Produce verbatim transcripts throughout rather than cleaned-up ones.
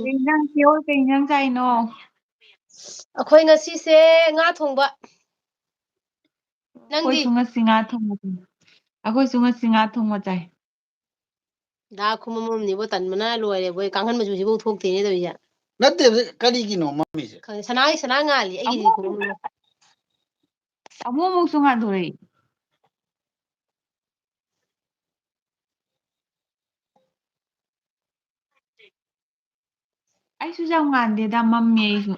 ꯀꯩ ꯏꯟꯖꯥꯡ, ꯆꯦ ꯍꯣꯏ, ꯀꯩ ꯏꯟꯖꯥꯡ ꯆꯥꯏꯅꯣ? ꯑꯩꯈꯣꯏ ꯉꯁꯤꯁꯦ ꯉꯥ ꯊꯣꯡꯕ꯫ ꯅꯪꯗꯤ? ꯑꯩꯈꯣꯏꯁꯨ ꯉꯁꯤ ꯉꯥ ꯊꯣꯡꯕ ꯆꯥꯏ꯫ ꯑꯩꯈꯣꯏꯁꯨ ꯉꯁꯤ ꯉꯥ ꯊꯣꯡꯕ ꯆꯥꯏ꯫ ꯗꯥꯛ ꯈꯨꯃꯝ ꯑꯃꯅꯤꯕꯣ, ꯇꯟꯕꯅ ꯂꯣꯏꯔꯦꯕꯣ, ꯀꯥꯡꯈꯟ ꯃꯆꯨꯁꯤꯐꯧ ꯊꯣꯛꯇꯦꯅꯦ ꯇꯧꯔꯤꯁꯦ꯫ ꯅꯠꯇꯦ, ꯀꯔꯤꯒꯤꯅꯣ ꯃꯝꯃꯤꯁꯦ? ꯈꯪꯗꯦ, ꯁꯅꯥꯒꯤ ꯁꯅꯥ ꯉꯥꯜꯂꯤ, ꯑꯩꯒꯤꯗꯤ ꯑꯃꯨꯛ, ꯈꯨꯃꯝ ꯑꯃ꯫ ꯑꯃꯨꯛ ꯑꯃꯨꯛꯁꯨ ꯉꯥꯟꯊꯣꯔꯛꯏ꯫ ꯑꯩꯁꯨ ꯌꯥꯝ ꯉꯥꯟꯗꯦꯗ, ꯃꯝꯃꯦ ꯑꯩꯁꯨ꯫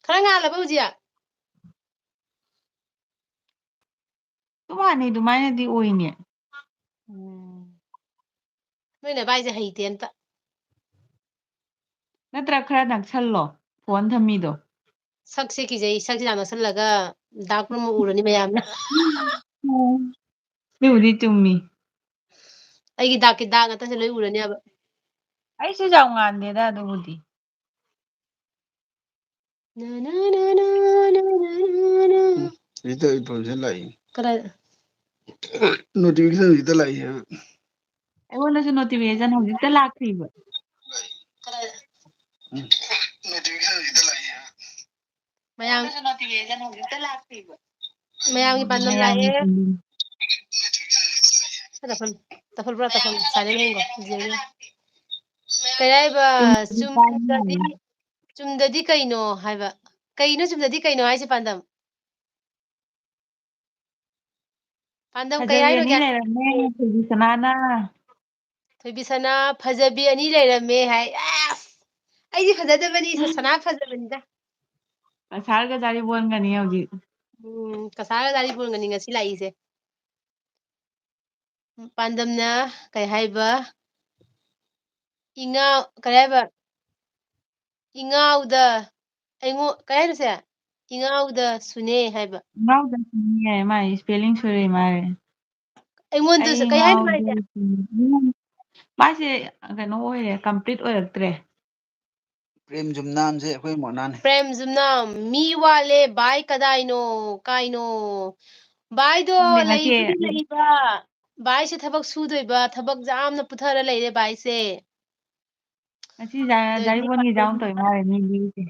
ꯈꯔ ꯉꯥꯜꯂꯕ ꯍꯧꯖꯤꯛ? ꯑꯗꯨꯝ ꯍꯥꯟꯅꯩ ꯑꯗꯨꯃꯥꯏꯅꯗꯤ ꯑꯣꯏꯅꯦ꯫ ꯎꯝ꯫ ꯅꯣꯏ ꯅꯕꯥꯏꯁꯦ ꯍꯩꯇꯦ ꯑꯝꯇ꯫ ꯅꯠꯇ꯭ꯔ ꯈꯔ ꯅꯛꯁꯜꯂꯣ, ꯐꯣꯟ ꯊꯝꯃꯤꯗꯣ꯫ ꯁꯛꯁꯦ ꯀꯤꯖꯩ, ꯁꯛꯁꯦ ꯌꯥꯝ ꯅꯛꯁꯜꯂꯒ ꯗꯥꯛ ꯄꯨꯝꯅꯃꯛ ꯎꯔꯅꯤ ꯃꯌꯥꯝꯅ꯫ ꯎꯝ꯫ ꯑꯗꯨꯕꯨꯗꯤ ꯆꯨꯝꯃꯤ꯫ ꯑꯩꯒꯤ ꯗꯥꯛꯀꯤ ꯗꯥꯛ ꯉꯥꯛꯇꯁꯦ ꯂꯣꯏ ꯎꯔꯅꯦꯕ꯫ ꯑꯩꯁꯨ ꯌꯥꯝ ꯉꯥꯟꯗꯦꯗ ꯑꯗꯨꯕꯨꯗꯤ꯫ ꯅ, ꯅ, ꯅ, ꯅ, ꯅ, ꯅ, ꯅ, ꯅ꯫ ꯎꯝ, ꯍꯧꯖꯤꯛꯇ ꯑꯩ ꯐꯣꯟꯁꯦ ꯂꯥꯛꯏ꯫ ꯀꯗꯥꯏꯗ? Notification ꯍꯧꯖꯤꯛꯇ ꯂꯥꯛꯏ ꯍꯥꯏꯕ꯫ ꯑꯩꯉꯣꯟꯗꯁꯨ notification ꯍꯧꯖꯤꯛꯇ ꯂꯥꯛꯈ꯭ꯔꯤꯕ꯫ ꯀꯗꯥꯏꯗ? ꯎꯝ, notification ꯍꯧꯖꯤꯛꯇ ꯂꯥꯛꯏ ꯍꯥꯏꯕ꯫ ꯃꯌꯥꯝ-, ꯑꯩꯉꯣꯟꯗꯁꯨ notification ꯍꯧꯖꯤꯛꯇ ꯂꯥꯛꯈ꯭ꯔꯤꯕ꯫ ꯃꯌꯥꯝꯒꯤ ꯄꯥꯟꯗꯝ ꯃꯌꯥꯝꯒꯤ ꯂꯥꯛꯑꯦ꯫ ꯄꯥꯟꯗꯝ꯫ ꯇꯐꯜ, ꯇꯐꯜ ꯄꯨꯔꯥ ꯇꯐꯜ, silent ꯂꯩꯈꯣ, ꯖꯦꯅꯤ꯫ ꯀꯩ ꯍꯥꯏꯕ? ꯆꯨꯝꯗꯗꯤ, ꯆꯨꯝꯗꯗꯤ ꯀꯩꯅꯣ ꯍꯥꯏꯕ? ꯀꯩꯅꯣ ꯆꯨꯝꯗꯗꯤ ꯀꯩꯅꯣ ꯍꯥꯏꯁꯦ, ꯄꯥꯟꯗꯝ? ꯄꯥꯟꯗꯝ ꯀꯩ ꯐꯖꯕꯤ ꯍꯥꯏꯅꯣ ꯑꯅꯤ ꯒ꯭ꯌꯥꯟ ꯂꯩꯔꯝꯃꯦ, ꯊꯣꯏꯕꯤ ꯁꯅꯥꯅ꯫ ꯊꯣꯏꯕꯤ ꯁꯅꯥ, ꯐꯖꯕꯤ ꯑꯅꯤ ꯂꯩꯔꯝꯃꯦ ꯍꯥꯏ꯫ ꯑꯁ! ꯑꯩꯗꯤ ꯐꯖꯗꯕꯅꯤ, ꯁ-, ꯁꯅꯥ ꯐꯖꯕꯅꯤꯗ꯫ ꯀꯁꯥꯔꯒ ꯖꯥꯔꯤꯕꯣꯟꯒꯅꯤ ꯍꯧꯖꯤꯛ꯫ ꯎꯝ, ꯀꯁꯥꯔꯒ ꯖꯥꯔꯤꯕꯣꯟꯒꯅꯤ ꯉꯁꯤ ꯂꯥꯛꯏꯁꯦ꯫ ꯄꯥꯟꯗꯝꯅ ꯀꯩ ꯍꯥꯏꯕ? ꯏꯉꯥꯎ-, ꯀꯩ ꯍꯥꯏꯕ? ꯏꯉꯥꯎꯗ, ꯑꯩꯉꯣ-, ꯀꯩ ꯍꯥꯏꯅꯣ ꯁꯦ? ꯏꯉꯥꯎꯗ ꯁꯨꯅꯦ ꯍꯥꯏꯕ꯫ ꯏꯉꯥꯎꯗ ꯁꯨꯅꯦ ꯍꯥꯏ, ꯃꯥꯏ spelling ꯁꯣꯏꯔꯛꯏ ꯃꯥꯜꯂꯦ꯫ ꯑꯩꯉꯣꯟꯗꯁꯨ ꯑꯩ ꯀꯩ ꯍꯥꯏꯅꯣ ꯉꯥꯎꯗ ꯃꯥꯏꯁꯦ? ꯁꯨꯅꯦ꯫ ꯃꯥꯏꯁꯦ ꯀꯩꯅꯣ ꯑꯣꯏꯔꯦ, complete ꯑꯣꯏꯔꯛꯇ꯭ꯔꯦ꯫ ꯄ꯭ꯔꯦꯝ ꯖꯨꯝꯅꯥꯝꯁꯦ ꯑꯩꯈꯣꯏ ꯃꯣꯅꯥꯅꯦ꯫ ꯄ꯭ꯔꯦꯝ ꯖꯨꯝꯅꯥꯝ, ꯃꯤ ꯋꯥꯠꯂꯦ, ꯚꯥꯏ ꯀꯗꯥꯏꯅꯣ, ꯀꯥꯏꯅꯣ? ꯚꯥꯏꯗꯣ ꯈꯪꯗꯦ, ꯉꯁꯤ ꯂꯩꯕꯨꯗꯤ ꯂꯩꯕ, ꯚꯥꯏꯁꯦ ꯊꯕꯛ ꯁꯨꯗꯣꯏꯕ, ꯊꯕꯛ ꯌꯥꯝꯅ ꯄꯨꯊꯔ ꯂꯩꯔꯦ ꯚꯥꯏꯁꯦ꯫ ꯉꯁꯤ ꯖꯥ-, ꯑꯗꯨꯗꯤ ꯖꯥꯔꯤꯕꯣꯟꯒꯤ ꯖꯥꯎ ꯇꯧꯏ ꯃꯥꯜꯂꯦ ꯃꯤꯗꯤ꯫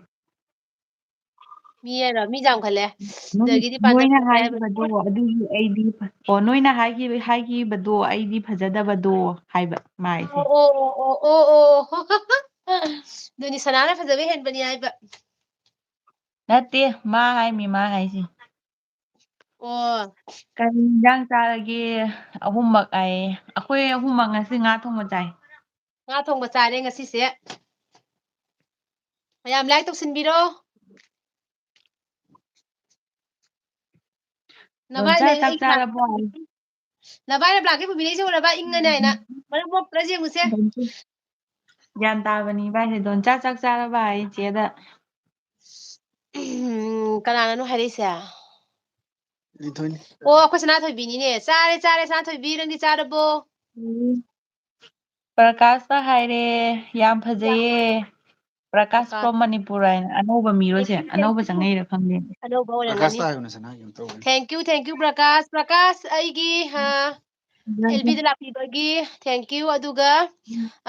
ꯃꯤ ꯍꯥꯏꯔꯣ? ꯃꯤ ꯌꯥꯝꯈꯠꯂꯦ꯫ ꯅꯣꯏ-, ꯁꯤꯗꯒꯤꯗꯤ ꯄꯥꯟꯗꯝ ꯅꯣꯏꯅ ꯐꯖꯩ ꯍꯥꯏꯕꯅꯤ꯫ ꯍꯥꯏꯈꯤꯕꯗꯣ ꯑꯗꯨꯒꯤ ꯑꯩꯗꯤ ꯐ-, ꯑꯣ, ꯅꯣꯏꯅ ꯍꯥꯏꯈꯤꯕ, ꯍꯥꯏꯈꯤꯕꯗꯣ ꯑꯩꯗꯤ ꯐꯖꯗꯕꯗꯣ ꯍꯥꯏꯕ ꯃꯥꯏꯁꯦ꯫ ꯑꯣ, ꯑꯣ, ꯑꯣ, ꯑꯣ, ꯑꯣ, ꯑꯣ꯫ ꯑꯗꯨꯅꯤ ꯁꯅꯥꯅ ꯐꯖꯕ ꯍꯦꯟꯕꯅꯤ ꯍꯥꯏꯕ꯫ ꯅꯠꯇꯦ, ꯃꯥ ꯍꯥꯏꯃꯤ, ꯃꯥ ꯍꯥꯏꯁꯤ꯫ ꯑꯣ꯫ ꯀꯔꯤ ꯏꯟꯖꯥꯡ ꯆꯥꯔꯒꯦ? ꯑꯍꯨꯝꯃꯛ ꯍꯥꯏꯌꯦ꯫ ꯑꯩꯈꯣꯏ ꯑꯍꯨꯝꯃꯛ ꯉꯁꯤ ꯉꯥ ꯊꯣꯡꯕ ꯆꯥꯏ꯫ ꯉꯥ ꯊꯣꯡꯕ ꯆꯥꯔꯦ ꯉꯁꯤꯁꯦ꯫ ꯃꯌꯥꯝ like ꯇꯧꯁꯤꯟꯕꯤꯔꯣ꯫ ꯅꯚꯥꯏ ꯗꯣꯟꯆꯥ, ꯂꯩ-, ꯆꯥꯛ ꯑꯩ ꯀꯅꯥ-, ꯆꯥꯔꯕꯣ? ꯅꯚꯥꯏꯅ blanket ꯄꯨꯕꯤꯔꯛꯏꯁꯦ ꯎꯔꯕ? ꯏꯪꯉꯅꯤ ꯍꯥꯏꯅ꯫ ꯃꯔꯝ ꯃꯣꯛꯄ꯭ꯔꯥ ꯌꯦꯡꯉꯨꯁꯦ꯫ ꯒ꯭ꯌꯥꯟ ꯇꯥꯕꯅꯤ ꯏꯕꯥꯏꯁꯦ꯫ ꯗꯣꯟꯆꯥ ꯆꯥꯛ ꯆꯥꯔꯕ ꯍꯥꯏ ꯏꯆꯦꯗ꯫ ꯎꯝ, ꯀꯅꯥꯅꯅꯣ ꯍꯥꯏꯔꯛꯏꯁꯦ? ꯂꯤꯟꯊꯣꯏꯅꯤ꯫ ꯑꯣ, ꯑꯩꯈꯣꯏ ꯁꯅꯥꯊꯣꯏꯕꯤꯅꯤꯅꯦ꯫ ꯆꯥꯔꯦ, ꯆꯥꯔꯦ, ꯁꯅꯥꯊꯣꯏꯕꯤ, ꯅꯪꯗꯤ ꯆꯥꯔꯕꯣ? ꯎꯝ꯫ ꯄ꯭ꯔꯀꯥꯁꯇ ꯍꯥꯏꯔꯦ, ꯌꯥꯝ ꯐꯖꯩꯌꯦ꯫ ꯄ꯭ꯔꯀꯥꯁ ꯄ꯭ꯔꯀꯥꯁ꯫ from ꯃꯅꯤꯄꯨꯔ ꯍꯥꯏꯅ ꯑꯅꯧꯕ ꯃꯤꯔꯣꯁꯦ, Thank you, thank ꯑꯅꯧꯕ you. ꯆꯪꯉꯛꯏꯔꯥ ꯈꯪꯗꯦ꯫ ꯑꯅꯧꯕ ꯄ꯭ꯔꯀꯥꯁꯇ ꯑꯣꯏꯔꯝꯒꯅꯤ꯫ ꯍꯥꯏꯌꯨꯅ ꯁꯅꯥ ꯀꯩꯅꯣ ꯇꯧꯕꯅꯤ꯫ Thank you, thank you, Prakash. Prakash, ꯑꯩꯒꯤ, ꯑ, ꯎꯝ꯫ ꯑꯦꯜ ꯕꯤꯗ ꯂꯥꯛꯄꯤꯕꯒꯤ thank you꯫ ꯑꯗꯨꯒ,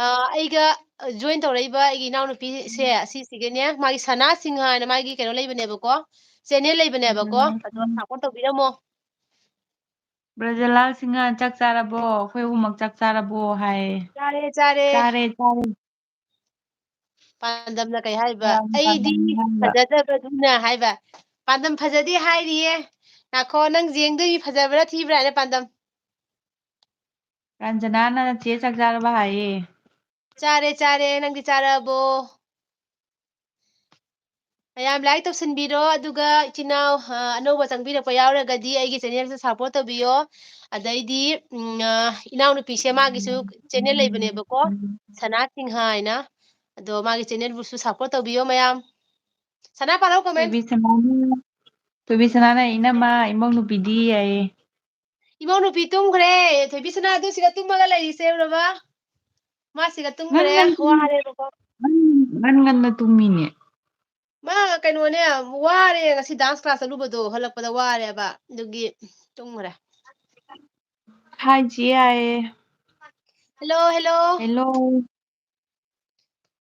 ꯑ, ꯑꯩꯒ join ꯇꯧꯔꯛꯏꯕ ꯑꯩꯒꯤ ꯏꯅꯥꯎꯅꯨꯄꯤꯁꯦ, ꯑꯁꯤꯁꯤꯒꯤꯅꯦ, ꯃꯥꯒꯤ ꯁꯅꯥ ꯁꯤꯡꯍ ꯍꯥꯏꯅ ꯃꯥꯒꯤ ꯀꯩꯅꯣ ꯂꯩꯕꯅꯦꯕꯀꯣ, channel ꯂꯩꯕꯅꯦꯕꯀꯣ, ꯑꯗꯣ support ꯇꯧꯕꯤꯔꯝꯃꯣ꯫ ꯕ꯭ꯔꯖꯂꯥꯜ ꯁꯤꯡꯍ, "ꯆꯥꯛ ꯆꯥꯔꯕꯣ? ꯑꯩꯈꯣꯏ ꯑꯍꯨꯝꯃꯛ ꯆꯥꯛ ꯆꯥꯔꯕꯣ?" ꯍꯥꯏ꯫ ꯆꯥꯔꯦ, ꯆꯥꯔꯦ꯫ ꯆꯥꯔꯦ, ꯆꯥꯔꯦ꯫ ꯄꯥꯟꯗꯝꯅ ꯀꯩ ꯍꯥꯏꯕ? ꯌꯥꯝ "ꯑꯩꯗꯤ ꯄꯥꯝꯅ ꯍꯥꯏꯕ꯫ ꯐꯖꯗꯕꯗꯨꯅ" ꯍꯥꯏꯕ꯫ ꯄꯥꯟꯗꯝ ꯐꯖꯗꯦ ꯍꯥꯏꯔꯤꯌꯦ꯫ ꯉꯥꯏꯈꯣ, ꯅꯪ ꯌꯦꯡꯗꯣꯏ ꯐꯖꯕ꯭ꯔꯥ ꯊꯤꯕ꯭ꯔꯥ ꯍꯥꯏꯅ ꯄꯥꯟꯗꯝ꯫ ꯔꯟꯖꯅꯥꯅ "ꯆꯦ ꯆꯥꯛ ꯆꯥꯔꯕ?" ꯍꯥꯏꯌꯦ꯫ ꯆꯥꯔꯦ, ꯆꯥꯔꯦ꯫ ꯅꯪꯗꯤ ꯆꯥꯔꯕꯣ? ꯃꯌꯥꯝ like ꯇꯧꯁꯤꯟꯕꯤꯔꯣ, ꯑꯗꯨꯒ ꯏꯆꯤꯟ ꯏꯅꯥꯎ, ꯑ, ꯑꯅꯧꯕ ꯆꯪꯕꯤꯔꯛꯄ ꯌꯥꯎꯔꯒꯗꯤ ꯑꯩꯒꯤ channelꯁꯦ support ꯇꯧꯕꯤꯌꯣ꯫ ꯑꯗꯩꯗꯤ, ꯎꯝ, ꯑ, ꯏꯅꯥꯎꯅꯨꯄꯤꯁꯦ ꯃꯥꯒꯤꯁꯨ channel ꯂꯩꯕꯅꯦꯕꯀꯣ, ꯁꯅꯥ ꯁꯤꯡꯍ ꯍꯥꯏꯅ꯫ ꯑꯗꯣ ꯃꯥꯒꯤ channelꯕꯨꯁꯨ support ꯇꯧꯕꯤꯌꯣ ꯃꯌꯥꯝ꯫ ꯁꯅꯥ ꯄꯥꯔꯧ comment꯫ ꯊꯣꯏꯕꯤ ꯁꯅꯥꯅ, ꯊꯣꯏꯕꯤ ꯁꯅꯥꯅ "ꯏꯅꯝꯃ, ꯏꯃꯧ ꯅꯨꯄꯤꯗꯤ?" ꯍꯥꯏꯌꯦ꯫ ꯏꯃꯧ ꯅꯨꯄꯤ ꯇꯨꯝꯈ꯭ꯔꯦ꯫ ꯊꯣꯏꯕꯤ ꯁꯅꯥ ꯑꯗꯨ ꯁꯤꯗ ꯇꯨꯝꯃꯒ ꯂꯩꯔꯤꯁꯦ ꯎꯔꯕ? ꯃꯥ ꯁꯤꯗ ꯇꯨꯝꯈ꯭ꯔꯦ, ꯉꯟ ꯉꯟ ꯇꯨꯝ-, ꯋꯥꯔꯦꯕꯀꯣ꯫ ꯉꯟ, ꯉꯟ ꯉꯟꯅ ꯇꯨꯝꯃꯤꯅꯦ꯫ ꯃꯥ ꯀꯩꯅꯣꯅꯦ, ꯋꯥꯔꯦ ꯉꯁꯤ dance class ꯆꯠꯂꯨꯕꯗꯣ, ꯍꯜꯂꯛꯄꯗ ꯋꯥꯔꯦꯕ, ꯑꯗꯨꯒꯤ ꯇꯨꯝꯈ꯭ꯔꯦ꯫ Hi ꯆꯦ ꯌꯥꯏꯌꯦ꯫ Hello, hello꯫ Hello꯫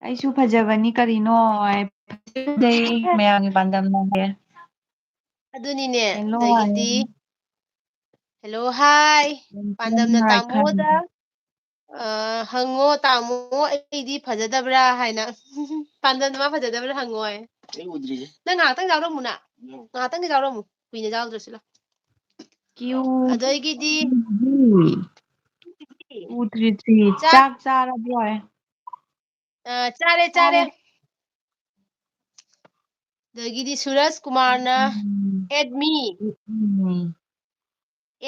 ꯑꯩꯁꯨ ꯐꯖꯕꯅꯤ ꯀꯔꯤꯅꯣ ꯍꯥꯏ꯫ ꯐꯖꯩ, ꯃꯌꯥꯝꯒꯤ ꯄꯥꯟꯗꯝꯅ ꯍꯥꯏ꯫ ꯑꯗꯨꯅꯤꯅꯦ꯫ Hello ꯑꯗꯒꯤꯗꯤ ꯍꯥꯏ꯫ Hello, hi. ꯌꯥꯝ ꯄꯥꯟꯗꯝꯅ ꯊꯤꯅ ꯇꯥꯃꯣꯗ ꯈꯪꯉꯦ꯫ ꯑ, ꯍꯪꯉꯣ ꯇꯥꯃꯣ, ꯑꯩꯗꯤ ꯐꯖꯗꯕ꯭ꯔꯥ ꯍꯥꯏꯅ꯫ ꯄꯥꯟꯗꯝꯅ ꯃꯥ ꯐꯖꯗꯕ꯭ꯔꯥ ꯍꯪꯉꯣ ꯍꯥꯏ꯫ ꯅꯪ ꯉꯥꯏꯍꯥꯛꯇꯪ ꯌꯥꯎꯔꯝꯃꯨꯅ꯫ ꯉꯥꯏꯍꯥꯛꯇꯪꯗꯤ ꯌꯥꯎꯔꯝꯃꯨ꯫ ꯀꯨꯏꯅ ꯌꯥꯎꯗ꯭ꯔꯁꯨ ꯂꯥꯎ꯫ ꯀ꯭ꯌꯨ ꯑꯗꯒꯤꯗꯤ ꯇꯨ ꯊ꯭ꯔꯤ ꯊ꯭ꯔꯤ꯫ ꯆꯥꯛ ꯆꯥꯛ ꯆꯥꯔꯕꯣ? ꯑ, ꯆꯥꯔꯦ, ꯆꯥꯔꯦ꯫ ꯆꯥꯔꯦ꯫ ꯑꯗꯒꯤꯗꯤ ꯁꯨꯔꯖ ꯀꯨꯃꯥꯔꯅ ꯎꯝ꯫ Add me, ꯎꯝ꯫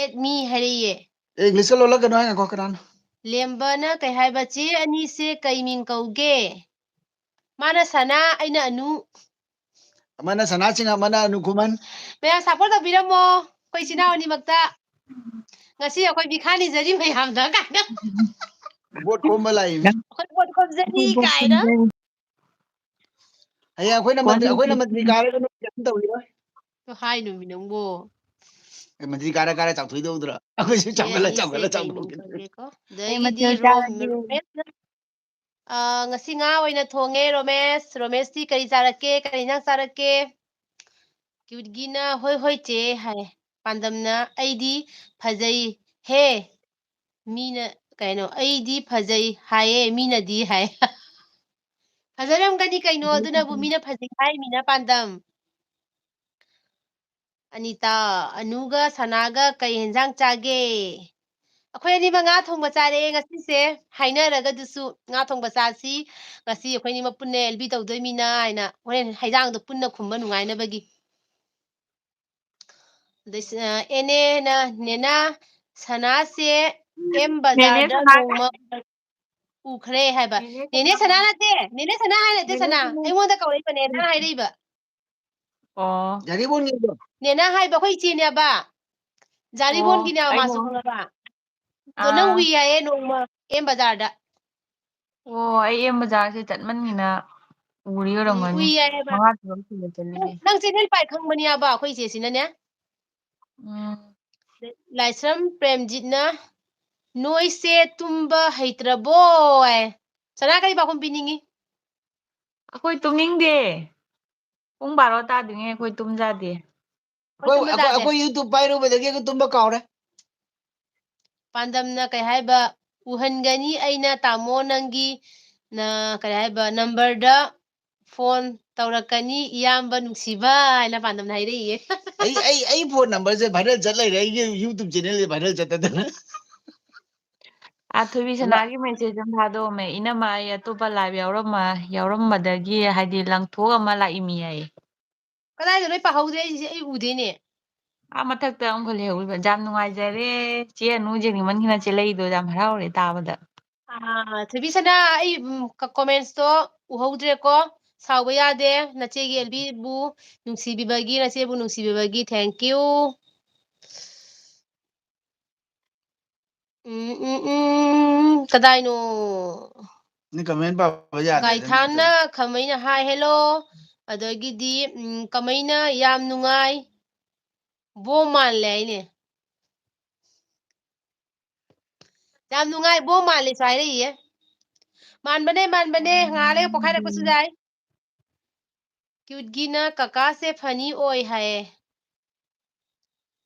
Add me ꯍꯥꯏꯔꯛꯏꯌꯦ꯫ ꯑꯦ, English ꯀ ꯂꯣꯜꯂꯛꯀꯅꯣ ꯍꯥꯏ ꯉꯥꯏꯈꯣ, ꯀꯅꯥꯅꯣ? ꯂꯦꯝꯕꯅ ꯀꯩ ꯍꯥꯏꯕ, "ꯆꯦ ꯑꯅꯤꯁꯦ ꯀꯩ ꯃꯤꯡ ꯀꯧꯒꯦ?" ꯃꯥꯅ ꯁꯅꯥ, ꯑꯩꯅ ꯑꯅꯨ꯫ ꯑꯃꯅ ꯁꯅꯥ ꯆꯤꯡ, ꯑꯃꯅ ꯑꯅꯨ ꯈꯨꯃꯟ꯫ ꯃꯌꯥꯝ support ꯇꯧꯕꯤꯔꯝꯃꯣ ꯑꯩꯈꯣꯏ ꯏꯆꯤꯟ ꯏꯅꯥꯎ ꯑꯅꯤꯃꯛꯇ꯫ ꯉꯁꯤ ꯑꯩꯈꯣꯏ ꯃꯤꯈꯥ ꯅꯤꯖꯔꯤ ꯃꯌꯥꯝꯗ ꯀꯥꯏꯅ꯫ Vote ꯈꯣꯝꯕ ꯂꯥꯛꯏꯅꯤ꯫ ꯑꯩꯈꯣꯏ vote ꯈꯣꯝꯖꯔꯤ ꯑꯩꯈꯣꯏ vote ꯀꯥꯏꯅ꯫ ꯈꯣꯝꯖꯔꯤ꯫ ꯍꯌꯦꯡ ꯑꯩꯈꯣꯏꯅ ꯃꯟꯇ꯭ꯔꯤ, ꯋꯥꯔꯤꯁꯦ ꯑꯩꯈꯣꯏꯅ ꯃꯟꯇ꯭ꯔꯤ ꯀꯥꯔꯒ ꯅꯣꯏ ꯀꯩꯝ ꯇꯧꯈꯤꯔꯣꯏ꯫ ꯀꯩꯅꯣ ꯍꯥꯏꯅꯨꯃꯤ ꯅꯪꯕꯣ꯫ ꯑꯦ, ꯃꯟꯇ꯭ꯔꯤ ꯀꯥꯔ ꯀꯥꯔ ꯆꯥꯎꯊꯣꯛꯏꯗꯧꯗ꯭ꯔꯣ? ꯑꯩꯈꯣꯏꯁꯨ ꯆꯦ ꯆꯥꯎꯈꯠꯂ ꯑꯅꯤꯁꯦ ꯆꯥꯎꯈꯠꯂ ꯀꯩ ꯃꯤꯡ ꯆꯥꯎꯊꯣꯛꯈꯤꯅꯤ꯫ ꯀꯧꯒꯦꯀꯣ? ꯀꯩ ꯑꯗꯒꯤꯗꯤ ꯃꯊꯦꯜ ꯔꯣꯝ-, ꯆꯥꯔꯒꯦ? ꯔꯣꯃꯦꯁꯅ, ꯑ, ꯉꯁꯤ ꯉꯥ ꯑꯣꯏꯅ ꯊꯣꯡꯉꯦ, ꯔꯣꯃꯦꯁ꯫ ꯔꯣꯃꯦꯁꯇꯤ ꯀꯔꯤ ꯆꯥꯔꯛꯀꯦ? ꯀꯔꯤ ꯏꯟꯖꯥꯡ ꯆꯥꯔꯛꯀꯦ? ꯀ꯭ꯌꯨꯠꯒꯤꯅ "ꯍꯣꯏ ꯍꯣꯏ ꯆꯦ" ꯍꯥꯏ꯫ ꯄꯥꯟꯗꯝꯅ "ꯑꯩꯗꯤ ꯐꯖꯩ ꯍꯦ, ꯃꯤꯅ ꯀꯩꯅꯣ, ꯑꯩꯗꯤ ꯐꯖꯩ ꯍꯥꯏꯌꯦ, ꯃꯤꯅꯗꯤ" ꯍꯥꯏ꯫ ꯐꯖꯔꯝꯒꯅꯤ ꯀꯩꯅꯣ, ꯐꯖꯩ, ꯑꯗꯨꯅꯕꯨ ꯐꯖꯩ꯫ ꯃꯤꯅ ꯐꯖꯩ ꯍꯥꯏꯔꯤꯃꯤꯅ ꯄꯥꯟꯗꯝ꯫ ꯑꯅꯤꯇꯥ, "ꯑꯅꯨꯒ ꯁꯅꯥꯒ ꯀꯩ ꯍꯦꯟꯖꯥꯡ ꯆꯥꯒꯦ?" "ꯑꯩꯈꯣꯏ ꯑꯅꯤꯃꯛ ꯉꯥ ꯊꯣꯡꯕ ꯆꯥꯔꯦ ꯉꯁꯤꯁꯦ, ꯍꯥꯏꯅꯔꯒ ꯑꯗꯨꯁꯨ ꯉꯥ ꯊꯣꯡꯕ ꯆꯥꯁꯤ, ꯉꯁꯤ ꯑꯩꯈꯣꯏ ꯑꯅꯤꯃꯛ ꯄꯨꯟꯅ L B ꯇꯧꯗꯣꯏꯃꯤꯅ" ꯍꯥꯏꯅ ꯍꯣꯔꯦꯟ ꯍꯩꯖꯥꯡꯗꯣ ꯄꯨꯟꯅ ꯈꯨꯝꯕ ꯅꯨꯡꯉꯥꯏꯅꯕꯒꯤ꯫ ꯑꯗꯩ ꯁ-, ꯑ, ꯑꯦꯅꯦꯅ, "ꯅꯦꯅꯥ, ꯁꯅꯥꯁꯦ M ꯅꯦꯅꯦ ꯕꯖꯥꯔꯗ ꯁꯅꯥ ꯅꯣꯡꯃ ꯎꯈ꯭ꯔꯦ" ꯍꯥꯏꯕ꯫ ꯅꯦꯅꯦ ꯅꯦꯅꯦ ꯁꯅꯥ ꯁꯅꯥ ꯅꯠꯇꯦ, ꯅꯦꯅꯦ ꯁꯅꯥ ꯍꯥꯏ ꯅꯠꯇꯦ, ꯅꯦꯅꯦ ꯁꯅꯥ꯫ ꯁꯅꯥ꯫ ꯑꯩꯉꯣꯟꯗ ꯀꯧꯔꯛꯏꯕ ꯅꯦꯅꯥ ꯍꯥꯏꯔꯛꯏꯕ꯫ ꯑꯣ꯫ ꯖꯥꯔꯤꯕꯣꯟꯒꯤꯗꯣ꯫ ꯅꯦꯅꯥ ꯍꯥꯏꯕ ꯑꯩꯈꯣꯏ ꯏꯆꯦꯅꯦꯕ꯫ ꯑꯣ, ꯖꯥꯔꯤꯕꯣꯟꯒꯤꯅꯦꯕ ꯑꯩ ꯃꯥꯁꯨ ꯅꯣꯡ-, ꯈꯪꯉꯕ꯫ ꯑꯗꯣ ꯅꯪ ꯑꯥ꯫ ꯎꯏ ꯍꯥꯏꯌꯦ ꯅꯣꯡꯃ M ꯕꯖꯥꯔꯗ꯫ ꯑꯣ, ꯑꯩ M ꯕꯖꯥꯔꯁꯦ ꯆꯠꯃꯟꯒꯤꯅ ꯎꯔꯤ ꯎꯝ, ꯑꯣꯏꯔꯝꯒꯅꯤ꯫ ꯎꯏ ꯍꯥꯏꯌꯦꯕ꯫ ꯃꯉꯥ ꯇꯔꯨꯛ ꯁꯨꯔꯦ ꯅꯪ, ꯆꯠꯂꯤꯁꯦ꯫ ꯅꯪ channel ꯄꯥꯏ ꯈꯪꯕꯅꯦꯕ ꯑꯩꯈꯣꯏ ꯏꯆꯦꯁꯤꯅꯅꯦ꯫ ꯎꯝ꯫ ꯂꯥꯏꯁ꯭ꯔꯝ ꯄ꯭ꯔꯦꯝꯖꯤꯠꯅ "ꯅꯣꯏꯁꯦ ꯇꯨꯝꯕ ꯍꯩꯇ꯭ꯔꯕꯣ?" ꯍꯥꯏ꯫ ꯁꯅꯥ ꯀꯔꯤ ꯄꯥꯎꯈꯨꯝ ꯄꯤꯅꯤꯡꯉꯤ? ꯑꯩꯈꯣꯏ ꯇꯨꯝꯅꯤꯡꯗꯦ꯫ ꯄꯨꯡ ꯕꯥꯔꯣ ꯇꯥꯗ꯭ꯔꯤꯉꯩ ꯑꯩꯈꯣꯏ ꯇꯨꯝꯖꯗꯦ꯫ ꯑꯩꯈꯣꯏ, ꯇꯨꯝꯕ ꯑꯩꯈꯣꯏ, ꯇꯥꯗꯦ꯫ ꯑꯩꯈꯣꯏ YouTube ꯄꯥꯏꯔꯨꯕꯗꯒꯤ ꯑꯩꯈꯣꯏ ꯇꯨꯝꯕ ꯀꯥꯎꯔꯦ꯫ ꯄꯥꯟꯗꯝꯅ ꯀꯩ ꯍꯥꯏꯕ? "ꯎꯍꯟꯒꯅꯤ ꯑꯩꯅ ꯇꯥꯃꯣ ꯅꯪꯒꯤ ꯅ-, ꯀꯩ ꯍꯥꯏꯕ, numberꯗ phone ꯇꯧꯔꯛꯀꯅꯤ ꯏꯌꯥꯝꯕ ꯅꯨꯡꯁꯤꯕ" ꯍꯥꯏꯅ ꯄꯥꯟꯗꯝꯅ ꯍꯥꯏꯔꯛꯏꯌꯦ꯫ ꯑꯩ, ꯑꯩ, ꯑꯩ phone numberꯁꯦ viral ꯆꯠ ꯂꯩꯔꯦ, ꯑꯩꯒꯤ YouTube channelꯁꯦ viral ꯆꯠꯇꯗꯅ꯫ ꯑꯥ, ꯊꯣꯏꯕꯤ ꯁꯅꯥꯒꯤ message ꯑꯃ ꯊꯥꯗꯣꯛꯑꯝꯃꯦ, "ꯏꯅꯝꯃ, ꯑꯩ ꯑꯇꯣꯞꯄ live ꯌꯥꯎꯔꯝꯃ-, ꯌꯥꯎꯔꯝꯕꯗꯒꯤ, ꯍꯥꯏꯗꯤ, ꯂꯪꯊꯣꯛꯑꯝꯃ ꯂꯥꯛꯏꯃꯤ" ꯍꯥꯏꯌꯦ꯫ ꯀꯗꯥꯏꯗ ꯂꯣꯏ ꯄꯥꯍꯧꯗꯦ ꯑꯩꯁꯦ, ꯑꯩ ꯎꯗꯦꯅꯦ꯫ ꯑꯥ, ꯃꯊꯛꯇ ꯑꯃꯨꯛꯀ ꯂꯩꯍꯧꯔꯤꯕ꯫ "ꯌꯥꯝ ꯅꯨꯡꯉꯥꯏꯖꯔꯦ, ꯆꯦ ꯑꯅꯨ ꯌꯦꯡꯅꯤꯡꯃꯟꯈꯤꯅ ꯆꯦꯜꯂꯛꯏꯗꯣ, ꯌꯥꯝ ꯍꯔꯥꯎꯔꯦ ꯇꯥꯕꯗ"꯫ ꯑꯥ, ꯊꯣꯏꯕꯤ ꯁꯅꯥ, ꯑꯩ, ꯎꯝ, ꯀ-, commentsꯇꯣ ꯎꯍꯧꯗ꯭ꯔꯦꯀꯣ꯫ ꯁꯥꯎꯕ ꯌꯥꯗꯦ꯫ ꯅꯆꯦꯒꯤ ꯑꯦꯜꯕꯤꯕꯨ ꯅꯨꯡꯁꯤꯕꯤꯕꯒꯤ, ꯅꯆꯦꯕꯨ ꯅꯨꯡꯁꯤꯕꯤꯕꯒꯤ thank you꯫ ꯎꯝ, ꯎꯝ, ꯎꯝ, ꯀꯗꯥꯏꯅꯣ? ꯅꯪ comment ꯄꯥꯕ ꯌꯥꯗ꯭ꯔꯦ, ꯅꯪ ꯒꯥꯏꯊꯥꯟꯅ ꯈꯃꯩꯅ "Hi, hello"꯫ ꯑꯗꯒꯤꯗꯤ, ꯎꯝ, ꯀꯃꯩꯅ "ꯌꯥꯝ ꯅꯨꯡꯉꯥꯏ, ꯕꯣꯝ ꯃꯥꯜꯂꯦ" ꯍꯥꯏꯅꯦ꯫ "ꯌꯥꯝ ꯅꯨꯡꯉꯥꯏ, ꯕꯣꯝ ꯃꯥꯜꯂꯦꯁꯨ" ꯍꯥꯏꯔꯛꯏꯌꯦ꯫ ꯃꯥꯟꯕꯅꯦ, ꯃꯥꯟꯕꯅꯦ, ꯉꯥꯏꯍꯥꯛ ꯂꯩꯔ ꯄꯣꯛꯈꯥꯏꯔꯛꯄꯁꯨ ꯌꯥꯏ꯫ Cuteꯒꯤꯅ "ꯀꯀꯥꯁꯦ funny ꯑꯣꯏ" ꯍꯥꯏꯌꯦ꯫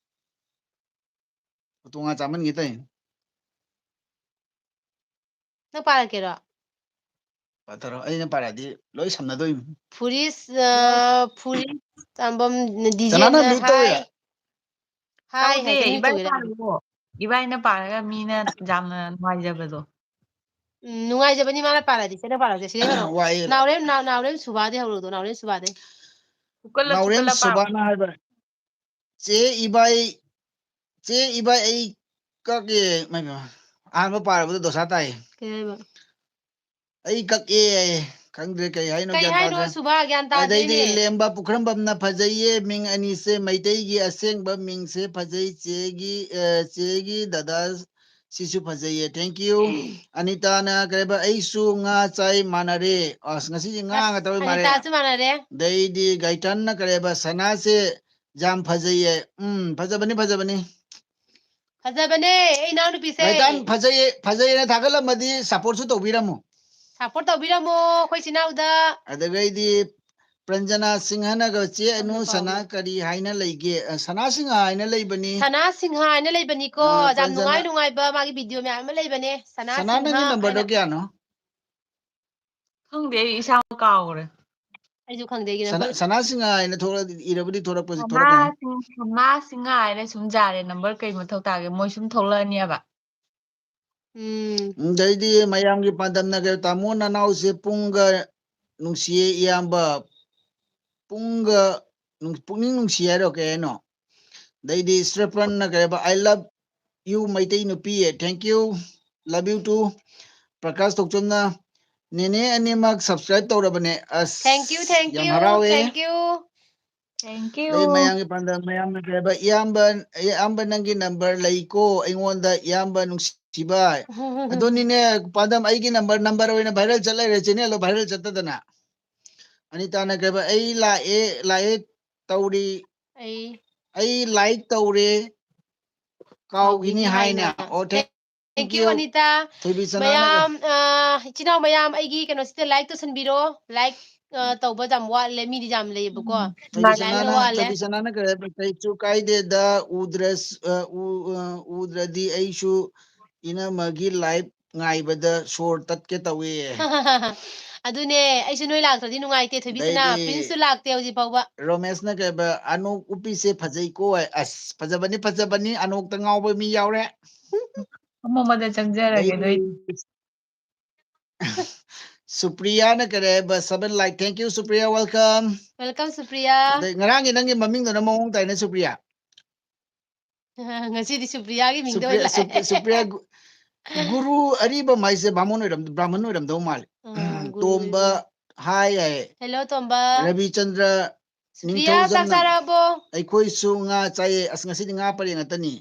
ꯎꯇꯣꯡ ꯉꯥ ꯆꯥꯃꯟꯒꯦ ꯇꯧꯏ꯫ ꯅꯪ ꯄꯥꯔꯛꯀꯦꯔꯣ? ꯄꯥꯊꯔꯣ꯫ ꯑꯩꯅ ꯄꯥꯔꯛꯑꯗꯤ ꯂꯣꯏ ꯁꯝꯅꯗꯣꯏꯅꯤ꯫ ꯐꯨꯔꯤꯁ, ꯑ, ꯐꯨꯔꯤꯁ ꯆꯥꯝꯕꯝ ꯀꯅꯥꯅ ꯗꯤꯖꯦꯟꯅ mute ꯇꯧꯏ? "Hi, hi" ꯇꯧꯗꯦ, ꯍꯥꯏꯗꯤ mute ꯏꯕꯥꯏ ꯇꯧꯒꯦꯔꯥ? ꯄꯥꯔꯛꯑꯣ꯫ ꯏꯕꯥꯏꯅ ꯄꯥꯔꯒ ꯃꯤꯅ ꯌꯥꯝꯅ ꯅꯨꯡꯉꯥꯏꯖꯕꯗꯣ꯫ ꯎꯝ, ꯅꯨꯡꯉꯥꯏꯖꯕꯅꯤ ꯃꯥꯅ ꯄꯥꯔꯗꯤ꯫ ꯁꯤꯗ ꯄꯥꯔꯛꯑꯣꯁꯦ, ꯁꯤꯗꯩ ꯍꯧꯔꯛꯑꯣ꯫ ꯋꯥꯏꯌꯦꯕ꯫ ꯅꯥꯎꯔꯦꯝ, ꯅꯥꯎ-, ꯅꯥꯎꯔꯦꯝ ꯁꯨꯕꯥꯗꯩ ꯍꯧꯔꯛꯑꯣꯗꯣ, ꯅꯥꯎꯔꯦꯝ ꯁꯨꯕꯥꯗꯩ꯫ ꯐꯨꯀꯠꯂ, ꯅꯥꯎꯔꯦꯝ ꯐꯨꯀꯠꯂ ꯄꯥꯕ꯫ ꯁꯨꯕꯥꯅ ꯍꯥꯏꯕ, "ꯆꯦ ꯏꯕꯥꯏ, ꯆꯦ ꯏꯕꯥꯏ ꯑꯩ ꯀꯛꯑꯦ"꯫ ꯏꯃꯥꯏ ꯄꯦꯝꯃ꯫ ꯑꯍꯥꯟꯕ ꯄꯥꯔꯕꯗ ꯗꯣꯁꯥ ꯇꯥꯏ꯫ ꯀꯩ ꯍꯥꯏꯕ? "ꯑꯩ ꯀꯛꯑꯦ" ꯍꯥꯏꯌꯦ꯫ ꯈꯪꯗ꯭ꯔꯦ ꯀꯩ ꯍꯥꯏꯅꯣ, ꯀꯩ ꯒ꯭ꯌꯥꯟ ꯍꯥꯏꯅꯣ ꯇꯥꯗ꯭ꯔꯦ꯫ ꯁꯨꯕꯥ? ꯒ꯭ꯌꯥꯟ ꯑꯗꯩꯗꯤ ꯇꯥꯗ꯭ꯔꯦꯅꯦ꯫ ꯂꯦꯝꯕ ꯄꯨꯈ꯭ꯔꯝꯕꯝꯅ "ꯐꯖꯩꯌꯦ ꯃꯤꯡ ꯑꯅꯤꯁꯦ, ꯃꯩꯇꯩꯒꯤ ꯑꯁꯦꯡꯕ ꯃꯤꯡꯁꯦ ꯐꯖꯩ, ꯆꯦꯒꯤ, ꯑ, ꯆꯦꯒꯤ ꯗꯗꯥ ꯁꯤꯁꯨ ꯐꯖꯩꯌꯦ, thank you"꯫ ꯑꯅꯤꯇꯥꯅ ꯀꯔꯤꯕ, "ꯑꯩꯁꯨ ꯉꯥ ꯆꯥꯏ, ꯃꯥꯟꯅꯔꯦ"꯫ ꯑꯁ, ꯉꯁꯤꯗꯤ ꯉꯥ ꯑꯁ, ꯉꯥꯛꯇ ꯑꯣꯏ ꯃꯥꯜꯂꯦ꯫ ꯑꯅꯤꯇꯥꯁꯨ ꯃꯥꯟꯅꯔꯦ꯫ ꯑꯗꯩꯗꯤ ꯒꯥꯏꯇꯟꯅ ꯀꯔꯤꯕ, "ꯁꯅꯥꯁꯦ ꯌꯥꯝ ꯐꯖꯩꯌꯦ"꯫ ꯎꯝ, ꯐꯖꯕꯅꯤ, ꯐꯖꯕꯅꯤ꯫ ꯐꯖꯕꯅꯦ, ꯑꯩ ꯏꯅꯥꯎꯅꯨꯄꯤꯁꯦ꯫ ꯒꯥꯏꯇꯟ, ꯐꯖꯩꯌꯦ, ꯐꯖꯩꯌꯦꯅ ꯊꯥꯒꯠꯂꯝꯃꯗꯤ supportꯁꯨ ꯇꯧꯕꯤꯔꯝꯃꯨ꯫ Support ꯇꯧꯕꯤꯔꯝꯃꯣ ꯑꯩꯈꯣꯏ ꯏꯆꯤꯟ ꯏꯅꯥꯎꯗ꯫ ꯑꯗꯨꯗꯒꯩꯗꯤ ꯄ꯭ꯔꯟꯖꯅꯥ ꯁꯤꯡꯍꯅꯒ, "ꯆꯦ ꯑꯅꯨ, ꯁꯅꯥ ꯀꯔꯤ ꯍꯥꯏꯅ ꯂꯩꯒꯦ?" ꯑ, ꯁꯅꯥ ꯁꯤꯡꯍ ꯍꯥꯏꯅ ꯂꯩꯕꯅꯤ꯫ ꯁꯅꯥ ꯁꯤꯡꯍ ꯍꯥꯏꯅ ꯂꯩꯕꯅꯤꯀꯣ꯫ ꯑ, ꯌꯥꯝ ꯅꯨꯡꯉꯥꯏ ꯄ꯭ꯔꯟꯖꯅꯥ꯫ ꯅꯨꯡꯉꯥꯏꯕ ꯃꯥꯒꯤ video ꯃꯌꯥꯝ ꯑꯃ ꯂꯩꯕꯅꯦ꯫ ꯁꯅꯥ ꯁꯅꯥ, ꯅꯪꯒꯤ ꯁꯤꯡꯍ numberꯗꯣ ꯍꯥꯏꯅ꯫ ꯀꯌꯥꯅꯣ? ꯈꯪꯗꯦ, ꯑꯩ ꯏꯁꯥꯃꯛ ꯀꯥꯎꯈ꯭ꯔꯦ꯫ ꯑꯩꯁꯨ ꯈꯪꯗꯦ ꯑꯩꯒꯤ ꯁꯅꯥ, number꯫ ꯁꯅꯥ ꯁꯤꯡꯍ ꯍꯥꯏꯅ ꯊꯣꯛꯂꯛꯑꯗꯤ ꯏꯔꯕꯨꯗꯤ ꯊꯣꯛꯂꯛꯄꯁꯤ ꯊꯣꯛꯂꯛꯀꯅꯤ꯫ ꯁꯅꯥ ꯁꯤꯡ-, ꯁꯅꯥ ꯁꯤꯡꯍ ꯍꯥꯏꯔꯦ ꯁꯨꯝ ꯌꯥꯔꯦ, number ꯀꯩ ꯃꯊꯧ ꯇꯥꯒꯦ? ꯃꯣꯏ ꯁꯨꯝ ꯊꯣꯛꯂꯛꯑꯅꯦꯕ꯫ ꯎꯝ꯫ ꯑꯗꯩꯗꯤ ꯃꯌꯥꯝꯒꯤ ꯄꯥꯟꯗꯝꯅ ꯀꯩ, ꯇꯥꯃꯣ ꯅꯅꯥꯎꯁꯦ ꯄꯨꯡꯒ ꯅꯨꯡꯁꯤꯌꯦ ꯏꯌꯥꯝꯕ, ꯄꯨꯡꯒ ꯅꯨꯡ-, ꯄꯨꯛꯅꯤꯡ ꯅꯨꯡꯁꯤ ꯍꯥꯏꯔꯣ, ꯀꯩ ꯍꯥꯏꯅꯣ? ꯑꯗꯩꯗꯤ ꯁ꯭ꯔꯦꯄꯟꯅ ꯀꯩ ꯍꯥꯏꯕ, "I love you ꯃꯩꯇꯩ ꯅꯨꯄꯤ", thank you, love you too꯫ Prakash ꯊꯣꯛꯆꯣꯝꯅ, "ꯅꯦꯅꯦ ꯑꯅꯤꯃꯛ subscribe ꯇꯧꯔꯕꯅꯦ", ꯑꯁ, Thank you, thank ꯌꯥꯝ you, ꯍꯔꯥꯎꯋꯦ꯫ thank you꯫ Thank you. ꯑꯗꯩ ꯃꯌꯥꯝꯒꯤ ꯄꯥꯟꯗꯝ, ꯃꯌꯥꯝꯅ ꯀꯩ ꯍꯥꯏꯕ, "ꯏꯌꯥꯝꯕ, ꯏꯌꯥꯝꯕ ꯅꯪꯒꯤ number ꯂꯩꯀꯣ ꯑꯩꯉꯣꯟꯗ, ꯏꯌꯥꯝꯕ ꯅꯨꯡꯁꯤꯕ"꯫ ꯑꯗꯨꯅꯤꯅꯦ, ꯄꯥꯟꯗꯝ, ꯑꯩꯒꯤ number, number ꯑꯣꯏꯅ viral ꯆꯠ ꯂꯩꯔꯦ, channelꯗꯣ viral ꯆꯠꯇꯗꯅ꯫ ꯑꯅꯤꯇꯥꯅ ꯀꯩ ꯍꯥꯏꯕ, "ꯑꯩ ꯂꯥꯛꯑꯦ, ꯂꯥꯛꯑꯦ ꯇꯧꯔꯤ, ꯑꯩ ꯑꯩ like ꯇꯧꯔꯦ, ꯀꯥꯎꯈꯤꯅꯤ ꯍꯥꯏꯅ"꯫ ꯑꯣ, thank Thank you, you꯫ Anita. ꯊꯣꯏꯕꯤ ꯁꯅꯥꯅ ꯃꯌꯥꯝ, ꯑ, ꯏꯆꯤꯟ ꯏꯅꯥꯎ ꯃꯌꯥꯝ, ꯑꯩꯒꯤ ꯀꯩꯅꯣꯁꯤꯗ like ꯇꯧꯁꯟꯕꯤꯔꯣ꯫ Like, ꯑ, ꯇꯧꯕ ꯌꯥꯝ ꯋꯥꯠꯂꯦ, ꯃꯤꯗꯤ ꯌꯥꯝ ꯂꯩꯌꯦꯕꯀꯣ꯫ ꯊꯣꯏꯕꯤ Like ꯅ ꯁꯅꯥꯅ, ꯋꯥꯠꯂꯦ꯫ ꯊꯣꯏꯕꯤ ꯁꯅꯥꯅ ꯀꯩ ꯍꯥꯏꯕ, "ꯀꯩꯁꯨ ꯀꯥꯏꯗꯦꯗ, ꯎꯗ꯭ꯔꯁ-, ꯑ, ꯎ-, ꯑ, ꯎꯗ꯭ꯔꯗꯤ ꯑꯩꯁꯨ ꯏꯅꯝꯃꯒꯤ live ꯉꯥꯏꯕꯗ ꯁꯣꯔ ꯇꯠꯀꯦ ꯇꯧꯋꯦ"꯫ ꯑꯗꯨꯅꯦ, ꯑꯩꯁꯨ ꯅꯣꯏ ꯂꯥꯛꯇ꯭ꯔꯗꯤ ꯅꯨꯡꯉꯥꯏꯇꯦ, ꯊꯣꯏꯕꯤ ꯁꯅꯥ꯫ ꯑꯗꯩꯗꯤ Princeꯁꯨ ꯂꯥꯛꯇꯦ ꯍꯧꯖꯤꯛ ꯐꯥꯎꯕ꯫ ꯔꯣꯃꯦꯁꯅ ꯀꯩ ꯍꯥꯏꯕ, "ꯑꯅꯣꯛ ꯎꯞꯄꯤꯁꯦ ꯐꯖꯩꯀꯣ" ꯍꯥꯏ꯫ ꯑꯁ, ꯐꯖꯕꯅꯤ, ꯐꯖꯕꯅꯤ, ꯑꯅꯣꯛꯇ ꯉꯥꯎꯕ ꯃꯤ ꯌꯥꯎꯔꯦ꯫ ꯑꯃꯃꯗ ꯆꯪꯖꯔꯒꯦ ꯑꯗꯩꯗꯤ ꯑꯗꯨꯑꯣꯏꯗꯤ꯫ ꯁꯨꯄ꯭ꯔꯤꯌꯥꯅ ꯀꯔꯤ ꯍꯥꯏꯕ? Seven like. Thank you, Supriya, welcome. Welcome, Supriya. ꯑꯗꯩ ꯉꯔꯥꯡꯒꯤ ꯅꯪꯒꯤ ꯃꯃꯤꯡꯗꯨꯅ ꯃꯑꯣꯡ ꯇꯥꯏꯅꯦ, ꯁꯨꯄ꯭ꯔꯤꯌꯥ꯫ ꯉꯁꯤꯗꯤ ꯁꯨꯄ꯭ꯔꯤꯌꯥꯒꯤ ꯃꯤꯡꯗ ꯁꯨꯄ꯭ꯔꯤꯌꯥ, ꯑꯣꯏꯅ ꯂꯥꯛꯑꯦ꯫ ꯁꯨꯄ꯭ꯔꯤ-, ꯁꯨꯄ꯭ꯔꯤꯌꯥ ꯒꯨ-, ꯒꯨꯔꯨ ꯑꯔꯤꯕꯝ ꯍꯥꯏꯁꯦ ꯕꯥꯃꯣꯟ ꯑꯣꯏꯔꯝ-, ꯕ꯭ꯔꯥꯍꯃꯟ ꯑꯣꯏꯔꯝꯗꯧ ꯃꯥꯜꯂꯦ꯫ ꯑꯥ, ꯒꯨꯔꯨ ꯇꯣꯝꯕ, ꯑꯣꯏꯕ꯫ ꯍꯥꯏ ꯍꯥꯏ꯫ Hello, ꯇꯣꯝꯕ꯫ ꯔꯕꯤꯆꯟꯗ꯭ꯔ ꯁꯨꯄ꯭ꯔꯤꯌꯥ, ꯆꯥꯛ ꯅꯤꯡꯊꯧꯖꯝꯅ, ꯆꯥꯔꯕꯣ? "ꯑꯩꯈꯣꯏꯁꯨ ꯉꯥ ꯆꯥꯏꯌꯦ"꯫ ꯑꯁ, ꯉꯁꯤꯗꯤ ꯉꯥ ꯄꯔꯦꯡ ꯉꯥꯛꯇꯅꯤ꯫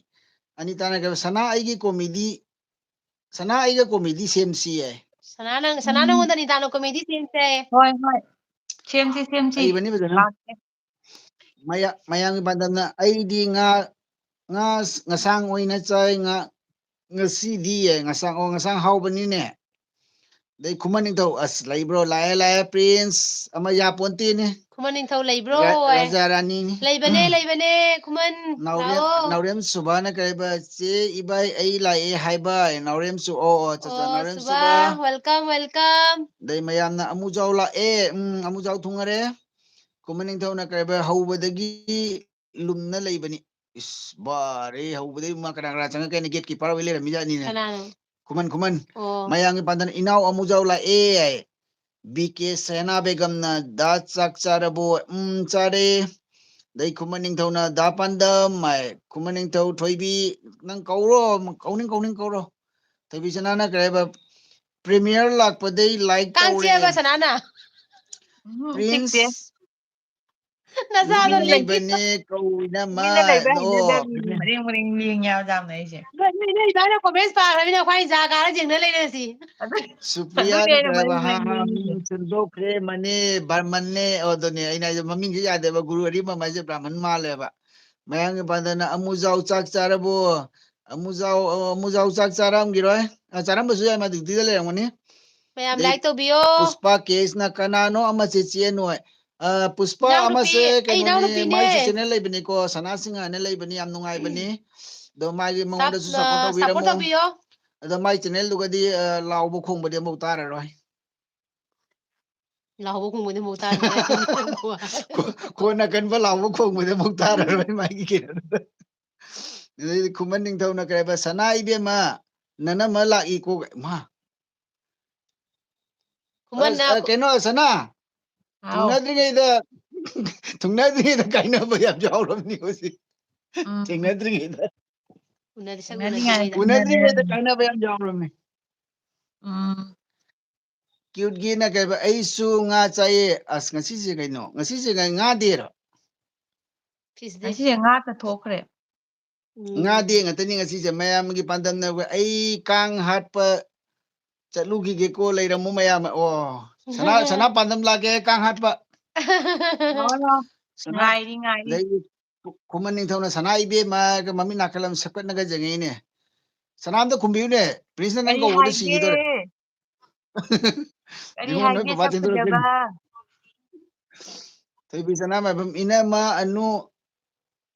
ꯑꯅꯤꯇꯥꯅ ꯀꯩ ꯍꯥꯏꯕ, "ꯁꯅꯥ ꯑꯩꯒꯤ comedy, ꯁꯅꯥ ꯑꯩꯒ comedy ꯁꯦꯝꯁꯤꯌꯦ"꯫ ꯁꯅꯥ ꯅꯪ, ꯁꯅꯥ ꯎꯝ꯫ ꯅꯪꯉꯣꯟꯗ ꯅꯤꯇꯥꯅ comedy ꯁꯦꯝꯁꯦ꯫ ꯍꯣꯏ, ꯍꯣꯏ꯫ ꯁꯦꯝꯁꯤ, ꯁꯦꯝꯁꯤ꯫ ꯍꯩꯕꯅꯤ ꯐꯖꯅ꯫ ꯂꯥꯛꯀꯦ꯫ ꯃꯌꯥ-, ꯃꯌꯥꯝꯒꯤ ꯄꯥꯟꯗꯝꯅ, "ꯑꯩꯗꯤ ꯉꯥ, ꯉꯥ ꯉꯁꯥꯡ ꯑꯣꯏꯅ ꯆꯥꯏ, ꯉꯥ, ꯉꯁꯤꯗꯤ"꯫ ꯉꯁꯥꯡ, ꯑꯣ, ꯉꯁꯥꯡ ꯍꯥꯎꯕꯅꯤꯅꯦ꯫ ꯑꯗꯩ ꯈꯨꯃꯟ ꯅꯤꯡꯊꯧ, ꯑꯁ, ꯂꯩꯕ꯭ꯔꯣ? ꯂꯥꯛꯑꯦ, ꯂꯥꯛꯑꯦ, ꯄ꯭ꯔꯤꯟꯁ ꯑꯃ ꯌꯥꯄꯣꯟꯇꯦꯅꯦ꯫ ꯈꯨꯃꯟ ꯅꯤꯡꯊꯧ ꯂꯩꯕ꯭ꯔꯣ? ꯔꯥ-, ꯑꯦ, ꯔꯥꯖꯥ ꯔꯥꯅꯤꯅꯤ꯫ ꯂꯩꯕꯅꯦ, ꯂꯩꯕꯅꯦ, ꯈꯨꯃꯟ, ꯅꯥꯎꯔꯦꯝ, ꯂꯥꯛꯑꯣ꯫ ꯅꯥꯎꯔꯦꯝ ꯁꯨꯕꯥꯅ ꯀꯔꯤꯕ? "ꯆꯦ ꯏꯕꯥꯏ, ꯑꯩ ꯂꯥꯛꯑꯦ ꯍꯥꯏꯕ", ꯅꯥꯎꯔꯦꯝ ꯁꯨ-, ꯑꯣ, ꯑꯣ, ꯑꯠꯆꯥ, ꯑꯠꯆꯥ, ꯑꯣ, ꯅꯥꯎꯔꯦꯝ ꯁꯨꯕꯥ, ꯁꯨꯕꯥ꯫ welcome, welcome꯫ ꯑꯗꯩ ꯃꯌꯥꯝꯅ "ꯑꯃꯨꯖꯥꯎ ꯂꯥꯛꯑꯦ", ꯎꯝ, "ꯑꯃꯨꯖꯥꯎ ꯊꯨꯡꯉꯔꯦ", ꯈꯨꯃꯟ ꯅꯤꯡꯊꯧꯅ ꯀꯔꯤꯕ? "ꯍꯧꯕꯗꯒꯤ ꯂꯨꯝꯅ ꯂꯩꯕꯅꯤ"꯫ ꯏꯁ, ꯕꯥꯔꯦ, ꯍꯧꯕꯗꯒꯤ ꯃꯥ ꯀꯅꯥ ꯀꯅꯥ ꯆꯪꯉꯛꯀꯦꯅ gate keeper ꯑꯣꯏ ꯂꯩꯔꯝꯃꯤꯖꯥꯠꯅꯤꯅꯦ꯫ ꯀꯅꯥꯅꯣ? ꯈꯨꯃꯟ, ꯈꯨꯃꯟ꯫ ꯑꯣ꯫ ꯃꯌꯥꯝꯒꯤ ꯄꯥꯟꯗꯝ, "ꯏꯅꯥꯎ ꯑꯃꯨꯖꯥꯎ ꯂꯥꯛꯑꯦ" ꯍꯥꯏ꯫ ꯕꯤ ꯀꯦ ꯁꯦꯅꯥ ꯕꯦꯒꯝꯅ, "ꯗꯥ ꯆꯥꯛ ꯆꯥꯔꯕꯣ?" "ꯎꯝ, ꯆꯥꯔꯦ"꯫ ꯑꯗꯩ ꯈꯨꯃꯟ ꯅꯤꯡꯊꯧꯅ, "ꯗꯥ ꯄꯥꯟꯗꯝ" ꯍꯥꯏ꯫ ꯈꯨꯃꯟ ꯅꯤꯡꯊꯧ ꯊꯣꯏꯕꯤ, "ꯅꯪ ꯀꯧꯔꯣ, ꯀꯧꯅꯤꯡ ꯀꯧꯅꯤꯡ ꯀꯧꯔꯣ"꯫ ꯊꯣꯏꯕꯤ ꯁꯅꯥꯅ ꯀꯔꯤ ꯍꯥꯏꯕ? "Premier ꯂꯥꯛꯄꯗꯩ like ꯀꯥꯡ ꯇꯧꯔꯦ"꯫ ꯆꯤꯛꯑꯕ ꯁꯅꯥꯅ? ꯎꯝ, ꯄ꯭ꯔꯤꯟꯁ꯫ ꯆꯤꯛꯇꯦ꯫ ꯅꯆꯥꯗꯣ ꯇꯨꯃꯤꯟꯅ ꯂꯦꯡ-, ꯂꯩꯕꯅꯦ, ꯀꯧꯏꯅ ꯑꯃ, ꯇꯨꯃꯤꯟꯅ ꯂꯩꯕ ꯅꯣ, ꯍꯩꯅꯗꯕꯤ, ꯄ꯭ꯔꯤꯟꯁ꯫ ꯃꯔꯦꯡ ꯃꯔꯦꯡ ꯂꯦꯡꯉꯦ ꯍꯥꯏꯕ ꯖꯥꯠꯅꯦ ꯑꯩꯁꯦ꯫ ꯅꯣꯏ, ꯅꯣꯏ, ꯅꯣꯏ ꯏꯕꯥꯅ comments ꯄꯥꯈ꯭ꯔꯕꯅꯤꯅ ꯑꯩꯈꯣꯏ ꯖꯥ ꯀꯥꯔ ꯌꯦꯡꯅ ꯂꯩꯔꯦ ꯁꯤ꯫ ꯑꯗꯨ, ꯁꯨꯄ꯭ꯔꯤꯌꯥꯅ ꯑꯗꯨꯅꯦ ꯑꯩꯅ ꯀꯔꯤ ꯍꯥꯏꯕ? ꯃꯔꯦꯡ "ꯍꯥ ꯃꯔꯦꯡ ꯍꯥ, ꯂꯦꯡꯉꯤꯁꯦ꯫ ꯃꯤꯡ ꯁꯦꯝꯗꯣꯛꯈ꯭ꯔꯦ, ꯃꯅꯦ, ꯕ꯭ꯔꯥꯍꯃꯟꯅꯦ"꯫ ꯑꯣ, ꯑꯗꯨꯅꯦ ꯑꯩꯅ ꯍꯥꯏꯁꯦ, ꯃꯃꯤꯡꯁꯦ ꯌꯥꯗꯦꯕ, ꯒꯨꯔꯨ ꯑꯔꯤꯕꯝ ꯍꯥꯏꯁꯦ ꯕ꯭ꯔꯥꯍꯃꯟ ꯃꯥꯜꯂꯦꯕ꯫ ꯃꯌꯥꯝꯒꯤ ꯄꯥꯟꯗꯝꯅ "ꯑꯃꯨꯖꯥꯎ ꯆꯥꯛ ꯆꯥꯔꯕꯣ?" ꯑꯃꯨꯖꯥꯎ, ꯑ, ꯑꯃꯨꯖꯥꯎ ꯆꯥꯛ ꯆꯥꯔꯝꯈꯤꯔꯣꯏ꯫ ꯑ, ꯆꯥꯔꯝꯕꯁꯨ ꯌꯥꯏ, ꯃꯥ duty ꯗ ꯂꯩꯔꯝꯒꯅꯤ꯫ ꯃꯌꯥꯝ ꯑꯗꯩ like ꯇꯧꯕꯤꯌꯣ꯫ ꯄꯨꯁꯄꯥ ꯀꯦꯁꯅ "ꯀꯅꯥꯅꯣ ꯑꯃ ꯆꯦ ꯆꯦ ꯅꯣꯏ?" ꯑ, ꯄꯨꯁꯄꯥ ꯏꯅꯥꯎꯅꯨꯄꯤꯅꯦ, ꯑꯃꯁꯦ ꯑꯩ ꯀꯩꯅꯣꯅꯦ, ꯏꯅꯥꯎꯅꯨꯄꯤꯅꯦ꯫ ꯃꯥꯏꯁꯨ channel ꯂꯩꯕꯅꯤꯀꯣ, ꯁꯅꯥ ꯁꯤꯡꯍꯥꯅ ꯂꯩꯕꯅꯤ, ꯌꯥꯝ ꯅꯨꯡꯉꯥꯏꯕꯅꯤ꯫ ꯑꯗꯣ ꯃꯥꯒꯤ ꯃꯉꯣꯟꯗꯁꯨ ꯁꯞ-, support ꯑ, support ꯇꯧꯕꯤꯔꯝꯃꯣ꯫ ꯇꯧꯕꯤꯌꯣ꯫ ꯑꯗꯣ ꯃꯥꯏ channel ꯗꯨꯒꯗꯤ, ꯑ, ꯂꯥꯎꯕ ꯈꯣꯡꯕꯗꯤ ꯑꯃꯐꯥꯎ ꯇꯥꯔꯔꯣꯏ꯫ ꯂꯥꯎꯕ ꯈꯣꯡꯕꯗꯤ ꯑꯃꯐꯥꯎ ꯇꯥꯔꯔꯣꯏ꯫ ꯈꯣ-, ꯈꯣꯟ ꯑꯀꯟꯕ ꯂꯥꯎꯕ ꯈꯣꯡꯕꯗꯤ ꯑꯃꯐꯥꯎ ꯇꯥꯔꯔꯣꯏ ꯃꯥꯒꯤ ꯀꯩꯅꯣꯗꯨꯗ꯫ ꯑꯗꯩꯗꯤ ꯈꯨꯃꯟ ꯅꯤꯡꯊꯧꯅ ꯀꯔꯤ ꯍꯥꯏꯕ? "ꯁꯅꯥ ꯏꯕꯦꯝꯃ, ꯅꯅꯝꯃ ꯂꯥꯛꯏꯀꯣ", ꯃꯥ꯫ ꯈꯨꯃꯟꯅ ꯑꯁ, ꯑ, ꯀꯩꯅꯣ, ꯁꯅꯥ, ꯍꯥꯎ꯫ ꯊꯨꯡꯅꯗ꯭ꯔꯤꯉꯩꯗ, ꯊꯨꯡꯅꯗ꯭ꯔꯤꯉꯩꯗ ꯀꯥꯏꯅꯕ ꯌꯥꯝ ꯌꯥꯎꯔꯕꯅꯤ ꯍꯧꯖꯤꯛ꯫ ꯎꯝ꯫ ꯊꯦꯡꯅꯗ꯭ꯔꯤꯉꯩꯗ꯫ ꯎꯅꯗꯤ-, ꯁꯛ ꯊꯦꯡꯅꯗ꯭ꯔꯤꯉꯩꯗ ꯎꯅꯗ꯭ꯔꯤꯉꯩꯗ꯫ ꯀꯥꯏꯅꯕ ꯌꯥꯝ ꯌꯥꯎꯔꯕꯅꯤ꯫ ꯎꯝ꯫ Cute ꯒꯤꯅ ꯀꯩꯕ? "ꯑꯩꯁꯨ ꯉꯥ ꯆꯥꯏꯌꯦ"꯫ ꯑꯁ, ꯉꯁꯤꯁꯦ ꯀꯩꯅꯣ? ꯉꯁꯤꯁꯦ ꯉꯥ, ꯉꯥ day ꯔꯣ? Fish day꯫ ꯉꯁꯤꯁꯦ ꯉꯥ ꯆꯠꯊꯣꯛꯈ꯭ꯔꯦ꯫ ꯎꯝ꯫ ꯉꯥ day ꯉꯥꯛꯇꯅꯤ ꯉꯁꯤꯁꯦ꯫ ꯃꯌꯥꯝꯒꯤ ꯄꯥꯟꯗꯝꯅ ꯑꯩ ꯀꯥꯡ ꯍꯥꯠꯄ ꯆꯠꯂꯨꯈꯤꯒꯦꯀꯣ, ꯂꯩꯔꯝꯃꯨ ꯃꯌꯥꯝ꯫ ꯑꯣ, ꯁꯅꯥ, ꯁꯅꯥ ꯄꯥꯟꯗꯝ ꯂꯥꯛꯀꯦ, ꯀꯥꯡ ꯍꯥꯠꯄ꯫ ꯂꯥꯛꯑꯣ, ꯂꯥꯛꯑꯣ꯫ ꯁꯅꯥ, ꯉꯥꯏꯔꯤ, ꯉꯥꯏꯔꯤ꯫ ꯑꯗꯩ ꯈꯨ-, ꯈꯨꯃꯟ ꯅꯤꯡꯊꯧꯅ "ꯁꯅꯥ ꯏꯕꯦꯝꯃ" ꯍꯥꯏꯔꯒ ꯃꯃꯤꯠ ꯅꯥꯀꯜ ꯑꯃ ꯁꯦꯞꯀꯠꯅꯒ ꯌꯦꯡꯉꯛꯏꯅꯦ꯫ ꯁꯅꯥ ꯑꯝꯇ ꯈꯨꯝꯕꯤꯌꯨꯅꯦ, ꯄ꯭ꯔꯤꯟꯁꯅ ꯅꯪ ꯀꯔꯤ ꯀꯧꯕꯗ ꯍꯥꯏꯒꯦ? ꯁꯤꯒꯦ ꯇꯧꯔꯦ꯫ ꯀꯔꯤ ꯅꯤꯉꯣꯜ ꯅꯣꯏ ꯍꯥꯏꯒꯦ, ꯕꯕꯥ ꯁꯛ ꯊꯤꯟꯗꯣꯔꯛꯈꯤꯅꯤ꯫ ꯐꯖꯕ? ꯊꯣꯏꯕꯤ ꯁꯅꯥꯃꯥꯏꯕꯝ, ꯏꯅꯝꯃ ꯑꯅꯨ,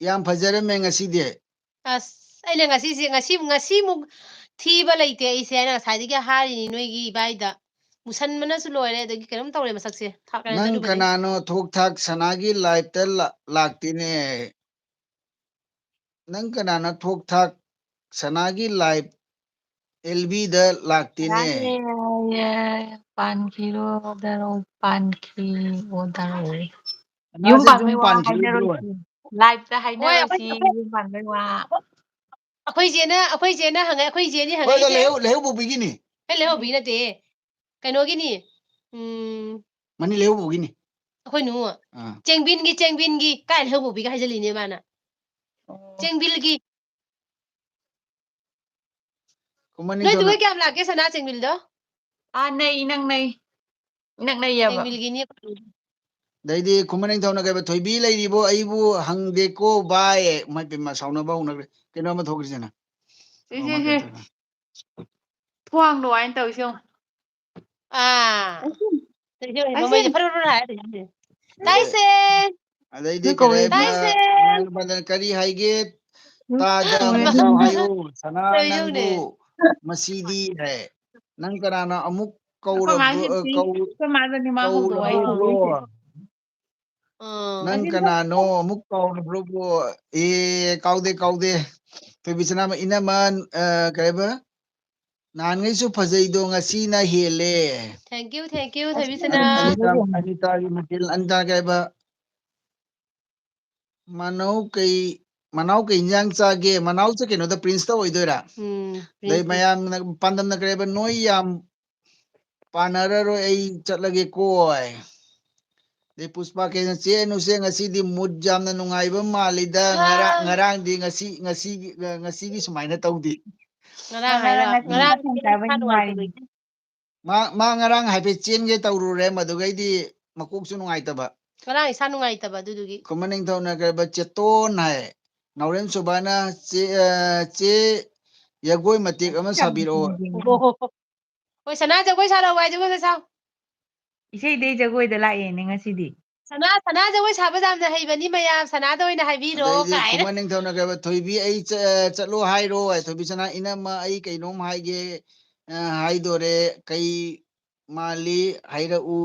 ꯌꯥꯝ ꯐꯖꯔꯝꯃꯦ ꯉꯁꯤꯗꯤ꯫ ꯑꯁ, ꯑꯩꯅ ꯉꯁꯤꯁꯦ, ꯉꯁꯤ, ꯉꯁꯤꯃꯨꯛ ꯊꯤꯕ ꯂꯩꯇꯦ ꯑꯩꯁꯦ, ꯑꯩꯅ ꯉꯁꯥꯏꯗꯒꯤ ꯍꯥꯏꯔꯤꯅꯤ ꯅꯣꯏꯒꯤ ꯏꯕꯥꯏꯗ꯫ ꯃꯨꯁꯟꯕꯅꯁꯨ ꯂꯣꯏꯔꯦ, ꯑꯗꯒꯤ ꯀꯩꯅꯣꯝ ꯇꯧꯔꯦ ꯃꯁꯛꯁꯦ꯫ ꯊꯥꯛ ꯀꯩꯅꯣ ꯅꯪ ꯆꯠꯂꯨꯕꯗꯒꯤ꯫ ꯀꯅꯥꯅꯣ ꯊꯣꯛ ꯊꯥꯛ ꯁꯅꯥꯒꯤ live ꯇ ꯂꯥ-, ꯂꯥꯛꯇꯦꯅꯦ? ꯅꯪ ꯀꯅꯥꯅꯣ ꯊꯣꯛ ꯊꯥꯛ ꯁꯅꯥꯒꯤ live L B ꯗ ꯂꯥꯛꯇꯦꯅꯦ? ꯌꯥꯔꯦ, ꯄꯥꯟꯈꯤꯔꯣ, ꯗꯥꯔꯣ, ꯄꯥꯟꯈꯤ, ꯑꯣ, ꯗꯥꯔꯣ꯫ ꯌꯨꯝ ꯁꯅꯥꯁꯦ ꯄꯥꯟꯕꯩ ꯌꯨꯝ ꯋꯥ ꯄꯥꯟꯈꯤꯔꯣꯏꯗ꯭ꯔꯣ? ꯍꯥꯏꯅꯔꯣꯏꯁꯤ꯫ Live ꯇ ꯍꯣꯏ, ꯑꯩꯈꯣꯏ, ꯍꯥꯏꯅꯔꯣꯏꯁꯤ, ꯑꯩꯈꯣꯏ, ꯌꯨꯝ ꯄꯥꯟꯕꯩ ꯋꯥ꯫ ꯑꯩꯈꯣꯏ ꯆꯦꯅ, ꯑꯩꯈꯣꯏ ꯆꯦꯅ ꯍꯪꯉꯦ, ꯑꯩꯈꯣꯏ ꯆꯦꯅꯤ ꯍꯣꯏ, ꯑꯗꯣ ꯍꯪꯉꯛꯏꯁꯦ꯫ ꯂꯩꯍꯧ-, ꯂꯩꯍꯧ ꯄꯨꯕꯤꯒꯤꯅꯤ꯫ ꯑꯦ, ꯂꯩꯍꯧꯕꯤ ꯅꯠꯇꯦ꯫ ꯀꯩꯅꯣꯒꯤꯅꯤ꯫ ꯎꯝ꯫ ꯃꯅꯤ ꯂꯩꯍꯧ ꯄꯨꯕꯤꯒꯤꯅꯤ꯫ ꯑꯩꯈꯣꯏ ꯅꯨ꯫ ꯑꯥ꯫ ꯆꯦꯡꯕꯤꯟꯒꯤ, ꯆꯦꯡꯕꯤꯟꯒꯤ꯫ ꯀꯥꯏ ꯂꯩꯍꯧ ꯄꯨꯕꯤꯒ ꯍꯥꯏꯖꯜꯂꯤꯅꯦ ꯃꯥꯅ꯫ ꯑꯣ꯫ ꯆꯦꯡꯕꯤꯜꯒꯤ꯫ ꯈꯨꯃꯟ ꯅꯣꯏ ꯅꯤꯡꯊꯧꯅ ꯇꯨꯍꯣꯏ ꯀꯌꯥꯝ ꯂꯥꯛꯀꯦ ꯁꯅꯥ ꯆꯦꯡꯕꯤꯜꯗꯣ? ꯑꯥ, ꯅꯩ, ꯏꯅꯛ ꯅꯩ꯫ ꯏꯅꯛ ꯅꯩꯌꯦꯕ꯫ ꯆꯦꯡꯕꯤꯜꯒꯤꯅꯤ꯫ ꯑꯗꯩꯗꯤ ꯈꯨꯃꯟ ꯅꯤꯡꯊꯧꯅ ꯀꯩꯕ, "ꯊꯣꯏꯕꯤ ꯂꯩꯔꯤꯕꯣ? ꯑꯩꯕꯨ ꯍꯪꯗꯦꯀꯣ ꯚꯥꯏ"꯫ ꯃꯥꯏ ꯄꯦꯝꯃ, ꯁꯥꯎꯅꯕ ꯍꯧꯅꯈ꯭ꯔꯦ꯫ ꯀꯩꯅꯣ ꯑꯃ ꯊꯣꯛꯈ꯭ꯔꯤꯁꯤꯅ꯫ ꯁꯤ, ꯁꯤ, ꯑꯃ ꯁꯤ꯫ ꯀꯩꯅꯣ ꯇꯧꯔꯦ꯫ ꯊꯣꯡꯗꯣ ꯍꯥꯏꯅ ꯇꯧꯔꯤꯁꯦ ꯌꯦꯡꯉꯣ꯫ ꯑꯥ꯫ ꯑꯁꯤ꯫ ꯇꯧꯔꯤꯁꯦ ꯌꯦꯡꯉꯣ, ꯑꯁꯤ꯫ ꯃꯃꯩꯁꯦ ꯐꯔ ꯐꯔ ꯍꯥꯏꯔ ꯇꯧꯔꯤꯁꯦ꯫ ꯑꯗꯩ ꯇꯥꯏꯁꯦ꯫ ꯑꯗꯩꯗꯤ ꯅꯪ ꯀꯧꯔꯦ꯫ ꯀꯔꯤ ꯍꯥꯏꯕ? ꯇꯥꯏꯁꯦ꯫ ꯃꯌꯥꯝ ꯅꯨꯄꯥꯗ ꯀꯔꯤ ꯍꯥꯏꯒꯦ? ꯎꯝ꯫ ꯇꯥꯗ ꯎꯝ꯫ ꯑꯃꯨꯛ ꯇꯥꯎ ꯍꯥꯏꯌꯨ꯫ ꯁꯅꯥ ꯇꯧꯔꯤꯁꯦ ꯅꯪꯕꯨ ꯌꯦꯡꯉꯨꯅꯦ꯫ ꯃꯁꯤꯗꯤ ꯍꯥꯏ꯫ ꯅꯪ ꯀꯅꯥꯅ ꯑꯃꯨꯛ ꯑꯩꯈꯣꯏ ꯀꯧꯔꯕ꯭ꯔꯣ, ꯃꯥꯁꯤ ꯑ, ꯄꯤ-, ꯀꯧ-, ꯑꯩꯈꯣꯏ ꯃꯥꯗꯅꯤ ꯃꯥ ꯍꯧꯗꯣꯛꯑꯣ ꯑꯩ ꯀꯧꯔꯕ꯭ꯔꯣ? ꯍꯧꯗꯣꯛꯑꯣꯏꯁꯦ꯫ ꯑꯥ꯫ ꯅꯪ ꯑꯁꯤ ꯀꯅꯥꯅꯣ ꯑꯃꯨꯛ ꯀꯧꯔꯕ꯭ꯔꯣꯕꯨ? ꯑꯦ, ꯀꯥꯎꯗꯦ, ꯀꯥꯎꯗꯦ꯫ ꯊꯣꯏꯕꯤ ꯁꯅꯥꯃ-, ꯏꯅꯝꯃ, ꯑ, ꯀꯩꯕ? ꯅꯍꯥꯟꯈꯩꯁꯨ ꯐꯖꯩꯗꯣ, ꯉꯁꯤꯅ ꯍꯦꯜꯂꯦ꯫ Thank you, thank you, ꯑꯁ, ꯊꯣꯏꯕꯤ ꯁꯅꯥ꯫ ꯑꯅꯤꯇꯥ, ꯑꯅꯤꯇꯥꯒꯤ ꯃꯊꯦꯜ, ꯑꯅꯤꯇꯥ ꯀꯩꯕ? ꯃꯅꯥꯎ ꯀꯩ, ꯃꯅꯥꯎ ꯀꯩ ꯏꯟꯖꯥꯡ ꯆꯥꯒꯦ? ꯃꯅꯥꯎꯁꯦ ꯀꯩꯅꯣꯗ, ꯄ꯭ꯔꯤꯟꯁꯇ ꯑꯣꯏꯗꯣꯏꯔꯥ? ꯎꯝ, ꯑꯗꯩ ꯄ꯭ꯔꯤꯟꯁꯇ꯫ ꯃꯌꯥꯝꯅ, ꯄꯥꯟꯗꯝꯅ ꯀꯔꯤ ꯍꯥꯏꯕ? "ꯅꯣꯏ ꯌꯥꯝ ꯄꯥꯟꯅꯔꯔꯣꯏ, ꯑꯩ ꯆꯠꯂꯒꯦꯀꯣ" ꯍꯥꯏ꯫ ꯑꯗꯩ ꯄꯨꯁꯄꯥ ꯀꯦꯅ, "ꯆꯦ ꯑꯅꯨꯁꯦ ꯉꯁꯤꯗꯤ mood ꯌꯥꯝꯅ ꯅꯨꯡꯉꯥꯏꯕ ꯃꯥꯜꯂꯤꯗ, ꯉꯔꯥꯡ, ꯑꯥ꯫ ꯉꯔꯥꯡꯗꯤ ꯉꯁꯤ, ꯉꯁꯤꯒꯤ, ꯉꯁꯤꯒꯤ ꯁꯨꯃꯥꯏꯅ ꯇꯧꯗꯦ"꯫ ꯉꯔꯥꯡ ꯃꯥ ꯍꯥꯏꯔꯣ? ꯉꯔꯥꯡ ꯉꯔꯥꯡ ꯉꯁꯤ ꯃꯁꯥ ꯃꯁꯥ ꯅꯨꯡꯉꯥꯏꯇꯕꯒꯤ꯫ ꯅꯨꯡꯉꯥꯏꯇꯕꯒꯤ꯫ ꯃꯥ, ꯃꯥ ꯉꯔꯥꯡ ꯍꯥꯏꯐꯦꯠ ꯆꯦꯟꯒꯦ ꯇꯧꯔꯨꯔꯦ, ꯃꯗꯨꯒꯩꯗꯤ ꯃꯀꯣꯛꯁꯨ ꯅꯨꯡꯉꯥꯏꯇꯕ꯫ ꯉꯔꯥꯡ ꯏꯁꯥ ꯅꯨꯡꯉꯥꯏꯇꯕ ꯑꯗꯨꯗꯨꯒꯤ꯫ ꯈꯨꯃꯟ ꯅꯤꯡꯊꯧꯅ ꯀꯩꯕ ꯆꯦꯇꯣꯟ ꯍꯥꯏ꯫ ꯅꯥꯎꯔꯦꯝ ꯁꯨꯕꯥꯅ ꯆꯦ, ꯑ, ꯆꯦ ꯌꯥꯒꯣꯏ ꯃꯇꯦꯛ ꯑꯃ ꯁꯥꯕꯤꯔꯛꯑꯣ꯫ ꯑꯣ꯫ ꯍꯣꯏ, ꯁꯅꯥ ꯖꯒꯣꯏ ꯁꯥꯔꯛꯑꯣ ꯍꯥꯏꯁꯦ, ꯃꯣꯏ ꯃꯁꯥ꯫ ꯏꯁꯩꯗꯩ ꯖꯒꯣꯏꯗ ꯂꯥꯛꯑꯦꯅꯦ ꯉꯁꯤꯗꯤ꯫ ꯁꯅꯥ, ꯁꯅꯥ ꯖꯒꯣꯏ ꯁꯥꯕ ꯌꯥꯝꯅ ꯍꯩꯕꯅꯤ ꯃꯌꯥꯝ, ꯁꯅꯥꯗ ꯑꯣꯏꯅ ꯍꯥꯏꯕꯤꯔꯣ ꯑꯗꯩꯗꯤ ꯀꯥꯏꯅ꯫ ꯈꯨꯃꯟ ꯅꯤꯡꯊꯧꯅ ꯀꯩꯕ, "ꯊꯣꯏꯕꯤ ꯑꯩ ꯆ-, ꯆꯠꯂꯣ ꯍꯥꯏꯔꯣ?" ꯍꯥꯏ, ꯊꯣꯏꯕꯤ ꯁꯅꯥ, "ꯏꯅꯝꯃ ꯑꯩ ꯀꯩꯅꯣꯝ ꯍꯥꯏꯒꯦ, ꯑ, ꯍꯥꯏꯗꯣꯔꯦ, ꯀꯩ ꯃꯥꯜꯂꯤ ꯍꯥꯏꯔꯛꯎ,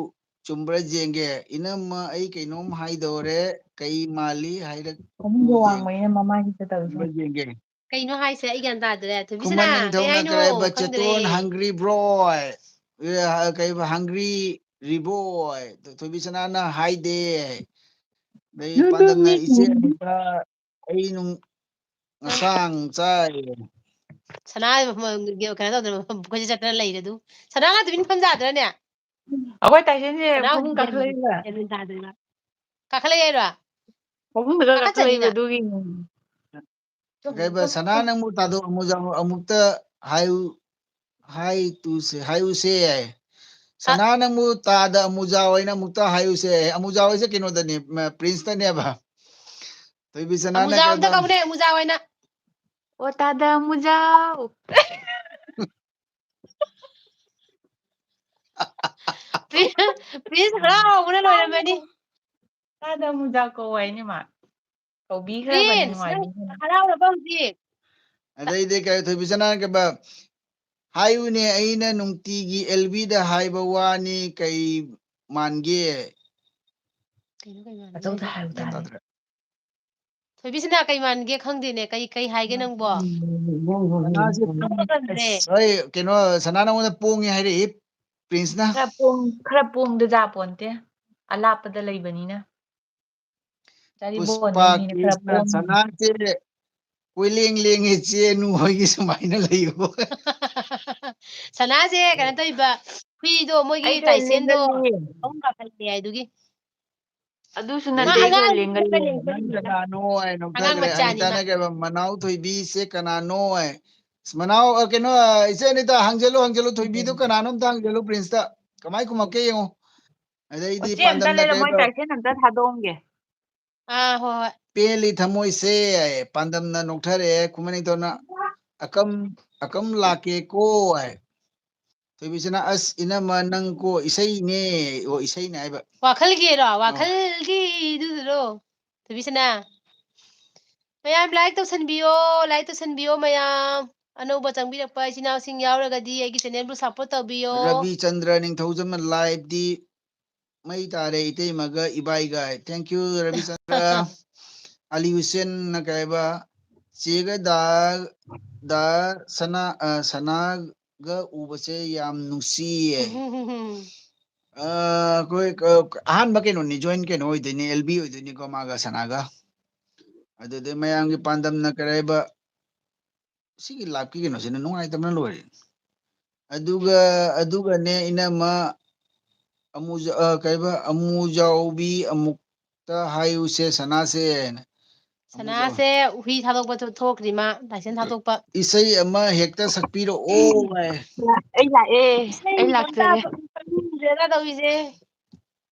ꯆꯨꯝꯕ꯭ꯔꯥ ꯌꯦꯡꯒꯦ, ꯏꯅꯝꯃ ꯑꯩ ꯀꯩꯅꯣꯝ ꯍꯥꯏꯗꯣꯔꯦ, ꯀꯩ ꯃꯥꯜꯂꯤ ꯍꯥꯏꯔꯛꯎ ꯐꯃꯨꯡꯗ ꯌꯦꯡ-, ꯋꯥꯡꯕꯅꯤꯅ ꯃꯃꯥꯏꯁꯤꯗ ꯇꯧꯔꯤꯁꯦ꯫ ꯆꯨꯝꯕ꯭ꯔꯥ ꯌꯦꯡꯒꯦ?" ꯀꯩꯅꯣ ꯍꯥꯏꯁꯦ? ꯑꯩ ꯒ꯭ꯌꯥꯟ ꯇꯥꯗ꯭ꯔꯦ꯫ ꯊꯣꯏꯕꯤ ꯈꯨꯃꯟ ꯁꯅꯥ, ꯀꯩ ꯅꯤꯡꯊꯧꯅ ꯍꯥꯏꯅꯣ? ꯀꯔꯥꯏꯕ, ꯈꯪꯗ꯭ꯔꯦ꯫ "ꯆꯦꯇꯣꯟ hungry boy", ꯑꯦ, ꯀꯩꯕ, "hungry ꯔꯤꯕꯣꯏ", ꯊꯣꯏꯕꯤ ꯁꯅꯥꯅ ꯍꯥꯏꯗꯦ꯫ ꯑꯗꯩ ꯄꯥꯟꯗꯝꯅ, "ꯏꯆꯦ ꯑꯃꯨꯛꯇ ꯑꯩ ꯅꯨꯡ-, ꯉꯁꯥꯡ ꯆꯥꯏ"꯫ ꯁꯅꯥ ꯃ-, ꯃ-, ꯀꯩꯅꯣ ꯇꯧꯗꯅ ꯃꯐꯝ ꯀꯣꯏꯆꯠ ꯆꯠꯇꯅ ꯂꯩꯔꯦ ꯑꯗꯨ꯫ ꯁꯅꯥ ꯉꯥꯛꯇ ꯃꯤꯅ ꯐꯝ ꯌꯥꯗ꯭ꯔꯅꯦ? ꯑꯩꯈꯣꯏ ꯇꯥꯏꯁꯦꯟꯁꯦ ꯁꯅꯥ ꯄꯨꯡ ꯍꯨꯝꯐꯨ ꯀꯥꯈꯠꯂꯛꯏꯕ꯫ ꯒ꯭ꯌꯥꯟ ꯃꯦꯟ ꯇꯥꯗ꯭ꯔꯦꯕ꯫ ꯀꯥꯈꯠꯂꯛꯑꯦ ꯍꯥꯏꯔꯣ? ꯐꯃꯨꯡꯗꯒ ꯀꯥꯈꯠꯂꯛꯏꯕ ꯀꯥꯈꯠꯆꯅꯤꯅ꯫ ꯑꯗꯨꯒꯤꯅꯤ꯫ ꯀꯩꯕ, "ꯁꯅꯥ ꯅꯪꯕꯨ ꯇꯥꯗꯣ ꯑꯃꯨꯖꯥꯎ ꯑꯃꯨꯛꯇ ꯍꯥꯏꯌꯨ, ꯍꯥꯏ ꯇꯨꯁꯦ, ꯍꯥꯏꯌꯨꯁꯦ" ꯍꯥꯏ꯫ ꯑ- "ꯁꯅꯥ ꯅꯪꯕꯨ ꯇꯥꯗ ꯑꯃꯨꯖꯥꯎ ꯍꯥꯏꯅ ꯑꯃꯨꯛꯇ ꯍꯥꯏꯌꯨꯁꯦ"꯫ ꯑꯃꯨꯖꯥꯎ ꯍꯥꯏꯁꯦ ꯀꯩꯅꯣꯗꯅꯦ, ꯃ-, ꯄ꯭ꯔꯤꯟꯁꯇꯅꯦꯕ꯫ ꯊꯣꯏꯕꯤ ꯁꯅꯥꯅ ꯑꯃꯨꯖꯥꯎ ꯑꯝꯇ ꯀꯩꯕ, ꯀꯧꯅꯦ, ꯑꯃꯨꯖꯥꯎ ꯍꯥꯏꯅ꯫ ꯑꯣ, ꯇꯥꯗ ꯑꯃꯨꯖꯥꯎ꯫ Prince, prince ꯍꯔꯥꯎꯕꯅ ꯂꯣꯏꯔꯝꯃꯅꯤ꯫ ꯇꯥꯗ ꯑꯃꯨꯖꯥꯎ ꯀꯧ ꯍꯥꯏꯅꯤ ꯃꯥ꯫ ꯀꯧꯕꯤꯈ꯭ꯔꯕꯅꯤ, ꯄ꯭ꯔꯤꯟꯁ, ꯅꯪ ꯅꯨꯡꯉꯥꯏꯕꯤꯈ꯭ꯔꯕꯅꯤ꯫ ꯍꯔꯥꯎꯔꯕ ꯍꯧꯖꯤꯛ? ꯑꯗꯩꯗꯤ ꯀꯩ, ꯊꯣꯏꯕꯤ ꯁꯅꯥꯅ ꯀꯩꯕ, "ꯍꯥꯏꯌꯨꯅꯦ, ꯑꯩꯅ ꯅꯨꯡꯇꯤꯒꯤ ꯑꯦꯜꯕꯤꯗ ꯍꯥꯏꯕ ꯋꯥꯅꯤ, ꯀꯩ ꯃꯥꯟꯒꯦ?" ꯀꯩꯅꯣ ꯀꯩ ꯃꯥꯟꯒꯦ ꯑꯆꯧꯗ ꯍꯥꯏꯁꯦ? ꯍꯥꯏꯌꯨ ꯒ꯭ꯌꯥꯟ ꯇꯥꯔꯦ꯫ ꯇꯥꯗ꯭ꯔꯦ꯫ ꯊꯣꯏꯕꯤꯁꯤꯅ ꯀꯩ ꯃꯥꯟꯒꯦ ꯈꯪꯗꯦꯅꯦ, ꯀꯩ, ꯀꯩ ꯍꯥꯏꯒꯦ ꯅꯪꯕꯣ? ꯁꯅꯥꯁꯦ ꯄꯣꯡ-, ꯈꯪꯗ꯭ꯔꯦ꯫ ꯑꯁ, ꯍꯣꯏ, ꯀꯩꯅꯣ, ꯁꯅꯥ ꯅꯉꯣꯟꯗ ꯄꯣꯡꯉꯦ ꯍꯥꯏꯔꯛꯏ, ꯄ꯭ꯔꯤꯟꯁꯅ꯫ ꯈꯔ ꯄꯣꯡ-, ꯈꯔ ꯄꯣꯡꯗ ꯌꯥꯄꯣꯟꯇꯦ, ꯑꯂꯥꯞꯄꯗ ꯂꯩꯕꯅꯤꯅ꯫ ꯆꯥꯔꯤꯕꯣꯟ ꯄꯨꯁꯄꯥ ꯅꯪꯒꯤꯅ ꯈꯔ ꯀꯦꯁꯅ ꯄꯣꯡꯉꯤ꯫ "ꯁꯅꯥꯁꯦ ꯀꯣꯏꯂꯦꯡ ꯂꯦꯡꯉꯦ ꯆꯦ ꯅꯨ ꯍꯣꯏꯒꯤ ꯁꯨꯃꯥꯏꯅ ꯂꯩꯌꯨ"꯫ ꯁꯅꯥꯁꯦ ꯀꯩꯅꯣ ꯇꯧꯔꯤꯕ, ꯍꯨꯏꯗꯣ ꯃꯣꯏꯒꯤ ꯑꯩꯁꯨ ꯇꯥꯏꯁꯦꯟꯗꯣ ꯂꯦꯡꯒꯜꯂꯤ꯫ ꯑꯍꯨꯝ ꯀꯥꯈꯠꯂꯦ ꯍꯥꯏꯗꯨꯒꯤ꯫ ꯑꯗꯨꯁꯨ ꯃꯥ ꯅꯠꯇꯦ, ꯑꯩꯁꯨ ꯑꯉꯥꯡ ꯂꯦꯡꯒꯜꯂꯤ꯫ ꯂꯦꯡꯒꯜꯂꯤ꯫ "ꯅꯪ ꯀꯅꯥꯅꯣ?" ꯍꯥꯏꯅ ꯑꯉꯥꯡ ꯅꯣꯛꯊꯈ꯭ꯔꯦ꯫ ꯃꯆꯥꯅꯤꯅ꯫ ꯑꯅꯤꯇꯥꯅ ꯀꯩꯕ, "ꯃꯅꯥꯎ ꯊꯣꯏꯕꯤꯁꯦ ꯀꯅꯥꯅꯣ?" ꯍꯥꯏ꯫ ꯑꯁ, ꯃꯅꯥꯎ, ꯑ, ꯀꯩꯅꯣ, ꯑ, ꯏꯆꯦ ꯑꯅꯤꯇꯥ, ꯍꯪꯖꯜꯂꯨ, ꯍꯪꯖꯜꯂꯨ, ꯊꯣꯏꯕꯤꯗꯣ ꯀꯅꯥꯅꯣ ꯑꯝꯇ ꯍꯪꯖꯜꯂꯨ ꯄ꯭ꯔꯤꯟꯁꯇ꯫ ꯀꯃꯥꯏ ꯈꯨꯝꯃꯛꯀꯦ ꯌꯦꯡꯉꯨ꯫ ꯑꯗꯩꯗꯤ ꯑꯣ, ꯆꯦ ꯑꯝꯇ ꯄꯥꯟꯗꯝꯅ ꯂꯩꯔ ꯃꯣꯏ ꯀꯩꯕ, ꯇꯥꯏꯁꯦꯟ ꯑꯝꯇ ꯊꯥꯗꯣꯛꯑꯝꯒꯦ꯫ ꯑꯥ, ꯍꯣꯏ, ꯍꯣꯏ꯫ "ꯄꯦꯜꯂꯤ ꯊꯃꯣꯏꯁꯦ" ꯍꯥꯏꯌꯦ꯫ ꯄꯥꯟꯗꯝꯅ ꯅꯣꯛꯊꯔꯛꯑꯦ꯫ ꯈꯨꯃꯟ ꯅꯤꯡꯊꯧꯅ "ꯑꯀꯝ, ꯑꯀꯝ ꯂꯥꯛꯀꯦꯀꯣ" ꯍꯥꯏ꯫ ꯊꯣꯏꯕꯤꯁꯅꯥ, ꯑꯁ, ꯏꯅꯝꯃ, ꯅꯪ ꯀꯣ ꯏꯁꯩꯅꯦ꯫ ꯑꯣ, ꯏꯁꯩꯅꯦ ꯍꯥꯏꯕ꯫ ꯋꯥꯈꯜꯒꯤꯔꯣ? ꯑꯣ꯫ ꯋꯥꯈꯜꯒꯤꯗꯨꯗꯨꯔꯣ? ꯊꯣꯏꯕꯤꯁꯅꯥ? ꯃꯌꯥꯝ like ꯇꯧꯁꯟꯕꯤꯌꯣ, like ꯇꯧꯁꯟꯕꯤꯌꯣ ꯃꯌꯥꯝ꯫ ꯑꯅꯧꯕ ꯆꯪꯕꯤꯔꯛꯄ ꯏꯆꯤꯟ ꯏꯅꯥꯎꯁꯤꯡ ꯌꯥꯎꯔꯒꯗꯤ ꯑꯩꯒꯤ channelꯕꯨ support ꯇꯧꯕꯤꯌꯣ꯫ ꯔꯕꯤꯆꯟꯗ꯭ꯔ ꯅꯤꯡꯊꯧꯖꯝꯅ liveꯗꯤ ꯃꯩ ꯇꯥꯔꯦ, ꯏꯇꯩꯃꯒ ꯏꯕꯥꯏꯒ꯫ Thank you, ꯔꯕꯤꯆꯟꯗ꯭ꯔ꯫ ꯑꯂꯤ ꯍꯨꯁꯦꯟꯅ ꯀꯩ ꯍꯥꯏꯕ? "ꯆꯦꯒ ꯗꯥ, ꯗꯥ ꯁꯅꯥ, ꯑ, ꯁꯅꯥꯒ ꯎꯕꯁꯦ ꯌꯥꯝ ꯅꯨꯡꯁꯤꯌꯦ"꯫ ꯑ, ꯑꯩꯈꯣꯏ ꯀ-, ꯑꯍꯥꯟꯕ ꯀꯩꯅꯣꯅꯤ, joint ꯀꯩꯅꯣ ꯑꯣꯏꯗꯣꯏꯅꯤ, ꯑꯦꯜ ꯕꯤ ꯑꯣꯏꯗꯣꯏꯅꯤꯀꯣ, ꯃꯥꯒ ꯁꯅꯥꯒ꯫ ꯑꯗꯨꯗꯩ ꯃꯌꯥꯝꯒꯤ ꯄꯥꯟꯗꯝꯅ ꯀꯔꯤ ꯍꯥꯏꯕ? ꯁꯤꯒꯤ liveꯀꯤ ꯀꯩꯅꯣꯁꯤꯅ ꯅꯨꯡꯉꯥꯏꯇꯕꯅ ꯂꯣꯏꯔꯦ꯫ ꯑꯗꯨꯒ, ꯑꯗꯨꯒꯅꯦ, ꯏꯅꯝꯃ ꯑꯃꯨꯖ-, ꯑ, ꯀꯩꯕ, "ꯑꯃꯨꯖꯥꯎꯕꯤ ꯑꯃꯨꯛꯇ ꯍꯥꯏꯌꯨꯁꯦ ꯁꯅꯥꯁꯦꯅ"꯫ ꯑꯃꯨꯖꯥꯎ- ꯁꯅꯥꯁꯦ ꯍꯨꯏ ꯊꯥꯗꯣꯛꯄ ꯊꯣ-, ꯊꯣꯛꯈ꯭ꯔꯤ ꯃꯥ, license ꯊꯥꯗꯣꯛꯄ꯫ "ꯏꯁꯩ ꯑꯃ ꯍꯦꯛꯇ ꯁꯛꯄꯤꯔꯛꯑꯣ" ꯍꯥꯏ꯫ ꯑꯩ ꯂꯥꯛꯑꯦ꯫ ꯑꯩ ꯂꯥꯛꯆꯔꯦ꯫ ꯈꯪꯗ꯭ꯔꯦꯗ ꯇꯧꯔꯤꯁꯦ꯫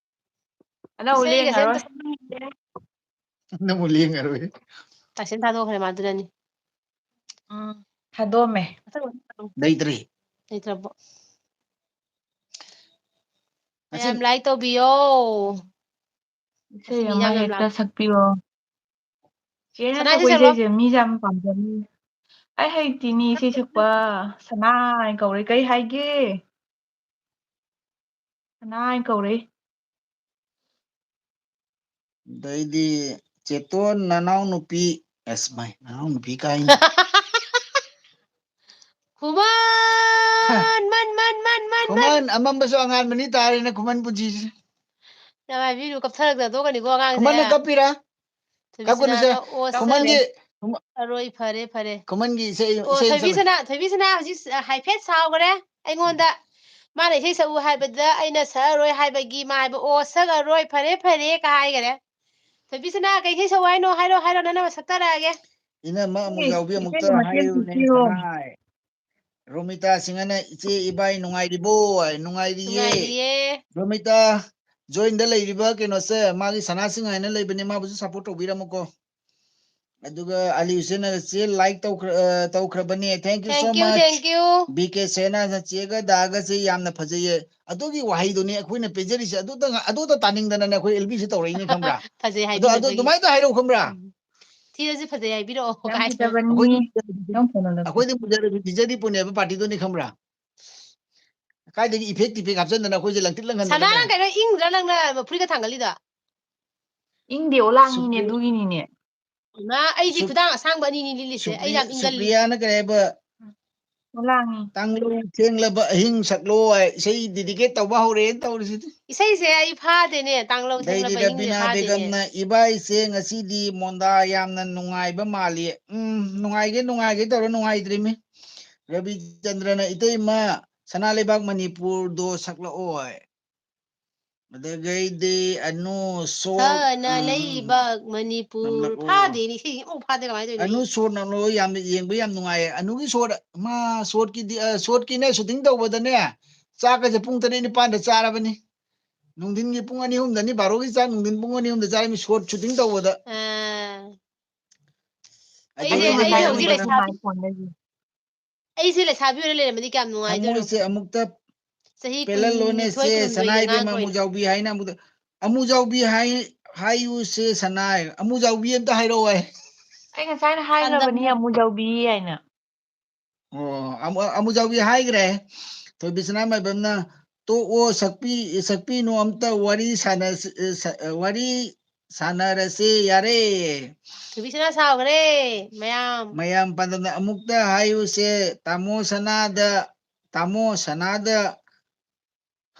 ꯑꯅꯧꯕ ꯏꯁꯩꯒꯁꯦ ꯑꯝꯇ ꯂꯦꯡꯉꯔꯣꯏ꯫ ꯁꯛꯅꯤꯡꯗ꯭ꯔꯦ꯫ ꯅꯪꯕꯨ ꯂꯦꯡꯉꯔꯣꯏ꯫ License ꯊꯥꯗꯣꯛꯈ꯭ꯔꯦ ꯃꯥ, ꯑꯗꯨꯅꯅꯤ꯫ ꯎꯝ, ꯊꯥꯗꯣꯛꯑꯝꯃꯦ꯫ ꯂꯩꯇ꯭ꯔꯤ꯫ ꯂꯩꯇ꯭ꯔꯕꯣ? ꯉꯁꯤ- ꯃꯌꯥꯝ like ꯇꯧꯕꯤꯌꯣ꯫ ꯏꯁꯩ ꯃꯤ ꯑꯃ ꯌꯥꯝ ꯌꯥꯝ ꯍꯦꯛꯇ ꯂꯥꯛ- ꯁꯛꯄꯤꯔꯣ꯫ ꯆꯦꯅ ꯁꯅꯥ ꯁꯛꯄ ꯏꯁꯩ ꯁꯛꯂꯛꯑꯣ꯫ ꯏꯁꯩꯁꯦ ꯃꯤꯁꯦ ꯌꯥꯝ ꯄꯥꯝꯖꯅꯤ꯫ ꯑꯩ ꯍꯩꯇꯤꯅꯤ ꯏꯁꯩ ꯁꯛꯄ꯫ ꯁꯅꯥ ꯍꯥꯏꯅ ꯀꯧꯔꯦ꯫ ꯀꯩ ꯍꯥꯏꯒꯦ? ꯁꯅꯥ ꯍꯥꯏꯅ ꯀꯧꯔꯦ꯫ ꯑꯗꯩꯗꯤ ꯆꯦꯇꯣꯟ ꯅꯅꯥꯎ ꯅꯨꯄꯤ, ꯑꯁ ꯃꯥꯏ ꯅꯅꯥꯎ ꯅꯨꯄꯤ ꯀꯥꯏꯅ꯫ ꯈꯨꯃꯟ! ꯃꯟ, ꯃꯟ, ꯃꯟ, ꯃꯟ, ꯃꯟ! ꯈꯨꯃꯟ ꯑꯃꯝꯕꯁꯨ ꯑꯉꯥꯟꯕꯅꯤ ꯇꯥꯔꯦꯅꯦ ꯈꯨꯃꯟ ꯄꯨꯟꯁꯤꯁꯦ꯫ ꯌꯥꯝ ꯍꯥꯏꯕꯤꯔꯨ, ꯀꯞꯊꯔꯛꯇꯅ ꯇꯣꯛꯀꯅꯤꯀꯣ ꯑꯉꯥꯡꯁꯦ꯫ ꯈꯨꯃꯟꯅ ꯀꯞꯄꯤꯔꯥ? ꯀꯞꯀꯅꯨꯁꯦ꯫ ꯊꯣꯏꯕꯤꯁꯅꯥꯗꯣ ꯑꯣ ꯁꯛ ꯈꯨꯃꯟꯒꯤ, ꯑꯔꯣꯏ, ꯐꯔꯦ, ꯐꯔꯦ꯫ ꯈꯨꯃꯟꯒꯤ ꯏꯁꯩ, ꯑꯣ, ꯏꯁꯩ ꯑꯃ ꯁꯛꯎꯁꯦ꯫ ꯊꯣꯏꯕꯤꯁꯅꯥ, ꯊꯣꯏꯕꯤꯁꯅꯥ ꯍꯧꯖꯤꯛ ꯍꯥꯏꯐꯦꯠ ꯁꯥꯎꯈ꯭ꯔꯦ ꯑꯩꯉꯣꯟꯗ꯫ ꯃꯥꯅ ꯏꯁꯩ ꯁꯛꯎ ꯍꯥꯏꯕꯗ ꯑꯩꯅ ꯁꯛꯑꯔꯣꯏ ꯍꯥꯏꯕꯒꯤ ꯃꯥ ꯍꯥꯏꯕ, "ꯑꯣ, ꯁꯛꯑꯔꯣꯏ, ꯐꯔꯦ, ꯐꯔꯦ" ꯀ ꯍꯥꯏꯈꯔꯦ꯫ ꯊꯣꯏꯕꯤꯁꯅꯥ, ꯀꯩ ꯏꯁꯩ ꯁꯛꯎ ꯍꯥꯏꯅꯣ? ꯍꯥꯏꯔꯣ, ꯍꯥꯏꯔꯣ, ꯅꯪꯅ ꯁꯛꯊꯔꯛꯑꯒꯦ꯫ ꯏꯅꯝꯃ ꯑꯃꯨꯛ ꯏꯁꯩ, ꯌꯥꯎꯕꯤ ꯑꯃꯨꯛꯇ ꯏꯁꯩ ꯃꯇꯦꯛ ꯍꯥꯏꯌꯨꯅꯦ, ꯁꯛꯄꯤꯌꯣ꯫ ꯁꯅꯥ꯫ ꯔꯣꯃꯤꯇꯥ ꯁꯤꯡꯍꯅ, "ꯏꯆꯦ ꯏꯕꯥꯏ ꯅꯨꯡꯉꯥꯏꯔꯤꯕꯣ?" ꯍꯥꯏ, "ꯅꯨꯡꯉꯥꯏꯔꯤꯌꯦ"꯫ ꯅꯨꯡꯉꯥꯏꯔꯤꯌꯦ꯫ ꯔꯣꯃꯤꯇꯥ, joinꯗ ꯂꯩꯔꯤꯕ ꯀꯩꯅꯣꯁꯦ, ꯃꯥꯒꯤ ꯁꯅꯥ ꯁꯤꯡ ꯍꯥꯏꯅ ꯂꯩꯕꯅꯦ, ꯃꯥꯕꯨꯁꯨ support ꯇꯧꯕꯤꯔꯝꯃꯨꯀꯣ꯫ ꯑꯗꯨꯒ ꯑꯂꯤ ꯍꯨꯁꯦꯟꯅ ꯆꯦ like ꯇꯧꯈ꯭ꯔ-, ꯑ, ꯇꯧꯈ꯭ꯔꯕꯅꯦ꯫ Thank you so much꯫ Thank you, thank you꯫ B K ꯁꯦꯅꯥꯅ ꯆꯦꯒ ꯗꯥꯒꯁꯦ ꯌꯥꯝꯅ ꯐꯖꯩꯌꯦ꯫ ꯑꯗꯨꯒꯤ ꯋꯥꯍꯩꯗꯨꯅꯤ ꯑꯩꯈꯣꯏꯅ ꯄꯤꯖꯔꯤꯁꯦ꯫ ꯑꯗꯨꯗ ꯉ-, ꯑꯗꯨꯗ ꯇꯥꯅꯤꯡꯗꯅꯅꯦ ꯑꯩꯈꯣꯏ ꯑꯦꯜ ꯕꯤꯁꯤ ꯇꯧꯔꯛꯏꯅꯤ, ꯈꯪꯕ꯭ꯔꯥ? ꯐꯖꯩ ꯑꯗꯣ, ꯑꯗꯨ ꯍꯥꯏꯕꯤꯕꯗꯒꯤ꯫ ꯑꯗꯨꯃꯥꯏꯅ ꯍꯥꯏꯔꯛꯎ, ꯈꯪꯕ꯭ꯔꯥ? ꯎꯝ꯫ ꯊꯤꯔꯁꯨ ꯐꯖꯩ ꯍꯥꯏꯕꯤꯔꯛꯑꯣ ꯌꯥꯝ ꯀꯥꯏꯅ꯫ ꯐꯖꯕꯅꯤ꯫ ꯑꯩꯈꯣꯏꯗꯤ ꯌꯥꯝ ꯐꯅ ꯂꯧ-, ꯑꯩꯈꯣꯏꯗꯤ ꯃꯨꯖꯔꯕꯤ ꯄꯤꯖꯔꯤ ꯄꯨꯅꯦꯕ ꯄꯥꯔꯇꯤꯗꯨꯅꯤ, ꯈꯪꯕ꯭ꯔꯥ? ꯀꯥꯏꯗꯒꯤ effect ꯇꯤꯐꯦꯛ ꯍꯥꯞꯆꯤꯟꯗꯅ ꯑꯩꯈꯣꯏꯁꯦ ꯂꯪꯇ꯭ꯔꯤꯛ ꯂꯪꯍꯟꯗꯅ ꯁꯅꯥ, ꯅꯪ ꯀꯩꯅꯣ ꯏꯪꯗ꯭ꯔꯥ ꯅꯪꯅ ꯐꯨꯔꯤꯠꯀ ꯊꯥꯡꯒꯠꯂꯤꯗꯣ? ꯏꯪꯗꯦ, ꯑꯣꯂꯥꯡꯉꯤꯅꯦ, ꯁꯨꯄ꯭ꯔꯤ-, ꯑꯗꯨꯒꯤꯅꯤꯅꯦ꯫ ꯏꯃꯥ, ꯑꯩꯗꯤ ꯁꯨꯞ-, ꯈꯨꯗꯥꯡ ꯑꯁꯥꯡꯕ ꯑꯅꯤꯅꯤ ꯂꯤꯠꯂꯤꯁꯦ꯫ ꯑꯩ ꯁꯨꯄ꯭ꯔꯤ-, ꯌꯥꯝ ꯏꯪꯒꯜꯂꯤ꯫ ꯁꯨꯄ꯭ꯔꯤꯌꯥꯅ ꯀꯔꯤ ꯍꯥꯏꯕ? ꯑꯣꯂꯥꯡꯉꯤ꯫ "ꯇꯥꯡꯂꯧ ꯊꯦꯡꯂꯕ ꯑꯍꯤꯡ ꯁꯛꯂꯣ" ꯍꯥꯏ, ꯏꯁꯩ dedicate ꯇꯧꯕ ꯍꯧꯔꯦꯅ ꯇꯧꯔꯤꯁꯤꯗꯤ꯫ ꯏꯁꯩꯁꯦ ꯑꯩ ꯐꯥꯗꯦꯅꯦ, ꯇꯥꯡꯂꯧ ꯑꯗꯩꯗꯤ ꯊꯦꯡꯂꯕ ꯑꯍꯤꯡꯁꯦ ꯔꯕꯤꯅꯥ ꯐꯥꯗꯦꯅꯦ꯫ ꯕꯦꯒꯝꯅ, "ꯏꯕꯥꯏꯁꯦ ꯉꯁꯤꯗꯤ ꯃꯣꯟꯗꯥ ꯌꯥꯝꯅ ꯅꯨꯡꯉꯥꯏꯕ ꯃꯥꯜꯂꯤ"꯫ ꯎꯝ, ꯅꯨꯡꯉꯥꯏꯒꯦ ꯅꯨꯡꯉꯥꯏꯒꯦ ꯇꯧꯔ ꯅꯨꯡꯉꯥꯏꯇ꯭ꯔꯤꯃꯤ꯫ ꯔꯕꯤꯆꯟꯗ꯭ꯔꯅ, "ꯏꯇꯩꯃ, ꯁꯅꯥ ꯂꯩꯕꯥꯛ ꯃꯅꯤꯄꯨꯔꯗꯣ ꯁꯛꯂꯛꯑꯣ" ꯍꯥꯏ꯫ ꯑꯗꯒꯩꯗꯤ ꯑꯅꯨ ꯁꯣ-, ꯁꯅꯥ ꯎꯝ, ꯂꯩꯕꯥꯛ ꯃꯅꯤꯄꯨꯔ꯫ ꯅꯝꯂꯛꯑꯣ꯫ ꯐꯥꯗꯦꯅꯦ, ꯏꯁꯩ ꯑꯃꯨꯛ ꯐꯥꯗꯦ, ꯀꯃꯥꯏꯅ ꯇꯧꯔꯤꯅꯣ ꯑꯅꯨ ꯑꯩ? ꯁꯣꯔ ꯅꯝꯂꯛꯑꯣ, ꯌꯥꯝꯅ ꯌꯦꯡꯕ ꯌꯥꯝ ꯅꯨꯡꯉꯥꯏꯌꯦ꯫ ꯑꯅꯨꯒꯤ ꯁꯣꯔ, ꯃꯥ ꯁꯣꯔꯠꯀꯤꯗꯤ, ꯑ, ꯁꯣꯔꯠꯀꯤꯅꯦ shooting ꯇꯧꯕꯗꯅꯦ, ꯆꯥꯛꯀꯁꯦ ꯄꯨꯡ ꯇꯔꯦꯠ ꯅꯤꯄꯥꯟꯗ ꯆꯥꯔꯕꯅꯤ꯫ ꯅꯨꯡꯊꯤꯟꯒꯤ ꯄꯨꯡ ꯑꯅꯤ ꯑꯍꯨꯝꯗꯅꯤ, ꯕꯥꯔꯣꯒꯤ ꯆꯥꯛ ꯅꯨꯡꯊꯤꯟ ꯄꯨꯡ ꯑꯅꯤ ꯑꯍꯨꯝꯗ ꯆꯥꯔꯃꯤ short shooting ꯇꯧꯕꯗ꯫ ꯑꯥ꯫ ꯑꯗꯒꯤ ꯑꯩꯁꯦ, ꯑꯩꯁꯦ ꯍꯧꯖꯤꯛ ꯂꯩꯁꯥꯕꯤ ꯑꯩꯁꯦ ꯂꯩꯁꯥꯕꯤ ꯑꯣꯏꯔ ꯂꯩꯔꯝꯃꯗꯤ ꯀꯌꯥꯝ ꯅꯨꯡꯉꯥꯏꯗꯣꯏꯅꯣ? ꯊꯃꯣꯏꯁꯦ ꯑꯃꯨꯛꯇ ꯆꯍꯤ ꯄꯦꯜꯍꯜꯂꯣꯅꯦ ꯀꯨꯟꯅꯤꯊꯣꯏ, ꯁꯦ, ꯀꯨꯟꯍꯨꯝꯗꯣꯏꯒꯤ ꯁꯅꯥ ꯑꯉꯥꯡ ꯏꯕꯦꯝꯃ, ꯑꯣꯏꯅ꯫ ꯑꯃꯨꯖꯥꯎꯕꯤ ꯍꯥꯏꯅ ꯑꯃꯨꯛꯇ, ꯑꯃꯨꯖꯥꯎꯕꯤ ꯍꯥꯏ-, ꯍꯥꯏꯌꯨ ꯁꯦ ꯁꯅꯥ, ꯑꯃꯨꯖꯥꯎꯕꯤ ꯑꯝꯇ ꯍꯥꯏꯔꯛꯑꯣ ꯍꯥꯏ꯫ ꯑꯩ ꯉꯁꯥꯏꯅ ꯍꯥꯏꯈ꯭ꯔꯕꯅꯤ, ꯄꯥꯟꯗꯝꯅ ꯑꯃꯨꯖꯥꯎꯕꯤ ꯍꯥꯏꯅ꯫ ꯑꯣ, ꯑꯃꯨ-, ꯑꯃꯨꯖꯥꯎꯕꯤ ꯍꯥꯏꯈ꯭ꯔꯦ꯫ ꯊꯣꯏꯕꯤ ꯁꯅꯥꯃꯥꯏꯕꯝꯅ, "ꯇꯣꯛꯑꯣ, ꯁꯛꯄꯤ-, ꯁꯛꯄꯤꯅꯨ, ꯑꯝꯇ ꯋꯥꯔꯤ ꯁꯥꯟꯅꯁꯤ-, ꯁ-, ꯋꯥꯔꯤ ꯁꯥꯟꯅꯔꯁꯦ ꯌꯥꯔꯦ"꯫ ꯊꯣꯏꯕꯤ ꯁꯅꯥ ꯁꯥꯎꯈ꯭ꯔꯦ, ꯃꯌꯥꯝ꯫ ꯃꯌꯥꯝ ꯄꯥꯟꯗꯝꯅ ꯑꯃꯨꯛꯇ ꯍꯥꯏꯌꯨꯁꯦ, ꯇꯥꯃꯣ ꯁꯅꯥꯗ, ꯇꯥꯃꯣ ꯁꯅꯥꯗ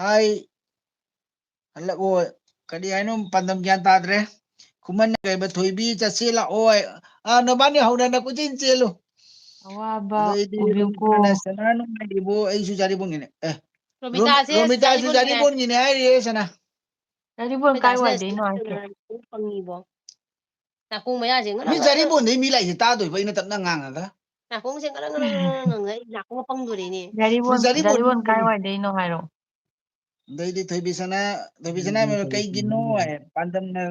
ꯍꯥꯏ, ꯍꯜꯂꯛꯑꯣ, ꯀꯔꯤ ꯍꯥꯏꯅꯣ ꯄꯥꯟꯗꯝ ꯒ꯭ꯌꯥꯟ ꯇꯥꯗ꯭ꯔꯦ꯫ ꯈꯨꯃꯟ ꯀꯩꯕ, "ꯊꯣꯏꯕꯤ ꯆꯠꯁꯤ ꯂꯥꯛꯑꯣ"꯫ ꯑꯥ, ꯅꯕꯥꯅꯤ ꯍꯧꯅꯅ ꯀꯣꯏꯆꯦꯟ ꯆꯦꯜꯂꯨ꯫ ꯑꯋꯥꯕ ꯑꯗꯩꯗꯤ ꯎꯕꯤꯌꯨꯀꯣ꯫ ꯔꯣꯃꯤꯇꯥꯅ, "ꯁꯅꯥ ꯅꯨꯡꯉꯥꯏꯔꯤꯕꯣ? ꯑꯩꯁꯨ ꯖꯥꯔꯤꯕꯣꯟꯒꯤꯅꯦ"꯫ ꯑꯦ, ꯔꯣꯝ-, ꯔꯣꯃꯤꯇꯥꯁꯦ ꯔꯣꯃꯤꯇꯥꯁꯨ ꯖꯥꯔꯤꯕꯣꯟꯒꯤꯅꯦ꯫ ꯖꯥꯔꯤꯕꯣꯟꯒꯤꯅꯦ ꯍꯥꯏꯔꯤꯌꯦ, ꯁꯅꯥ꯫ ꯖꯥꯔꯤꯕꯣꯟ ꯑꯩꯈꯣꯏ ꯗꯥꯁꯤꯅ ꯀꯥꯏ ꯋꯥꯏꯗꯩꯅꯣ ꯍꯥꯏꯁꯦ? ꯄꯪꯉꯤꯕꯣ꯫ ꯅꯥꯀꯣꯡ ꯃꯌꯥꯁꯦ ꯉꯔꯪ ꯃꯤ ꯉꯔꯪ ꯖꯥꯔꯤꯕꯣꯟꯗꯩ ꯃꯤ ꯂꯥꯛꯏꯁꯦ ꯇꯥꯗꯣꯏꯕ ꯑꯩꯅ ꯇꯞꯅ ꯉꯥꯡꯉꯒ꯫ ꯅꯥꯀꯣꯡꯁꯦ ꯉꯔꯪ ꯉꯔꯪ ꯉꯔꯪ ꯉꯪꯉꯦ꯫ ꯑꯩ ꯅꯥꯀꯣꯡꯒ ꯄꯪꯗꯣꯔꯦꯅꯦ꯫ ꯖꯥꯔꯤꯕꯣꯟ, ꯖꯥꯔꯤꯕꯣꯟ ꯖꯥꯔꯤꯕꯣꯟ ꯀꯥꯏ ꯋꯥꯏꯗꯩꯅꯣ ꯍꯥꯏꯔꯣ꯫ ꯑꯗꯩꯗꯤ ꯊꯣꯏꯕꯤꯁꯅꯥ, ꯊꯣꯏꯕꯤꯁꯅꯥ ꯀꯩꯒꯤꯅꯣ ꯀꯩꯒꯤꯅꯣ ꯍꯥꯏ, ꯄꯥꯟꯗꯝꯅ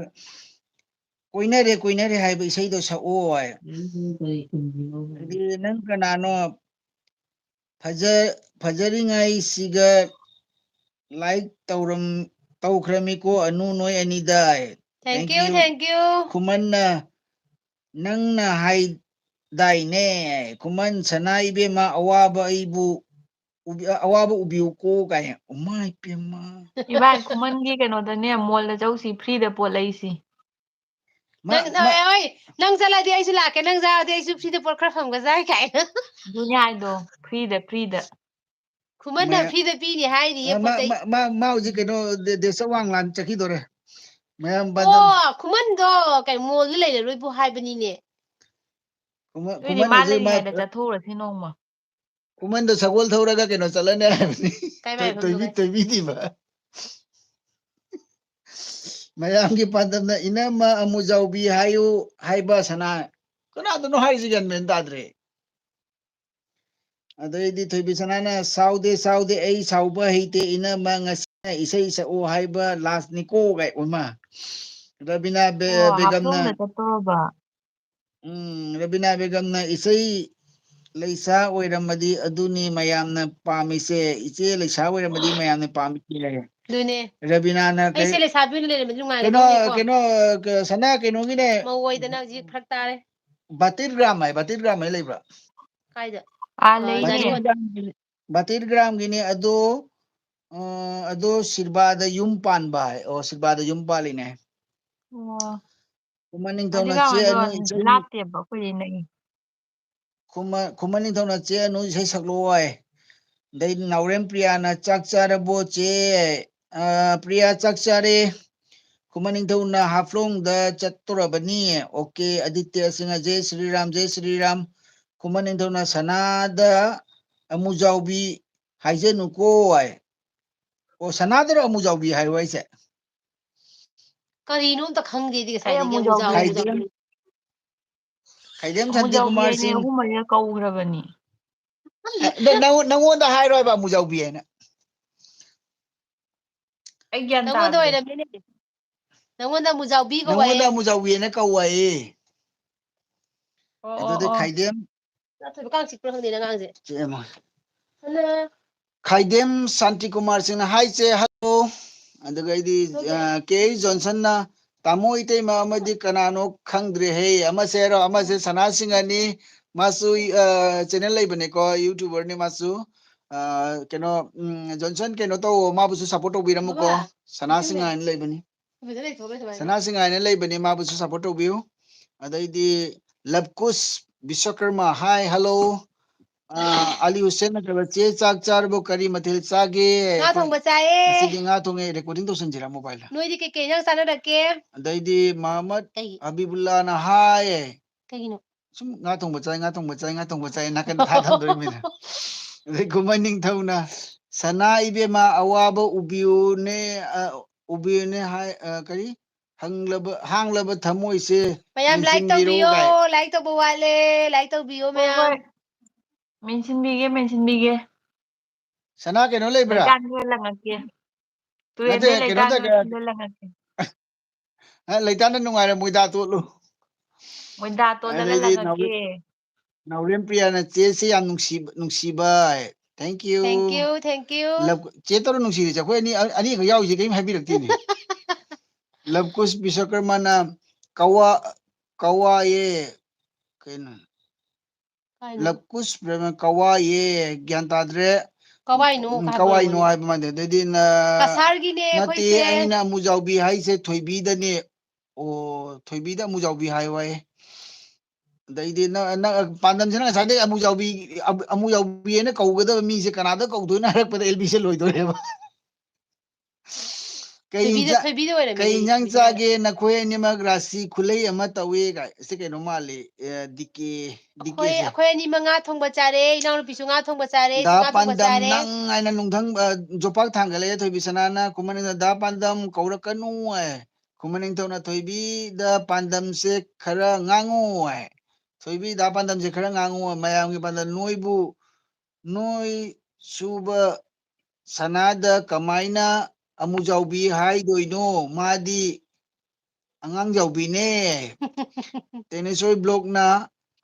ꯀꯣꯏꯅꯔꯦ ꯀꯣꯏꯅꯔꯦ ꯍꯥꯏꯕ ꯏꯁꯩꯗꯣ ꯁꯛꯑꯣ ꯍꯥꯏ꯫ ꯑꯗꯨꯗꯤ ꯅꯪ ꯀꯅꯥꯅꯣ? ꯐꯖ ꯐꯖꯔꯤꯉꯩꯁꯤꯒ ꯂꯥꯏꯛ ꯇꯧꯔꯝ ꯇꯧꯈ꯭ꯔꯃꯤꯀꯣ ꯑꯅꯨ ꯅꯣꯏ ꯑꯅꯤꯗ꯫ Thank you, thank you. ꯈꯨꯃꯟꯅ ꯅꯪꯅ ꯍꯥꯏꯗꯥꯏꯅꯦ, ꯈꯨꯃꯟ ꯁꯅꯥ ꯏꯕꯦꯝꯃ ꯑꯋꯥꯕ ꯑꯩꯕꯨ ꯎꯕꯤ- ꯑꯋꯥꯕ ꯎꯕꯤꯌꯨꯀꯣ ꯀꯥꯏꯅ꯫ ꯎꯃꯥꯏ ꯄꯦꯝꯃ꯫ ꯏꯕꯥꯏ ꯈꯨꯃꯟꯒꯤ ꯀꯩꯅꯣꯗꯅꯦ ꯃꯣꯜꯗ ꯆꯧꯁꯤ ꯐ꯭ꯔꯤꯗ ꯄꯣꯠ ꯂꯩꯁꯤ꯫ ꯃꯥ- ꯅꯪ ꯃꯥ- ꯍꯣꯏ, ꯅꯪ ꯆꯠꯂꯗꯤ ꯑꯩꯁꯨ ꯂꯥꯛꯀꯦ, ꯅꯪ ꯆꯥꯔꯗꯤ ꯑꯩꯁꯨ ꯐ꯭ꯔꯤꯗ ꯄꯣꯠ ꯈꯔ ꯐꯪꯕ ꯆꯥꯏ ꯀꯥꯏꯅ꯫ ꯑꯗꯨꯅꯦ ꯍꯥꯏꯗꯣ, ꯐ꯭ꯔꯤꯗ ꯐ꯭ꯔꯤꯗ꯫ ꯈꯨꯃꯟꯅ ꯃꯌꯥꯝ- ꯐ꯭ꯔꯤꯗ ꯄꯤꯅꯤ ꯍꯥꯏꯔꯤꯌꯦ ꯃꯥ- ꯄꯣꯠ ꯆꯩ꯫ ꯃꯥ- ꯃꯥ- ꯃꯥ ꯍꯧꯖꯤꯛ ꯀꯩꯅꯣ ꯗꯦ- ꯗꯦꯁ ꯋꯥꯡꯂꯥꯟ ꯆꯠꯈꯤꯗꯣꯔꯦ꯫ ꯃꯌꯥꯝ ꯕꯟꯗꯝ- ꯑꯣ, ꯈꯨꯃꯟꯗꯣ ꯀꯩ ꯃꯣꯜꯗ ꯂꯩꯔꯔꯣꯏꯕꯨ ꯍꯥꯏꯕꯅꯤꯅꯦ꯫ ꯈꯨꯃꯟ- ꯑꯗꯨꯏꯗꯤ ꯈꯨꯃꯟ ꯃꯥ ꯍꯧꯖꯤꯛ ꯃꯥ- ꯂꯩꯔꯤꯉꯩꯗ ꯆꯠꯊꯣꯛꯎꯔꯁꯤ ꯅꯣꯡꯃ꯫ ꯈꯨꯃꯟꯗꯣ ꯁꯒꯣꯜ ꯊꯧꯔꯒ ꯀꯩꯅꯣ ꯆꯠꯂꯅꯤ ꯍꯥꯏꯕꯅꯤ꯫ ꯀꯥꯏ ꯃꯥꯏ ꯊꯣꯏ- ꯊꯣꯏꯕꯤ- ꯐꯝꯗꯣꯏ? ꯊꯣꯏꯕꯤꯗꯤꯕ꯫ ꯃꯌꯥꯝꯒꯤ ꯄꯥꯟꯗꯝꯅ ꯏꯅꯝꯃ ꯑꯃꯨꯖꯥꯎꯕꯤ ꯍꯥꯏꯌꯨ ꯍꯥꯏꯕ ꯁꯅꯥ꯫ ꯀꯅꯥꯗꯅꯣ ꯍꯥꯏꯔꯤꯁꯤ ꯒ꯭ꯌꯥꯟ ꯃꯦꯟ ꯇꯥꯗ꯭ꯔꯦ꯫ ꯑꯗꯩꯗꯤ ꯊꯣꯏꯕꯤ ꯁꯅꯥꯅ ꯁꯥꯎꯗꯦ ꯁꯥꯎꯗꯦ ꯑꯩ ꯁꯥꯎꯕ ꯍꯩꯇꯦ ꯏꯅꯝꯃ ꯉꯁꯤꯅ ꯏꯁꯩ ꯁꯛꯎ ꯍꯥꯏꯕ ꯂꯥꯁꯅꯤꯀꯣ ꯀꯥꯏ ꯑꯣꯏꯃ꯫ ꯔꯕꯤꯅꯥ ꯕꯦ- ꯑꯣ, ꯕꯦꯒꯝꯅ ꯍꯥꯐꯂꯣꯡꯗ ꯆꯠꯇꯣꯔꯕ꯫ ꯎꯝ, ꯔꯕꯤꯅꯥ ꯕꯦꯒꯝꯅ ꯏꯁꯩ ꯂꯩꯁꯥ ꯑꯣꯏꯔꯝꯃꯗꯤ ꯑꯗꯨꯅꯤ ꯃꯌꯥꯝꯅ ꯄꯥꯝꯃꯤꯁꯦ꯫ ꯏꯆꯦ ꯂꯩꯁꯥ ꯑꯣꯏꯔꯝꯃꯗꯤ ꯃꯌꯥꯝꯅ ꯄꯥꯝꯃꯤꯁꯦ꯫ ꯑꯗꯨꯅꯦ꯫ ꯔꯕꯤꯅꯥꯅ ꯑꯩꯁꯦ ꯀꯩ- ꯂꯩꯁꯥꯕꯤ ꯑꯣꯏꯅ ꯂꯩꯔꯝꯃꯗꯤ ꯀꯩꯅꯣ ꯅꯨꯡꯉꯥꯏꯒꯗꯧꯅꯤꯀꯣ꯫ ꯀꯩꯅꯣ ꯀ- ꯁꯅꯥ ꯀꯩꯅꯣꯒꯤꯅꯦ꯫ ꯃꯧ ꯑꯣꯏꯗꯅ ꯍꯧꯖꯤꯛ ꯐꯔꯛ ꯇꯥꯔꯦ꯫ ꯕꯥꯇꯤꯔ ꯒ꯭ꯔꯥꯝ ꯍꯥꯏ, ꯕꯥꯇꯤꯔ ꯒ꯭ꯔꯥꯝ ꯍꯥꯏ ꯂꯩꯕ꯭ꯔꯥ? ꯀꯥꯏꯗ? ꯑꯥ, ꯑ, ꯂꯩꯅꯦ꯫ ꯖꯥꯔꯤ ꯕꯥꯇꯤꯔ ꯒ꯭ꯔꯥꯝꯒꯤꯅꯦ ꯑꯗꯣ꯫ ꯑ, ꯑꯗꯣ ꯁꯤꯔꯕꯥꯗ ꯌꯨꯝ ꯄꯥꯟꯕ ꯍꯥꯏ꯫ ꯑꯣ, ꯁꯤꯔꯕꯥꯗ ꯌꯨꯝ ꯄꯥꯜꯂꯤꯅꯦ꯫ ꯑꯣ, ꯈꯨꯃꯟ ꯅꯤꯡꯊꯧꯅ ꯖꯥꯔꯤꯒꯥꯝꯗꯣ ꯆꯦ ꯑꯅꯨ ꯏꯆꯟ- ꯂꯥꯞꯇꯦꯕ, ꯑꯩꯈꯣꯏꯗꯤ ꯅꯛꯏ꯫ ꯈꯨꯃ- ꯈꯨꯃꯟ ꯅꯤꯡꯊꯧꯅ ꯆꯦ ꯑꯅꯨ ꯏꯁꯩ ꯁꯛꯂꯛꯑꯣ ꯍꯥꯏ꯫ ꯑꯗꯩ ꯅꯥꯎꯔꯦꯝ ꯄ꯭ꯔꯤꯌꯥꯅ ꯆꯥꯛ ꯆꯥꯔꯕꯣ ꯆꯦ? ꯑ, ꯄ꯭ꯔꯤꯌꯥ ꯆꯥꯛ ꯆꯥꯔꯦ꯫ ꯈꯨꯃꯟ ꯅꯤꯡꯊꯧꯅ ꯍꯥꯐꯂꯣꯡꯗ ꯆꯠꯇꯣꯔꯕꯅꯤ꯫ Okay, Aditya Singha, J Sriram, J Sriram. ꯈꯨꯃꯟ ꯅꯤꯡꯊꯧꯅ ꯁꯅꯥꯗ ꯑꯃꯨꯖꯥꯎꯕꯤ ꯍꯥꯏꯖꯅꯨꯀꯣ ꯍꯥꯏ꯫ ꯑꯣ, ꯁꯅꯥꯗꯔꯣ ꯑꯃꯨꯖꯥꯎꯕꯤ ꯍꯥꯏꯌꯣ ꯍꯥꯏꯁꯦ? ꯀꯔꯤꯅꯣ ꯑꯝꯇ ꯈꯪꯗꯦꯗꯤ ꯑꯩ ꯉꯁꯥꯏꯗꯒꯤ ꯑꯃꯨꯖꯥꯎꯕꯤ ꯑꯃꯨꯖꯥꯎꯕꯤ ꯍꯥꯏꯗꯤ ꯈꯥꯏꯗꯦꯝ, ꯈꯥꯏꯗꯦꯝ ꯑꯃꯨꯖꯥꯎꯕꯤ ꯁꯥꯟꯇꯤꯀꯨꯃꯥꯔ ꯍꯥꯏꯅꯦ ꯁꯤꯡ꯫ ꯑꯍꯨꯝ ꯃꯔꯤꯔꯛ ꯀꯧꯈ꯭ꯔꯕꯅꯤ꯫ ꯑꯦ, ꯅ-, ꯅꯪꯉꯣꯟ-, ꯅꯪꯉꯣꯟꯗ ꯍꯥꯏꯔꯣꯏꯕ ꯑꯃꯨꯖꯥꯎꯕꯤ ꯍꯥꯏꯅ꯫ ꯑꯩ ꯒ꯭ꯌꯥꯟ ꯅꯪꯉꯣꯟꯗ ꯇꯥꯗ꯭ꯔꯦ꯫ ꯑꯣꯏꯔꯝꯃꯤꯅꯦ꯫ ꯅꯪꯉꯣꯟꯗ ꯑꯃꯨꯖꯥꯎꯕꯤ ꯀꯧꯋꯦ꯫ ꯅꯪꯉꯣꯟꯗ ꯑꯃꯨꯖꯥꯎꯕꯤꯅ ꯀꯧꯋꯦ꯫ ꯑꯣ, ꯑꯣ, ꯑꯗꯨꯗꯤ ꯑꯣ꯫ ꯈꯥꯏꯗꯦꯝ꯫ ꯉꯥ ꯊꯣꯏꯕ ꯀꯥꯡ ꯆꯤꯛꯄ꯭ꯔꯥ ꯈꯪꯗꯦ ꯅꯪ ꯉꯥꯡꯁꯦ꯫ ꯆꯤꯛꯑꯝꯃꯣꯏ꯫ ꯍꯟꯅ꯫ ꯈꯥꯏꯗꯦꯝ ꯁꯥꯟꯇꯤꯀꯨꯃꯥꯔ ꯁꯤꯡꯅ ꯍꯥꯏꯁꯦ ꯍꯜꯂꯣ꯫ ꯑꯗꯨꯒ ꯑꯩꯗꯤ, ꯍꯜꯂꯣ꯫ ꯑ, ꯀꯦ ꯖꯣꯟꯁꯟꯅ ꯇꯥꯃꯣ ꯏꯇꯩꯃ ꯑꯃꯗꯤ ꯀꯅꯥꯅꯣ ꯈꯪꯗ꯭ꯔꯦꯍꯦ꯫ ꯑꯃꯁꯦ ꯍꯥꯏꯔꯣ, ꯑꯃꯁꯦ ꯁꯅꯥ ꯁꯤꯡꯍꯅꯤ꯫ ꯃꯥꯁꯨ, ꯑ, ꯆꯦꯅꯦꯜ ꯂꯩꯕꯅꯦꯀꯣ, ꯌꯨꯇ꯭ꯌꯨꯕꯔꯅꯤ ꯃꯥꯁꯨ꯫ ꯑ, ꯀꯩꯅꯣ, ꯎꯝ, ꯖꯣꯟꯁꯟ ꯀꯩꯅꯣ ꯇꯧꯋꯣ, ꯃꯥꯕꯨꯁꯨ ꯁꯞꯄꯣꯔꯠ ꯇꯧꯕꯤꯔꯝꯃꯨꯀꯣ꯫ ꯕꯕꯥ, ꯁꯅꯥ ꯁꯤꯡꯍ ꯍꯥꯏꯅ ꯂꯩꯕꯅꯤ꯫ ꯁꯅꯥ ꯁꯤꯡꯍ ꯍꯥꯏꯅ ꯂꯩꯕꯅꯤ, ꯃꯥꯕꯨꯁꯨ ꯁꯞꯄꯣꯔꯠ ꯇꯧꯕꯤꯌꯨ꯫ ꯑꯗꯩꯗꯤ ꯂꯕꯀꯨꯁ ꯕꯤꯁ꯭ꯋꯀꯔꯃ, ꯍꯥꯏ, ꯍꯜꯂꯣ꯫ ꯑ, ꯑꯂꯤ ꯍꯨꯁꯦꯟ ꯅꯠꯇ꯭ꯔꯒ ꯆꯦ, ꯆꯥꯛ ꯆꯥꯔꯕꯣ? ꯀꯔꯤ ꯃꯊꯦꯜ ꯆꯥꯒꯦ? ꯉꯥ ꯊꯣꯡꯕ ꯆꯥꯏꯌꯦ꯫ ꯉꯁꯤꯗꯤ ꯉꯥ ꯊꯣꯡꯉꯦ꯫ ꯔꯦꯀꯣꯔꯗꯤꯡ ꯇꯧꯁꯟꯁꯤꯔꯥ ꯃꯣꯕꯥꯏꯜꯗ? ꯅꯣꯏꯗꯤ ꯀꯩꯀꯩ ꯏꯟꯖꯥꯡ ꯆꯥꯅꯔꯛꯀꯦ? ꯑꯗꯩꯗꯤ ꯃꯍꯃꯗ ꯀꯩꯒꯤ? ꯍꯕꯤꯕꯨꯜꯂꯥꯅ ꯍꯥꯏꯌꯦ꯫ ꯀꯩꯒꯤꯅꯣ? ꯁꯨꯝ ꯉꯥ ꯊꯣꯡꯕ ꯆꯥꯏ, ꯉꯥ ꯊꯣꯡꯕ ꯆꯥꯏ, ꯉꯥ ꯊꯣꯡꯕ ꯆꯥꯏ ꯅꯥꯀꯟꯗ ꯊꯥ ꯊꯝꯗꯣꯔꯤꯃꯤꯅ꯫ ꯑꯗꯩ ꯈꯨꯃꯟ ꯅꯤꯡꯊꯧꯅ, "ꯁꯅꯥ ꯏꯕꯦꯝꯃ ꯑꯋꯥꯕ ꯎꯕꯤꯌꯨꯅꯦ, ꯑ, ꯎꯕꯤꯌꯨꯅꯦ" ꯍꯥꯏ, ꯑ, ꯀꯔꯤ? "ꯍꯪꯂꯕ, ꯍꯥꯡꯂꯕ ꯊꯃꯣꯏꯁꯦ ꯃꯌꯥꯝ ꯂꯥꯏꯛ ꯃꯦꯟꯁꯤꯟꯕꯤꯔꯣ" ꯇꯧꯕꯤꯌꯣ, ꯀꯥꯏ꯫ ꯂꯥꯏꯛ ꯇꯧꯕ ꯋꯥꯠꯂꯦ, ꯂꯥꯏꯛ ꯇꯧꯕꯤꯌꯣ ꯍꯣꯏ, ꯃꯌꯥꯝ꯫ ꯍꯣꯏ꯫ ꯃꯦꯟꯁꯤꯟꯕꯤꯒꯦ, ꯃꯦꯟꯁꯤꯟꯕꯤꯒꯦ꯫ ꯁꯅꯥ ꯀꯩꯅꯣ ꯂꯩꯕ꯭ꯔꯥ? ꯂꯩꯀꯥꯟ ꯈꯔ ꯂꯪꯉꯛꯀꯦ꯫ ꯅꯠꯇꯦ, ꯇꯨꯔꯦꯟꯗꯩ ꯀꯩꯅꯣ ꯂꯩꯀꯥꯟ ꯇꯧ-, ꯈꯔ ꯂꯪꯉꯛꯀꯦ꯫ ꯑ, ꯂꯩꯇꯥꯅ ꯅꯨꯡꯉꯥꯏꯔꯦ, ꯃꯣꯏꯗꯥ ꯇꯣꯠꯂꯨ꯫ ꯃꯣꯏꯗꯥ ꯇꯣꯠꯂꯒ ꯑꯗꯩꯗꯤ ꯂꯪꯉꯛꯀꯦ꯫ ꯅꯥꯎꯔꯦꯝ, ꯅꯥꯎꯔꯦꯝ ꯄ꯭ꯔꯤꯌꯥꯅ ꯆꯦꯁꯦ ꯌꯥꯝ ꯅꯨꯡꯁꯤꯕ, ꯅꯨꯡꯁꯤꯕ꯫ Thank you꯫ Thank you, thank you꯫ ꯂꯞ-, ꯆꯦ ꯇꯧꯔ ꯅꯨꯡꯁꯤꯔꯤꯁꯦ ꯑꯩꯈꯣꯏ ꯑꯅꯤ, ꯑ-, ꯑꯅꯤꯈꯛ ꯌꯥꯎꯔꯤꯁꯦ ꯀꯔꯤꯝ ꯍꯥꯏꯕꯤꯔꯛꯇꯦꯅꯦ꯫ ꯂꯕꯀꯨꯁ ꯕꯤꯁ꯭ꯋꯀꯔꯃꯅ ꯀꯋꯥ-, ꯀꯋꯥꯌꯦ꯫ ꯀꯩꯅꯣ? ꯀꯥꯏꯅꯣ? ꯂꯕꯀꯨꯁ ꯕ꯭ꯔꯍꯃ ꯀꯋꯥꯌꯦ, ꯒ꯭ꯌꯥꯟ ꯇꯥꯗ꯭ꯔꯦ꯫ ꯀꯋꯥꯏꯅꯣ ꯎꯝ, ꯍꯥꯏꯕ ꯀꯋꯥꯏꯅꯣ ꯑꯣꯏꯔꯝꯒꯅꯤ꯫ ꯍꯥꯏꯕ ꯃꯥꯟꯗꯦ꯫ ꯑꯗꯩꯗꯤ ꯅ-, ꯀꯁꯥꯔꯒꯤꯅꯦ ꯅꯠꯇꯦ, ꯑꯩꯈꯣꯏꯁꯦ꯫ ꯑꯩꯅ ꯑꯃꯨꯖꯥꯎꯕꯤ ꯍꯥꯏꯁꯦ ꯊꯣꯏꯕꯤꯗꯅꯦ꯫ ꯑꯣ, ꯊꯣꯏꯕꯤꯗ ꯑꯃꯨꯖꯥꯎꯕꯤ ꯍꯥꯏꯌꯨ ꯍꯥꯏꯌꯦ꯫ ꯑꯗꯩꯗꯤ ꯅ-, ꯅ-, ꯄꯥꯟꯗꯝꯁꯤꯅ ꯉꯁꯥꯏꯗꯩ ꯑꯃꯨꯖꯥꯎꯕꯤ, ꯑꯃꯨ-, ꯑꯃꯨꯖꯥꯎꯕꯤꯅ ꯀꯧꯒꯗꯕ ꯃꯤꯁꯦ ꯀꯅꯥꯗ ꯀꯧꯗꯣꯏꯅꯣ ꯍꯥꯏꯔꯛꯄꯗ ꯑꯦꯜ ꯕꯤꯁꯦ ꯂꯣꯏꯗꯣꯏꯔꯦꯕ꯫ ꯀꯩ ꯊꯣꯏꯕꯤꯗ, ꯏꯟꯖꯥꯡ, ꯊꯣꯏꯕꯤꯗ ꯑꯣꯏꯔꯝꯃꯦ, ꯀꯩ ꯊꯣꯏꯕꯤꯗ, ꯏꯟꯖꯥꯡ ꯊꯣꯏꯕꯤꯗ꯫ ꯆꯥꯒꯦ? ꯅꯈꯣꯏ ꯑꯅꯤꯃꯛ ꯔꯥꯁꯤ ꯈꯨꯂꯩ ꯑꯃ ꯇꯧꯏ ꯀꯥꯏ꯫ ꯁꯤ ꯀꯩꯅꯣ ꯃꯥꯜꯂꯤ, ꯑꯦ, ꯗꯤ ꯀꯦ, ꯗꯤ ꯀꯦ ꯑꯩꯈꯣꯏ, ꯁꯦ꯫ ꯑꯩꯈꯣꯏ ꯑꯅꯤꯃꯛ ꯉꯥ ꯊꯣꯡꯕ ꯆꯥꯔꯦ, ꯏꯅꯥꯎꯅꯨꯄꯤꯁꯨ ꯉꯥ ꯊꯣꯡꯕ ꯆꯥꯔꯦ, ꯑꯩꯁꯨ ꯗꯥ ꯉꯥ ꯊꯣꯡꯕ ꯄꯥꯟꯗꯝ ꯆꯥꯔꯦ꯫ ꯅꯪ ꯍꯥꯏꯅ ꯅꯨꯡꯊꯪ, ꯑ, ꯖꯣꯄꯥꯛ ꯊꯥꯡꯒꯠꯂꯛꯑꯦ ꯊꯣꯏꯕꯤ ꯁꯅꯥꯅ꯫ ꯈꯨꯃꯟ ꯅꯤꯡꯊꯧ ꯗꯥ ꯄꯥꯟꯗꯝ ꯀꯧꯔꯛꯀꯅꯨ ꯍꯥꯏ꯫ ꯈꯨꯃꯟ ꯅꯤꯡꯊꯧꯅ ꯊꯣꯏꯕꯤꯗ ꯄꯥꯟꯗꯝꯁꯦ ꯈꯔ ꯉꯥꯡꯉꯨ ꯍꯥꯏ꯫ ꯊꯣꯏꯕꯤ ꯗꯥ ꯄꯥꯟꯗꯝꯁꯦ ꯈꯔ ꯉꯥꯡꯉꯨ ꯍꯥꯏ꯫ ꯃꯌꯥꯝꯒꯤ ꯄꯥꯟꯗꯝ ꯅꯣꯏꯕꯨ ꯅꯣꯏ ꯁꯨꯕ ꯁꯅꯥꯗ ꯀꯃꯥꯏꯅ ꯑꯃꯨꯖꯥꯎꯕꯤ ꯍꯥꯏꯗꯣꯏꯅꯣ? ꯃꯥꯗꯤ ꯑꯉꯥꯡ ꯌꯥꯎꯕꯤꯅꯦ꯫ ꯇꯦꯅꯦꯁꯣꯏ ꯕ꯭ꯂꯣꯛꯅ,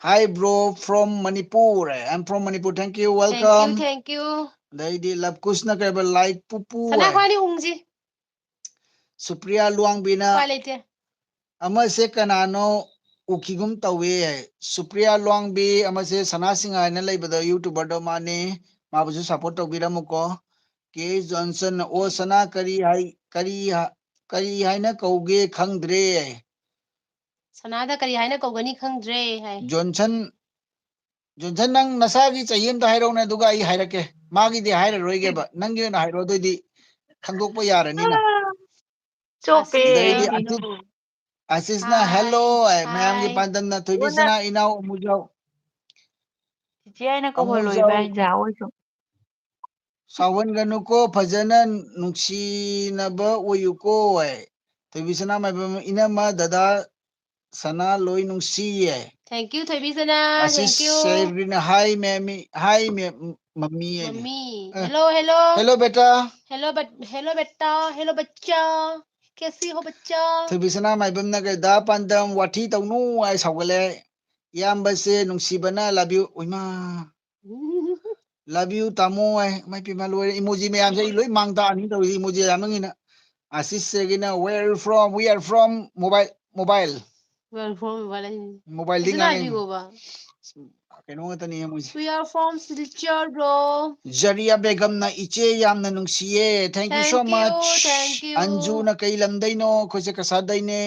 "Hi bro, from Manipur." I'm from Manipur. Thank you. Welcome. Thank you. ꯑꯗꯩꯗꯤ ꯂꯞꯀꯨꯁꯅ ꯀꯩꯕ, "Like ꯄꯨꯄꯨ" ꯁꯅꯥ ꯍꯥꯏ꯫ ꯈ꯭ꯋꯥꯏꯅꯤ ꯎꯪꯁꯤ꯫ ꯁꯨꯄ꯭ꯔꯤꯌꯥ ꯂꯨꯋꯥꯡꯕꯤꯅ, ꯎꯄꯥꯏ ꯂꯩꯇꯦ꯫ "ꯑꯃꯁꯦ ꯀꯅꯥꯅꯣ ꯎꯈꯤꯒꯨꯝ ꯇꯧꯋꯦ" ꯍꯥꯏ꯫ ꯁꯨꯄ꯭ꯔꯤꯌꯥ ꯂꯨꯋꯥꯡꯕꯤ, ꯑꯃꯁꯦ ꯁꯅꯥ ꯁꯤꯡꯍꯥꯏꯅ ꯂꯩꯕꯗꯣ YouTuberꯗꯣ ꯃꯥꯅꯦ꯫ ꯃꯥꯕꯨꯁꯨ support ꯇꯧꯕꯤꯔꯝꯃꯨꯀꯣ꯫ ꯀꯦ ꯖꯣꯟꯁꯟ, "ꯑꯣ ꯁꯅꯥ, ꯀꯔꯤ ꯍꯥꯏ, ꯀꯔꯤ ꯍꯥ-, ꯀꯔꯤ ꯍꯥꯏꯅ ꯀꯧꯒꯦ ꯈꯪꯗ꯭ꯔꯦ" ꯍꯥꯏ꯫ ꯁꯅꯥꯗ ꯀꯔꯤ ꯍꯥꯏꯅ ꯀꯧꯒꯅꯤ ꯈꯪꯗ꯭ꯔꯦ ꯍꯥꯏ꯫ ꯖꯣꯟꯁꯟ, ꯖꯣꯟꯁꯟ, ꯅꯪ ꯅꯁꯥꯒꯤ ꯆꯍꯤ ꯑꯝꯇ ꯍꯥꯏꯔꯛꯎꯅꯦ, ꯑꯗꯨꯒ ꯑꯩ ꯍꯥꯏꯔꯛꯀꯦ꯫ ꯃꯥꯒꯤꯗꯤ ꯍꯥꯏꯔꯔꯣꯏꯒꯦꯕ, ꯅꯪꯒꯤ ꯑꯣꯏꯅ ꯍꯥꯏꯔꯛꯑꯣ, ꯑꯗꯨꯑꯣꯏꯗꯤ ꯈꯪꯗꯣꯛꯄ ꯌꯥꯔꯅꯤꯅ꯫ ꯆꯣꯞꯄꯦ ꯑꯗꯩꯗꯤ ꯑꯩꯗꯤ꯫ ꯑꯁꯤꯁ, ꯑꯁꯤꯁꯅ, Hi, "Hello" ꯍꯥꯏ, ꯃꯌꯥꯝꯒꯤ hi. ꯄꯥꯟꯗꯝꯅ ꯎꯅ- ꯊꯣꯏꯕꯤꯁꯅꯥ ꯏꯅꯥꯎ ꯑꯃꯨꯖꯥꯎ꯫ ꯆꯤꯆꯦ ꯍꯥꯏꯅ ꯀꯧꯍꯜꯂꯣ ꯑꯃꯨꯖꯥꯎ꯫ ꯏꯕꯥꯏꯖꯥ ꯑꯣꯏꯁꯨ꯫ "ꯁꯥꯎꯍꯟꯒꯅꯨꯀꯣ, ꯐꯖꯅ ꯅꯨꯡꯁꯤꯅꯕ ꯑꯣꯏꯌꯨꯀꯣ" ꯍꯥꯏ꯫ ꯊꯣꯏꯕꯤꯁꯅꯥ ꯃꯥꯏꯕꯝ, "ꯏꯅꯝꯃ, ꯗꯗꯥ, ꯁꯅꯥ ꯂꯣꯏ ꯅꯨꯡꯁꯤꯌꯦ"꯫ Thank you, ꯊꯣꯏꯕꯤꯁꯅꯥ. Aziz Thank you. ꯁꯦꯔꯤꯅ, "Hi ꯃꯦꯃꯤ, hi ꯃꯦ-, ꯃꯝꯃꯤ" ꯍꯥꯏꯅꯦ꯫ ꯃꯝꯃꯤ꯫ ꯑꯦ꯫ Hello, hello. "Hello beta". Hello, but, hello, beta. Hello, बच्चा. कैसी हो, बच्चा? ꯊꯣꯏꯕꯤꯁꯅꯥ ꯃꯥꯏꯕꯝꯅ ꯀꯩ, "ꯗꯥ ꯄꯥꯟꯗꯝ, ꯋꯥꯊꯤ ꯇꯧꯅꯨ" ꯍꯥꯏ ꯁꯥꯎꯒꯠꯂꯦ꯫ "ꯏꯌꯥꯝꯕꯁꯦ ꯅꯨꯡꯁꯤꯕꯅ love you"꯫ ꯎꯏꯃꯥ꯫ "Love you ꯇꯥꯃꯣ" ꯍꯥꯏ꯫ ꯃꯥꯏ ꯄꯦꯝꯃ ꯂꯣꯏꯔꯦ꯫ Emoji ꯃꯌꯥꯝꯁꯦ ꯑꯩ ꯂꯣꯏ ꯃꯥꯡ ꯇꯥꯛꯑꯅꯤ ꯇꯧꯔꯤꯁꯦ, emoji ꯌꯥꯝꯃꯟꯒꯤꯅ꯫ Aziz ꯁꯦꯔꯤꯅ, "Where are you from?" "We are from mobile, mobile." Well, from mobile ꯍꯥꯏꯁꯤꯅꯤ꯫ ꯃꯣꯕꯥꯏꯜꯗꯤ ꯑꯁꯤ ꯉꯥꯡꯉꯤ꯫ ꯉꯥꯏꯕꯤꯈꯣꯕ꯫ ꯀꯩꯅꯣ ꯉꯥꯛꯇꯅꯤ ꯃꯣꯏꯁꯦ꯫ We are from Silchar, bro. ꯖꯔꯤꯌꯥ ꯕꯦꯒꯝꯅ, "ꯏꯆꯦ ꯌꯥꯝꯅ ꯅꯨꯡꯁꯤꯌꯦ꯫ Thank you so Thank you, much." thank you. ꯑꯟꯖꯨꯅ, "ꯀꯩ ꯂꯝꯗꯩꯅꯣ?" "ꯑꯩꯈꯣꯏꯁꯦ ꯀꯁꯥꯔꯗꯩꯅꯦ꯫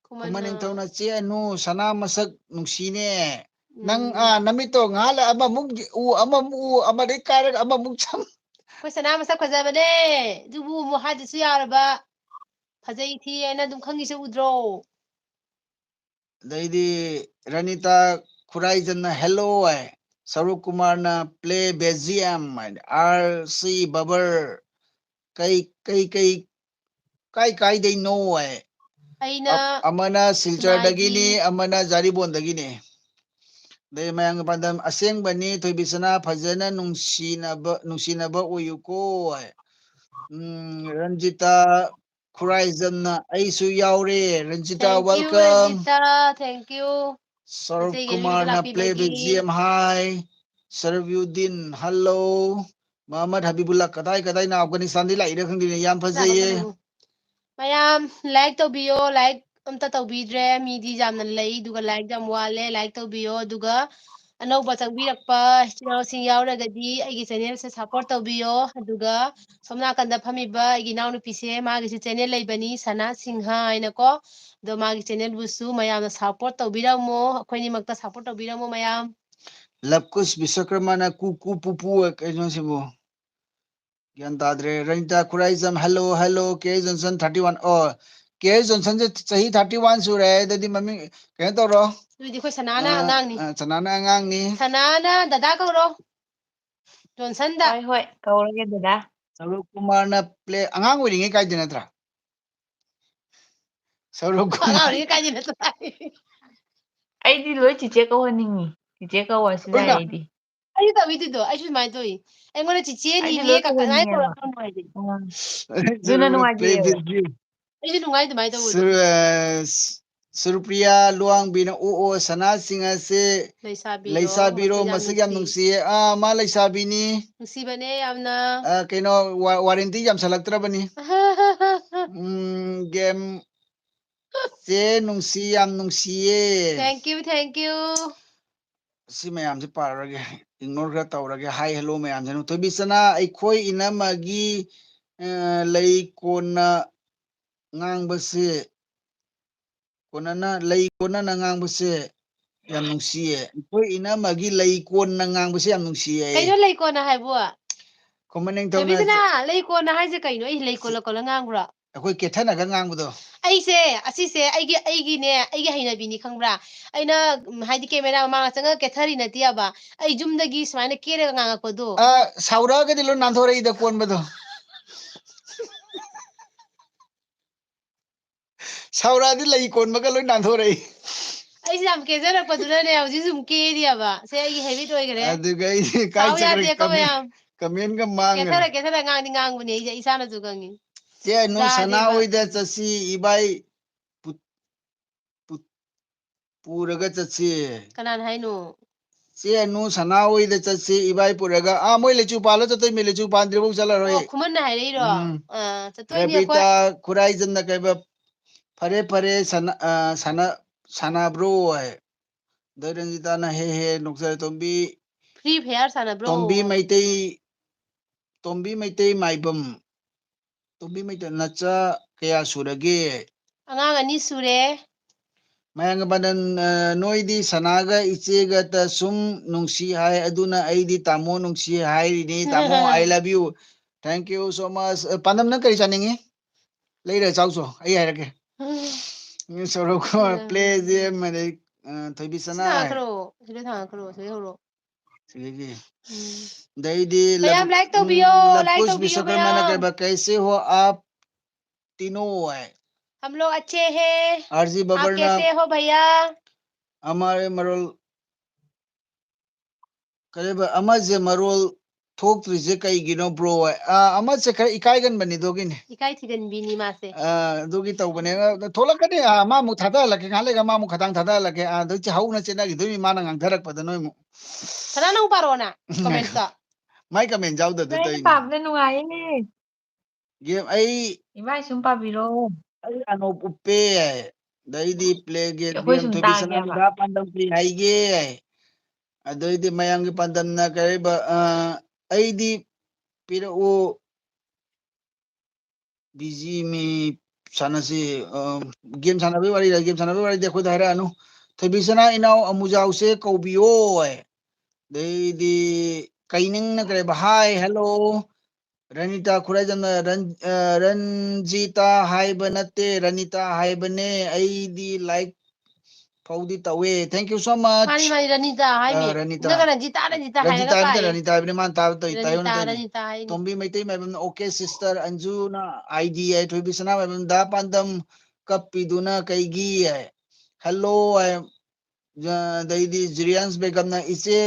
ꯈꯨꯃꯟ ꯈꯨꯃꯟꯅ꯫ ꯅꯤꯡꯊꯧꯅ, ꯆꯦ ꯑꯅꯨ, ꯁꯅꯥ ꯃꯁꯛ ꯅꯨꯡꯁꯤꯅꯦ꯫ ꯅꯪ, ꯎꯝ꯫ ꯑꯥ, ꯅꯃꯤꯠꯇꯣ ꯉꯥꯜꯂ ꯑꯃꯃꯨꯛ ꯎ, ꯑꯃꯃꯨꯛ ꯎ, ꯑꯃꯗꯩ ꯀꯥꯏꯔꯒ ꯑꯃꯃꯨꯛ ꯆꯪ"꯫ ꯑꯩꯈꯣꯏ ꯁꯅꯥ ꯃꯁꯛ ꯐꯖꯕꯅꯦ꯫ ꯑꯗꯨꯕꯨ ꯑꯃꯨꯛ ꯍꯥꯏꯗꯁꯨ ꯌꯥꯔꯕ꯫ ꯐꯖꯩ ꯊꯤ ꯍꯥꯏꯅ ꯑꯗꯨꯝ ꯈꯪꯉꯤꯁꯦ ꯎꯗ꯭ꯔꯣ? ꯑꯗꯩꯗꯤ ꯔꯅꯤꯇꯥ ꯈꯨꯔꯥꯏꯖꯝꯅ "Hello" ꯍꯥꯏ꯫ ꯁꯔꯨꯛ ꯀꯨꯃꯥꯔꯅ "Play Belgium" ꯍꯥꯏ꯫ ꯑꯥꯔ ꯁꯤ ꯕꯕꯔ, "ꯀꯩ, ꯀꯩ, ꯀꯩ, ꯀꯥꯏ ꯀꯥꯏꯗꯩꯅꯣ?" ꯍꯥꯏ꯫ ꯑꯩꯅ ꯑ-, ꯑꯃꯅ ꯁꯤꯜꯆꯔꯗꯒꯤꯅꯤ, ꯁꯤꯃꯥꯏꯒꯤ ꯑꯃꯅ ꯖꯥꯔꯤꯕꯣꯟꯗꯒꯤꯅꯤ꯫ ꯑꯗꯩ ꯃꯌꯥꯝꯒꯤ ꯄꯥꯟꯗꯝ, "ꯑꯁꯦꯡꯕꯅꯤ ꯊꯣꯏꯕꯤꯁꯅꯥ, ꯐꯖꯅ ꯅꯨꯡꯁꯤꯅꯕ, ꯅꯨꯡꯁꯤꯅꯕ ꯑꯣꯏꯌꯨꯀꯣ" ꯍꯥꯏ꯫ ꯎꯝ, ꯔꯟꯖꯤꯇꯥ, ꯈꯨꯔꯥꯏꯖꯝꯅ ꯑꯩꯁꯨ ꯌꯥꯎꯔꯦ꯫ Ranjita, Thank you, welcome. Rajita. Thank you. ꯁꯧꯔꯚ ꯏꯆꯦꯒꯤ ꯀꯨꯃꯥꯔꯅ ꯂꯥꯛꯄꯤꯕꯒꯤ꯫ Playback G M, hi. ꯁꯔꯕꯤꯎꯗꯤꯟ, hello. ꯃꯍꯃꯗ ꯍꯕꯤꯕꯨꯜꯂꯥ, ꯀꯗꯥꯏ ꯀꯗꯥꯏꯅ? ꯑꯐꯒꯥꯅꯤꯁꯇꯥꯟꯗꯤ ꯂꯥꯛꯏꯔꯥ ꯈꯪꯗꯦꯅꯦ, ꯌꯥꯝ ꯐꯖꯩꯌꯦ꯫ ꯃꯌꯥꯝ like ꯇꯧꯕꯤꯌꯣ, like ꯑꯝꯇ ꯇꯧꯕꯤꯗ꯭ꯔꯦ, ꯃꯤꯗꯤ ꯌꯥꯝꯅ ꯂꯩ, ꯑꯗꯨꯒ like ꯌꯥꯝ ꯋꯥꯠꯂꯦ, like ꯇꯧꯕꯤꯌꯣ, ꯑꯗꯨꯒ ꯑꯅꯧꯕ ꯆꯪꯕꯤꯔꯛꯄ ꯏꯆꯤꯟ ꯏꯅꯥꯎꯁꯤꯡ ꯌꯥꯎꯔꯒꯗꯤ ꯑꯩꯒꯤ channelꯁꯦ support ꯇꯧꯕꯤꯌꯣ, ꯑꯗꯨꯒ ꯁꯣꯝ ꯅꯥꯀꯟꯗ ꯐꯝꯃꯤꯕ ꯑꯩꯒꯤ ꯏꯅꯥꯎꯅꯨꯄꯤꯁꯦ, ꯃꯥꯒꯤꯁꯨ channel ꯂꯩꯕꯅꯤ, ꯁꯅꯥ ꯁꯤꯡꯍ ꯍꯥꯏꯅꯀꯣ, ꯑꯗꯣ ꯃꯥꯒꯤ channelꯕꯨꯁꯨ ꯃꯌꯥꯝꯅ support ꯇꯧꯕꯤꯔꯝꯃꯣ, ꯑꯩꯈꯣꯏꯅꯤꯃꯛꯇ support ꯇꯧꯕꯤꯔꯝꯃꯣ ꯃꯌꯥꯝ꯫ ꯂꯕꯀꯨꯁ ꯕꯤꯁ꯭ꯋꯀꯔꯃꯅ ꯀꯨ ꯀꯨ ꯄꯨ ꯄꯨ, ꯀꯩꯅꯣ ꯁꯤꯕꯨ? ꯒ꯭ꯌꯥꯟ ꯇꯥꯗ꯭ꯔꯦ꯫ ꯔꯅꯤꯇꯥ Khuraijam, hello, hello, K Johnson thirty one꯫ ꯑꯣ, K Johnsonꯁꯦ ꯆꯍꯤ thirty one ꯁꯨꯔꯦ ꯍꯥꯏꯗꯗꯤ ꯃꯃꯤꯡ ꯀꯩꯅꯣ ꯇꯧꯔꯣ꯫ ꯑꯗꯨꯗꯤ ꯑꯩꯈꯣꯏ ꯁꯅꯥꯅ ꯑ, ꯑꯉꯥꯡꯅꯤ꯫ ꯑ, ꯁꯅꯥꯅ ꯑꯉꯥꯡꯅꯤ꯫ ꯁꯅꯥꯅ ꯗꯗꯥ ꯀꯧꯔꯣ꯫ ꯖꯣꯟꯁꯟꯗ꯫ ꯍꯣꯏ, ꯍꯣꯏ, ꯀꯧꯔꯒꯦ ꯗꯗꯥ꯫ ꯁꯧꯔꯚ ꯀꯨꯃꯥꯔꯅ Play, ꯑꯉꯥꯡ ꯑꯣꯏꯔꯤꯉꯩ ꯀꯥꯏꯗ ꯅꯠꯇ꯭ꯔꯥ? ꯁꯧꯔꯚ ꯑꯉꯥꯡ ꯀꯨꯃꯥꯔ꯫ ꯑꯣꯏꯔꯤꯉꯩ ꯀꯥꯏꯗ ꯅꯠꯇ꯭ꯔꯥ? ꯑꯩꯗꯤ ꯂꯣꯏ ꯆꯤꯆꯦ ꯀꯧꯍꯟꯅꯤꯡꯉꯤ꯫ ꯆꯤꯆꯦ ꯀꯧꯋꯣ ꯁꯤꯗ ꯑꯣꯏꯃ꯫ ꯑꯩꯗꯤ꯫ ꯑꯩꯁꯨ ꯇꯧꯏꯗꯨꯗꯣ, ꯑꯩꯁꯨ ꯑꯗꯨꯃꯥꯏꯅ ꯇꯧꯏ꯫ ꯑꯩꯉꯣꯟꯗ ꯆꯤꯆꯦ ꯑꯩꯗꯤ ꯅꯤꯅꯦ ꯂꯣꯏ ꯀꯀꯥ ꯑꯗꯨꯃꯥꯏꯅ ꯇꯧꯍꯟꯅꯤꯡꯉꯦꯕ꯫ ꯀꯧꯔꯛꯄ ꯅꯨꯡꯉꯥꯏꯇꯦ꯫ ꯑꯥ꯫ ꯑꯗꯨꯅ ꯅꯨꯡꯉꯥꯏꯖꯩꯌꯦꯕ꯫ Play with you. ꯑꯩꯁꯨ ꯅꯨꯡꯉꯥꯏ ꯑꯗꯨꯃꯥꯏꯅ ꯇꯧꯕꯗꯣ꯫ ꯁꯨꯔ-, ꯑ, ꯁꯨꯔꯄ꯭ꯔꯤꯌꯥ ꯂꯨꯋꯥꯡꯕꯤꯅ ꯑꯣ ꯑꯣ ꯁꯅꯥꯁꯤꯡ ꯑꯁꯦ ꯂꯩꯁꯥꯕꯤꯔꯣ, ꯂꯩꯁꯥꯕꯤꯔꯣ, ꯃꯁꯛ ꯌꯥꯝ ꯃꯁꯛ ꯌꯥꯝ ꯅꯨꯡꯁꯤ꯫ ꯅꯨꯡꯁꯤꯌꯦ꯫ ꯑꯥ, ꯃꯥ ꯂꯩꯁꯥꯕꯤꯅꯤ꯫ ꯅꯨꯡꯁꯤꯕꯅꯦ ꯌꯥꯝꯅ꯫ ꯑ, ꯀꯩꯅꯣ, ꯋꯥ-, warranty ꯌꯥꯝꯁꯜꯂꯛꯇ꯭ꯔꯕꯅꯤ꯫ ꯎꯝ, game ꯆꯦ ꯅꯨꯡꯁꯤ, ꯌꯥꯝ ꯅꯨꯡꯁꯤꯌꯦ꯫ Thank you, thank you. ꯁꯤ ꯃꯌꯥꯝꯁꯦ ꯄꯥꯔꯔꯒꯦ, ignore ꯈꯔ ꯇꯧꯔꯒꯦ꯫ Hi, hello ꯃꯌꯥꯝꯁꯦ꯫ ꯊꯣꯏꯕꯤꯆꯅ, ꯑꯩꯈꯣꯏ ꯏꯅꯝꯃꯒꯤ, ꯑ, ꯂꯩ ꯀꯣꯟꯅ ꯉꯥꯡꯕꯁꯦ, ꯀꯣꯟꯅꯅ, ꯂꯩ ꯀꯣꯟꯅꯅ ꯉꯥꯡꯕꯁꯦ ꯌꯥꯝ ꯅꯨꯡꯁꯤꯌꯦ꯫ ꯑꯩꯈꯣꯏ ꯏꯅꯝꯃꯒꯤ ꯂꯩ ꯀꯣꯟꯅ ꯉꯥꯡꯕꯁꯦ ꯌꯥꯝ ꯅꯨꯡꯁꯤꯌꯦ꯫ ꯀꯩꯅꯣ ꯂꯩ ꯀꯣꯟꯅ ꯍꯥꯏꯕꯨ? ꯈꯨꯃꯟ ꯅꯤꯡꯊꯧꯅ ꯊꯣꯏꯕꯤꯆꯅ, ꯂꯩ ꯀꯣꯟꯅ ꯍꯥꯏꯁꯦ ꯀꯩꯅꯣ? ꯑꯩ ꯂꯩ ꯀꯣꯜꯂ ꯀꯣꯜꯂ ꯉꯥꯡꯕ꯭ꯔꯣ? ꯑꯩꯈꯣꯏ ꯀꯦꯊꯅꯒ ꯉꯥꯡꯕꯗꯣ꯫ ꯑꯩꯁꯦ, ꯑꯁꯤꯁꯦ ꯑꯩꯒꯤ, ꯑꯩꯒꯤꯅꯦ, ꯑꯩꯒꯤ ꯍꯩꯅꯕꯤꯅꯤ ꯈꯪꯕ꯭ꯔꯥ? ꯑꯩꯅ, ꯎꯝ, ꯍꯥꯏꯗꯤ camera ꯃꯃꯥꯡꯗ ꯆꯪꯉꯒ ꯀꯦꯊꯔꯤ ꯅꯠꯇꯦꯕ꯫ ꯑꯩ ꯌꯨꯝꯗꯒꯤ ꯁꯨꯃꯥꯏꯅ ꯀꯦꯔꯒ ꯉꯥꯡꯉꯛꯄꯗꯣ꯫ ꯑ, ꯁꯥꯎꯔꯛꯑꯒꯗꯤ ꯂꯣꯏ ꯅꯥꯟꯊꯣꯔꯛꯏꯗ ꯀꯣꯟꯕꯗꯣ꯫ ꯁꯥꯎꯔꯛꯑꯗꯤ ꯂꯩ ꯀꯣꯟꯕꯒ ꯂꯣꯏ ꯅꯥꯟꯊꯣꯔꯛꯏ꯫ ꯑꯩꯁꯦ ꯌꯥꯝ ꯀꯦꯖꯔꯛꯄꯗꯨꯅꯅꯦ ꯍꯧꯖꯤꯛ ꯁꯨꯝ ꯀꯦꯔꯤꯑꯕ꯫ ꯁꯦ ꯑꯩꯒꯤ habit ꯑꯣꯏꯈ꯭ꯔꯦ꯫ ꯑꯗꯨꯒ ꯑꯩꯁꯦ ꯀꯥꯏ ꯁꯥꯎ ꯆꯠꯈ꯭ꯔꯦ? ꯌꯥꯗꯦꯀꯣ comment, ꯃꯌꯥꯝ꯫ Commentꯒ ꯃꯥꯡꯈ꯭ꯔꯦ꯫ ꯀꯦꯊꯔ ꯀꯦꯊꯔ ꯉꯥꯡꯗꯤ ꯉꯥꯡꯕꯅꯦ ꯑꯩꯁꯦ, ꯏꯁꯥꯅꯁꯨ ꯈꯪꯉꯤ꯫ ꯆꯦ ꯑꯅꯨ ꯁꯅꯥ ꯍꯣꯏꯗ ꯆꯠꯁꯤ, ꯏꯕꯥꯏ ꯄꯨ-, ꯄꯨ-, ꯄꯨꯔꯒ ꯆꯠꯁꯤ꯫ ꯀꯅꯥꯅ ꯍꯥꯏꯅꯣ? ꯆꯦ ꯑꯅꯨ ꯁꯅꯥ ꯍꯣꯏꯗ ꯆꯠꯁꯤ, ꯏꯕꯥꯏ ꯄꯨꯔꯒ꯫ ꯑꯥ, ꯃꯣꯏ ꯂꯩꯆꯨ ꯄꯥꯜꯂ ꯆꯠꯇꯣꯏꯃꯤ, ꯂꯩꯆꯨ ꯄꯥꯟꯗ꯭ꯔꯤꯐꯥꯎ ꯆꯠꯂꯔꯣꯏ꯫ ꯑꯣ, ꯈꯨꯃꯟꯅ ꯍꯥꯏꯔꯛꯏꯔꯣ? ꯎꯝ꯫ ꯑꯥ, ꯆꯠꯇꯣꯏꯅꯦ ꯑꯩꯈꯣꯏ꯫ ꯔꯕꯤꯇꯥ ꯈꯨꯔꯥꯏꯖꯝꯅ ꯀꯩꯕ, "ꯐꯔꯦ, ꯐꯔꯦ, ꯁꯥꯟꯅ-, ꯑ, ꯁꯥꯟꯅ-, ꯁꯥꯟꯅꯕ꯭ꯔꯣ?" ꯍꯥꯏ꯫ ꯑꯗꯩ ꯔꯟꯖꯤꯇꯥꯅ ꯍꯦ ꯍꯦ ꯅꯣꯛꯆꯔꯦ꯫ ꯇꯣꯝꯕꯤ, Free Fire ꯁꯥꯟꯅꯕ꯭ꯔꯣ? ꯇꯣꯝꯕꯤ ꯃꯩꯇꯩ, ꯇꯣꯝꯕꯤ ꯃꯩꯇꯩ ꯃꯥꯏꯕꯝ꯫ ꯇꯣꯝꯕꯤ ꯃꯩꯇꯩ, ꯅꯆꯥ ꯀꯌꯥ ꯁꯨꯔꯒꯦ? ꯑꯉꯥꯡ ꯑꯅꯤ ꯁꯨꯔꯦ꯫ ꯃꯌꯥꯡꯒ ꯄꯥꯟꯗꯝ, ꯑ, ꯅꯣꯏꯗꯤ ꯁꯅꯥꯒ ꯏꯆꯦꯒꯇ ꯁꯨꯝ ꯅꯨꯡꯁꯤ ꯍꯥꯏ, ꯑꯗꯨꯅ ꯑꯩꯗꯤ ꯇꯥꯃꯣ ꯅꯨꯡꯁꯤ ꯍꯥꯏꯔꯤꯅꯤ꯫ ꯇꯥꯃꯣ, I love you. Thank you so much. ꯑ, ꯄꯥꯟꯗꯝ, ꯅꯪ ꯀꯔꯤ ꯆꯥꯅꯤꯡꯉꯤ? ꯂꯩꯔ ꯆꯥꯎꯆꯣ, ꯑꯩ ꯍꯥꯏꯔꯛꯀꯦ꯫ ꯎꯝ꯫ ꯁꯣꯔꯣꯛ ꯎꯝ꯫ Play ꯖꯦ ꯑꯃꯗꯤ, ꯑ, ꯊꯣꯏꯕꯤ ꯁꯤ ꯁꯅꯥ ꯍꯥꯏ꯫ ꯊꯥꯡꯒꯠꯈ꯭ꯔꯣ, ꯁꯤꯗ ꯊꯥꯡꯒꯠꯈ꯭ꯔꯣ, ꯁꯤꯗ ꯍꯧꯔꯣ꯫ ꯁꯤꯗꯒꯤ꯫ ꯎꯝ꯫ ꯑꯗꯩꯗꯤ ꯃꯌꯥꯝ ꯂꯕꯨ-, like ꯇꯧꯕꯤꯌꯣ, ꯎꯝ, like ꯂꯕꯨꯛ ꯇꯧꯕꯤꯌꯣ ꯕꯤꯁꯣꯀꯔꯃꯅ ꯃꯌꯥꯝ꯫ ꯀꯩꯕ, "ꯀꯩꯁꯦ ꯍꯣ ꯑꯥꯞ ꯇꯤꯅꯣ" ꯍꯥꯏ꯫ हम लोग अच्छे हैं। ꯑꯥꯔ ꯖꯤ आप ꯕꯕꯔꯅ कैसे हो भैया? ꯑꯃ ꯃꯔꯣꯜ ꯀꯔꯤꯕ, "ꯑꯃꯁꯦ ꯃꯔꯣꯜ ꯊꯣꯛꯇ꯭ꯔꯤꯁꯦ ꯀꯩꯒꯤꯅꯣ, bro?" ꯑꯥ, ꯑꯃꯁꯦ ꯈꯔ ꯏꯀꯥꯏꯒꯟꯕꯅꯤ, ꯑꯗꯨꯒꯤꯅꯤ꯫ ꯏꯀꯥꯏ ꯊꯤꯒꯟꯕꯤꯅꯤ ꯃꯥꯁꯦ꯫ ꯑꯥ, ꯑꯗꯨꯒꯤ ꯇꯧꯕꯅꯦ꯫ ꯑꯗꯣ ꯊꯣꯛꯂꯛꯀꯅꯤ, ꯑꯥ, ꯃꯥ ꯑꯃꯨꯛ ꯊꯥꯗꯍꯜꯂꯛꯀꯦ, ꯉꯥꯏꯍꯥꯛ ꯂꯩꯒ ꯃꯥ ꯑꯃꯨꯛ ꯈꯗꯥꯡ ꯊꯥꯗꯍꯜꯂꯛꯀꯦ꯫ ꯑꯥ, ꯑꯗꯩ ꯆꯦ ꯍꯧꯅ ꯆꯦꯟꯅꯈꯤꯗꯣꯏꯅꯤ, ꯃꯥꯅ ꯉꯥꯡꯊꯔꯛꯄꯗ ꯅꯣꯏ ꯑꯃꯨꯛ꯫ ꯐꯖꯅ ꯑꯃꯨꯛ ꯄꯥꯔꯛꯑꯣꯅ, comment ꯇꯣ꯫ ꯃꯥꯏ comment ꯌꯥꯎꯗꯗꯨ ꯑꯩꯅ ꯇꯧꯔꯤꯅꯤ꯫ ꯄꯥꯕꯗ ꯅꯨꯡꯉꯥꯏꯌꯦ꯫ Game ꯑꯩ ꯏꯕꯥꯏ ꯁꯨꯝ ꯄꯥꯕꯤꯔꯣ꯫ ꯑꯩ ꯑꯅꯣꯞ ꯎꯞꯄꯦ꯫ ꯑꯗꯩꯗꯤ play game ꯑꯩꯈꯣꯏ ꯁꯨꯝ ꯊꯣꯏꯕꯤ ꯁꯅꯥ ꯇꯥꯒꯦꯕ꯫ ꯃꯤꯗꯥ ꯄꯥꯟꯗꯝ ꯀꯩ ꯍꯥꯏꯒꯦ? ꯑꯗꯩꯗꯤ ꯃꯌꯥꯝꯒꯤ ꯄꯥꯟꯗꯝꯅ ꯀꯔꯤꯕ, ꯑ, ꯑꯩꯗꯤ ꯄꯤꯔꯛꯎ꯫ ꯕꯤꯖꯤ ꯃꯤ ꯁꯥꯟꯅꯁꯤ꯫ ꯑ, game ꯁꯥꯟꯅꯕꯒꯤ ꯋꯥꯔꯤꯔ? Game ꯁꯥꯟꯅꯕꯒꯤ ꯋꯥꯔꯤꯗꯤ ꯑꯩꯈꯣꯏꯗ ꯍꯥꯏꯔꯛꯑꯅꯨ꯫ ꯊꯣꯏꯕꯤ ꯁꯅꯥ ꯏꯅꯥꯎ ꯑꯃꯨꯖꯥꯎꯁꯦ ꯀꯧꯕꯤꯌꯣ꯫ ꯑꯗꯩꯗꯤ ꯀꯩꯅꯤꯡꯅ ꯀꯔꯤꯕ? Hi, hello꯫ ꯔꯅꯤꯇꯥ ꯈꯨꯔꯥꯏꯖꯝꯅ ꯔꯟ-, ꯑ, ꯔꯟꯖꯤꯇꯥ ꯍꯥꯏꯕ ꯅꯠꯇꯦ, ꯔꯅꯤꯇꯥ ꯍꯥꯏꯕꯅꯦ꯫ ꯑꯩꯗꯤ like ꯐꯥꯎꯗꯤ ꯇꯧꯋꯦ꯫ Thank you so much꯫ ꯃꯥꯅꯤ, ꯃꯥꯅꯤ, ꯔꯅꯤꯇꯥ ꯍꯥꯏꯃꯤ꯫ ꯑ, ꯔꯅꯤꯇꯥ꯫ ꯅꯪꯅ ꯔꯟꯖꯤꯇꯥ, ꯔꯟꯖꯤꯇꯥ ꯍꯥꯏꯔꯒ ꯔꯟꯖꯤꯇꯥ ꯅꯠꯇꯦ, ꯄꯥꯏ꯫ ꯔꯅꯤꯇꯥ ꯍꯥꯏꯕꯅꯤ ꯃꯥꯅ ꯇꯥꯕ ꯇꯧ-, ꯔꯅꯤꯇꯥ, ꯇꯥꯏꯌꯣꯟꯅꯗꯣꯏꯅꯤ꯫ ꯔꯅꯤꯇꯥ ꯍꯥꯏꯅꯤ꯫ ꯇꯣꯝꯕꯤ Meitei ꯃꯥꯏꯕꯝꯅ, "Okay sister ꯑꯟꯖꯨꯅ I D ꯑꯦ ꯊꯣꯏꯕꯤ ꯁꯅꯥ ꯃꯥꯏꯕꯝ ꯗꯥ ꯄꯥꯟꯗꯝ ꯀꯞꯄꯤꯗꯨꯅ ꯀꯩꯒꯤ?" ꯍꯥꯏ꯫ Hello ꯍꯥꯏ꯫ ꯑꯗꯩꯗꯤ ꯖꯤꯔꯤꯌꯥꯟꯁ ꯕꯦꯒꯝꯅ, "ꯏꯆꯦ,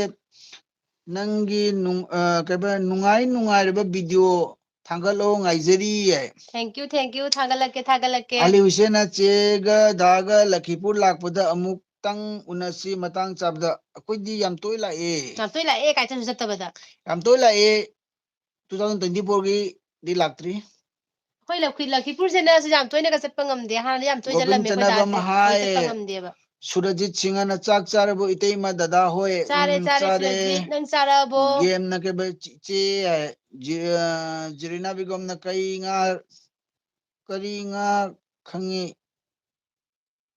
ꯅꯪꯒꯤ ꯅꯨꯡ-, ꯑ, ꯀꯩꯕ, ꯅꯨꯡꯉꯥꯏ ꯅꯨꯡꯉꯥꯏꯔꯕ video ꯊꯥꯡꯒꯠꯂꯣ, ꯉꯥꯏꯖꯔꯤ꯫ Thank you, thank you. ꯊꯥꯒꯠꯂꯛꯀꯦ, ꯊꯥꯒꯠꯂꯛꯀꯦ꯫ ꯑꯂꯤ ꯍꯨꯁꯦꯟꯅ ꯆꯦꯒ ꯗꯥꯒ ꯂꯈꯤꯄꯨꯔ ꯂꯥꯛꯄꯗ ꯑꯃꯨꯛꯇꯪ ꯎꯅꯁꯤ ꯃꯇꯥꯡ ꯆꯥꯕꯗ꯫ ꯑꯩꯈꯣꯏꯗꯤ ꯌꯥꯝ ꯇꯣꯏ ꯂꯥꯛꯑꯦ꯫ ꯌꯥꯝ ꯇꯣꯏ ꯂꯥꯛꯑꯦ ꯀꯥꯏ ꯆꯠꯁꯨ ꯆꯠꯇꯕꯗ꯫ ꯌꯥꯝ ꯇꯣꯏ ꯂꯥꯛꯑꯦ꯫ Two thousand twenty-fourꯒꯤꯗꯤ ꯂꯥꯛꯇ꯭ꯔꯤ꯫ ꯑꯩꯈꯣꯏ ꯂꯈꯤ-, ꯂꯈꯤꯄꯨꯔꯁꯤꯅꯁꯨ ꯌꯥꯝ ꯇꯣꯏꯅꯒ ꯆꯠꯄ ꯉꯝꯗꯦ꯫ ꯍꯥꯟꯅꯗꯤ ꯌꯥꯝ ꯇꯣꯏ ꯒꯣꯕꯤꯟ ꯆꯠꯂꯝꯃꯦ ꯑꯩꯈꯣꯏ ꯆꯅꯥꯕꯝ ꯗꯥꯁꯦ꯫ ꯍꯥꯏ꯫ ꯍꯧꯖꯤꯛ ꯆꯠꯄ ꯉꯝꯗꯦꯕ꯫ ꯁꯨꯔꯖꯤꯠ ꯁꯤꯡꯍꯅ ꯆꯥꯛ ꯆꯥꯔꯕꯣ ꯏꯇꯩꯃ ꯗꯗꯥ ꯍꯣꯏ? ꯆꯥꯔꯦ, ꯎꯝ, ꯆꯥꯔꯦ, ꯆꯥꯔꯦ꯫ ꯁꯨꯔꯖꯤꯠ, ꯅꯪ ꯆꯥꯔꯕꯣ? ꯒꯦꯝꯅ ꯀꯩꯕ ꯆꯤ-, ꯆꯦ ꯍꯥꯏ꯫ ꯖꯤ-, ꯑ, ꯖꯤꯔꯤꯅꯥ ꯕꯦꯒꯝꯅ ꯀꯩ ꯉꯥ, ꯀꯔꯤ ꯉꯥ ꯈꯪꯉꯤ?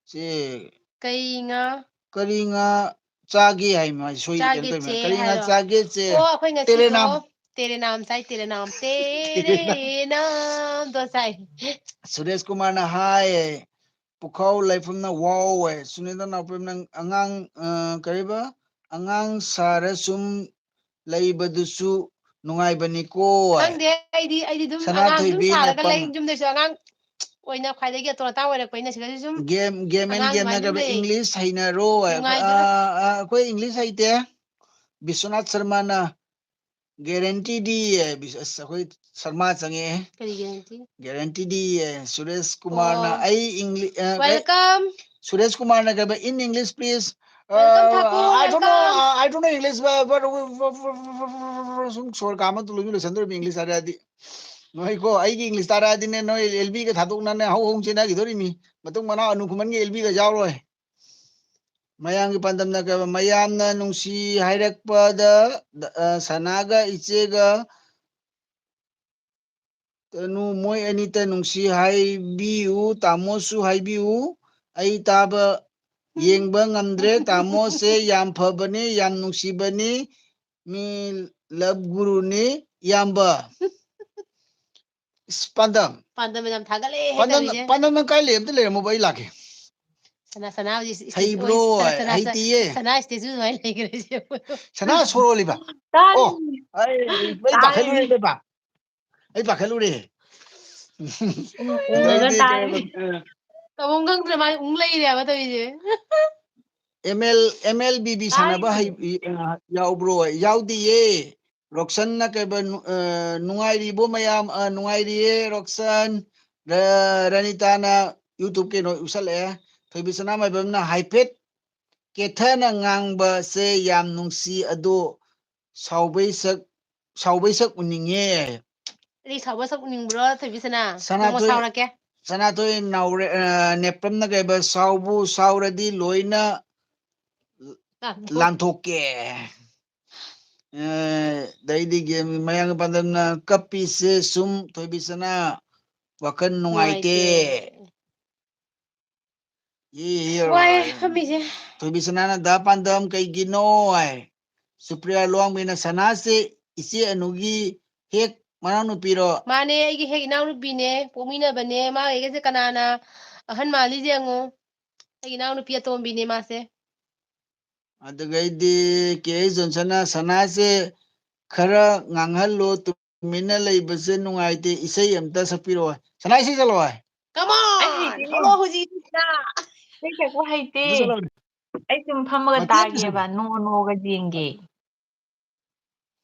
ꯆꯦ꯫ ꯀꯩ ꯉꯥ? ꯀꯔꯤ ꯉꯥ ꯆꯥꯒꯦ ꯍꯥꯏ ꯃꯥ ꯁꯣꯏ-, ꯀꯩꯅꯣ ꯆꯥꯒꯦ ꯇꯧꯔꯤꯕ꯫ ꯆꯦ ꯀꯔꯤ ꯉꯥ ꯍꯥꯏꯔꯣ? ꯆꯥꯒꯦ ꯆꯦ? ꯑꯣ, ꯑꯩꯈꯣꯏ ꯉꯁꯤꯗꯣ ꯇꯦꯔꯦꯅꯥꯝ꯫ ꯇꯦꯔꯦꯅꯥꯝ ꯆꯥꯏ, ꯇꯦꯔꯦꯅꯥꯝ꯫ ꯇꯦꯔꯦꯅꯥꯝꯗꯣ ꯆꯥꯏ꯫ ꯁꯨꯔꯦꯁ ꯀꯨꯃꯥꯔꯅ ꯍꯥꯏ, ꯄꯨꯈꯥꯎ ꯂꯩꯐꯝꯅ ꯋꯥꯎ ꯍꯥꯏ꯫ ꯁꯨꯅꯤꯇꯥ ꯅꯥꯎꯄꯦꯝꯅ ꯑꯉꯥꯡ, ꯑ, ꯀꯔꯤꯕ? ꯑꯉꯥꯡ ꯁꯥꯔ ꯁꯨꯝ ꯂꯩꯕꯗꯨꯁꯨ ꯅꯨꯡꯉꯥꯏꯕꯅꯤꯀꯣ ꯍꯥꯏ꯫ ꯈꯪꯗꯦ, ꯑꯩꯗꯤ, ꯑꯩꯗꯤ ꯑꯗꯨꯝ ꯑꯉꯥꯡ ꯑꯗꯨꯝ ꯁꯅꯥꯊꯣꯏꯕꯤ ꯁꯥꯔꯒ ꯅꯥꯄꯝ꯫ ꯂꯩ, ꯌꯨꯝꯗꯁꯨ ꯑꯉꯥꯡ ꯑꯣꯏꯅ ꯈ꯭ꯋꯥꯏꯗꯒꯤ ꯑꯇꯣꯟ ꯑꯇꯥ ꯑꯣꯏꯔꯛꯄꯅꯤꯅ ꯁꯤꯗꯁꯨ ꯁꯨꯝ Game, game and ꯑꯉꯥꯡ game ꯅ ꯑꯗꯨꯃꯥꯏꯅ ꯑꯗꯨꯝ ꯀꯩꯕ? ꯂꯩ꯫ English ꯍꯩꯅꯔꯣ ꯍꯥꯏ꯫ ꯅꯨꯡꯉꯥꯏꯗꯣꯏꯔꯥ? ꯑ, ꯑ, ꯑꯩꯈꯣꯏ English ꯍꯩꯇꯦ꯫ ꯕꯤꯁ꯭ꯋꯅꯥꯊ ꯁꯔꯃꯅ guarantee ꯗꯤ ꯌꯦ꯫ ꯕꯤꯁ-, ꯑꯁ, ꯑꯩꯈꯣꯏ ꯁꯔꯃ ꯆꯪꯉꯛꯑꯦ꯫ ꯀꯔꯤ guarantee? Guarantee ꯗꯤ ꯌꯦ꯫ ꯁꯨꯔꯦꯁ ꯀꯨꯃꯥꯔꯅ ꯑꯣ꯫ ꯑꯩ English, ꯑ, ꯀꯩ-, Welcome. ꯁꯨꯔꯦꯁ ꯀꯨꯃꯥꯔꯅ ꯀꯩꯕ? In English, please. Welcome, Thakur, I don't know, welcome. I don't know English, but, but, ꯁꯨꯝ ꯁꯣꯔ ꯀꯥꯝꯃ ꯂꯣꯏꯁꯤꯟ-, ꯂꯣꯏꯁꯤꯟꯗꯣꯔꯤꯕ English ꯍꯥꯏꯔꯛꯑꯗꯤ꯫ ꯅꯣꯏꯀꯣ, ꯑꯩꯒꯤ English ꯇꯥꯔꯛꯑꯗꯤꯅꯦ, ꯅꯣꯏ ꯑꯦꯜ ꯕꯤꯒ ꯊꯥꯗꯣꯛꯅꯅꯦ ꯍꯧ ꯍꯧ ꯆꯦꯟꯅꯈꯤꯗꯣꯔꯤꯃꯤ꯫ ꯃꯇꯨꯡ ꯃꯅꯥꯎ ꯑꯅꯨ ꯈꯨꯃꯟꯒꯤ ꯑꯦꯜ ꯕꯤꯒ ꯌꯥꯎꯔꯣꯏ꯫ ꯃꯌꯥꯝꯒꯤ ꯄꯥꯟꯗꯝꯅ ꯀꯩꯕ? ꯃꯌꯥꯝꯅ ꯅꯨꯡꯁꯤ ꯍꯥꯏꯔꯛꯄꯗ, ꯑ, ꯁꯅꯥꯒ ꯏꯆꯦꯒ ꯇꯅꯨ, ꯃꯣꯏ ꯑꯅꯤꯇ ꯅꯨꯡꯁꯤ ꯍꯥꯏꯕꯤꯌꯨ, ꯇꯥꯃꯣꯁꯨ ꯍꯥꯏꯕꯤꯌꯨ꯫ ꯑꯩ ꯇꯥꯕ, ꯌꯦꯡꯕ ꯉꯝꯗ꯭ꯔꯦ꯫ ꯇꯥꯃꯣꯁꯦ ꯌꯥꯝ ꯐꯕꯅꯤ, ꯌꯥꯝ ꯅꯨꯡꯁꯤꯕꯅꯤ꯫ ꯃꯤ love ꯒꯨꯔꯨꯅꯤ, ꯏꯌꯥꯝꯕ꯫ ꯏꯁ, ꯄꯥꯟꯗꯝ꯫ ꯄꯥꯟꯗꯝ ꯌꯥꯝ ꯊꯥꯒꯠꯂꯦꯍꯦ ꯄꯥꯟꯗꯝ, ꯇꯧꯔꯤꯁꯦ꯫ ꯄꯥꯟꯗꯝ, ꯅꯪ ꯀꯥꯏ ꯂꯩ? ꯑꯝꯇ ꯂꯩꯔꯝꯃꯣꯕ, ꯑꯩ ꯂꯥꯛꯀꯦ꯫ ꯁꯅꯥ, ꯁꯅꯥ ꯍꯧꯖꯤꯛ ꯏꯁ-, ꯍꯩꯕ꯭ꯔꯣ? ꯁꯅꯥ, ꯁꯅꯥ, ꯍꯩꯇꯤꯌꯦ꯫ ꯁꯅꯥ statue ꯑꯗꯨꯃꯥꯏꯅ ꯂꯩꯈ꯭ꯔꯦ꯫ ꯁꯅꯥ ꯁꯣꯔ ꯍꯣꯜꯂꯤꯕ? ꯑꯣ, ꯑꯩ, ꯑꯩ ꯄꯥꯈꯠꯂꯨꯔꯦ, ꯏꯕꯦꯝꯃ꯫ ꯑꯩ ꯄꯥꯈꯠꯂꯨꯔꯦ꯫ ꯎꯝ, ꯎꯝ, ꯑꯗꯩꯗꯤ ꯇꯥꯔꯦ꯫ ꯀꯩꯅꯣ, ꯑ, ꯇꯧꯐꯝ ꯈꯪꯗ꯭ꯔꯦ, ꯃꯥꯗꯤ ꯎꯪ ꯂꯩꯔꯦꯕ ꯇꯧꯔꯤꯁꯦ꯫ M L, M L B B ꯁꯥꯟꯅꯕ ꯇꯥꯔꯤꯅꯦ꯫ ꯍꯩ-, ꯑ, ꯌꯥꯎꯕ꯭ꯔꯣ? ꯌꯥꯎꯗꯤꯌꯦ꯫ ꯔꯣꯛꯁꯟꯅ ꯀꯩꯕ, ꯅꯨ-, ꯑ, "ꯅꯨꯡꯉꯥꯏꯔꯤꯕꯣ ꯃꯌꯥꯝ?" ꯑ, "ꯅꯨꯡꯉꯥꯏꯔꯤꯌꯦ ꯔꯣꯛꯁꯟ꯫ ꯔ-, ꯔꯅꯤꯇꯥꯅ YouTube ꯀꯩꯅꯣ ꯎꯠꯁꯜꯂꯛꯑꯦ꯫ ꯊꯣꯏꯕꯤꯁꯅꯥ ꯃꯥꯏꯕꯝꯅ ꯍꯥꯏꯐꯦꯠ ꯀꯦꯊꯅ ꯉꯥꯡꯕꯁꯦ ꯌꯥꯝ ꯅꯨꯡꯁꯤ, ꯑꯗꯣ ꯁꯥꯎꯕꯩ ꯁꯛ, ꯁꯥꯎꯕꯩ ꯁꯛ ꯎꯅꯤꯡꯉꯦ꯫ ꯑꯩ ꯁꯥꯎꯕ ꯁꯛ ꯎꯅꯤꯡꯕ꯭ꯔꯣ, ꯊꯣꯏꯕꯤꯁꯅꯥ? ꯅꯣꯡꯃ ꯁꯅꯥꯊꯣꯏ-, ꯁꯥꯎꯔꯛꯀꯦ꯫ ꯁꯅꯥꯊꯣꯏ ꯅꯥꯎꯔꯦ-, ꯑ, ꯅꯦꯄ꯭ꯔꯝꯅ ꯀꯩꯕ, "ꯁꯥꯎꯕꯨ ꯁꯥꯎꯔꯗꯤ ꯂꯣꯏꯅ ꯂꯥꯟꯊꯣꯛ-" ꯂꯥꯟꯊꯣꯛꯀꯦ꯫ ꯑ, ꯑꯗꯩꯗꯤ ꯒꯦꯝ ꯃꯌꯥꯡ ꯄꯥꯟꯗꯝꯅ ꯀꯞꯄꯤꯁꯦ ꯁꯨꯝ ꯊꯣꯏꯕꯤꯁꯅꯥ ꯋꯥꯈꯜ ꯅꯨꯡꯉꯥꯏꯇꯦ꯫ ꯅꯨꯡꯉꯥꯏꯇꯦ꯫ ꯌꯦ, ꯌꯦ, ꯋꯥꯏ ꯌꯦ꯫ ꯐꯝꯃꯤꯁꯦ꯫ ꯊꯣꯏꯕꯤꯁꯅꯥꯅ ꯗꯥ ꯄꯥꯟꯗꯝ ꯀꯩꯒꯤꯅꯣ ꯍꯥꯏ꯫ ꯁꯨꯄ꯭ꯔꯤꯌꯥ ꯂꯨꯋꯥꯡꯕꯤꯅ ꯁꯅꯥꯁꯦ ꯏꯆꯦ ꯑꯅꯨꯒꯤ ꯍꯦꯛ ꯃꯅꯥꯎꯅꯨꯄꯤꯔꯣ? ꯃꯥꯅꯦ, ꯑꯩꯒꯤ ꯍꯦꯛ ꯏꯅꯥꯎꯅꯨꯄꯤꯅꯦ, ꯄꯣꯛꯃꯤꯟꯅꯕꯅꯦ꯫ ꯃꯥꯒ ꯑꯩꯒꯁꯦ ꯀꯅꯥꯅ ꯑꯍꯟ ꯃꯥꯜꯂꯤꯁꯦ ꯌꯦꯡꯉꯣ꯫ ꯑꯩꯒꯤ ꯏꯅꯥꯎꯅꯨꯄꯤ ꯑꯇꯣꯝꯕꯤꯅꯦ ꯃꯥꯁꯦ꯫ ꯑꯗꯨꯒꯩꯗꯤ ꯀꯦ ꯑꯦꯁ ꯖꯣꯟꯁꯟꯅ ꯁꯅꯥꯁꯦ ꯈꯔ ꯉꯥꯡꯍꯜꯂꯣ, ꯇꯨꯃꯤꯟꯅ ꯂꯩꯕꯁꯦ ꯅꯨꯡꯉꯥꯏꯇꯦ, ꯏꯁꯩ ꯑꯝꯇ ꯁꯛꯄꯤꯔꯛꯑꯣ꯫ ꯁꯅꯥ ꯏꯁꯩ ꯁꯛꯂꯛꯑꯣ ꯍꯥꯏ꯫ Come on! ꯑꯩ ꯍꯩꯇꯦꯅꯦ꯫ ꯊꯣꯛꯂꯛꯑꯣ ꯍꯧꯖꯤꯛ ꯁꯅꯥ꯫ ꯏꯁꯩ ꯁꯛꯄ ꯍꯩꯇꯦ꯫ ꯑꯗꯨ ꯁꯛꯂꯛꯑꯣꯅꯦ꯫ ꯑꯩ ꯁꯨꯝ ꯐꯝꯃꯒ ꯃꯇꯦꯛ ꯑꯃ ꯁꯛꯂꯛꯑꯣ꯫ ꯇꯥꯒꯦꯕ, ꯅꯣ ꯅꯣꯒ ꯌꯦꯡꯒꯦ꯫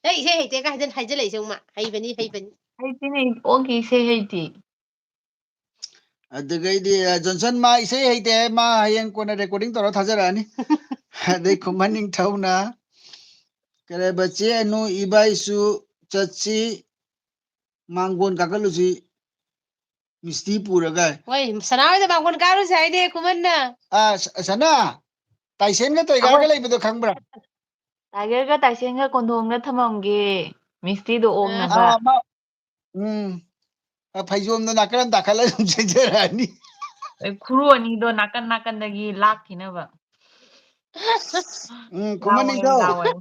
ꯑꯦ, ꯏꯁꯩ ꯍꯩꯇꯦꯒ ꯍꯥꯏꯖꯤꯜ-, ꯍꯥꯏꯖꯤꯜꯂꯛꯏꯁꯦ ꯑꯃꯨꯛ ꯃꯥ꯫ ꯍꯩꯕꯅꯤ, ꯍꯩꯕꯅꯤ꯫ ꯍꯩꯇꯦꯅꯦ, ꯑꯣꯛꯀꯤ ꯏꯁꯩ ꯍꯩꯇꯦ꯫ ꯑꯗꯨꯒꯩꯗꯤ, ꯑ, ꯖꯣꯟꯁꯟ ꯃꯥ ꯏꯁꯩ ꯍꯩꯇꯦ ꯍꯥꯏ, ꯃꯥ ꯍꯌꯦꯡ ꯀꯣꯟꯅ recording ꯇꯧꯔ ꯊꯥꯖꯔꯛꯑꯅꯤ꯫ ꯑꯗꯩ ꯈꯨꯃꯟ ꯅꯤꯡꯊꯧꯅ, ꯀꯔꯦꯕ, "ꯆꯦ ꯑꯅꯨ, ꯏꯕꯥꯏꯁꯨ ꯆꯠꯁꯤ, ꯃꯥꯡꯒꯣꯟ ꯀꯥꯈꯠꯂꯨꯁꯤ, ꯃꯤꯁꯇꯤ ꯄꯨꯔꯒ"꯫ ꯍꯣꯏ, ꯁꯅꯥ ꯍꯣꯏꯗ ꯃꯥꯡꯒꯣꯟ ꯀꯥꯔꯨꯁꯦ ꯍꯥꯏꯅꯦ ꯈꯨꯃꯟꯅ꯫ ꯑ, ꯁ-, ꯁꯅꯥ, ꯇꯥꯏꯁꯦꯟꯒ ꯇꯣꯏꯒꯥꯏꯒ ꯑꯩꯈꯣꯏ ꯂꯩꯕꯗꯣ ꯈꯪꯕ꯭ꯔꯥ? ꯇꯥꯏꯒꯔꯒ ꯇꯥꯏꯁꯦꯟꯒ ꯀꯣꯟꯊꯣꯡꯗ ꯊꯝꯃꯝꯒꯦ, ꯃꯤꯁꯇꯤꯗꯣ ꯑ꯫ ꯑꯣꯛꯅꯕ꯫ ꯑꯥ, ꯃꯥ-, ꯎꯝ꯫ ꯑ, ꯐꯩꯖꯣꯝꯗꯣ ꯅꯥꯀꯟ ꯑꯃ ꯇꯥꯈꯠꯂ ꯑꯗꯨꯝ ꯆꯦꯟꯖꯔꯛꯑꯅꯤ꯫ ꯑꯦ, ꯈꯨꯔꯨ ꯑꯅꯤꯗꯣ ꯅꯥꯀꯟ ꯅꯥꯀꯟꯗꯒꯤ ꯂꯥꯛꯈꯤꯅꯕ꯫ ꯎꯝ, ꯈꯨꯃꯟ ꯂꯥꯎꯑꯣ, ꯅꯤꯡꯊꯧ꯫ ꯂꯥꯎꯑꯣ꯫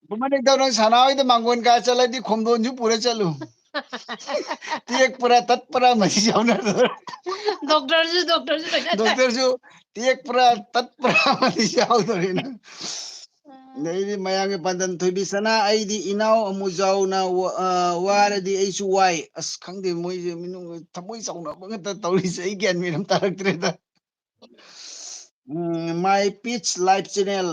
ꯈꯨꯃꯟ ꯅꯤꯡꯊꯧ, ꯅꯪ ꯁꯅꯥ ꯍꯣꯏꯗ ꯃꯥꯡꯒꯣꯟ ꯀꯥ ꯆꯠꯂꯗꯤ ꯈꯣꯝꯗꯣꯟꯁꯨ ꯄꯨꯔ ꯆꯠꯂꯨ꯫ ꯇꯦꯛꯄ꯭ꯔꯥ, ꯇꯠꯄ꯭ꯔꯥ, ꯃꯁꯤ ꯌꯥꯎꯅꯗꯣꯏꯔꯥ? ꯗꯣꯛꯇꯔꯁꯨ, ꯗꯣꯛꯇꯔꯁꯨ ꯂꯣꯏꯅ ꯗꯣꯛꯇꯔꯁꯨ ꯇꯦꯛꯄ꯭ꯔꯥ, ꯇꯠꯄ꯭ꯔꯥ, ꯃꯁꯤ ꯌꯥꯎꯗꯣꯔꯤꯅ꯫ ꯑꯗꯩꯗꯤ ꯃꯌꯥꯝꯒꯤ ꯄꯥꯟꯗꯝ ꯊꯣꯏꯕꯤ ꯁꯅꯥ, ꯑꯩꯗꯤ ꯏꯅꯥꯎ ꯑꯃꯨꯖꯥꯎꯅ ꯋꯥ-, ꯑ, ꯋꯥꯔꯗꯤ ꯑꯩꯁꯨ ꯋꯥꯏ꯫ ꯑꯁ, ꯈꯪꯗꯦ, ꯃꯣꯏꯁꯦ ꯃꯤꯅꯨꯡ ꯊꯃꯣꯏ ꯆꯥꯎꯅꯕ ꯉꯥꯛꯇ ꯇꯧꯔꯤꯁꯦ, ꯑꯩ ꯒ꯭ꯌꯥꯟ ꯃꯦꯟ ꯑꯃ ꯇꯥꯔꯛꯇ꯭ꯔꯦꯗ꯫ ꯎꯝ, My Peach Life Channel,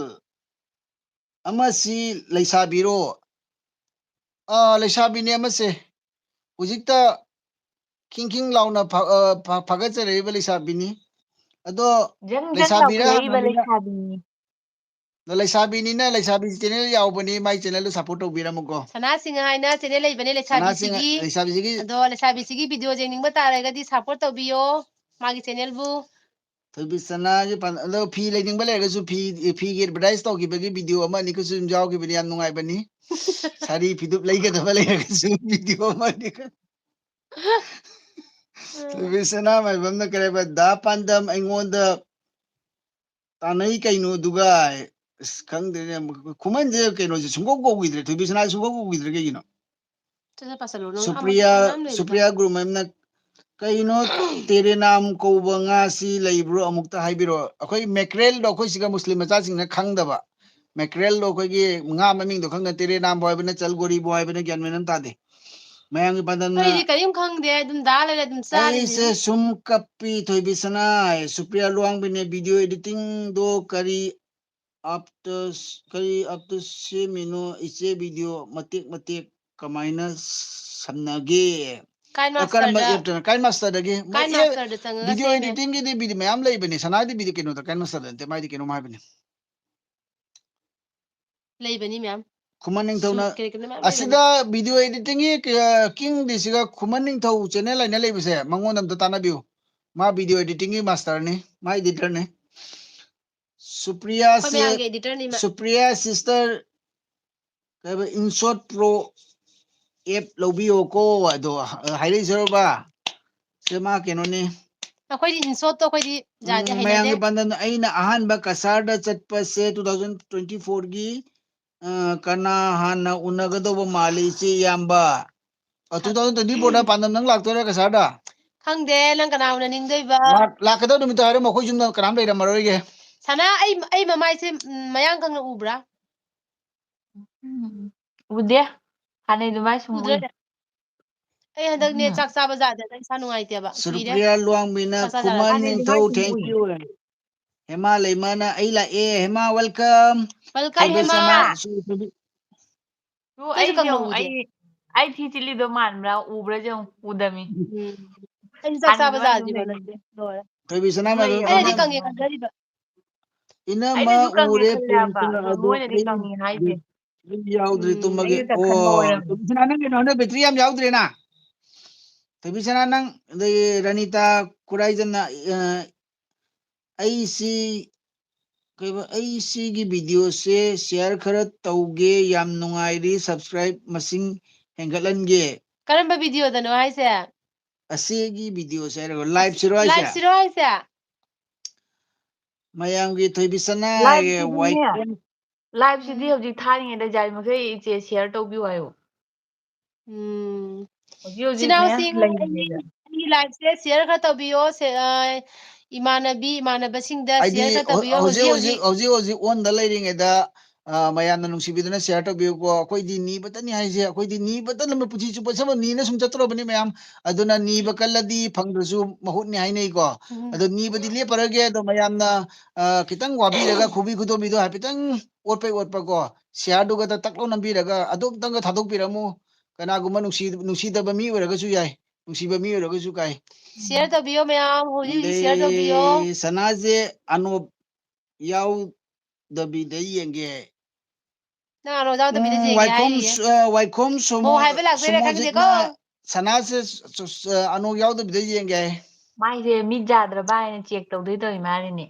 ꯑꯃꯁꯤ ꯂꯩꯁꯥꯕꯤꯔꯣ? ꯑꯥ, ꯂꯩꯁꯥꯕꯤꯅꯦ ꯑꯃꯁꯦ꯫ ꯍꯧꯖꯤꯛꯇ ꯈꯤꯡ ꯈꯤꯡ ꯂꯥꯎꯅ ꯐ-, ꯑ, ꯐ-, ꯐꯥꯒꯠꯆꯔꯛꯏꯕ ꯂꯩꯁꯥꯕꯤꯅꯤ꯫ ꯑꯗꯣ ꯖꯪ ꯖꯪ ꯂꯩꯁꯥꯕꯤꯔ ꯂꯥꯎꯈꯠꯂꯛꯏꯕ ꯍꯪꯉꯕꯅꯤꯅ ꯂꯩꯁꯥꯕꯤꯅꯤ꯫ ꯑꯗꯣ ꯂꯩꯁꯥꯕꯤꯅꯤꯅ ꯂꯩꯁꯥꯕꯤ channel ꯌꯥꯎꯕꯅꯤ, ꯃꯥꯏ channelꯗꯨ support ꯇꯧꯕꯤꯔꯝꯃꯨꯀꯣ꯫ ꯁꯅꯥ ꯁꯤꯡꯍ ꯍꯥꯏꯅ channel ꯂꯩꯕꯅꯦ ꯁꯅꯥ ꯁꯤꯡꯍ, ꯂꯩꯁꯥꯕꯤꯁꯤꯒꯤ꯫ ꯂꯩꯁꯥꯕꯤꯁꯤꯒꯤ ꯑꯗꯣ ꯂꯩꯁꯥꯕꯤꯁꯤꯒꯤ video ꯌꯦꯡꯅꯤꯡꯕ ꯇꯥꯔꯒꯗꯤ support ꯇꯧꯕꯤꯌꯣ ꯃꯥꯒꯤ channelꯕꯨ꯫ ꯊꯣꯏꯕꯤ ꯁꯅꯥꯒꯤ ꯄꯥꯟ-, ꯑꯗꯣ ꯐꯤ ꯂꯩꯅꯤꯡꯕ ꯂꯩꯔꯒꯁꯨ ꯐꯤ, ꯐꯤꯒꯤ advertise ꯇꯧꯈꯤꯕꯒꯤ video ꯑꯃ ꯑꯅꯤꯈꯛꯁꯨ ꯑꯗꯨꯝ ꯌꯥꯎꯈꯤꯕꯅꯤ, ꯌꯥꯝ ꯅꯨꯡꯉꯥꯏꯕꯅꯤ꯫ ꯁꯥꯔꯤ ꯐꯤꯗꯨꯞ ꯂꯩꯒꯗꯕ ꯂꯩꯔꯒꯁꯨ video ꯑꯃ ꯑꯅꯤꯈꯛ꯫ ꯊꯣꯏꯕꯤ ꯁꯅꯥ ꯃꯥꯏꯕꯝꯅ ꯀꯔꯤ ꯍꯥꯏꯕ? "ꯗꯥ ꯄꯥꯟꯗꯝ ꯑꯩꯉꯣꯟꯗ ꯇꯥꯟꯅꯩ ꯀꯩꯅꯣ ꯑꯗꯨꯒ?" ꯑꯁ, ꯈꯪꯗꯦꯅꯦ, ꯈꯨꯃꯟꯁꯦ ꯀꯩꯅꯣꯁꯦ ꯁꯨꯡꯀꯧ ꯀꯧꯈꯤꯗ꯭ꯔꯦ, ꯊꯣꯏꯕꯤ ꯁꯅꯥꯁꯦ ꯁꯨꯡꯀꯧ ꯀꯧꯈꯤꯗ꯭ꯔꯦ ꯀꯩꯒꯤꯅꯣ? ꯁꯠ ꯁꯠ ꯄꯥꯁꯜꯂꯨ, ꯅꯪ ꯁꯨꯄ꯭ꯔꯤꯌꯥ, ꯑꯃ ꯂꯩꯕꯗꯣ꯫ ꯁꯨꯄ꯭ꯔꯤꯌꯥ ꯒꯨꯔꯨꯃꯌꯨꯝꯅ, "ꯀꯩꯅꯣ ꯇꯦꯔꯦꯅꯥꯝ ꯀꯧꯕ ꯉꯥꯁꯤ ꯂꯩꯕ꯭ꯔꯣ? ꯑꯃꯨꯛꯇ ꯍꯥꯏꯕꯤꯔꯛꯑꯣ꯫" ꯑꯩꯈꯣꯏ mackerelꯗꯣ ꯑꯩꯈꯣꯏ ꯁꯤꯒ ꯃꯨꯁꯂꯤꯝ ꯃꯆꯥꯁꯤꯡꯅ ꯈꯪꯗꯕ꯫ Mackerelꯗꯣ ꯑꯩꯈꯣꯏꯒꯤ ꯉꯥ ꯃꯃꯤꯡꯗꯣ ꯈꯪꯗꯅ ꯇꯦꯔꯦꯅꯥꯝꯕꯨ ꯍꯥꯏꯕꯅ, ꯆꯜꯒꯣꯔꯤꯕꯨ ꯍꯥꯏꯕꯅ, ꯒ꯭ꯌꯥꯟ ꯃꯦꯟ ꯑꯃ ꯇꯥꯗꯦ꯫ ꯃꯌꯥꯝꯒꯤ ꯄꯥꯟꯗꯝꯅ ꯑꯩꯗꯤ ꯀꯔꯤꯝ ꯈꯪꯗꯦ, ꯑꯗꯨꯝ ꯗꯥ ꯂꯩꯔꯦ, ꯑꯗꯨꯝ ꯆꯥꯔꯤꯅꯤ꯫ ꯑꯩꯁꯦ ꯁꯨꯝ ꯀꯞꯄꯤ, ꯊꯣꯏꯕꯤ ꯁꯅꯥ, ꯁꯨꯄ꯭ꯔꯤꯌꯥ ꯂꯨꯋꯥꯡꯕꯤꯅꯦ, video editingꯗꯣ ꯀꯔꯤ appꯇ, ꯀꯔꯤ appꯇ ꯁꯦꯝꯃꯤꯅꯣ? ꯏꯆꯦ, video ꯃꯇꯦꯛ ꯃꯇꯦꯛ ꯀꯃꯥꯏꯅ ꯁꯝꯅꯒꯦ? ꯀꯥꯏꯟ ꯑ, ꯀꯔꯝꯕ ꯃꯥꯁꯇꯔꯗ꯫ Appꯇꯅꯣ? ꯀꯥꯏꯟ ꯃꯥꯁꯇꯔꯗꯒꯤ꯫ ꯃꯣꯏ ꯀꯥꯏꯟ ꯑꯦ, ꯃꯥꯁꯇꯔꯗ ꯆꯪꯉꯒ video ꯁꯦꯝꯃꯦ꯫ Editingꯒꯤꯗꯤ video ꯃꯌꯥꯝ ꯂꯩꯕꯅꯦ꯫ ꯁꯅꯥꯗꯤ video ꯀꯩꯅꯣꯗ, ꯀꯥꯏꯟ ꯃꯥꯁꯇꯔꯗ ꯅꯠꯇꯦ, ꯃꯥꯏꯗꯤ ꯀꯩꯅꯣꯝ ꯍꯥꯏꯕꯅꯦ꯫ ꯂꯩꯕꯅꯤ ꯃꯌꯥꯝ꯫ ꯈꯨꯃꯟ ꯅꯤꯡꯊꯧꯅ ꯁꯨꯠ ꯀꯔꯤ ꯀꯔꯤ ꯃꯌꯥꯝ ꯂꯩꯕꯅꯤ꯫ ꯑꯁꯤꯗ video editingꯒꯤ ꯀ-, kingꯗꯤ ꯁꯤꯒ ꯈꯨꯃꯟ ꯅꯤꯡꯊꯧ channel ꯍꯥꯏꯅ ꯂꯩꯕꯁꯦ, ꯃꯉꯣꯟꯗ ꯑꯝꯇ ꯇꯥꯟꯅꯕꯤꯌꯨ꯫ ꯃꯥ video editingꯒꯤ masterꯅꯤ, ꯃꯥ editorꯅꯤ꯫ ꯁꯨꯄ꯭ꯔꯤꯌꯥꯁꯦ, ꯑꯩꯈꯣꯏ ꯃꯌꯥꯝꯒꯤ editorꯅꯤ ꯃꯥ꯫ ꯁꯨꯄ꯭ꯔꯤꯌꯥ sister, ꯀꯩ ꯍꯥꯏꯕ, InShot Pro app ꯂꯧꯕꯤꯌꯣꯀꯣ ꯑꯗꯣ ꯍꯥꯏꯔꯛꯏꯁꯤꯔꯣꯕ? ꯁꯦ ꯃꯥ ꯀꯩꯅꯣꯅꯤ꯫ ꯑꯩꯈꯣꯏꯗꯤ InShotꯇꯣ ꯑꯩꯈꯣꯏꯗꯤ ꯌꯥꯗꯦ, ꯎꯝ, ꯍꯩꯅꯗꯦ꯫ ꯃꯌꯥꯝꯒꯤ ꯄꯥꯟꯗꯝꯅ ꯑꯩꯅ ꯑꯍꯥꯟꯕ ꯀꯁꯥꯔꯗ ꯆꯠꯄꯁꯦ two thousand twenty fourꯒꯤ, ꯑ, ꯀꯅꯥ ꯍꯥꯟꯅ ꯎꯅꯒꯗꯧꯕ ꯃꯥꯜꯂꯤ ꯏꯆꯦ ꯏꯌꯥꯝꯕ? ꯑ, two thousand twenty fourꯗ ꯄꯥꯟꯗꯝ ꯅꯪ ꯂꯥꯛꯇꯣꯏꯔꯥ ꯀꯁꯥꯔꯗ? ꯈꯪꯗꯦ, ꯅꯪ ꯀꯅꯥ ꯎꯅꯅꯤꯡꯗꯣꯏꯕ? ꯂꯥꯛ-, ꯂꯥꯛꯀꯗꯧ ꯅꯨꯃꯤꯠꯇꯣ ꯍꯥꯏꯔꯝꯃꯣ, ꯑꯩꯈꯣꯏ ꯌꯨꯝꯗ ꯀꯅꯥꯝ ꯂꯩꯔꯝꯃꯔꯣꯏꯒꯦ꯫ ꯁꯅꯥ, ꯑꯩ, ꯑꯩ ꯃꯃꯥꯏꯁꯦ, ꯎꯝ, ꯃꯌꯥꯡ ꯀꯪꯅ ꯎꯕ꯭ꯔꯥ? ꯎꯝ, ꯎꯗꯦ꯫ ꯍꯥꯟꯅꯩ ꯑꯗꯨꯃꯥꯏ ꯁꯨꯝ ꯎꯗ꯭ꯔꯦ? ꯎꯏ꯫ ꯑꯩ ꯍꯟꯗꯛꯅꯦ ꯎꯝ꯫ ꯆꯥꯛ ꯆꯥꯕ ꯌꯥꯗꯗꯅ ꯏꯁꯥ ꯅꯨꯡꯉꯥꯏꯇꯦꯕ꯫ ꯀꯨꯏꯔꯦ꯫ ꯁꯨꯄ꯭ꯔꯤꯌꯥ ꯂꯨꯋꯥꯡꯕꯤꯅ ꯆꯥꯛ ꯆꯥ ꯈꯨꯃꯟ ꯌꯥꯗꯗꯅ꯫ ꯅꯤꯡꯊꯧ, thank you꯫ ꯍꯦꯃꯥ ꯂꯩꯃꯥꯅ ꯑꯩ ꯂꯥꯛꯑꯦ꯫ ꯍꯦꯃꯥ, welcome꯫ Welcome, ꯊꯣꯏꯕꯤ ꯍꯦꯃꯥ꯫ ꯁꯅꯥ, ꯁꯨ-, ꯁꯨ-, ꯑꯗꯨ ꯑꯩꯁꯨ ꯑꯩꯁꯦ ꯀꯪꯅ ꯌꯦꯡꯉꯨ, ꯎꯗꯦ꯫ ꯑꯩ, ꯑꯩ ꯊꯤ ꯆꯤꯠꯂꯤꯗꯣ ꯃꯥꯟꯕ꯭ꯔꯥ? ꯎꯕ꯭ꯔꯥ ꯌꯦꯡꯉꯨ, ꯎꯗꯃꯤ꯫ ꯎꯝ꯫ ꯑꯩꯁꯨ ꯆꯥꯛ ꯆꯥꯕ ꯍꯥꯟꯅ ꯌꯥꯗ꯭ꯔꯤꯕ ꯂꯩꯔꯤꯁꯦ꯫ ꯅꯪꯗꯤ꯫ ꯂꯣꯏꯔꯦ꯫ ꯊꯣꯏꯕꯤ ꯁꯅꯥ ꯃꯥꯏꯕꯝ, ꯅꯣꯏ ꯑꯩꯅꯗꯤ ꯏꯅꯝꯃ, ꯀꯪꯉꯦ ꯈꯟꯖꯔꯤꯕ꯫ ꯏꯅꯝꯃ ꯑꯩꯅꯁꯨ ꯀꯪꯉꯦ ꯎꯔꯦ ꯈꯜꯂꯦ ꯍꯥꯏꯕ, ꯄ꯭ꯔꯦꯝꯆꯟꯗ꯭ꯔ, ꯑꯗꯣ ꯑꯗꯣ ꯃꯣꯏꯅꯗꯤ ꯑꯩ ꯀꯪꯉꯦ ꯍꯥꯏꯁꯦ꯫ ꯕꯦꯇ꯭ꯔꯤ ꯌꯥꯎꯗ꯭ꯔꯦ ꯎꯝ, ꯇꯨꯝꯃꯒꯦ꯫ ꯑꯩꯅ ꯈꯟꯕ ꯑꯣ, ꯑꯣꯏꯔꯝꯅꯤ꯫ ꯊꯣꯏꯕꯤ ꯁꯅꯥ, ꯅꯪ ꯀꯩꯅꯣ ꯍꯟꯗꯛ ꯕꯦꯇ꯭ꯔꯤ ꯌꯥꯝ ꯌꯥꯎꯗ꯭ꯔꯦꯅ? ꯊꯣꯏꯕꯤ ꯁꯅꯥ, ꯅꯪ ꯑꯗꯩ ꯔꯅꯤꯇꯥ ꯈꯨꯔꯥꯏꯖꯝꯅ, ꯑ, ꯑꯩꯁꯤ ꯀꯩꯕ, "ꯑꯩ ꯁꯤꯒꯤ videoꯁꯦ share ꯈꯔ ꯇꯧꯒꯦ, ꯌꯥꯝ ꯅꯨꯡꯉꯥꯏꯔꯤ, subscribe ꯃꯁꯤꯡ ꯍꯦꯟꯒꯠꯍꯟꯒꯦ"꯫ ꯀꯔꯝꯕ videoꯗꯅꯣ ꯍꯥꯏꯁꯦ? ꯑꯁꯤꯒꯤ videoꯁꯦ ꯍꯥꯏꯔꯒ, liveꯁꯤꯔꯣ ꯍꯥꯏꯁꯦ? Liveꯁꯤꯔꯣ ꯍꯥꯏꯁꯦ? ꯃꯌꯥꯝꯒꯤ ꯊꯣꯏꯕꯤ ꯁꯅꯥ ꯍꯥꯏꯔꯦ, liveꯁꯤꯗꯤꯅꯦ, ꯋꯥꯏꯈꯣꯝ꯫ Liveꯁꯤꯗꯤ ꯎꯝ꯫ ꯍꯧꯖꯤꯛ ꯊꯥꯔꯤꯉꯩꯗ ꯌꯥꯔꯤꯃꯈꯩ ꯏꯆꯦ share ꯇꯧꯕꯤꯌꯨ ꯍꯥꯏꯌꯣ꯫ ꯎꯝ꯫ ꯍꯧꯖꯤꯛ ꯍꯧꯖꯤꯛꯅꯦ ꯏꯆꯤꯟ ꯏꯅꯥꯎꯁꯤꯡ, ꯑꯩ, ꯂꯩꯔꯤꯉꯩꯗ꯫ ꯑꯩꯒꯤ liveꯁꯦ share ꯈꯔ ꯇꯧꯕꯤꯌꯣ꯫ ꯁꯦ-, ꯑ, ꯏꯃꯥꯟꯅꯕꯤ, ꯏꯃꯥꯟꯅꯕꯁꯤꯡꯗ ꯍꯥꯏꯗꯤ share ꯈꯔ ꯍꯧ-, ꯇꯧꯕꯤꯌꯣ꯫ ꯍꯧꯖꯤꯛ ꯍꯧꯖꯤꯛ ꯍꯧꯖꯤꯛ, ꯍꯧꯖꯤꯛ꯫ ꯍꯧꯖꯤꯛ ꯍꯧꯖꯤꯛ onꯗ ꯂꯩꯔꯤꯉꯩꯗ, ꯑ, ꯃꯌꯥꯝꯅ ꯅꯨꯡꯁꯤꯕꯤꯗꯨꯅ share ꯇꯧꯕꯤꯌꯨꯀꯣ꯫ ꯑꯩꯈꯣꯏꯗꯤ ꯅꯤꯕꯇꯅꯤ ꯍꯥꯏꯁꯦ, ꯑꯩꯈꯣꯏꯗꯤ ꯅꯤꯕꯇ ꯅꯝꯕ ꯄꯨꯟꯁꯤ ꯆꯨꯞꯄ ꯁꯕ ꯅꯤꯅ ꯁꯨꯝ ꯆꯠꯇꯣꯔꯕꯅꯤ ꯃꯌꯥꯝ꯫ ꯑꯗꯨꯅ ꯅꯤꯕ ꯀꯜꯂꯗꯤ ꯐꯪꯗ꯭ꯔꯁꯨ ꯃꯍꯨꯠꯅꯤ ꯍꯥꯏꯅꯩꯀꯣ꯫ ꯎꯝ꯫ ꯑꯗꯣ ꯅꯤꯕꯗꯤ ꯂꯦꯞꯄꯔꯒꯦ꯫ ꯑꯗꯣ ꯃꯌꯥꯝꯅ, ꯑ, ꯈꯤꯇꯪ ꯋꯥꯕꯤꯔꯒ ꯈꯨꯕꯤ ꯈꯨꯗꯣꯝꯕꯤꯗꯣ ꯍꯥꯏꯐꯦꯠꯇꯪ ꯑꯣꯠꯄꯩ ꯑꯣꯠꯄꯀꯣ, shareꯗꯨꯒ ꯇꯛ ꯂꯥꯎ ꯅꯝꯕꯤꯔꯒ ꯑꯗꯣꯝꯇꯪꯒ ꯊꯥꯗꯣꯛꯄꯤꯔꯝꯃꯨ꯫ ꯀꯅꯥꯒꯨꯝꯕ ꯅꯨꯡꯁꯤ-, ꯅꯨꯡꯁꯤꯗꯕ ꯃꯤ ꯑꯣꯏꯔꯒꯁꯨ ꯌꯥꯏ, ꯅꯨꯡꯁꯤꯕ ꯃꯤ ꯑꯣꯏꯔꯒꯁꯨ ꯀꯥꯏ꯫ Share ꯇꯧꯕꯤꯌꯣ ꯃꯌꯥꯝ, ꯍꯧꯖꯤꯛ ꯍꯧꯖꯤꯛ share ꯇꯧꯕꯤꯌꯣ꯫ ꯑꯗꯩ ꯁꯅꯥꯁꯦ ꯑꯅꯣꯞ ꯌꯥꯎꯗꯕꯤꯗ ꯌꯦꯡꯒꯦ꯫ ꯅꯪ ꯑꯅꯣꯞ ꯌꯥꯎꯗꯕꯤꯗ ꯎꯝ, ꯌꯦꯡꯒꯦ ꯋꯥꯏꯈꯣꯝ ꯍꯥꯏꯔꯤꯌꯦ꯫ ꯁ-, ꯑ, ꯋꯥꯏꯈꯣꯝ ꯁꯨꯃꯣ-, ꯃꯧ ꯍꯥꯏꯕ ꯂꯥꯛꯇꯣꯏꯔꯥ ꯁꯨꯃꯣꯖꯤꯠꯅ ꯈꯪꯗꯦꯀꯣ꯫ ꯁꯅꯥꯁꯦ ꯁ-, ꯁ-, ꯑꯅꯣꯞ ꯌꯥꯎꯗꯕꯤꯗ ꯌꯦꯡꯒꯦ ꯍꯥꯏ꯫ ꯃꯥꯏꯁꯦ ꯃꯤꯠ ꯌꯥꯗ꯭ꯔꯕ ꯍꯥꯏꯅ check ꯇꯧꯗꯣꯏ ꯇꯧꯔꯤ ꯃꯥꯜꯂꯤꯅꯦ꯫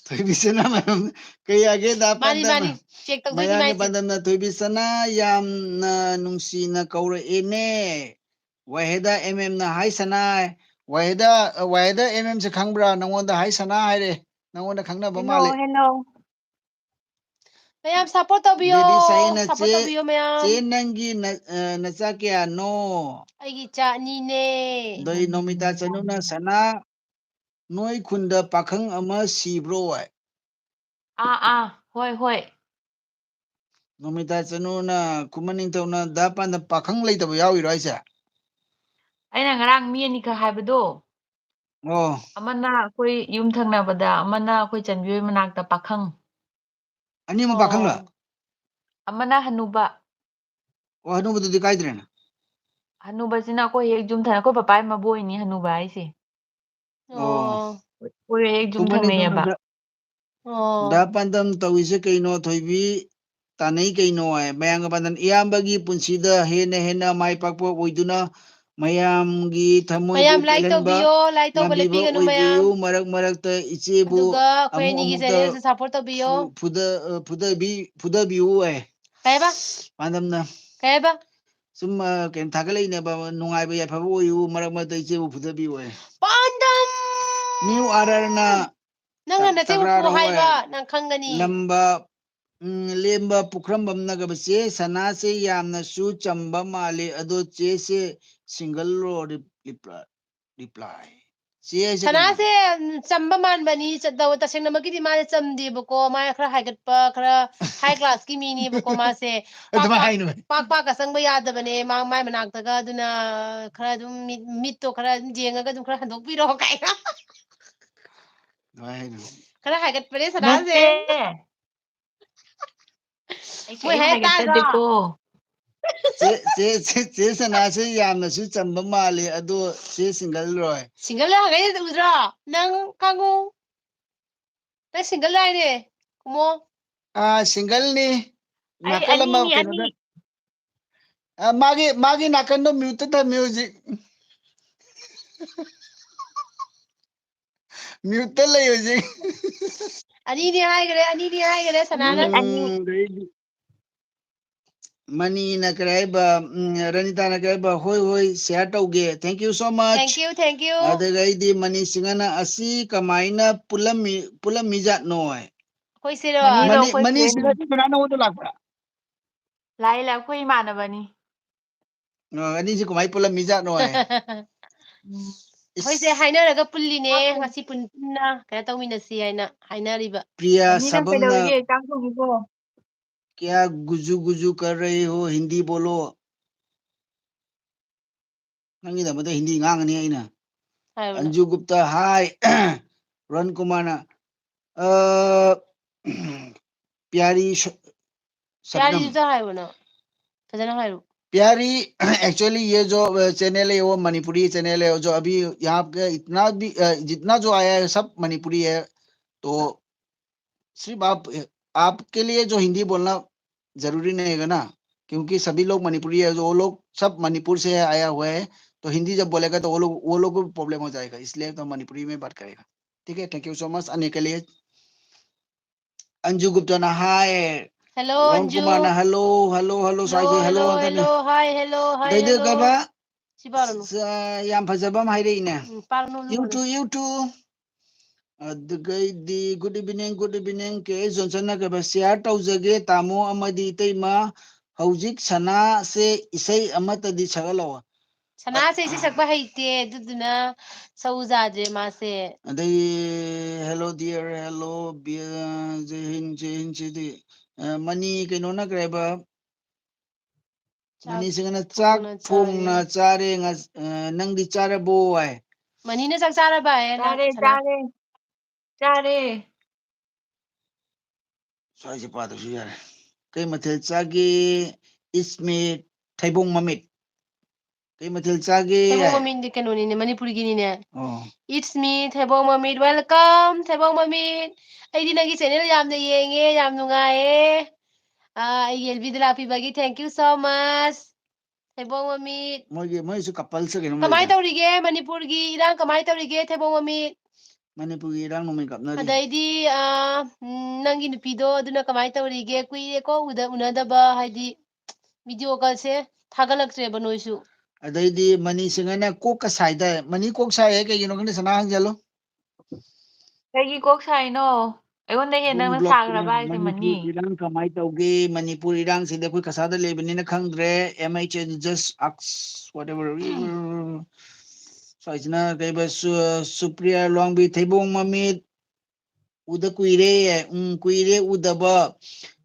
ꯊꯣꯏꯕꯤꯁꯅꯥ ꯃꯌꯥꯝ ꯀꯩ ꯍꯥꯏꯒꯦꯗ ꯃꯥꯅꯤ, ꯄꯥꯟꯗꯝ-, ꯃꯥꯅꯤ꯫ Check ꯇꯧꯗꯣꯏꯅꯤ ꯃꯌꯥꯝꯒꯤ ꯃꯥꯏꯁꯦ꯫ ꯄꯥꯟꯗꯝꯅ ꯊꯣꯏꯕꯤꯁꯅꯥ ꯌꯥꯝꯅ ꯅꯨꯡꯁꯤꯅ ꯀꯧꯔꯛꯑꯦꯅꯦ꯫ ꯋꯥꯍꯦꯗ ꯑꯦꯝ ꯑꯦꯝꯅ, "ꯍꯥꯏ ꯁꯅꯥ", ꯋꯥꯍꯦꯗ, ꯋꯥꯍꯦꯗ ꯑꯦꯝ ꯑꯦꯝꯁꯦ ꯈꯪꯕ꯭ꯔꯥ? ꯅꯪꯉꯣꯟꯗ "ꯍꯥꯏ ꯁꯅꯥ" ꯍꯥꯏꯔꯦ꯫ ꯅꯪꯉꯣꯟꯗ ꯈꯪꯅꯕ hello, ꯃꯥꯜꯂꯦ꯫ Hello꯫ ꯃꯌꯥꯝ support ꯇꯧꯕꯤꯌꯣ, ꯕꯦꯕꯤ ꯁꯥꯏꯅ, support ꯆꯦ, ꯇꯧꯕꯤꯌꯣ ꯃꯌꯥꯝ꯫ ꯆꯦ ꯅꯪꯒꯤ ꯅ-, ꯑ, ꯅꯆꯥ ꯀꯌꯥꯅꯣ? ꯑꯩꯒꯤ ꯏꯆꯥ ꯑꯅꯤꯅꯦ꯫ ꯑꯗꯩ ꯅꯣꯃꯤꯇꯥ ꯆꯅꯨꯅ, "ꯁꯅꯥ, ꯅꯣꯏ ꯈꯨꯟꯗ ꯄꯥꯈꯪ ꯑꯃ ꯁꯤꯕ꯭ꯔꯣ?" ꯍꯥꯏ꯫ ꯑꯥ, ꯑꯥ, ꯍꯣꯏ, ꯍꯣꯏ꯫ ꯅꯣꯃꯤꯇꯥ ꯆꯅꯨꯅ, ꯈꯨꯃꯟ ꯅꯤꯡꯊꯧꯅ, ꯗꯥ ꯄꯥꯟꯗꯝ, ꯄꯥꯈꯪ ꯂꯩꯇꯕ ꯌꯥꯎꯔꯤꯔꯣ ꯍꯥꯏꯁꯦ? ꯑꯩꯅ ꯉꯔꯥꯡ ꯃꯤ ꯑꯅꯤꯈꯛ ꯍꯥꯏꯕꯗꯣ, ꯑꯣ꯫ ꯑꯃꯅ ꯑꯩꯈꯣꯏ ꯌꯨꯝ ꯊꯪꯅꯕꯗ, ꯑꯃꯅ ꯑꯩꯈꯣꯏ ꯆꯟꯕꯤ ꯍꯣꯏ ꯃꯅꯥꯛꯇ ꯄꯥꯈꯪ꯫ ꯑꯅꯤꯃꯛ ꯄꯥꯈꯪꯂ? ꯑꯣ꯫ ꯑꯃꯅ ꯍꯅꯨꯕ꯫ ꯑꯣ, ꯍꯅꯨꯕꯗꯨꯗꯤ ꯀꯥꯏꯗ꯭ꯔꯦꯅ? ꯍꯅꯨꯕꯁꯤꯅ ꯑꯩꯈꯣꯏ ꯍꯦꯛ ꯌꯨꯝꯊꯪꯅ, ꯑꯩꯈꯣꯏ ꯄꯄꯥꯒꯤ ꯃꯕꯣꯛ ꯍꯣꯏꯅꯤ ꯍꯅꯨꯕ ꯍꯥꯏꯁꯦ꯫ ꯑꯣ꯫ ꯑꯩꯈꯣꯏ ꯍꯦꯛ ꯈꯨꯝꯃꯅꯤ ꯌꯨꯝꯊꯪꯅꯩꯌꯦꯕ꯫ ꯈꯨꯝꯃꯅꯤ꯫ ꯑꯣ꯫ ꯗꯥ ꯄꯥꯟꯗꯝ ꯇꯧꯔꯤꯁꯦ ꯀꯩꯅꯣ, ꯊꯣꯏꯕꯤ? ꯇꯥꯟꯅꯩ ꯀꯩꯅꯣ ꯍꯥꯏ꯫ ꯃꯌꯥꯝꯒ ꯄꯥꯟꯗꯝ, ꯏꯌꯥꯝꯕꯒꯤ ꯄꯨꯟꯁꯤꯗ ꯍꯦꯟꯅ ꯍꯦꯟꯅ ꯃꯥꯏ ꯄꯥꯛꯄ ꯑꯣꯏꯗꯨꯅ ꯃꯌꯥꯝꯒꯤ ꯊꯃꯣꯏꯕꯨ ꯃꯌꯥꯝ like ꯄꯦꯜꯍꯟꯕ ꯇꯧꯕꯤꯌꯣ, like ꯇꯧꯕ ꯉꯝꯕꯤꯕ ꯂꯦꯞꯄꯤꯒꯅꯨ ꯑꯣꯏꯕꯤꯌꯨ꯫ ꯃꯌꯥꯝ꯫ ꯃꯔꯛ ꯃꯔꯛꯇ ꯏꯆꯦꯕꯨ ꯑꯗꯨꯒ ꯑꯩꯈꯣꯏ ꯑꯃꯨꯛ ꯑꯅꯤꯒꯤ ꯑꯃꯨꯛꯇ channelꯁꯦ support ꯇꯧꯕꯤꯌꯣ꯫ ꯐꯨ-, ꯐꯨꯗ-, ꯑ, ꯐꯨꯗꯕꯤ-, ꯐꯨꯗꯕꯤꯌꯨ ꯍꯥꯏ꯫ ꯀꯩꯕ? ꯄꯥꯟꯗꯝꯅ꯫ ꯀꯩꯕ? ꯁꯨꯝ, ꯑ, ꯀꯩꯅꯣ ꯊꯥꯒꯠꯂꯛꯏꯅꯦꯕ, ꯅꯨꯡꯉꯥꯏꯕ ꯌꯥꯏꯐꯕ ꯑꯣꯏꯌꯨ, ꯃꯔꯛ ꯃꯔꯛꯇ ꯏꯆꯦꯕꯨ ꯐꯨꯗꯕꯤꯌꯨ ꯍꯥꯏ꯫ ꯄꯥꯟꯗꯝ! ꯅ꯭ꯌꯨ ꯑꯥꯔꯑꯥꯔꯅ ꯅꯪꯅ ꯅꯆꯦꯕꯨ ꯐꯨ ꯇꯀ꯭ꯔꯥꯔ ꯍꯣꯏ꯫ ꯍꯥꯏꯕ ꯅꯪ ꯈꯪꯒꯅꯤ꯫ ꯂꯝꯕ, ꯎꯝ, ꯂꯦꯝꯕ ꯄꯨꯈ꯭ꯔꯝꯕꯝꯅꯒꯕ, "ꯆꯦ ꯁꯅꯥꯁꯦ ꯌꯥꯝꯅꯁꯨ ꯆꯝꯕ ꯃꯥꯜꯂꯤ, ꯑꯗꯣ ꯆꯦꯁꯦ single ꯂꯣ?" ꯔꯤꯞ-, ꯔꯤꯄ꯭ꯂꯥꯏ, ꯔꯤꯄ꯭ꯂꯥꯏ꯫ ꯆꯦ ꯍꯥꯏꯁꯦ ꯀꯅꯥ? ꯁꯅꯥꯁꯦ, ꯎꯝ, ꯆꯝꯕ ꯃꯥꯟꯕꯅꯤ, ꯆ-, ꯇꯧ-, ꯇꯁꯦꯡꯅꯃꯛꯀꯤꯗꯤ ꯃꯥꯁꯦ ꯆꯝꯗꯦꯕꯀꯣ, ꯃꯥ ꯈꯔ ꯍꯥꯏꯒꯠꯄ, ꯈꯔ high classꯀꯤ ꯃꯤꯅꯦꯕꯀꯣ ꯃꯥꯁꯦ꯫ ꯄꯥꯛ ꯑꯗꯨꯃꯥꯏ ꯄꯥꯛ ꯍꯥꯏꯅꯨ꯫ ꯄꯥꯛ ꯄꯥꯛꯀ ꯆꯪꯕ ꯌꯥꯗꯕꯅꯦ ꯃꯥ, ꯃꯥꯏ ꯃꯅꯥꯛꯇꯒ, ꯑꯗꯨꯅ ꯈꯔ ꯑꯗꯨꯝ ꯃꯤꯠ, ꯃꯤꯠꯇꯣ ꯈꯔ ꯑꯗꯨꯝ ꯌꯦꯡꯉꯒ ꯑꯗꯨꯝ ꯈꯔ ꯍꯟꯗꯣꯛꯄꯤꯔꯣ ꯀꯥꯏꯅ꯫ ꯑꯗꯨꯃꯥꯏ ꯍꯥꯏꯅꯨ꯫ ꯈꯔ ꯍꯥꯏꯒꯠꯄꯅꯦ ꯁꯅꯥꯁꯦ꯫ ꯅꯠꯇꯦ꯫ ꯑꯩ ꯃꯣꯏ ꯀꯔꯤꯝ ꯍꯥꯏ ꯇꯥꯗ꯭ꯔꯣ? ꯍꯥꯏꯒꯠꯆꯗꯦꯀꯣ꯫ ꯆꯦ, ꯆꯦ, ꯆꯦ, ꯆꯦ ꯁꯅꯥꯁꯦ ꯌꯥꯝꯅꯁꯨ ꯆꯝꯕ ꯃꯥꯜꯂꯤ, ꯑꯗꯣ ꯆꯦ single ꯂꯣ? Single ꯂꯣ ꯍꯪꯉꯛꯏꯁꯦ ꯎꯗ꯭ꯔꯣ? ꯅꯪ ꯀꯥꯡꯉꯨ꯫ ꯅꯪ single ꯍꯥꯏꯅꯦ, ꯈꯨꯝꯃꯣ꯫ ꯑꯥ, singleꯅꯤ꯫ ꯑꯩ ꯅꯥꯀꯜ ꯑꯃ ꯑꯅꯤꯅꯤ, ꯀꯩꯅꯣꯗ꯫ ꯑꯅꯤ꯫ ꯑꯥ, ꯃꯥꯒꯤ, ꯃꯥꯒꯤ ꯅꯥꯀꯟꯗꯣ muteꯇ ꯊꯝꯃꯤ ꯍꯧꯖꯤꯛ꯫ Muteꯇ ꯂꯩ ꯍꯧꯖꯤꯛ꯫ ꯑꯅꯤꯅꯤ ꯍꯥꯏꯈ꯭ꯔꯦ, ꯑꯅꯤꯅꯤ ꯍꯥꯏꯈ꯭ꯔꯦ ꯁꯅꯥꯅ꯫ ꯑꯅꯤ, ꯑꯅꯤ꯫ ꯎꯝ, ꯑꯗꯩꯗꯤ ꯃꯅꯤꯅ ꯀꯔꯤ ꯍꯥꯏꯕ, ꯎꯝ, ꯔꯅꯤꯇꯥꯅ ꯀꯔꯤ ꯍꯥꯏꯕ, "ꯍꯣꯏ, ꯍꯣꯏ, share ꯇꯧꯒꯦ꯫ Thank you so much." Thank you, thank you꯫ ꯑꯗꯨꯒ ꯑꯩꯗꯤ ꯃꯅꯤ ꯁꯤꯡꯍꯅ, "ꯑꯁꯤ ꯀꯃꯥꯏꯅ ꯄꯨꯜꯂꯝꯃꯤ, ꯄꯨꯜꯂꯝꯃꯤꯖꯥꯠꯅꯣ?" ꯍꯥꯏ꯫ ꯑꯩꯈꯣꯏ ꯁꯤꯔꯣ? ꯃꯅꯤꯔꯣ ꯃꯅꯤ, ꯑꯩꯈꯣꯏ ꯃꯅꯤ friend? ꯁꯤꯡꯍ ꯁꯅꯥ ꯅꯉꯣꯟꯗ ꯂꯥꯛꯄ꯭ꯔꯥ? ꯂꯥꯛꯑꯦ, ꯂꯥꯛꯑꯦ, ꯑꯩꯈꯣꯏ ꯏꯃꯥꯟꯅꯕꯅꯤ꯫ ꯑ, ꯑꯅꯤꯁꯤ ꯀꯃꯥꯏ ꯄꯨꯜꯂꯝꯃꯤꯖꯥꯠꯅꯣ ꯍꯥꯏ꯫ ꯎꯝ꯫ ꯏꯁ꯫ ꯑꯩꯈꯣꯏꯁꯦ ꯍꯥꯏꯅꯔꯒ ꯄꯨꯜꯂꯤꯅꯦ, ꯉꯁꯤ ꯄꯨꯟ-, ꯄꯨꯟꯅ ꯀꯩꯅꯣ ꯇꯧꯃꯤꯟꯅꯁꯤ ꯍꯥꯏꯅ ꯍꯥꯏꯅꯔꯤꯕ꯫ ꯄ꯭ꯔꯤꯌꯥ ꯃꯅꯤꯅ ꯁꯕꯝꯅ ꯀꯩꯗꯧꯔꯤꯒꯦ? ꯆꯥꯛ ꯊꯣꯡꯉꯤꯕꯣ? "क्या गुजू गुजू कर रहे हो, हिंदी बोलो." ꯅꯪꯒꯤꯗꯃꯛꯇ ꯍꯤꯟꯗꯤ ꯉꯥꯡꯉꯅꯤ ꯑꯩꯅ꯫ ꯍꯥꯏꯔꯣꯅꯦ꯫ ꯑꯟꯖꯨ ꯒꯨꯞꯇ, "Hi." ꯔꯣꯍꯟ ꯀꯨꯃꯥꯔꯅ, "ꯑ, ꯄ꯭ꯌꯥꯔꯤ ꯁ-, ꯁꯕꯅꯝ। ꯄꯤꯌꯥꯔꯤꯗꯨꯗ ꯍꯥꯏꯌꯣ ꯅꯪ꯫ ꯐꯖꯅ ꯍꯥꯏꯔꯣ꯫ प्यारी, actually ये जो चैनल है वो मणिपुरी चैनल है, जो अभी यहाँ पे इतना भी, अ, जितना जो आया है सब मणिपुरी है। तो सिर्फ आप, आपके लिए जो हिंदी बोलना जरूरी नहीं है ना, क्योंकि सभी लोग मणिपुरी है, जो वो लोग सब मणिपुर से आया हुआ है, तो हिंदी जब बोलेगा तो वो लोग, वो लोग को प्रॉब्लम हो जाएगा, इसलिए तो मणिपुरी में बात करेगा। ठीक है, thank you so much आने के लिए। अंजू गुप्ता ना हाय। हेलो रोहन अंजू। कुमार ना हेलो, हेलो, हेलो, हेलो, साइजी, hello, hello, hello. Hello, hi, hello, hi, दैदे हेलो। कबा? ꯁꯤ ꯄꯥꯔꯨꯅꯨ꯫ ꯁ-, ꯌꯥꯝ ꯐꯖꯕ ꯑꯃ ꯍꯥꯏꯔꯛꯏꯅꯦ꯫ ꯎꯝ, ꯄꯥꯔꯨꯅꯨ, ꯑꯗꯨ ꯌꯨ ꯄꯥꯔꯨꯅꯨ꯫ ꯇꯨ, ꯌꯨ ꯇꯨ꯫ ꯑꯗꯨꯒꯩꯗꯤ, good evening, good evening, K S ꯖꯣꯟꯁꯟꯅ ꯀꯩꯕ, share ꯇꯧꯖꯒꯦ, ꯇꯥꯃꯣ ꯑꯃꯗꯤ ꯏꯇꯩꯃ, ꯍꯧꯖꯤꯛ ꯁꯅꯥꯁꯦ ꯏꯁꯩ ꯑꯃꯠꯇꯗꯤ ꯁꯛꯍꯜꯂꯛꯑꯣ꯫ ꯁꯅꯥꯁꯦ ꯏꯁꯩ ꯁꯛꯄ ꯍꯩꯇꯦ, ꯑꯗꯨꯗꯨꯅ ꯁꯛꯎ ꯌꯥꯗ꯭ꯔꯦ ꯃꯥꯁꯦ꯫ ꯑꯗꯩ, hello dear, hello, ꯕꯤ-, ꯖꯦ ꯍꯤꯟ, ꯖꯦ ꯍꯤꯟ ꯁꯤꯗꯤ, ꯑ, ꯃꯅꯤ ꯀꯩꯅꯣꯅ ꯀꯩꯕ? ꯆꯥꯛ ꯃꯅꯤꯁꯤꯡꯅ ꯆꯥꯛ ꯊꯣꯡꯅ ꯊꯣꯡꯅ ꯆꯥꯔꯦ꯫ ꯆꯥꯔꯦ, ꯉ-, ꯑ, ꯅꯪꯗꯤ ꯆꯥꯔꯕꯣ ꯍꯥꯏ꯫ ꯃꯅꯤꯅ ꯆꯥꯛ ꯆꯥꯔꯕ ꯍꯥꯏ, ꯅꯪ ꯆꯥꯔꯦ, ꯁꯅꯥ-, ꯆꯥꯔꯦ, ꯆꯥꯔꯦ꯫ ꯁ꯭ꯋꯥꯏꯁꯦ ꯄꯥꯗ꯭ꯔꯁꯨ ꯌꯥꯔꯦ꯫ ꯀꯩ ꯃꯊꯦꯜ ꯆꯥꯒꯦ? It's me, ꯊꯩꯕꯣꯡ ꯃꯃꯤꯠ꯫ ꯀꯩ ꯃꯊꯦꯜ ꯆꯥꯒꯦ? ꯊꯩꯕꯣꯡ ꯃꯃꯤꯠꯗꯤ ꯀꯩꯅꯣꯅꯤꯅꯦ, ꯃꯅꯤꯄꯨꯔꯤꯒꯤꯅꯤꯅꯦ꯫ ꯑꯣ꯫ It's me, ꯊꯩꯕꯣꯡ ꯃꯃꯤꯠ꯫ Welcome, ꯊꯩꯕꯣꯡ ꯃꯃꯤꯠ꯫ ꯑꯩꯗꯤ ꯅꯪꯒꯤ channel ꯌꯥꯝꯅ ꯌꯦꯡꯉꯦ, ꯌꯥꯝ ꯅꯨꯡꯉꯥꯏꯌꯦ꯫ ꯑꯥ, ꯑꯩꯒꯤ ꯑꯦꯜꯕꯤꯗ ꯂꯥꯛꯄꯤꯕꯒꯤ thank you so much꯫ ꯊꯩꯕꯣꯡ ꯃꯃꯤꯠ꯫ ꯃꯣꯏꯒꯤ, ꯃꯣꯏꯁꯨ coupleꯁꯦ ꯀꯩꯅꯣꯝ ꯀꯃꯥꯏ ꯂꯩꯗꯥꯏ? ꯇꯧꯔꯤꯒꯦ? ꯃꯅꯤꯄꯨꯔꯒꯤ ꯏꯔꯥꯡ ꯀꯃꯥꯏ ꯇꯧꯔꯤꯒꯦ, ꯊꯩꯕꯣꯡ ꯃꯃꯤꯠ? ꯃꯅꯤꯄꯨꯔꯒꯤ ꯏꯔꯥꯡ ꯅꯣꯡꯃꯩ ꯀꯥꯞꯅꯔꯤ꯫ ꯑꯗꯩꯗꯤ, ꯑꯥ, ꯎꯝ, ꯅꯪꯒꯤ ꯅꯨꯄꯤꯗꯣ ꯑꯗꯨꯅ ꯀꯃꯥꯏ ꯇꯧꯔꯤꯒꯦ? ꯀꯨꯏꯔꯦꯀꯣ ꯎꯗ-, ꯎꯅꯗꯕ, ꯍꯥꯏꯗꯤ video ꯀꯁꯦ ꯊꯥꯒꯠꯂꯛꯇ꯭ꯔꯦꯕ ꯅꯣꯏꯁꯨ꯫ ꯑꯗꯩꯗꯤ ꯃꯅꯤꯁꯤꯡ ꯍꯥꯏꯅ ꯀꯣꯛꯀ ꯁꯥꯏꯗꯥꯏ꯫ ꯃꯅꯤ ꯀꯣꯛ ꯁꯥꯏ ꯍꯥꯏ ꯀꯩꯒꯤꯅꯣ ꯈꯪꯗꯦ, ꯁꯅꯥ ꯍꯪꯖꯜꯂꯨ꯫ ꯀꯩꯒꯤ ꯀꯣꯛ ꯁꯥꯏꯅꯣ? ꯑꯩꯉꯣꯟꯗ ꯍꯦꯟꯅ ꯕꯨꯡ ꯅꯪꯅ ꯕ꯭ꯂꯣꯛꯁꯤꯅ ꯁꯥꯈ꯭ꯔꯕ ꯍꯥꯏꯁꯦ ꯃꯅꯤ꯫ ꯃꯅꯤꯄꯨꯔꯒꯤ ꯏꯔꯥꯡ ꯀꯃꯥꯏ ꯇꯧꯒꯦ? ꯃꯅꯤꯄꯨꯔ ꯏꯔꯥꯡꯁꯤꯗꯤ ꯑꯩꯈꯣꯏ ꯀꯁꯥꯗ ꯂꯩꯕꯅꯤꯅ ꯈꯪꯗ꯭ꯔꯦ꯫ M H N just ask whatever. ꯁ꯭ꯋꯥꯏꯁꯤꯅ ꯀꯩꯕ, ꯁꯨ-, ꯁꯨꯄ꯭ꯔꯤꯌꯥ ꯂꯣꯡꯕꯤ, ꯊꯩꯕꯣꯡ ꯃꯃꯤꯠ, ꯎꯗ ꯀꯨꯏꯔꯦ꯫ ꯎꯝ, ꯀꯨꯏꯔꯦ ꯎꯗꯕ꯫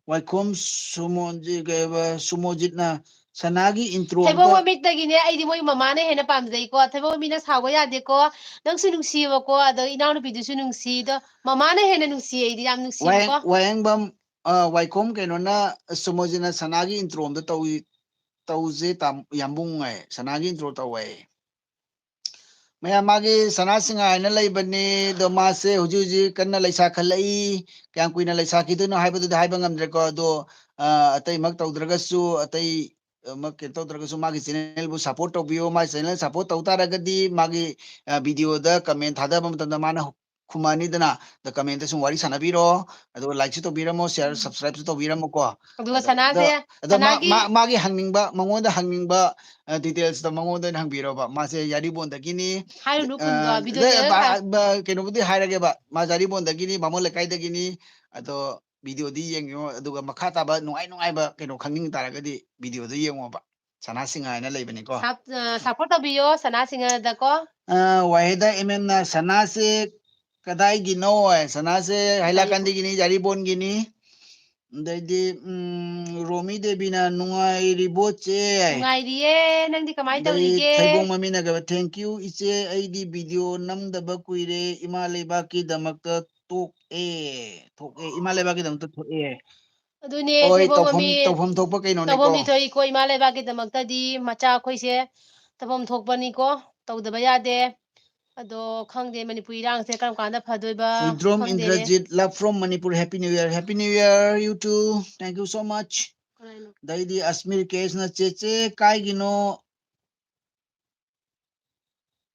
ꯋꯥꯏꯈꯣꯝ ꯁꯨꯃꯣꯟꯖꯤ-, ꯀꯩꯕ, ꯁꯨꯃꯣꯖꯤꯠꯅ ꯁꯅꯥꯒꯤ intro ꯊꯩꯕꯣꯡ ꯑꯝꯇ ꯃꯃꯤꯠꯇꯒꯤꯅꯦ, ꯑꯩꯗꯤ ꯃꯣꯏ ꯃꯃꯥꯅ ꯍꯦꯟꯅ ꯄꯥꯝꯖꯩꯀꯣ꯫ ꯊꯩꯕꯣꯡ ꯃꯃꯤꯠꯅ ꯁꯥꯎꯕ ꯌꯥꯗꯦꯀꯣ꯫ ꯅꯪꯁꯨ ꯅꯨꯡꯁꯤꯌꯦꯕꯀꯣ, ꯑꯗꯣ ꯏꯅꯥꯎꯅꯨꯄꯤꯗꯨꯁꯨ ꯅꯨꯡꯁꯤ, ꯑꯗꯣ ꯃꯃꯥꯅ ꯍꯦꯟꯅ ꯅꯨꯡꯁꯤꯌꯦ ꯑꯩꯗꯤ, ꯌꯥꯝ ꯅꯨꯡꯁꯤꯌꯦꯕꯀꯣ꯫ ꯋꯥꯌꯦꯡ-, ꯋꯥꯌꯦꯡꯕꯝ ꯑ, ꯋꯥꯏꯈꯣꯝ ꯀꯩꯅꯣꯅ, ꯁꯨꯃꯣꯖꯤꯅ ꯁꯅꯥꯒꯤ intro ꯑꯝꯇ ꯇꯧꯏ-, ꯇꯧꯁꯦ ꯇꯥꯝ-, ꯌꯥꯝꯕꯨꯡ ꯍꯥꯏ꯫ ꯁꯅꯥꯒꯤ intro ꯇꯧ ꯍꯥꯏ꯫ ꯃꯌꯥꯝ ꯃꯥꯒꯤ ꯁꯅꯥ ꯁꯤꯡꯍꯥ ꯍꯥꯏꯅ ꯂꯩꯕꯅꯦ꯫ ꯑꯗꯣ ꯃꯥꯁꯦ ꯍꯧꯖꯤꯛ ꯍꯧꯖꯤꯛ ꯀꯟꯅ ꯂꯩꯁꯥꯈꯠꯂꯛꯏ꯫ ꯀꯌꯥꯝ ꯀꯨꯏꯅ ꯂꯩꯁꯥꯈꯤꯗꯣꯏꯅꯣ ꯍꯥꯏꯕꯗꯨꯗꯤ ꯍꯥꯏꯕ ꯉꯝꯗ꯭ꯔꯦꯀꯣ꯫ ꯑꯗꯣ, ꯑ, ꯑꯇꯩꯃꯛ ꯇꯧꯗ꯭ꯔꯒꯁꯨ, ꯑꯇꯩ, ꯑ, ꯃꯛ ꯀꯩꯅꯣ ꯇꯧꯗ꯭ꯔꯒꯁꯨ ꯃꯥꯒꯤ channelꯕꯨ support ꯇꯧꯕꯤꯌꯨ꯫ ꯃꯥꯒꯤ channel support ꯇꯧ ꯇꯥꯔꯒꯗꯤ ꯃꯥꯒꯤ, ꯑ, videoꯗ comment ꯊꯥꯗꯕ ꯃꯇꯝꯗ ꯃꯥꯅ ꯈꯨꯝꯃꯛꯑꯅꯤꯗꯅ꯫ ꯑꯗ commentꯇ ꯁꯨꯝ ꯋꯥꯔꯤ ꯁꯥꯟꯅꯕꯤꯔꯣ꯫ ꯑꯗꯨꯒ likeꯁꯨ ꯇꯧꯕꯤꯔꯝꯃꯣ, share, ꯎꯝ꯫ Subscribeꯁꯨ ꯇꯧꯕꯤꯔꯝꯃꯣꯀꯣ꯫ ꯑꯗꯨꯒ ꯑꯗ, ꯁꯅꯥꯁꯦ, ꯑꯗ, ꯑꯗ ꯃꯥ-, ꯁꯅꯥꯒꯤ ꯃꯥ-, ꯃꯥꯒꯤ ꯍꯪꯅꯤꯡꯕ, ꯃꯉꯣꯟꯗ ꯍꯪꯅꯤꯡꯕ, ꯑ, detailsꯇꯣ ꯃꯉꯣꯟꯗ ꯑꯣꯏꯅ ꯍꯪꯕꯤꯔꯣꯕ꯫ ꯃꯥꯁꯦ ꯌꯥꯔꯤꯕꯣꯟꯗꯒꯤꯅꯤ꯫ ꯍꯥꯏꯔꯨꯅꯨ ꯑ, ꯈꯨꯝꯗꯣ, ꯑ, videoꯗ ꯂꯣꯏ ꯕ-, ꯍꯥꯏ-, ꯕ-, ꯀꯩꯅꯣꯕꯨꯗꯤ ꯍꯥꯏꯔꯒꯦꯕ꯫ ꯃꯥ ꯌꯥꯔꯤꯕꯣꯟꯗꯒꯤꯅꯤ, ꯕꯥꯃꯣꯟ ꯂꯩꯀꯥꯏꯗꯒꯤꯅꯤ꯫ ꯑꯗꯣ videoꯗꯤ ꯌꯦꯡꯉꯣ꯫ ꯑꯗꯨꯒ ꯃꯈꯥ ꯇꯥꯕ ꯅꯨꯡꯉꯥꯏ ꯅꯨꯡꯉꯥꯏꯕ ꯀꯩꯅꯣ ꯈꯪꯅꯤꯡ ꯇꯥꯔꯒꯗꯤ videoꯗ ꯌꯦꯡꯉꯣꯕ꯫ ꯁꯅꯥ ꯁꯤꯡꯍꯥ ꯍꯥꯏꯅ ꯂꯩꯕꯅꯤꯀꯣ꯫ Sup-, ꯑ, support ꯇꯧꯕꯤꯌꯣ ꯁꯅꯥ ꯁꯤꯡꯍꯗꯀꯣ꯫ ꯑ, ꯋꯥꯍꯦꯗ ꯑꯦꯝ ꯑꯦꯝꯅ ꯁꯅꯥꯁꯦ ꯀꯗꯥꯏꯒꯤꯅꯣ? ꯁꯅꯥꯁꯦ ꯍꯥꯏꯂꯥꯀꯥꯟꯗꯤꯒꯤꯅꯤ, ꯌꯥꯔꯤꯕꯣꯟꯒꯤꯅꯤ꯫ ꯑꯗꯩꯗꯤ, ꯎꯝ, ꯔꯣꯃꯤ ꯗꯦꯕꯤꯅ ꯅꯨꯡꯉꯥꯏꯔꯤꯕꯣ ꯆꯦ? ꯅꯨꯡꯉꯥꯏꯔꯤꯌꯦ, ꯅꯪꯗꯤ ꯀꯃꯥꯏ ꯑꯗꯩ ꯇꯧꯔꯤꯒꯦ? ꯊꯩꯕꯣꯡ ꯃꯃꯤꯅꯒ, "Thank you ꯏꯆꯦ, ꯑꯩꯗꯤ video ꯅꯝꯗꯕ ꯀꯨꯏꯔꯦ, ꯏꯃꯥ ꯂꯩꯕꯥꯛꯀꯤꯗꯃꯛꯇ ꯇꯣꯛꯑꯦ, ꯊꯣꯛꯑꯦ, ꯏꯃꯥ ꯂꯩꯕꯥꯛꯀꯤꯗꯃꯛꯇ ꯊꯣꯛꯑꯦ"꯫ ꯑꯗꯨꯅꯦ, ꯍꯣꯏ, ꯊꯩꯕꯣꯡ ꯇꯧꯐꯝ, ꯃꯃꯤ, ꯇꯧꯐꯝ ꯊꯣꯛꯄ ꯀꯩꯅꯣꯅꯤꯀꯣ꯫ ꯇꯧꯐꯝꯗꯤ ꯊꯣꯛꯏꯀꯣ, ꯏꯃꯥ ꯂꯩꯕꯥꯛꯀꯤꯗꯃꯛꯇꯗꯤ ꯃꯆꯥ ꯑꯩꯈꯣꯏꯁꯦ ꯇꯧꯐꯝ ꯊꯣꯛꯄꯅꯤꯀꯣ, ꯇꯧꯗꯕ ꯌꯥꯗꯦ꯫ ꯑꯗꯣ ꯈꯪꯗꯦ, ꯃꯅꯤꯄꯨꯔ ꯏꯔꯥꯡꯁꯦ ꯀꯔꯝ ꯀꯥꯟꯗ ꯐꯗꯣꯏꯕ ꯍꯨꯏꯗ꯭ꯔꯣꯝ ꯈꯪꯗꯦꯅꯦ꯫ Indrajit, love from Manipur, Happy New Year, Happy New Year, you too, thank you so much꯫ ꯀꯅꯥꯅꯣ? ꯑꯗꯩꯗꯤ ꯑꯁꯃꯤꯔ ꯀꯦꯁꯅ, "ꯆꯦꯆꯦ ꯀꯥꯏꯒꯤꯅꯣ,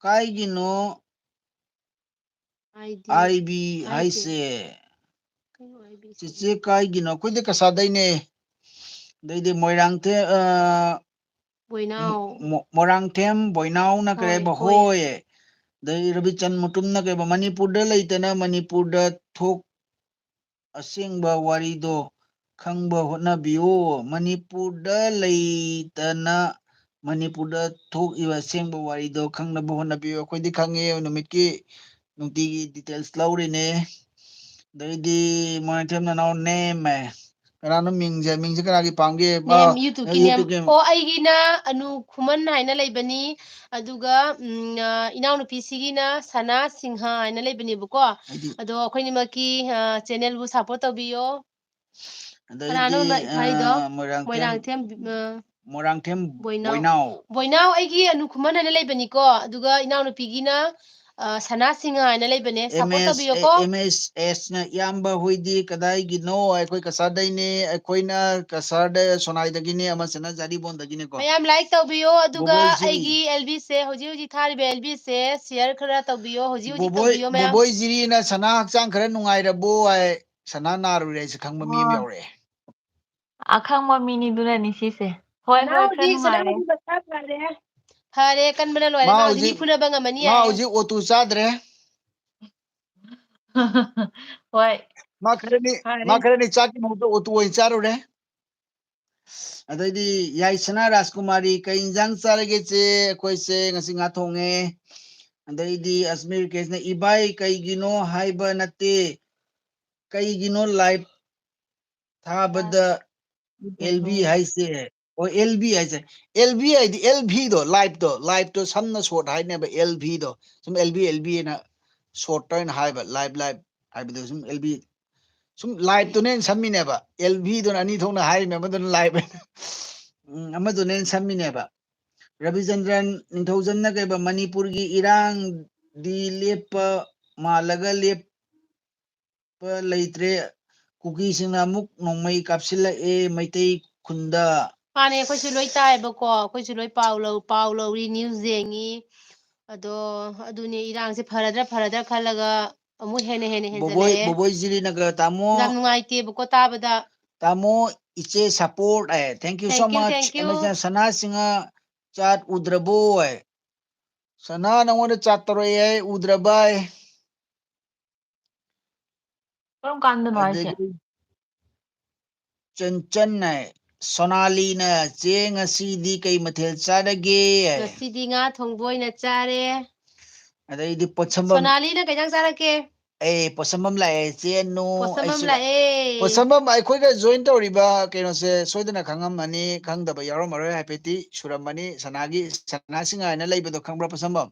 ꯀꯥꯏꯒꯤꯅꯣ?" ꯑꯥꯏ ꯕꯤ ꯍꯥꯏꯁꯦ꯫ ꯀꯩꯅꯣ ꯑꯥꯏ ꯕꯤ ꯁꯤ? ꯆꯦꯆꯦ ꯀꯥꯏꯒꯤꯅꯣ? ꯑꯩꯈꯣꯏꯗꯤ ꯀꯁꯥꯗꯩꯅꯦ꯫ ꯑꯗꯩꯗꯤ ꯃꯣꯏꯔꯥꯡꯊꯦꯝ, ꯑ, ꯕꯣꯏꯅꯥꯎ꯫ ꯃꯣ-, ꯃꯣꯏꯔꯥꯡꯊꯦꯝ ꯕꯣꯏꯅꯥꯎꯅ ꯀꯔꯤ ꯍꯣꯏ, ꯍꯥꯏꯕ? ꯍꯣꯏ꯫ ꯍꯣꯏ꯫ ꯑꯗꯩ ꯔꯕꯤꯆꯟ ꯃꯨꯇꯨꯝꯅ ꯀꯩ ꯍꯥꯏꯕ? "ꯃꯅꯤꯄꯨꯔꯗ ꯂꯩꯇꯅ ꯃꯅꯤꯄꯨꯔꯗ ꯊꯣꯛ-, ꯑꯁꯦꯡꯕ ꯋꯥꯔꯤꯗꯣ ꯈꯪꯕ ꯍꯣꯠꯅꯕꯤꯌꯨ꯫ ꯃꯅꯤꯄꯨꯔꯗ ꯂꯩꯇꯅ ꯃꯅꯤꯄꯨꯔꯗ ꯊꯣꯛꯏꯕ ꯑꯁꯦꯡꯕ ꯋꯥꯔꯤꯗꯣ ꯈꯪꯅꯕ ꯍꯣꯠꯅꯕꯤꯌꯨ"꯫ ꯑꯩꯈꯣꯏꯗꯤ ꯈꯪꯉꯦ, ꯅꯨꯃꯤꯠꯀꯤ ꯅꯨꯡꯇꯤꯒꯤ details ꯂꯧꯔꯤꯅꯦ꯫ ꯑꯗꯩꯗꯤ ꯃꯣꯏꯔꯥꯡꯊꯦꯝ ꯅꯅꯥꯎ ꯅꯦꯝꯃꯦ꯫ ꯀꯅꯥꯅꯣ ꯃꯤꯡꯁꯦ? ꯃꯤꯡꯁꯦ ꯀꯅꯥꯒꯤ ꯄꯥꯝꯒꯦ? ꯅꯦꯝ ꯑ, YouTubeꯀꯤ ꯅꯦꯝ꯫ YouTubeꯀꯤ꯫ ꯑꯣ, ꯑꯩꯒꯤꯅ ꯑꯅꯨ ꯈꯨꯃꯟ ꯍꯥꯏꯅ ꯂꯩꯕꯅꯤ꯫ ꯑꯗꯨꯒ, ꯎꯝ, ꯑ, ꯏꯅꯥꯎꯅꯨꯄꯤꯁꯤꯒꯤꯅ ꯁꯅꯥ ꯁꯤꯡꯍ ꯍꯥꯏꯅ ꯂꯩꯕꯅꯦꯕꯀꯣ꯫ ꯑꯩꯗꯤ ꯑꯗꯣ ꯑꯩꯈꯣꯏꯅꯤꯃꯛꯀꯤ, ꯑ, channelꯕꯨ support ꯇꯧꯕꯤꯌꯣ꯫ ꯑꯗꯩꯗꯤ, ꯀꯅꯥꯅꯣ ꯅ-, ꯊꯥꯔꯤꯗꯣ? ꯑ, ꯃꯣꯏꯔꯥꯡꯊꯦꯝ, ꯃꯣꯏꯔꯥꯡꯊꯦꯝ, ꯑ, ꯃꯣꯏꯔꯥꯡꯊꯦꯝ ꯕꯣꯏꯅꯥꯎ꯫ ꯕꯣꯏꯅꯥꯎ꯫ ꯕꯣꯏꯅꯥꯎ ꯑꯩꯒꯤ ꯑꯅꯨ ꯈꯨꯃꯟ ꯍꯥꯏꯅ ꯂꯩꯕꯅꯤꯀꯣ, ꯑꯗꯨꯒ ꯏꯅꯥꯎꯅꯨꯄꯤꯒꯤꯅ, ꯑ, ꯁꯅꯥ ꯁꯤꯡꯍ ꯍꯥꯏꯅ ꯂꯩꯕꯅꯦ꯫ Support ꯑꯦꯝ ꯑꯦꯁ, ꯇꯧꯕꯤꯌꯣꯀꯣ꯫ ꯑꯦꯝ ꯑꯦꯁ ꯑꯦꯁꯅ, "ꯏꯌꯥꯝꯕ ꯍꯣꯏꯗꯤ ꯀꯗꯥꯏꯒꯤꯅꯣ?" ꯑꯩꯈꯣꯏ ꯀꯁꯥꯔꯗꯩꯅꯦ, ꯑꯩꯈꯣꯏꯅ ꯀꯁꯥꯔꯗ ꯁꯣꯅꯥꯏꯗꯒꯤꯅꯦ, ꯑꯃꯁꯤꯅ ꯖꯥꯔꯤꯕꯣꯟꯗꯒꯤꯅꯦꯀꯣ꯫ ꯃꯌꯥꯝ like ꯇꯧꯕꯤꯌꯣ, ꯑꯗꯨꯒ ꯕꯣꯕꯣꯏ ꯖꯤꯔꯤ꯫ ꯑꯩꯒꯤ ꯑꯦꯜ ꯕꯤꯁꯦ, ꯍꯧꯖꯤꯛ ꯍꯧꯖꯤꯛ ꯊꯥꯔꯤꯕ ꯑꯦꯜ ꯕꯤꯁꯦ share ꯈꯔ ꯇꯧꯕꯤꯌꯣ, ꯍꯧꯖꯤꯛ ꯍꯧꯖꯤꯛ ꯕꯣꯕꯣꯏ, ꯇꯧꯕꯤꯌꯣ ꯃꯌꯥꯝ꯫ ꯕꯣꯕꯣꯏ ꯖꯤꯔꯤꯅ, "ꯁꯅꯥ ꯍꯛꯆꯥꯡ ꯈꯔ ꯅꯨꯡꯉꯥꯏꯔꯕꯣ?" ꯍꯥꯏ꯫ ꯁꯅꯥ ꯅꯥꯔꯨꯔꯦ ꯍꯥꯏꯁꯦ ꯈꯪꯕ ꯃꯤ ꯑꯃ ꯑꯣ꯫ ꯌꯥꯎꯔꯛꯑꯦ꯫ ꯑꯈꯪꯕ ꯃꯤꯅꯤꯗꯨꯅꯅꯤ ꯁꯤꯁꯦ꯫ ꯍꯣꯏ, ꯍꯣꯏ, ꯈꯔ ꯍꯧꯖꯤꯛ ꯁꯅꯥ ꯅꯨꯡꯉꯥꯏꯔꯦ꯫ ꯍꯧꯖꯤꯛ ꯃꯁꯥ ꯐꯔꯦ꯫ ꯐꯔꯦ, ꯀꯟꯕꯅ ꯂꯣꯏꯔꯦ꯫ ꯃꯥ ꯃꯥ ꯍꯧꯖꯤꯛ ꯃꯤ ꯍꯧꯖꯤꯛ, ꯐꯨꯅꯕ ꯉꯝꯃꯅꯤ ꯃꯥ ꯌꯥꯔꯦ꯫ ꯍꯧꯖꯤꯛ ꯑꯣꯇꯨ ꯆꯥꯗ꯭ꯔꯦ꯫ ꯍꯣꯏ꯫ ꯃꯥ ꯈꯔꯅꯤ, ꯐꯔꯦ꯫ ꯃꯥ ꯈꯔꯅꯤ ꯆꯥꯛꯀꯤ ꯃꯍꯨꯠꯇ ꯑꯣꯇꯨ ꯑꯣꯏꯅ ꯆꯥꯔꯨꯔꯦ꯫ ꯑꯗꯩꯗꯤ ꯌꯥꯏꯁꯅꯥ ꯔꯥꯖꯀꯨꯃꯥꯔꯤ, "ꯀꯩ ꯏꯟꯖꯥꯡ ꯆꯥꯔꯒꯦ ꯆꯦ?" "ꯑꯩꯈꯣꯏꯁꯦ ꯉꯁꯤ ꯉꯥ ꯊꯣꯡꯉꯦ꯫" ꯑꯗꯩꯗꯤ ꯑꯁꯃꯤꯔ ꯀꯦꯁꯅ, "ꯏꯕꯥꯏ ꯀꯩꯒꯤꯅꯣ ꯍꯥꯏꯕ ꯅꯠꯇꯦ, ꯀꯩꯒꯤꯅꯣ live ꯊꯥꯕꯗ ꯑꯦꯜ ꯕꯤ ꯍꯥꯏꯁꯦ?" ꯑꯣ, ꯑꯦꯜ ꯕꯤ ꯍꯥꯏꯁꯦ, ꯑꯦꯜ ꯕꯤ ꯍꯥꯏꯗꯤ ꯑꯦꯜ ꯚꯤꯗꯣ, liveꯇꯣ, liveꯇꯣ ꯁꯝꯅ short ꯍꯥꯏꯅꯦꯕ, ꯑꯦꯜ ꯚꯤꯗꯣ꯫ ꯁꯨꯝ ꯑꯦꯜ ꯚꯤ, ꯑꯦꯜ ꯚꯤ ꯍꯥꯏꯅ short ꯑꯣꯏꯅ ꯍꯥꯏꯕ, live, live ꯍꯥꯏꯕꯗꯣ ꯁꯨꯝ ꯑꯦꯜ ꯚꯤ, ꯁꯨꯝ liveꯇꯨꯅ ꯍꯦꯟꯅ ꯁꯝꯃꯤꯅꯦꯕ꯫ ꯑꯦꯜ ꯚꯤꯗꯨꯅ ꯑꯅꯤ ꯊꯣꯛꯅ ꯍꯥꯏꯔꯤꯃꯦ, ꯑꯃꯗꯨꯅ live, ꯎꯝ, ꯑꯃꯗꯨꯅ ꯍꯦꯟꯅ ꯁꯝꯃꯤꯅꯦꯕ꯫ ꯔꯕꯤꯆꯟꯗ꯭ꯔꯟ ꯅꯤꯡꯊꯧꯖꯝꯅ ꯀꯩꯕ, "ꯃꯅꯤꯄꯨꯔꯒꯤ ꯏꯔꯥꯡꯗꯤ ꯂꯦꯞꯄ ꯃꯥꯜꯂꯒ ꯂꯦꯞꯄ ꯂꯩꯇ꯭ꯔꯦ, ꯀꯨꯀꯤꯁꯤꯡꯅ ꯑꯃꯨꯛ ꯅꯣꯡꯃꯩ ꯀꯥꯞꯁꯤꯜꯂꯛꯑꯦ ꯃꯩꯇꯩ ꯈꯨꯟꯗ"꯫ ꯃꯥꯅꯦ, ꯑꯩꯈꯣꯏꯁꯨ ꯂꯣꯏ ꯇꯥꯏꯌꯦꯕꯀꯣ, ꯑꯩꯈꯣꯏꯁꯨ ꯂꯣꯏ ꯄꯥꯎ ꯂꯧ-, ꯄꯥꯎ ꯂꯧꯔꯤ, news ꯌꯦꯡꯉꯤ꯫ ꯑꯗꯣ ꯑꯗꯨꯅꯦ, ꯏꯔꯥꯡꯁꯦ ꯐꯔꯗ꯭ꯔꯥ ꯐꯔꯗ꯭ꯔꯥ ꯈꯜꯂꯒ ꯑꯃꯨꯛ ꯍꯦꯟꯅ ꯍꯦꯟꯅ ꯕꯣꯕꯣꯏ, ꯍꯦꯟꯖꯜꯂꯛꯑꯦ꯫ ꯕꯣꯕꯣꯏ ꯖꯤꯔꯤꯅꯒ ꯇꯥꯃꯣ, ꯌꯥꯝ ꯅꯨꯡꯉꯥꯏꯇꯦꯕꯀꯣ ꯇꯥꯕꯗ꯫ ꯇꯥꯃꯣ, ꯏꯆꯦ support high. Thank you so much꯫ Thank you, thank you꯫ ꯑꯃꯁꯤꯅ ꯁꯅꯥ ꯁꯤꯡꯍ ꯆꯥꯠ ꯎꯗ꯭ꯔꯕꯣ ꯍꯥꯏ꯫ ꯁꯅꯥ ꯅꯉꯣꯟꯗ ꯆꯥꯠ ꯇꯧꯔꯛꯑꯦ ꯍꯥꯏ, ꯎꯗ꯭ꯔꯕ ꯍꯥꯏ꯫ ꯀꯔꯝ ꯀꯥꯟꯗꯅꯣ ꯍꯥꯏꯁꯦ? ꯑꯗꯒꯤ ꯆꯟꯆꯟ ꯍꯥꯏ, ꯁꯣꯅꯥꯂꯤꯅ, "ꯆꯦ, ꯉꯁꯤꯗꯤ ꯀꯩ ꯃꯊꯦꯜ ꯆꯥꯔꯒꯦ?" ꯍꯥꯏ꯫ ꯉꯁꯤꯗꯤ ꯉꯥ ꯊꯣꯡꯕ ꯑꯣꯏꯅ ꯆꯥꯔꯦ꯫ ꯑꯗꯩꯗꯤ ꯄꯣꯠꯁꯝꯕꯝ꯫ ꯁꯣꯅꯥꯂꯤꯅ ꯀꯩ ꯏꯟꯖꯥꯡ ꯆꯥꯔꯛꯀꯦ? ꯑꯦ, ꯄꯣꯠꯁꯝꯕꯝ ꯂꯥꯛꯑꯦ, ꯆꯦ, ꯅꯨ, ꯄꯣꯠꯁꯝꯕꯝ ꯑꯩꯁꯨ ꯂꯥꯛ-, ꯂꯥꯛꯑꯦ꯫ ꯄꯣꯠꯁꯝꯕꯝ ꯑꯩꯈꯣꯏꯒ join ꯇꯧꯔꯤꯕ ꯀꯩꯅꯣꯁꯦ ꯁꯣꯏꯗꯅ ꯈꯪꯉꯝꯃꯅꯤ, ꯈꯪꯗꯕ ꯌꯥꯎꯔꯝꯃꯔꯣꯏ, ꯍꯥꯏꯐꯦꯠꯇꯤ ꯁꯨꯔꯝꯃꯅꯤ꯫ ꯁꯅꯥꯒꯤ, ꯁꯅꯥ ꯁꯤꯡꯍ ꯍꯥꯏꯅ ꯂꯩꯕꯗꯣ ꯈꯪꯕ꯭ꯔꯥ, ꯄꯣꯠꯁꯝꯕꯝ?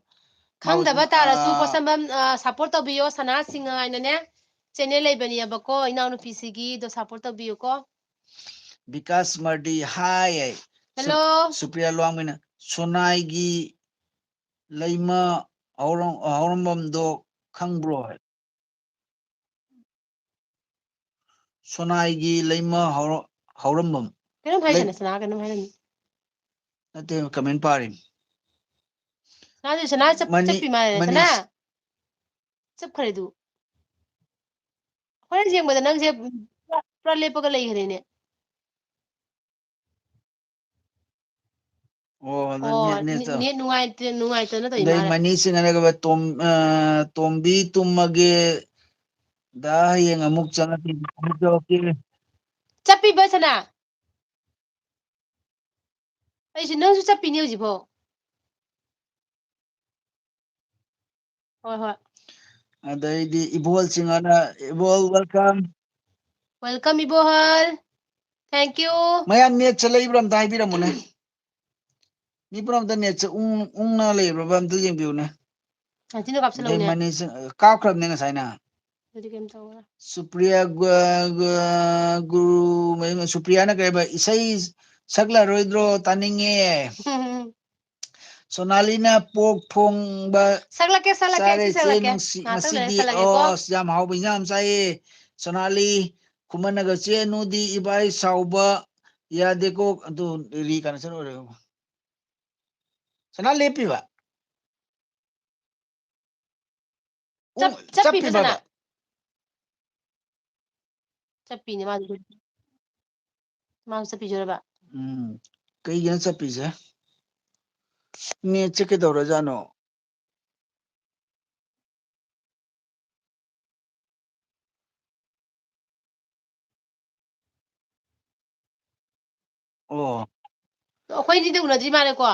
ꯈꯪꯗꯕ ꯃꯥ-, ꯇꯥꯔꯁꯨ ꯑꯥ, ꯄꯣꯠꯁꯝꯕꯝ, ꯑ, support ꯇꯧꯕꯤꯌꯣ, ꯁꯅꯥ ꯁꯤꯡꯍ ꯍꯥꯏꯅꯅꯦ꯫ ꯆꯦꯅꯦꯜ ꯂꯩꯕꯅꯦꯕꯀꯣ, ꯏꯅꯥꯎꯅꯨꯄꯤꯁꯤꯒꯤꯗꯣ ꯁꯞꯄꯣꯔꯠ ꯇꯧꯕꯤꯌꯨꯀꯣ꯫ ꯕꯤꯀꯥꯁ ꯃꯔꯗꯤ ꯍꯥꯏ꯫ ꯁꯨ-, ꯍꯦꯜꯂꯣ꯫ ꯁꯨꯄ꯭ꯔꯤꯌꯥ ꯂꯨꯋꯥꯡꯃꯩꯅ ꯁꯣꯅꯥꯏꯒꯤ ꯂꯩꯃ ꯍꯧꯔꯝ-, ꯍꯧꯔꯝꯕꯝꯗꯣ ꯈꯪꯕ꯭ꯔꯣ? ꯁꯣꯅꯥꯏꯒꯤ ꯂꯩꯃ ꯍꯧꯔ-, ꯍꯧꯔꯝꯕꯝ꯫ ꯀꯩꯅꯣꯝ ꯍꯥꯏ ꯂꯩ-, ꯁꯅꯥ, ꯁꯅꯥ ꯀꯩꯅꯣꯝ ꯍꯥꯏꯔꯝꯃꯤ꯫ ꯅꯠꯇꯦ, ꯀꯃꯦꯟ ꯄꯥꯔꯤꯝ꯫ ꯁꯅꯥꯁꯦ, ꯁꯅꯥ ꯆꯞ-, ꯃꯅꯤ-, ꯆꯞꯄꯤ ꯃꯥꯜꯂꯦ, ꯃꯅꯤ-, ꯁꯅꯥ꯫ ꯆꯠꯈ꯭ꯔꯦ ꯑꯗꯨ꯫ ꯍꯣꯔꯦꯟ ꯌꯦꯡꯕꯗ ꯅꯪꯁꯦ ꯄꯨꯔꯥ, ꯄꯨꯔꯥ ꯂꯦꯞꯄꯒ ꯂꯩꯈ꯭ꯔꯦꯅꯦ꯫ ꯑꯣ, ꯑꯗꯨ ꯑꯣ, ꯅꯦꯠ, ꯅꯦꯠ ꯅꯦ-, ꯇꯧ-, ꯅꯦꯠ ꯅꯨꯡꯉꯥꯏꯇꯦ, ꯅꯨꯡꯉꯥꯏꯇꯅ ꯇꯧꯔꯤ ꯑꯗꯩ ꯃꯥꯜꯂꯦ꯫ ꯃꯅꯤ ꯁꯤꯡ ꯍꯥꯏꯔꯒ ꯇꯣꯝ-, ꯑ, ꯇꯣꯝꯕꯤ ꯇꯨꯝꯃꯒꯦ꯫ ꯗꯥ ꯍꯌꯦꯡ ꯑꯃꯨꯛ ꯆꯪꯉꯛꯀꯦ, ꯑꯃꯨꯛ ꯇꯧꯔꯛꯀꯦ꯫ ꯆꯞꯄꯤꯕ ꯁꯅꯥ? ꯑꯩꯁꯨ ꯅꯪꯁꯨ ꯆꯠꯄꯤꯅꯦ ꯍꯧꯖꯤꯛꯐꯥꯎ꯫ ꯍꯣꯏ, ꯍꯣꯏ꯫ ꯑꯗꯩꯗꯤ ꯏꯕꯣꯜ ꯆꯤꯡꯉꯅ, ꯏꯕꯣꯜ, welcome꯫ Welcome, ꯏꯕꯣꯍꯜ꯫ Thank you꯫ ꯃꯌꯥꯝ ꯅꯦꯠꯁꯦ ꯂꯩꯕ꯭ꯔꯥ ꯑꯝꯇ ꯍꯥꯏꯕꯤꯔꯝꯃꯨꯅꯦ꯫ ꯃꯤ ꯄꯨꯝꯅꯃꯛꯇ ꯅꯦꯠꯁꯦ ꯎꯪ-, ꯎꯪꯅ ꯂꯩꯕ꯭ꯔꯥ ꯑꯝꯇ ꯌꯦꯡꯕꯤꯌꯨꯅꯦ꯫ ꯑꯁꯤꯅ ꯑꯗꯩ ꯀꯥꯞꯁꯤꯜꯂꯛꯎꯅꯦ꯫ ꯃꯅꯤ ꯁꯤꯡ-, ꯀꯥꯞꯈ꯭ꯔꯕꯅꯦ ꯉꯁꯥꯏꯅ꯫ ꯑꯗꯨꯗꯤ ꯀꯩꯝ ꯇꯧꯔꯣꯏ꯫ ꯁꯨꯄ꯭ꯔꯤꯌꯥ ꯒ-, ꯒ-, ꯒꯨꯔꯨ ꯃꯌꯨꯝ, ꯁꯨꯄ꯭ꯔꯤꯌꯥꯅ ꯀꯩ ꯍꯥꯏꯕ? "ꯏꯁꯩ ꯁꯛꯂꯔꯣꯏꯗ꯭ꯔꯣ? ꯇꯥꯅꯤꯡꯉꯦ꯫" ꯁꯣꯅꯥꯂꯤꯅ ꯄꯣꯛ ꯊꯣꯡꯕ ꯁꯛꯂꯛꯀꯦ, ꯁꯛꯂꯛꯀꯦ, ꯆꯥꯔꯦ, ꯑꯩꯁꯨ ꯆꯦ ꯁꯛꯂꯛꯀꯦ꯫ ꯅꯨꯡꯁꯤ-, ꯉꯥꯛꯇꯪ ꯂꯩꯔ ꯉꯁꯤꯗꯤ꯫ ꯁꯛꯂꯛꯀꯦꯀꯣ꯫ ꯑꯣ, ꯑꯁ, ꯌꯥꯝ ꯍꯥꯎꯕ ꯏꯟꯖꯥꯡ ꯑꯃ ꯆꯥꯏꯌꯦ꯫ ꯁꯣꯅꯥꯂꯤ ꯈꯨꯃꯟꯅꯒ, "ꯆꯦ ꯅꯨꯗꯤ ꯏꯕꯥꯏ ꯁꯥꯎꯕ ꯌꯥꯗꯦꯀꯣ꯫" ꯑꯗꯨ ꯔꯤꯀꯅꯦꯛꯁꯟ ꯑꯣꯏꯔꯦ꯫ ꯁꯅꯥ ꯂꯦꯞꯄꯤꯕ? ꯆꯞ-, ꯎ, ꯆꯞꯄꯤꯕ ꯆꯞꯄꯤꯕ ꯁꯅꯥ? ꯍꯥꯏꯕ? ꯆꯞꯄꯤꯅꯦ ꯃꯥꯁꯨ꯫ ꯃꯥꯁꯨ ꯆꯞꯄꯤꯗꯣꯏꯔꯕ? ꯎꯝ, ꯀꯩꯒꯤꯅꯣ ꯆꯞꯄꯤꯁꯦ? ꯅꯦꯠꯁꯦ ꯀꯩꯗꯧꯔꯖꯥꯠꯅꯣ? ꯑꯣ꯫ ꯑꯩꯈꯣꯏ ꯑꯅꯤꯗꯤ ꯎꯅꯗ꯭ꯔꯤ ꯃꯥꯜꯂꯦꯀꯣ?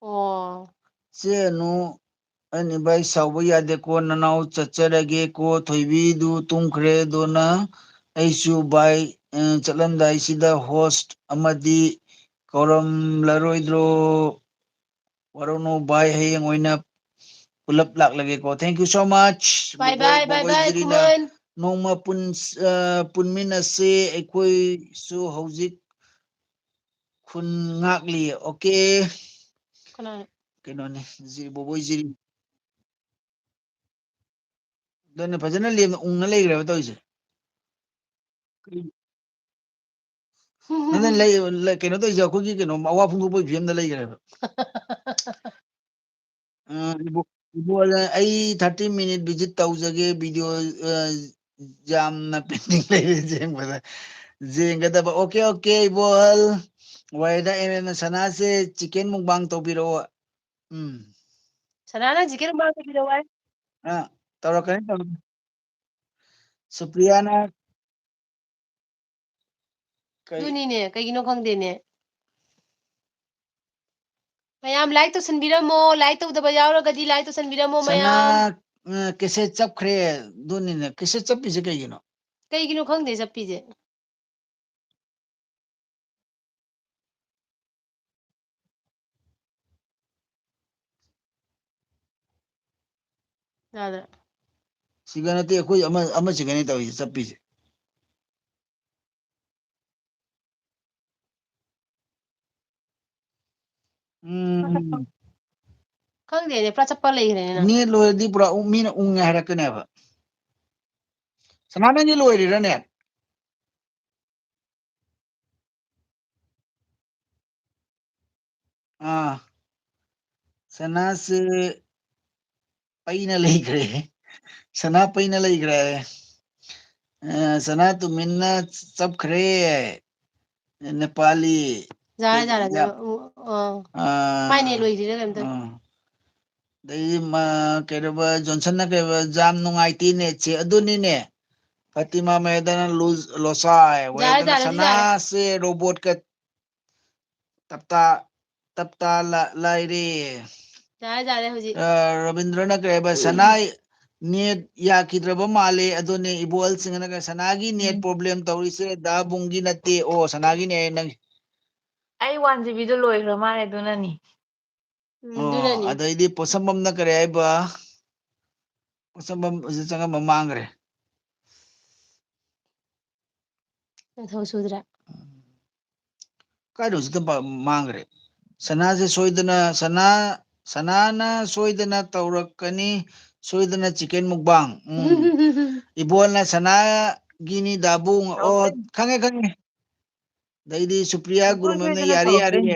ꯑꯣ꯫ ꯆꯦ ꯑꯅꯨ, ꯑꯩꯅ ꯏꯕꯥꯏ ꯁꯥꯎꯕ ꯌꯥꯗꯦꯀꯣ, ꯅꯅꯥꯎ ꯆꯠꯆꯔꯒꯦꯀꯣ, ꯊꯣꯏꯕꯤꯗꯨ ꯇꯨꯝꯈ꯭ꯔꯦ, ꯑꯗꯨꯅ ꯑꯩꯁꯨ ꯕꯥꯏ, ꯑ, ꯆꯠꯂꯝꯗꯥꯏꯁꯤꯗ ꯍꯣꯁ ꯑꯃꯗꯤ ꯀꯧꯔꯝꯂꯔꯣꯏꯗ꯭ꯔꯣ? ꯋꯥꯔꯧꯅꯨ ꯚꯥꯏ, ꯍꯌꯦꯡ ꯑꯣꯏꯅ ꯄꯨꯂꯞ ꯂꯥꯛꯂꯒꯦꯀꯣ꯫ Thank you so much꯫ Bye bye, bye bye, ꯕꯣꯕꯣꯏꯖꯤꯔꯤꯅ ꯈꯨꯃꯟ꯫ ꯅꯣꯡꯃ ꯄꯨꯟ-, ꯑ, ꯄꯨꯟꯃꯤꯟꯅꯁꯤ, ꯑꯩꯈꯣꯏꯁꯨ ꯍꯧꯖꯤꯛ ꯈꯨꯟ ꯉꯥꯛꯂꯤ꯫ Okay꯫ ꯀꯅꯥ? ꯀꯩꯅꯣꯅꯦ, ꯖꯤ-, ꯕꯣꯕꯣꯏꯖꯤꯔꯤ꯫ ꯑꯗꯨꯅ ꯐꯖꯅ ꯂꯦꯝꯅ ꯎꯪꯅ ꯂꯩꯈ꯭ꯔꯦꯕ ꯇꯧꯔꯤꯁꯦ꯫ ꯅꯪꯅ ꯂꯩ-, ꯂꯩ-, ꯀꯩꯅꯣ ꯇꯧꯔꯤꯁꯦ, ꯑꯩꯈꯣꯏꯒꯤ ꯀꯩꯅꯣ ꯑꯋꯥ ꯐꯣꯡꯗꯣꯛꯄꯒꯤ ꯐꯤꯕꯝꯗ ꯂꯩꯈ꯭ꯔꯦꯕ꯫ ꯑ, ꯏꯕꯣ-, ꯏꯕꯣ, ꯑꯩ thirty minute visit ꯇꯧꯖꯒꯦ, video, ꯑ, ꯌꯥꯝꯅ pending ꯂꯩꯔꯦ ꯌꯦꯡꯕꯗ꯫ ꯌꯦꯡꯒꯗꯕ꯫ Okay, okay, ꯏꯕꯣꯍꯜ꯫ ꯋꯥꯏꯗ ꯑꯦꯝ ꯑꯦꯝꯅ ꯁꯅꯥꯁꯦ chicken mukbang ꯇꯧꯕꯤꯔꯛꯑꯣ꯫ ꯎꯝ꯫ ꯁꯅꯥ, ꯅꯪ chicken mukbang ꯇꯧꯕꯤꯔꯛꯑꯣ ꯍꯥꯏ? ꯑ, ꯇꯧꯔꯛꯀꯅꯤ, ꯇꯧꯔꯛꯀꯅꯤ꯫ ꯁꯨꯄ꯭ꯔꯤꯌꯥꯅ ꯀꯩ ꯑꯗꯨꯅꯤꯅꯦ, ꯀꯩꯒꯤꯅꯣ ꯈꯪꯗꯦꯅꯦ꯫ ꯃꯌꯥꯝ like ꯇꯧꯁꯟꯕꯤꯔꯝꯃꯣ, like ꯇꯧꯗꯕ ꯌꯥꯎꯔꯒꯗꯤ like ꯇꯧꯁꯟꯕꯤꯔꯝꯃꯣ ꯁꯅꯥ, ꯃꯌꯥꯝ꯫ ꯑ, cassette ꯆꯞꯈ꯭ꯔꯦ꯫ ꯑꯗꯨꯅꯤꯅꯦ, cassette ꯆꯞꯄꯤꯁꯦ ꯀꯩꯒꯤꯅꯣ? ꯀꯩꯒꯤꯅꯣ ꯈꯪꯗꯦ ꯆꯞꯄꯤꯁꯦ꯫ ꯌꯥꯗ꯭ꯔꯦ꯫ ꯁꯤꯒ ꯅꯠꯇꯦ, ꯑꯩꯈꯣꯏ ꯑꯃ, ꯑꯃꯁꯤꯒꯅꯦ ꯇꯧꯔꯤꯁꯦ, ꯆꯞꯄꯤꯁꯦ꯫ ꯎꯝ꯫ ꯈꯪꯗꯦꯅꯦ, ꯄꯨꯔꯥ ꯆꯞꯄ ꯂꯩꯈ꯭ꯔꯦꯅꯦ ꯅꯪ꯫ Net ꯂꯣꯏꯔꯗꯤ ꯄꯨꯔꯥ ꯎ-, ꯃꯤꯅ ꯎꯪꯉꯦ ꯍꯥꯏꯔꯛꯀꯅꯦꯕ꯫ ꯁꯅꯥ, ꯅꯪꯒꯤ ꯂꯣꯏꯔꯤꯔꯅꯦ? ꯑꯥ, ꯁꯅꯥꯁꯦ ꯄꯩꯅ ꯂꯩꯈ꯭ꯔꯦ꯫ ꯁꯅꯥ ꯄꯩꯅ ꯂꯩꯈ꯭ꯔꯦ꯫ ꯑ, ꯁꯅꯥ ꯇꯨꯃꯤꯟꯅ ꯆꯞꯈ꯭ꯔꯦ꯫ ꯅꯦꯄꯥꯂꯤ꯫ ꯌꯥꯔꯦ, ꯌꯥꯔꯦ, ꯌꯥ-, ꯎ, ꯑ, ꯑꯥ꯫ ꯃꯥꯏ net ꯂꯣꯏꯈ꯭ꯔꯤꯔꯥ ꯀꯩꯅꯣꯝ ꯇꯧꯔꯦ꯫ ꯑꯥ꯫ ꯑꯗꯩꯗꯤ ꯃꯥ, ꯀꯩꯗꯧꯕ, ꯖꯣꯟꯁꯟꯅ ꯀꯩꯗꯧꯕ, ꯌꯥꯝ ꯅꯨꯡꯉꯥꯏꯇꯦ netꯁꯦ꯫ ꯑꯗꯨꯅꯤꯅꯦ꯫ ꯐꯥꯇꯤꯃꯥ ꯃꯌꯥꯗꯅ ꯂꯨꯖ-, ꯂꯣꯁꯥꯏ꯫ ꯌꯥꯔꯦ, ꯋꯦꯗꯅ ꯌꯥꯔꯦ, ꯑꯗꯨꯗꯤ ꯌꯥꯔꯦ꯫ ꯁꯅꯥꯁꯦ robotꯀ ꯇꯞꯇꯥ, ꯇꯞꯇꯥ ꯂ-, ꯂꯥꯏꯔꯦ꯫ ꯌꯥꯔꯦ, ꯌꯥꯔꯦ, ꯍꯧꯖꯤꯛ꯫ ꯑ, ꯔꯕꯤꯟꯗ꯭ꯔꯅ ꯀꯩ ꯍꯥꯏꯕ? ꯁꯅꯥ net ꯌꯥꯈꯤꯗ꯭ꯔꯕ ꯃꯥꯜꯂꯦ꯫ ꯑꯗꯨꯅꯦ ꯏꯕꯣꯍꯜ ꯁꯤꯡꯍꯅ ꯀꯩ, ꯁꯅꯥꯒꯤ net ꯎꯝ꯫ Problem ꯇꯧꯔꯤꯁꯦ ꯗꯥ ꯕꯨꯡꯒꯤ ꯅꯠꯇꯦ꯫ ꯑꯣ, ꯁꯅꯥꯒꯤꯅꯦ ꯅꯪ꯫ ꯑꯩ one GBꯗꯣ ꯂꯣꯏꯈ꯭ꯔ ꯃꯥꯜꯂꯦ, ꯑꯗꯨꯅꯅꯤ꯫ ꯎꯝ, ꯑꯣ, ꯑꯗꯨꯅꯅꯤ꯫ ꯑꯗꯩꯗꯤ ꯄꯣꯠꯁꯝꯕꯝꯅ ꯀꯔꯤ ꯍꯥꯏꯕ? ꯄꯣꯠꯁꯝꯕꯝ ꯍꯧꯖꯤꯛ ꯆꯪꯉꯝꯕ ꯃꯥꯡꯈ꯭ꯔꯦ꯫ ꯊꯕꯛ ꯁꯨꯗ꯭ꯔꯦ꯫ ꯀꯥꯏꯗ ꯍꯧꯖꯤꯛꯇ ꯄ-, ꯃꯥꯡꯈ꯭ꯔꯦ? ꯁꯅꯥꯁꯦ ꯁꯣꯏꯗꯅ, ꯁꯅꯥ, ꯁꯅꯥꯅ ꯁꯣꯏꯗꯅ ꯇꯧꯔꯛꯀꯅꯤ, ꯁꯣꯏꯗꯅ chicken mukbang꯫ ꯎꯝ꯫ ꯏꯕꯣꯜꯅ ꯁꯅꯥꯒꯤꯅꯤ ꯗꯥꯕꯨꯡ꯫ ꯑꯣ, ꯇꯧꯔꯛꯇꯣꯏꯅꯤ꯫ ꯈꯪꯉꯦ, ꯈꯪꯉꯦ꯫ ꯑꯗꯩꯗꯤ ꯁꯨꯄ꯭ꯔꯤꯌꯥ ꯏꯕꯣꯜ ꯒꯨꯔꯨꯃꯦꯝꯅ ꯁꯣꯏꯗꯅ ꯌꯥꯔꯦ, ꯌꯥꯔꯦ꯫ ꯇꯧꯔꯛꯇꯣꯏꯅꯤ꯫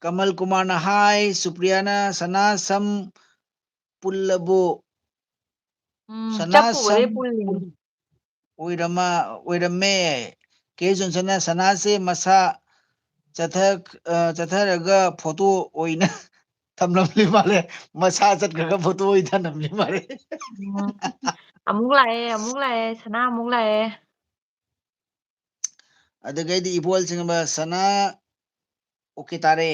ꯀꯃꯜ ꯀꯨꯃꯥꯔꯅ ꯍꯥꯏ, ꯁꯨꯄ꯭ꯔꯤꯌꯥꯅ ꯁꯅꯥ ꯁꯝ ꯄꯨꯜꯂꯕꯨ? ꯎꯝ, ꯁꯅꯥ ꯆꯞꯄꯨꯕꯗꯩ ꯁꯝ ꯄꯨꯜꯂꯤꯅꯤ꯫ ꯄꯨꯜ-, ꯑꯣꯏꯔꯝꯃ-, ꯑꯣꯏꯔꯝꯃꯦ꯫ ꯀꯦ ꯖꯣꯟꯁꯟꯅ ꯁꯅꯥꯁꯦ ꯃꯁꯥ ꯆꯠꯊ-, ꯑ, ꯆꯠꯊꯔꯒ photo ꯑꯣꯏꯅ ꯊꯝꯂꯝꯂꯤ ꯃꯥꯜꯂꯦ꯫ ꯃꯁꯥ ꯆꯠꯈ꯭ꯔꯒ photo ꯑꯣꯏꯅ ꯊꯝꯂꯝꯂꯤ ꯃꯥꯜꯂꯦ꯫ ꯎꯝ꯫ ꯑꯃꯨꯛ ꯂꯥꯛꯑꯦ, ꯑꯃꯨꯛ ꯂꯥꯛꯑꯦ, ꯁꯅꯥ ꯑꯃꯨꯛ ꯂꯥꯛꯑꯦ꯫ ꯑꯗꯨꯒꯩꯗꯤ ꯏꯕꯣꯜ ꯆꯤꯡꯕ ꯁꯅꯥ, okay ꯇꯥꯔꯦ꯫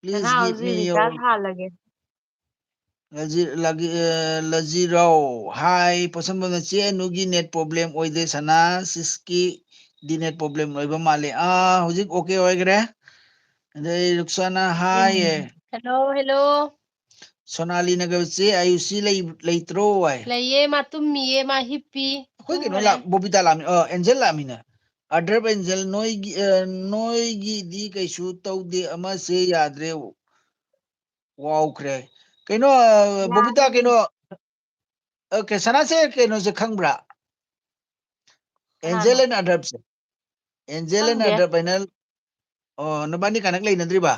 Please ꯁꯅꯥ give me ꯍꯧꯖꯤꯛ your recharge ꯍꯥꯜꯂꯒꯦ꯫ ꯂꯖꯤ-, ꯂꯒꯤ-, ꯑ, ꯂꯖꯤꯔꯥꯎ꯫ ꯍꯥꯏ, ꯄꯣꯠꯁꯝꯕꯝꯅ ꯆꯦ ꯑꯅꯨꯒꯤ net problem ꯑꯣꯏꯗꯦ, ꯁꯅꯥ ꯁꯤꯁꯀꯤ ꯗꯤ net problem ꯑꯣꯏꯕ ꯃꯥꯜꯂꯦ꯫ ꯑꯥ, ꯍꯧꯖꯤꯛ okay ꯑꯣꯏꯈ꯭ꯔꯦ꯫ ꯑꯗꯩ ꯔꯨꯛꯁꯥꯅ ꯍꯥꯏꯌꯦ꯫ ꯎꯝ꯫ Hello, hello꯫ ꯁꯣꯅꯥꯂꯤꯅꯒ ꯆꯦ ꯑꯌꯨꯁꯤ ꯂꯩ-, ꯂꯩꯇ꯭ꯔꯣ ꯍꯥꯏ? ꯂꯩꯌꯦ, ꯃꯥ ꯇꯨꯝꯃꯤꯌꯦ, ꯃꯥ ꯍꯤꯞꯄꯤ꯫ ꯑꯩꯈꯣꯏ ꯀꯩꯅꯣ ꯇꯨꯝꯈ꯭ꯔꯦ꯫ ꯂꯥꯛ-, ꯕꯣꯕꯤꯇꯥ ꯂꯥꯛꯑꯝꯃꯤ꯫ ꯑ, ꯑꯦꯟꯖꯦꯜ ꯂꯥꯛꯑꯝꯃꯤꯅ꯫ ꯑꯗ꯭ꯔꯞ ꯑꯦꯟꯖꯦꯜ, ꯅꯣꯏꯒꯤ, ꯑ, ꯅꯣꯏꯒꯤꯗꯤ ꯀꯩꯁꯨ ꯇꯧꯗꯦ, ꯑꯃꯁꯦ ꯌꯥꯗ꯭ꯔꯦ꯫ ꯋꯥꯎꯈ꯭ꯔꯦ꯫ ꯀꯩꯅꯣ, ꯑ, ꯕꯣꯕꯤꯇꯥ, ꯌꯥꯔꯦ꯫ ꯀꯩꯅꯣ, ꯑ, ꯀ-, ꯁꯅꯥꯁꯦ ꯀꯩꯅꯣꯁꯦ ꯈꯪꯕ꯭ꯔꯥ? ꯀꯅꯥꯅꯣ? Angel and ꯑꯗ꯭ꯔꯞꯁꯦ꯫ ꯑꯦꯟꯖꯦꯜ and ꯈꯪꯗꯦ꯫ ꯑꯗ꯭ꯔꯞ ꯍꯥꯏꯅ, ꯑꯣ, ꯅꯕꯥꯅꯤ ꯀꯅꯦꯛ ꯂꯩꯅꯗ꯭ꯔꯤꯕ?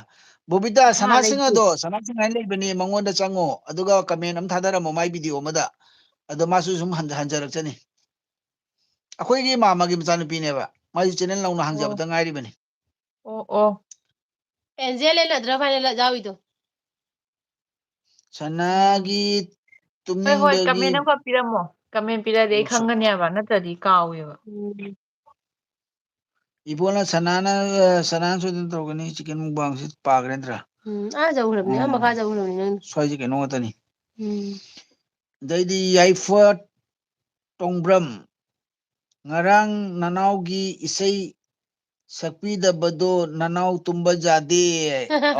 ꯕꯣꯕꯤꯇꯥ, ꯑꯍꯥ, ꯁꯅꯥꯁꯤꯡ ꯂꯩꯇꯦ꯫ ꯑꯗꯣ, ꯁꯅꯥꯁꯤꯡ ꯍꯥꯏꯅ ꯂꯩꯕꯅꯦ, ꯃꯉꯣꯟꯗ ꯆꯪꯉꯣ꯫ ꯑꯗꯨꯒ comment ꯑꯃ ꯊꯥꯗꯔꯝꯃꯣ ꯃꯥꯏ video ꯑꯃꯗ꯫ ꯑꯗꯣ ꯃꯥꯁꯨ ꯁꯨꯝ ꯍꯟ-, ꯍꯟꯖꯔꯛꯆꯅꯤ꯫ ꯑꯩꯈꯣꯏꯒꯤ ꯃꯥꯝꯃꯒꯤ ꯃꯆꯥꯅꯨꯄꯤꯅꯦꯕ꯫ ꯃꯥꯁꯨ channel ꯅꯧꯅ ꯑꯣ꯫ ꯍꯥꯡꯖꯕꯗ ꯉꯥꯏꯔꯤꯕꯅꯤ꯫ ꯑꯣ, ꯑꯣ꯫ ꯑꯦꯟꯖꯦꯜ and ꯑꯗ꯭ꯔꯞ ꯍꯥꯏꯅ ꯂ-, ꯌꯥꯎꯔꯤꯗꯣ꯫ ꯁꯅꯥꯒꯤ ꯎꯝ꯫ ꯍꯣꯏ, ꯍꯣꯏ, ꯇꯨꯝꯅꯤꯡꯕꯒꯤ comment ꯑꯃꯈꯛ ꯄꯤꯔꯝꯃꯣ꯫ Comment ꯄꯤꯔꯗꯤ ꯑꯩ ꯑꯣ, ꯁ-, ꯈꯪꯒꯅꯦꯕ, ꯅꯠꯇ꯭ꯔꯗꯤ ꯀꯥꯎꯋꯦꯕ꯫ ꯎꯝ꯫ ꯏꯕꯣꯅ ꯁꯅꯥꯅ, ꯑ, ꯁꯅꯥꯅ ꯁꯣꯏꯗꯅ ꯇꯧꯔꯛꯀꯅꯤ꯫ Chicken mukbangꯁꯤ ꯄꯥꯈ꯭ꯔꯦ ꯅꯠꯇ꯭ꯔꯥ? ꯎꯝ, ꯑꯥ ꯌꯧꯈ꯭ꯔꯕꯅꯤ, ꯑꯥ ꯎꯝ꯫ ꯃꯈꯥ ꯌꯧꯈ꯭ꯔꯕꯅꯤ ꯅꯪ꯫ ꯁ꯭ꯋꯥꯏꯁꯦ ꯀꯩꯅꯣ ꯉꯥꯛꯇꯅꯤ꯫ ꯎꯝ꯫ ꯑꯗꯩꯗꯤ ꯌꯥꯏꯐ ꯇꯣꯡꯕ꯭ꯔꯝ, ꯉꯔꯥꯡ ꯅꯅꯥꯎꯒꯤ ꯏꯁꯩ ꯁꯛꯄꯤꯗꯕꯗꯣ ꯅꯅꯥꯎ ꯇꯨꯝꯕ ꯌꯥꯗꯦ꯫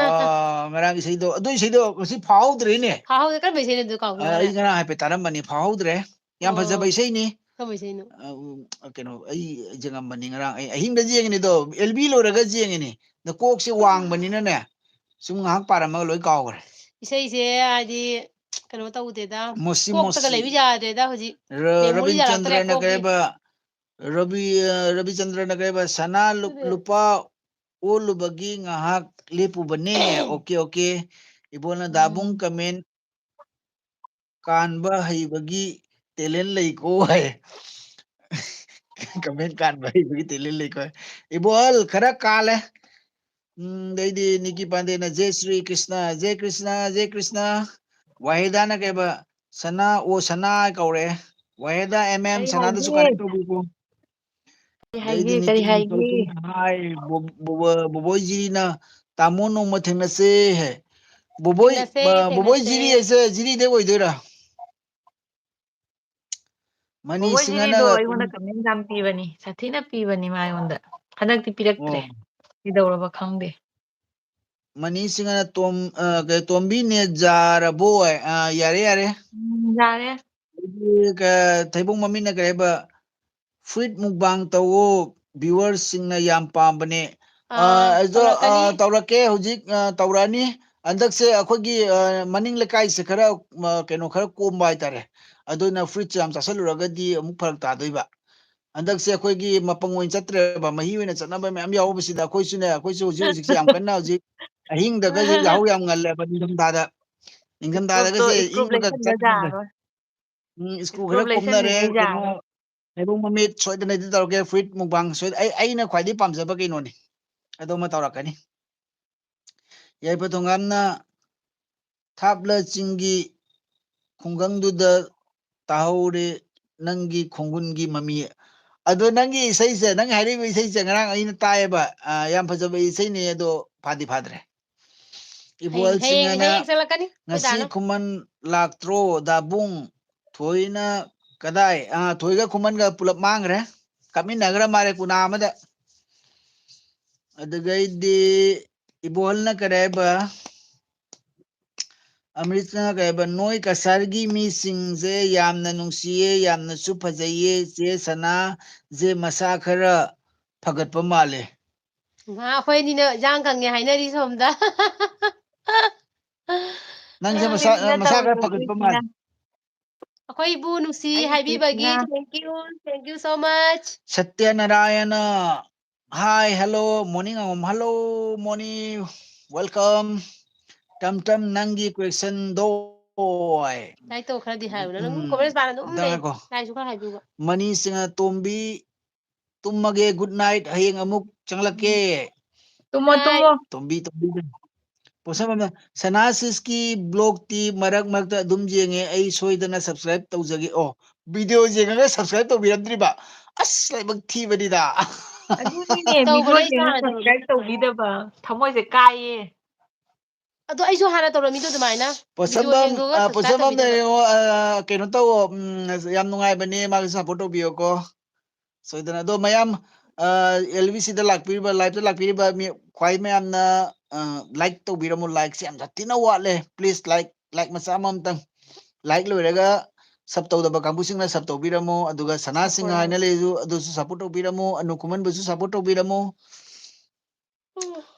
ꯑꯥ, ꯉꯔꯥꯡ ꯏꯁꯩꯗꯣ, ꯑꯗꯨ ꯏꯁꯩꯗꯣ ꯉꯁꯤ ꯐꯥꯍꯧꯗ꯭ꯔꯦꯅꯦ꯫ ꯐꯥꯍꯧꯗꯦ, ꯀꯔꯝꯕ ꯏꯁꯩꯅꯣ ꯑꯗꯨ? ꯀꯥꯎꯕ ꯑꯥ, ꯑꯩ ꯌꯥꯔꯦ꯫ ꯉꯔꯥꯡ ꯍꯥꯏꯐꯦꯠ ꯇꯥꯔꯝꯕꯅꯤ, ꯐꯥꯍꯧꯗ꯭ꯔꯦ꯫ ꯌꯥꯝ ꯐꯖꯕ ꯑꯣ, ꯏꯁꯩꯅꯤ꯫ ꯀꯔꯝꯕ ꯏꯁꯩꯅꯣ? ꯑ, ꯎꯝ, ꯑ, ꯀꯩꯅꯣ, ꯑꯩ ꯌꯦꯡꯉꯝꯕꯅꯤ ꯉꯔꯥꯡ, ꯑꯩ ꯑꯍꯤꯡꯗ ꯌꯦꯡꯉꯤꯅꯤꯗꯣ, ꯑꯦꯜ ꯕꯤ ꯂꯣꯏꯔꯒ ꯌꯦꯡꯉꯤꯅꯤ꯫ ꯅꯀꯣꯛꯁꯦ ꯋꯥꯡꯕꯅꯤꯅꯅꯦ, ꯁꯨꯝ ꯉꯥꯏꯍꯥꯛ ꯄꯥꯔꯝꯃꯒ ꯂꯣꯏ ꯀꯥꯎꯈ꯭ꯔꯦ꯫ ꯏꯁꯩꯁꯦ ꯍꯥꯏꯗꯤ ꯀꯩꯅꯣ ꯇꯧꯗꯦꯗ, ꯃꯣꯁꯤ ꯀꯣꯛꯇꯒ ꯃꯣꯁꯤ꯫ ꯂꯩꯕ ꯌꯥꯗ꯭ꯔꯦꯗ ꯍꯧꯖꯤꯛ꯫ ꯔ-, ꯃꯦꯃꯣꯔꯤ ꯂꯥꯛꯇ꯭ꯔꯦ ꯔꯕꯤꯟꯆꯟꯗ꯭ꯔꯅ ꯀꯣꯛꯀꯤ꯫ ꯀꯩꯕ, ꯔꯕꯤ-, ꯑ, ꯔꯕꯤꯆꯟꯗ꯭ꯔꯅ ꯀꯩꯕ, "ꯁꯅꯥ ꯂꯨꯞ-, ꯂꯨꯄꯥ ꯑꯣꯜꯂꯨꯕꯒꯤ ꯉꯥꯏꯍꯥꯛ ꯂꯦꯞꯄꯨꯕꯅꯦ"꯫ Okay, okay. ꯏꯕꯣꯅ ꯗꯥꯕꯨꯡ ꯎꯝ꯫ ꯀꯃꯦꯟ ꯀꯥꯟꯕ ꯍꯩꯕꯒꯤ ꯇꯦꯂꯦꯟ ꯂꯩꯀꯣ ꯍꯥꯏ꯫ ꯀꯃꯦꯟ ꯀꯥꯟꯕ ꯍꯩꯕꯒꯤ ꯇꯦꯂꯦꯟ ꯂꯩꯀꯣ ꯍꯥꯏ꯫ ꯏꯕꯣꯍꯜ ꯈꯔ ꯀꯥꯜꯂꯦ꯫ ꯎꯝ, ꯑꯗꯩꯗꯤ ꯅꯤꯀꯤ ꯄꯥꯟꯗꯦꯅ "ꯖꯦ ꯁ꯭ꯔꯤ ꯀ꯭ꯔꯤꯁꯅ, ꯖꯦ ꯀ꯭ꯔꯤꯁꯅ, ꯖꯦ ꯀ꯭ꯔꯤꯁꯅ"꯫ ꯋꯥꯍꯦꯗꯥꯅ ꯀꯩꯕ, "ꯁꯅꯥ ꯑꯣ ꯁꯅꯥ" ꯀꯧꯔꯛꯑꯦ꯫ ꯋꯥꯍꯦꯗꯥ ꯑꯦꯝ ꯑꯦꯝ, ꯀꯔꯤ ꯁꯅꯥꯗꯁꯨ ꯍꯥꯏꯒꯦ? ꯀꯅꯦꯛ ꯇꯧꯕꯤꯀꯣ꯫ ꯀꯔꯤ ꯑꯗꯩꯗꯤ ꯍꯥꯏꯒꯦ? ꯀꯔꯤ ꯅꯤꯀꯤ ꯍꯥꯏꯒꯦ? ꯇꯧꯗꯨꯅ ꯍꯥꯏ, ꯕꯣ-, ꯕꯣ-, ꯕꯣꯕꯣꯏ ꯖꯤꯔꯤꯅ "ꯇꯥꯃꯣ ꯅꯣꯡꯃ ꯊꯦꯡꯅꯁꯦ" ꯍꯦ꯫ ꯕꯣꯕꯣꯏ, ꯊꯦꯡꯅꯁꯦ, ꯃ-, ꯕꯣꯕꯣꯏ ꯊꯦꯡꯅꯁꯦ꯫ ꯖꯤꯔꯤ ꯍꯥꯏꯁꯦ ꯖꯤꯔꯤꯗꯩ ꯑꯣꯏꯗꯣꯏꯔꯥ? ꯃꯅꯤ ꯕꯣꯕꯣꯏ ꯖꯤꯔꯤꯗꯣ ꯁꯤꯡꯍꯅꯒ ꯑꯩꯉꯣꯟꯗ ꯀꯃꯦꯟ ꯌꯥꯝ ꯄꯤꯕꯅꯤ, ꯁꯥꯊꯤꯅ ꯄꯤꯕꯅꯤ ꯃꯥ ꯑꯩꯉꯣꯟꯗ꯫ ꯍꯟꯗꯛꯇꯤ ꯄꯤꯔꯛꯇ꯭ꯔꯦ꯫ ꯑꯣ꯫ ꯀꯩꯗꯧꯔꯕ ꯈꯪꯗꯦ꯫ ꯃꯅꯤ ꯁꯤꯡꯍꯅ ꯇꯣꯝ-, ꯑ, ꯀꯩ, "ꯇꯣꯝꯕꯤ ꯅꯦꯠ ꯌꯥꯔꯕꯣ?" ꯑ, ꯌꯥꯔꯦ, ꯌꯥꯔꯦ꯫ ꯎꯝ, ꯌꯥꯔꯦ꯫ ꯑꯗꯒꯤ ꯀ-, ꯊꯩꯕꯣꯡ ꯃꯃꯤꯠꯅ ꯀꯩ ꯍꯥꯏꯕ, "ꯐ꯭ꯔꯨꯏꯠ ꯃꯨꯛꯕꯥꯡ ꯇꯧꯋꯣ, viewersꯁꯤꯡꯅ ꯌꯥꯝ ꯄꯥꯝꯕꯅꯦ"꯫ ꯑ, ꯑꯥ, ꯑꯗꯣ, ꯑ, ꯇꯧꯔꯛꯀꯅꯤ꯫ ꯇꯧꯔꯛꯀꯦ ꯍꯧꯖꯤꯛ, ꯑ, ꯇꯧꯔꯛꯑꯅꯤ꯫ ꯍꯟꯗꯛꯁꯦ ꯑꯩꯈꯣꯏꯒꯤ, ꯑ, ꯃꯅꯤꯡ ꯂꯩꯀꯥꯏꯁꯦ ꯈꯔ, ꯑ, ꯀꯩꯅꯣ, ꯈꯔ ꯀꯣꯝꯕ ꯍꯥꯏꯇꯥꯔꯦ꯫ ꯑꯗꯨꯅ ꯐ꯭ꯔꯨꯏꯠꯁꯦ ꯌꯥꯝ ꯆꯥꯁꯤꯜꯂꯨꯔꯒꯗꯤ ꯑꯃꯨꯛ ꯐꯔꯛ ꯇꯥꯗꯣꯏꯕ꯫ ꯍꯟꯗꯛꯁꯦ ꯑꯩꯈꯣꯏꯒꯤ ꯃꯄꯪ ꯑꯣꯏꯅ ꯆꯠꯇ꯭ꯔꯦꯕ, ꯃꯍꯤ ꯑꯣꯏꯅ ꯆꯠꯅꯕ ꯃꯌꯥꯝ ꯌꯥꯎꯕꯁꯤꯗ ꯑꯩꯈꯣꯏꯁꯨꯅꯦ, ꯑꯩꯈꯣꯏꯁꯨ ꯍꯧꯖꯤꯛ ꯍꯧꯖꯤꯛꯁꯦ ꯌꯥꯝ ꯀꯟꯅ ꯍꯧꯖꯤꯛ ꯑꯍꯤꯡꯗꯒꯁꯦ ꯌꯥꯍꯧ ꯌꯥꯝ ꯉꯜꯂꯦꯕ ꯅꯤꯡꯊꯝꯊꯥꯗ꯫ ꯏꯁꯀ꯭ꯔꯨꯞꯇꯣ, ꯅꯤꯡꯊꯝꯊꯥꯗꯒꯁꯦ ꯏꯁꯀ꯭ꯔꯨꯞ ꯏꯪꯕꯒ ꯂꯩꯁꯟꯕ ꯆꯠꯄꯗ꯫ ꯌꯥꯔꯣꯏ꯫ ꯎꯝ, ꯏꯁꯀ꯭ꯔꯨꯞ ꯈꯔ ꯏꯁꯀ꯭ꯔꯨꯞ ꯀꯨꯝꯅꯔꯦ, ꯂꯩꯁꯟꯗ꯭ꯔꯤꯉꯩ ꯀꯩꯅꯣ, ꯌꯥꯔꯣꯏ꯫ ꯊꯩꯕꯣꯡ ꯃꯃꯤꯠ ꯁꯣꯏꯗꯅꯗꯤ ꯇꯧꯔꯛꯀꯦ, ꯐ꯭ꯔꯨꯏꯠ ꯃꯨꯛꯕꯥꯡ ꯁꯣꯏ-, ꯑꯩ, ꯑꯩꯅ ꯈ꯭ꯋꯥꯏꯗꯒꯤ ꯄꯥꯝꯖꯕ ꯀꯩꯅꯣꯅꯤ, ꯑꯗꯨꯃ ꯇꯧꯔꯛꯀꯅꯤ꯫ ꯌꯥꯏꯐ ꯊꯣꯡꯒꯥꯝꯅ "ꯊꯥꯞꯂ ꯆꯤꯡꯒꯤ ꯈꯨꯡꯒꯪꯗꯨꯗ ꯇꯥꯍꯧꯔꯦ ꯅꯪꯒꯤ ꯈꯣꯡꯒꯨꯟꯒꯤ ꯃꯃꯤ"꯫ ꯑꯗꯣ ꯅꯪꯒꯤ ꯏꯁꯩꯁꯦ, ꯅꯪ ꯍꯥꯏꯔꯤꯕ ꯏꯁꯩꯁꯦ ꯉꯔꯥꯡ ꯑꯩꯅ ꯇꯥꯏꯌꯦꯕ, ꯑ, ꯌꯥꯝ ꯐꯖꯕ ꯏꯁꯩꯅꯦ, ꯑꯗꯣ ꯐꯥꯗꯤ ꯐꯥꯗ꯭ꯔꯦ꯫ ꯏꯕꯣꯜ ꯍꯌꯦꯡ, ꯍꯌꯦꯡ, ꯁꯤꯡꯍꯅ ꯍꯌꯦꯡ ꯆꯠꯂꯛꯀꯅꯤ ꯑꯩꯈꯣꯏ "ꯉꯁꯤ ꯗꯥꯅ꯫ ꯈꯨꯃꯟ ꯂꯥꯛꯇ꯭ꯔꯣ ꯗꯥꯕꯨꯡ?" ꯊꯣꯏꯅ ꯀꯗꯥꯏ? ꯑꯥ, ꯊꯣꯏꯒ ꯈꯨꯃꯟꯒ ꯄꯨꯂꯞ ꯃꯥꯡꯈ꯭ꯔꯦ꯫ ꯀꯥꯞꯃꯤꯟꯅꯈ꯭ꯔ ꯃꯥꯜꯂꯦ ꯀꯨꯅꯥ ꯑꯃꯗ꯫ ꯑꯗꯨꯒꯩꯗꯤ ꯏꯕꯣꯍꯜꯅ ꯀꯔꯤ ꯍꯥꯏꯕ? ꯑꯃ꯭ꯔꯤꯠꯅ ꯀꯩ ꯍꯥꯏꯕ? "ꯅꯣꯏ ꯀꯁꯥꯔꯒꯤ ꯃꯤꯁꯤꯡꯁꯦ ꯌꯥꯝꯅ ꯅꯨꯡꯁꯤꯌꯦ, ꯌꯥꯝꯅꯁꯨ ꯐꯖꯩꯌꯦ꯫ ꯆꯦ ꯁꯅꯥꯁꯦ ꯃꯁꯥ ꯈꯔ ꯐꯒꯠꯄ ꯃꯥꯜꯂꯦ"꯫ ꯃꯥ, ꯑꯩꯈꯣꯏ ꯑꯅꯤꯅ ꯏꯌꯥꯡ ꯀꯪꯉꯦ ꯍꯥꯏꯅꯔꯤ ꯁꯣꯝꯗ꯫ ꯅꯪꯁꯦ ꯃꯁꯥ, ꯅꯪꯗꯤ ꯃꯁꯥ ꯈꯔ ꯅꯠꯇꯕ ꯐꯒꯠꯄ ꯃꯥꯜꯂꯦ꯫ ꯑꯩꯈꯣꯏꯕꯨ ꯅꯨꯡꯁꯤ ꯑꯩ ꯍꯥꯏꯕꯤꯕꯒꯤ ꯅꯨꯡꯁꯤꯅ thank you, thank you so much. Satyanarayan, "Hi, hello, Moni ꯉꯥꯉꯣꯝ, hello, ꯃꯣꯅꯤ, welcome꯫ ꯇꯝ ꯇꯝ, ꯅꯪꯒꯤ questionꯗꯣ"꯫ ꯂꯥꯏꯔꯤꯛꯇꯣ ꯈꯔꯗꯤ ꯍꯥꯏꯌꯨ꯫ ꯅꯪ ꯎꯝ, comment ꯄꯥꯔ ꯑꯗꯨꯝ ꯑꯝꯇ ꯂꯩ꯫ ꯉꯥꯏꯈꯣ꯫ ꯂꯥꯏꯔꯤꯛꯁꯨ ꯈꯔ ꯍꯥꯏꯕꯤꯌꯨꯕ꯫ ꯃꯅꯤ ꯁꯤꯡꯍ ꯇꯣꯝꯕꯤ, "ꯇꯨꯝꯃꯒꯦ, good night, ꯍꯌꯦꯡ ꯑꯃꯨꯛ ꯆꯪꯂꯛꯀꯦ"꯫ ꯇꯨꯝꯃꯣ, good night꯫ ꯇꯨꯝꯃꯣ꯫ ꯇꯣꯝꯕꯤ, ꯇꯣꯝꯕꯤ꯫ ꯄꯣꯠꯁꯝ ꯑꯃ, ꯁꯅꯥ ꯁꯤꯁꯀꯤ vlogꯇꯤ ꯃꯔꯛ ꯃꯔꯛꯇ ꯑꯗꯨꯝ ꯌꯦꯡꯉꯦ, ꯑꯩ ꯁꯣꯏꯗꯅ subscribe ꯇꯧꯖꯒꯦ꯫ ꯑꯣ, video ꯌꯦꯡꯉꯒ subscribe ꯇꯧꯕꯤꯔꯝꯗ꯭ꯔꯤꯕ? ꯑꯁ, ꯂꯥꯏꯕꯛ ꯊꯤꯕꯅꯤꯗ꯫ ꯑꯗꯨꯅꯤꯅꯦ, ꯇꯧꯕꯅꯦ, video ꯑꯩꯁꯨ ꯌꯦꯡꯉꯒ ꯍꯥꯟꯅ ꯇꯧꯔꯝꯃꯦ꯫ Subscribe ꯇꯧꯕꯤꯗꯕ ꯊꯃꯣꯏꯁꯦ ꯀꯥꯏꯌꯦ꯫ ꯑꯗꯣ ꯑꯩꯁꯨ ꯍꯥꯟꯅ ꯇꯧꯔꯝꯃꯤꯗꯣ ꯑꯗꯨꯃꯥꯏꯅ꯫ ꯄꯣꯠꯁꯝꯕꯝ, video ꯌꯦꯡꯗꯣꯛꯑꯒ ꯑ, subscribe ꯄꯣꯠꯁꯝꯕꯝꯅ ꯇꯧꯕꯤꯗꯕ꯫ ꯌꯦꯡꯉꯣ, ꯑ, ꯀꯩꯅꯣ ꯇꯧꯋꯣ, ꯎꯝ, ꯌꯥꯝ ꯅꯨꯡꯉꯥꯏꯕꯅꯦ, ꯃꯥꯒꯤ support ꯇꯧꯕꯤꯌꯣꯀꯣ꯫ ꯁꯣꯏꯗꯅ꯫ ꯑꯗꯣ ꯃꯌꯥꯝ, ꯑ, LBCꯗ ꯂꯥꯛꯄꯤꯔꯤꯕ, liveꯇ ꯂꯥꯛꯄꯤꯔꯤꯕ ꯃꯤ ꯈ꯭ꯋꯥꯏ ꯃꯌꯥꯝꯅ, ꯑ, like ꯇꯧꯕꯤꯔꯝꯃꯣ꯫ Likeꯁꯦ ꯌꯥꯝ ꯁꯥꯊꯤꯅ ꯋꯥꯠꯂꯦ꯫ Please, like, like ꯃꯆꯥ ꯑꯃ ꯑꯝꯇꯪ꯫ Like ꯂꯣꯏꯔꯒ sub ꯇꯧꯗꯕ ꯀꯥꯡꯕꯨꯁꯤꯡꯅ sub ꯇꯧꯕꯤꯔꯝꯃꯣ꯫ ꯑꯗꯨꯒ ꯁꯅꯥ ꯁꯤꯡꯍ ꯍꯣꯏ, ꯍꯣꯏ꯫ ꯍꯥꯏꯅ ꯂꯩꯔꯤꯁꯨ, ꯑꯗꯨꯁꯨ support ꯇꯧꯕꯤꯔꯝꯃꯣ꯫ ꯑꯅꯨ ꯈꯨꯃꯟꯕꯨꯁꯨ support ꯇꯧꯕꯤꯔꯝꯃꯣ꯫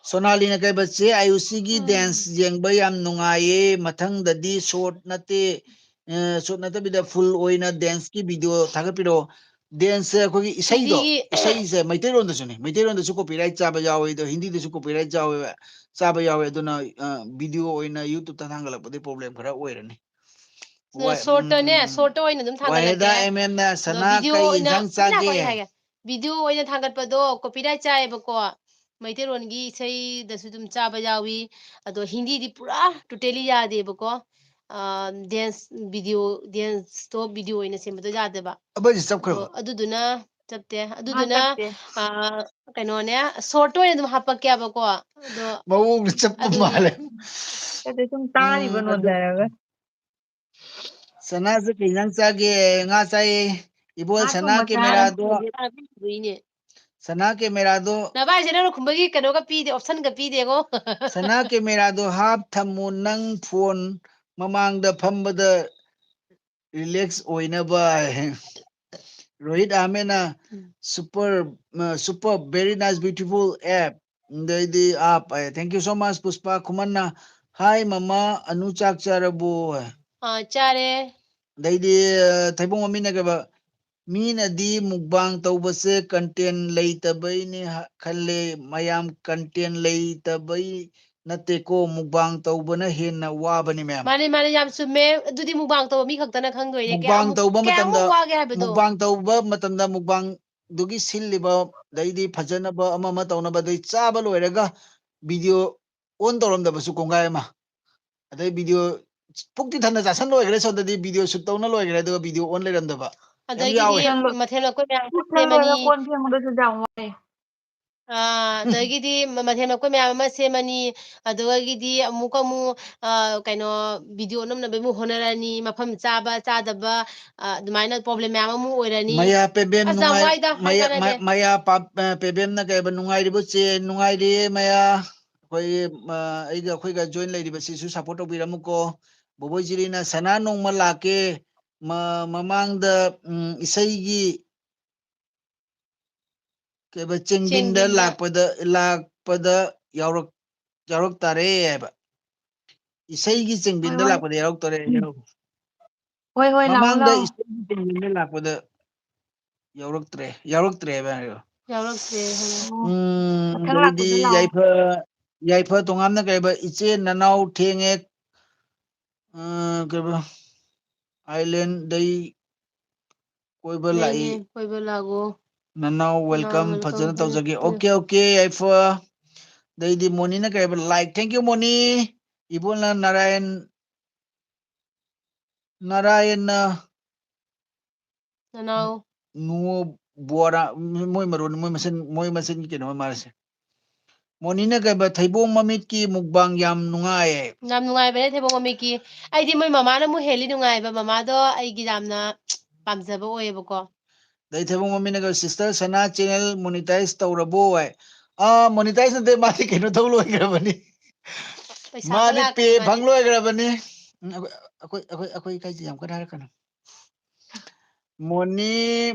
ꯁꯣꯅꯥꯂꯤꯅ ꯀꯩꯕ, "ꯆꯦ ꯑꯌꯨꯁꯤꯒꯤ ꯎꯝ꯫ Dance ꯌꯦꯡꯕ ꯌꯥꯝ ꯅꯨꯡꯉꯥꯏꯌꯦ, ꯃꯊꯪꯗꯗꯤ short ꯅꯠꯇꯦ, ꯑ, short ꯅꯠꯇꯕꯤꯗ full ꯑꯣꯏꯅ danceꯀꯤ video ꯊꯥꯒꯠꯄꯤꯔꯛꯑꯣ"꯫ Danceꯁꯦ ꯑꯩꯈꯣꯏꯒꯤ ꯏꯁꯩꯗꯣ, ꯍꯤꯟꯗꯤꯒꯤ ꯏꯁꯩꯁꯦ ꯃꯩꯇꯩꯂꯣꯟꯗꯁꯨꯅꯦ, ꯃꯩꯇꯩꯂꯣꯟꯗꯁꯨ copyright ꯆꯥꯕ ꯌꯥꯎꯋꯦ, ꯑꯗꯣ ꯍꯤꯟꯗꯤꯗꯁꯨ copyright ꯆꯥꯕ, ꯆꯥꯕ ꯌꯥꯎꯋꯦ, ꯑꯗꯨꯅ, ꯑ, video ꯑꯣꯏꯅ YouTubeꯇ ꯊꯥꯡꯒꯠꯂꯛꯄꯗꯤ problem ꯈꯔ ꯑꯣꯏꯔꯅꯤ꯫ ꯋꯥ-, shortꯇꯅꯦ, ꯎꯝ, shortꯇ ꯑꯣꯏꯅ ꯑꯗꯨꯝ ꯋꯥꯍꯦꯗꯥ ꯊꯥꯡꯒꯠꯂꯛꯀꯦ꯫ M Mꯅ, ꯑꯗꯣ "ꯁꯅꯥ video ꯀꯩ ꯑꯣꯏꯅ, ꯏꯟꯁꯥꯡ ꯉꯥꯏꯈꯣ, ꯆꯥꯒꯦ?" ꯑꯩ ꯍꯥꯏꯒꯦ꯫ Video ꯑꯣꯏꯅ ꯊꯥꯡꯒꯠꯄꯗꯣ copyright ꯆꯥꯏꯌꯦꯕꯀꯣ, ꯃꯩꯇꯩꯂꯣꯟꯒꯤ ꯏꯁꯩꯗꯁꯨ ꯑꯗꯨꯝ ꯆꯥꯕ ꯌꯥꯎꯏ꯫ ꯑꯗꯣ ꯍꯤꯟꯗꯤꯗꯤ ꯄꯨꯔꯥ totally ꯌꯥꯗꯦꯕꯀꯣ꯫ ꯑ, dance video, danceꯇꯣ video ꯑꯣꯏꯅ ꯁꯦꯝꯕꯗꯣ ꯌꯥꯗꯦꯕ꯫ ꯑꯃꯁꯤ ꯑꯗꯣ ꯆꯞꯈ꯭ꯔꯕ? ꯑꯗꯨꯗꯨꯅ ꯆꯞꯇꯦ꯫ ꯃꯥ ꯑꯗꯨꯗꯨꯅ, ꯆꯞꯇꯦ꯫ ꯑ, ꯀꯩꯅꯣꯅꯦ, shortꯇ ꯑꯣꯏꯅ ꯑꯗꯨꯝ ꯍꯥꯄꯛꯀꯦꯕꯀꯣ꯫ ꯑꯗꯣ ꯃꯑꯣꯡꯗ ꯆꯞꯄ ꯑꯗꯨꯒꯤ ꯃꯥꯜꯂꯦ꯫ ꯅꯠꯇꯦ, ꯁꯨꯝ ꯇꯥꯔꯤꯕ ꯎꯝ, ꯑꯗꯨ ꯅꯣꯟꯊꯔꯒ꯫ ꯁꯅꯥꯁꯦ ꯀꯩ ꯏꯟꯖꯥꯡ ꯆꯥꯒꯦ? ꯉꯥ ꯆꯥꯏꯌꯦ꯫ ꯏꯕꯣꯜ, ꯉꯥ ꯁꯅꯥ ꯊꯣꯡꯕ ꯆꯥꯔꯦ꯫ ꯀꯦꯃꯦꯔꯥꯗꯣ꯫ ꯆꯥꯕꯤꯗꯣꯏꯅꯦ꯫ ꯁꯅꯥ ꯀꯦꯃꯦꯔꯥꯗꯣ ꯅꯚꯥꯏꯁꯦ ꯅꯪꯅ ꯈꯨꯝꯕꯒꯤ ꯀꯩꯅꯣꯒ ꯄꯤꯗꯦ, option ꯒ ꯄꯤꯗꯦꯉꯣ꯫ ꯁꯅꯥ ꯀꯦꯃꯦꯔꯥꯗꯣ half ꯊꯝꯃꯨ, ꯅꯪ phone ꯃꯃꯥꯡꯗ ꯐꯝꯕꯗ relax ꯑꯣꯏꯅꯕ ꯍꯥꯏ꯫ ꯔꯣꯍꯤꯠ ꯑꯍꯃꯦꯗꯅ ꯎꯝ꯫ Super, super, very nice, beautiful app꯫ ꯑꯗꯩꯗꯤ ꯑꯥꯞ ꯍꯥꯏ꯫ Thank you so much, Pushpa ꯈꯨꯃꯟꯅ꯫ Hi ꯃꯃꯥ, ꯑꯅꯨ ꯆꯥꯛ ꯆꯥꯔꯕꯣ ꯍꯥꯏ꯫ ꯑꯥ, ꯆꯥꯔꯦ꯫ ꯑꯗꯩꯗꯤ, ꯑ, ꯊꯩꯕꯣꯡ ꯃꯃꯤꯅ ꯀꯩꯕ, ꯃꯤꯅꯗꯤ mukbang ꯇꯧꯕꯁꯦ content ꯂꯩꯇꯕꯩꯅꯦ ꯍ-, ꯈꯜꯂꯦ꯫ ꯃꯌꯥꯝ content ꯂꯩꯇꯕꯩ ꯅꯠꯇꯦꯀꯣ, mukbang ꯇꯧꯕꯅ ꯍꯦꯟꯅ ꯋꯥꯕꯅꯤ ꯃꯌꯥꯝ꯫ ꯃꯥꯅꯦ, ꯃꯥꯅꯦ, ꯌꯥꯝ ꯆꯨꯝꯃꯦ꯫ ꯑꯗꯨꯗꯤ mukbang ꯇꯧꯕ ꯃꯤ ꯈꯛꯇꯅ ꯈꯪꯗꯣꯏꯅꯦ꯫ mukbang ꯀꯌꯥꯃꯨꯛ, ꯇꯧꯕ ꯀꯌꯥꯃꯨꯛ ꯃꯇꯝꯗ, ꯋꯥꯒꯦ ꯍꯥꯏꯕꯗꯣ꯫ mukbang ꯇꯧꯕ ꯃꯇꯝꯗ mukbangꯗꯨꯒꯤ ꯁꯤꯜꯂꯤꯕ, ꯑꯗꯩꯗꯤ ꯐꯖꯅꯕ ꯑꯃ ꯑꯃ ꯇꯧꯅꯕ, ꯑꯗꯩ ꯆꯥꯕ ꯂꯣꯏꯔꯒ video on ꯇꯧꯔꯝꯗꯕꯁꯨ ꯀꯣꯡꯒꯥꯏ ꯑꯃ꯫ ꯑꯗꯩ video ꯄꯨꯛꯇꯤ ꯊꯟꯅ ꯆꯥꯁꯟ ꯂꯣꯏꯈ꯭ꯔꯦ, ꯁꯣꯝꯗꯗꯤ video shoot ꯇꯧꯅ ꯂꯣꯏꯈ꯭ꯔꯦ, ꯑꯗꯨꯒ video on ꯂꯩꯔꯝꯗꯕ ꯌꯥꯝ ꯑꯗꯒꯤꯗꯤ ꯌꯥꯎꯋꯦ꯫ ꯃꯊꯦꯜ ꯂꯨꯀꯣꯏ ꯃꯌꯥꯝ ꯄꯨꯛ ꯁꯦꯝꯃꯅꯤ꯫ ꯊꯜꯂꯣꯏꯔꯒ ꯀꯣꯟ ꯐꯦꯡꯕꯗꯁꯨ ꯌꯥꯝ ꯋꯥꯏ꯫ ꯑꯥ, ꯑꯗꯒꯤꯗꯤ ꯃ-, ꯃꯊꯦꯜ ꯂꯨꯀꯣꯏ ꯃꯌꯥꯝ ꯑꯃ ꯁꯦꯝꯃꯅꯤ꯫ ꯑꯗꯨꯗꯒꯤꯗꯤ ꯑꯃꯨꯛꯀ ꯑꯃꯨꯛ, ꯑ, ꯀꯩꯅꯣ, video ꯅꯝꯅꯕ ꯑꯃꯨꯛ ꯍꯣꯠꯅꯔꯅꯤ꯫ ꯃꯐꯝ ꯆꯥꯕ ꯆꯥꯗꯕ, ꯑ, ꯑꯗꯨꯃꯥꯏꯅ problem ꯃꯌꯥꯝ ꯑꯃꯨꯛ ꯑꯣꯏꯔꯅꯤ꯫ ꯃꯌꯥ ꯄꯦꯕꯦꯝ ꯑꯁ, ꯌꯥꯝ ꯅꯨꯡꯉꯥꯏ-, ꯋꯥꯏꯗ, ꯍꯥꯏ ꯃꯌꯥ-, ꯀꯥꯟꯅꯗꯦ꯫ ꯃ-, ꯃꯌꯥ ꯄꯥꯞ-, ꯑ, ꯄꯦꯕꯦꯝꯅ ꯀꯩ ꯍꯥꯏꯕ, "ꯅꯨꯡꯉꯥꯏꯔꯤꯕꯣ ꯆꯦ?" "ꯅꯨꯡꯉꯥꯏꯔꯤꯌꯦ ꯃꯌꯥ꯫ ꯑꯩꯈꯣꯏ, ꯑ, ꯑꯩꯒ ꯑꯩꯈꯣꯏꯒ join ꯂꯩꯔꯤꯕꯁꯤꯁꯨ support ꯇꯧꯕꯤꯔꯝꯃꯨꯀꯣ꯫" ꯕꯣꯕꯣꯏ ꯖꯤꯔꯤꯅ, "ꯁꯅꯥ ꯅꯣꯡꯃ ꯂꯥꯛꯀꯦ꯫ ꯃ-, ꯃꯃꯥꯡꯗ, ꯎꯝ, ꯏꯁꯩꯒꯤ ꯀꯩꯕ, ꯆꯦꯡꯕꯤꯟꯗ ꯆꯦꯡꯕꯤꯟꯗ꯫ ꯂꯥꯛꯄꯗ, ꯂꯥꯛꯄꯗ ꯌꯥꯎꯔꯛ-, ꯌꯥꯎꯔꯛ ꯇꯥꯔꯦ" ꯍꯥꯏꯕ꯫ ꯏꯁꯩꯒꯤ ꯆꯦꯡꯕꯤꯟꯗ ꯍꯣꯏ, ꯍꯣꯏ꯫ ꯂꯥꯛꯄꯗ ꯌꯥꯎꯔꯛ ꯇꯥꯔꯦ꯫ ꯍꯣꯏ, ꯍꯣꯏ, ꯂꯥꯛꯑꯣ, ꯃꯃꯥꯡꯗ ꯂꯥꯛꯑꯣ꯫ ꯏꯁꯩꯒꯤ ꯆꯦꯡꯕꯤꯟꯗ ꯂꯥꯛꯄꯗ ꯌꯥꯎꯔꯛꯇ꯭ꯔꯦ, ꯌꯥꯎꯔꯛꯇ꯭ꯔꯦ ꯍꯥꯏꯕ ꯍꯥꯏꯔꯣ? ꯌꯥꯎꯔꯛꯇ꯭ꯔꯦ ꯍꯥꯏꯅ꯫ ꯑꯣ, ꯎꯝ, ꯃꯊꯪ ꯑꯗꯩꯗꯤ ꯂꯥꯛꯄꯗ ꯂꯥꯛꯑꯣ꯫ ꯌꯥꯏꯐ-, ꯌꯥꯏꯐ ꯇꯣꯉꯥꯝꯅ ꯀꯩꯕ, "ꯏꯆꯦ ꯅꯅꯥꯎ ꯊꯦꯡꯉꯦ, ꯑ, ꯀꯩꯕ, island ꯗꯩ ꯀꯣꯏꯕ ꯂꯥꯛꯏ꯫ ꯊꯦꯡꯉꯦ, ꯀꯣꯏꯕ ꯂꯥꯛꯑꯣ꯫ ꯅꯅꯥꯎ ꯅꯅꯥꯎ welcome, welcome, ꯐꯖꯅ ꯐꯖꯅ ꯇꯧꯖꯒꯦ꯫" ꯇꯧ-, Okay, okay, ꯌꯥꯏꯐ꯫ ꯑꯗꯩꯗꯤ ꯃꯣꯅꯤꯅ ꯀꯩ ꯍꯥꯏꯕ? Like, thank you, Moni. ꯏꯕꯣꯂ ꯅꯥꯔꯥꯌꯟ, ꯅꯥꯔꯥꯌꯟꯅ ꯅꯅꯥꯎ꯫ ꯅꯨꯡꯉꯣ ꯕꯣꯔꯥ, ꯃꯣꯏ ꯃꯔꯣꯟ, ꯃꯣꯏ ꯃꯁꯦꯟ, ꯃꯣꯏ ꯃꯁꯦꯟꯒꯤ ꯀꯩꯅꯣ ꯑꯣꯏ ꯃꯥꯜꯂꯦꯁꯦ꯫ ꯃꯣꯅꯤꯅ ꯀꯩꯕ, "ꯊꯩꯕꯣꯡ ꯃꯃꯤꯠꯀꯤ mukbang ꯌꯥꯝ ꯅꯨꯡꯉꯥꯏꯌꯦ꯫" ꯌꯥꯝ ꯅꯨꯡꯉꯥꯏꯕꯅꯦ ꯊꯩꯕꯣꯡ ꯃꯃꯤꯠꯀꯤ꯫ ꯑꯩꯗꯤ ꯃꯣꯏ ꯃꯃꯥꯅ ꯑꯃꯨꯛ ꯍꯦꯜꯂꯤ ꯅꯨꯡꯉꯥꯏꯕ꯫ ꯃꯃꯥꯗꯣ ꯑꯩꯒꯤ ꯌꯥꯝꯅ ꯄꯥꯝꯖꯕ ꯑꯣꯏꯌꯦꯕꯀꯣ꯫ ꯗꯩ ꯊꯩꯕꯣꯡ ꯃꯃꯤꯅꯒ, "Sister ꯁꯅꯥ channel monetize ꯇꯧꯔꯕꯣ?" ꯍꯥꯏ꯫ ꯑꯥ, monetize ꯅꯠꯇꯦ, ꯃꯥꯗꯤ ꯀꯩꯅꯣ ꯇꯧ ꯂꯣꯏꯈ꯭ꯔꯕꯅꯤ꯫ ꯄꯩꯁꯥꯒ ꯃꯥꯗꯤ ꯂꯥꯛꯇ꯭ꯔꯤ pay ꯃꯥꯗꯤ꯫ ꯐꯪ ꯂꯣꯏꯈ꯭ꯔꯕꯅꯤ꯫ ꯎꯝ, ꯑꯩꯈꯣꯏ, ꯑꯩꯈꯣꯏ, ꯑꯩꯈꯣꯏ, ꯑꯩꯈꯣꯏ ꯏꯀꯥꯏꯁꯤ ꯌꯥꯝ ꯀꯟꯅ ꯍꯥꯏꯔꯛꯀꯅꯨ꯫ ꯃꯣꯅꯤ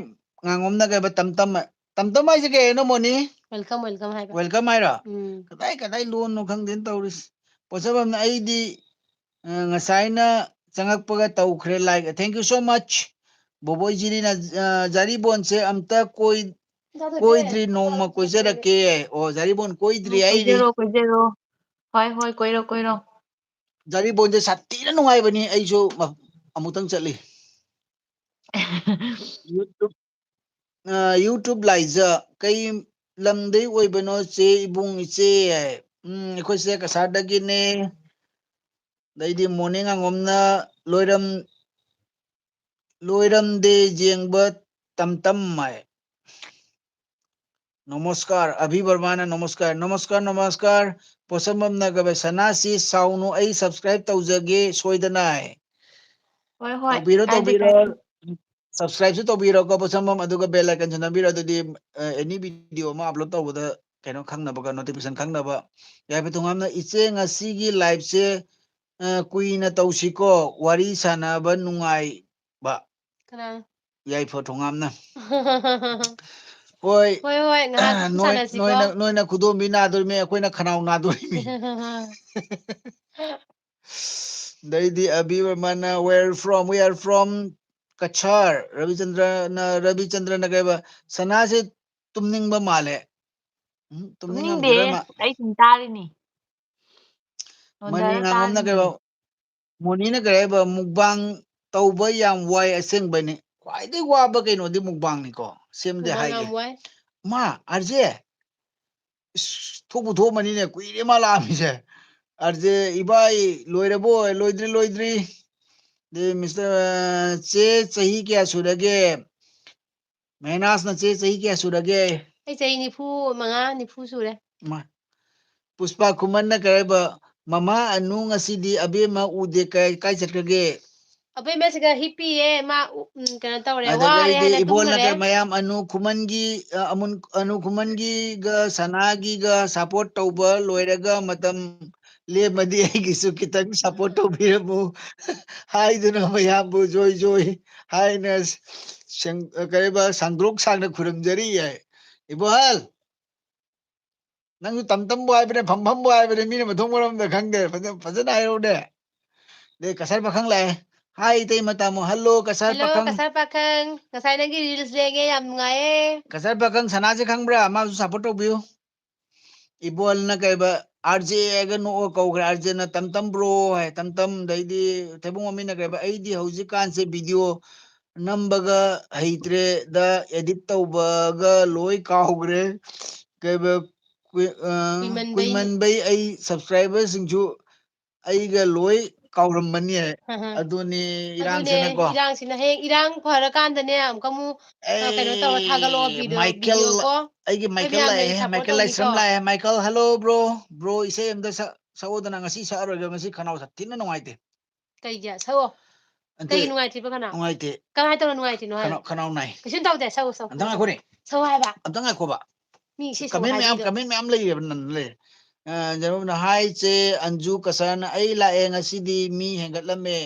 ꯉꯥꯉꯣꯝꯅ ꯀꯩꯕ, ꯇꯝꯇꯝ, ꯇꯝꯇꯝ ꯍꯥꯏꯁꯦ ꯀꯩ ꯍꯥꯏꯅꯣ, ꯃꯣꯅꯤ? Welcome, welcome ꯍꯥꯏꯕ꯫ Welcome ꯍꯥꯏꯔꯣ? ꯎꯝ꯫ ꯀꯗꯥꯏ, ꯀꯗꯥꯏ ꯂꯣꯟꯅꯣ ꯈꯪꯗꯦꯅ ꯇꯧꯔꯤꯁꯤ꯫ ꯄꯣꯠꯁꯝꯕꯝꯅ ꯑꯩꯗꯤ, ꯑ, ꯉꯁꯥꯏꯅ ꯆꯪꯉꯛꯄꯒ ꯇꯧꯈ꯭ꯔꯦ like꯫ Thank you so much꯫ ꯕꯣꯕꯣꯏ ꯖꯤꯔꯤꯅ, ꯑ, ꯖꯥꯔꯤꯕꯣꯟꯁꯦ ꯑꯝꯇ ꯀꯣꯏ-, ꯀꯣꯏꯗ꯭ꯔꯤ, ꯅꯣꯡꯃ ꯀꯣꯏꯖꯔꯛꯀꯦ꯫ ꯑꯣ, ꯖꯥꯔꯤꯕꯣꯟ ꯀꯣꯏꯗ꯭ꯔꯤ ꯑꯣ, ꯍꯥꯏꯔꯤ꯫ ꯀꯣꯏꯖꯔꯣ, ꯀꯣꯏꯖꯔꯣ꯫ ꯍꯣꯏ, ꯍꯣꯏ, ꯀꯣꯏꯔꯣ, ꯀꯣꯏꯔꯣ꯫ ꯖꯥꯔꯤꯕꯣꯟꯁꯦ ꯁꯥꯊꯤꯅ ꯅꯨꯡꯉꯥꯏꯕꯅꯤ, ꯑꯩꯁꯨ ꯃ-, ꯑꯃꯨꯛꯇꯪ ꯆꯠꯂꯤ꯫ YouTube, ꯑ, YouTube ꯂꯥꯏꯖ, ꯀꯩ ꯂꯝꯗꯩ ꯑꯣꯏꯕꯅꯣ ꯆꯦ, ꯏꯕꯨꯡ, ꯏꯆꯦ? ꯎꯝ, ꯑꯩꯈꯣꯏꯁꯦ ꯀꯁꯥꯔꯗꯒꯤꯅꯦ꯫ ꯑꯗꯩꯗꯤ ꯃꯣꯔꯅꯤꯡ ꯑꯉꯣꯝꯅ ꯂꯣꯏꯔꯝ-, ꯂꯣꯏꯔꯝꯗꯦ ꯌꯦꯡꯕ ꯇꯝꯇꯝ ꯍꯥꯏ꯫ ꯅꯃꯁꯀꯥꯔ, ꯑꯚꯤ ꯕꯔꯃꯥꯅ ꯅꯃꯁꯀꯥꯔ, ꯅꯃꯁꯀꯥꯔ, ꯅꯃꯁꯀꯥꯔ꯫ ꯄꯣꯠꯁꯝꯕꯝꯅ ꯀꯩꯕ, "ꯁꯅꯥꯁꯤ ꯁꯥꯎꯅꯨ, ꯑꯩ subscribe ꯇꯧꯖꯒꯦ ꯁꯣꯏꯗꯅ"꯫ ꯍꯣꯏ, ꯍꯣꯏ, ꯇꯧꯕꯤꯔꯣ, ꯀꯥꯏꯗꯦ, ꯇꯧꯕꯤꯔꯣ꯫ ꯀꯥꯏꯗꯦ꯫ Subscribeꯁꯨ ꯇꯧꯕꯤꯔꯣꯀꯣ, ꯄꯣꯠꯁꯝꯕꯝ, ꯑꯗꯨꯒ bell iconꯁꯨ ꯅꯝꯕꯤꯔꯣ꯫ ꯑꯗꯨꯗꯤ, ꯑ, any video ꯑꯃ upload ꯇꯧꯕꯗ ꯀꯩꯅꯣ ꯈꯪꯅꯕꯒ, notification ꯈꯪꯅꯕ꯫ ꯌꯥꯏꯐ ꯊꯣꯡꯉꯥꯝꯅ, "ꯏꯆꯦ, ꯉꯁꯤꯒꯤ liveꯁꯦ, ꯑ, ꯀꯨꯏꯅ ꯇꯧꯁꯤꯀꯣ, ꯋꯥꯔꯤ ꯁꯥꯟꯅꯕ ꯅꯨꯡꯉꯥꯏꯕ"꯫ ꯀꯅꯥ? ꯌꯥꯏꯐ ꯊꯣꯡꯉꯥꯝꯅ꯫ ꯍꯣꯏ꯫ ꯍꯣꯏ, ꯍꯣꯏ, ꯉꯥꯏꯍꯥꯛ ꯅꯣꯏ, ꯁꯥꯟꯅꯁꯤꯀꯣ꯫ ꯅꯣꯏꯅ, ꯅꯣꯏꯅ ꯈꯨꯗꯣꯝꯕꯤ ꯅꯥꯗꯣꯔꯤꯃꯤ, ꯑꯩꯈꯣꯏꯅ ꯈꯅꯥꯎ ꯅꯥꯗꯣꯔꯤꯃꯤ꯫ ꯑꯗꯩꯗꯤ ꯑꯕꯤ ꯕꯔꯃꯥꯅ, "Where from? We are from Cachar." ꯔꯕꯤꯆꯟꯗ꯭ꯔꯅ, ꯔꯕꯤꯆꯟꯗ꯭ꯔꯅ ꯀꯩꯕ, "ꯁꯅꯥꯁꯦ ꯇꯨꯝꯅꯤꯡꯕ ꯃꯥꯜꯂꯦ"꯫ ꯎꯝ, ꯇꯨꯝꯅꯤꯡꯗꯦ, ꯇꯨꯝꯅꯤꯡꯉꯝꯈꯤꯔꯣꯏ ꯃꯥ꯫ ꯑꯩ ꯁꯨꯝ ꯇꯥꯔꯤꯅꯤ꯫ ꯃꯅꯤ ꯅꯣꯟꯊꯔ ꯉꯥꯉꯣꯝꯅ ꯇꯥꯔꯤꯅꯤ꯫ ꯀꯩꯕ, ꯃꯣꯅꯤꯅ ꯀꯩ ꯍꯥꯏꯕ, "Mukbang ꯇꯧꯕ ꯌꯥꯝ ꯋꯥꯏ ꯑꯁꯦꯡꯕꯩꯅꯤ"꯫ ꯈ꯭ꯋꯥꯏꯗꯩ ꯋꯥꯕ ꯀꯩꯅꯣꯗꯤ mukbangꯅꯤꯀꯣ꯫ ꯁꯦꯝꯗꯦ mukbang ꯍꯥꯏꯒꯦ꯫ ꯌꯥꯝ ꯋꯥꯏ꯫ ꯃꯥ, ꯑꯥꯔꯖꯦ꯫ ꯏꯁ, ꯊꯣꯛꯄꯨ ꯊꯣꯛꯑꯝꯃꯅꯤꯅꯦ, ꯀꯨꯏꯔꯦ ꯃꯥ ꯂꯥꯛꯑꯝꯃꯤꯁꯦ꯫ ꯑꯥꯔꯖꯦ, "ꯏꯕꯥꯏ, ꯂꯣꯏꯔꯕꯣ?" "ꯂꯣꯏꯗ꯭ꯔꯤ, ꯂꯣꯏꯗ꯭ꯔꯤ"꯫ ꯑꯗꯩ ꯃꯤꯁꯇꯔ, ꯑ, "ꯆꯦ, ꯆꯍꯤ ꯀꯌꯥ ꯁꯨꯔꯒꯦ?" ꯃꯦꯍꯅꯥꯖꯅ, "ꯆꯦ, ꯆꯍꯤ ꯀꯌꯥ ꯁꯨꯔꯒꯦ?" ꯑꯩ ꯆꯍꯤ ꯅꯤꯐꯨ ꯃꯉꯥ, ꯅꯤꯐꯨ ꯁꯨꯔꯦ꯫ ꯃꯥ-, ꯄꯨꯁꯄꯥ ꯈꯨꯃꯟꯅ ꯀꯩ ꯍꯥꯏꯕ, "ꯃꯃꯥ ꯑꯅꯨ ꯉꯁꯤꯗꯤ ꯑꯕꯦꯝꯃ ꯎꯗꯦ, ꯀꯥꯏ, ꯀꯥꯏ ꯆꯠꯈ꯭ꯔꯒꯦ?" ꯑꯕꯦꯝꯃꯁꯤꯒ ꯍꯤꯞꯄꯤꯌꯦ꯫ ꯃꯥ, ꯎ-, ꯎꯝ, ꯀꯩꯅꯣ ꯇꯧꯔꯦ, ꯑꯗꯒꯤꯗꯤ ꯋꯥꯔꯦ ꯍꯥꯏꯅ ꯏꯕꯣꯜꯅ ꯇꯨꯝꯈ꯭ꯔꯦ꯫ ꯀꯩ ꯃꯌꯥꯝ ꯑꯅꯨ ꯈꯨꯃꯟꯒꯤ, ꯑ, ꯑꯃꯨꯟ-, ꯑꯅꯨ ꯈꯨꯃꯟꯒꯤꯒ ꯁꯅꯥꯒꯤꯒ support ꯇꯧꯕ ꯂꯣꯏꯔꯒ ꯃꯇꯝ ꯂꯦꯝꯃꯗꯤ ꯑꯩꯒꯤꯁꯨ ꯈꯤꯇꯪ support ꯇꯧꯕꯤꯔꯝꯃꯨ ꯍꯥꯏꯗꯨꯅ ꯃꯌꯥꯝꯕꯨ ꯖꯣꯏ ꯖꯣꯏ ꯍꯥꯏꯅ ꯁꯦꯡ-, ꯀꯩꯕ, ꯁꯥꯡꯗ꯭ꯔꯣꯛ ꯁꯥꯡꯅ ꯈꯨꯔꯨꯝꯖꯔꯤ ꯍꯥꯏ꯫ ꯏꯕꯣꯍꯜ! ꯅꯪꯁꯨ ꯇꯝ ꯇꯝꯕꯨ ꯍꯥꯏꯕꯅꯦ, ꯐꯝ ꯐꯝꯕꯨ ꯍꯥꯏꯕꯅꯦ, ꯃꯤꯅ ꯃꯊꯣꯡ ꯃꯔꯝ ꯑꯝꯇ ꯈꯪꯗꯦ꯫ ꯐꯖ-, ꯐꯖꯅ ꯍꯥꯏꯔꯛꯎꯅꯦ꯫ ꯑꯗꯩ ꯀꯁꯥꯔ ꯄꯥꯈꯪ ꯂꯥꯛꯑꯦ꯫ ꯍꯥꯏ, ꯏꯇꯩꯃ ꯇꯥꯃꯣ꯫ ꯍꯜꯂꯣ, ꯀꯁꯥꯔ ꯍꯜꯂꯣ, ꯄꯥꯈꯪ꯫ ꯀꯁꯥꯔ ꯄꯥꯈꯪ꯫ ꯉꯁꯥꯏ ꯅꯪꯒꯤ reels ꯌꯦꯡꯉꯦ, ꯌꯥꯝ ꯅꯨꯡꯉꯥꯏꯌꯦ꯫ ꯀꯁꯥꯔ ꯄꯥꯈꯪ ꯁꯅꯥꯁꯦ ꯈꯪꯕ꯭ꯔꯥ? ꯃꯥꯁꯨ support ꯇꯧꯕꯤꯌꯨ꯫ ꯏꯕꯣꯜꯅ ꯀꯩꯕ, ꯑꯥꯔ ꯖꯦ ꯍꯥꯏꯒ ꯅꯣꯛꯑ ꯀꯧꯈ꯭ꯔꯦ꯫ ꯑꯥꯔ ꯖꯦꯅ "ꯇꯝ ꯇꯝ bro" ꯍꯥꯏ, ꯇꯝ ꯇꯝ꯫ ꯑꯗꯩꯗꯤ ꯊꯩꯕꯨꯡ ꯃꯃꯤꯅ ꯀꯩꯕ, "ꯑꯩꯗꯤ ꯍꯧꯖꯤꯛꯀꯥꯟꯁꯦ video ꯅꯝꯕꯒ ꯍꯩꯇ꯭ꯔꯦꯗ, edit ꯇꯧꯕꯒ ꯂꯣꯏ ꯀꯥꯎꯈ꯭ꯔꯦ꯫ ꯀꯩꯕ, ꯀꯨꯏ-, ꯑ, ꯀꯨꯏꯃꯟꯕꯩ꯫ ꯀꯨꯏꯃꯟꯕꯩ ꯑꯩ subscriberꯁꯤꯡꯁꯨ ꯑꯩꯒ ꯂꯣꯏ ꯀꯥꯎꯔꯝꯃꯅꯤ" ꯍꯥꯏ꯫ ꯑꯗꯨꯅꯤ ꯑꯗꯨꯅꯦ, ꯏꯔꯥꯡꯁꯤꯅꯀꯣ꯫ ꯏꯔꯥꯡꯁꯤꯅ ꯍꯌꯦꯡ ꯏꯔꯥꯡ ꯐꯔꯀꯥꯟꯗꯅꯦ ꯑꯃꯨꯛꯀ ꯑꯃꯨꯛ, ꯑ, ꯀꯩꯅꯣ ꯇꯧꯔ ꯊꯥꯒꯠꯂꯛꯑꯣ ꯑꯩ video, ꯃꯥꯏꯀꯦꯜ, video ꯀꯣ꯫ ꯑꯩꯒꯤ ꯑꯩꯈꯣꯏ ꯃꯥꯏꯀꯦꯜ ꯃꯌꯥꯝꯅ ꯂꯥꯛꯑꯦ, support ꯃꯥꯏꯀꯦꯜ ꯇꯧꯅꯤꯀꯣ꯫ ꯂꯥꯏꯁ꯭ꯔꯝ ꯂꯥꯛꯑꯦ꯫ ꯃꯥꯏꯀꯦꯜ, hello bro, bro ꯏꯁꯩ ꯑꯝꯇ ꯁꯛ-, ꯁꯛꯑꯣꯗꯅ꯫ ꯉꯁꯤ ꯁꯛꯑꯔꯣꯏꯒꯦ, ꯉꯁꯤ ꯈꯅꯥꯎ ꯁꯥꯊꯤꯅ ꯅꯨꯡꯉꯥꯏꯇꯦ꯫ ꯀꯩꯒꯤ? ꯁꯛꯑꯣ꯫ ꯅꯠꯇꯦ, ꯀꯩꯒꯤ ꯅꯨꯡꯉꯥꯏꯇ꯭ꯔꯤꯕ ꯈꯅꯥꯎ? ꯅꯨꯡꯉꯥꯏꯇꯦ꯫ ꯀꯃꯥꯏꯅ ꯇꯧꯔ ꯅꯨꯡꯉꯥꯏꯇ꯭ꯔꯤꯅꯣ ꯍꯥꯏꯌꯣ? ꯈꯅꯥꯎ, ꯈꯅꯥꯎ ꯅꯥꯏ꯫ ꯀꯩꯁꯨꯝ ꯇꯧꯗꯦ, ꯁꯛꯑꯣ, ꯁꯛꯑꯣ꯫ ꯑꯝꯇ ꯉꯥꯏꯈꯣꯅꯦ꯫ ꯁꯛꯑꯣ ꯍꯥꯏꯕ꯫ ꯑꯝꯇ ꯉꯥꯏꯈꯣꯕ꯫ ꯃꯤ ꯏꯁꯩ ꯁꯛꯑꯣ comment ꯃꯌꯥꯝ, ꯍꯥꯏꯕꯤꯗꯣ꯫ Comment ꯃꯌꯥꯝ ꯂꯩꯌꯦꯕ, ꯅꯟ-, ꯂꯩ꯫ ꯑ, ꯖꯔꯨꯅ, "ꯍꯥꯏ ꯆꯦ ꯑꯟꯖꯨ ꯀꯁꯔꯅ, ꯑꯩ ꯂꯥꯛꯑꯦ ꯉꯁꯤꯗꯤ, ꯃꯤ ꯍꯦꯟꯒꯠꯂꯝꯃꯦ"꯫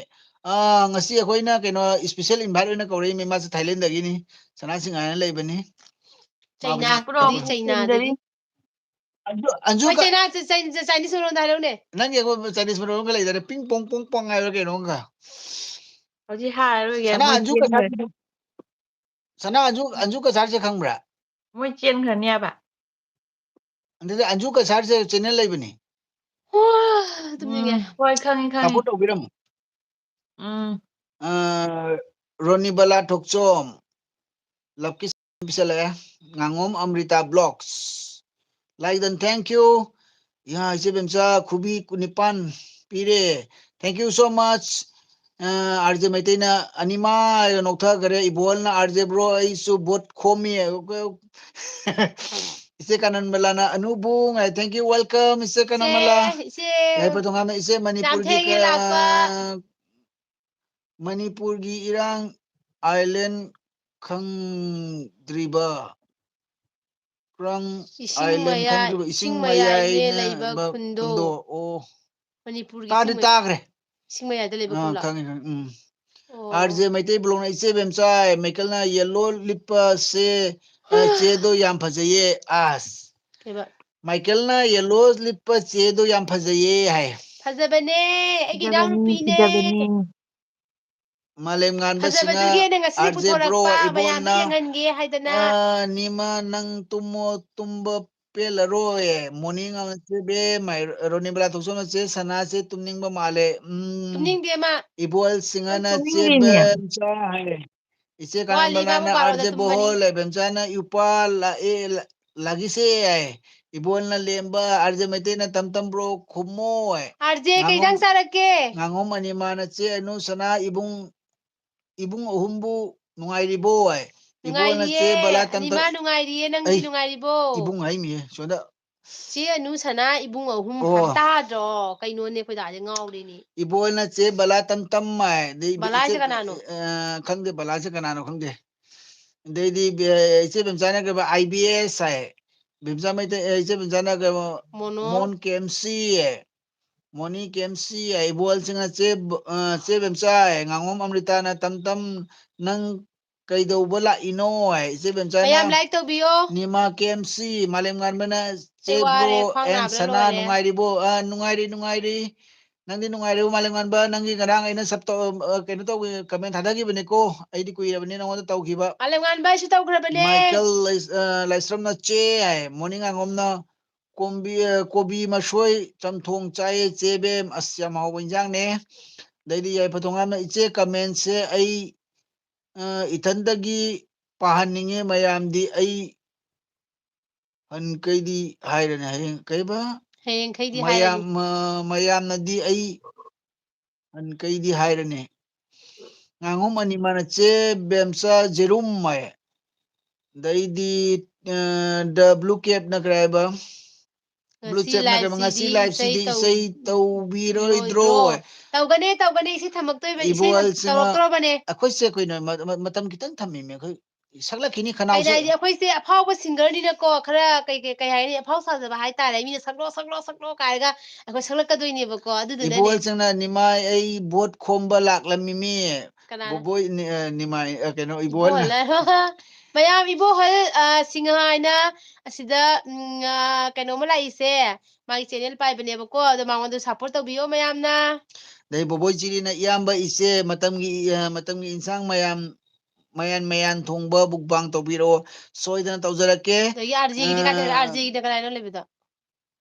ꯑ, ꯉꯁꯤ ꯑꯩꯈꯣꯏꯅ ꯀꯩꯅꯣ special invite ꯑꯣꯏꯅ ꯀꯧꯔꯛꯏꯃꯤ, ꯃꯥꯁꯦ ꯊꯥꯏꯂꯦꯟꯗꯒꯤꯅꯤ, ꯁꯅꯥ ꯁꯤꯡꯍꯥꯔꯅ ꯂꯩꯕꯅꯤ꯫ ꯆꯩꯅꯥ, ꯃꯥꯕꯨꯗꯤ ꯀꯔꯤ ꯆꯩꯅꯥꯗꯒꯤ? ꯑꯟꯖꯨ, ꯑꯟꯖꯨ ꯍꯣꯏ, ꯀ-, ꯆꯩꯅꯥ, ꯆ-, ꯆ-, ꯆ-, Chinese ꯃꯔꯣꯟꯗ ꯍꯥꯏꯔꯛꯎꯅꯦ꯫ ꯅꯪꯒꯤ ꯑꯩꯉꯣꯟꯗ Chinese ꯃꯔꯣꯟ ꯑꯃ ꯂꯩꯗꯥꯏꯅꯦ? ꯄꯤꯡ ꯄꯣꯡ ꯄꯣꯡ ꯄꯣꯡ ꯍꯥꯏꯕ꯭ꯔꯥ ꯀꯩꯅꯣꯝꯒ? ꯍꯧꯖꯤꯛ ꯍꯥꯏꯔꯔꯣꯏꯒꯦ, ꯁꯅꯥ ꯃꯣꯏ ꯑꯟꯖꯨ ꯆꯦꯟꯈ꯭ꯔꯦ꯫ ꯀꯁꯥꯔ-, ꯁꯅꯥ ꯑꯟꯖꯨ, ꯑꯟꯖꯨ ꯀꯁꯥꯔꯁꯦ ꯈꯪꯕ꯭ꯔꯥ? ꯃꯣꯏ ꯆꯦꯟꯈ꯭ꯔꯅꯤ ꯍꯥꯏꯕ꯫ ꯑꯗꯨꯗꯤ ꯑꯟꯖꯨ ꯀꯁꯥꯔꯁꯦ channel ꯂꯩꯕꯅꯤ꯫ ꯍꯣ, ꯇꯨꯝꯅꯤꯡꯉꯦ꯫ ꯎꯝ, ꯍꯣꯏ, ꯈꯪꯉꯤ, ꯈꯪꯉꯤ꯫ Support ꯇꯧꯕꯤꯔꯝꯃꯨ꯫ ꯎꯝ꯫ ꯑ, ꯔꯣꯅꯤꯕꯂꯥ ꯊꯣꯛꯆꯣꯝ, ꯂꯞꯀꯤ ꯄꯤꯁꯜꯂꯛꯑꯦ꯫ ꯉꯥꯉꯣꯝ Amrita Vlogs, like done, thank you꯫ ꯏꯍꯥ, ꯏꯆꯦ ꯕꯦꯝꯆꯥ ꯈꯨꯕꯤ ꯀꯨꯟꯅꯤꯄꯥꯟ ꯄꯤꯔꯦ, thank you so much꯫ ꯑ, ꯑꯥꯔ ꯖꯦ ꯃꯩꯇꯩꯅ ꯑꯅꯤꯃꯛ ꯅꯣꯛꯊꯈ꯭ꯔꯦ꯫ ꯏꯕꯣꯜꯅ, "ꯑꯥꯔ ꯖꯦ bro, ꯑꯩꯁꯨ vote ꯈꯣꯝꯃꯤ"꯫ ꯏꯆꯦ ꯀꯥꯅꯟꯕꯂꯥꯅ, "ꯑꯅꯨꯕꯨꯡ" ꯍꯥꯏ, thank you, welcome, ꯏꯆꯦ ꯀꯥꯅꯟꯕꯂꯥ꯫ ꯏꯆꯦ, ꯏꯆꯦ꯫ ꯌꯥꯏꯐ ꯊꯣꯡꯉꯥꯝꯅ, "ꯏꯆꯦ, ꯌꯥꯝ ꯃꯅꯤꯄꯨꯔꯒꯤ ꯊꯦꯡꯉꯦ ꯀ-, ꯂꯥꯛꯄ꯫ ꯃꯅꯤꯄꯨꯔꯒꯤ ꯏꯔꯥꯡ ꯑꯥꯏꯂꯦꯟ ꯈꯪꯗ꯭ꯔꯤꯕ? ꯀ꯭ꯔꯪ ꯏꯁꯤꯡ ꯑꯥꯏꯂꯦꯟ ꯃꯌꯥꯏ ꯈꯪꯗ꯭ꯔꯤꯕ? ꯏꯁꯤꯡ ꯏꯁꯤꯡ ꯃꯌꯥꯏꯅꯦ ꯃꯌꯥꯏꯅ ꯂꯩꯕ ꯕ- ꯈꯨꯟꯗꯣ꯫ ꯈꯨꯟꯗꯣ꯫ ꯑꯣ, ꯃꯅꯤꯄꯨꯔꯒꯤ ꯇꯥꯗꯤ ꯏꯁꯤꯡ ꯃꯌꯥꯏ ꯇꯥꯈ꯭ꯔꯦ꯫ ꯏꯁꯤꯡ ꯃꯌꯥꯏꯗ ꯂꯩꯕ ꯑꯥ, ꯈꯨꯟꯂꯣ? ꯈꯪꯉꯦ, ꯈꯪꯉꯦ꯫ ꯎꯝ꯫ ꯑꯣ꯫ ꯑꯥꯔ ꯖꯦ ꯃꯩꯇꯩ ꯕ꯭ꯂꯣꯛꯅ ꯏꯆꯦ ꯕꯦꯝꯆꯥꯏ, ꯃꯩꯀꯜꯅ ꯌꯦꯜꯂꯣ ꯂꯤꯠꯄꯁꯦ, ꯑ, ꯆꯦꯗꯣ ꯌꯥꯝ ꯐꯖꯩꯌꯦ꯫ ꯑꯁ꯫ ꯀꯩꯕ? ꯃꯥꯏꯀꯦꯜꯅ ꯌꯦꯜꯂꯣ ꯂꯤꯠꯄ ꯆꯦꯗꯣ ꯌꯥꯝ ꯐꯖꯩꯌꯦ ꯍꯥꯏ꯫ ꯐꯖꯕꯅꯦ, ꯑꯩꯒꯤ ꯐꯖꯕꯅꯤ, ꯏꯅꯥꯎꯅꯨꯄꯤꯅꯦ꯫ ꯐꯖꯕꯅꯤ꯫ ꯃꯥꯂꯦꯝ ꯉꯥꯟꯕ ꯁꯤꯡꯍ, ꯐꯖꯕꯗꯨꯒꯤ ꯑꯩꯅ ꯉꯁꯤꯗꯤ ꯑꯥꯔ ꯖꯦ ꯕ꯭ꯔꯣ, ꯄꯨꯊꯣꯔꯛꯄ, ꯃꯌꯥꯝꯗ ꯏꯕꯣꯜꯅ, ꯌꯦꯡꯍꯟꯒꯦ ꯍꯥꯏꯗꯅ꯫ ꯑ, ꯅꯤꯃ ꯅꯪ ꯇꯨꯝꯃꯣ, ꯇꯨꯝꯕ ꯄꯦꯜꯂꯔꯣꯏ꯫ ꯃꯣꯔꯅꯤꯡ ꯑꯃ ꯆꯦꯕꯦ, ꯃꯥꯏ-, ꯔꯣꯅꯤꯕꯂꯥ ꯊꯣꯛꯆꯣꯝꯅ ꯆꯦ ꯁꯅꯥꯁꯦ ꯇꯨꯝꯅꯤꯡꯕ ꯃꯥꯜꯂꯦ꯫ ꯎꯝ, ꯇꯨꯝꯅꯤꯡꯗꯦ ꯃꯥ꯫ ꯏꯕꯣꯜ ꯁꯤꯡꯍꯅ ꯆꯦ ꯇꯨꯝꯅꯤꯡꯗꯦꯅꯦ꯫ ꯕꯦꯝꯆꯥ ꯍꯥꯏꯔꯦ꯫ ꯏꯆꯦ ꯋꯥꯠꯂꯤ, ꯃꯥꯕꯨ ꯀꯥꯅꯟꯕꯂꯥꯅ ꯕꯥꯔꯣꯗ ꯑꯥꯔ ꯖꯦ ꯇꯨꯝꯒꯅꯤ꯫ ꯕꯣꯍꯣꯜ, ꯕꯦꯝꯆꯥꯅ ꯏꯄꯥ ꯂꯥꯛꯑꯦ, ꯂꯥ-, ꯂꯥꯛꯈꯤꯁꯦ ꯍꯥꯏ꯫ ꯏꯕꯣꯜꯅ ꯂꯦꯝꯕ, ꯑꯥꯔ ꯖꯦ ꯃꯩꯇꯩꯅ ꯇꯝ ꯇꯝ ꯕ꯭ꯔꯣ ꯈꯨꯝꯃꯣ ꯍꯥꯏ꯫ ꯑꯥꯔ ꯖꯦ ꯀꯩ ꯉꯥꯉꯣꯝ-, ꯏꯟꯖꯥꯡ ꯆꯥꯔꯛꯀꯦ? ꯉꯥꯉꯣꯝ ꯑꯅꯤꯃꯥꯅ ꯆꯦ ꯑꯅꯨ ꯁꯅꯥ ꯏꯕꯨꯡ, ꯏꯕꯨꯡ ꯑꯍꯨꯝꯕꯨ ꯅꯨꯡꯉꯥꯏꯔꯤꯕꯣ ꯍꯥꯏ꯫ ꯏꯕꯣꯜꯅ ꯅꯨꯡꯉꯥꯏꯔꯤꯌꯦ꯫ ꯆꯦ ꯕꯂꯥ ꯇꯝ ꯑꯅꯤꯃꯥ ꯇꯝ-, ꯅꯨꯡꯉꯥꯏꯔꯤꯌꯦ, ꯅꯪꯗꯤ ꯑꯩ, ꯅꯨꯡꯉꯥꯏꯔꯤꯕꯣ? ꯏꯕꯨꯡ ꯍꯥꯏꯃꯤꯌꯦ ꯁꯣꯝꯗ꯫ ꯆꯦ ꯑꯅꯨ ꯁꯅꯥ ꯏꯕꯨꯡ ꯑꯍꯨꯝ ꯑꯣ꯫ ꯍꯥꯏꯕ ꯇꯥꯗ꯭ꯔꯣ? ꯀꯩꯅꯣꯅꯦ ꯑꯩꯈꯣꯏ ꯗꯥꯁꯦ ꯉꯥꯎꯔꯦꯅꯦ꯫ ꯏꯕꯣꯜꯅ ꯆꯦ ꯕꯂꯥ ꯇꯝ ꯇꯝ ꯍꯥꯏ꯫ ꯑꯗꯩ ꯕꯂꯥ ꯍꯥꯏꯁꯦ ꯏꯆꯦ-, ꯀꯅꯥꯅꯣ? ꯑ, ꯈꯪꯗꯦ, ꯕꯂꯥꯁꯦ ꯀꯅꯥꯅꯣ ꯈꯪꯗꯦ꯫ ꯑꯗꯩꯗꯤ ꯕꯦ-, ꯏꯆꯦ ꯕꯦꯝꯆꯥꯅ ꯀꯩꯕ, ꯑꯥꯏ ꯕꯤ ꯑꯦꯁ ꯍꯥꯏ꯫ ꯕꯦꯝꯆꯥ ꯃꯩꯇꯩ, ꯑꯦ, ꯏꯆꯦ ꯕꯦꯝꯆꯥꯅ ꯀꯩꯕ, ꯃꯣꯅꯣ꯫ ꯃꯣꯟ ꯀꯦ ꯑꯦꯝ ꯁꯤ ꯍꯥꯏ꯫ ꯃꯣꯅꯤ ꯀꯦ ꯑꯦꯝ ꯁꯤ ꯍꯥꯏ꯫ ꯏꯕꯣꯜꯁꯤꯡꯅ ꯆꯦ ꯕ-, ꯑ, ꯆꯦ ꯕꯦꯝꯆꯥ ꯍꯥꯏ꯫ ꯉꯥꯉꯣꯝ ꯑꯃ꯭ꯔꯤꯇꯥꯅ ꯇꯝ ꯇꯝ ꯅꯪ ꯀꯩꯗꯧꯕ ꯂꯥꯛꯏꯅꯣ ꯍꯥꯏ꯫ ꯏꯆꯦ ꯕꯦꯝꯆꯥꯅ ꯃꯌꯥꯝ ꯂꯥꯏꯛ ꯇꯧꯕꯤꯌꯣ꯫ ꯅꯤꯃꯥ ꯀꯦ ꯑꯦꯝ ꯁꯤ, ꯃꯥꯂꯦꯝ ꯉꯥꯟꯕꯅ ꯆꯦ ꯑꯩ ꯋꯥꯔꯦ, ꯕ꯭ꯔꯣ ꯈ꯭ꯋꯥꯡ ꯑꯦꯟ ꯅꯥꯕꯅ ꯁꯅꯥ ꯂꯣꯏꯔꯦ꯫ ꯅꯨꯡꯉꯥꯏꯔꯤꯕꯣ? ꯑ, ꯅꯨꯡꯉꯥꯏꯔꯤ, ꯅꯨꯡꯉꯥꯏꯔꯤ꯫ ꯅꯪꯗꯤ ꯅꯨꯡꯉꯥꯏꯔꯤꯕꯣ, ꯃꯥꯂꯦꯝ ꯉꯥꯟꯕ? ꯅꯪꯒꯤ ꯉꯔꯥꯡ ꯑꯩꯅ ꯁꯞ ꯇꯧ-, ꯑ, ꯀꯩꯅꯣ ꯇꯧꯕ, ꯀꯃꯦꯟ ꯊꯥꯗꯈꯤꯕꯅꯤꯀꯣ꯫ ꯑꯩꯗꯤ ꯀꯨꯏꯔꯕꯅꯤ ꯅꯉꯣꯟꯗ ꯇꯧꯈꯤꯕ꯫ ꯃꯥꯂꯦꯝ ꯉꯥꯟꯕ ꯑꯩꯁꯨ ꯇꯧꯈ꯭ꯔꯕꯅꯦ꯫ ꯃꯥꯏꯀꯦꯜ ꯂꯩ-, ꯑ, ꯂꯥꯏꯁ꯭ꯔꯝꯅ ꯆꯦ ꯍꯥꯏ꯫ ꯃꯣꯔꯅꯤꯡ ꯉꯥꯉꯣꯝꯅ ꯀꯣꯝꯕꯤ-, ꯑ, ꯀꯣꯕꯤ ꯃꯁꯣꯏ ꯆꯝꯊꯣꯡ ꯆꯥꯏꯌꯦ ꯆꯦ ꯕꯦꯝ꯫ ꯑꯁ, ꯌꯥꯝ ꯍꯥꯎꯕ ꯏꯟꯖꯥꯡꯅꯦ꯫ ꯑꯗꯩꯗꯤ ꯌꯥꯏꯐ ꯊꯣꯡꯉꯥꯝꯅ ꯏꯆꯦ ꯀꯃꯦꯟꯁꯦ ꯑꯩ, ꯑ, ꯏꯊꯟꯗꯒꯤ ꯄꯥꯍꯟꯅꯤꯡꯉꯦ ꯃꯌꯥꯝꯗꯤ꯫ ꯑꯩ ꯍꯟ ꯀꯩꯗꯤ ꯍꯥꯏꯔꯅꯤ ꯍꯌꯦꯡ ꯀꯩꯕ? ꯍꯌꯦꯡꯈꯩꯗꯤ ꯃꯌꯥꯝ, ꯍꯥꯏꯔꯅꯤ꯫ ꯃ-, ꯃꯌꯥꯝꯅꯗꯤ ꯑꯩ ꯍꯟ ꯀꯩꯗꯤ ꯍꯥꯏꯔꯅꯤ꯫ ꯉꯥꯉꯣꯝ ꯑꯅꯤꯃꯥꯅ ꯆꯦ ꯕꯦꯝꯆꯥ ꯖꯦꯔꯨꯝ ꯍꯥꯏ꯫ ꯑꯗꯩꯗꯤ, ꯑ, ꯗ ꯕ꯭ꯂꯨ ꯀꯦꯞꯅ ꯀꯔꯤ ꯍꯥꯏꯕ? Blue Chef ꯅ ꯀꯩ, ꯉꯁꯤ live ꯁꯤꯗꯤ ꯏꯁꯩ ꯇꯧꯕꯤꯔꯣꯏꯗ꯭ꯔꯣ? ꯇꯧꯒꯅꯤ, ꯇꯧꯒꯅꯤ, ꯏꯁꯩ ꯊꯝꯃꯛꯇꯣꯏꯕꯅꯤ, ꯏꯁꯩ ꯏꯕꯣꯍꯜꯁꯤꯅ ꯇꯧꯔꯛꯇ꯭ꯔꯣꯕꯅꯦ꯫ ꯑꯩꯈꯣꯏꯁꯦ ꯀꯩꯅꯣ, ꯃ-, ꯃ-, ꯃꯇꯝ ꯈꯤꯇꯪ ꯊꯝꯃꯤꯃꯦ ꯑꯩꯈꯣꯏ꯫ ꯁꯛꯂꯛꯈꯤꯅꯤ ꯑꯩꯅ ꯈꯅꯥꯎꯁꯦ꯫ ꯍꯥꯏꯗꯤ ꯑꯩꯈꯣꯏꯁꯦ ꯑꯐꯥꯎꯕ singerꯅꯤꯅꯀꯣ, ꯈꯔ ꯀꯩ, ꯀꯩ, ꯀꯩ ꯍꯥꯏꯅꯤ, ꯑꯐꯥꯎ ꯁꯥꯖꯕ ꯍꯥꯏꯇꯥꯔꯦ, ꯃꯤꯅ "ꯁꯛꯂꯣ, ꯁꯛꯂꯣ, ꯁꯛꯂꯣ" ꯀꯥꯏꯔꯒ ꯑꯩꯈꯣꯏ ꯁꯛꯂꯛꯀꯗꯣꯏꯅꯦꯕꯀꯣ, ꯑꯗꯨꯗꯨꯅꯅꯦ꯫ ꯏꯕꯣꯍꯜꯁꯤꯡꯅ ꯅꯤꯃꯥꯏ ꯑꯩ vote ꯈꯣꯝꯕ ꯂꯥꯛꯂꯝꯃꯤꯃꯤ꯫ ꯀꯅꯥꯅ? ꯕꯣꯕꯣꯏ ꯅꯤ-, ꯑ, ꯅꯤꯃꯥꯏ, ꯑ, ꯀꯩꯅꯣ, ꯏꯕꯣꯍꯜꯅ꯫ ꯏꯕꯣꯍꯜ ꯍꯥꯏ-, ꯃꯌꯥꯝ ꯏꯕꯣꯍꯜ, ꯑ, ꯁꯤꯡꯍ ꯍꯥꯏꯅ ꯑꯁꯤꯗ, ꯎꯝ, ꯑ, ꯀꯩꯅꯣꯝꯃ ꯂꯥꯛꯏꯁꯦ, ꯃꯥꯒꯤ channel ꯄꯥꯏꯕꯅꯦꯕꯀꯣ, ꯑꯗꯣ ꯃꯉꯣꯟꯗ support ꯇꯧꯕꯤꯌꯣ ꯃꯌꯥꯝꯅ꯫ ꯑꯗꯩ ꯕꯣꯕꯣꯏ ꯆꯤꯔꯤꯅ ꯏꯌꯥꯝꯕ ꯏꯆꯦ ꯃꯇꯝꯒꯤ, ꯑ, ꯃꯇꯝꯒꯤ ꯏꯟꯁꯥꯡ ꯃꯌꯥꯝ, ꯃꯌꯥꯟ ꯃꯌꯥꯟ ꯊꯣꯡꯕ mukbang ꯇꯧꯕꯤꯔꯛꯑꯣ, ꯁꯣꯏꯗꯅ ꯇꯧꯖꯔꯛꯀꯦ꯫ ꯑꯗꯒꯤ RJꯒꯤꯗꯤ ꯀꯥꯏ ꯆꯠꯈ꯭ꯔꯦ? ꯑ, RJꯒꯤꯗ ꯀꯅꯥꯅꯣ ꯂꯩꯕꯗꯣ?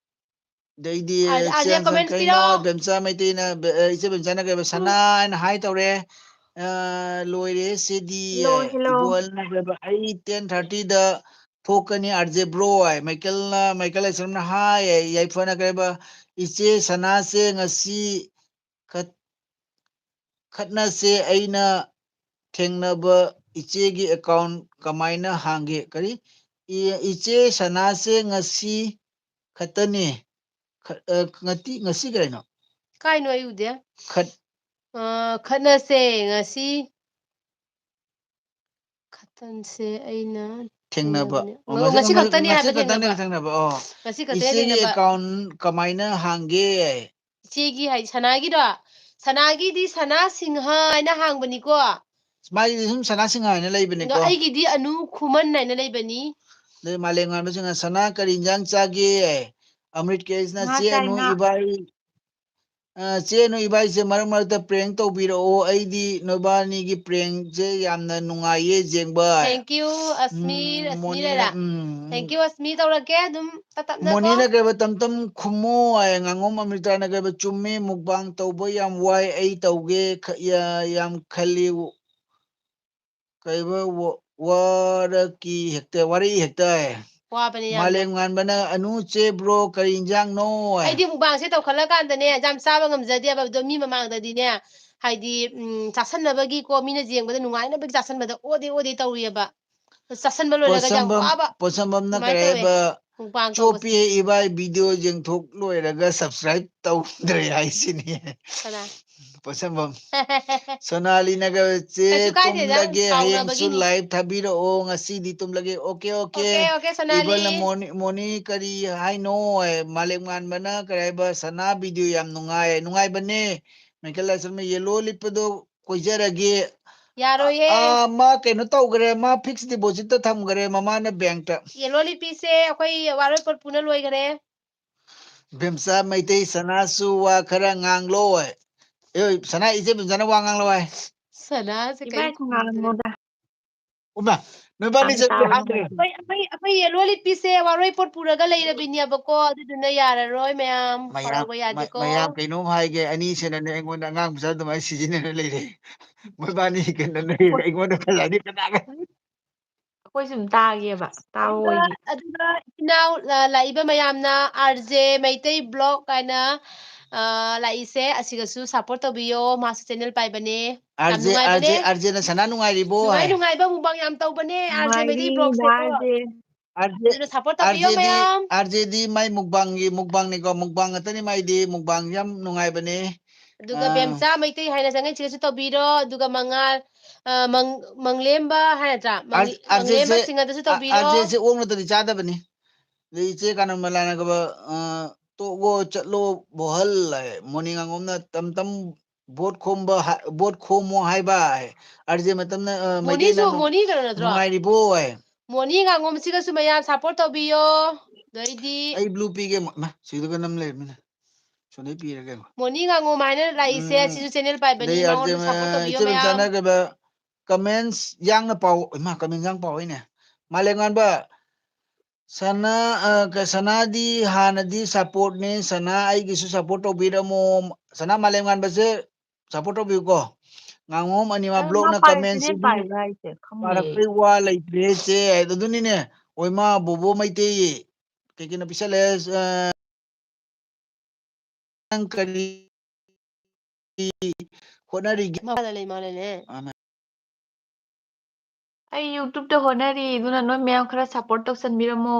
ꯑꯗꯩꯗꯤ ꯑꯥ, ꯑꯥ, ꯆꯦ comment ꯀꯩꯅꯣ, ꯄꯤꯔꯛꯑꯣ꯫ ꯕꯦꯝꯆꯥ ꯃꯩꯇꯩꯅ, ꯕꯦ-, ꯑ, ꯏꯆꯦ ꯕꯦꯝꯆꯥꯅ ꯀꯩꯕ, ꯁꯅꯥ ꯍꯥꯏꯅ ꯍꯥꯏ ꯇꯧꯔꯦ꯫ ꯑ, ꯂꯣꯏꯔꯦ ꯁꯤꯗꯤ꯫ ꯂꯣꯏ, ꯍꯜꯂꯣ꯫ ꯏꯕꯣꯍꯜꯅ ꯀꯩꯕ, "ꯑꯩ ten thirtyꯗ ꯊꯣꯛꯀꯅꯤ, RJ bro" ꯍꯥꯏ꯫ ꯃꯥꯏꯀꯦꯜꯅ, ꯃꯥꯏꯀꯦꯜ ꯂꯥꯏꯁ꯭ꯔꯝꯅ ꯍꯥꯏ꯫ ꯌꯥꯏꯐꯅ ꯀꯩꯕ, "ꯏꯆꯦ ꯁꯅꯥꯁꯦ ꯉꯁꯤ ꯈꯠ-, ꯈꯠꯅꯁꯦ, ꯑꯩꯅ ꯊꯦꯡꯅꯕ ꯏꯆꯦꯒꯤ account ꯀꯃꯥꯏꯅ ꯍꯥꯡꯒꯦ?" ꯀꯔꯤ? ꯏ-, ꯏꯆꯦ ꯁꯅꯥꯁꯦ ꯉꯁꯤ ꯈꯛꯇꯅꯦ꯫ ꯈ-, ꯑ, ꯉꯇꯤ-, ꯉꯁꯤ ꯀꯩꯅꯣ? ꯀꯥꯏꯅꯣ ꯑꯩ ꯎꯗꯦ꯫ ꯈꯠ-, ꯑ, ꯈꯠꯅꯁꯦ ꯉꯁꯤ꯫ ꯈꯇꯟꯁꯦ ꯑꯩꯅ ꯊꯦꯡꯅꯕ꯫ ꯊꯦꯡꯅꯕꯅꯦ꯫ ꯑꯣ, ꯉ-, ꯉꯁꯤ, ꯉꯁꯤ ꯉ-, ꯈꯛꯇꯅꯦ ꯉꯁꯤ ꯍꯥꯏꯕ ꯈꯛꯇꯅꯦ ꯊꯦꯡꯅꯕ꯫ ꯊꯦꯡꯅꯕ, ꯑꯣ꯫ ꯉꯁꯤ ꯈꯛꯇꯅꯦ ꯏꯆꯦꯒꯤ ꯊꯦꯡꯅꯕ꯫ Account ꯀꯃꯥꯏꯅ ꯍꯥꯡꯒꯦ? ꯏꯆꯦꯒꯤ ꯍꯥꯏ, ꯁꯅꯥꯒꯤꯗꯣ? ꯁꯅꯥꯒꯤꯗꯤ ꯁꯅꯥ ꯁꯤꯡꯍ ꯍꯥꯏꯅ ꯍꯥꯡꯕꯅꯤꯀꯣ꯫ ꯃꯥꯒꯤꯗꯤ ꯁꯨꯝ ꯁꯅꯥ ꯁꯤꯡꯍ ꯍꯥꯏꯅ ꯂꯩꯕꯅꯤꯀꯣ꯫ ꯑꯗꯣ ꯑꯩꯒꯤꯗꯤ ꯑꯅꯨ ꯈꯨꯃꯟ ꯍꯥꯏꯅ ꯂꯩꯕꯅꯤ꯫ ꯑꯗꯩ ꯃꯥꯂꯦꯝ ꯉꯥꯟꯕꯁꯤꯡꯅ, "ꯁꯅꯥ ꯀꯔꯤ ꯏꯟꯖꯥꯡ ꯆꯥꯒꯦ?" ꯑꯃ꯭ꯔꯤꯠ ꯀꯦꯁꯅ, ꯉꯥ "ꯆꯦ ꯆꯥꯏ, ꯑꯅꯨ ꯉꯥ꯫ ꯏꯕꯥꯏ, ꯑ, ꯆꯦ ꯑꯅꯨ ꯏꯕꯥꯏꯁꯦ ꯃꯔꯛ ꯃꯔꯛꯇ prank ꯇꯧꯕꯤꯔꯛꯑꯣ, ꯑꯩꯗꯤ ꯅꯣꯏꯕꯥꯅꯤꯒꯤ prankꯁꯦ ꯌꯥꯝꯅ ꯅꯨꯡꯉꯥꯏꯌꯦ ꯌꯦꯡꯕ"꯫ Thank you, ꯑꯁꯃꯤꯔ, ꯎꯝ, ꯑꯁꯃꯤꯔ ꯃꯣꯅꯤꯅ, ꯍꯥꯏꯔ꯫ ꯎꯝ꯫ Thank you, ꯑꯁꯃꯤ, ꯇꯧꯔꯛꯀꯦ ꯑꯗꯨꯝ ꯇꯞ ꯇꯞꯅꯀꯣ꯫ ꯃꯣꯅꯤꯅ ꯀꯩꯕ, "ꯇꯝ ꯇꯝ ꯈꯨꯝꯃꯣ" ꯍꯥꯏ꯫ ꯉꯥꯉꯣꯝ ꯑꯃ꯭ꯔꯤꯇꯥꯅ ꯀꯩꯕ, "ꯆꯨꯝꯃꯦ, mukbang ꯇꯧꯕ ꯌꯥꯝ ꯋꯥꯏ, ꯑꯩ ꯇꯧꯒꯦ ꯈ-, ꯌꯥ-, ꯌꯥꯝ ꯈꯜꯂꯤ"꯫ ꯀꯩꯕ ꯋꯥ-, ꯋꯥꯔꯛꯀꯤ ꯍꯦꯛꯇ, ꯋꯥꯔꯛꯏ ꯍꯦꯛꯇ꯫ ꯋꯥꯕꯅꯦ ꯌꯥꯝꯅ꯫ ꯃꯥꯂꯦꯝ ꯉꯥꯟꯕꯅ, "ꯑꯅꯨ ꯆꯦ bro, ꯀꯔꯤ ꯏꯟꯖꯥꯡꯅꯣ?" ꯑꯩꯗꯤ mukbangꯁꯦ ꯇꯧꯈꯠꯂꯀꯥꯟꯗꯅꯦ, ꯌꯥꯝ ꯆꯥꯕ ꯉꯝꯖꯗꯦꯕ꯫ ꯑꯗꯣ ꯃꯤ ꯃꯃꯥꯡꯗꯗꯤꯅꯦ, ꯍꯥꯏꯗꯤ, ꯎꯝ, ꯆꯥꯁꯟꯅꯕꯒꯤꯀꯣ, ꯃꯤꯅ ꯌꯦꯡꯕꯗ ꯅꯨꯡꯉꯥꯏꯅꯕꯒꯤ ꯆꯥꯁꯟꯕꯗ ꯑꯣꯗꯦ ꯑꯣꯗꯦ ꯇꯧꯔꯤꯑꯕ꯫ ꯆꯥꯁꯟꯕ ꯂꯣꯏꯔꯒ ꯌꯥꯝ ꯄꯣꯠꯁꯝꯕꯝ-, ꯋꯥꯕ꯫ ꯄꯣꯠꯁꯝꯕꯝꯅ ꯑꯗꯨꯃꯥꯏꯅ ꯀꯔꯤ ꯇꯧꯋꯦ꯫ ꯍꯥꯏꯕ? ꯃꯨꯛꯕꯥꯡ ꯀꯧꯕꯁꯦ꯫ ꯆꯣꯞꯄꯤꯍꯦ ꯏꯕꯥꯏ, video ꯌꯦꯡꯊꯣꯛ ꯂꯣꯏꯔꯒ subscribe ꯇꯧꯗ꯭ꯔꯦ ꯍꯥꯏꯁꯤꯅꯤ꯫ ꯀꯅꯥ? ꯄꯣꯠꯁꯝꯕꯝ꯫ ꯁꯣꯅꯥꯂꯤꯅꯒ "ꯆꯦ ꯀꯩꯁꯨ ꯀꯥꯏꯗꯦꯗ, ꯇꯨꯝꯂꯒꯦ, ꯍꯌꯦꯡꯁꯨ ꯁꯥꯎꯅꯕꯒꯤꯅꯤ꯫ Live ꯊꯥꯕꯤꯔꯛꯑꯣ, ꯉꯁꯤꯗꯤ ꯇꯨꯝꯂꯒꯦ"꯫ Okay, okay꯫ Okay, okay, Sonali. ꯏꯕꯜꯅ ꯃꯣꯅꯤ, ꯃꯣꯅꯤ ꯀꯔꯤ ꯍꯥꯏꯅꯣ? ꯃꯥꯂꯦꯝꯉꯥꯟꯕꯅ ꯀꯔꯤ ꯍꯥꯏꯕ? "ꯁꯅꯥ video ꯌꯥꯝ ꯅꯨꯡꯉꯥꯏ"꯫ ꯅꯨꯡꯉꯥꯏꯕꯅꯦ꯫ ꯃꯥꯏꯀꯦꯜ ꯂꯥꯏꯁ꯭ꯔꯝꯅ "Yellow ꯂꯤꯠꯄꯗꯣ ꯀꯣꯏꯖꯔꯒꯦ"꯫ ꯑ, ꯌꯥꯔꯣꯏꯌꯦ꯫ ꯑ, ꯃꯥ ꯀꯩꯅꯣ ꯇꯧꯈ꯭ꯔꯦ, ꯃꯥ fixed deposit ꯇ ꯊꯝꯈ꯭ꯔꯦ ꯃꯃꯥꯅ bank ꯇ꯫ Yellow ꯂꯤꯠꯄꯤꯁꯦ ꯑꯩꯈꯣꯏ ꯋꯥꯔꯣꯏ ꯄꯣꯠ ꯄꯨꯅ ꯂꯣꯏꯈꯔꯦ꯫ ꯕꯦꯝꯆꯥ ꯃꯩꯇꯩ, "ꯁꯅꯥꯁꯨ ꯋꯥ ꯈꯔ ꯉꯥꯡꯂꯣ" ꯍꯥꯏ꯫ ꯑꯦ, ꯁꯅꯥ, ꯏꯆꯦ ꯕꯦꯝꯆꯥꯅ ꯋꯥ ꯉꯥꯡꯂꯣ ꯍꯥꯏ꯫ ꯁꯅꯥꯁꯦ ꯀꯩ ꯏꯕꯥꯏꯁꯨ ꯉꯥꯡꯉꯣꯗ꯫ ꯎꯃ, ꯅꯣꯏꯕꯥꯅꯤ ꯌꯥꯝ ꯆꯠꯄꯗꯤ ꯇꯥꯕ ꯍꯥꯏꯗ꯭ꯔꯦ꯫ ꯅꯨꯡꯉꯥꯏꯇꯦ꯫ ꯑꯩꯈꯣꯏ, ꯑꯩꯈꯣꯏ, ꯑꯩꯈꯣꯏ yellow ꯂꯤꯠꯄꯤꯁꯦ ꯋꯥꯔꯣꯏ ꯄꯣꯠ ꯄꯨꯔꯒ ꯂꯩꯔꯕꯤꯅꯦꯕꯀꯣ, ꯑꯗꯨꯗꯨꯅ ꯌꯥꯔꯔꯣꯏ ꯃꯌꯥꯝ, ꯃꯌꯥꯝ, ꯁꯥꯎꯔꯧꯕ ꯃ-, ꯌꯥꯗꯦꯀꯣ꯫ ꯃꯌꯥꯝ ꯀꯩꯅꯣꯝ ꯍꯥꯏꯒꯦ, ꯑꯅꯤꯁꯤꯅꯅꯦ ꯑꯩꯉꯣꯟꯗ ꯑꯉꯥꯡ ꯃꯆꯥ ꯑꯗꯨꯃꯥꯏꯅ ꯁꯤꯖꯤꯟꯅꯔ ꯂꯩꯔꯦ꯫ ꯃꯣꯏꯕꯥꯅꯤ ꯀꯩꯅꯣ ꯂꯩꯔꯦ, ꯑꯩꯉꯣꯟꯗ ꯐꯖꯅꯤ ꯀꯅꯥꯒ? ꯑꯩꯈꯣꯏ ꯁꯨꯝ ꯇꯥꯒꯦꯕ, ꯇꯥꯑꯣ ꯑꯗꯨꯒ, ꯑꯩꯒꯤ꯫ ꯑꯗꯨꯒ ꯏꯆꯤꯟ ꯏꯅꯥꯎ, ꯑ, ꯂꯥꯛꯏꯕ ꯃꯌꯥꯝꯅ R J ꯃꯩꯇꯩ vlog ꯍꯥꯏꯅ, ꯑ, ꯂꯥꯛꯏꯁꯦ, ꯑꯁꯤꯒꯁꯨ support ꯇꯧꯕꯤꯌꯣ, ꯃꯥꯁꯨ channel ꯄꯥꯏꯕꯅꯦ꯫ ꯌꯥꯝ R J, ꯅꯨꯡꯉꯥꯏꯕꯅꯦ꯫ R J, R J ꯅ ꯁꯅꯥ ꯅꯨꯡꯉꯥꯏꯔꯤꯕꯣ ꯅꯨꯡꯉꯥꯏ ꯍꯥꯏ꯫ ꯅꯨꯡꯉꯥꯏꯕ mukbang ꯌꯥꯝ ꯇꯧꯕꯅꯦ, RJ Meitei vlog ꯁꯦꯀꯣ꯫ R J, ꯑꯗꯨꯅ support ꯇꯧꯕꯤꯌꯣ R J ꯗꯤ, ꯃꯌꯥꯝ꯫ R J ꯗꯤ ꯃꯥꯏ mukbang ꯒꯤ, mukbang ꯅꯤꯀꯣ, mukbang ꯉꯥꯛꯇꯅꯤ ꯃꯥꯏꯗꯤ, mukbang ꯌꯥꯝ ꯅꯨꯡꯉꯥꯏꯕꯅꯦ꯫ ꯑꯗꯨꯒ ꯑꯥ꯫ ꯕꯦꯝꯆꯥ ꯃꯩꯇꯩ ꯍꯥꯏꯅ ꯆꯪꯉꯛꯏꯁꯤꯒꯁꯨ ꯇꯧꯕꯤꯔꯣ, ꯑꯗꯨꯒ ꯃꯉꯥꯜ, ꯑ, ꯃꯪ-, ꯃꯪꯂꯦꯝꯕ ꯍꯥꯏ ꯅꯠꯇ꯭ꯔꯥ? ꯃꯪ-, R J ꯁꯦ, ꯃꯪꯂꯦꯝꯕ ꯁꯤꯡ ꯑꯗꯨꯁꯨ ꯑ, ꯇꯧꯕꯤꯔꯣ꯫ R J ꯁꯦ ꯑꯣꯛ ꯅꯠꯇ꯭ꯔꯗꯤ ꯆꯥꯗꯕꯅꯤ꯫ ꯑꯗꯩ ꯏꯆꯦ ꯀꯥꯅꯃꯂꯥꯅꯒ, ꯑ, "ꯇꯣꯛꯑꯣ, ꯆꯠꯂꯣ, ꯕꯣꯍꯜ" ꯍꯥꯏ꯫ ꯃꯣꯅꯤ ꯉꯥꯉꯣꯝꯅ "ꯇꯝ ꯇꯝ ꯚꯣꯠ ꯈꯣꯝꯕ ꯍꯥ-, ꯚꯣꯠ ꯈꯣꯝꯃꯣ ꯍꯥꯏꯕ" ꯍꯥꯏ꯫ R J ꯃꯇꯝꯅ, ꯑ, ꯃꯣꯅꯤꯁꯨ, ꯃꯩꯇꯩꯅ ꯅꯨ-, ꯃꯣꯅꯤ ꯀꯩꯅꯣ ꯅꯠꯇ꯭ꯔꯣ? "ꯅꯨꯡꯉꯥꯏꯔꯤꯕꯣ" ꯍꯥꯏ꯫ ꯃꯣꯅꯤ ꯉꯥꯉꯣꯝꯁꯤꯒꯁꯨ ꯃꯌꯥꯝ support ꯇꯧꯕꯤꯌꯣ꯫ ꯑꯗꯩꯗꯤ ꯑꯩ blue ꯄꯤꯒꯦ, ꯃ-, ꯃ-, ꯁꯤꯗꯒ ꯅꯝ ꯂꯩꯔꯝꯃꯤꯅꯦ꯫ ꯁꯣꯅꯤ ꯄꯤꯔꯒꯦ꯫ ꯃꯣꯅꯤ ꯉꯥꯉꯣꯝ ꯍꯥꯏꯅ ꯂꯥꯛꯏꯁꯦ, ꯎꯝ, ꯁꯤꯁꯨ channel ꯄꯥꯏꯕꯅꯤ, ꯑꯗꯩ ꯃꯉꯣꯟꯗꯁꯨ ꯑꯥꯔꯖꯦꯟ-, support ꯇꯧꯕꯤꯌꯣ ꯏꯆꯦ ꯃꯌꯥꯝ꯫ ꯕꯦꯝꯆꯥꯅ ꯀꯩꯕ, comments ꯌꯥꯡꯅ ꯄꯥꯎ, ꯏꯃꯥ, comments ꯌꯥꯡ ꯄꯥꯎ ꯍꯥꯏꯅꯦ꯫ ꯃꯥꯂꯦꯝꯉꯥꯟꯕ, ꯁꯅꯥ, ꯑ, ꯀ-, ꯁꯅꯥꯗꯤ ꯍꯥꯟꯅꯗꯤ supportꯅꯦ, ꯁꯅꯥ ꯑꯩꯒꯤꯁꯨ support ꯇꯧꯕꯤꯔꯝꯃꯣ꯫ ꯁꯅꯥ ꯃꯥꯂꯦꯝꯉꯥꯟꯕꯁꯦ support ꯇꯧꯕꯤꯌꯨꯀꯣ꯫ ꯉꯥꯉꯣꯝ ꯑꯅꯤꯃꯛ ꯑ, ꯃꯥ vlogꯅ comments private ꯁꯤꯗꯤ ꯄꯥꯏꯕ꯭ꯔꯥ ꯍꯥꯏꯁꯦ? ꯈꯪꯗꯦ꯫ ꯄꯥꯔꯛꯄꯩ ꯋꯥ ꯂꯩꯇ꯭ꯔꯦ ꯆꯦ꯫ ꯑꯗꯨꯅꯤꯅꯦ, ꯑꯣꯏꯃꯥ ꯕꯣꯕꯣ ꯃꯩꯇꯩ꯫ ꯀꯩ ꯀꯩꯅꯣ ꯄꯤꯁꯜꯂꯦ, ꯑ, ꯅꯪ ꯀꯔꯤ ꯍꯣꯠꯅꯔꯤꯒꯦ? ꯃꯄꯥꯟꯗ ꯂꯩ ꯃꯥꯜꯂꯦꯅꯦ꯫ ꯑꯥ, ꯃꯥ- ꯑꯩ YouTubeꯇ ꯍꯣꯠꯅꯔꯤ, ꯑꯗꯨꯅ ꯅꯣꯏ ꯃꯌꯥꯝ ꯈꯔ support ꯇꯧꯁꯟꯕꯤꯔꯝꯃꯣ꯫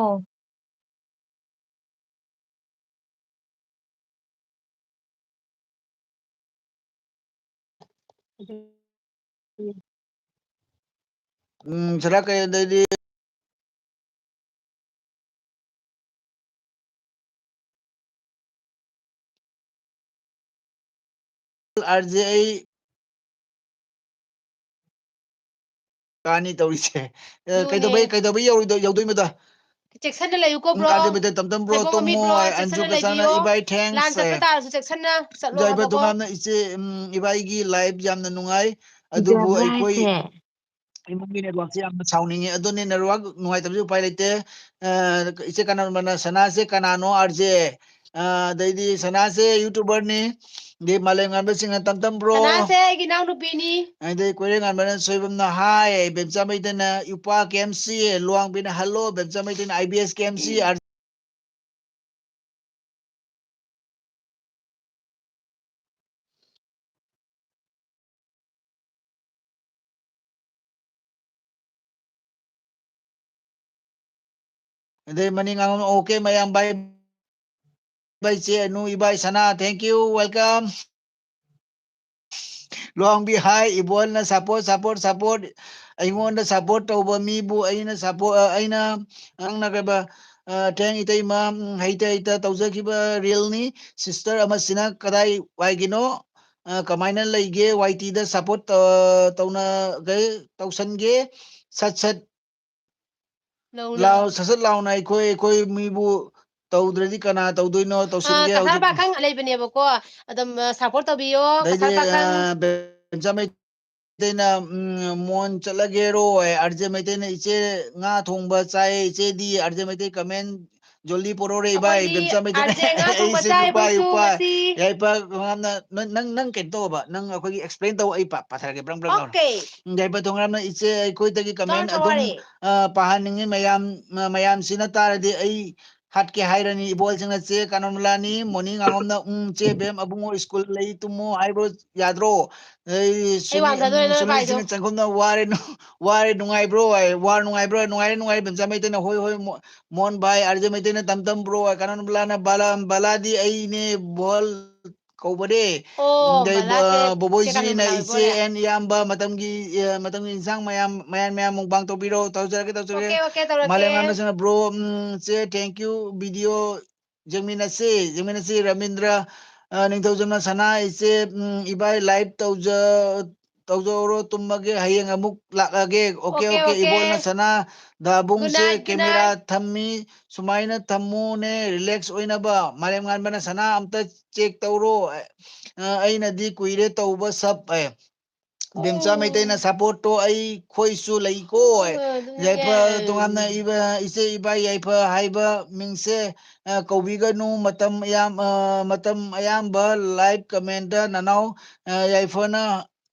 ꯎꯝ, ꯁꯅꯥ ꯀꯩ ꯑꯗꯩꯗꯤ ꯑꯥꯔ ꯖꯦ ꯑꯩ ꯀꯥꯅꯤ ꯇꯧꯔꯤꯁꯦ꯫ ꯑꯦ, ꯑꯗꯨꯅꯦ꯫ ꯀꯩꯗꯧꯕꯩ, ꯀꯩꯗꯧꯕꯩ ꯌꯧꯔꯣꯏꯗꯣꯏ-, ꯌꯧꯗꯣꯏꯅꯣꯗ? ꯆꯦꯛꯁꯤꯟꯅ ꯂꯩꯌꯨꯀꯣ, ꯎꯝ, bro꯫ ꯑꯥꯔ ꯖꯦ ꯃꯩꯇꯩ ꯇꯝꯇꯝ bro, ꯊꯩꯕꯣꯡ ꯇꯨꯝꯃꯣ, ꯃꯃꯤꯠ bro, ꯑꯦ, ꯑꯟꯖꯨ ꯆꯦꯛꯁꯤꯟꯅ ꯀꯁꯥꯅ, ꯂꯩꯕꯤꯌꯣ꯫ ꯏꯕꯥꯏ thanks, ꯂꯥꯟ ꯆꯠꯄ ꯑꯦ꯫ ꯇꯥꯔꯁꯨ ꯆꯦꯛꯁꯤꯟꯅ ꯆꯠꯂꯣ ꯌꯥꯏꯐ ꯍꯥꯏꯕꯀꯣ꯫ ꯇꯣꯉꯥꯝꯅ ꯏꯆꯦ, ꯎꯝ, ꯏꯕꯥꯏꯒꯤ live ꯌꯥꯝꯅ ꯅꯨꯡꯉꯥꯏ, ꯑꯗꯨꯕꯨ ꯖꯥꯕ꯭ꯔꯥ ꯑꯩꯈꯣꯏ ꯍꯥꯏꯁꯦ? ꯏꯃꯨꯡꯒꯤ networkꯁꯦ ꯌꯥꯝꯅ ꯁꯥꯎꯅꯤꯡꯉꯤ꯫ ꯑꯗꯨꯅꯤ, network ꯅꯨꯡꯉꯥꯏꯇꯕꯁꯨ ꯎꯄꯥꯏ ꯂꯩꯇꯦ꯫ ꯑ, ꯏꯆꯦ ꯀꯅꯥ-, ꯁꯅꯥꯁꯦ ꯀꯅꯥꯅꯣ? R J. ꯑ, ꯑꯗꯩꯗꯤ ꯁꯅꯥꯁꯦ YouTuberꯅꯤ꯫ ꯑꯗꯩ ꯃꯥꯂꯦꯝ ꯉꯥꯟꯕꯁꯤꯡꯅ ꯇꯝꯇꯝ bro꯫ ꯁꯅꯥꯁꯦ ꯑꯩꯒꯤ ꯏꯅꯥꯎꯅꯨꯄꯤꯅꯤ꯫ ꯑꯗꯩ ꯀꯣꯏꯔꯦꯡ ꯉꯥꯟꯕꯅ ꯁꯣꯏꯕꯝꯅ ꯍꯥꯏ, ꯕꯦꯝꯆꯥ ꯃꯩꯇꯩꯅ ꯏꯄ꯭ꯋꯥ ꯀꯦ ꯑꯦꯝ ꯁꯤ, ꯂꯨꯋꯥꯡꯕꯤꯅ hello, ꯕꯦꯝꯆꯥ ꯃꯩꯇꯩꯅ ꯑꯥꯏ ꯕꯤ ꯑꯦꯁ ꯀꯦ ꯑꯦꯝ ꯁꯤ, ꯑꯥꯔ ꯑꯗꯩ ꯃꯅꯤꯡ ꯉꯥꯡꯉꯝ, okay, ꯃꯌꯥꯝ bye bye, ꯆꯦ ꯑꯅꯨ, ꯏꯕꯥꯏ ꯁꯅꯥ, thank you, welcome꯫ ꯂꯨꯋꯥꯡꯕꯤ high, ꯏꯕꯣꯜꯅ support, support, support꯫ ꯑꯩꯉꯣꯟꯗ support ꯇꯧꯕ ꯃꯤꯕꯨ ꯑꯩꯅ support, ꯑ, ꯑꯩꯅ ꯉꯥꯡꯅꯒꯕ, ꯑ, thank ꯏꯇꯩꯃ, ꯎꯝ, ꯍꯩꯇ ꯍꯩꯇ ꯇꯧꯖꯈꯤꯕ reelꯅꯤ꯫ Sister ꯑꯃꯁꯤꯅ ꯀꯗꯥꯏ ꯋꯥꯏꯒꯤꯅꯣ? ꯑ, ꯀꯃꯥꯏꯅ ꯂꯩꯒꯦ? ꯋꯥꯏ ꯇꯤꯗ support, ꯑ, ꯇꯧꯅꯒꯦ, ꯇꯧꯁꯟꯒꯦ꯫ ꯁꯠ ꯁꯠ ꯂꯥꯎꯅ꯫ ꯂꯥꯎ, ꯁꯠ ꯁꯠ ꯂꯥꯎꯅ ꯑꯩꯈꯣꯏ, ꯑꯩꯈꯣꯏ ꯃꯤꯕꯨ ꯇꯧꯗ꯭ꯔꯗꯤ ꯀꯅꯥ ꯇꯧꯗꯣꯏꯅꯣ? ꯑ, ꯇꯧꯁꯤꯟꯒꯦ ꯀꯁꯥꯔ ꯍꯧꯖꯤꯛ꯫ ꯄꯥꯈꯪ ꯂꯩꯕꯅꯦꯕꯀꯣ, ꯑꯗꯨꯝ, ꯑ, support ꯇꯧꯕꯤꯌꯣ, ꯑꯗꯩꯗꯤ, ꯀꯁꯥꯔ ꯄꯥꯈꯪ꯫ ꯑ, ꯕꯦꯝꯆꯥ ꯃꯩꯇꯩꯅ, ꯎꯝ, ꯃꯣꯟ ꯆꯠꯂꯒꯦꯔꯣ? ꯑꯥꯔ ꯖꯦ ꯃꯩꯇꯩꯅ ꯏꯆꯦ ꯉꯥ ꯊꯣꯡꯕ ꯆꯥꯏ, ꯏꯆꯦꯗꯤ? ꯑꯥꯔ ꯖꯦ ꯃꯩꯇꯩ comment ꯖꯣꯂꯤ ꯄꯣꯔꯣꯔꯦ ꯏꯕꯥꯏ, ꯑꯩꯈꯣꯏꯗꯤ ꯕꯦꯝꯆꯥ ꯃꯩꯇꯩꯅ꯫ ꯑꯥꯔ ꯖꯦ ꯉꯥ ꯑꯩ ꯊꯣꯡꯕ ꯏꯆꯦ ꯆꯥꯏ ꯅꯨꯄꯥ, ꯑꯩꯈꯣꯏꯁꯨ ꯏꯄꯥ, ꯉꯁꯤ꯫ ꯌꯥꯏꯄꯥ, ꯃꯉꯥꯝꯅ, ꯅꯪ, ꯅꯪ, ꯅꯪ ꯀꯩꯅꯣ ꯇꯧꯕ, ꯅꯪ ꯑꯩꯈꯣꯏꯒꯤ explain ꯇꯧ, ꯑꯩ ꯄꯥ-, ꯄꯥꯊꯔꯛꯀꯦ ꯕ꯭ꯔꯪ ꯕ꯭ꯔꯪ ꯂꯥꯎꯅ꯫ Okay. ꯌꯥꯏꯄꯥ ꯊꯣꯡꯒ꯭ꯔꯥꯝꯅ, ꯏꯆꯦ ꯑꯩꯈꯣꯏꯗꯒꯤ comment Don't ꯑꯗꯨꯝ, worry꯫ ꯑ, ꯄꯥꯍꯟꯅꯤꯡꯉꯤ ꯃꯌꯥꯝ, ꯃ-, ꯃꯌꯥꯝꯁꯤꯅ ꯇꯥꯔꯗꯤ ꯑꯩ ꯍꯥꯠꯀꯦ ꯍꯥꯏꯔꯅꯤ꯫ ꯏꯕꯣꯜꯁꯤꯡꯅ ꯆꯦ ꯀꯥꯅꯣꯝꯂꯥꯅꯤ, ꯃꯣꯅꯤ ꯉꯥꯉꯣꯝꯅ, ꯎꯝ, ꯆꯦ ꯕꯦꯝ ꯑꯕꯨꯡꯉꯣ ꯁ꯭ꯀꯨꯜ ꯂꯩ ꯇꯨꯝꯃꯣ ꯍꯥꯏꯕ꯭ꯔꯣ ꯌꯥꯗ꯭ꯔꯣ? ꯑꯩ ꯑꯩ ꯁꯨꯅꯤ-, ꯋꯥꯡꯊꯗꯣꯔꯦ ꯎꯝ, ꯅꯪ ꯁꯨꯅꯤꯜ ꯄꯥꯏꯗꯣ꯫ ꯁꯤꯡꯅ ꯆꯪꯒꯨꯝꯅ ꯋꯥꯔꯦ ꯅꯨ-, ꯋꯥꯔꯦ ꯅꯨꯡꯉꯥꯏꯕ꯭ꯔꯣ? ꯍꯥꯏ, ꯋꯥꯔ ꯅꯨꯡꯉꯥꯏꯕ꯭ꯔꯣ? ꯅꯨꯡꯉꯥꯏꯔꯦ, ꯅꯨꯡꯉꯥꯏꯔꯦ꯫ ꯕꯦꯝꯆꯥ ꯃꯩꯇꯩꯅ ꯍꯣꯏ, ꯍꯣꯏ, ꯃꯣ-, ꯃꯣꯍꯟ ꯚꯥꯏ, ꯑꯥꯔ ꯖꯦ ꯃꯩꯇꯩꯅ ꯇꯝ ꯇꯝ ꯕ꯭ꯔꯣ, ꯀꯅꯥꯅꯣ ꯕꯂꯥꯅ ꯕꯂꯥ, ꯕꯂꯥꯗꯤ ꯑꯩꯅꯦ, ꯕꯣꯜ ꯀꯧꯕꯅꯦ꯫ ꯑꯣ, ꯑꯗꯩ ꯃꯂꯥꯁꯦ ꯕꯣꯕꯣꯏ ꯆꯦ ꯀꯥꯟꯅ ꯖꯤꯔꯤꯅ ꯃꯂꯥ ꯏꯆꯦ ꯑꯣꯏꯕꯣꯔꯦ꯫ ꯑꯦꯟ ꯏꯌꯥꯝꯕ, ꯃꯇꯝꯒꯤ, ꯑ, ꯃꯇꯝꯒꯤ ꯏꯟꯁꯥꯡ ꯃꯌꯥꯝ, ꯃꯌꯥꯟ ꯃꯌꯥꯝ ꯃꯨꯛꯕꯥꯡ ꯇꯧꯕꯤꯔꯣ꯫ ꯇꯧꯖꯔꯛꯀꯦ, ꯇꯧꯖꯔꯛꯀꯦ꯫ ꯑꯣꯀꯦ, ꯑꯣꯀꯦ, ꯇꯧꯔꯛꯀꯦ꯫ ꯃꯥꯂꯦꯝꯉꯥꯟꯕꯁꯤꯅ, "ꯕ꯭ꯔꯣ, ꯎꯝ, ꯆꯦ, thank you, video ꯌꯦꯡꯃꯤꯟꯅꯁꯤ, ꯌꯦꯡꯃꯤꯟꯅꯁꯤ꯫" ꯔꯕꯤꯟꯗ꯭ꯔ, ꯑ, ꯅꯤꯡꯊꯧꯖꯝꯅ, "ꯁꯅꯥ ꯏꯆꯦ, ꯎꯝ, ꯏꯕꯥꯏ live ꯇꯧꯖ-, ꯇꯧꯖꯧꯔꯣ, ꯇꯨꯝꯃꯒꯦ, ꯍꯌꯦꯡ ꯑꯃꯨꯛ ꯂꯥꯛꯑꯒꯦ꯫" Okay, okay, okay. ꯑꯣꯀꯦ꯫ ꯏꯕꯣꯜꯅ, "ꯁꯅꯥ, ꯗꯥꯕꯨꯡꯁꯦ Good night, good camera night꯫ ꯊꯝꯃꯤ, ꯁꯨꯃꯥꯏꯅ ꯊꯝꯃꯨꯅꯦ, relax ꯑꯣꯏꯅꯕ꯫" ꯃꯥꯂꯦꯝꯉꯥꯟꯕꯅ, "ꯁꯅꯥ ꯑꯝꯇ check ꯇꯧꯔꯣ, ꯑ, ꯑꯩꯅꯗꯤ ꯀꯨꯏꯔꯦ ꯇꯧꯕ ꯁꯞ" ꯍꯥꯏ꯫ ꯕꯦꯝꯆꯥ ꯑꯣ꯫ ꯃꯩꯇꯩꯅ, "ꯁꯞꯄꯣꯔꯠꯇꯣ ꯑꯩꯈꯣꯏꯁꯨ ꯂꯩꯀꯣ" ꯍꯥꯏ꯫ ꯑꯣ, ꯑꯗꯨꯅꯦ꯫ ꯌꯥꯏꯐ ꯇꯣꯉꯥꯟꯅ ꯏꯕ ꯏꯆꯦ ꯏꯕꯥꯏ ꯌꯥꯏꯐ ꯍꯥꯏꯕ ꯃꯤꯡꯁꯦ, ꯑ, ꯀꯧꯕꯤꯒꯅꯨ꯫ ꯃꯇꯝ ꯑꯌꯥꯝ-, ꯑ, ꯃꯇꯝ ꯑꯌꯥꯝꯕ live comment ꯅꯅꯥꯎ, ꯑ, ꯌꯥꯏꯐꯅ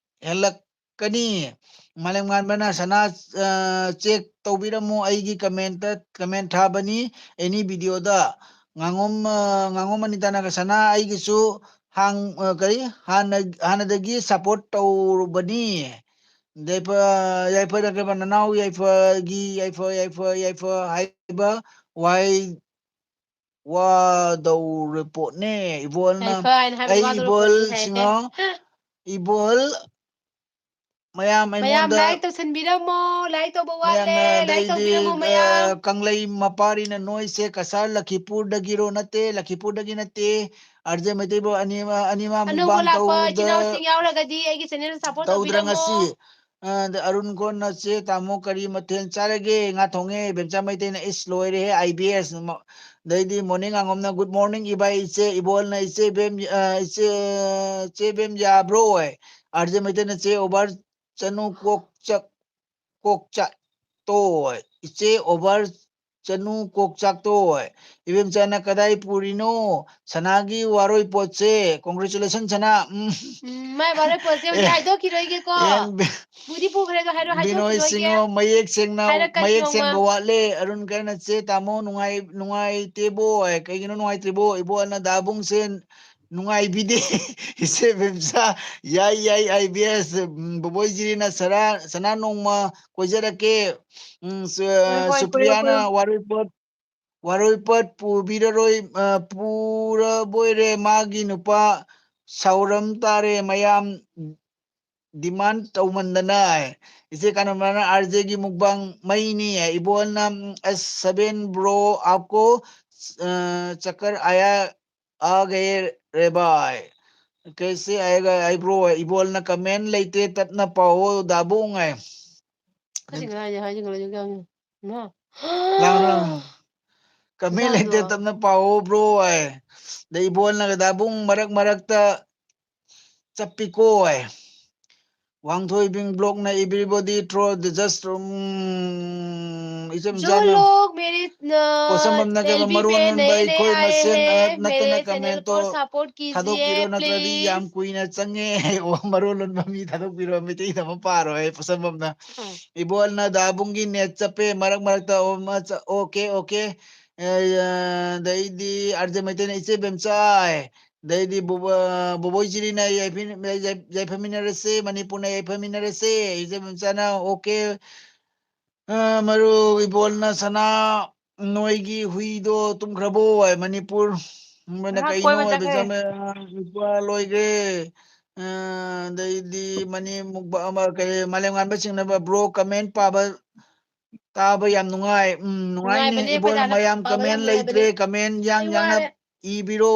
ꯍꯦꯜꯂꯛꯀꯅꯤ꯫ ꯃꯥꯂꯦꯝꯉꯥꯟꯕꯅ, "ꯁꯅꯥ, ꯑ, check ꯇꯧꯕꯤꯔꯝꯃꯨ, ꯑꯩꯒꯤ comment, comment ꯊꯥꯕꯅꯤ any video ꯗ꯫" ꯉꯥꯉꯣꯝ, ꯑ, ꯉꯥꯉꯣꯝ ꯑꯅꯤꯇꯥꯅꯒ, "ꯁꯅꯥ, ꯑꯩꯒꯤꯁꯨ ꯍꯥꯡ-, ꯑ, ꯀꯔꯤ? ꯍꯥꯟꯅ, ꯍꯥꯟꯅꯗꯒꯤ support ꯇꯧꯔꯨꯕꯅꯤ꯫" ꯌꯥꯏꯐ, ꯌꯥꯏꯐ ꯅꯠꯇꯕ ꯅꯅꯥꯎ ꯌꯥꯏꯐꯒꯤ, ꯌꯥꯏꯐ, ꯌꯥꯏꯐ, ꯌꯥꯏꯐ ꯍꯥꯏꯕ ꯋꯥꯍꯩ ꯋꯥꯗꯧꯔ ꯄꯣꯠꯅꯦ꯫ ꯏꯕꯣꯜꯅ, ꯌꯥꯏꯐ ꯍꯥꯏꯅ ꯍꯥꯏꯕꯗꯤ "ꯑꯩ ꯋꯥꯗꯧꯔ ꯏꯕꯣꯜ ꯄꯣꯠꯅꯤ ꯍꯥꯏ꯫ ꯁꯤꯡꯉꯣ, ꯏꯕꯣꯜ ꯃꯌꯥꯝ ꯃꯌꯥꯝ ꯑꯩꯉꯣꯟꯗ like ꯇꯧꯁꯟꯕꯤꯔꯝꯃꯣ, like ꯇꯧꯕ ꯋꯥꯠꯂꯦ, ꯃꯌꯥꯝꯅ like ꯑꯗꯩꯗꯤ, ꯇꯧꯕꯤꯔꯝꯃꯣ ꯑ, ꯃꯌꯥꯝ꯫ ꯀꯪꯂꯩ ꯃꯄꯥꯔꯤꯅ ꯅꯣꯏꯁꯦ ꯀꯁꯥꯔ ꯂꯈꯤꯄꯨꯔꯗꯒꯤꯔꯣ?" ꯅꯠꯇꯦ, ꯂꯈꯤꯄꯨꯔꯗꯒꯤ ꯅꯠꯇꯦ꯫ ꯑꯥꯔ ꯖꯦ ꯃꯩꯇꯩꯕꯨ ꯑꯅꯤꯃ-, ꯑꯅꯤꯃ ꯑꯅꯧꯕ ꯃꯨꯛꯕꯥꯡ ꯂꯥꯛꯄ ꯇꯧꯗ-, ꯏꯆꯤꯟ ꯏꯅꯥꯎꯁꯤꯡ ꯌꯥꯎꯔꯒꯗꯤ ꯑꯩꯒꯤ channel support ꯇꯧꯕꯤꯔꯝꯃꯣ꯫ ꯇꯧꯗ꯭ꯔꯉꯁꯤ꯫ ꯑ, ꯑꯗ ꯑꯔꯨꯟ ꯀꯣꯟꯅ, "ꯆꯦ ꯇꯥꯃꯣ ꯀꯔꯤ ꯃꯊꯦꯜ ꯆꯥꯔꯒꯦ?" "ꯉꯥ ꯊꯣꯡꯉꯦ꯫" ꯕꯦꯝꯆꯥ ꯃꯩꯇꯩꯅ, "ꯏꯁ ꯂꯣꯏꯔꯦꯍꯦ, ꯑꯥꯏ ꯕꯤ ꯑꯦꯁ!" ꯃ-, ꯑꯗꯩꯗꯤ ꯃꯣꯔꯅꯤꯡ ꯉꯥꯉꯣꯝꯅ, "Good morning ꯏꯕꯥꯏ ꯏꯆꯦ", ꯏꯕꯣꯜꯅ, "ꯏꯆꯦ ꯕꯦꯝ, ꯑ, ꯏꯆꯦ, ꯆꯦ ꯕꯦꯝ ꯌꯥꯕ꯭ꯔꯣ?" ꯍꯥꯏ꯫ ꯑꯥꯔ ꯖꯦ ꯃꯩꯇꯩꯅ, "ꯆꯦ ꯑꯣꯚꯔ ꯆꯅꯨ ꯀꯣꯛ ꯆꯥꯛ, ꯀꯣꯛ ꯆꯥꯛꯇꯣ" ꯍꯥꯏ꯫ "ꯏꯆꯦ ꯑꯣꯚꯔ ꯆꯅꯨ ꯀꯣꯛ ꯆꯥꯛꯇꯣ" ꯍꯥꯏ꯫ ꯏꯕꯦꯝꯆꯥꯅ, "ꯀꯗꯥꯏ ꯄꯨꯔꯤꯅꯣ ꯁꯅꯥꯒꯤ ꯋꯥꯔꯣꯏ ꯄꯣꯠꯁꯦ?" Congratulation ꯁꯅꯥ꯫ ꯎꯝ꯫ ꯎꯝ, ꯃꯥꯏ ꯋꯥꯔꯣꯏ ꯄꯣꯠꯁꯦ ꯍꯧꯖꯤꯛ ꯑꯦ, ꯍꯥꯏꯗꯣꯛꯈꯤꯔꯣꯏꯒꯦꯀꯣ꯫ ꯑꯦꯟ ꯕꯤ-, ꯄꯨꯗꯤ ꯄꯨꯈ꯭ꯔꯦ ꯑꯗꯣ ꯍꯥꯏꯔꯣ-, ꯕꯤꯅꯣꯏ ꯍꯥꯏꯗꯣꯛꯈꯤꯔꯣꯏꯒꯦ꯫ ꯁꯤꯡꯉꯣ, ꯃꯌꯦꯛ ꯁꯦꯡꯅ, ꯍꯥꯏꯔꯛꯀꯅꯤ ꯃꯌꯦꯛ ꯅꯣꯡꯃ꯫ ꯁꯦꯡꯕ ꯋꯥꯠꯂꯦ꯫ ꯑꯔꯨꯟ ꯀꯔꯅ, "ꯆꯦ ꯇꯥꯃꯣ ꯅꯨꯡꯉꯥꯏ-, ꯅꯨꯡꯉꯥꯏꯇꯦꯕꯣ" ꯍꯥꯏ꯫ "ꯀꯩꯒꯤꯅꯣ ꯅꯨꯡꯉꯥꯏꯇ꯭ꯔꯤꯕꯣ?" "ꯏꯕꯣ ꯑꯅ ꯗꯥꯕꯨꯡꯁꯦ ꯅꯨꯡꯉꯥꯏꯕꯤꯗꯦ꯫" ꯏꯆꯦ ꯕꯦꯝꯆꯥ, "ꯌꯥꯏ, ꯌꯥꯏ, ꯑꯥꯏ ꯕꯤ ꯑꯦꯁ꯫" ꯎꯝ, ꯕꯣꯕꯣꯏ ꯖꯤꯔꯤꯅ, "ꯁꯔꯥ-, ꯁꯅꯥ ꯅꯣꯡꯃ ꯀꯣꯏꯖꯔꯛꯀꯦ꯫" ꯎꯝ, ꯁꯨ-, ꯍꯣꯏ, ꯍꯣꯏ, ꯀꯣꯏꯔꯛꯑꯣ, ꯁꯨꯄ꯭ꯔꯤꯌꯥꯅ, ꯀꯣꯏꯔꯛꯑꯣ꯫ "ꯋꯥꯔꯣꯏꯄꯣꯠ, ꯋꯥꯔꯣꯏꯄꯣꯠ ꯄꯨꯕꯤꯔꯔꯣꯏ, ꯑ, ꯄꯨꯔꯕꯣꯏꯔꯦ, ꯃꯥꯒꯤ ꯅꯨꯄꯥ ꯁꯥꯎꯔꯝ ꯇꯥꯔꯦ ꯃꯌꯥꯝ demand ꯇꯧꯃꯟꯗꯅ꯫ ꯏꯆꯦ ꯀꯥꯅꯃꯅ ꯑꯥꯔꯖꯦꯒꯤ ꯃꯨꯛꯕꯥꯡ ꯃꯩꯅꯤ꯫ ꯏꯕꯣꯜꯅ, "ꯑꯁ, ꯁꯕꯦꯟ ꯕ꯭ꯔꯣ, ꯑꯥꯞꯀꯣ, ꯑ, ꯆꯀꯔ ꯑꯥꯌꯥ, ꯑꯥ ꯒꯌꯦ ꯔꯦ ꯚꯥꯏ꯫ ꯀꯩꯁꯦ ꯑꯥꯌꯦꯒ ꯑꯥꯏ ꯕ꯭ꯔꯣ?" ꯏꯕꯣꯜꯅ, "ꯀꯃꯦꯟ ꯂꯩꯇꯦ, ꯇꯞꯅ ꯄꯥꯎꯑꯣ ꯗꯥꯕꯨꯡ" ꯍꯥꯏ꯫ ꯍꯥꯏꯖꯤꯟꯒꯅꯨ, ꯍꯥꯏꯖꯤꯟꯒꯅꯨ, ꯍꯥꯏꯖꯤꯟꯒꯅꯨ꯫ ꯏꯃꯥ꯫ ꯂꯥꯡꯅꯨ, ꯂꯥꯡꯅꯨ꯫ ꯀꯃꯦꯟ ꯂꯩꯇꯦ, ꯏꯁꯥꯗꯣ꯫ ꯇꯞꯅ ꯄꯥꯎꯑꯣ ꯕ꯭ꯔꯣ ꯍꯥꯏ꯫ ꯑꯗꯩ ꯏꯕꯣꯜꯅꯒ ꯗꯥꯕꯨꯡ ꯃꯔꯛ ꯃꯔꯛꯇ ꯆꯞꯄꯤꯀꯣ ꯍꯥꯏ꯫ ꯋꯥꯡꯊꯣꯏꯕꯤꯡ ꯕ꯭ꯂꯣꯛꯅ everybody throw the just, ꯎꯝ, ꯏꯆꯝ ꯆꯝꯅ꯫ ꯖꯣ ꯂꯣꯛ ꯃꯦꯔꯤꯠꯅ ꯄꯣꯠꯁꯝꯕꯝꯅ ꯀꯩꯕ ꯇꯦꯜꯕꯤ ꯃꯔꯣꯟ ꯕꯦ ꯂꯣꯟꯕ ꯅꯦ ꯅꯦ ꯑꯩꯈꯣꯏ ꯍꯥꯏꯔꯦ ꯃꯁꯦꯟ ꯍꯦ, ꯑ, ꯅꯠꯇꯅ ꯃꯦꯔꯦ ꯆꯦꯅꯦꯜ ꯀꯃꯦꯟꯇꯣ ꯀꯣ ꯁꯄꯣꯔꯠ ꯀꯤꯖꯤꯌꯦ, ꯊꯥꯗꯣꯛꯄꯤꯔꯣ, ꯅꯠꯇ꯭ꯔꯗꯤ ꯌꯥꯝ please꯫ ꯀꯨꯏꯅ ꯆꯪꯉꯦ꯫ ꯑꯣ, ꯃꯔꯣꯟ ꯂꯣꯟꯕ ꯃꯤ ꯊꯥꯗꯣꯛꯄꯤꯔꯣ, ꯃꯩꯇꯩꯗ ꯑꯃ ꯄꯥꯔꯣ ꯍꯥꯏ ꯄꯣꯠꯁꯝꯕꯝꯅ꯫ ꯎꯝ꯫ ꯏꯕꯣꯜꯅ ꯗꯥꯕꯨꯡꯒꯤ ꯅꯦꯠ ꯆꯞꯄꯦ, ꯃꯔꯛ ꯃꯔꯛꯇ ꯑꯣ, ꯃ-, ꯆ-, ꯑꯣꯀꯦ, ꯑꯣꯀꯦ꯫ ꯑꯦ, ꯑ, ꯑꯗꯩꯗꯤ ꯑꯥꯔꯖꯦ ꯃꯩꯇꯩꯅ ꯏꯆꯦ ꯕꯦꯝꯆꯥꯏ, ꯑꯗꯩꯗꯤ ꯕꯣꯕ-, ꯕꯣꯕꯣꯏ ꯖꯤꯔꯤꯅ ꯌꯥꯏꯐ-, ꯌꯥꯏ-, ꯌꯥꯏꯐꯃꯤꯟꯅꯔꯁꯦ, ꯃꯅꯤꯄꯨꯔꯅ ꯌꯥꯏꯐꯃꯤꯟꯅꯔꯁꯦ, ꯏꯆꯦ ꯕꯦꯝꯆꯥꯅ ꯑꯣꯀꯦ꯫ ꯑ, ꯃꯔꯨꯞ ꯏꯕꯣꯜꯅ ꯁꯅꯥ, ꯅꯣꯏꯒꯤ ꯍꯨꯏꯗꯣ ꯇꯨꯝꯈ꯭ꯔꯕꯣ ꯍꯥꯏ, ꯃꯅꯤꯄꯨꯔ꯫ ꯃꯣꯏꯅ ꯉꯥꯏꯍꯥꯛ ꯀꯩꯅꯣ ꯀꯣꯏꯕ ꯍꯥꯏꯕ ꯆꯠꯈ꯭ꯔꯦ꯫ ꯆꯪꯕ, ꯅꯨꯄꯥ ꯂꯣꯏꯈ꯭ꯔꯦ꯫ ꯑ, ꯑꯗꯩꯗꯤ ꯃꯅꯤ ꯃꯨꯛꯕ-, ꯑꯃ, ꯀꯩ, ꯃꯥꯂꯦꯝ ꯉꯥꯟꯕ ꯆꯤꯡꯅꯕ ꯕ꯭ꯔꯣ ꯀꯃꯦꯟ ꯄꯥꯕ ꯇꯥꯕ ꯌꯥꯝ ꯅꯨꯡꯉꯥꯏ꯫ ꯎꯝ, ꯅꯨꯡꯉꯥꯏꯅꯤ꯫ ꯅꯨꯡꯉꯥꯏꯕꯅꯦ, ꯏꯕꯣꯜꯅ ꯄꯩꯁꯥ ꯃꯌꯥꯝ ꯄꯥꯕ ꯀꯃꯦꯟ ꯌꯥꯝ ꯂꯩꯇ꯭ꯔꯦ, ꯅꯨꯡꯉꯥꯏꯕꯅꯦ꯫ ꯀꯃꯦꯟ ꯌꯥꯡ ꯑꯩ ꯌꯥꯡꯅ ꯋꯥꯔꯦ꯫ ꯏꯕꯤꯔꯣ꯫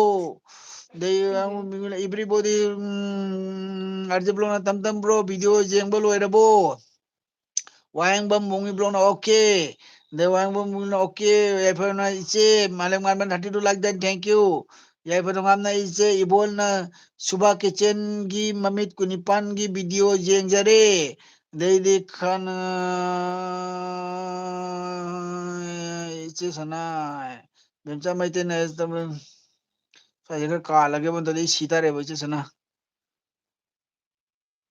ꯑꯗꯩ ꯎꯝ꯫ Everybody, ꯎꯝ, ꯑꯥꯔꯖꯦ ꯕ꯭ꯂꯣꯛꯅ ꯇꯝ ꯇꯝ ꯕ꯭ꯔꯣ, ꯚꯤꯗꯤꯑꯣ ꯌꯦꯡꯕ ꯂꯣꯏꯔꯕꯣ? ꯋꯥꯍꯦꯡꯕꯝ ꯃꯣꯡꯉꯤ ꯕ꯭ꯂꯣꯛꯅ ꯑꯣꯀꯦ꯫ ꯑꯗꯩ ꯋꯥꯍꯦꯡꯕꯝ ꯃꯣꯡꯉꯤꯅ ꯑꯣꯀꯦ꯫ ꯌꯥꯏꯐꯅ ꯏꯆꯦ, ꯃꯥꯂꯦꯝ ꯉꯥꯟꯕ thirty two like done, thank you꯫ ꯌꯥꯏꯐ ꯅꯣꯡꯉꯥꯝꯅ ꯏꯆꯦ ꯏꯕꯣꯜꯅ ꯁꯨꯕꯥ ꯀꯤꯆꯟꯒꯤ ꯃꯃꯤꯠ ꯀꯨꯟꯅꯤꯄꯥꯟꯒꯤ ꯚꯤꯗꯤꯑꯣ ꯌꯦꯡꯖꯔꯦ꯫ ꯑꯗꯩꯗꯤ ꯈꯅ-, ꯏꯆꯦ ꯁꯅꯥ, ꯕꯦꯝꯆꯥ ꯃꯩꯇꯩꯅ ꯁ꯭ꯋꯥꯏꯁꯦ ꯈꯔ ꯀꯥꯜꯂꯒꯦꯕ, ꯅꯠꯇ꯭ꯔꯗꯤ ꯑꯩ ꯁꯤ ꯇꯥꯔꯦꯕ, ꯏꯆꯦ ꯁꯅꯥ꯫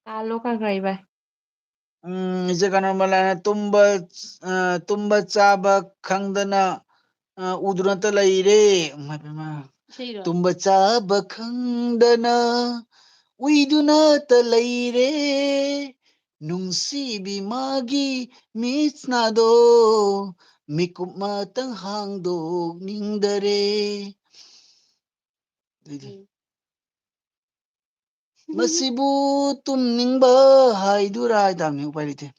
ꯀꯥꯜꯂꯣ ꯈꯔ ꯈꯔ, ꯏꯕꯥꯏ꯫ ꯎꯝ, ꯏꯆꯦ ꯀꯩꯅꯣ ꯃꯂꯥꯅ ꯇꯨꯝꯕ, ꯑ, ꯇꯨꯝꯕ ꯆꯥꯕ ꯈꯪꯗꯅ, ꯑ, ꯎꯗꯨꯅꯇ ꯂꯩꯔꯦ꯫ ꯏꯃꯥ, ꯏꯃꯥ꯫ ꯏꯁꯩꯔꯣ? ꯇꯨꯝꯕ ꯆꯥꯕ ꯈꯪꯗꯅ ꯎꯏꯗꯨꯅꯇ ꯂꯩꯔꯦ꯫ ꯅꯨꯡꯁꯤꯕꯤ ꯃꯥꯒꯤ ꯃꯤꯠꯁꯅꯥꯗꯣ ꯃꯤꯀꯨꯞ ꯑꯃꯇꯪ ꯍꯥꯡꯗꯣꯛꯅꯤꯡꯗꯔꯦ꯫ ꯑꯗꯩꯗꯤ ꯎꯝ꯫ ꯃꯁꯤꯕꯨ ꯇꯨꯝꯅꯤꯡꯕ ꯍꯥꯏꯗꯨꯔꯥ ꯍꯥꯏꯗꯕꯅꯤ, ꯎꯄꯥꯏ ꯂꯩꯇꯦ꯫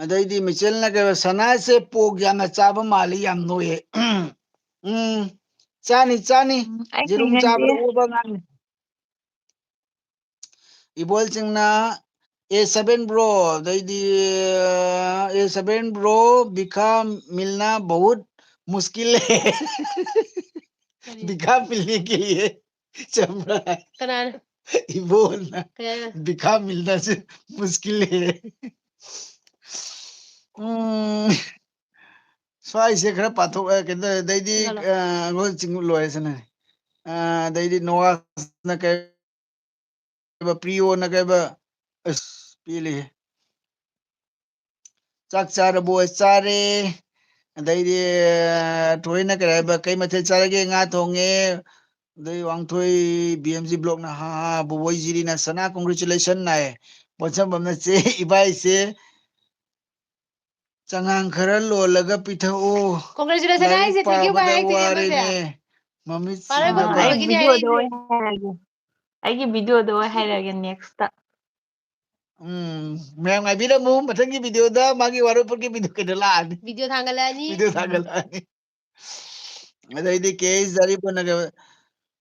ꯑꯗꯩꯗꯤ ꯃꯤꯆꯦꯜꯅ ꯀꯩ, "ꯁꯅꯥꯁꯦ ꯄꯣꯛ ꯌꯥꯝꯅ ꯆꯥꯕ ꯃꯥꯜꯂꯤ, ꯌꯥꯝ ꯅꯣꯏꯌꯦ꯫" ꯎꯝ, ꯆꯥꯅꯤ, ꯆꯥꯅꯤ꯫ ꯎꯝ, ꯑꯩ ꯌꯦꯔꯨꯝ ꯍꯩꯅꯗꯦ꯫ ꯆꯥꯕꯗ ꯑꯣꯕ ꯑꯉꯥꯡꯅꯤ꯫ ꯏꯕꯣꯜꯁꯤꯡꯅ, "A seven bro", ꯑꯗꯩꯗꯤ, "A seven bro, भिखा मिलना बहुत मुश्किल है।" ꯀꯔꯤ? भिखा मिलने के लिए ꯆꯝꯕ꯭ꯔꯥ? ꯀꯅꯥꯅ? ꯏꯕꯣꯜꯅ꯫ ꯀꯅꯥꯅ? "भिखा मिलना से मुश्किल है꯫" ꯎꯝ꯫ ꯁ꯭ꯋꯥꯏꯁꯦ ꯈꯔ ꯄꯥꯊꯣꯛ-, ꯑ, ꯀꯩꯅꯣ ꯇꯧꯔꯦ꯫ ꯑꯗꯩꯗꯤ, ꯀꯅꯥꯅꯣ? ꯑ, ꯑꯩꯈꯣꯏ ꯆꯤꯡ ꯂꯣꯏꯔꯦꯁꯤꯅꯦ꯫ ꯑ, ꯑꯗꯩꯗꯤ ꯅꯣꯋꯥꯁꯅ ꯀꯩ, ꯄ꯭ꯔꯤꯌꯣꯅ ꯀꯩꯕ, ꯑꯁ, ꯄꯦꯜꯂꯤꯍꯦ꯫ "ꯆꯥꯛ ꯆꯥꯔꯕꯣ?" ꯆꯥꯔꯦ꯫ ꯑꯗꯩꯗꯤ, ꯊꯣꯏꯅ ꯀꯩ ꯍꯥꯏꯕ, "ꯀꯩ ꯃꯊꯦꯜ ꯆꯥꯔꯒꯦ?" "ꯉꯥ ꯊꯣꯡꯉꯦ꯫" ꯑꯗꯩ ꯋꯥꯡꯊꯣꯏ, B M G blockꯅ, "ꯍꯥ, ꯍꯥ, ꯕꯣꯕꯣꯏ ꯖꯤꯔꯤꯅ ꯁꯅꯥ congratulation" ꯍꯥꯏ꯫ ꯄꯣꯠꯁꯝꯕꯝꯅ, "ꯆꯦ, ꯏꯕꯥꯏꯁꯦ ꯆꯉꯥꯡ ꯈꯔ ꯂꯣꯜꯂꯒ ꯄꯤꯊꯛꯎ꯫ Congratulation ꯂꯥꯏꯔꯤꯛ ꯍꯥꯏꯁꯦ, thank you ꯄꯥꯕꯗ ꯀꯥꯏ ꯍꯥꯏꯗꯣꯏꯅꯦ ꯑꯗꯨꯗꯤ? ꯋꯥꯔꯦꯅꯦ꯫ ꯃꯃꯤꯠ ꯄꯥꯔꯣꯏ, ꯁꯤꯡꯅꯕ꯫" ꯑꯩ ꯄꯥꯔꯣꯏ꯫ Videoꯗ ꯑꯣꯏꯅ ꯍꯥꯏꯔꯒꯦ꯫ ꯑꯩꯒꯤ videoꯗ ꯑꯣꯏꯅ ꯍꯥꯏꯔꯒꯦ nextꯇ꯫ ꯎꯝ, ꯃꯌꯥꯝ ꯉꯥꯏꯕꯤꯔꯝꯃꯨ, ꯃꯊꯪꯒꯤ videoꯗ ꯃꯥꯒꯤ ꯋꯥꯔꯣꯏꯄꯣꯠꯀꯤ video ꯀꯩꯅꯣ ꯂꯥꯛꯑꯅꯤ꯫ Video ꯊꯥꯡꯒꯠꯂꯛꯑꯅꯤ꯫ Video ꯊꯥꯡꯒꯠꯂꯛꯑꯅꯤ꯫ ꯑꯗꯩꯗꯤ ꯀꯦ ꯑꯦꯁ ꯖꯥꯔꯤꯄꯨꯔꯅꯒ,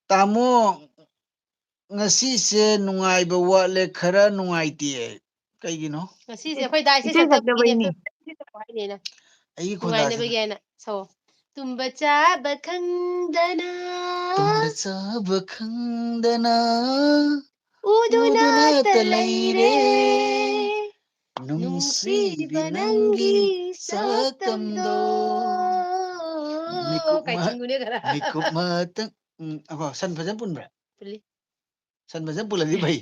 "ꯇꯥꯃꯣ, ꯉꯁꯤꯁꯦ ꯅꯨꯡꯉꯥꯏꯕ ꯋꯥꯠꯂꯦ, ꯈꯔ ꯅꯨꯡꯉꯥꯏꯇꯦ꯫" ꯀꯩꯒꯤꯅꯣ? ꯉꯁꯤꯁꯦ ꯑꯩꯈꯣꯏ ꯗꯥꯏꯁꯦ ꯏꯁꯩ ꯁꯛꯇꯕꯒꯤꯅꯦ꯫ ꯁꯛꯇꯕꯩꯅꯦ꯫ ꯑꯩꯒꯤ ꯈꯣꯟꯗꯥꯁꯤꯅ꯫ ꯅꯨꯡꯉꯥꯏꯅꯕꯒꯤ ꯍꯥꯏꯅ ꯁꯛꯑꯣ꯫ ꯇꯨꯝꯕ ꯆꯥꯕ ꯈꯪꯗꯅ꯫ ꯇꯨꯝꯕ ꯆꯥꯕ ꯈꯪꯗꯅ꯫ ꯎꯗꯨꯅꯇ ꯎꯗꯨꯅꯇ ꯂꯩꯔꯦ꯫ ꯂꯩꯔꯦ꯫ ꯅꯨꯡꯁꯤꯕꯤ ꯅꯨꯡꯁꯤꯕꯤ ꯅꯪꯒꯤ ꯅꯪꯒꯤ ꯁꯛꯇꯝꯗꯣ꯫ ꯁꯛꯇꯝꯗꯣ꯫ ꯃꯤꯀꯨꯞ ꯀꯥꯏ ꯃ-, ꯆꯤꯡꯉꯨꯅꯦ ꯈꯔ꯫ ꯃꯤꯀꯨꯞ ꯃꯇꯪ, ꯎꯝ, ꯑꯍꯣ, ꯁꯟ ꯐꯖꯅ ꯄꯨꯟꯕ꯭ꯔꯥ? ꯄꯨꯜꯂꯤ꯫ ꯁꯟ ꯐꯖꯅ ꯄꯨꯜꯂꯗꯤ ꯐꯩ꯫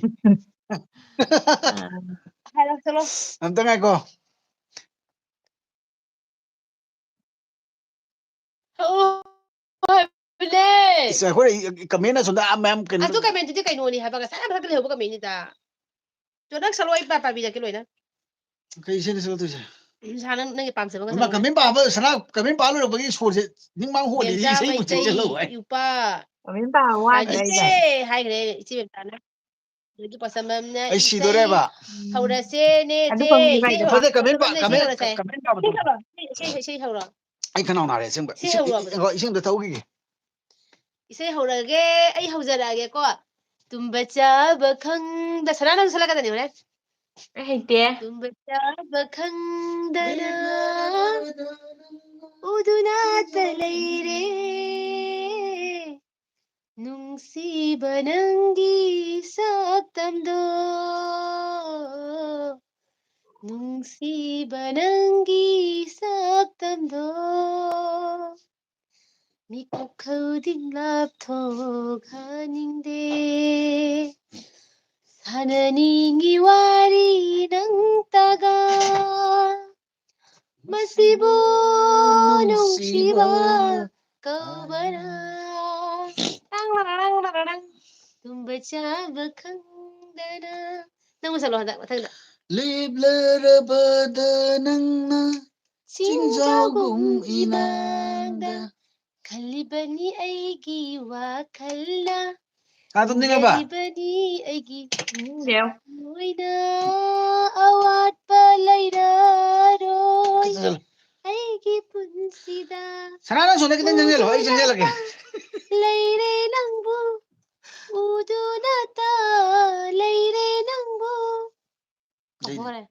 ꯑꯥ꯫ ꯍꯥꯏꯔꯛꯑꯣ, ꯆꯠꯂꯣ꯫ ꯑꯝꯇ ꯉꯥꯏꯈꯣ꯫ ꯑꯣ, ꯍꯥꯏꯕꯅꯦ꯫ ꯏꯁ, ꯑꯩꯈꯣꯏ comment ꯑꯁꯣꯝꯗ ꯑꯥ ꯃꯌꯥꯝ ꯀꯩꯅꯣ ꯑꯗꯨ commentꯇꯨꯗꯤ ꯀꯩꯅꯣꯅꯤ ꯍꯥꯏꯕ, ꯉꯁꯥꯏ ꯃꯊꯛꯇ ꯂꯩꯍꯧꯕ commentꯅꯤꯗ꯫ ꯇꯣ, ꯅꯪ ꯁꯛꯂꯛꯑꯣ, ꯑꯩ ꯄꯥ-, ꯄꯥꯕꯤꯔꯛꯀꯦ ꯂꯣꯏꯅ꯫ ꯀꯩ ꯏꯁꯩꯅꯣ ꯁꯛꯂꯛꯇꯣꯏꯁꯦ? ꯎꯝ, ꯁꯥ, ꯅꯪ, ꯅꯪꯒꯤ ꯄꯥꯝꯖꯕ ꯑꯃ ꯉꯁꯥꯏ comment ꯄꯥꯕ, ꯁꯅꯥ comment ꯄꯥ ꯂꯣꯏꯔꯛꯄꯒꯤ ꯁꯣꯔꯁꯦ ꯅꯤꯡ ꯃꯥꯡ ꯍꯣꯜꯂꯤ, ꯕꯦꯟꯖꯥ ꯏꯁꯩꯕꯨ ꯃꯩꯇꯩ, ꯆꯦꯛꯁꯤꯜꯍꯧ ꯍꯥꯏ꯫ ꯏꯄꯥ, ꯀꯃꯦꯟ ꯄꯥꯕ ꯋꯥꯗ꯭ꯔꯥ ꯏꯆꯦ ꯑꯩꯁꯦ? ꯍꯥꯏꯈ꯭ꯔꯦ ꯏꯆꯦ ꯕꯦꯝꯇꯥꯅ꯫ ꯑꯗꯨꯗꯤ ꯄꯣꯠꯁꯝꯕꯝꯅ ꯑꯩ ꯏꯁꯩ ꯁꯤꯗꯣꯔꯦꯕ꯫ ꯍꯧꯔꯁꯦ, ꯅꯦ, ꯑꯗꯨ ꯆꯦ꯫ ꯐꯪꯉꯤ ꯏꯁꯩ ꯀꯥꯏꯗ? ꯍꯧꯔꯣ꯫ ꯅꯠꯇꯦ, ꯀꯃꯦꯟ ꯄꯥ-, ꯄꯣꯠꯁꯝꯕꯝꯅ ꯏꯁꯩ ꯀꯃꯦꯟ, ꯍꯧꯔꯁꯦ꯫ ꯀꯃꯦꯟ ꯄꯥꯕꯗꯣ꯫ ꯏꯁꯩ ꯍꯧꯔꯣ꯫ ꯏꯁꯩ, ꯏꯁꯩ, ꯏꯁꯩ ꯍꯧꯔꯣ꯫ ꯑꯩ ꯈꯅꯥꯎ ꯅꯥꯔꯦ ꯑꯁꯦꯡꯕ꯫ ꯏꯁꯩ ꯏꯁꯤꯡ, ꯍꯧꯔꯣ꯫ ꯏ-, ꯏ-, ꯏꯁꯤꯡ ꯑꯝꯇ ꯊꯛꯎꯈꯤꯒꯦ꯫ ꯏꯁꯩ ꯍꯧꯔꯒꯦ, ꯑꯩ ꯍꯧꯖꯔꯛꯑꯒꯦꯀꯣ꯫ ꯇꯨꯝꯕ ꯆꯥꯕ ꯈꯪꯗ-, ꯁꯅꯥ, ꯅꯪ ꯁꯛꯂꯛꯀꯗꯣꯏꯅꯤ ꯍꯣꯔꯦꯟ꯫ ꯑꯩ ꯍꯩꯇꯦ꯫ ꯇꯨꯝꯕ ꯆꯥꯕ ꯈꯪꯗꯅ ꯎꯗꯨꯅꯇ ꯂꯩꯔꯦ꯫ ꯅꯨꯡꯁꯤꯕ ꯅꯪꯒꯤ ꯁꯛꯇꯝꯗꯣ, ꯅꯨꯡꯁꯤꯕ ꯅꯪꯒꯤ ꯁꯛꯇꯝꯗꯣ, ꯃꯤꯀꯨꯞ ꯈꯨꯗꯤꯡ ꯂꯥꯞꯊꯣꯛꯍꯟꯅꯤꯡꯗꯦ꯫ ꯁꯥꯟꯅꯅꯤꯡꯉꯤ ꯋꯥꯔꯤ ꯅꯪꯇꯒ, ꯃꯁꯤꯕꯨ ꯅꯨꯡꯁꯤꯕ ꯀꯧꯕꯔꯥ? ꯇꯥꯡ ꯂꯥꯔꯥ ꯂꯥꯡ ꯂꯥꯔꯥ ꯂꯥꯡ꯫ ꯇꯨꯝꯕ ꯆꯥꯕ ꯈꯪꯗꯅ꯫ ꯅꯪ ꯑꯃꯨꯛ ꯁꯛꯂꯛꯑꯣ ꯍꯟꯗꯛ ꯃꯊꯪꯗ꯫ ꯂꯦꯞꯂꯔꯕꯗ ꯅꯪꯅ ꯆꯤꯡꯖꯥꯎꯒꯨꯝ ꯏꯃꯥꯡꯗ꯫ ꯈꯜꯂꯤꯕꯅꯤ ꯑꯩꯒꯤ ꯋꯥꯈꯜꯅ꯫ ꯀꯥ ꯇꯨꯝꯅꯤꯡꯉꯕ? ꯈꯜꯂꯤꯕꯅꯤ ꯑꯩꯒꯤ ꯇꯨꯝꯅꯤꯡꯗꯦ꯫ ꯊꯃꯣꯏꯅ ꯑꯋꯥꯠꯄ ꯂꯩꯔꯔꯣꯏ꯫ ꯈꯤꯇꯪ ꯆꯠꯂꯣ꯫ ꯑꯩꯒꯤ ꯄꯨꯟꯁꯤꯗ ꯁꯅꯥ, ꯅꯪ ꯁꯣꯝꯗ ꯈꯤꯇꯪ ꯆꯪꯁꯤꯜꯂꯣ, ꯑꯩ ꯆꯪꯁꯤꯜꯂꯛꯀꯦ꯫ ꯂꯩꯔꯦ ꯅꯪꯕꯨ, ꯎꯗꯨꯅꯇ ꯂꯩꯔꯦ ꯅꯪꯕꯨ꯫ ꯏꯁꯩꯗꯤ? ꯀꯥꯎꯊꯣꯛꯈ꯭ꯔꯦ꯫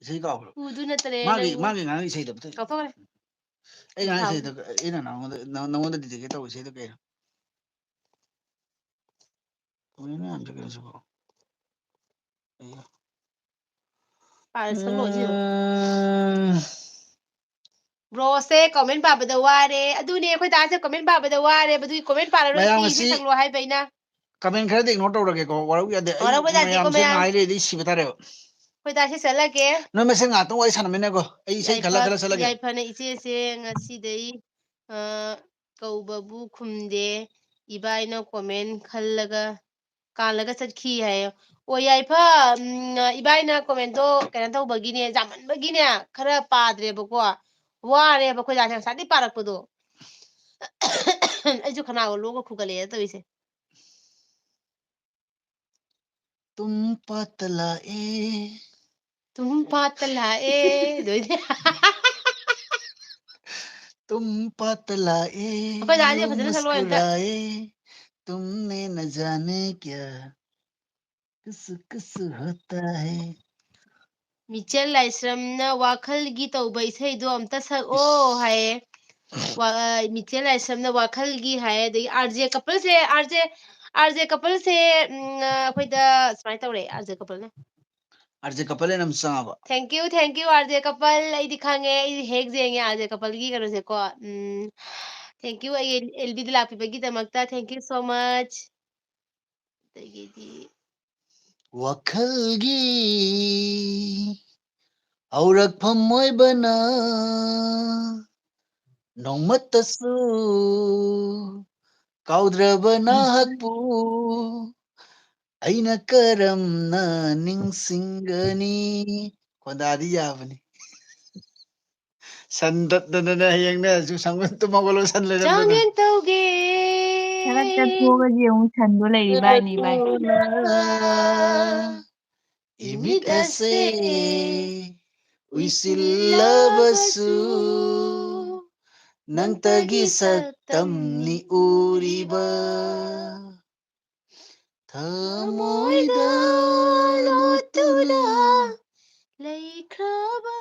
ꯏꯁꯩ ꯀꯥꯎꯈ꯭ꯔꯣ? ꯎꯗꯨꯅꯇ ꯂꯩꯔꯦ ꯃꯥꯒꯤ, ꯅꯪꯕꯨ꯫ ꯃꯥꯒꯤ ꯉꯥꯡꯉꯤ ꯏꯁꯩꯗꯣ ꯑꯝꯇ꯫ ꯀꯥꯎꯊꯣꯛꯈ꯭ꯔꯦ꯫ ꯑꯩ ꯉꯥꯡꯉꯤ ꯀꯥꯎ- ꯏꯁꯩꯗꯣ, ꯑꯩꯅ ꯅꯉꯣꯟꯗ, ꯅ-, ꯅꯉꯣꯟꯗ dedicate ꯇꯧꯕ ꯏꯁꯩꯗꯣ ꯀꯩꯅꯣ? ꯀꯃꯥꯏꯅ ꯌꯥꯝ ꯆꯠꯀꯅꯣ ꯁꯤꯕꯣ? ꯑꯩꯌꯥ꯫ ꯄꯥꯔ ꯁꯛꯂꯛꯑꯣ ꯁꯤꯗꯣ꯫ ꯎꯝ꯫ ꯕ꯭ꯔꯣꯁꯦ comment ꯄꯥꯕꯗ ꯋꯥꯔꯦ꯫ ꯑꯗꯨꯅꯦ ꯑꯩꯈꯣꯏ ꯗꯥꯁꯦ comment ꯄꯥꯕꯗ ꯋꯥꯔꯦꯕ꯫ ꯑꯗꯨꯒꯤ comment ꯄꯥꯔꯔꯣꯏ ꯃꯌꯥꯝ ꯁꯤ ꯏꯁꯩ ꯉꯁꯤ ꯁꯛꯂꯛꯑꯣ ꯍꯥꯏꯕ ꯑꯩꯅ꯫ Comment ꯈꯔꯗꯤ ignore ꯇꯧꯔꯒꯦꯀꯣ꯫ ꯋꯥꯔꯧ ꯌꯥꯗꯦ꯫ ꯑꯩ ꯋꯥꯔꯧꯕ ꯌꯥꯗꯦꯀꯣ ꯃꯌꯥꯝꯁꯦ ꯃꯌꯥꯝ꯫ ꯉꯥꯏ ꯂꯩꯔꯗꯤ ꯑꯩ ꯁꯤꯕ ꯇꯥꯔꯦꯕ꯫ ꯑꯩꯈꯣꯏ ꯗꯥꯁꯦ ꯆꯠꯂꯒꯦ꯫ ꯅꯣꯏ ꯃꯁꯦꯟ ꯉꯥꯛꯇꯪ ꯋꯥꯔꯤ ꯁꯥꯟꯅꯃꯤꯟꯅꯒꯣ꯫ ꯑꯩ ꯏꯁꯩ ꯈꯜꯂ ꯌꯥꯏꯐ-, ꯈꯜꯂ ꯆꯠꯂꯒꯦ꯫ ꯌꯥꯏꯐꯅ ꯏꯆꯦꯁꯦ ꯉꯁꯤꯗꯩ, ꯑ, ꯀꯧꯕꯕꯨ ꯈꯨꯝꯗꯦ꯫ ꯏꯕꯥꯏꯅ comment ꯈꯜꯂꯒ ꯀꯥꯜꯂꯒ ꯆꯠꯈꯤ ꯍꯥꯏꯌꯦ꯫ ꯑꯣ, ꯌꯥꯏꯐ, ꯎꯝ, ꯏꯕꯥꯏꯅ commentꯇꯣ ꯀꯩꯅꯣ ꯇꯧꯕꯒꯤꯅꯦ, ꯌꯥꯝꯃꯟꯕꯒꯤꯅꯦ, ꯈꯔ ꯄꯥꯗ꯭ꯔꯦꯕꯀꯣ꯫ ꯋꯥꯔꯦꯕ ꯑꯩꯈꯣꯏ ꯗꯥꯁꯦ ꯉꯁꯥꯏꯗꯩ ꯄꯥꯔꯛꯄꯗꯣ꯫ ꯑꯩꯁꯨ ꯈꯅꯥꯎꯒ ꯂꯣꯛꯒ ꯈꯨꯒꯠꯂꯛꯑꯦ ꯇꯧꯔꯤꯁꯦ꯫ ꯇꯨꯝ ꯄꯥꯠꯇ ꯂꯥꯛꯑꯦ꯫ ꯇꯨꯝ ꯄꯥꯠꯇ ꯂꯥꯛꯑꯦ꯫ ꯑꯗꯨꯏꯗꯤ ꯇꯨꯝ ꯄꯥꯠꯇ ꯂꯥꯛꯑꯦ꯫ ꯑꯩꯈꯣꯏ ꯗꯥꯗꯤ ꯐꯖꯅ ꯁꯛꯂꯛꯑꯣ ꯑꯝꯇ꯫ ꯃꯨꯁꯀꯨꯔꯥꯑꯦ꯫ ꯇꯨꯝꯅꯦ ꯅ ꯖꯥꯅꯦ ꯀꯌꯥ꯫ ꯀꯁꯨ ꯀꯁꯨ ꯍꯣꯇꯥ ꯍꯦ꯫ ꯃꯤꯆꯦꯜ ꯂꯥꯏꯁ꯭ꯔꯝꯅ ꯋꯥꯈꯜꯒꯤ ꯇꯧꯕ ꯏꯁꯩꯗꯣ ꯑꯝꯇ ꯁꯛꯑꯣ ꯍꯥꯏꯌꯦ꯫ ꯋꯥ-, ꯑ, ꯃꯤꯆꯦꯜ ꯂꯥꯏꯁ꯭ꯔꯝꯅ ꯋꯥꯈꯜꯒꯤ ꯍꯥꯏꯌꯦ꯫ ꯑꯗꯒꯤ ꯑꯥꯔ ꯖꯦ ꯀꯄꯜꯁꯦ, ꯑꯥꯔ ꯖꯦ, ꯑꯥꯔ ꯖꯦ ꯀꯄꯜꯁꯦ, ꯎꯝ, ꯑ, ꯑꯩꯈꯣꯏꯗ ꯁꯨꯃꯥꯏꯅ ꯇꯧꯔꯦ, ꯑꯥꯔ ꯖꯦ ꯀꯄꯜꯅ꯫ ꯑꯥꯔ ꯖꯦ ꯀꯄꯜ ꯑꯩꯅ ꯑꯃ ꯆꯪꯉꯕ꯫ Thank you, thank you, R J couple. ꯑꯩꯗꯤ ꯈꯪꯉꯦ, ꯑꯩꯗꯤ ꯍꯦꯛ ꯌꯦꯡꯉꯦ ꯑꯥꯔ ꯖꯦ ꯀꯄꯜꯒꯤ ꯀꯩꯅꯣꯁꯦꯀꯣ꯫ ꯎꯝ, thank you, ꯑꯩ ꯑꯦꯜ ꯕꯤꯗ ꯂꯥꯛꯄꯤꯕꯒꯤꯗꯃꯛꯇ, thank you so much꯫ ꯑꯗꯒꯤꯗꯤ ꯋꯥꯈꯜꯒꯤ ꯍꯧꯔꯛꯐꯝ ꯑꯣꯏꯕꯅ ꯅꯣꯡꯃꯠꯇꯁꯨ ꯀꯥꯎꯗ꯭ꯔꯕ ꯅꯍꯥꯛꯄꯨ ꯑꯩꯅ ꯀꯔꯝꯅ ꯅꯤꯡꯁꯤꯡꯒꯅꯤ? ꯈꯣꯟꯗꯥꯗꯤ ꯌꯥꯕꯅꯤ꯫ ꯁꯟ ꯇꯠꯇꯅꯅꯦ ꯍꯌꯦꯡꯅꯦ ꯁꯪꯒꯣꯜ ꯇꯨꯝ ꯍꯧꯒꯠꯂꯣ ꯁꯟ ꯂꯩꯔꯝꯗꯅ꯫ ꯆꯥꯡꯌꯦꯡ ꯇꯧꯒꯦ꯫ ꯈꯔ ꯆꯠꯊꯣꯛꯑꯒꯗꯤ ꯑꯃꯨꯛ ꯁꯟꯗꯣ ꯂꯩꯔꯤꯕꯥꯏꯅꯤ ꯚꯥꯏ꯫ ꯏꯃꯤꯠ ꯑꯁꯦ ꯎꯏꯁꯤꯜꯂꯕꯁꯨ ꯅꯪꯇꯒꯤ ꯁꯛꯇꯝꯅꯤ ꯎꯔꯤꯕ꯫ ꯊꯃꯣꯏꯗ ꯂꯣꯠꯇꯨꯅ ꯂꯩꯈ꯭ꯔꯕ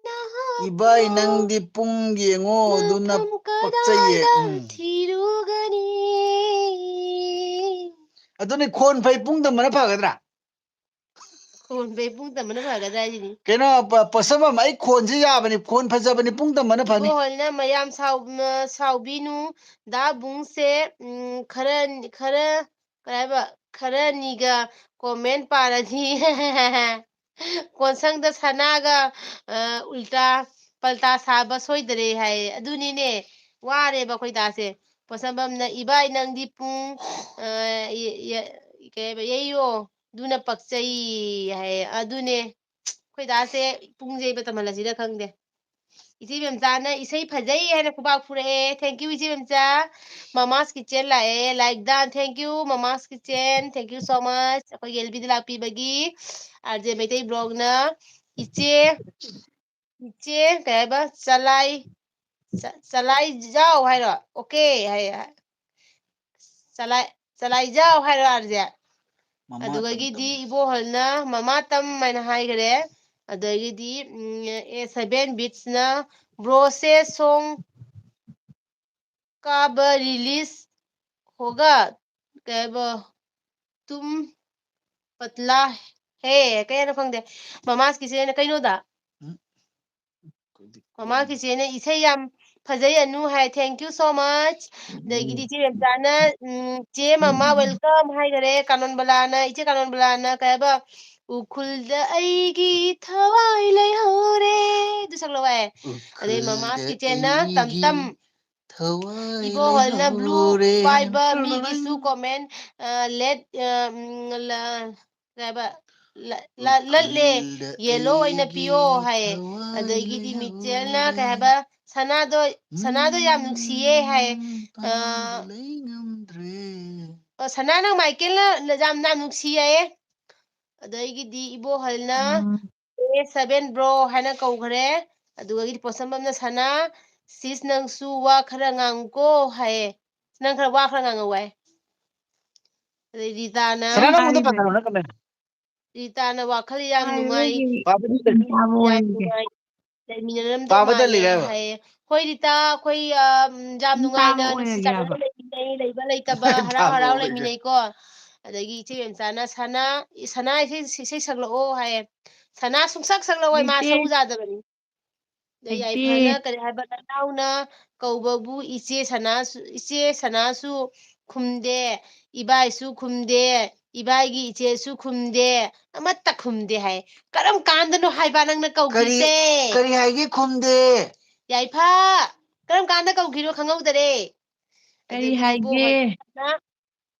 ꯅꯍꯥꯛ ꯏꯕꯥꯏ ꯅꯪꯗꯤ ꯄꯨꯡ ꯌꯦꯡꯉꯣ ꯑꯗꯨꯅ ꯃꯐꯝ ꯄꯛꯆꯩꯌꯦ꯫ ꯀꯗꯥꯏꯗ ꯎꯝ꯫ ꯊꯤꯔꯨꯒꯅꯤ? ꯑꯗꯨꯅꯤ ꯈꯣꯟ ꯐꯩ ꯄꯨꯡ ꯇꯝꯕꯅ ꯐꯒꯗ꯭ꯔꯥ? ꯈꯣꯟ ꯐꯩ ꯄꯨꯡ ꯇꯝꯕꯅ ꯐꯒꯗ꯭ꯔꯥ ꯍꯥꯏꯁꯤꯅꯤ꯫ ꯀꯩꯅꯣ ꯄ-, ꯄꯣꯠꯁꯝꯕꯝ ꯑꯩ ꯈꯣꯟꯁꯦ ꯌꯥꯕꯅꯤ, ꯈꯣꯟ ꯐꯖꯕꯅꯤ ꯄꯨꯡ ꯇꯝꯕꯅ ꯐꯅꯤ꯫ ꯏꯕꯣꯍꯜꯅ ꯃꯌꯥꯝ ꯁꯥꯎ-, ꯃ-, ꯁꯥꯎꯕꯤꯅꯨ꯫ ꯗꯥ ꯕꯨꯡꯁꯦ, ꯎꯝ, ꯈꯔ, ꯈꯔ, ꯀꯩ ꯍꯥꯏꯕ, ꯈꯔꯅꯤꯒ comment ꯄꯥꯔꯗꯤ ꯀꯣꯟꯁꯪꯗ ꯁꯅꯥꯒ, ꯑ, ꯎꯜꯇꯥ ꯄꯜꯇꯥ ꯁꯥꯕ ꯁꯣꯏꯗꯔꯦ ꯍꯥꯏꯌꯦ꯫ ꯑꯗꯨꯅꯤꯅꯦ, ꯋꯥꯔꯦꯕ ꯑꯩꯈꯣꯏ ꯗꯥꯁꯦ꯫ ꯄꯣꯠꯁꯝꯕꯝꯅ, "ꯏꯕꯥꯏ ꯅꯪꯗꯤ ꯄꯨꯡ, ꯑ, ꯌ-, ꯌ-, ꯀꯩ ꯍꯥꯏꯕ, ꯌꯩꯌꯣ, ꯑꯗꯨꯅ ꯄꯛꯆꯩ" ꯍꯥꯏꯌꯦ꯫ ꯑꯗꯨꯅꯦ, ꯑꯩꯈꯣꯏ ꯗꯥꯁꯦ ꯄꯨꯡ ꯌꯩꯕ ꯇꯝꯍꯜꯂꯁꯤꯔ ꯈꯪꯗꯦ꯫ ꯏꯆꯦ ꯃꯦꯝꯆꯥꯅ ꯏꯁꯩ ꯐꯖꯩ ꯍꯥꯏꯅ ꯈꯨꯕꯥꯛ ꯐꯨꯔꯛꯑꯦ꯫ Thank you, ꯏꯆꯦ ꯃꯦꯝꯆꯥ꯫ Mama's Kitchen ꯂꯥꯛꯑꯦ꯫ Like done. Thank you, Mama's Kitchen. Thank you so much. ꯑꯩꯈꯣꯏꯒꯤ L B ꯗ ꯂꯥꯛꯄꯤꯕꯒꯤ꯫ R J ꯃꯩꯇꯩ Vlogꯅ ꯏꯆꯦ, ꯏꯆꯦ ꯀꯩ ꯍꯥꯏꯕ? ꯆꯂꯥꯏ, ꯆ-, ꯆꯂꯥꯏꯖꯥꯎ ꯍꯥꯏꯔꯣ? Okay ꯍꯥꯏ꯫ ꯆꯂꯥꯏ, ꯆꯂꯥꯏꯖꯥꯎ ꯍꯥꯏꯔꯣ, R J? ꯃꯃꯥ ꯑꯗꯨꯗꯒꯤꯗꯤ ꯇꯝ ꯇꯝ꯫ ꯏꯕꯣꯍꯜꯅ ꯃꯃꯥ ꯇꯝ ꯍꯥꯏꯅ ꯍꯥꯏꯈ꯭ꯔꯦ꯫ ꯑꯗꯒꯤꯗꯤ, ꯎꯝ, A seven Beatsꯅ Bro's song कब release होगा? ꯀꯩ ꯍꯥꯏꯕ? तुम पतला है꯫ ꯀꯩ ꯍꯥꯏꯅꯣ ꯈꯪꯗꯦ꯫ Mama's Kitchenꯅ ꯀꯩꯅꯣꯗ? ꯎꯝ꯫ Mama's Kitchenꯅ ꯏꯁꯩ ꯌꯥꯝ ꯐꯖꯩ ꯑꯅꯨ ꯍꯥꯏ꯫ Thank you so much꯫ ꯑꯗꯒꯤꯗꯤ ꯏꯆꯦ ꯔꯦꯕꯤꯀꯥꯅ, ꯎꯝ, "ꯆꯦ ꯃꯃꯥ welcome" ꯍꯥꯏꯈꯔꯦ꯫ ꯀꯥꯅꯣꯟꯕꯂꯥꯅ, ꯏꯆꯦ ꯀꯥꯅꯣꯟꯕꯂꯥꯅ ꯀꯩ ꯍꯥꯏꯕ? "ꯎꯈ꯭ꯔꯨꯜꯗ ꯑꯩꯒꯤ ꯊꯋꯥꯏ ꯂꯩꯍꯧꯔꯦ"꯫ ꯑꯗꯨ ꯁꯛꯂꯛꯑꯣ ꯍꯥꯏ꯫ ꯑꯗꯩ Mama's ꯎꯈ꯭ꯔꯨꯜꯗ Kitchenꯅ ꯑꯩꯒꯤ ꯇꯝ ꯇꯝ꯫ ꯊꯋꯥꯏ ꯏꯕꯣꯍꯜꯅ blue ꯂꯩꯍꯧꯔꯦ꯫ ꯄꯥꯏꯕ ꯃꯤꯒꯤꯁꯨ comment, ꯑ, let, ꯑ, ꯎꯝ, ꯂ-, ꯀꯩ ꯍꯥꯏꯕ? ꯂ-, ꯂ-, ꯂꯠꯂꯦ, ꯎꯈ꯭ꯔꯨꯜꯗ yellow ꯑꯣꯏꯅ ꯑꯩꯒꯤ ꯄꯤꯌꯣ ꯍꯥꯏꯌꯦ꯫ ꯊꯋꯥꯏ ꯑꯗꯒꯤꯗꯤ ꯃꯤꯆꯦꯜꯅ ꯂꯩꯍꯧꯔꯦ꯫ ꯀꯩ ꯍꯥꯏꯕ? "ꯁꯅꯥꯗꯣ, ꯁꯅꯥꯗꯣ ꯌꯥꯝ ꯅꯨꯡꯁꯤꯌꯦ" ꯍꯥꯏꯌꯦ꯫ ꯎꯝ, ꯑ, ꯄꯥꯝꯕ ꯂꯩ ꯉꯝꯗ꯭ꯔꯦ꯫ ꯑ, ꯁꯅꯥ, ꯅꯪ ꯃꯥꯏꯀꯦꯜꯅ ꯌꯥꯝ, ꯌꯥꯝ ꯅꯨꯡꯁꯤ ꯍꯥꯏꯌꯦ꯫ ꯑꯗꯒꯤꯗꯤ ꯏꯕꯣꯍꯜꯅ ꯎꯝ꯫ A seven bro ꯍꯥꯏꯅ ꯀꯧꯈ꯭ꯔꯦ꯫ ꯑꯗꯨꯗꯒꯤꯗꯤ ꯄꯣꯠꯁꯝꯕꯝꯅ, "ꯁꯅꯥ, sis ꯅꯪꯁꯨ ꯋꯥ ꯈꯔ ꯉꯥꯡꯉꯨꯀꯣ" ꯍꯥꯏꯌꯦ꯫ "ꯅꯪ ꯈꯔ ꯋꯥ ꯈꯔ ꯉꯥꯡꯉꯛꯑꯣ" ꯍꯥꯏ꯫ ꯑꯗꯩ ꯔꯤꯇꯥꯅ, ꯁꯅꯥ, ꯅꯪ ꯃꯨꯟꯗ ꯍꯥꯏꯔꯤꯕ꯫ ꯄꯟꯊꯔꯣ, ꯅꯪ ꯀꯃꯦꯟ꯫ ꯔꯤꯇꯥꯅ ꯋꯥꯈꯜ ꯌꯥꯝ ꯍꯥꯏꯔꯣ, ꯅꯨꯡꯉꯥꯏ, ꯑꯩꯒꯤ ꯄꯥꯕꯗꯤ ꯇꯜꯂꯤ꯫ ꯌꯥꯝ ꯄꯥꯕ ꯅꯨꯡꯉꯥꯏ, ꯑꯣꯏꯔꯒꯦ꯫ ꯂꯩꯃꯤꯟꯅꯔꯝꯗꯧ ꯄꯥꯕ ꯃꯥꯜꯂꯦ ꯇꯜꯂꯤꯔꯕ? ꯍꯥꯏꯌꯦ꯫ ꯍꯣꯏ ꯔꯤꯇꯥ, ꯑꯩꯈꯣꯏ, ꯑ, ꯌꯥꯝ ꯁꯨꯝ ꯅꯨꯡꯉꯥꯏꯅ ꯄꯥꯕ ꯅꯨꯡꯁꯤ ꯆꯥꯟꯅꯅ ꯑꯣꯏꯔꯒꯦꯕ꯫ ꯂꯩꯃꯤꯟꯅꯩ, ꯂꯩꯕ ꯂꯩꯇꯕ, ꯍꯔꯥꯎ ꯄꯥꯕ ꯍꯔꯥꯎ ꯑꯣꯏꯔꯒꯦ꯫ ꯂꯩꯃꯤꯟꯅꯩꯀꯣ꯫ ꯑꯗꯒꯤ ꯏꯆꯦ ꯃꯦꯝꯆꯥꯅ, "ꯁꯅꯥ, ꯁꯅꯥ ꯏꯁꯩ, ꯏꯁꯩ ꯁꯛꯂꯛꯑꯣ" ꯍꯥꯏꯌꯦ꯫ ꯁꯅꯥ ꯁꯨꯡꯁꯛ ꯁꯛꯂꯛꯑꯣꯏ, ꯃꯥ ꯍꯩꯇꯦ꯫ ꯁꯔꯨ ꯌꯥꯗꯕꯅꯤ꯫ ꯑꯗꯩ ꯍꯩꯇꯦ꯫ ꯌꯥꯏꯐꯅ ꯀꯔꯤ ꯍꯥꯏꯕ, ꯅꯅꯥꯎꯅ ꯀꯧꯕꯕꯨ ꯏꯆꯦ ꯁꯅꯥꯁꯨ, ꯏꯆꯦ ꯁꯅꯥꯁꯨ ꯈꯨꯝꯗꯦ, ꯏꯕꯥꯏꯁꯨ ꯈꯨꯝꯗꯦ, ꯏꯕꯥꯏꯒꯤ ꯏꯆꯦꯁꯨ ꯈꯨꯝꯗꯦ, ꯑꯃꯠꯇ ꯈꯨꯝꯗꯦ ꯍꯥꯏ꯫ ꯀꯔꯝ ꯀꯥꯟꯗꯅꯣ ꯍꯥꯏꯕ ꯅꯪꯅ ꯀꯔꯤ, ꯀꯧꯈ꯭ꯔꯤꯁꯦ? ꯀꯔꯤ ꯍꯥꯏꯒꯦ ꯈꯨꯝꯗꯦ? ꯌꯥꯏꯐ, ꯀꯔꯝ ꯀꯥꯟꯗ ꯀꯧꯈꯤꯅꯣ ꯈꯪꯍꯧꯗꯔꯦ꯫ ꯀꯔꯤ ꯑꯗꯒꯤ ꯍꯥꯏꯒꯦ? ꯏꯕꯣꯍꯜꯅ,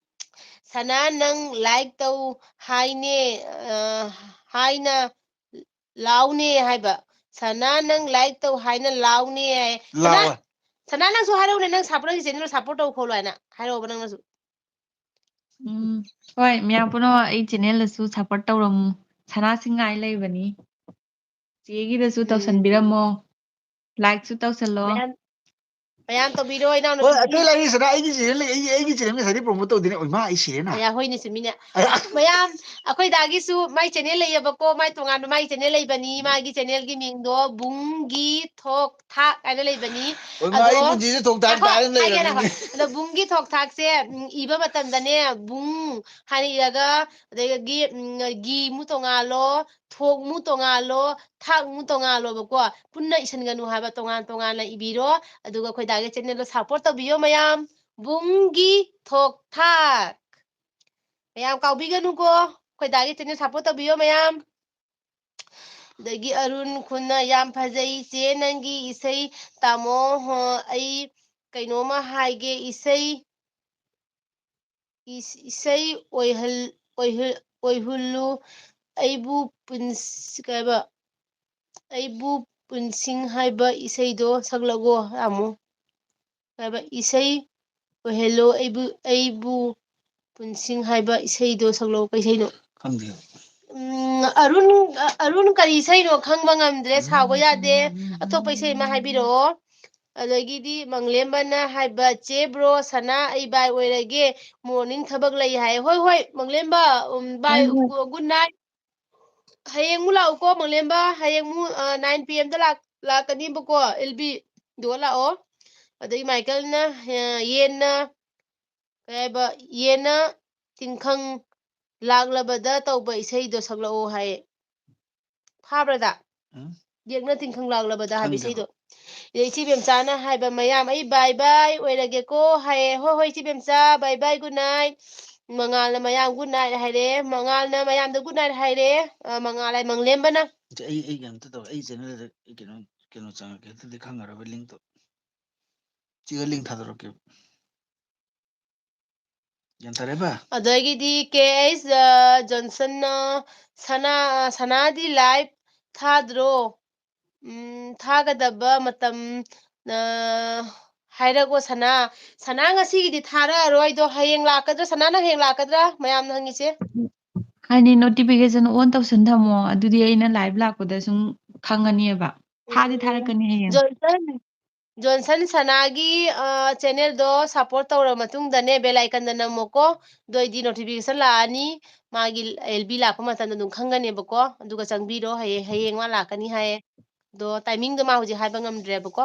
"ꯁꯅꯥ ꯅꯪ like ꯇꯧ ꯍꯥꯏꯅꯦ, ꯑ, ꯍꯥꯏꯅ ꯂꯥꯎꯅꯦ" ꯍꯥꯏꯕ꯫ "ꯁꯅꯥ, ꯅꯪ like ꯇꯧ ꯍꯥꯏꯅ ꯂꯥꯎꯅꯦ" ꯍꯥꯏ꯫ ꯁꯅꯥ, ꯂꯥꯎꯋꯦ꯫ ꯁꯅꯥ, ꯅꯪꯁꯨ ꯍꯥꯏꯔꯛꯎꯅꯦ, ꯅꯪ ꯁꯥꯄꯣꯔꯠ, ꯅꯪꯒꯤ ꯆꯦꯅꯦꯜꯗꯣ ꯁꯥꯄꯣꯔꯠ ꯇꯧ ꯈꯣꯠꯂꯨ ꯍꯥꯏꯅ ꯍꯥꯏꯔꯛꯑꯣꯕ ꯅꯪꯅꯁꯨ꯫ ꯎꯝ, ꯍꯣꯏ, ꯃꯌꯥꯝ ꯄꯨꯝꯅꯃꯛ ꯑꯩ ꯆꯦꯅꯦꯜꯗꯁꯨ ꯁꯞꯄꯣꯔꯠ ꯇꯧꯔꯝꯃꯨ꯫ ꯁꯅꯥꯁꯤꯡ ꯉꯥꯏ ꯂꯩꯕꯅꯤ꯫ ꯆꯦꯒꯤꯗꯁꯨ ꯎꯝ꯫ ꯇꯧꯁꯟꯕꯤꯔꯝꯃꯣ꯫ ꯂꯥꯏꯛꯁꯨ ꯇꯧꯁꯜꯂꯣ꯫ ꯃꯌꯥꯝ, ꯃꯌꯥꯝ ꯇꯧꯕꯤꯔꯣ, ꯏꯅꯥꯎꯅꯨꯄꯤ꯫ ꯍꯣꯏ, ꯑꯇꯩ ꯂꯥꯏꯔꯤꯁꯤꯅ ꯑꯩꯒꯤ ꯆꯦꯅꯦꯜ ꯂꯩ, ꯑꯩꯒꯤ, ꯑꯩꯒꯤ ꯆꯦꯅꯦꯜ ꯉꯁꯥꯏꯗꯩ ꯄ꯭ꯔꯣꯃꯣꯠ ꯇꯧꯗꯦꯅꯦ꯫ ꯑꯣꯏꯃꯥ, ꯑꯩ ꯁꯤꯔꯦꯅ꯫ ꯑꯌꯥ, ꯍꯣꯏꯅꯦ, ꯆꯨꯝꯃꯤꯅꯦ꯫ ꯑꯌꯥ꯫ ꯃꯌꯥꯝ, ꯑꯩꯈꯣꯏ ꯗꯥꯒꯤꯁꯨ ꯃꯥꯏ ꯆꯦꯅꯦꯜ ꯂꯩꯌꯦꯕꯀꯣ, ꯃꯥꯏ ꯇꯣꯉꯥꯟꯕ ꯃꯥꯏ ꯆꯦꯅꯦꯜ ꯂꯩꯕꯅꯤ꯫ ꯃꯥꯒꯤ ꯆꯦꯅꯦꯜꯒꯤ ꯃꯤꯡꯗꯣ ꯕꯨꯡꯒꯤ ꯊꯣꯛ ꯊꯥꯛ ꯍꯥꯏꯅ ꯂꯩꯕꯅꯤ꯫ ꯑꯣꯏꯃꯥ, ꯑꯗꯣ ꯑꯩ ꯄꯨꯟꯁꯤꯁꯦ ꯊꯣꯛ ꯊꯥꯛ ꯉꯥꯏꯈꯣ, ꯇꯥꯔ ꯑꯗꯨꯝ ꯍꯥꯏꯒꯦ, ꯂꯩꯔꯕꯅꯤꯅꯦ꯫ ꯉꯥꯏꯈꯣ꯫ ꯑꯗꯣ ꯕꯨꯡꯒꯤ ꯊꯣꯛ ꯊꯥꯛꯁꯦ, ꯎꯝ, ꯏꯕ ꯃꯇꯝꯗꯅꯦ, ꯕꯨꯡ ꯍꯥꯏꯅ ꯏꯔꯒ, ꯑꯗꯒꯤ, ꯎꯝ, ꯒꯤ ꯑꯃꯨꯛ ꯇꯣꯉꯥꯜꯂꯣ, ꯊꯣꯛ ꯑꯃꯨꯛ ꯇꯣꯉꯥꯜꯂꯣ, ꯊꯥꯛ ꯑꯃꯨꯛ ꯇꯣꯉꯥꯜꯂꯣꯕꯀꯣ꯫ ꯄꯨꯟꯅ ꯏꯁꯤꯟꯒꯅꯨ ꯍꯥꯏꯕ, ꯇꯣꯉꯥꯟ ꯇꯣꯉꯥꯟꯅ ꯏꯕꯤꯔꯣ꯫ ꯑꯗꯨꯒ ꯑꯩꯈꯣꯏ ꯗꯥꯒꯤ ꯆꯦꯅꯦꯜꯗꯣ ꯁꯞꯄꯣꯔꯠ ꯇꯧꯕꯤꯌꯣ ꯃꯌꯥꯝ꯫ ꯕꯨꯡꯒꯤ ꯊꯣꯛ ꯊꯥꯛ꯫ ꯃꯌꯥꯝ ꯀꯥꯎꯕꯤꯒꯅꯨꯀꯣ꯫ ꯑꯩꯈꯣꯏ ꯗꯥꯒꯤ ꯆꯦꯅꯦꯜ ꯁꯞꯄꯣꯔꯠ ꯇꯧꯕꯤꯌꯣ ꯃꯌꯥꯝ꯫ ꯑꯗꯒꯤ ꯑꯔꯨꯟ ꯈꯨꯟꯅ, "ꯌꯥꯝ ꯐꯖꯩ ꯏꯆꯦ ꯅꯪꯒꯤ ꯏꯁꯩ꯫ ꯇꯥꯃꯣ, ꯍꯣ, ꯑꯩ ꯀꯩꯅꯣꯝꯃ ꯍꯥꯏꯒꯦ, ꯏꯁꯩ, ꯏꯁ-, ꯏꯁꯩ ꯑꯣꯏꯍꯜ-, ꯑꯣꯏꯍꯜ-, ꯑꯣꯏꯍꯜꯂꯨ, ꯑꯩꯕꯨ ꯄꯨꯟꯁ-, ꯀꯩ ꯍꯥꯏꯕ, ꯑꯩꯕꯨ ꯄꯨꯟꯁꯤꯡ ꯍꯥꯏꯕ ꯏꯁꯩꯗꯣ ꯁꯛꯂꯛꯑꯣ" ꯑꯃꯨꯛ꯫ ꯀꯩ ꯍꯥꯏꯕ, "ꯏꯁꯩ ꯑꯣꯏꯍꯜꯂꯣ ꯑꯩꯕꯨ, ꯑꯩꯕꯨ ꯄꯨꯟꯁꯤꯡ" ꯍꯥꯏꯕ ꯏꯁꯩꯗꯣ ꯁꯛꯂꯛꯑꯣ꯫ ꯀꯩ ꯏꯁꯩꯅꯣ? ꯈꯪꯗꯦ꯫ ꯎꯝ, ꯑꯔꯨꯟ, ꯑ-, ꯑꯔꯨꯟ ꯀꯔꯤ ꯏꯁꯩꯅꯣ ꯈꯪꯕ ꯉꯝꯗ꯭ꯔꯦ, ꯁꯥꯎꯕ ꯌꯥꯗꯦ꯫ ꯑꯇꯣꯞꯄ ꯏꯁꯩ ꯑꯃ ꯍꯥꯏꯕꯤꯔꯛꯑꯣ꯫ ꯑꯗꯒꯤꯗꯤ ꯃꯪꯂꯦꯝꯕꯅ ꯍꯥꯏꯕ, "ꯆꯦ ꯕ꯭ꯔꯣ, ꯁꯅꯥ, ꯑꯩ ꯕꯥꯏ ꯑꯣꯏꯔꯒꯦ, ꯃꯣꯔꯅꯤꯡ ꯊꯕꯛ ꯂꯩ" ꯍꯥꯏ꯫ ꯍꯣꯏ, ꯍꯣꯏ, ꯃꯪꯂꯦꯝꯕ, ꯎꯝ, ꯕꯥꯏ, ꯍꯣꯏ, ꯍꯣꯏ꯫ ꯒꯨ-, ꯒꯨꯗ ꯅꯥꯏꯠ꯫ ꯍꯌꯦꯡ ꯑꯃꯨꯛ ꯂꯥꯛꯎꯀꯣ, ꯃꯪꯂꯦꯝꯕ꯫ ꯍꯌꯦꯡ ꯑꯃꯨꯛ, ꯑ, nine P M ꯗ ꯂꯥꯛ-, ꯂꯥꯛꯀꯅꯤꯕꯀꯣ, ꯑꯦꯜ ꯕꯤ꯫ ꯑꯗꯨꯒ ꯂꯥꯛꯑꯣ꯫ ꯑꯗꯒꯤ ꯃꯥꯏꯀꯦꯜꯅ, ꯑ, ꯌꯦꯟꯅ, ꯀꯩ ꯍꯥꯏꯕ, ꯌꯦꯟꯅ ꯇꯤꯡꯈꯪ ꯂꯥꯛꯂꯕꯗ ꯇꯧꯕ ꯏꯁꯩꯗꯣ ꯁꯛꯂꯛꯑꯣ ꯍꯥꯏꯌꯦ꯫ ꯐꯥꯕ꯭ꯔꯗ? ꯎꯝ? ꯌꯦꯛꯅ ꯇꯤꯡꯈꯪ ꯂꯥꯛꯂꯕꯗ ꯍꯥꯏꯕ ꯈꯪꯗꯦꯕ꯫ ꯏꯁꯩꯗꯣ꯫ ꯑꯗꯩ ꯏꯆꯦ ꯕꯦꯝꯆꯥꯅ ꯍꯥꯏꯕ, "ꯃꯌꯥꯝ, ꯑꯩ bye bye ꯑꯣꯏꯔꯒꯦꯀꯣ" ꯍꯥꯏꯌꯦ꯫ ꯍꯣꯏ, ꯍꯣꯏ, ꯏꯆꯦ ꯕꯦꯝꯆꯥ, bye bye, good night꯫ ꯃꯉꯥꯜꯅ ꯃꯌꯥꯝ good night ꯍꯥꯏꯔꯦ꯫ ꯃꯉꯥꯜꯅ ꯃꯌꯥꯝꯗ good night ꯍꯥꯏꯔꯦ꯫ ꯑ, ꯃꯉꯥꯜ ꯍꯥꯏ ꯃꯪꯂꯦꯝꯕꯅ꯫ ꯑꯩ, ꯑꯩ ꯀꯩꯅꯣꯝꯇ ꯇꯧꯔꯦ꯫ ꯑꯩ ꯆꯦꯅꯦꯜꯗ ꯑꯩ ꯀꯩꯅꯣ, ꯀꯩꯅꯣ ꯆꯪꯉꯛꯀꯦ꯫ ꯑꯗꯨꯗꯤ ꯈꯪꯉꯔꯣꯏꯕ ꯂꯤꯡꯇꯣ꯫ ꯁꯤꯒ ꯂꯤꯡ ꯊꯥꯗꯣꯔꯛꯀꯦ꯫ ꯒ꯭ꯌꯥꯟ ꯇꯥꯔꯦꯕ? ꯑꯗꯒꯤꯗꯤ ꯀꯦ ꯑꯩꯆ, ꯑ, ꯖꯣꯟꯁꯟꯅ, "ꯁꯅꯥ-, ꯁꯅꯥꯗꯤ live ꯊꯥꯗ꯭ꯔꯣ?" ꯎꯝ, ꯊꯥꯒꯗꯕ ꯃꯇꯝ, ꯑ, ꯍꯥꯏꯔꯒꯣ ꯁꯅꯥ꯫ ꯁꯅꯥ ꯉꯁꯤꯒꯤꯗꯤ ꯊꯥꯔꯛꯑꯔꯣꯏꯗꯣ, ꯍꯌꯦꯡ ꯂꯥꯛꯀꯗ꯭ꯔꯥ? ꯁꯅꯥ ꯅꯪ ꯍꯌꯦꯡ ꯂꯥꯛꯀꯗ꯭ꯔꯥ? ꯃꯌꯥꯝꯅ ꯍꯪꯉꯤꯁꯦ꯫ ꯍꯥꯏꯗꯤ notification on ꯇꯧꯁꯟ ꯊꯝꯃꯣ, ꯑꯗꯨꯗꯤ ꯑꯩꯅ live ꯂꯥꯛꯄꯗ ꯁꯨꯝ ꯈꯪꯉꯅꯤꯕ꯫ ꯊꯥꯗꯤ ꯎꯝ, ꯊꯥꯔꯛꯀꯅꯤ ꯍꯌꯦꯡ꯫ ꯖꯣꯟꯁꯟ, ꯖꯣꯟꯁꯟ ꯁꯅꯥꯒꯤ, ꯑ, channelꯗꯣ support ꯇꯧꯔ ꯃꯇꯨꯡꯗꯅꯦ bell iconꯗ ꯅꯝꯃꯣꯀꯣ꯫ ꯑꯗꯨ ꯑꯣꯏꯗꯤ notification ꯂꯥꯛꯑꯅꯤ꯫ ꯃꯥꯒꯤ L B ꯂꯥꯛꯄ ꯃꯇꯝꯗ ꯑꯗꯨꯝ ꯈꯪꯒꯅꯦꯕꯀꯣ꯫ ꯑꯗꯨꯒ ꯆꯪꯕꯤꯔꯣ꯫ ꯍꯌꯦꯡ, ꯍꯌꯦꯡ ꯃꯥ ꯂꯥꯛꯀꯅꯤ ꯍꯥꯏꯌꯦ꯫ ꯑꯗꯣ timingꯗꯣ ꯃꯥ ꯍꯧꯖꯤꯛ ꯍꯥꯏꯕ ꯉꯝꯗ꯭ꯔꯦꯕꯀꯣ꯫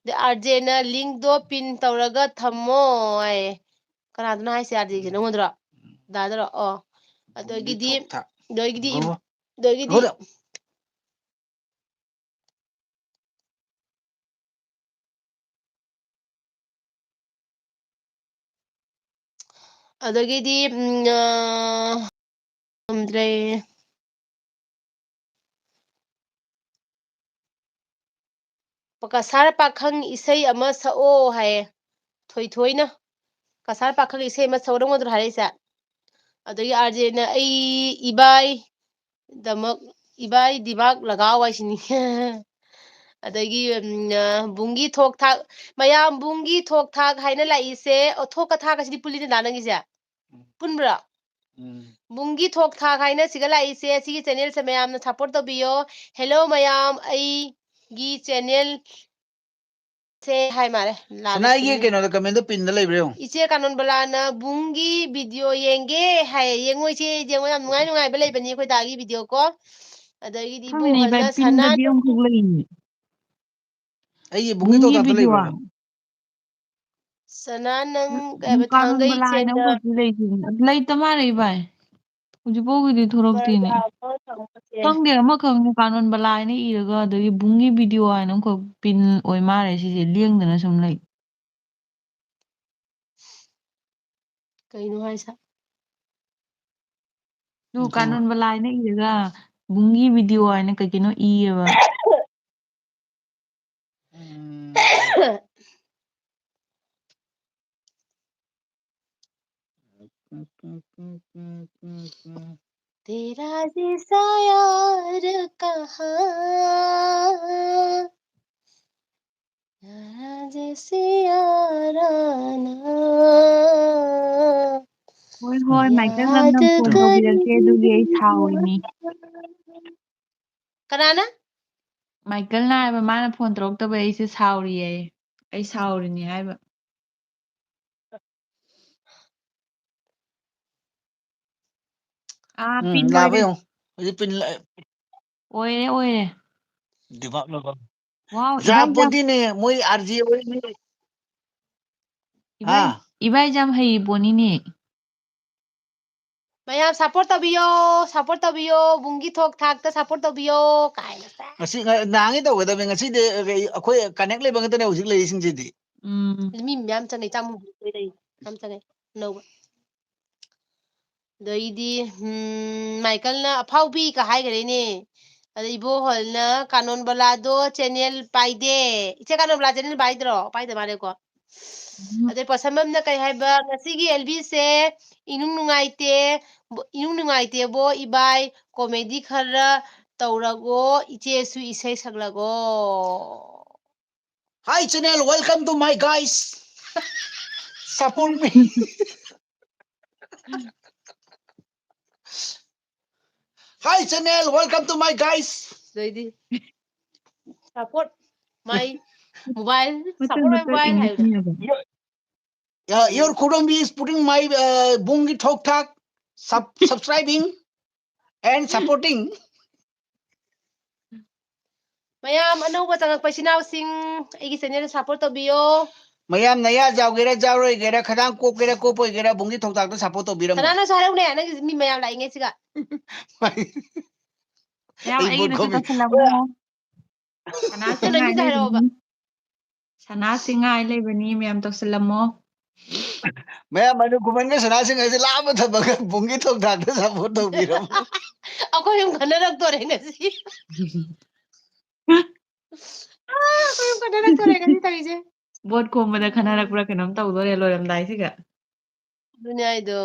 ꯑꯗ RJꯅ linkꯗꯣ pin ꯇꯧꯔꯒ ꯊꯝꯃꯣ ꯍꯥꯏꯌꯦ꯫ ꯀꯅꯥꯗꯅꯣ ꯍꯥꯏꯁꯦ? RJꯁꯦ ꯅꯪꯉꯣꯟꯗꯔꯣ? ꯗꯥꯗꯔꯣ? ꯑꯣ꯫ ꯑꯗꯒꯤꯗꯤ, ꯊꯣꯛ ꯊꯥꯛ꯫ ꯑꯗꯒꯤꯗꯤ, ꯒꯣ꯫ ꯑꯗꯒꯤꯗꯤ ꯒꯣꯗ꯫ ꯑꯗꯒꯤꯗꯤ, ꯎꯝ, ꯑ, ꯉꯝꯗ꯭ꯔꯦ꯫ ꯀꯁꯥꯔ ꯄꯥꯈꯪ ꯏꯁꯩ ꯑꯃ ꯁꯛꯑꯣ ꯍꯥꯏꯌꯦ꯫ ꯊꯣꯏꯊꯣꯏꯅ꯫ ꯀꯁꯥꯔ ꯄꯥꯈꯪ ꯏꯁꯩ ꯑꯃ ꯁꯛꯑꯣ, ꯅꯪꯉꯣꯟꯗꯔꯣ ꯍꯥꯏꯔꯛꯏꯁꯦ? ꯑꯗꯒꯤ RJꯅ ꯑꯩ ꯏꯕꯥꯏ ꯗꯃꯛ, ꯏꯕꯥꯏ ꯗꯤꯃꯥꯛ ꯂꯒꯥꯎ ꯍꯥꯏꯁꯤꯅꯤ꯫ ꯑꯗꯒꯤ, ꯎꯝ, ꯑ, ꯕꯨꯡꯒꯤ ꯊꯣꯛ ꯊꯥꯛ, ꯃꯌꯥꯝ ꯕꯨꯡꯒꯤ ꯊꯣꯛ ꯊꯥꯛ ꯍꯥꯏꯅ ꯂꯥꯛꯏꯁꯦ, ꯑꯣ, ꯊꯣꯛꯀ ꯊꯥꯛꯀꯁꯤꯗꯤ ꯄꯨꯜꯂꯤꯗꯅ ꯅꯪꯒꯤꯁꯦ? ꯎꯝ꯫ ꯄꯨꯟꯕ꯭ꯔꯣ? ꯎꯝ꯫ ꯕꯨꯡꯒꯤ ꯊꯣꯛ ꯊꯥꯛ ꯍꯥꯏꯅ ꯁꯤꯒ ꯂꯥꯛꯏꯁꯦ, ꯁꯤꯒꯤ channelꯁꯦ ꯃꯌꯥꯝꯅ support ꯇꯧꯕꯤꯌꯣ꯫ Hello ꯃꯌꯥꯝ, ꯑꯩꯒꯤ channel ꯁꯦ ꯍꯥꯏ ꯃꯥꯜꯂꯦ꯫ ꯂꯥꯜꯂꯦ ꯁꯅꯥ, ꯑꯩꯒꯤ spellingꯗꯣ꯫ ꯀꯩꯅꯣꯗ commentꯗ pinꯗ ꯂꯩꯕ꯭ꯔꯥ ꯌꯦꯡꯉꯨ꯫ ꯏꯆꯦ ꯀꯥꯅꯣꯟꯕꯂꯥꯅ ꯕꯨꯡꯒꯤ video ꯌꯦꯡꯒꯦ ꯍꯥꯏꯌꯦ꯫ ꯌꯦꯡꯉꯣ ꯏꯆꯦ, ꯌꯦꯡꯉꯣ, ꯌꯥꯝ ꯅꯨꯡꯉꯥꯏ ꯅꯨꯡꯉꯥꯏꯕ ꯂꯩꯕꯅꯤ ꯑꯩꯈꯣꯏ ꯗꯥꯒꯤ video ꯀꯣ꯫ ꯑꯗꯒꯤꯗꯤ ꯈꯪꯗꯦꯅꯦ ꯏꯕꯣꯛ ꯏꯕꯥꯏ, ꯍꯣꯏꯅ ꯁꯅꯥ pinꯗꯗꯤ ꯅꯪ ꯑꯃꯈꯛ ꯂꯩꯅꯦ꯫ ꯑꯩꯒꯤ ꯕꯨꯡꯒꯤ ꯕꯨꯡꯒꯤ ꯊꯣꯛ ꯊꯥꯛꯇ video꯫ ꯂꯩꯕ꯭ꯔꯥ? ꯁꯅꯥ ꯅꯪ ꯀꯩ ꯍꯥꯏꯕ, ꯊꯥꯡꯒꯩ ꯀꯥꯅꯣꯟꯕꯂꯥ ꯍꯥꯏꯅ ꯆꯦꯟꯗ ꯑꯃꯈꯛꯇꯤ ꯂꯩꯈꯤꯕꯅꯦ꯫ ꯑꯗꯨ ꯂꯩꯇ ꯃꯥꯜꯂꯦ ꯏꯕꯥꯏ꯫ ꯍꯧꯖꯤꯛꯐꯥꯎꯒꯤꯗꯤ ꯊꯣꯛꯂꯛꯇꯦꯅꯦ꯫ ꯈꯪꯗꯦ, ꯑꯃꯈꯛꯅꯦ ꯀꯥꯅꯣꯟꯕꯂꯥ ꯍꯥꯏꯅ ꯏꯔꯒ, ꯑꯗꯒꯤ ꯕꯨꯡꯒꯤ video ꯍꯥꯏꯅ ꯑꯃꯈꯛ pin ꯑꯣꯏ ꯃꯥꯜꯂꯦ ꯁꯤꯁꯦ, ꯂꯦꯡꯗꯅ ꯁꯨꯝ ꯂꯩ꯫ ꯀꯩꯅꯣ ꯍꯥꯏꯁꯦ? ꯑꯗꯨ ꯑꯗꯨ ꯀꯥꯅꯣꯟꯕꯂꯥ ꯍꯥꯏꯅ ꯏꯔꯒ ꯕꯨꯡꯒꯤ video ꯍꯥꯏꯅ ꯀꯩ ꯀꯩꯅꯣ ꯏꯌꯦꯕ꯫ ꯎꯝ꯫ तेरा जैसा यार कहाँ, यारा जैसी याराना, ꯍꯣꯏ ꯍꯣꯏ, ꯃꯥꯏꯀꯦꯜ ꯅꯪꯅ याद ꯐꯣꯟ ꯇꯧꯕꯤꯔꯛꯀꯦ, ꯑꯗꯨꯒꯤ ꯑꯩ करेगी ꯁꯥꯎꯔꯤꯅꯤ. कनाना? ꯃꯥꯏꯀꯦꯜꯅ ꯍꯥꯏꯕ, ꯃꯥꯅ ꯐꯣꯟ ꯇꯧꯔꯛꯇꯕ ꯑꯩꯁꯦ ꯁꯥꯎꯔꯤꯌꯦ. ꯑꯩ ꯁꯥꯎꯔꯤꯅꯤ ꯍꯥꯏꯕ. ꯑꯥ, ꯎꯝ, ꯄꯤꯟ ꯂꯥꯛꯑꯕ ꯑꯣꯏꯔꯦ. ꯌꯦꯡꯉꯣ꯫ ꯍꯧꯖꯤꯛ ꯄꯤꯟ ꯂꯥꯛꯑꯦ꯫ ꯑꯣꯏꯔꯦ, ꯑꯣꯏꯔꯦ. ꯋꯥꯎ, ꯏꯕꯥꯏ ꯖꯥꯝ. ꯌꯥꯄꯣꯟꯇꯤꯅꯦ, ꯃꯣꯏ ꯑꯥꯔ ꯖꯤ ꯑꯣꯏꯅꯤ꯫ ꯏꯕꯥꯏ, ꯍꯥ? ꯏꯕꯥꯏ ꯌꯥꯝ ꯍꯩꯕ ꯄꯣꯠꯅꯤꯅꯦ. ꯃꯌꯥꯝ support ꯇꯧꯕꯤꯌꯣ, support ꯇꯧꯕꯤꯌꯣ, ꯕꯨꯡꯒꯤ ꯊꯣꯛ ꯊꯥꯛꯇ support ꯇꯧꯕꯤꯌꯣ ꯀꯥꯏꯅ ꯁꯦ꯫ ꯉꯁꯤ, ꯉ-, ꯅꯍꯥꯟꯒꯤ ꯇꯧꯒꯗꯕꯅꯤ, ꯉꯁꯤꯗꯤ ꯑꯩꯈꯣꯏ connect ꯂꯩꯕ ꯉꯥꯛꯇꯅꯦ ꯍꯧꯖꯤꯛ ꯂꯩꯔꯤꯁꯤꯡꯁꯤꯗꯤ꯫ ꯎꯝ. ꯃꯤ ꯃꯌꯥꯝ ꯆꯪꯉꯦ, ꯆꯥꯝꯃ ꯍꯨꯝꯐꯨ ꯂꯩ, ꯌꯥꯝ ꯆꯪꯉꯦ ꯑꯅꯧꯕ꯫ ꯑꯗꯩꯗꯤ, ꯎꯝ, ꯃꯥꯏꯀꯜꯅ "ꯑꯐꯥꯎꯕꯤꯒ" ꯍꯥꯏꯈ꯭ꯔꯦꯅꯦ꯫ ꯑꯗ ꯏꯕꯣꯍꯣꯜꯅ "ꯀꯥꯅꯣꯟ ꯕꯂꯥꯗꯣ channel ꯄꯥꯏꯗꯦ"꯫ ꯏꯆꯦ ꯀꯥꯅꯣꯟ ꯕꯂꯥ channel ꯄꯥꯏꯗ꯭ꯔꯣ? ꯄꯥꯏꯗ ꯃꯥꯜꯂꯦꯀꯣ꯫ ꯎꯝ. ꯑꯗꯩ ꯄꯣꯠꯁꯝꯕꯝꯅ ꯀꯩ ꯍꯥꯏꯕ? "ꯉꯁꯤꯒꯤ ꯑꯦꯜꯕꯤꯁꯦ ꯏꯅꯨꯡ ꯅꯨꯡꯉꯥꯏꯇꯦ, ꯕꯣ-, ꯏꯅꯨꯡ ꯅꯨꯡꯉꯥꯏꯇꯦꯕꯣ ꯏꯕꯥꯏ, comedy ꯈꯔ ꯇꯧꯔꯒꯣ, ꯏꯆꯦꯁꯨ ꯏꯁꯩ ꯁꯛꯂꯒꯣ"꯫ Hi channel, welcome to my guys. Support me. Hi channel, welcome to my guys. ꯑꯗꯩꯗꯤ "Support my mobile, ꯃꯇꯠ support my ꯃꯇꯠ mobile" ꯍꯥꯏꯕꯗꯣ꯫ English ꯅꯦꯕ. Uh, your Kurumbi is putting my uh, Bungi Thok Thak sub subscribing and supporting. ꯃꯌꯥꯝ ꯑꯅꯧꯕ ꯆꯪꯉꯛꯄ ꯏꯆꯤꯟ ꯏꯅꯥꯎꯁꯤꯡ, ꯑꯩꯒꯤ channel support ꯇꯧꯕꯤꯌꯣ꯫ ꯃꯌꯥꯝ ꯅꯌꯥ ꯖꯥꯎꯒꯦꯔꯥ ꯖꯥꯎꯔꯣꯏꯒꯦꯔꯥ, ꯈꯗꯥꯡ ꯀꯣꯞꯀꯦꯔꯥ ꯀꯣꯞꯄꯣꯏꯒꯦꯔꯥ, ꯕꯨꯡꯒꯤ ꯊꯧꯗꯥꯛꯇ support ꯇꯧꯕꯤꯔꯝꯃꯣ꯫ ꯁꯅꯥꯅꯁꯨ ꯍꯥꯏꯔꯛꯎꯅꯦ, ꯅꯪꯒꯤ ꯃꯤ ꯃꯌꯥꯝ ꯂꯥꯛꯏꯉꯩꯁꯤꯒ꯫ ꯃꯌꯥꯝ ꯑꯩ ꯑꯩꯒꯤꯗꯁꯨ ꯃꯨꯠꯈ꯭ꯔꯃꯤ꯫ ꯇꯧꯁꯤꯜꯂꯝꯃꯣ. ꯁꯅꯥꯁꯤ ꯑꯗꯨ ꯅꯪꯒꯤꯁꯨ ꯉꯥꯏ ꯍꯥꯏꯔꯛꯑꯣꯕ꯫ ꯂꯩꯕꯅꯤ. ꯁꯅꯥꯁꯤ ꯉꯥꯏ ꯂꯩꯕꯅꯤ, ꯃꯌꯥꯝ ꯇꯧꯁꯤꯜꯂꯝꯃꯣ. ꯃꯌꯥꯝ ꯃꯅꯨ ꯈꯨꯃꯟꯒ ꯁꯅꯥꯁꯤꯡ ꯍꯥꯏꯁꯦ ꯂꯥꯞꯅ ꯊꯝꯃꯒ ꯕꯨꯡꯒꯤ ꯊꯧꯗꯥꯛꯇ support ꯇꯧꯕꯤꯔꯝꯃꯣ꯫ ꯑꯩꯈꯣꯏ ꯑꯍꯨꯝ ꯈꯟꯅꯔꯛꯇꯣꯔꯦ ꯉꯁꯤ꯫ ꯑꯥ, ꯑꯩꯈꯣꯏ ꯑꯍꯨꯝ ꯈꯟꯅꯔꯛꯇꯣꯔꯦ ꯉꯁꯤ ꯇꯧꯔꯤꯁꯦ꯫ ꯚꯣꯠ ꯈꯣꯝꯕꯗ ꯈꯟꯅꯔꯛꯄ꯭ꯔꯥ ꯀꯩꯅꯣꯝ ꯇꯧꯗꯣꯔꯦ ꯂꯣꯏꯔꯝꯗꯥꯏꯁꯤꯒ. ꯑꯗꯨꯅꯦ ꯍꯥꯏꯗꯣ꯫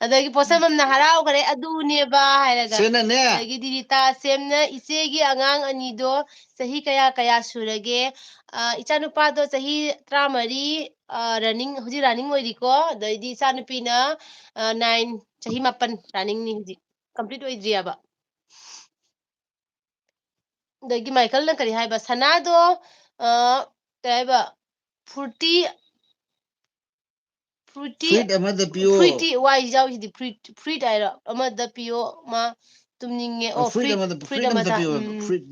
ꯑꯗꯒꯤ ꯄꯣꯠꯁꯝꯕꯝꯅ ꯍꯔꯥꯎꯈ꯭ꯔꯦ, "ꯑꯗꯨꯅꯦꯕ" ꯍꯥꯏꯔꯒ꯫ ꯁꯦꯅꯅꯦ꯫ ꯑꯗꯒꯤꯗꯤ ꯔꯤꯇꯥ ꯁꯦꯝꯅ, "ꯏꯆꯦꯒꯤ ꯑꯉꯥꯡ ꯑꯅꯤꯗꯣ ꯆꯍꯤ ꯀꯌꯥ ꯀꯌꯥ ꯁꯨꯔꯒꯦ?" ꯑ, "ꯏꯆꯥꯅꯨꯄꯥꯗꯣ ꯆꯍꯤ ꯇꯔꯥꯃꯔꯤ, ꯑ, running, ꯍꯧꯖꯤꯛ running ꯑꯣꯏꯔꯤꯀꯣ꯫ ꯑꯗꯩꯗꯤ ꯏꯆꯥꯅꯨꯄꯤꯅ, ꯑ, nine, ꯆꯍꯤ ꯃꯥꯄꯟ runningꯅꯤ ꯍꯧꯖꯤꯛ꯫ Complete ꯑꯣꯏꯗ꯭ꯔꯤꯑꯕ꯫ ꯑꯗꯒꯤ ꯃꯥꯏꯀꯜꯅ ꯀꯔꯤ ꯍꯥꯏꯕ? "ꯁꯅꯥꯗꯣ, ꯑ, ꯀꯩ ꯍꯥꯏꯕ? Forty, forty, ꯐꯨꯔꯤꯠ ꯑꯃꯗ ꯄꯤꯌꯣ꯫ Forty ꯋꯥꯏ ꯌꯥꯎꯔꯤꯁꯤꯗꯤ, ꯐꯨꯔꯤꯠ, ꯐꯨꯔꯤꯠ ꯍꯥꯏꯔꯣ? ꯑꯃꯗ ꯄꯤꯌꯣ, ꯃꯥ ꯇꯨꯝꯅꯤꯡꯉꯦ꯫ ꯑ, ꯑꯣ, ꯐꯨꯔꯤꯠ ꯐꯨꯔꯤꯠ, ꯑꯃꯗ, ꯐꯨꯔꯤꯠ ꯐꯨꯔꯤꯠ ꯑꯃꯗ ꯑꯃꯗ, ꯄꯤꯌꯣ, ꯎꯝ, ꯐꯨꯔꯤꯠ꯫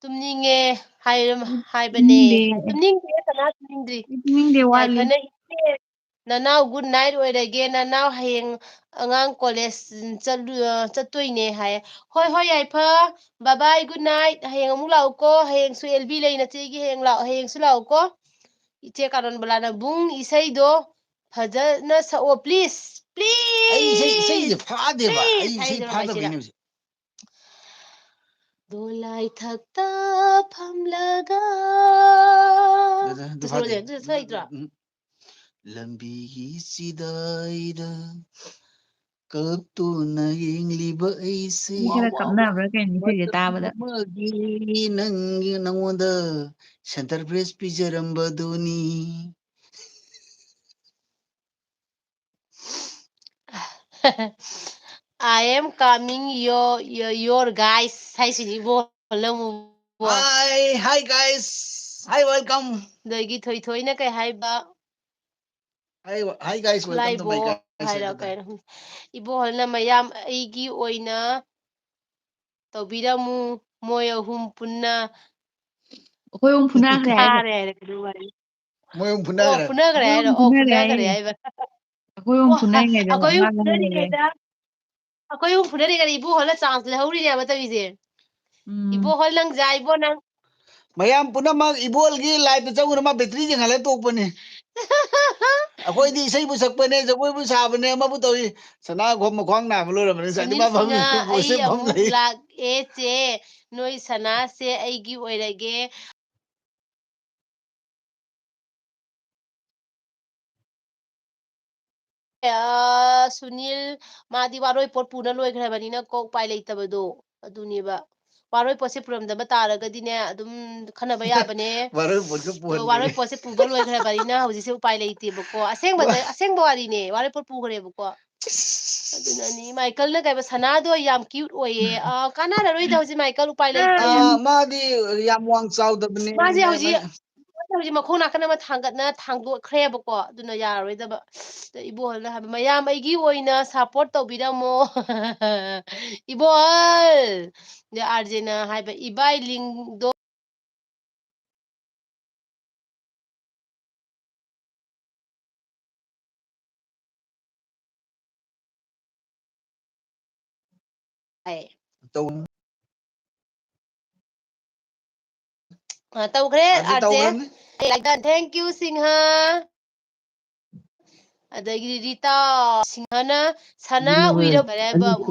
ꯇꯨꯝꯅꯤꯡꯉꯦ ꯍꯥꯏꯔ-, ꯍꯥꯏꯕꯅꯦ꯫ ꯇꯨꯝꯅꯤꯡꯗꯦ꯫ ꯇꯨꯝꯅꯤꯡꯗꯦ, ꯁꯅꯥ ꯇꯨꯝꯅꯤꯡꯗ꯭ꯔꯤ꯫ ꯇꯨꯝꯅꯤꯡꯗꯦ, ꯋꯥꯠꯂꯤ꯫ ꯌꯥꯏꯐꯅ ꯏꯆꯦ, ꯅꯅꯥꯎ good night ꯑꯣꯏꯔꯒꯦ, ꯅꯅꯥꯎ ꯍꯌꯦꯡ ꯑꯉꯥꯡ college ꯆꯠꯂꯨ-, ꯑ, ꯆꯠꯇꯣꯏꯅꯦ" ꯍꯥꯏ꯫ "ꯍꯣꯏ, ꯍꯣꯏ, ꯌꯥꯏꯐ, bye bye, good night, ꯍꯌꯦꯡ ꯑꯃꯨꯛ ꯂꯥꯛꯎꯀꯣ, ꯍꯌꯦꯡꯁꯨ ꯑꯦꯜ ꯕꯤ ꯂꯩ ꯅꯆꯦꯒꯤ, ꯍꯌꯦꯡ ꯂꯥꯛꯑꯣ, ꯍꯌꯦꯡꯁꯨ ꯂꯥꯛꯎꯀꯣ"꯫ ꯏꯆꯦ ꯀꯥꯅꯣꯟꯕꯂꯥꯅ, "ꯕꯨꯡ, ꯏꯁꯩꯗꯣ ꯐꯖꯅ ꯁꯛꯑꯣ, please, please, ꯑꯩ ꯏꯁꯩ, ꯏꯁꯩꯁꯦ please, ꯐꯥꯗꯦꯕ꯫ Please" ꯑꯩ ꯏꯁꯩ ꯍꯥꯏꯗꯣꯏꯔꯣ ꯐꯥꯗꯕꯩꯅꯦ ꯀꯥꯏꯁꯤꯗ? ꯍꯧꯖꯤꯛ꯫ ꯗꯣꯂꯥꯏ ꯊꯛꯇ ꯐꯝꯂꯒ꯫ ꯑꯗꯨ, ꯑꯗꯨ ꯑꯗꯨ ꯐꯥꯗꯦ꯫ ꯁꯣꯏꯗ꯭ꯔꯣ? ꯎꯝ, ꯎꯝ꯫ ꯂꯝꯕꯤꯒꯤ ꯆꯤꯗꯥꯏꯗ ꯀꯞꯇꯨꯅ ꯌꯦꯡꯂꯤꯕ ꯑꯩꯁꯦ꯫ ꯃꯤ ꯈꯔ ꯀꯞꯅꯕ꯭ꯔꯥ ꯀꯩꯅꯣ ꯏꯁꯩꯁꯦ ꯇꯥꯕꯗ? ꯃꯇꯝ ꯑꯃꯒꯤ ꯅꯪꯒꯤ, ꯅꯪꯉꯣꯟꯗ center fresh ꯄꯤꯖꯔꯝꯕꯗꯨꯅꯤ꯫ "I am coming, your, your, your guys" ꯍꯥꯏꯁꯤꯅꯤ ꯏꯕꯣ, ꯍꯣꯜꯂꯝꯃꯨ ꯏꯕꯣ꯫ Hi, hi guys. Hi, welcome. ꯑꯗꯒꯤ ꯊꯣꯏꯊꯣꯏꯅ ꯀꯩ ꯍꯥꯏꯕ? Hi, hi guys, welcome to my ꯈꯨꯠꯂꯥꯏꯕꯣ guys, ꯍꯥꯏꯔ welcome to ꯀꯩꯅꯣ ꯈꯪꯗꯦ꯫ "ꯏꯕꯣꯍꯣꯜꯅ ꯃꯌꯥꯝ ꯑꯩꯒꯤ ꯑꯣꯏꯅ ꯇꯧꯕꯤꯔꯝꯃꯨ, ꯃꯣꯏ ꯑꯍꯨꯝ ꯄꯨꯟꯅ ꯑꯩꯈꯣꯏ ꯑꯍꯨꯝ ꯐꯨꯅꯈ꯭ꯔꯦ ꯍꯥꯏꯔꯣ? ꯀꯥꯔꯦ" ꯍꯥꯏꯔ ꯀꯩꯅꯣ ꯋꯥꯔꯤ꯫ ꯃꯣꯏ ꯑꯍꯨꯝ ꯑꯣ, ꯐꯨꯅꯈ꯭ꯔꯦ? ꯐꯨꯅꯈ꯭ꯔꯦ ꯑꯩꯈꯣꯏ ꯑꯍꯨꯝ ꯍꯥꯏꯔꯣ? ꯑꯣ, ꯐꯨꯅꯈ꯭ꯔꯦ ꯐꯨꯅꯈ꯭ꯔꯦ ꯍꯥꯏꯔꯤꯅꯦ꯫ ꯍꯥꯏꯕ꯫ ꯑꯩꯈꯣꯏ ꯑꯍꯨꯝ ꯑꯣ, ꯐꯨꯅꯔꯤꯉꯩꯗ ꯑꯩꯈꯣꯏ ꯑꯍꯨꯝ ꯉꯥꯡꯉ ꯂꯩꯔꯦ꯫ ꯐꯨꯅꯔꯤꯉꯩꯗ, ꯑꯩꯈꯣꯏ ꯑꯍꯨꯝ ꯐꯨꯅꯔꯤꯉꯩꯗ ꯏꯕꯣꯍꯣꯜꯅ chance ꯂꯧꯍꯧꯔꯤꯅꯦꯕ ꯇꯧꯔꯤꯁꯦ꯫ ꯎꯝ꯫ ꯏꯕꯣꯍꯣꯜ ꯅꯪ ꯖꯥ, ꯏꯕꯣ ꯅꯪ꯫ ꯃꯌꯥꯝ ꯄꯨꯝꯅꯃꯛ ꯏꯕꯣꯍꯣꯜꯒꯤ liveꯇ ꯆꯪꯉꯨꯅ ꯃꯥ battery ꯆꯤꯡꯍꯜꯂ ꯇꯣꯛꯄꯅꯦ꯫ ꯑꯩꯈꯣꯏꯗꯤ ꯏꯁꯩꯕꯨ ꯁꯛꯄꯅꯦ, ꯖꯒꯣꯏꯕꯨ ꯁꯥꯕꯅꯦ, ꯑꯃꯕꯨ ꯇꯧꯏ꯫ ꯁꯅꯥ ꯈꯣꯝ ꯃꯈ꯭ꯋꯥꯡ ꯅꯥꯕ ꯂꯣꯏꯔꯕꯅꯦ, ꯁꯅꯤꯜ ꯁꯅꯤꯃꯥ ꯐꯝ ꯁꯤꯡꯍ, ꯂꯩ, ꯕꯣꯁꯦ ꯑꯩ ꯐꯝ ꯑꯃꯨꯛ ꯂꯩ꯫ ꯂꯥꯛꯑꯦ ꯆꯦ, ꯅꯣꯏ ꯁꯅꯥꯁꯦ ꯑꯩꯒꯤ ꯑꯣꯏꯔꯒꯦ꯫ ꯑ, ꯁꯨꯅꯤꯜ, ꯃꯥꯗꯤ ꯋꯥꯔꯣꯏ ꯄꯣꯠ ꯄꯨꯅ ꯂꯣꯏꯈ꯭ꯔꯕꯅꯤꯅ ꯀꯣ, ꯎꯄꯥꯏ ꯂꯩꯇꯕꯗꯣ꯫ ꯑꯗꯨꯅꯦꯕ꯫ ꯋꯥꯔꯣꯏ ꯄꯣꯠꯁꯦ ꯄꯨꯔꯝꯗꯕ ꯇꯥꯔꯒꯗꯤꯅꯦ, ꯑꯗꯨꯝ ꯈꯟꯅꯕ ꯌꯥꯕꯅꯦ꯫ ꯋꯥꯔꯣꯏ ꯄꯣꯠꯁꯨ ꯑꯗꯣ ꯄꯨꯍꯟꯈ꯭ꯔꯦ꯫ ꯋꯥꯔꯣꯏ ꯄꯣꯠꯁꯦ ꯄꯨꯕ ꯂꯣꯏꯈ꯭ꯔꯕꯅꯤꯅ ꯍꯧꯖꯤꯛꯁꯦ ꯎꯄꯥꯏ ꯂꯩꯇꯦꯕꯀꯣ꯫ ꯑꯁꯦꯡꯕꯗ-, ꯋꯥ- ꯑꯁꯦꯡꯕ ꯋꯥꯔꯤꯅꯦ, ꯋꯥꯔꯣꯏ ꯄꯣꯠ ꯄꯨꯈ꯭ꯔꯦꯕꯀꯣ꯫ ꯑꯗꯨꯅꯅꯤ, ꯃꯥꯏꯀꯜꯅ ꯀꯩꯕ, "ꯁꯅꯥꯗꯣ ꯌꯥꯝ cute ꯑꯣꯏꯌꯦ"꯫ ꯑ, ꯀꯥꯟꯅꯔꯔꯣꯏꯗ ꯍꯧꯖꯤꯛ ꯃꯥꯏꯀꯜ, ꯎꯄꯥꯏ ꯂꯩꯇꯦ꯫ ꯑ, ꯃꯥꯗꯤ ꯌꯥꯝ ꯋꯥꯡ ꯆꯥꯎꯗꯕꯅꯦ꯫ ꯃꯥꯁꯦ ꯍꯧꯖꯤꯛ, ꯃꯥꯁꯦ ꯍꯧꯖꯤꯛ ꯃꯈꯣꯡ ꯅꯥꯀꯟ ꯑꯃ ꯊꯥꯡꯒꯠꯅ ꯊꯥꯡꯗꯣꯛꯈ꯭ꯔꯦꯕꯀꯣ, ꯑꯗꯨꯅ ꯌꯥꯔꯔꯣꯏꯗꯕ꯫ ꯑꯗ ꯏꯕꯣꯍꯜꯅ ꯍꯥꯏꯕ, "ꯃꯌꯥꯝ ꯑꯩꯒꯤ ꯑꯣꯏꯅ support ꯇꯧꯕꯤꯔꯝꯃꯣ"꯫ ꯏꯕꯣꯍꯜ! ꯑꯗ ꯑꯥꯔꯖꯦꯅ ꯍꯥꯏꯕ, "ꯏꯕꯥꯏ ꯂꯤꯡꯗꯣ"꯫ ꯍꯥꯏ꯫ ꯇꯧ-, ꯑ, ꯇꯧꯈ꯭ꯔꯦ, ꯑꯥꯔꯖꯦ ꯑꯥꯔꯖꯦ꯫ ꯇꯧꯈ꯭ꯔꯕꯅꯤ꯫ Thank you, Singh. ꯑꯗꯒꯤꯗꯤ ꯔꯤꯇꯥ ꯁꯤꯡꯍꯅ, "ꯁꯅꯥ ꯎꯏꯔꯕ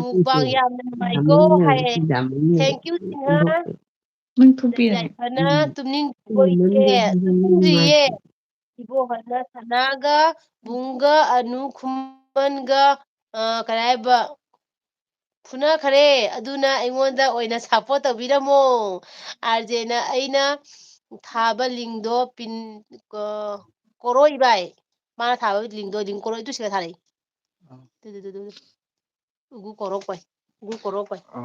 ꯃꯨꯛꯕꯥꯡ ꯌꯥꯝꯅ ꯅꯨꯡꯉꯥꯏꯀꯣ" ꯍꯥꯏꯌꯦ꯫ Thank you, Singh. ꯅꯪ ꯊꯣꯛꯄꯤꯔꯒꯦ꯫ ꯌꯥꯏꯐꯅ, ꯎꯝ꯫ "ꯇꯨꯝꯅꯤꯡꯕ ꯎꯝ, ꯑꯣꯏꯗꯦ, ꯅꯨꯡꯉꯥꯏ-, ꯇꯨꯝꯗ꯭ꯔꯤꯌꯦ"꯫ ꯅꯨꯡꯉꯥꯏ-, ꯏꯕꯣꯍꯜꯅ ꯁꯅꯥꯒ, ꯕꯨꯡꯒ, ꯑꯅꯨ, ꯈꯨꯃꯟꯒ, ꯑ, ꯀꯔꯤ ꯍꯥꯏꯕ, ꯐꯨꯅꯈ꯭ꯔꯦ꯫ ꯑꯗꯨꯅ ꯑꯩꯉꯣꯟꯗ ꯑꯣꯏꯅ support ꯇꯧꯕꯤꯔꯝꯃꯣ꯫ ꯑꯥꯔꯖꯦꯅ ꯑꯩꯅ ꯊꯥꯕ ꯂꯤꯡꯗꯣ ꯄꯤꯟ, ꯀ-, ꯀꯣꯔꯣꯏ ꯚꯥꯏ꯫ ꯃꯥꯅ ꯊꯥꯕ ꯂꯤꯡꯗꯣ, ꯂꯤꯡ ꯀꯣꯔꯣꯏ ꯇꯨ ꯁꯤꯒ ꯊꯥꯔꯛꯏ꯫ ꯑ꯫ ꯇꯨ, ꯇꯨ, ꯇꯨ, ꯇꯨ, ꯇꯨ꯫ ꯎꯒꯨ ꯀꯣꯔꯣꯛ ꯚꯥꯏ꯫ ꯎꯒꯨ ꯀꯣꯔꯣꯛ ꯚꯥꯏ꯫ ꯑ,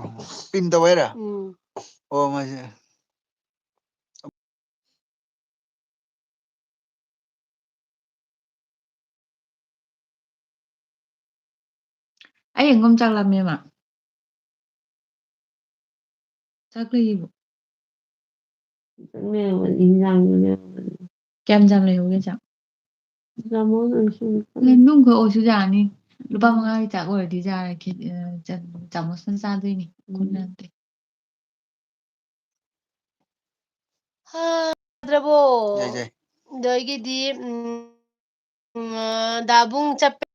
ꯄꯤꯟ ꯇꯧꯕꯩꯔꯥ? ꯎꯝ꯫ ꯑꯣ, ꯃꯥꯁꯦ꯫ ꯑꯩ ꯌꯦꯡꯉꯨꯝ ꯆꯥꯛ ꯂꯥꯝꯃꯦ, ꯃꯥ꯫ ꯆꯥꯛ ꯂꯩꯔꯤꯕꯣ? ꯆꯥꯛ ꯂꯩꯔꯝꯒꯅꯤ, ꯏꯟꯖꯥꯡ ꯂꯩꯔꯝꯒꯅꯤ꯫ ꯀꯌꯥꯝ ꯌꯥꯝ ꯂꯩꯍꯧꯒꯦ ꯆꯥꯛ? ꯆꯥꯃꯁ ꯑꯅꯤ ꯁꯨꯅ ꯆꯥꯛ ꯂꯩ꯫ ꯅꯨꯡ ꯈꯛ ꯑꯣꯏꯁꯨ ꯌꯥꯅꯤ꯫ ꯂꯨꯄꯥ ꯎꯝ꯫ ꯃꯉꯥꯒꯤ ꯆꯥꯛ ꯑꯣꯏꯔꯗꯤ ꯌꯥꯔꯦ, ꯈꯦ-, ꯑ, ꯆ-, ꯆꯥꯃꯁꯅ ꯆꯥꯗꯣꯏꯅꯤ, ꯎꯝ꯫ ꯈꯨꯠꯅ ꯅꯠꯇꯦ꯫ ꯍꯥ, ꯌꯥꯗ꯭ꯔꯕꯣ? ꯌꯥꯏ, ꯌꯥꯏ꯫ ꯑꯗꯒꯤꯗꯤ, ꯎꯝ, ꯎꯝ, ꯑ, ꯗꯥꯕꯨꯡ ꯆꯞꯄꯦ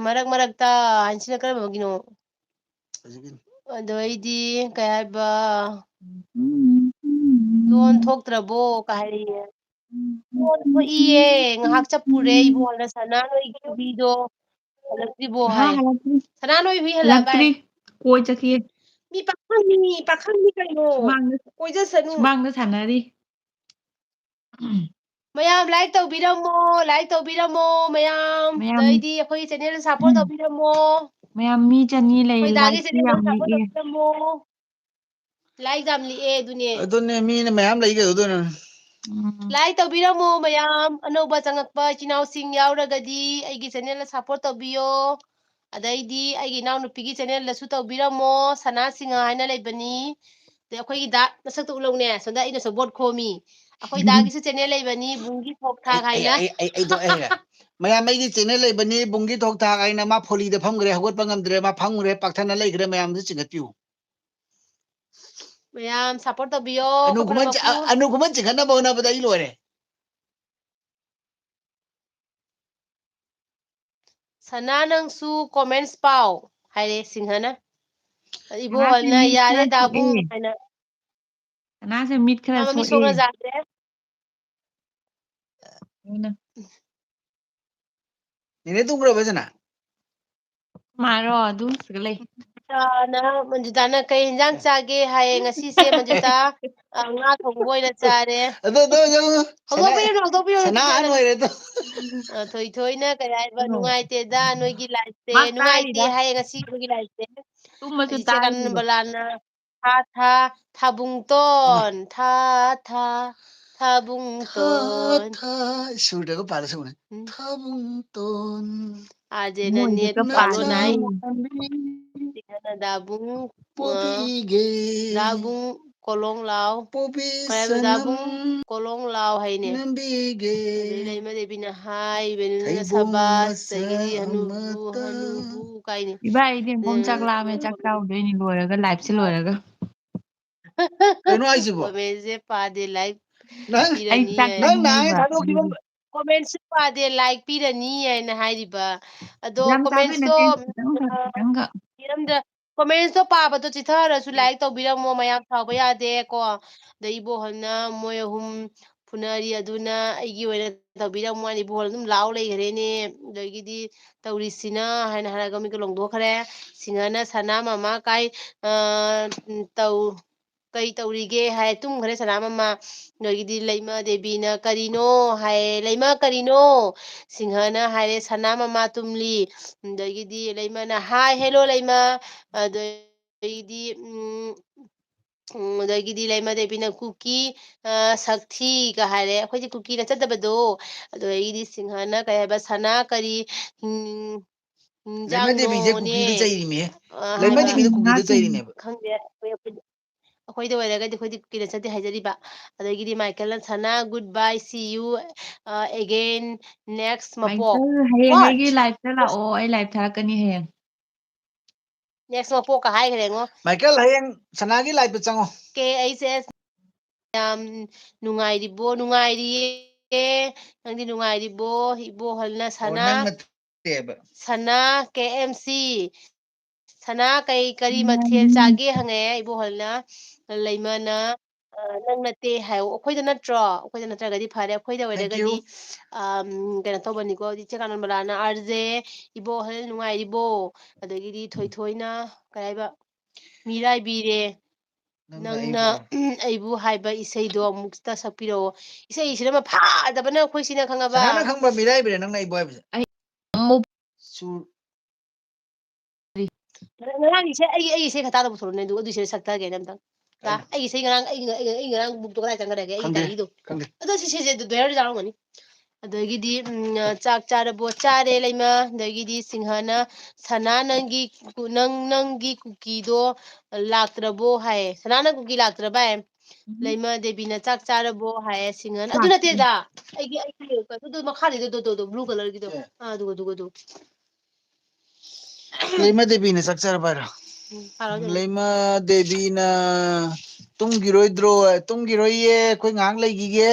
ꯃꯔꯛ ꯃꯔꯛꯇ ꯍꯥꯏꯁꯤꯅ ꯀꯔꯝꯕꯒꯤꯅꯣ? ꯍꯧꯖꯤꯛꯀꯤꯅꯤ꯫ ꯑꯗꯩꯗꯤ ꯀꯩ ꯍꯥꯏꯕ? "ꯂꯣꯟ ꯊꯣꯛꯇ꯭ꯔꯕꯣ?" ꯀ ꯍꯥꯏꯔꯛꯑꯦ꯫ ꯂꯣꯟ ꯊꯣꯛꯏꯌꯦ, ꯉꯥꯏꯍꯥꯛ ꯆꯞꯄꯨꯔꯦ ꯏꯕꯣꯛꯍꯣꯏꯅ ꯁꯅꯥ ꯅꯣꯏꯒꯤ ꯈꯨꯕꯤꯗꯣ꯫ ꯍꯜꯂꯛꯇ꯭ꯔꯤꯕꯣ ꯍꯥꯏ꯫ ꯍꯜꯂꯛꯇ꯭ꯔꯤ꯫ ꯁꯅꯥ ꯅꯣꯏ ꯍꯨꯏ ꯍꯜꯂꯛꯑꯕ ꯍꯥꯏ꯫ ꯍꯜꯂꯛꯇ꯭ꯔꯤ꯫ ꯀꯣꯏ ꯆꯠꯈꯤ꯫ ꯃꯤ ꯄꯥꯈꯪꯅꯤ, ꯄꯥꯈꯪꯅꯤ ꯀꯩꯅꯣ꯫ ꯁꯨꯃꯥꯡꯗ, ꯀꯣꯏꯖꯁꯅꯨ꯫ ꯁꯨꯃꯥꯡꯗ ꯁꯥꯟꯅꯔꯤ꯫ ꯃꯌꯥꯝ like ꯇꯧꯕꯤꯔꯝꯃꯣ, like ꯇꯧꯕꯤꯔꯝꯃꯣ ꯃꯌꯥꯝ꯫ ꯃꯌꯥꯝ, ꯑꯗꯩꯗꯤ ꯑꯩꯈꯣꯏꯒꯤ channel support ꯎꯝ꯫ ꯇꯧꯕꯤꯔꯝꯃꯣ꯫ ꯃꯌꯥꯝ ꯃꯤ ꯆꯅꯤ ꯂꯩ, ꯑꯩꯈꯣꯏ ꯗꯥꯒꯤ like ꯇꯤ channel ꯌꯥꯝ support ꯂꯤꯛꯑꯦ꯫ ꯇꯧꯕꯤꯔꯝꯃꯣ꯫ Like ꯌꯥꯝ ꯂꯤꯛꯑꯦ ꯑꯗꯨꯅꯦ꯫ ꯑꯗꯨꯅꯦ, ꯃꯤꯅ ꯃꯌꯥꯝ ꯂꯩ ꯀꯩꯗꯧꯗꯣꯏꯅꯣ? ꯎꯝ꯫ Like ꯇꯧꯕꯤꯔꯝꯃꯣ ꯃꯌꯥꯝ꯫ ꯑꯅꯧꯕ ꯆꯪꯉꯛꯄ ꯏꯆꯤꯟ ꯏꯅꯥꯎꯁꯤꯡ ꯌꯥꯎꯔꯒꯗꯤ ꯑꯩꯒꯤ channel support ꯇꯧꯕꯤꯌꯣ꯫ ꯑꯗꯩꯗꯤ ꯑꯩꯒꯤ ꯏꯅꯥꯎꯅꯨꯄꯤꯒꯤ channelꯗꯁꯨ ꯇꯧꯕꯤꯔꯝꯃꯣ, ꯁꯅꯥ ꯁꯤꯡꯍ ꯍꯥꯏꯅ ꯂꯩꯕꯅꯤ꯫ ꯑꯗꯩ ꯑꯩꯈꯣꯏꯒꯤ ꯗꯥ ꯃꯁꯛꯇꯣ ꯎꯠꯂꯧꯅꯦ, ꯁꯣꯝꯗ ꯑꯩꯅꯁꯨ ꯕꯣꯠ ꯈꯣꯝꯃꯤ꯫ ꯑꯩꯈꯣꯏ ꯗꯥꯒꯤꯁꯨ channel ꯂꯩꯕꯅꯤ, ꯕꯨꯡꯒꯤ ꯊꯣꯛ ꯊꯥꯛ ꯑꯩ, ꯑꯩ, ꯍꯥꯏꯅ꯫ ꯑꯩ, ꯑꯩ, ꯑꯩ ꯊꯣꯛꯑꯦ ꯍꯥꯏꯔꯦ꯫ ꯃꯌꯥꯝ, ꯑꯩꯒꯤ channel ꯂꯩꯕꯅꯤ, ꯕꯨꯡꯒꯤ ꯊꯣꯛ ꯊꯥꯛ ꯍꯥꯏꯅ꯫ ꯃꯥ ꯐꯣꯂꯤꯗ ꯐꯝꯈ꯭ꯔꯦ, ꯍꯧꯒꯠꯄ ꯉꯝꯗ꯭ꯔꯦ, ꯃꯥ ꯐꯝꯈ꯭ꯔꯦ, ꯄꯥꯛꯊꯅ ꯂꯩꯈ꯭ꯔꯦ, ꯃꯌꯥꯝꯁꯨ ꯆꯤꯡꯈꯠꯄꯤꯌꯨ꯫ ꯃꯌꯥꯝ support ꯇꯧꯕꯤꯌꯣ, ꯑꯅꯨ ꯀꯣꯀꯣꯅꯠ ꯈꯨꯃꯟ ꯆ-, ꯃꯀꯨ꯫ ꯑ-, ꯑꯅꯨ ꯈꯨꯃꯟ ꯆꯤꯡꯈꯠꯅꯕ ꯍꯣꯠꯅꯕꯗ ꯑꯩ ꯂꯣꯏꯔꯦ꯫ ꯁꯅꯥ ꯅꯪꯁꯨ comments ꯄꯥꯎ ꯍꯥꯏꯔꯦ ꯁꯤꯡꯍꯅ꯫ ꯁꯅꯥꯁꯦ ꯏꯕꯣꯍꯜꯅ ꯃꯤꯠ ꯌꯥꯔꯦ ꯈꯔ ꯗꯥꯕꯨꯡ ꯁꯣꯛꯑꯦ꯫ ꯍꯥꯏꯅ꯫ ꯁꯅꯥꯁꯦ ꯃꯤꯠ ꯈꯔ ꯃꯥ ꯃꯃꯤꯠ ꯁꯣꯛꯑꯦ꯫ ꯁꯣꯛꯅ ꯌꯥꯗ꯭ꯔꯦ꯫ ꯑꯗꯨꯅ꯫ ꯅꯦꯅꯦ ꯇꯨꯝꯈ꯭ꯔꯕ ꯁꯅꯥ? ꯃꯥꯔꯣ? ꯑꯗꯨꯝ ꯁꯤꯗ ꯂꯩ꯫ ꯃꯟꯖꯨꯇꯥꯅ, ꯃꯟꯖꯨꯇꯥꯅ ꯀꯩ ꯍꯤꯟꯖꯥꯡ ꯆꯥꯒꯦ ꯍꯥꯏꯌꯦ ꯉꯁꯤꯁꯦ ꯃꯟꯖꯨꯇꯥ, ꯑ, ꯉꯥ ꯊꯣꯡꯕ ꯑꯣꯏꯅ ꯆꯥꯔꯦ꯫ ꯑꯗꯣ, ꯑꯗꯣ, ꯑꯗꯣ, ꯁꯅꯥ, ꯍꯧꯗꯣꯛꯄꯤꯔꯨꯅꯨ, ꯍꯧꯗꯣꯛꯄꯤꯔꯨꯅꯨ, ꯁꯅꯥ ꯑꯍꯟ ꯃꯟꯖꯨꯇꯥꯅ꯫ ꯑꯣꯏꯔꯦ ꯑꯗꯣ꯫ ꯑ, ꯊꯣꯏꯊꯣꯏꯅ ꯀꯩ ꯍꯥꯏꯕ, ꯀꯩꯅꯣ? "ꯅꯨꯡꯉꯥꯏꯇꯦꯗ ꯅꯣꯏꯒꯤ lifeꯁꯦ, ꯃꯥ ꯅꯨꯡꯉꯥꯏꯇꯦ ꯇꯥꯔꯤꯔꯥ? ꯍꯥꯏꯌꯦ ꯉꯁꯤ ꯑꯩꯈꯣꯏꯒꯤ lifeꯁꯦ"꯫ ꯇꯨꯝꯃꯁꯨ ꯏꯆꯦ ꯇꯥꯔꯤꯕ꯫ ꯀꯟꯕꯂꯥꯅ, "ꯊꯥ, ꯊꯥ, ꯊꯥꯕꯨꯡꯇꯣꯟ, ꯊꯥ, ꯊꯥ, ꯊꯥꯕꯨꯡꯇꯣꯟ"꯫ ꯊꯥ, ꯁꯨꯔꯗꯒ ꯄꯥꯜꯂ ꯁꯛꯎꯅꯦ꯫ ꯎꯝ꯫ "ꯊꯥꯕꯨꯡꯇꯣꯟ"꯫ ꯑꯥꯔꯖꯦꯅ ꯃꯣꯏꯁꯦ net ꯈꯔ ꯄꯥꯜꯂꯣꯅ ꯍꯥꯏ꯫ ꯄꯥꯜꯂꯣ꯫ ꯁꯤꯗꯅ ꯗꯥꯕꯨꯡ, ꯑ, ꯄꯣꯕꯤꯒꯦ꯫ ꯗꯥꯕꯨꯡ ꯀꯣꯂꯣꯡ ꯂꯥꯎ꯫ ꯄꯣꯕꯤ ꯀꯩ ꯍꯥꯏꯕ? ꯁꯅꯝ ꯗꯥꯕꯨꯡ ꯀꯣꯂꯣꯡ ꯂꯥꯎ ꯍꯥꯏꯅꯦ꯫ ꯅꯝꯕꯤꯒꯦ꯫ ꯑꯗꯩ ꯂꯩꯃ ꯗꯦꯕꯤꯅ ꯍꯥꯏ, ꯕꯦꯅꯨꯅ ꯊꯩꯕꯣꯡ ꯁꯕꯥꯁ, ꯃꯆꯥ ꯑꯗꯒꯤꯗꯤ ꯍꯅꯨꯕꯨ, ꯑꯃꯇ꯫ ꯍꯅꯨꯕꯨ ꯀꯥꯏꯅꯦ꯫ ꯏꯕꯥ, ꯑꯩꯗꯤ ꯑꯃꯨꯛ ꯆꯥꯛ ꯂꯥꯝꯃꯦ, ꯆꯥꯛ ꯆꯥꯔꯨꯗꯣꯏꯅꯤ ꯂꯣꯏꯔꯒ, liveꯁꯦ ꯂꯣꯏꯔꯒ꯫ ꯀꯩꯅꯣ ꯍꯥꯏꯁꯤꯕꯣ? Commentꯁꯦ ꯄꯥꯗꯦ, like ꯅꯪ, ꯑꯩ ꯄꯤꯔꯅꯤ ꯆꯥꯛ ꯍꯥꯏ꯫ ꯅꯪ ꯅꯍꯥꯟꯒꯩ ꯆꯥꯅꯤꯡꯉꯤꯕ ꯊꯥꯗꯣꯛꯈꯤꯕ ꯑꯗꯨꯒꯤ꯫ Commentꯁꯨ ꯄꯥꯗꯦ, like ꯄꯤꯔꯅꯤ ꯍꯥꯏꯅ ꯍꯥꯏꯔꯤꯕ꯫ ꯑꯗꯣ ꯌꯥꯝ ꯆꯥꯕꯩ commentꯁꯇꯣ, ꯅꯠꯇꯦ, ꯈꯤꯇꯪꯈꯛ, ꯑ, ꯈꯤꯇꯪꯈꯛ꯫ ꯄꯤꯔꯝꯗ-, commentꯁꯇꯣ ꯄꯥꯕꯗꯣ ꯆꯤꯊꯔꯁꯨ like ꯇꯧꯕꯤꯔꯝꯃꯣ, ꯃꯌꯥꯝ ꯁꯥꯎꯕ ꯌꯥꯗꯦ ꯀꯣ꯫ ꯑꯗꯩ ꯏꯕꯣꯍꯜꯅ ꯃꯣꯏ ꯑꯍꯨꯝ ꯄꯨꯅꯔꯤ ꯑꯗꯨꯅ ꯑꯩꯒꯤ ꯑꯣꯏꯅ ꯇꯧꯕꯤꯔꯝꯃꯣ ꯍꯥꯏꯅ ꯏꯕꯣꯍꯜ ꯑꯗꯨꯝ ꯂꯥꯎ ꯂꯩꯈ꯭ꯔꯦꯅꯦ꯫ ꯑꯗꯒꯤꯗꯤ "ꯇꯧꯔꯤꯁꯤꯅ" ꯍꯥꯏꯅ ꯍꯥꯏꯔꯒ ꯃꯤꯀ ꯂꯣꯡꯊꯣꯛꯈ꯭ꯔꯦ꯫ ꯁꯤꯡꯍꯅ "ꯁꯅꯥ ꯃꯃꯥ ꯀꯥꯏ, ꯑ, ꯇꯧ-, ꯀꯩ ꯇꯧꯔꯤꯒꯦ?" ꯍꯥꯏ ꯇꯨꯝꯈ꯭ꯔꯦ ꯁꯅꯥ ꯃꯃꯥ꯫ ꯑꯗꯒꯤꯗꯤ ꯂꯩꯃ ꯗꯦꯕꯤꯅ "ꯀꯔꯤꯅꯣ?" ꯍꯥꯏ꯫ "ꯂꯩꯃ ꯀꯔꯤꯅꯣ?" ꯁꯤꯡꯍꯅ ꯍꯥꯏꯔꯦ, "ꯁꯅꯥ ꯃꯃꯥ ꯇꯨꯝꯂꯤ"꯫ ꯑꯗꯒꯤꯗꯤ ꯂꯩꯃꯅ "Hi, hello ꯂꯩꯃ"꯫ ꯑꯗꯒꯤꯗꯤ, ꯎꯝ, ꯎꯝ, ꯑꯗꯒꯤꯗꯤ ꯂꯩꯃ ꯗꯦꯕꯤꯅ "ꯀꯨꯀꯤ, ꯑ, ꯁꯛꯊꯤꯒ" ꯍꯥꯏꯔꯦ꯫ ꯑꯩꯈꯣꯏꯗꯤ ꯀꯨꯀꯤ ꯅꯠꯆꯗꯕꯗꯣ꯫ ꯑꯗꯒꯤꯗꯤ ꯁꯤꯡꯍꯅ ꯀꯩ ꯍꯥꯏꯕ, "ꯁꯅꯥ ꯀꯔꯤ, ꯎꯝ, ꯂꯩꯃ ꯗꯦꯕꯤꯁꯦ ꯏꯟꯖꯥꯡꯅꯣꯅꯦ?" ꯀꯨꯀꯤꯗ ꯆꯩꯔꯤꯃꯦ꯫ ꯑ, ꯂꯩꯃ ꯍꯥꯏꯕ꯫ ꯗꯦꯕꯤꯗ ꯀꯨꯀꯤꯗ ꯆꯩꯔꯤꯅꯦꯕ꯫ ꯈꯪꯗꯦ꯫ ꯑꯩꯈꯣꯏ, ꯑꯩꯈꯣꯏꯗ ꯑꯣꯏꯔꯒꯗꯤ ꯑꯩꯈꯣꯏꯗꯤ ꯀꯨꯀꯤ ꯅꯠꯆꯗꯦ ꯍꯥꯏꯖꯔꯤꯕ꯫ ꯑꯗꯒꯤꯗꯤ ꯃꯥꯏꯀꯦꯜꯅ "ꯁꯅꯥ, good bye, see you, ꯑ, again next ꯃꯄꯣꯛ." ꯃꯥꯏꯀꯦꯜ, ꯍꯌꯦꯡ What? ꯑꯩꯒꯤ live-ꯇ ꯂꯥꯛꯑꯣ, ꯑꯩ live ꯊꯥꯔꯛꯀꯅꯤ ꯍꯌꯦꯡ꯫ Next ꯃꯄꯣꯛꯀ ꯍꯥꯏꯈ꯭ꯔꯦꯉꯣ꯫ ꯃꯥꯏꯀꯦꯜ, ꯍꯌꯦꯡ ꯁꯅꯥꯒꯤ live-ꯇ ꯆꯪꯉꯣ꯫ ꯀꯦ ꯑꯩꯆ ꯑꯦꯁ, ꯌꯥꯝ ꯅꯨꯡꯉꯥꯏꯔꯤꯕꯣ? ꯅꯨꯡꯉꯥꯏꯔꯤꯌꯦ꯫ ꯅꯪꯗꯤ ꯅꯨꯡꯉꯥꯏꯔꯤꯕꯣ? ꯏꯕꯣꯍꯜꯅ ꯑꯣ, ꯁꯅꯥ, ꯅꯪ ꯅꯠꯇꯦꯕ꯫ ꯁꯅꯥ, ꯀꯦ ꯑꯦꯝ ꯁꯤ꯫ "ꯁꯅꯥ, ꯀꯩ, ꯀꯔꯤ ꯃꯊꯦꯜ ꯅꯨꯡꯉꯥꯏꯔꯤ꯫ ꯆꯥꯒꯦ?" ꯍꯪꯉꯛꯑꯦ ꯏꯕꯣꯍꯜꯅ꯫ ꯂꯩꯃꯅ, ꯑ, "ꯅꯪ ꯅꯠꯇꯦ" ꯍꯥꯏꯌꯣ꯫ ꯑꯩꯈꯣꯏꯗ ꯅꯠꯇ꯭ꯔꯣ? ꯑꯩꯈꯣꯏꯗ ꯅꯠꯇ꯭ꯔꯒꯗꯤ ꯐꯔꯦ꯫ ꯑꯩꯈꯣꯏꯗ Thank ꯑꯣꯏꯔꯒꯗꯤ, you꯫ ꯑꯝ, ꯀꯩꯅꯣ ꯇꯧꯕꯅꯤꯀꯣ, ꯏꯆꯦ ꯀꯥꯅꯟꯕꯂꯥꯅ, "ꯑꯥꯔꯖꯦ ꯏꯕꯣꯍꯜ ꯅꯨꯡꯉꯥꯏꯔꯤꯕꯣ?" ꯑꯗꯒꯤꯗꯤ ꯊꯣꯏꯊꯣꯏꯅ ꯀꯩ ꯍꯥꯏꯕ, "ꯃꯤꯔꯥꯏꯕꯤꯔꯦ꯫ ꯅꯪꯅ ꯅꯪꯅ ꯑꯩꯕꯨ ꯑꯩꯕꯨ ꯍꯥꯏꯕ ꯏꯁꯩꯗꯣ ꯑꯃꯨꯛꯇ ꯁꯛꯄꯤꯔꯛꯑꯣ꯫" ꯏꯁꯩꯁꯤꯅ ꯃꯐꯥꯗꯕꯅ ꯑꯩꯈꯣꯏ ꯁꯤꯅ ꯈꯪꯉꯕ꯫ ꯁꯅꯥꯅ ꯈꯪꯕ꯭ꯔꯥ ꯃꯤꯔꯥꯏꯕꯤꯔꯦ ꯅꯪꯅ ꯑꯩꯕꯨ ꯍꯥꯏꯕꯁꯦ? ꯑꯩ ꯑꯃꯨꯛ ꯁꯨꯔ ꯉꯔꯥꯡꯒꯤ ꯏꯁꯩ, ꯑꯩꯒꯤ, ꯑꯩꯒꯤ ꯏꯁꯩ ꯈꯇꯥꯗ ꯄꯨꯊꯣꯔꯛꯎꯅꯦ, ꯑꯗꯨꯒ ꯑꯗꯨ ꯏꯁꯩꯗꯣ ꯁꯛꯊꯒꯦꯅꯦ ꯑꯝꯇꯪ꯫ ꯇꯥ, ꯑꯩꯅ ꯑꯩꯒꯤ ꯏꯁꯩ ꯉꯔꯥꯡ, ꯑꯩꯒꯤ, ꯑꯩꯒꯤ, ꯑꯩꯒꯤ ꯉꯔꯥꯡ book-ꯇꯣ ꯀꯗꯥꯏ ꯆꯪꯈ꯭ꯔꯒꯦ? ꯑꯩꯒꯤ ꯈꯪꯗꯦ, diary-ꯗꯣ? ꯈꯪꯗꯦ꯫ ꯑꯗꯣ ꯁꯤ ꯏꯁꯩꯁꯦ ꯑꯗꯨ diary-ꯗ ꯌꯥꯎꯔꯝꯒꯅꯤ꯫ ꯑꯗꯒꯤꯗꯤ, ꯎꯝ, "ꯆꯥꯛ ꯆꯥꯔꯕꯣ?" "ꯆꯥꯔꯦ, ꯂꯩꯃ꯫" ꯑꯗꯒꯤꯗꯤ ꯁꯤꯡꯍꯅ, "ꯁꯅꯥ, ꯅꯪꯒꯤ ꯀꯨ-, ꯅꯪ, ꯅꯪꯒꯤ ꯀꯨꯀꯤꯗꯣ ꯂꯥꯛꯇ꯭ꯔꯕꯣ?" ꯍꯥꯏꯌꯦ꯫ "ꯁꯅꯥ, ꯅꯪ ꯀꯨꯀꯤ ꯂꯥꯛꯇ꯭ꯔꯕ?" ꯍꯥꯏꯌꯦ꯫ ꯎꯝ꯫ ꯂꯩꯃ ꯗꯦꯕꯤꯅ, "ꯆꯥꯛ ꯆꯥꯔꯕꯣ?" ꯍꯥꯏꯌꯦ ꯁꯤꯡꯍꯅ꯫ "ꯑꯗꯨ ꯆꯥꯛ ꯅꯠꯇꯦꯗ, ꯑꯩꯒꯤ, ꯑꯩꯒꯤ, ꯑꯗꯨ ꯃꯈꯥꯒꯤꯗꯣ, ꯗꯣ, ꯗꯣ, ꯗꯣ, blue colour-ꯒꯤꯗꯣ꯫ ꯁꯦ꯫ ꯑꯥ, ꯑꯗꯨꯒ, ꯑꯗꯨꯒ, ꯑꯗꯨ꯫ ꯂꯩꯃ ꯗꯦꯕꯤꯅ ꯆꯥꯛ ꯆꯥꯔꯕ ꯍꯥꯏꯔꯣ? ꯎꯝ, ꯄꯥꯔꯣ ꯑꯗꯨꯝ꯫ ꯂꯩꯃ ꯗꯦꯕꯤꯅ ꯇꯨꯝꯈꯤꯔꯣꯏꯗ꯭ꯔꯣ? ꯇꯨꯝꯈꯤꯔꯣꯏꯌꯦ, ꯑꯩꯈꯣꯏ ꯉꯥꯏꯍꯥꯛ ꯂꯩꯈꯤꯒꯦ꯫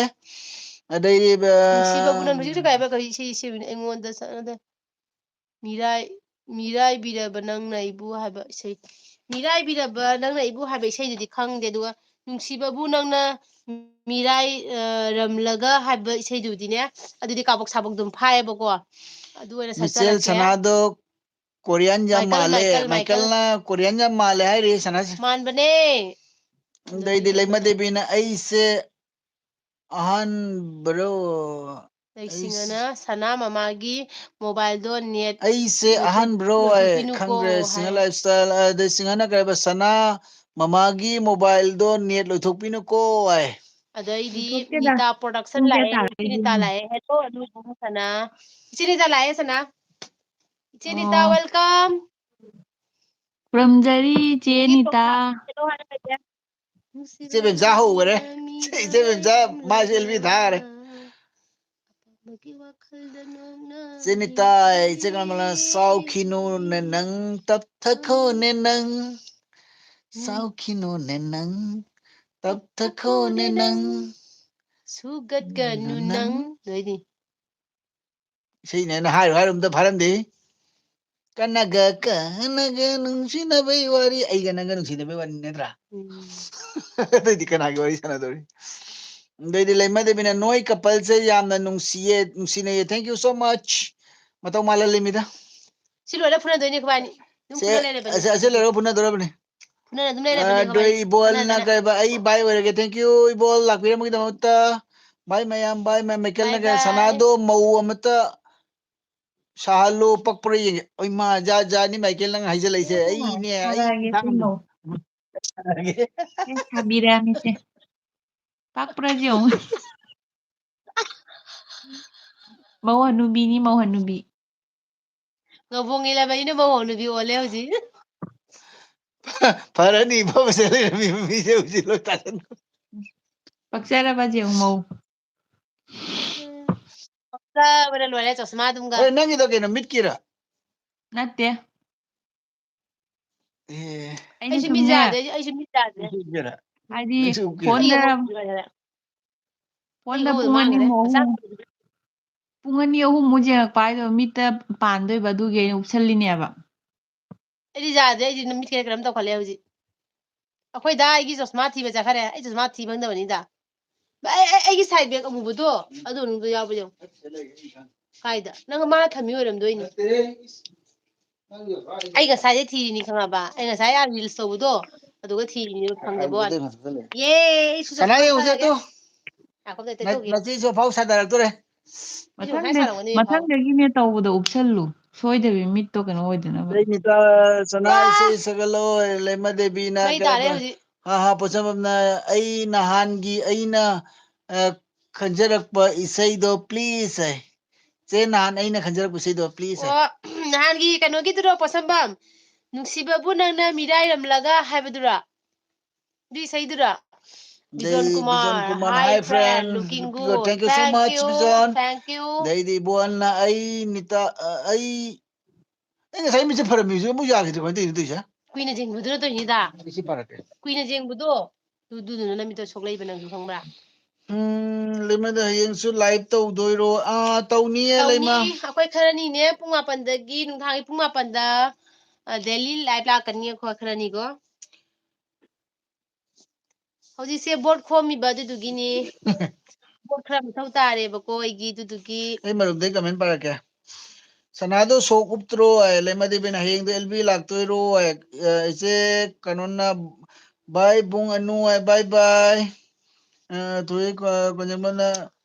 ꯑꯗꯩꯗꯤ, ꯕ-, ꯅꯨꯡꯁꯤꯕꯕꯨ ꯅꯪ ꯍꯧꯖꯤꯛꯁꯨ ꯀꯩ ꯍꯥꯏꯕ? ꯀꯔꯤ ꯏꯁꯩ ꯁꯤꯕꯅ ꯑꯩꯉꯣꯟꯗ ꯆꯠꯅꯗꯦ꯫ ꯃꯤꯔꯥꯏ-, ꯃꯤꯔꯥꯏꯕꯤꯔꯕ ꯅꯪꯅ ꯑꯩꯕꯨ ꯍꯥꯏꯕ ꯏꯁꯩ꯫ ꯃꯤꯔꯥꯏꯕꯤꯔꯕ ꯅꯪꯅ ꯑꯩꯕꯨ ꯍꯥꯏꯕ ꯏꯁꯩꯗꯨꯗꯤ ꯈꯪꯗꯦ, ꯑꯗꯨꯒ ꯅꯨꯡꯁꯤꯕꯕꯨ ꯅꯪꯅ ꯃꯤꯔꯥꯏ, ꯑ, ꯔꯝꯂꯒ ꯍꯥꯏꯕ ꯏꯁꯩꯗꯨꯗꯤꯅꯦ, ꯑꯗꯨꯗꯤ ꯀꯥꯕꯛ ꯁꯥꯕꯛ ꯑꯗꯨꯝ ꯐꯥꯏꯌꯦꯕꯀꯣ꯫ ꯑꯗꯨ ꯑꯣꯏꯅ ꯃꯤꯆꯦꯜ ꯁꯛꯆꯔꯛꯀꯦ꯫ ꯁꯅꯥꯗꯣ ꯀꯣꯔꯤꯌꯥꯟ ꯌꯥꯝ ꯃꯥꯏꯀꯜ, ꯃꯥꯜꯂꯦ꯫ Michael, Michael. ꯃꯥꯏꯀꯜꯅ ꯀꯣꯔꯤꯌꯥꯟ ꯌꯥꯝ ꯃꯥꯜꯂꯦ ꯍꯥꯏꯔꯤ ꯁꯅꯥꯁꯦ꯫ ꯃꯥꯟꯕꯅꯦ꯫ ꯑꯗꯩꯗꯤ ꯑꯗꯨꯗꯤ ꯂꯩꯃ ꯌꯦꯡꯉꯣ꯫ ꯗꯦꯕꯤꯅ ꯑꯩꯁꯦ ꯑꯍꯥꯟꯕ꯭ꯔꯣ? ꯂꯩꯁꯤꯡꯉꯅ ꯑꯩꯁꯦ ꯁꯅꯥ ꯃꯃꯥꯒꯤ mobileꯗꯣ net ꯑꯩꯁꯦ ꯂꯣꯏꯊꯣꯛ-, ꯑꯍꯥꯟꯕ꯭ꯔꯣ? ꯑꯩ ꯂꯣꯏꯊꯣꯛꯄꯤꯅꯨꯀꯣ ꯈꯪꯗ꯭ꯔꯦ꯫ ꯁꯤꯡꯍ ꯍꯥꯏ꯫ Lifestyle, ꯑꯗꯩ ꯁꯤꯡꯍꯅ ꯀꯩ ꯍꯥꯏꯕ? ꯁꯅꯥ ꯃꯃꯥꯒꯤ mobileꯗꯣ net ꯂꯣꯏꯊꯣꯛꯄꯤꯅꯨꯀꯣ ꯍꯥꯏ꯫ ꯑꯗꯩꯗꯤ ꯂꯣꯏꯊꯣꯛꯇꯦꯗ꯫ ꯅꯤꯇꯥ production ꯄꯨꯡ ꯀꯌꯥ ꯂꯥꯛꯑꯦ, ꯇꯥꯔꯒꯦ ꯏꯆꯦ ꯅꯤꯇꯥ ꯌꯦꯡꯉꯣ꯫ ꯂꯥꯛꯑꯦ꯫ Hello, ꯑꯅꯨ ꯁꯅꯥ꯫ ꯏꯆꯦ ꯅꯤꯇꯥ ꯂꯥꯛꯑꯦ, ꯁꯅꯥ꯫ ꯏꯆꯦ ꯅꯤꯇꯥ, ꯑꯣ꯫ Welcome꯫ ꯈꯨꯔꯨꯝꯖꯔꯤ, ꯏꯆꯦ ꯅꯤꯇꯥ꯫ Hello ꯍꯥꯏꯔ ꯂꯩꯔꯦ꯫ ꯏꯆꯦ ꯕꯦꯝꯆꯥ ꯍꯧꯈꯔꯦ꯫ ꯏꯆꯦ ꯕꯦꯝꯆꯥ ꯃꯥꯏꯁꯦ L V ꯊꯥꯈꯔꯦ꯫ ꯏꯆꯦ ꯅꯤꯇꯥ, ꯏꯆꯦ ꯀꯃꯂꯥ, ꯁꯥꯎꯈꯤꯅꯨꯅꯦ ꯅꯪ, ꯇꯞꯊꯈꯣꯅꯦ ꯅꯪ꯫ ꯁꯥꯎꯈꯤꯅꯨꯅꯦ ꯅꯪ, ꯇꯞꯊꯈꯣꯅꯦ ꯅꯪ꯫ ꯁꯨꯒꯠꯀꯅꯨ ꯅꯪ꯫ ꯅꯣꯏꯗꯤ꯫ ꯏꯁꯩꯅꯦꯅ ꯍꯥꯏꯔꯨ ꯍꯥꯏꯔꯨ ꯑꯝꯇ ꯐꯥꯔꯝꯗꯦ꯫ ꯀꯅꯥꯒ ꯀꯅꯥꯒ ꯅꯨꯡꯁꯤꯅꯕꯩ ꯋꯥꯔꯤ, ꯑꯩꯒ ꯅꯪꯒ ꯅꯨꯡꯁꯤꯅꯕꯩ ꯋꯥꯔꯤ ꯅꯠꯇ꯭ꯔꯥ? ꯎꯝ꯫ ꯑꯇꯩꯗꯤ ꯀꯅꯥꯒꯤ ꯋꯥꯔꯤ ꯁꯥꯟꯅꯗꯧꯔꯤ? ꯑꯗꯩꯗꯤ ꯂꯩꯃꯗꯕꯤꯅ ꯅꯣꯏ coupleꯁꯦ ꯌꯥꯝꯅ ꯅꯨꯡꯁꯤꯌꯦ, ꯅꯨꯡꯁꯤꯅꯩꯌꯦ꯫ Thank you so much꯫ ꯃꯇꯧ ꯃꯥꯜꯍꯜꯂꯤꯃꯤꯗ꯫ ꯁꯤ ꯂꯣꯏꯔ ꯐꯨꯅꯗꯣꯏꯅꯦ ꯑꯩꯈꯣꯏꯕꯥꯅꯤ꯫ ꯑꯗꯨꯝ ꯁꯦ, ꯐꯨꯅ ꯂꯩꯔꯕꯅꯦ꯫ ꯑꯁ, ꯑꯁꯤ ꯂꯣꯏꯔꯒ ꯐꯨꯅꯗꯧꯔꯕꯅꯤ꯫ ꯐꯨꯅꯔ ꯑꯗꯨꯝ ꯂꯩꯔꯕꯅꯦ ꯑꯩꯈꯣꯏꯕꯥꯅꯤ꯫ ꯑꯗꯣ ꯏꯕꯣꯜꯅ ꯐꯨꯅꯗꯅ꯫ ꯀꯩꯕ, ꯑꯩ bye ꯑꯣꯏꯔꯒꯦ꯫ Thank you, ꯏꯕꯣꯜ, ꯂꯥꯛꯄꯤꯔꯝꯕꯒꯤꯗꯃꯛꯇ꯫ Bye ꯃꯌꯥꯝ, bye, ꯃꯌꯥꯝ꯫ ꯃꯥꯏꯀꯦꯜꯅ bye ꯀꯩ, bye꯫ ꯁꯅꯥꯗꯣ ꯃꯧ ꯑꯃꯇ ꯁꯥꯍꯜꯂꯣ, ꯄꯛꯄ꯭ꯔꯥ ꯌꯦꯡꯒꯦ꯫ ꯑꯣꯏꯃꯥ, ꯖꯥꯠ ꯖꯥꯠꯅꯤ ꯃꯥꯏꯀꯦꯜ ꯅꯪ ꯍꯥꯏꯖꯜꯂꯛꯏꯁꯦ꯫ ꯑꯩꯅꯦ, ꯑꯩ ꯁꯥꯔꯒꯦ ꯏꯁꯥ ꯀꯩꯅꯣ꯫ ꯉꯝꯗꯕ꯫ ꯑꯩ ꯁꯥꯕꯤꯔꯛꯑꯃꯤꯁꯦ꯫ ꯄꯛꯄ꯭ꯔꯥ ꯌꯦꯡꯉꯨ꯫ ꯃꯧ ꯍꯅꯨꯕꯤꯅꯤ, ꯃꯧ ꯍꯅꯨꯕꯤ꯫ ꯉꯧꯕꯣꯡ ꯏꯜꯂꯕꯅꯤꯅ ꯃꯧ ꯍꯅꯨꯕꯤ ꯑꯣꯜꯂꯦ ꯍꯧꯖꯤꯛ꯫ ꯐꯔꯅꯤ, ꯐꯕꯁꯦ ꯂꯩꯔꯝꯃꯤꯕ ꯃꯤꯁꯦ ꯍꯧꯖꯤꯛ ꯂꯣꯏ ꯇꯥꯁꯟꯈ꯭ꯔꯦ꯫ ꯄꯛꯆꯔꯕ ꯌꯦꯡꯉꯨ ꯃꯧ꯫ ꯄꯛꯆꯕꯅ ꯂꯣꯏꯔꯦ ꯆꯁꯃꯥꯗꯨꯝꯒ꯫ ꯑꯦ, ꯅꯪꯒꯤꯗꯣ ꯀꯩꯅꯣ, ꯃꯤꯠꯀꯤꯔ? ꯅꯠꯇꯦ꯫ ꯑꯦ꯫ ꯑꯩꯅ ꯑꯩꯁꯨ ꯃꯤꯠ ꯁꯨꯝꯅꯦ, ꯌꯥꯗ꯭ꯔꯦ, ꯑꯩꯁꯨ ꯃꯤꯠ ꯌꯥꯗ꯭ꯔꯦ꯫ ꯅꯪꯁꯨ ꯎꯞꯀꯦꯔꯥ? ꯍꯥꯏꯗꯤ ꯅꯪꯁꯨ ꯎꯞꯀꯦꯔꯥ? ꯑꯩ ꯐꯣꯟꯗ, ꯏꯉꯧ ꯃꯨꯔꯦ꯫ ꯑꯩ ꯐꯣꯟꯗ ꯏꯉꯧ ꯄꯨꯡ ꯑꯅꯤ ꯃꯥꯡꯈ꯭ꯔꯦ꯫ ꯑꯍꯨꯝ, ꯃꯆꯥ ꯄꯨꯡ ꯑꯅꯤ ꯑꯍꯨꯝꯃꯨꯛ ꯌꯦꯡꯉꯛꯄ ꯍꯥꯏꯗꯣ ꯃꯤꯠꯇ ꯄꯥꯟꯗꯣꯏꯕ, ꯑꯗꯨꯒꯤ ꯑꯩꯅ ꯎꯞꯁꯜꯂꯤꯅꯦꯕ꯫ ꯑꯩꯗꯤ ꯌꯥꯗ꯭ꯔꯦ, ꯑꯩꯗꯤ ꯅꯨꯃꯤꯠ ꯀꯩꯅꯣ ꯀꯩꯅꯣꯝ ꯇꯧꯈꯠꯂꯦ ꯍꯧꯖꯤꯛ꯫ ꯑꯩꯈꯣꯏꯗ ꯑꯩꯒꯤ ꯆꯣꯁꯃꯥ ꯊꯤꯕ ꯆꯠꯈ꯭ꯔꯦ꯫ ꯑꯩ ꯆꯣꯁꯃꯥ ꯊꯤ ꯐꯪꯗꯕꯅꯤꯗ꯫ ꯑꯩ, ꯑꯩ, ꯑꯩꯒꯤ ꯁꯥꯏꯠ ꯕꯦꯛ ꯑꯃꯨꯕꯗꯣ ꯑꯗꯨ ꯃꯅꯨꯡꯗ ꯌꯥꯎꯕ ꯌꯦꯡꯉꯨ꯫ ꯀꯥꯏꯗ? ꯅꯪ ꯃꯥꯅ ꯊꯝꯃꯤ ꯑꯣꯏꯔꯝꯗꯣꯏꯅꯤ꯫ ꯑꯩ ꯉꯁꯥꯏꯗꯩ ꯊꯤꯔꯤꯅꯤ ꯈꯪꯉꯕ? ꯑꯩ ꯉꯁꯥꯏ ꯑꯥ reels ꯇꯧꯕꯗꯣ ꯑꯗꯨꯒ ꯊꯤꯔꯤꯅꯦꯕ ꯐꯪꯗꯕ ꯋꯥꯅꯤ꯫ ꯌꯦ, ꯑꯩꯁꯨ ꯁꯅꯥ ꯆꯣꯁꯃꯥ ꯌꯦꯡꯉꯨꯁꯦ ꯐꯪꯉꯦ꯫ ꯇꯨ꯫ ꯉꯥꯏꯈꯣ, ꯑꯝꯇ ꯅ-, ꯇꯧꯒꯦ꯫ ꯅꯆꯦꯁꯨ ꯑꯐꯥꯎ ꯁꯥꯗꯔꯛꯇꯣꯔꯦ꯫ ꯑꯩꯁꯨ ꯉꯁꯥꯏ ꯃꯊꯪꯗ-, ꯁꯥꯔꯝꯒꯅꯤ ꯑꯐꯥꯎ꯫ ꯃꯊꯪꯗꯒꯤꯅꯦ ꯇꯧꯕꯗ ꯎꯞꯁꯜꯂꯨ꯫ ꯁꯣꯏꯗꯕꯤ ꯃꯤꯠꯇꯣ ꯀꯩꯅꯣ ꯑꯣꯏꯗꯅꯕ꯫ ꯂꯩꯅꯤꯇꯥ, ꯁꯅꯥ ꯋꯥ! ꯏꯁꯩ ꯁꯛꯀꯠꯂꯣ, ꯂꯩꯃ ꯗꯦꯕꯤꯅ ꯃꯩ ꯇꯥꯔꯦ ꯀꯩꯕ? ꯍꯧꯖꯤꯛ꯫ ꯍꯥ, ꯍꯥ, ꯄꯣꯠꯁꯝꯕꯝꯅ ꯑꯩ ꯅꯍꯥꯟꯒꯤ ꯑꯩꯅ, ꯑ, ꯈꯟꯖꯔꯛꯄ ꯏꯁꯩꯗꯣ please ꯍꯥꯏ꯫ ꯆꯦ, ꯅꯍꯥꯟ ꯑꯩꯅ ꯈꯟꯖꯔꯛꯄ ꯏꯁꯩꯗꯣ please ꯍꯥꯏ꯫ ꯑꯣ, ꯅꯍꯥꯟꯒꯤ ꯀꯩꯅꯣꯒꯤꯗꯨꯔꯣ, ꯄꯣꯠꯁꯝꯕꯝ? ꯅꯨꯡꯁꯤꯕꯕꯨ ꯅꯪꯅ ꯃꯤꯔꯥꯏꯔꯝꯂꯒ ꯍꯥꯏꯕꯗꯨꯔꯣ? ꯑꯗꯨ ꯏꯁꯩꯗꯨꯔꯣ? ꯑꯗꯩ ꯕꯤꯖꯣꯟ Kumar, ꯕꯤꯖꯣꯟ Kumar, hi hi friend, friend, looking good, thank you so thank much, you, ꯕꯤꯖꯣꯟ꯫ Thank you꯫ ꯑꯗꯩꯗꯤ ꯏꯕꯣꯟꯅ ꯑꯩ ꯅꯤꯇꯥ, ꯑ, ꯑꯩ, ꯑꯩ ꯉꯁꯥꯏ ꯃꯤꯠꯁꯦ ꯐꯔꯝꯃꯤꯁꯦ ꯑꯃꯨꯛ ꯌꯥꯈꯤꯗ꯭ꯔꯦ, ꯀꯃꯥꯏꯅ ꯇꯧꯔꯤꯅꯣ ꯇꯧꯔꯤꯁꯦ? ꯀꯨꯏꯅ ꯆꯤꯡꯕꯗꯨꯅ ꯇꯧꯔꯤꯅꯤꯗ꯫ ꯑꯩ ꯁꯤ ꯐꯔꯛꯀꯦ꯫ ꯀꯨꯏꯅ ꯆꯤꯡꯕꯗꯣ, ꯑꯗꯨ-, ꯑꯗꯨꯗꯨꯅ ꯅꯃꯤꯠꯇꯣ ꯁꯣꯛꯂꯛꯏꯕ ꯅꯪꯁꯨ ꯈꯪꯕ꯭ꯔꯥ? ꯎꯝ, ꯂꯩꯃꯗ ꯍꯌꯦꯡꯁꯨ live ꯇꯧꯗꯣꯏꯔꯣ? ꯑꯥ, ꯇꯧꯅꯤꯌꯦ, ꯇꯧꯅꯤ꯫ ꯂꯩꯃ꯫ ꯑꯩꯈꯣꯏ ꯈꯔꯅꯤꯅꯦ, ꯄꯨꯡ ꯃꯥꯄꯟꯗꯒꯤ, ꯅꯨꯡꯗꯥꯡꯒꯤ ꯄꯨꯡ ꯃꯥꯄꯟꯗ, ꯑ, daily live ꯂꯥꯛꯀꯅꯤ ꯑꯩꯈꯣꯏ ꯈꯔꯅꯤꯀꯣ꯫ ꯍꯧꯖꯤꯛꯁꯦ ꯕꯣꯠ ꯈꯣꯝꯃꯤꯕ ꯑꯗꯨꯗꯨꯒꯤꯅꯤ꯫ ꯕꯣꯠ ꯈꯔ ꯃꯊꯧ ꯇꯥꯔꯦꯕꯀꯣ ꯑꯩꯒꯤ ꯑꯗꯨꯗꯨꯒꯤ꯫ ꯑꯩ ꯃꯔꯨꯞꯇꯩ comment ꯄꯥꯔꯛꯀꯦ꯫ ꯁꯅꯥꯗꯣ ꯁꯣꯛ ꯎꯞꯇ꯭ꯔꯣ ꯍꯥꯏ, ꯂꯩꯃꯗꯤꯕꯤꯅ ꯍꯌꯦꯡꯗꯣ ꯑꯦꯜ ꯕꯤ ꯂꯥꯛꯇꯣꯏꯔꯣ ꯍꯥꯏ, ꯑ, ꯏꯆꯦ ꯀꯩꯅꯣꯅ, "ꯚꯥꯏ ꯕꯨꯡ ꯑꯅꯨ" ꯍꯥꯏ, "ꯕꯥꯏ ꯕꯥꯏ"꯫ ꯑ, ꯊꯣꯏ ꯀ-, ꯀꯣꯟꯖꯦꯝꯕꯝꯅ,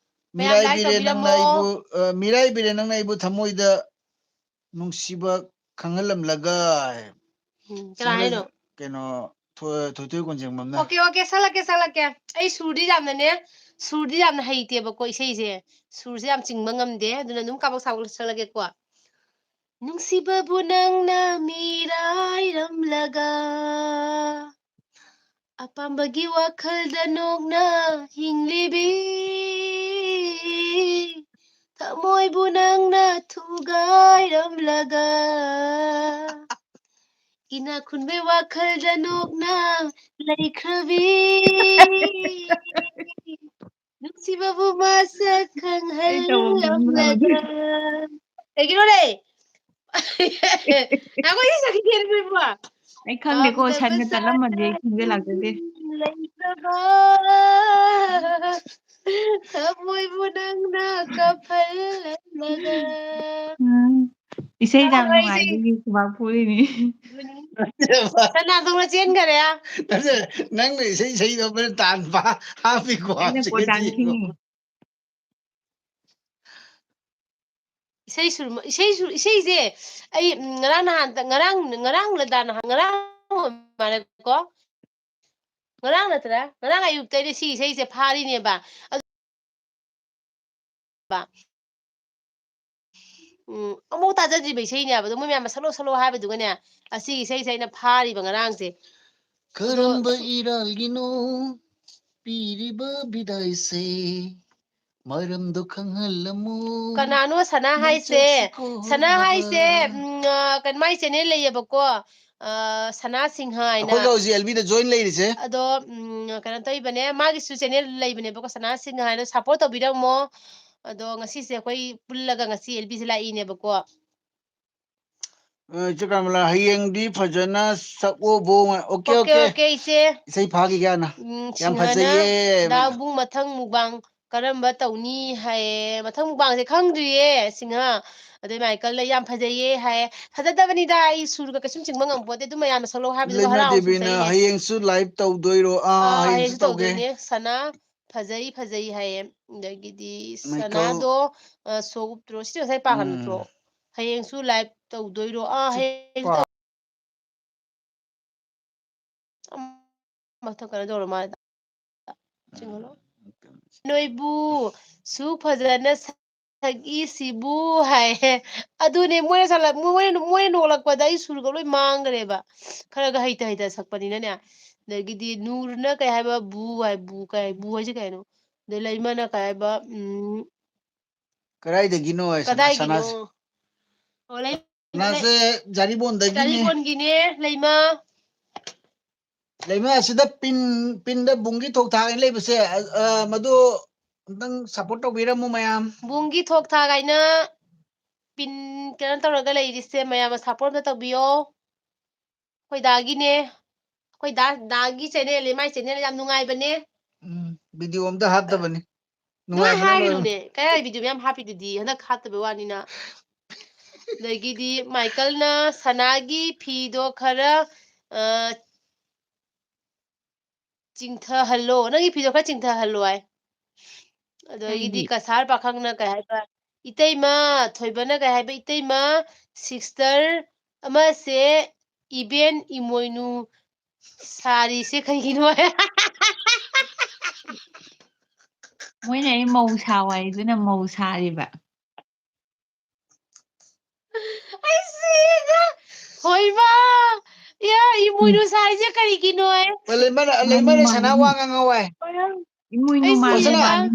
ꯃꯌꯥꯝ like "ꯃꯤꯔꯥꯏꯕꯤꯔꯦ ꯅꯪꯅ ꯇꯧꯕꯤꯔꯝꯃꯣ꯫ ꯑꯩꯕꯨ, ꯑ, ꯃꯤꯔꯥꯏꯕꯤꯔꯦ ꯅꯪꯅ ꯑꯩꯕꯨ ꯊꯃꯣꯏꯗ ꯅꯨꯡꯁꯤꯕ ꯈꯪꯍꯜꯂꯝꯂꯒ" ꯍꯥꯏ꯫ ꯎꯝ, ꯀꯅꯥ ꯁꯤꯡꯒꯜ ꯍꯥꯏꯅꯣ? ꯀꯩꯅꯣ, ꯊꯣꯏ-, ꯊꯣꯏꯊꯣꯏ ꯀꯣꯟꯖꯦꯡꯕꯝꯅ꯫ Okay, okay, ꯁꯛꯂꯛꯀꯦ, ꯁꯛꯂꯛꯀꯦ꯫ ꯑꯩ ꯁꯨꯔꯗꯤ ꯌꯥꯝꯅꯅꯦ, ꯁꯨꯔꯗꯤ ꯌꯥꯝꯅ ꯍꯩꯇꯦꯕꯀꯣ ꯏꯁꯩꯁꯦ꯫ ꯁꯨꯔꯁꯦ ꯌꯥꯝ ꯆꯤꯡꯕ ꯉꯝꯗꯦ꯫ ꯑꯗꯨꯅ ꯑꯗꯨꯝ ꯀꯥꯕꯛ ꯁꯥꯕꯛ ꯁꯛꯂꯛꯀꯦꯀꯣ꯫ ꯅꯨꯡꯁꯤꯕꯕꯨ ꯅꯪꯅ ꯃꯤꯔꯥꯏꯔꯝꯂꯒ, ꯑꯄꯥꯝꯕꯒꯤ ꯋꯥꯈꯜꯗ ꯅꯣꯛꯅ ꯍꯤꯡꯂꯤꯕꯤ, ꯊꯃꯣꯏꯕꯨ ꯅꯪꯅ ꯊꯨꯒꯥꯏꯔꯝꯂꯒ, ꯏꯅꯥꯛ ꯈꯨꯟꯕꯩ ꯋꯥꯈꯜꯗ ꯅꯣꯛꯅ ꯂꯩꯈ꯭ꯔꯕꯤ, ꯅꯨꯡꯁꯤꯕꯕꯨ ꯃꯁꯛ ꯑꯩ ꯇꯧꯕ ꯈꯪꯍꯜꯂꯝꯂꯒ꯫ ꯉꯝꯗꯕꯅꯤ꯫ ꯀꯩꯒꯤꯅꯣꯅꯦ? ꯉꯥꯏꯈꯣ, ꯏꯁꯩ ꯁꯛꯈꯤꯒꯦ, ꯏꯕꯦꯝꯃ꯫ ꯑꯩ ꯈꯪꯗꯦꯀꯣ, ꯄꯥꯝꯗꯕ ꯁꯟꯒ ꯇꯠꯂꯝꯃꯗꯤ ꯑꯩ ꯈꯪꯖ ꯂꯥꯛꯆꯗꯦ꯫ ꯁꯥꯇꯤꯟ ꯂꯩꯇꯕ ꯊꯃꯣꯏꯕꯨ ꯅꯪꯅ ꯀꯞꯍꯜꯂꯝꯂꯒ꯫ ꯎꯝ꯫ ꯏꯁꯩ ꯌꯥꯝ ꯇꯥꯕ꯭ꯔꯣ ꯏꯁꯩ? ꯅꯨꯡꯉꯥꯏꯕꯒꯤ ꯈꯨꯕꯥꯛ ꯐꯨꯔꯤꯅꯤ꯫ ꯁꯅꯥ ꯊꯣꯡꯅ ꯆꯦꯟꯈꯔꯦ꯫ ꯅꯠꯇꯦ, ꯅꯪꯅ ꯏꯁꯩ ꯁꯛꯏꯗꯣ ꯑꯩꯈꯣꯏꯅ ꯇꯥꯟꯕ ꯍꯥꯞꯄꯤꯀꯣ ꯑꯩꯅ ꯍꯥꯞꯁꯤꯒꯗꯤ ꯀꯣꯏꯇꯥꯟ ꯌꯦꯡꯉꯣ꯫ ꯈꯤꯡꯉꯤ꯫ ꯏꯁꯩ ꯁꯨꯔ-, ꯏꯁꯩ ꯁꯨꯔ-, ꯏꯁꯩꯁꯦ ꯑꯩ, ꯎꯝ, ꯉꯔꯥꯡ ꯅꯍꯥꯟꯇ, ꯉꯔꯥꯡ, ꯉꯔꯥꯡ ꯂꯗꯥ ꯅꯍꯥꯟ, ꯉꯔꯥꯡ ꯑꯣꯏ ꯃꯥꯜꯂꯦꯀꯣ? ꯉꯔꯥꯡ ꯅꯠꯇ꯭ꯔꯥ? ꯉꯔꯥꯡ ꯑꯌꯨꯛꯇꯩꯗꯤ ꯁꯤ ꯏꯁꯩꯁꯦ ꯐꯥꯔꯤꯅꯦꯕ꯫ ꯑꯗꯨ ꯕ꯫ ꯎꯝ, ꯑꯃꯨꯛ ꯇꯥꯖꯗ꯭ꯔꯤꯕ ꯏꯁꯩꯅꯦꯕ꯫ ꯑꯗꯣ ꯃꯣꯏ ꯃꯌꯥꯝꯅ ꯁꯛꯂꯛꯑꯣ, ꯁꯛꯂꯛꯑꯣ ꯍꯥꯏꯕꯗꯨꯒꯅꯦ, ꯑꯁꯤꯒꯤ ꯏꯁꯩꯁꯦ ꯑꯩꯅ ꯐꯥꯔꯤꯕ ꯉꯔꯥꯡꯁꯦ꯫ ꯑꯗꯣ ꯀꯔꯝꯕ ꯁꯨꯝ ꯏꯔꯥꯜꯒꯤꯅꯣ ꯄꯤꯔꯤꯕ ꯕꯤꯗꯥꯏꯁꯦ? ꯃꯔꯝꯗꯣ ꯈꯪꯍꯜꯂꯝꯃꯨ꯫ ꯀꯅꯥꯅꯣ ꯁꯅꯥ ꯍꯥꯏꯁꯦ? ꯅꯪ ꯆꯠꯁꯤꯀꯣ ꯁꯅꯥ ꯍꯥꯏꯕ꯫ ꯍꯥꯏꯁꯦ, ꯎꯝ, ꯑ, ꯀꯩꯅꯣ, ꯃꯥꯏ channel ꯂꯩꯌꯦꯕꯀꯣ꯫ ꯑ, ꯁꯅꯥ ꯁꯤꯡꯍ ꯍꯥꯏꯅ꯫ ꯑꯩꯈꯣꯏꯒ ꯍꯧꯖꯤꯛ L B ꯗ join ꯂꯩꯔꯤꯁꯦ꯫ ꯑꯗꯣ, ꯎꯝ, ꯀꯩꯅꯣ ꯇꯧꯔꯤꯕꯅꯦ, ꯃꯥꯒꯤꯁꯨ channel ꯂꯩꯕꯅꯦꯕꯀꯣ, ꯁꯅꯥ ꯁꯤꯡꯍ ꯍꯥꯏꯅ, support ꯇꯧꯕꯤꯔꯝꯃꯣ꯫ ꯑꯗꯣ ꯉꯁꯤꯁꯦ ꯑꯩꯈꯣꯏ ꯄꯨꯜꯂꯒ ꯉꯁꯤ L B ꯁꯦ ꯂꯥꯛꯏꯅꯦꯕꯀꯣ꯫ ꯑ, ꯏꯆꯦ ꯀꯃꯂꯥ, ꯍꯌꯦꯡꯗꯤ ꯐꯖꯅ ꯁꯛꯑꯣꯕꯣ꯫ OK, OK, OK꯫ OK, ꯏꯆꯦ꯫ ꯏꯁꯩ ꯐꯥꯈꯤꯒꯦ ꯍꯥꯟꯅ꯫ ꯎꯝ, ꯌꯥꯝ ꯁꯤꯡꯍꯅ ꯐꯖꯩꯌꯦ꯫ ꯗꯥꯕꯨꯡ ꯃꯊꯪ mukbang ꯀꯔꯝꯕ ꯇꯧꯅꯤ ꯍꯥꯏꯌꯦ꯫ ꯃꯊꯪ mukbangꯁꯦ ꯈꯪꯗ꯭ꯔꯤꯌꯦ, ꯁꯤꯡꯍ꯫ ꯑꯗꯩ ꯃꯥꯏꯀꯜꯅ ꯌꯥꯝ ꯐꯖꯩꯌꯦ ꯍꯥꯏ꯫ ꯐꯖꯗꯕꯅꯤꯗ, ꯑꯩ ꯁꯨꯔꯒ ꯀꯩꯁꯨꯝ ꯆꯤꯡꯕ ꯉꯝꯄꯣꯠꯇꯦ꯫ ꯑꯗꯨꯝ ꯃꯌꯥꯝꯅ ꯁꯛꯂꯛꯑꯣ ꯍꯥꯏꯕꯗꯨꯗ ꯂꯩꯃ ꯍꯔꯥꯎ ꯍꯔꯥꯎ ꯗꯦꯕꯤꯅ ꯁꯨꯝ ꯁꯛꯏꯅꯦ꯫ ꯍꯌꯦꯡꯁꯨ live ꯇꯧꯗꯣꯏꯔꯣ? ꯑꯥ, ꯑꯥ, ꯍꯌꯦꯡꯁꯨ ꯍꯌꯦꯡꯁꯨ ꯇꯧꯒꯦ꯫ ꯇꯧꯗꯣꯏꯅꯦ꯫ ꯁꯅꯥ ꯐꯖꯩ, ꯐꯖꯩ ꯍꯥꯏꯌꯦ꯫ ꯑꯗꯒꯤꯗꯤ ꯃꯥꯏꯀꯜ꯫ ꯁꯅꯥꯗꯣ, ꯑ, ꯁꯣꯛ ꯎꯞꯇ꯭ꯔꯣ? ꯁꯤꯗꯤ ꯉꯁꯥꯏ ꯄꯥꯈ꯭ꯔ ꯅꯠꯇ꯭ꯔꯣ? ꯎꯝ꯫ ꯍꯌꯦꯡꯁꯨ live ꯇꯧꯗꯣꯏꯔꯣ? ꯑꯥ, ꯁꯤ ꯍꯌꯦꯡꯁꯨ ꯄꯥ- ꯇꯧ-, ꯑꯃ ꯃꯊꯪ ꯀꯩꯅꯣ ꯇꯧꯔ ꯃꯥꯜꯂꯦ꯫ ꯎꯝ꯫ ꯅꯣꯏꯕꯨ ꯁꯨꯛ ꯐꯖꯅ ꯁꯛꯏꯁꯤꯕꯨ ꯍꯥꯏ꯫ ꯑꯗꯨꯅꯦ ꯃꯣꯏꯅ ꯁꯥꯂꯛ-, ꯃꯣꯏꯅ, ꯃꯣꯏꯅ ꯅꯣꯛꯂꯛꯄꯗ ꯑꯩ ꯁꯨꯔꯒ ꯂꯣꯏ ꯃꯥꯡꯈ꯭ꯔꯦꯕ꯫ ꯈꯔꯒ ꯍꯩꯇ ꯍꯩꯇ ꯁꯛꯄꯅꯤꯅꯅꯦ꯫ ꯑꯗꯒꯤꯗꯤ ꯅꯨꯔꯅ ꯀꯩ ꯍꯥꯏꯕ? ꯕꯨ ꯍꯥꯏ, ꯕꯨ ꯀꯩ, ꯕꯨ ꯍꯥꯏꯁꯦ ꯀꯩꯅꯣ? ꯑꯗꯩ ꯂꯩꯃꯅ ꯀꯩ ꯍꯥꯏꯕ? ꯎꯝ, ꯀꯗꯥꯏꯗꯒꯤꯅꯣ ꯍꯥꯏ, ꯁꯅꯥ-, ꯀꯗꯥꯏꯒꯤꯅꯣ? ꯁꯅꯥꯁꯦ? ꯑꯣ, ꯂꯩ-, ꯁꯅꯥꯁꯦ ꯖꯥꯔꯤꯕꯣꯟꯗꯒꯤꯅꯦ꯫ ꯖꯥꯔꯤꯕꯣꯟꯒꯤꯅꯦ, ꯂꯩꯃ꯫ ꯂꯩꯃ, ꯑꯁꯤꯗ ꯄꯤꯟ, ꯄꯤꯟꯗ ꯕꯨꯡꯒꯤ ꯊꯣꯛ ꯊꯥꯛꯑ ꯂꯩꯕꯁꯦ, ꯑ, ꯑ, ꯃꯗꯨ ꯑꯝꯇꯪ support ꯇꯧꯕꯤꯔꯝꯃꯨ ꯃꯌꯥꯝ꯫ ꯕꯨꯡꯒꯤ ꯊꯣꯛ ꯊꯥꯛ ꯍꯥꯏꯅ ꯄꯤꯟ ꯀꯩꯅꯣ ꯇꯧꯔꯒ ꯂꯩꯔꯤꯁꯦ, ꯃꯌꯥꯝꯅ support ꯑꯝꯇ ꯇꯧꯕꯤꯌꯣ꯫ ꯑꯩꯈꯣꯏ ꯗꯥꯒꯤꯅꯦ꯫ ꯑꯩꯈꯣꯏ ꯗꯥ, ꯗꯥꯒꯤ ꯆꯦꯅꯦꯜꯅꯦ, ꯃꯥꯏ ꯆꯦꯅꯦꯜ ꯌꯥꯝ ꯅꯨꯡꯉꯥꯏꯕꯅꯦ꯫ ꯎꯝ, ꯚꯤꯗꯤꯑꯣ ꯑꯝꯇ ꯍꯥꯞꯇꯕꯅꯤ꯫ ꯅꯣꯏ ꯅꯨꯡꯉꯥꯏꯕꯅ ꯂꯣꯏꯔꯦ꯫ ꯍꯥꯏꯔꯨꯅꯦ, ꯀꯔꯥꯏ ꯚꯤꯗꯤꯑꯣ ꯃꯌꯥꯝ ꯍꯥꯞꯄꯤꯗꯨꯗꯤ, ꯍꯟꯗꯛ ꯍꯥꯞꯇꯕꯩ ꯋꯥꯅꯤꯅ꯫ ꯑꯗꯒꯤꯗꯤ ꯃꯥꯏꯀꯜꯅ ꯁꯅꯥꯒꯤ ꯐꯤꯗꯣ ꯈꯔ, ꯑ, ꯆꯤꯡꯊꯍꯜꯂꯣ, ꯅꯪꯒꯤ ꯐꯤꯗꯣ ꯈꯔ ꯆꯤꯡꯊꯍꯜꯂꯣ ꯍꯥꯏ꯫ ꯑꯗꯒꯤꯗꯤ ꯀꯩꯒꯤ? ꯀꯁꯥꯔ ꯄꯥꯈꯪꯅ ꯀꯩ ꯍꯥꯏꯕ, ꯏꯇꯩꯃ, ꯊꯣꯏꯕꯅ ꯀꯩ ꯍꯥꯏꯕ, ꯏꯇꯩꯃ, ꯁꯤꯁꯇꯔ ꯑꯃꯁꯦ ꯏꯕꯦꯟ ꯏꯃꯣꯏꯅꯨ ꯁꯥꯔꯤꯁꯦ ꯀꯩꯒꯤꯅꯣ ꯍꯥꯏ꯫ ꯃꯣꯏꯅ ꯑꯩ ꯃꯧ ꯁꯥꯎ ꯍꯥꯏꯗꯨꯅ ꯃꯧ ꯁꯥꯔꯤꯕ꯫ ꯑꯩ ꯁꯤꯔꯦꯗ꯫ ꯍꯣꯏꯃ! ꯏꯌꯥ, ꯏꯃꯣꯏꯅꯨ ꯁꯥꯔꯤꯁꯦ ꯀꯔꯤꯒꯤꯅꯣ ꯍꯥꯏ꯫ ꯂꯩꯃꯅ, ꯃꯥꯅꯤ, ꯂꯩꯃꯅ ꯁꯅꯥ ꯃꯥꯅꯤ꯫ ꯋꯥ ꯉꯥꯡꯍꯧ ꯍꯥꯏ꯫ ꯏꯃꯣꯏꯅꯨ ꯑꯩ ꯃꯥꯜꯂꯤ, ꯁꯤꯔꯦꯗ꯫ ꯃꯥꯜꯂꯤ꯫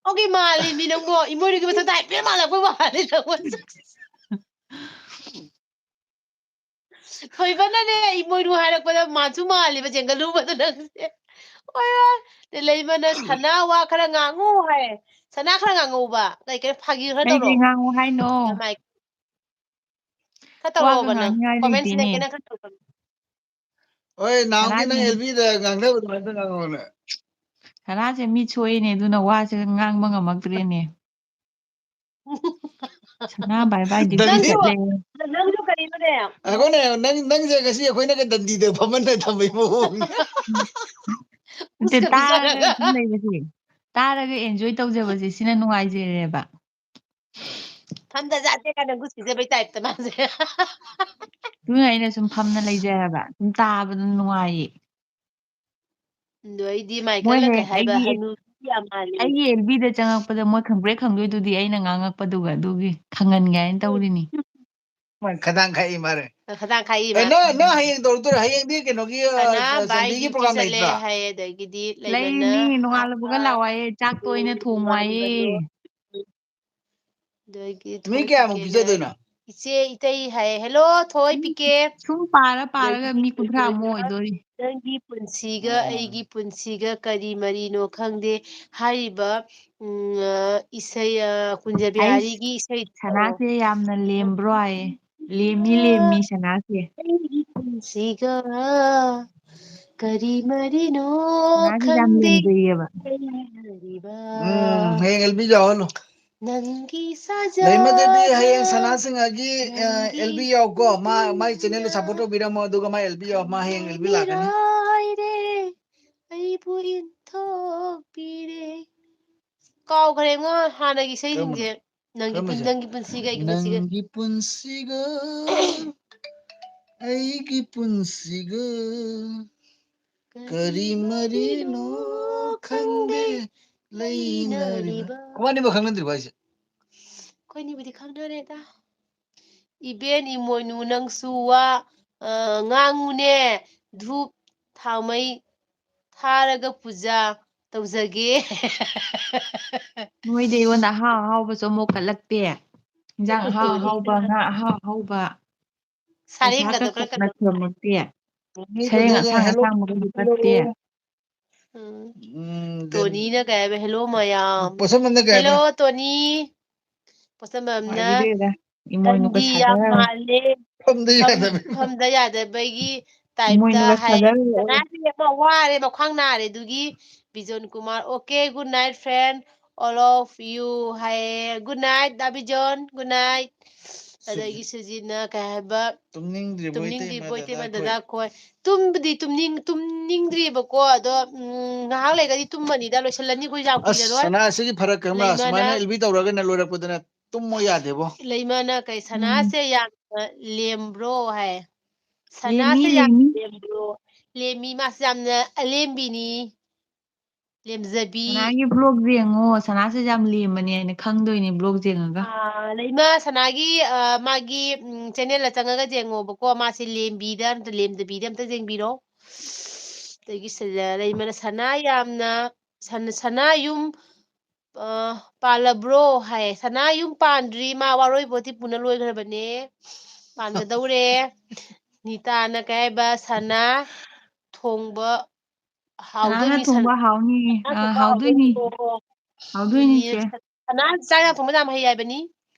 ꯑꯣꯀꯦ, ꯃꯥꯜꯂꯤ ꯃꯤ ꯅꯪꯕꯣ꯫ ꯏꯃꯣꯏꯅꯨꯒꯤ ꯃꯊꯛꯇ ꯍꯥꯏꯐꯦꯠ ꯃꯥꯜꯂꯛꯄ ꯃꯥꯜꯂꯤ ꯅꯪꯕꯣ꯫ ꯊꯣꯏꯕꯅꯅꯦ, ꯏꯃꯣꯏꯅꯨ ꯍꯥꯏꯔꯛꯄꯗ ꯃꯥꯟꯁꯨ ꯃꯥꯜꯂꯤꯕ, ꯖꯦꯡꯒꯜꯂꯨꯕꯗꯣ ꯅꯪꯁꯦ꯫ ꯍꯣꯏ, ꯍꯣꯏ꯫ ꯂꯩꯃꯅ ꯁꯅꯥ ꯋꯥ ꯈꯔ ꯉꯥꯡꯉꯨ ꯍꯥꯏ꯫ ꯁꯅꯥ ꯈꯔ ꯉꯥꯡꯉꯧꯕ꯫ ꯀꯩ ꯀꯩ ꯐꯥꯒꯤ ꯈꯔ ꯀꯩ ꯀꯩ ꯇꯧꯔꯛꯑꯣ꯫ ꯉꯥꯡꯉꯨ ꯍꯥꯏꯅꯣ? ꯅꯃꯥꯏ-, ꯈꯔ ꯋꯥꯒ ꯇꯧꯔꯛꯑꯣꯕ ꯅꯪ꯫ ꯉꯥꯡꯅꯤꯡꯉꯥꯏ ꯀꯣꯃꯦꯟꯁꯤꯅ ꯂꯩꯇꯦꯅꯦ꯫ ꯀꯩꯅ ꯈꯔ ꯇꯧꯔꯛꯑꯣ꯫ ꯍꯣꯏ, ꯅꯍꯥꯟꯒꯤ ꯅꯪ ꯁꯅꯥꯒꯤ ꯑꯦꯜꯕꯤꯗ ꯉꯥꯡꯅꯕ ꯑꯗꯨꯃꯥꯏꯅ ꯉꯥꯡꯉꯣꯅꯦ꯫ ꯁꯅꯥꯁꯦ ꯃꯤꯠ ꯁꯣꯛꯏꯅꯦ, ꯑꯗꯨꯅ ꯋꯥꯁꯦ ꯉꯥꯡꯕ ꯉꯝꯃꯛꯇ꯭ꯔꯦꯅꯦ꯫ ꯁꯅꯥ ꯕꯥꯏ ꯕꯥꯏꯗꯤ ꯗꯟꯗꯤ꯫ ꯅꯪꯁꯨ, ꯀꯨꯏꯔꯦ꯫ ꯅꯪꯁꯨ ꯀꯔꯤꯅꯣꯅꯦ? ꯉꯥꯏꯈꯣꯅꯦ, ꯅꯪ, ꯅꯪꯁꯦ ꯉꯁꯤ ꯑꯩꯈꯣꯏꯅꯒ ꯗꯟꯗꯤꯗ ꯐꯝꯍꯟꯗ ꯊꯝꯕꯩ ꯃꯑꯣꯡꯅꯤ꯫ ꯅꯠꯇꯦ, ꯎꯁꯀ ꯇꯥꯔꯒ ꯄꯤꯖꯔꯒ꯫ ꯁꯨꯝ ꯂꯩꯕꯁꯦ, ꯇꯥꯔꯒ ꯑꯦꯟꯖꯣꯏ ꯇꯧꯖꯕꯁꯦ, ꯁꯤꯅ ꯅꯨꯡꯉꯥꯏꯖꯔꯦꯕ꯫ ꯐꯝꯗ ꯖꯥꯠꯁꯦ ꯀꯥꯏꯅ ꯒꯨꯁ ꯄꯤꯖꯕꯩ ꯇꯥꯏꯞꯇ ꯃꯥꯁꯦ꯫ ꯑꯗꯨꯅ ꯑꯩꯅ ꯁꯨꯝ ꯐꯝꯅ ꯂꯩꯖꯩ ꯍꯥꯏꯕ, ꯁꯨꯝ ꯇꯥꯕꯗ ꯅꯨꯡꯉꯥꯏꯌꯦ꯫ ꯑꯗꯣ ꯑꯩꯗꯤ ꯃꯣꯏ ꯃꯥꯏꯀꯜꯅ ꯍꯦꯛ ꯀꯩ ꯍꯥꯏꯕ, ꯑꯩꯒꯤ, ꯍꯅꯨꯕꯤ ꯌꯥꯝ ꯃꯥꯜꯂꯤ꯫ ꯑꯩꯒꯤ ꯑꯦꯜꯕꯤꯗ ꯆꯪꯉꯛꯄꯗ ꯃꯣꯏ ꯈꯪꯕ꯭ꯔꯦꯛ ꯈꯪꯗꯣꯏꯗꯨꯗꯤ ꯑꯩꯅ ꯉꯥꯡꯉꯛꯄꯗꯨꯒ, ꯑꯗꯨꯒꯤ ꯈꯪꯍꯟꯒꯦ ꯍꯥꯏꯅ ꯇꯧꯔꯤꯅꯤ꯫ ꯃꯥ ꯈꯗꯥꯡ ꯈꯥꯛꯏ ꯃꯥꯔꯦ꯫ ꯈꯗꯥꯡ ꯈꯥꯛꯏ ꯑꯦ, ꯃꯥ꯫ ꯅꯪ, ꯅꯪ ꯍꯌꯦꯡ ꯇꯧꯔꯛꯇꯣꯏꯔꯣ? ꯍꯌꯦꯡꯗꯤ ꯀꯩꯅꯣꯒꯤ, ꯑ, ꯁꯅꯥ ꯕꯥꯏ ꯆꯥꯟꯗꯤꯒꯤ ꯗ꯭ꯌꯨꯇꯤ ꯄ꯭ꯔꯣꯒꯥꯝ ꯆꯠꯂꯦ ꯂꯩꯇ꯭ꯔꯣ? ꯍꯥꯏ, ꯑꯗꯒꯤꯗꯤ ꯂꯩꯃꯅ ꯂꯩꯅꯤ, ꯅꯣꯡꯉꯥꯜꯂꯛꯄꯒ ꯑꯥ, ꯂꯥꯛꯑꯣ ꯍꯥꯏꯌꯦ, ꯆꯥꯛ ꯇꯣꯛꯑꯣ, ꯑꯩꯅ ꯊꯣꯡꯉꯣ ꯍꯥꯏꯌꯦ꯫ ꯅꯣꯡꯉꯥꯟꯕꯗꯣ꯫ ꯑꯗꯒꯤ ꯃꯤ ꯊꯣꯏ ꯀꯌꯥꯃꯨꯛ ꯄꯤꯀꯦꯅ, ꯄꯤꯖꯗꯣꯏꯅꯣ? ꯏꯆꯦ ꯏꯇꯩ ꯍꯥꯏꯌꯦ, "ꯍꯦꯜꯂꯣ ꯊꯣꯏ ꯄꯤꯀꯦ"꯫ ꯁꯨꯝ ꯄꯥꯔ ꯄꯥꯔꯒ ꯑꯗꯒꯤꯗꯤ ꯃꯤ ꯀꯨꯟꯊ꯭ꯔꯥꯃꯨꯛ ꯊꯣꯏꯅ, ꯑꯣꯏꯗꯣꯔꯤ꯫ "ꯅꯪꯒꯤ ꯄꯨꯟꯁꯤꯒ ꯑꯣ꯫ ꯑꯩꯒꯤ ꯄꯨꯟꯁꯤꯒ ꯀꯔꯤ ꯃꯔꯤꯅꯣ ꯈꯪꯗꯦ" ꯍꯥꯏꯔꯤꯕ, ꯎꯝ, ꯑ, ꯏꯁꯩ, ꯑ, ꯀꯨꯟꯖ ꯑꯩꯁ, ꯕꯤꯍꯥꯔꯤꯒꯤ ꯏꯁꯩ ꯇꯧꯔꯣ꯫ ꯁꯅꯥꯁꯦ ꯌꯥꯝꯅ ꯂꯦꯝꯕ꯭ꯔꯣ ꯍꯥꯏꯌꯦ꯫ ꯂꯦꯝꯃꯤ, ꯂꯦꯝꯃꯤ ꯁꯅꯥꯁꯦ꯫ ꯑꯩꯒꯤ ꯄꯨꯟꯁꯤꯒ ꯀꯔꯤ ꯃꯔꯤꯅꯣ ꯁꯅꯥꯁꯦ ꯌꯥꯝ ꯈꯪꯗꯦ ꯂꯦꯝꯖꯩꯌꯦꯕ꯫ ꯂꯩꯅꯔꯤꯕ꯫ ꯎꯝ, ꯍꯌꯦꯡ ꯑꯦꯜꯕꯤ ꯌꯥꯎꯍꯜꯂꯣ꯫ ꯅꯪꯒꯤ ꯂꯩꯃ ꯗꯦꯕꯤ, ꯁꯥꯖꯕ ꯍꯌꯦꯡ ꯁꯅꯥꯁꯤꯡ ꯑꯒꯤ ꯅꯪꯒꯤ ꯑꯦꯜꯕꯤ ꯌꯥꯎꯀꯣ꯫ ꯃꯥ, ꯃꯥꯏ ꯄꯨꯟꯁꯤꯒ ꯆꯦꯅꯦꯜꯗꯣ ꯁꯞꯄꯣꯔꯠ ꯇꯧꯕꯤꯔꯝꯃꯣ, ꯑꯗꯨꯒ ꯃꯥ ꯑꯦꯜꯕꯤ ꯌꯥꯎ, ꯃꯥ ꯍꯌꯦꯡ ꯑꯦꯜꯕꯤ ꯂꯥꯛꯀꯅꯤ꯫ ꯂꯩꯔꯥꯏꯔꯦ, ꯑꯩꯕꯨ ꯏꯟꯊꯣꯛꯄꯤꯔꯦ꯫ ꯀꯥꯎꯈ꯭ꯔꯦꯉꯣ ꯍꯥꯟꯅꯒꯤ ꯏꯁꯩꯁꯤꯡꯁꯦ꯫ ꯅꯪꯒꯤ ꯄꯨꯟ- ꯀꯔꯝꯕꯁꯦ? ꯅꯪꯒꯤ ꯄꯨꯟꯁꯤꯒ ꯑꯩꯒꯤ ꯄꯨꯟꯁꯤꯒ꯫ ꯅꯪꯒꯤ ꯄꯨꯟꯁꯤꯒ ꯑꯩꯒꯤ ꯄꯨꯟꯁꯤꯒ ꯀꯔꯤ ꯃꯔꯤꯅꯣ ꯈꯪꯗꯦ ꯂꯩꯅꯔꯤꯕ꯫ ꯈꯪꯗꯦ꯫ ꯋꯥꯅꯤꯕ ꯈꯪꯅꯗ꯭ꯔꯤꯕ ꯍꯥꯏꯁꯦ? ꯑꯩꯈꯣꯏꯅꯤꯕꯨꯗꯤ ꯈꯪꯅꯔꯦꯗ꯫ ꯏꯕꯦꯟ ꯏꯃꯣꯏꯅꯨ ꯅꯪꯁꯨ ꯋꯥ, ꯑ, ꯉꯥꯡꯉꯨꯅꯦ꯫ ꯙꯨꯞ ꯊꯥꯎꯃꯩ ꯊꯥꯔꯒ ꯄꯨꯖꯥ ꯇꯧꯖꯒꯦ꯫ ꯅꯣꯏꯗꯤ ꯑꯩꯉꯣꯟꯗ ꯑꯍꯥꯎ ꯑꯍꯥꯎꯕꯁꯨ ꯑꯃꯨꯛ ꯀꯠꯂꯛꯇꯦ꯫ ꯏꯟꯖꯥꯡ ꯑꯍꯥꯎ ꯑꯍꯥꯎꯕ, ꯉꯥ ꯑꯍꯥꯎ ꯑꯍꯥꯎꯕ, ꯄꯩꯁꯥ ꯁꯥꯔꯦꯡꯒꯗꯣ ꯀꯛ ꯈꯔ ꯀꯛꯅ ꯀꯩꯅꯣ ꯊꯤꯔꯝꯃꯛꯇꯦ꯫ ꯃꯤ ꯁꯔꯦꯡ ꯀꯩꯅꯣ ꯑꯁꯥꯡ hello ꯑꯁꯥꯡꯕꯒꯁꯨ ꯀꯛꯇꯦ꯫ ꯎꯝ꯫ ꯎꯝ, then ꯇꯣꯅꯤꯅ ꯀꯩ ꯍꯥꯏꯕ, "Hello ꯃꯌꯥꯝ"꯫ ꯄꯣꯠꯁꯝꯕꯝꯅ ꯀꯩ ꯍꯥꯏꯕ? "Hello ꯇꯣꯅꯤ"꯫ ꯄꯣꯠꯁꯝꯕꯝꯅ, ꯍꯥꯏꯕꯤꯔꯦꯗ, ꯏꯃꯣꯏꯅꯨꯒ "ꯅꯪꯗꯤ ꯌꯥꯝ ꯁꯥꯗꯧꯔꯦ꯫ ꯃꯥꯜꯂꯦ꯫ ꯐꯝꯗ ꯐꯝ-, ꯌꯥꯗꯕ꯫ ꯐꯝꯗ ꯌꯥꯗꯕꯒꯤ type ꯇ" ꯏꯃꯣꯏꯅꯨꯒ ꯍꯥꯏ꯫ ꯁꯥꯗꯧꯔꯦ꯫ ꯁꯅꯥꯁꯤ ꯑꯃ ꯋꯥꯔꯦ, ꯃꯈ꯭ꯋꯥꯡ ꯅꯥꯔꯦ꯫ ꯑꯗꯨꯒꯤ ꯕꯤꯖꯣꯟ Kumar, "Okay, good night friend, all of you" ꯍꯥꯏꯌꯦ꯫ Good night ꯗꯥ ꯕꯤꯖꯣꯟ, good night꯫ ꯑꯗꯒꯤ ꯁꯨꯖꯤꯠꯅ ꯀꯩ ꯍꯥꯏꯕ, ꯇꯨꯝꯅꯤꯡꯗ꯭ꯔꯤꯕꯣ "ꯇꯨꯝꯅꯤꯡꯗ꯭ꯔꯤꯕꯣ ꯏꯇꯩꯃ ꯏꯇꯩꯃ ꯗꯗꯥ ꯈꯣꯏ?" ꯗꯗꯥ ꯈꯣꯏ?" ꯇꯨꯝꯕꯗꯤ ꯇꯨꯝꯅꯤꯡ-, ꯇꯨꯝꯅꯤꯡꯗ꯭ꯔꯤꯕꯀꯣ, ꯑꯗꯣ, ꯎꯝ, ꯉꯥꯏꯍꯥꯛ ꯂꯩꯔꯒꯗꯤ ꯇꯨꯝꯃꯅꯤꯗ, ꯂꯣꯏꯁꯤꯜꯂꯅꯤ ꯑꯩꯈꯣꯏ, ꯌꯥꯝ ꯑꯁ, ꯀꯨꯏꯔꯔꯣꯏ꯫ ꯁꯅꯥꯁꯤꯒꯤ ꯐꯔꯛ ꯈꯪꯕ꯭ꯔꯥ? ꯂꯩꯃꯅ ꯁꯨꯃꯥꯏꯅ ꯑꯦꯜꯕꯤ ꯇꯧꯔꯒꯅꯦ, ꯂꯣꯏꯔꯛꯄꯗꯅꯦ ꯇꯨꯝꯃꯣ ꯌꯥꯗꯦꯕꯣ꯫ ꯂꯩꯃꯅ ꯀꯩ, "ꯁꯅꯥꯁꯦ ꯌꯥꯝꯅ ꯂꯦꯝꯕ꯭ꯔꯣ?" ꯍꯥꯏ꯫ ꯂꯦꯝꯃꯤ, "ꯁꯅꯥꯁꯦ ꯌꯥꯝꯅ ꯂꯦꯝꯃꯤ꯫ ꯂꯦꯝꯕ꯭ꯔꯣ?" ꯂꯦꯝꯃꯤ, ꯃꯥꯁꯦ ꯌꯥꯝꯅ ꯑꯂꯦꯝꯕꯤꯅꯤ꯫ ꯂꯦꯝꯖꯕꯤ꯫ ꯁꯅꯥꯒꯤ vlog ꯌꯦꯡꯉꯣ, ꯁꯅꯥꯁꯦ ꯌꯥꯝ ꯂꯦꯝꯕꯅꯦ ꯍꯥꯏꯅ ꯈꯪꯗꯣꯏꯅꯦ vlog ꯌꯦꯡꯉꯒ꯫ ꯑꯥ, ꯂꯩꯃ ꯁꯅꯥꯒꯤ, ꯑꯥ, ꯃꯥꯒꯤ, ꯎꯝ, channel ꯆꯪꯉꯒ ꯌꯦꯡꯉꯣꯕꯀꯣ, ꯃꯥꯁꯦ ꯂꯦꯝꯕꯤꯗ ꯑꯝꯇ, ꯂꯦꯝꯗꯕꯤꯗ ꯑꯝꯇ ꯌꯦꯡꯕꯤꯔꯣ꯫ ꯑꯗꯒꯤ ꯁꯤꯗ ꯂꯩꯃꯅ ꯁꯅꯥ ꯌꯥꯝꯅ, ꯁꯟ-, ꯁꯅꯥ ꯌꯨꯝ, ꯑꯥ, ꯄꯥꯜꯂꯕ꯭ꯔꯣ ꯍꯥꯏ꯫ ꯁꯅꯥ ꯌꯨꯝ ꯄꯥꯟꯗ꯭ꯔꯤ, ꯃꯥ ꯋꯥꯔꯣꯏ ꯄꯣꯠꯇꯤ ꯄꯨꯅ ꯂꯣꯏꯈ꯭ꯔꯕꯅꯦ꯫ ꯄꯥꯟꯒꯗꯧꯔꯦ꯫ ꯅꯤꯇꯥꯅ ꯀꯩ ꯍꯥꯏꯕ, ꯁꯅꯥ ꯊꯣꯡꯕ ꯁꯅꯥꯅ ꯍꯥꯎꯗꯣꯏꯅꯤ, ꯁꯟ-, ꯊꯣꯡꯕ ꯍꯥꯎꯅꯤ꯫ ꯁꯅꯥ ꯑꯥ, ꯊꯣꯡꯕ ꯍꯥꯎꯗꯣꯏꯅꯤ꯫ ꯍꯥꯎꯗꯣꯏꯅꯤ꯫ ꯍꯥꯎꯗꯣꯏꯅꯤ, ꯏꯅꯦ ꯏꯆꯦ꯫ ꯁ-, ꯁꯅꯥ ꯆꯥꯛ ꯌꯥꯝ ꯊꯣꯡꯕ ꯌꯥꯝ ꯍꯩ ꯍꯥꯏꯕꯅꯤ꯫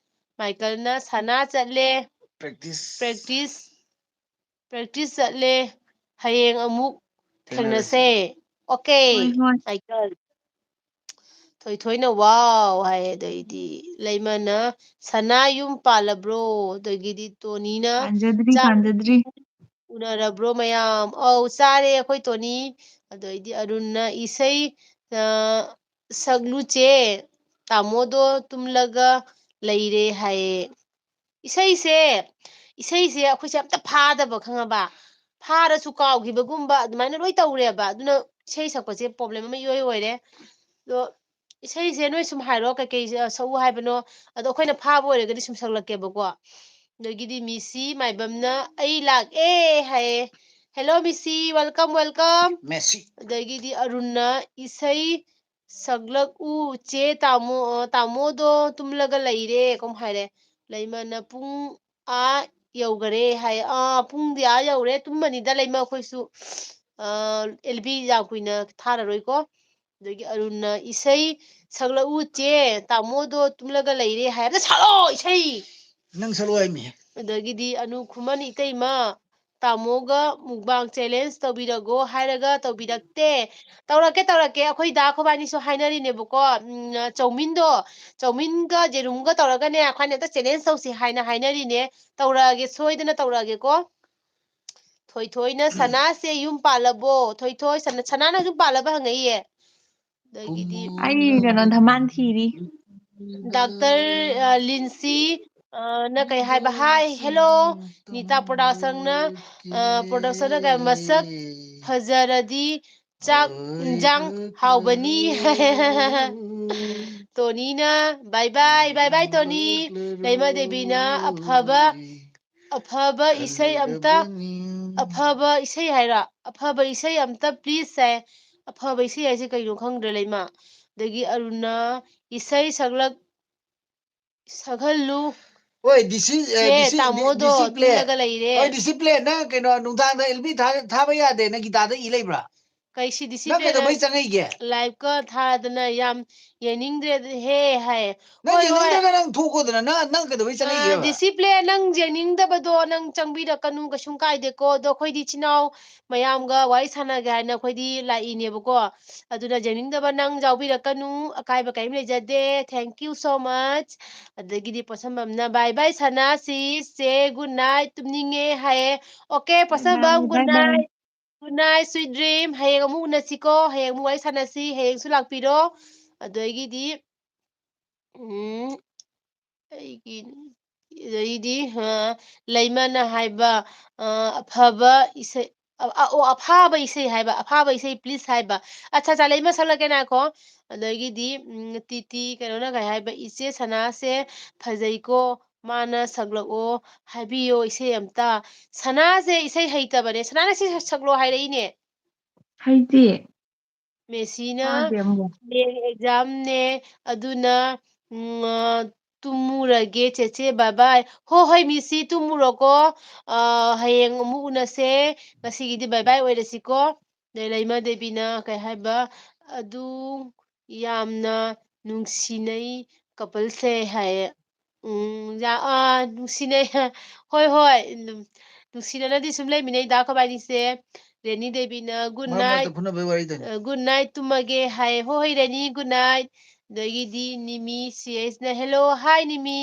ꯃꯥꯏꯀꯜꯅ ꯁꯅꯥ ꯆꯠꯂꯦ꯫ Practice. Practice practice ꯆꯠꯂꯦ꯫ ꯍꯌꯦꯡ ꯑꯃꯨꯛ ꯊꯦꯡꯅꯔꯁꯦ꯫ ꯊꯦꯡꯅꯁꯦ꯫ Okay꯫ ꯍꯣꯏ, ꯍꯣꯏ꯫ ꯑꯩ ꯀꯜ-, ꯊꯣꯏꯊꯣꯏꯅ wow ꯍꯥꯏ꯫ ꯑꯗꯩꯗꯤ ꯂꯩꯃꯅ ꯁꯅꯥ ꯌꯨꯝ ꯄꯥꯜꯂꯕ꯭ꯔꯣ? ꯑꯗꯒꯤꯗꯤ ꯇꯣꯅꯤꯅ ꯄꯥꯟꯖꯗ꯭ꯔꯤ, ꯆꯥꯛ ꯄꯥꯟꯖꯗ꯭ꯔꯤ꯫ ꯎꯅꯔꯕ꯭ꯔꯣ ꯃꯌꯥꯝ? ꯑꯧ, ꯆꯥꯔꯦ ꯑꯩꯈꯣꯏ ꯇꯣꯅꯤ꯫ ꯑꯗꯩꯗꯤ ꯑꯔꯨꯟꯅ ꯏꯁꯩ, ꯑ, ꯁꯛꯂꯨ ꯆꯦ, ꯇꯥꯃꯣꯗꯣ ꯇꯨꯝꯂꯒ ꯂꯩꯔꯦ ꯍꯥꯏꯌꯦ꯫ ꯏꯁꯩꯁꯦ, ꯏꯁꯩꯁꯦ ꯑꯩꯈꯣꯏꯁꯦ ꯑꯝꯇ ꯐꯥꯗꯕ, ꯈꯪꯉꯕ? ꯐꯥꯔꯁꯨ ꯀꯥꯎꯈꯤꯕꯒꯨꯝꯕ ꯑꯗꯨꯃꯥꯏꯅ ꯂꯣꯏ ꯇꯧꯔꯦꯕ꯫ ꯑꯗꯨꯅ ꯏꯁꯩ ꯁꯛꯄꯁꯦ problem ꯑꯃ ꯏꯑꯣꯏ ꯑꯣꯏꯔꯦ꯫ ꯑꯗꯣ ꯏꯁꯩꯁꯦ ꯅꯣꯏ ꯁꯨꯝ ꯍꯥꯏꯔꯣ, ꯀꯩꯀꯩ ꯁꯛꯎ ꯍꯥꯏꯕꯅꯣ? ꯑꯗꯣ ꯑꯩꯈꯣꯏꯅ ꯐꯥꯕ ꯑꯣꯏꯔꯒꯗꯤ ꯁꯨꯝ ꯁꯛꯂꯛꯀꯦꯕꯀꯣ꯫ ꯑꯗꯒꯤꯗꯤ ꯃꯤꯁꯤ ꯃꯥꯏꯕꯝꯅ "ꯑꯩ ꯂꯥꯛꯑꯦ" ꯍꯥꯏꯌꯦ꯫ Hello ꯃꯤꯁꯤ, welcome, welcome꯫ ꯃꯦꯁꯤ꯫ ꯑꯗꯒꯤꯗꯤ ꯑꯔꯨꯟꯅ "ꯏꯁꯩ ꯁꯛꯂꯛꯎ ꯆꯦ ꯇꯥꯃꯣ, ꯑ, ꯇꯥꯃꯣꯗꯣ ꯇꯨꯝꯂꯒ ꯂꯩꯔꯦ" ꯀꯨꯝ ꯍꯥꯏꯔꯦ꯫ ꯂꯩꯃꯅ "ꯄꯨꯡ ꯑꯥ ꯌꯧꯈꯔꯦ" ꯍꯥꯏ꯫ ꯑꯥ, ꯄꯨꯡꯗꯤ ꯑꯥ ꯌꯧꯔꯦ, ꯇꯨꯝꯃꯅꯤꯗ ꯂꯩꯃ ꯑꯩꯈꯣꯏꯁꯨ꯫ ꯑ, ꯑꯦꯜꯕꯤ ꯌꯥꯝ ꯀꯨꯏꯅ ꯊꯥꯔꯔꯣꯏꯀꯣ꯫ ꯑꯗꯒꯤ ꯑꯔꯨꯟꯅ "ꯏꯁꯩ ꯁꯛꯂꯛꯎ ꯆꯦ, ꯇꯥꯃꯣꯗꯣ ꯇꯨꯝꯂꯒ ꯂꯩꯔꯦ" ꯍꯥꯏ꯫ "ꯑꯝꯇ ꯁꯛꯂꯛꯑꯣ ꯏꯁꯩ!" ꯅꯪ ꯁꯛꯂꯛꯑꯣ ꯍꯥꯏꯃꯤ꯫ ꯑꯗꯒꯤꯗꯤ ꯑꯅꯨ ꯈꯨꯃꯟ ꯏꯇꯩꯃ, "ꯇꯥꯃꯣꯒ mukbang challenge ꯇꯧꯕꯤꯔꯒꯣ" ꯍꯥꯏꯔꯒ ꯇꯧꯕꯤꯔꯛꯇꯦ꯫ "ꯇꯧꯔꯛꯀꯦ, ꯇꯧꯔꯛꯀꯦ, ꯑꯩꯈꯣꯏ ꯗꯥ ꯑꯩꯈꯣꯏꯕꯥꯅꯤꯁꯨ ꯍꯥꯏꯅꯔꯤꯅꯦꯕꯀꯣ꯫ ꯎꯝ, ꯆꯧꯃꯤꯟꯗꯣ, ꯆꯧꯃꯤꯟꯒ ꯌꯦꯔꯨꯝꯒ ꯇꯧꯔꯒꯅꯦ, ꯑꯩꯈꯣꯏꯅ ꯑꯝꯇ challenge ꯇꯧꯁꯤ" ꯍꯥꯏꯅ ꯍꯥꯏꯅꯔꯤꯅꯦ꯫ ꯇꯧꯔꯛꯑꯒꯦ, ꯁꯣꯏꯗꯅ ꯇꯧꯔꯛꯑꯒꯦꯀꯣ꯫ ꯊꯣꯏꯊꯣꯏꯅ "ꯁꯅꯥꯁꯦ ꯌꯨꯝ ꯄꯥꯜꯂꯕꯣ?" ꯊꯣꯏꯊꯣꯏ, ꯁꯅꯥ-, ꯁꯅꯥꯅ ꯌꯨꯝ ꯄꯥꯜꯂꯕ ꯍꯪꯉꯛꯏꯌꯦ꯫ ꯑꯗꯒꯤꯗꯤ ꯑꯩ ꯀꯩꯅꯣ ꯙꯃꯥꯟ ꯊꯤꯔꯤ꯫ ꯗꯥꯛꯇꯔ, ꯑ, ꯂꯤꯟꯁꯤ, ꯑ, ꯅ ꯀꯩ ꯍꯥꯏꯕ? "Hi, hello, ꯅꯤꯇꯥ production ꯅ, ꯑ, production ꯅ ꯀꯩ ꯃꯁꯛ ꯐꯖꯔꯗꯤ ꯆꯥꯛ ꯏꯟꯖꯥꯡ ꯍꯥꯎꯕꯅꯤ?" ꯇꯣꯅꯤꯅ "bye bye, bye bye ꯇꯣꯅꯤ"꯫ ꯂꯩꯃ ꯗꯦꯕꯤꯅ "ꯑꯐꯕ, ꯑꯐꯕ ꯏꯁꯩ ꯑꯝꯇ, ꯑꯐꯕ ꯏꯁꯩ ꯍꯥꯏꯔꯣ? ꯑꯐꯕ ꯏꯁꯩ ꯑꯝꯇ please" ꯍꯥꯏ꯫ ꯑꯐꯕ ꯏꯁꯩ ꯍꯥꯏꯁꯦ ꯀꯩꯅꯣ ꯈꯪꯗ꯭ꯔꯦ ꯂꯩꯃ꯫ ꯑꯗꯒꯤ ꯑꯔꯨꯅꯥ "ꯏꯁꯩ ꯁꯛꯂꯛ, ꯁꯛꯍꯜꯂꯨ ꯍꯣꯏ, ꯗꯤꯁꯤ, ꯑꯦ, ꯆꯦ, ꯗꯤꯁꯤ, ꯇꯥꯃꯣꯗꯣ ꯗꯤꯁꯤ ꯄ꯭ꯂꯦ꯫ ꯇꯨꯝꯂꯒ ꯂꯩꯔꯦ"꯫ ꯍꯣꯏ, ꯗꯤꯁꯤ ꯄ꯭ꯂꯦ꯫ ꯅꯪ ꯀꯩꯅꯣ, ꯅꯨꯡꯗꯥꯡꯗ ꯑꯦꯜꯕꯤ ꯊꯥ-, ꯊꯥꯕ ꯌꯥꯗꯦ, ꯅꯪ ꯒꯤꯇꯥꯔꯗ ꯏ ꯂꯩꯕ꯭ꯔꯥ? ꯀꯩꯁꯤ ꯅꯪ ꯀꯩꯗꯧꯕꯩ ꯆꯪꯉꯛꯏꯒꯦ? ꯂꯥꯏꯐꯀ ꯊꯥꯗꯅ ꯌꯥꯝ ꯌꯦꯡꯅꯤꯡꯗ꯭ꯔꯦ ꯍꯦ ꯍꯥꯏ꯫ ꯅꯪ ꯍꯣꯏ, ꯍꯣꯏ꯫ ꯌꯦꯡꯅꯤꯡꯗ꯭ꯔꯒ ꯅꯪ ꯊꯣꯛꯈꯣꯗꯅ, ꯅꯪ, ꯅꯪ ꯀꯩꯗꯧꯕꯩ ꯑ, ꯆꯪꯉꯛꯏꯒꯦꯕ? ꯗꯤꯁꯤꯄ꯭ꯂꯤꯟ, ꯅꯪ ꯌꯦꯡꯅꯤꯡꯗꯕꯗꯣ ꯅꯪ ꯆꯪꯕꯤꯔꯛꯀꯅꯨ, ꯀꯩꯁꯨꯝ ꯀꯥꯏꯗꯦꯀꯣ꯫ ꯑꯗꯣ ꯑꯩꯈꯣꯏꯗꯤ ꯏꯆꯤꯟ ꯏꯅꯥꯎ ꯃꯌꯥꯝꯒ ꯋꯥꯔꯤ ꯁꯥꯟꯅꯒꯦ ꯍꯥꯏꯅ ꯑꯩꯈꯣꯏꯗꯤ ꯂꯥꯛꯏꯅꯦꯕꯀꯣ꯫ ꯑꯗꯨꯅ ꯌꯦꯡꯅꯤꯡꯗꯕ ꯅꯪ ꯌꯥꯎꯕꯤꯔꯛꯀꯅꯨ, ꯑꯀꯥꯏꯕ ꯀꯔꯤꯝ ꯂꯩꯖꯗꯦ꯫ Thank you so much꯫ ꯑꯗꯒꯤꯗꯤ ꯄꯣꯠꯁꯝꯕꯝꯅ bye bye ꯁꯅꯥ sis ꯆꯦ, good night, ꯇꯨꯝꯅꯤꯡꯉꯦ ꯍꯥꯏꯌꯦ꯫ Okay, ꯄꯣꯠꯁꯝꯕꯝ, Bye, good bye, bye. night꯫ Good night, sweet dream꯫ ꯍꯌꯦꯡ ꯑꯃꯨꯛ ꯎꯅꯁꯤꯀꯣ꯫ ꯍꯌꯦꯡ ꯑꯃꯨꯛ ꯋꯥꯔꯤ ꯁꯥꯟꯅꯁꯤ꯫ ꯍꯌꯦꯡꯁꯨ ꯂꯥꯛꯄꯤꯔꯣ꯫ ꯑꯗꯒꯤꯗꯤ, ꯎꯝ, ꯑꯩꯒꯤ, ꯑꯗꯩꯗꯤ, ꯑ, ꯂꯩꯃꯅ ꯍꯥꯏꯕ, ꯑ, ꯑꯐꯕ ꯏꯁꯩ, ꯑ, ꯑ, ꯑꯣ, ꯑꯐꯥꯕ ꯏꯁꯩ ꯍꯥꯏꯕ, ꯑꯐꯥꯕ ꯏꯁꯩ please ꯍꯥꯏꯕ꯫ ꯑꯠꯆꯥ, ꯑꯠꯆꯥ, ꯂꯩꯃ ꯁꯛꯂꯛꯀꯦ ꯉꯥꯏꯈꯣ꯫ ꯑꯗꯒꯤꯗꯤ, ꯎꯝ, ꯇꯤꯇꯤ ꯀꯩꯅꯣꯅ ꯀꯩ ꯍꯥꯏꯕ, "ꯏꯆꯦ ꯁꯅꯥꯁꯦ ꯐꯖꯩꯀꯣ, ꯃꯥꯅ ꯁꯛꯂꯛꯑꯣ ꯍꯥꯏꯕꯤꯌꯣ ꯏꯁꯩ ꯑꯝꯇ꯫" ꯁꯅꯥꯁꯦ ꯏꯁꯩ ꯍꯩꯇꯕꯅꯦ꯫ ꯁꯅꯥꯅ ꯏꯁꯩ ꯁꯛ-, ꯁꯛꯂꯣ ꯍꯥꯏꯔꯛꯏꯅꯦ꯫ ꯍꯩꯇꯦ꯫ ꯃꯦꯁꯤꯅ ꯇꯥꯗꯦ ꯑꯃꯨꯛ꯫ ꯍꯌꯦꯡ ꯑꯦꯛꯖꯥꯝꯅꯦ, ꯑꯗꯨꯅ, ꯎꯝ, ꯑ, ꯇꯨꯝꯃꯨꯔꯒꯦ ꯆꯦꯆꯦ, bye bye꯫ ꯍꯣ ꯍꯣꯏ ꯃꯤꯁꯤ, ꯇꯨꯝꯃꯨꯔꯣꯀꯣ꯫ ꯑ, ꯍꯌꯦꯡ ꯑꯃꯨꯛ ꯎꯅꯁꯦ꯫ ꯉꯁꯤꯒꯤꯗꯤ bye bye ꯑꯣꯏꯔꯁꯤꯀꯣ꯫ ꯑꯗꯩ ꯂꯩꯃ ꯗꯦꯕꯤꯅ ꯀꯩ ꯍꯥꯏꯕ, "ꯑꯗꯨ ꯌꯥꯝꯅ ꯅꯨꯡꯁꯤꯅꯩ coupleꯁꯦ" ꯍꯥꯏꯌꯦ꯫ ꯎꯝ, ꯌꯥ-, ꯑꯥ, ꯅꯨꯡꯁꯤꯅꯩ꯫ ꯍꯣꯏ, ꯍꯣꯏ꯫ ꯎꯝ, ꯅꯨꯡꯁꯤꯅꯅꯗꯤ ꯁꯨꯝ ꯂꯩꯃꯤꯟꯅꯩꯗ ꯑꯩꯈꯣꯏꯕꯥꯅꯤꯁꯦ꯫ ꯔꯦꯅꯤ ꯗꯦꯕꯤꯅ good ꯃꯔꯛ ꯃꯔꯛꯇ night, ꯐꯨꯅꯕꯩ ꯋꯥꯔꯤꯗꯅꯤ꯫ ꯑ, good night, ꯇꯨꯝꯃꯒꯦ ꯍꯥꯏ꯫ ꯍꯣꯏ, ꯍꯣꯏ, ꯔꯦꯅꯤ, good night꯫ ꯑꯗꯒꯤꯗꯤ ꯅꯤꯃꯤ ꯁꯤ ꯑꯩꯁꯅ hello, hi ꯅꯤꯃꯤ꯫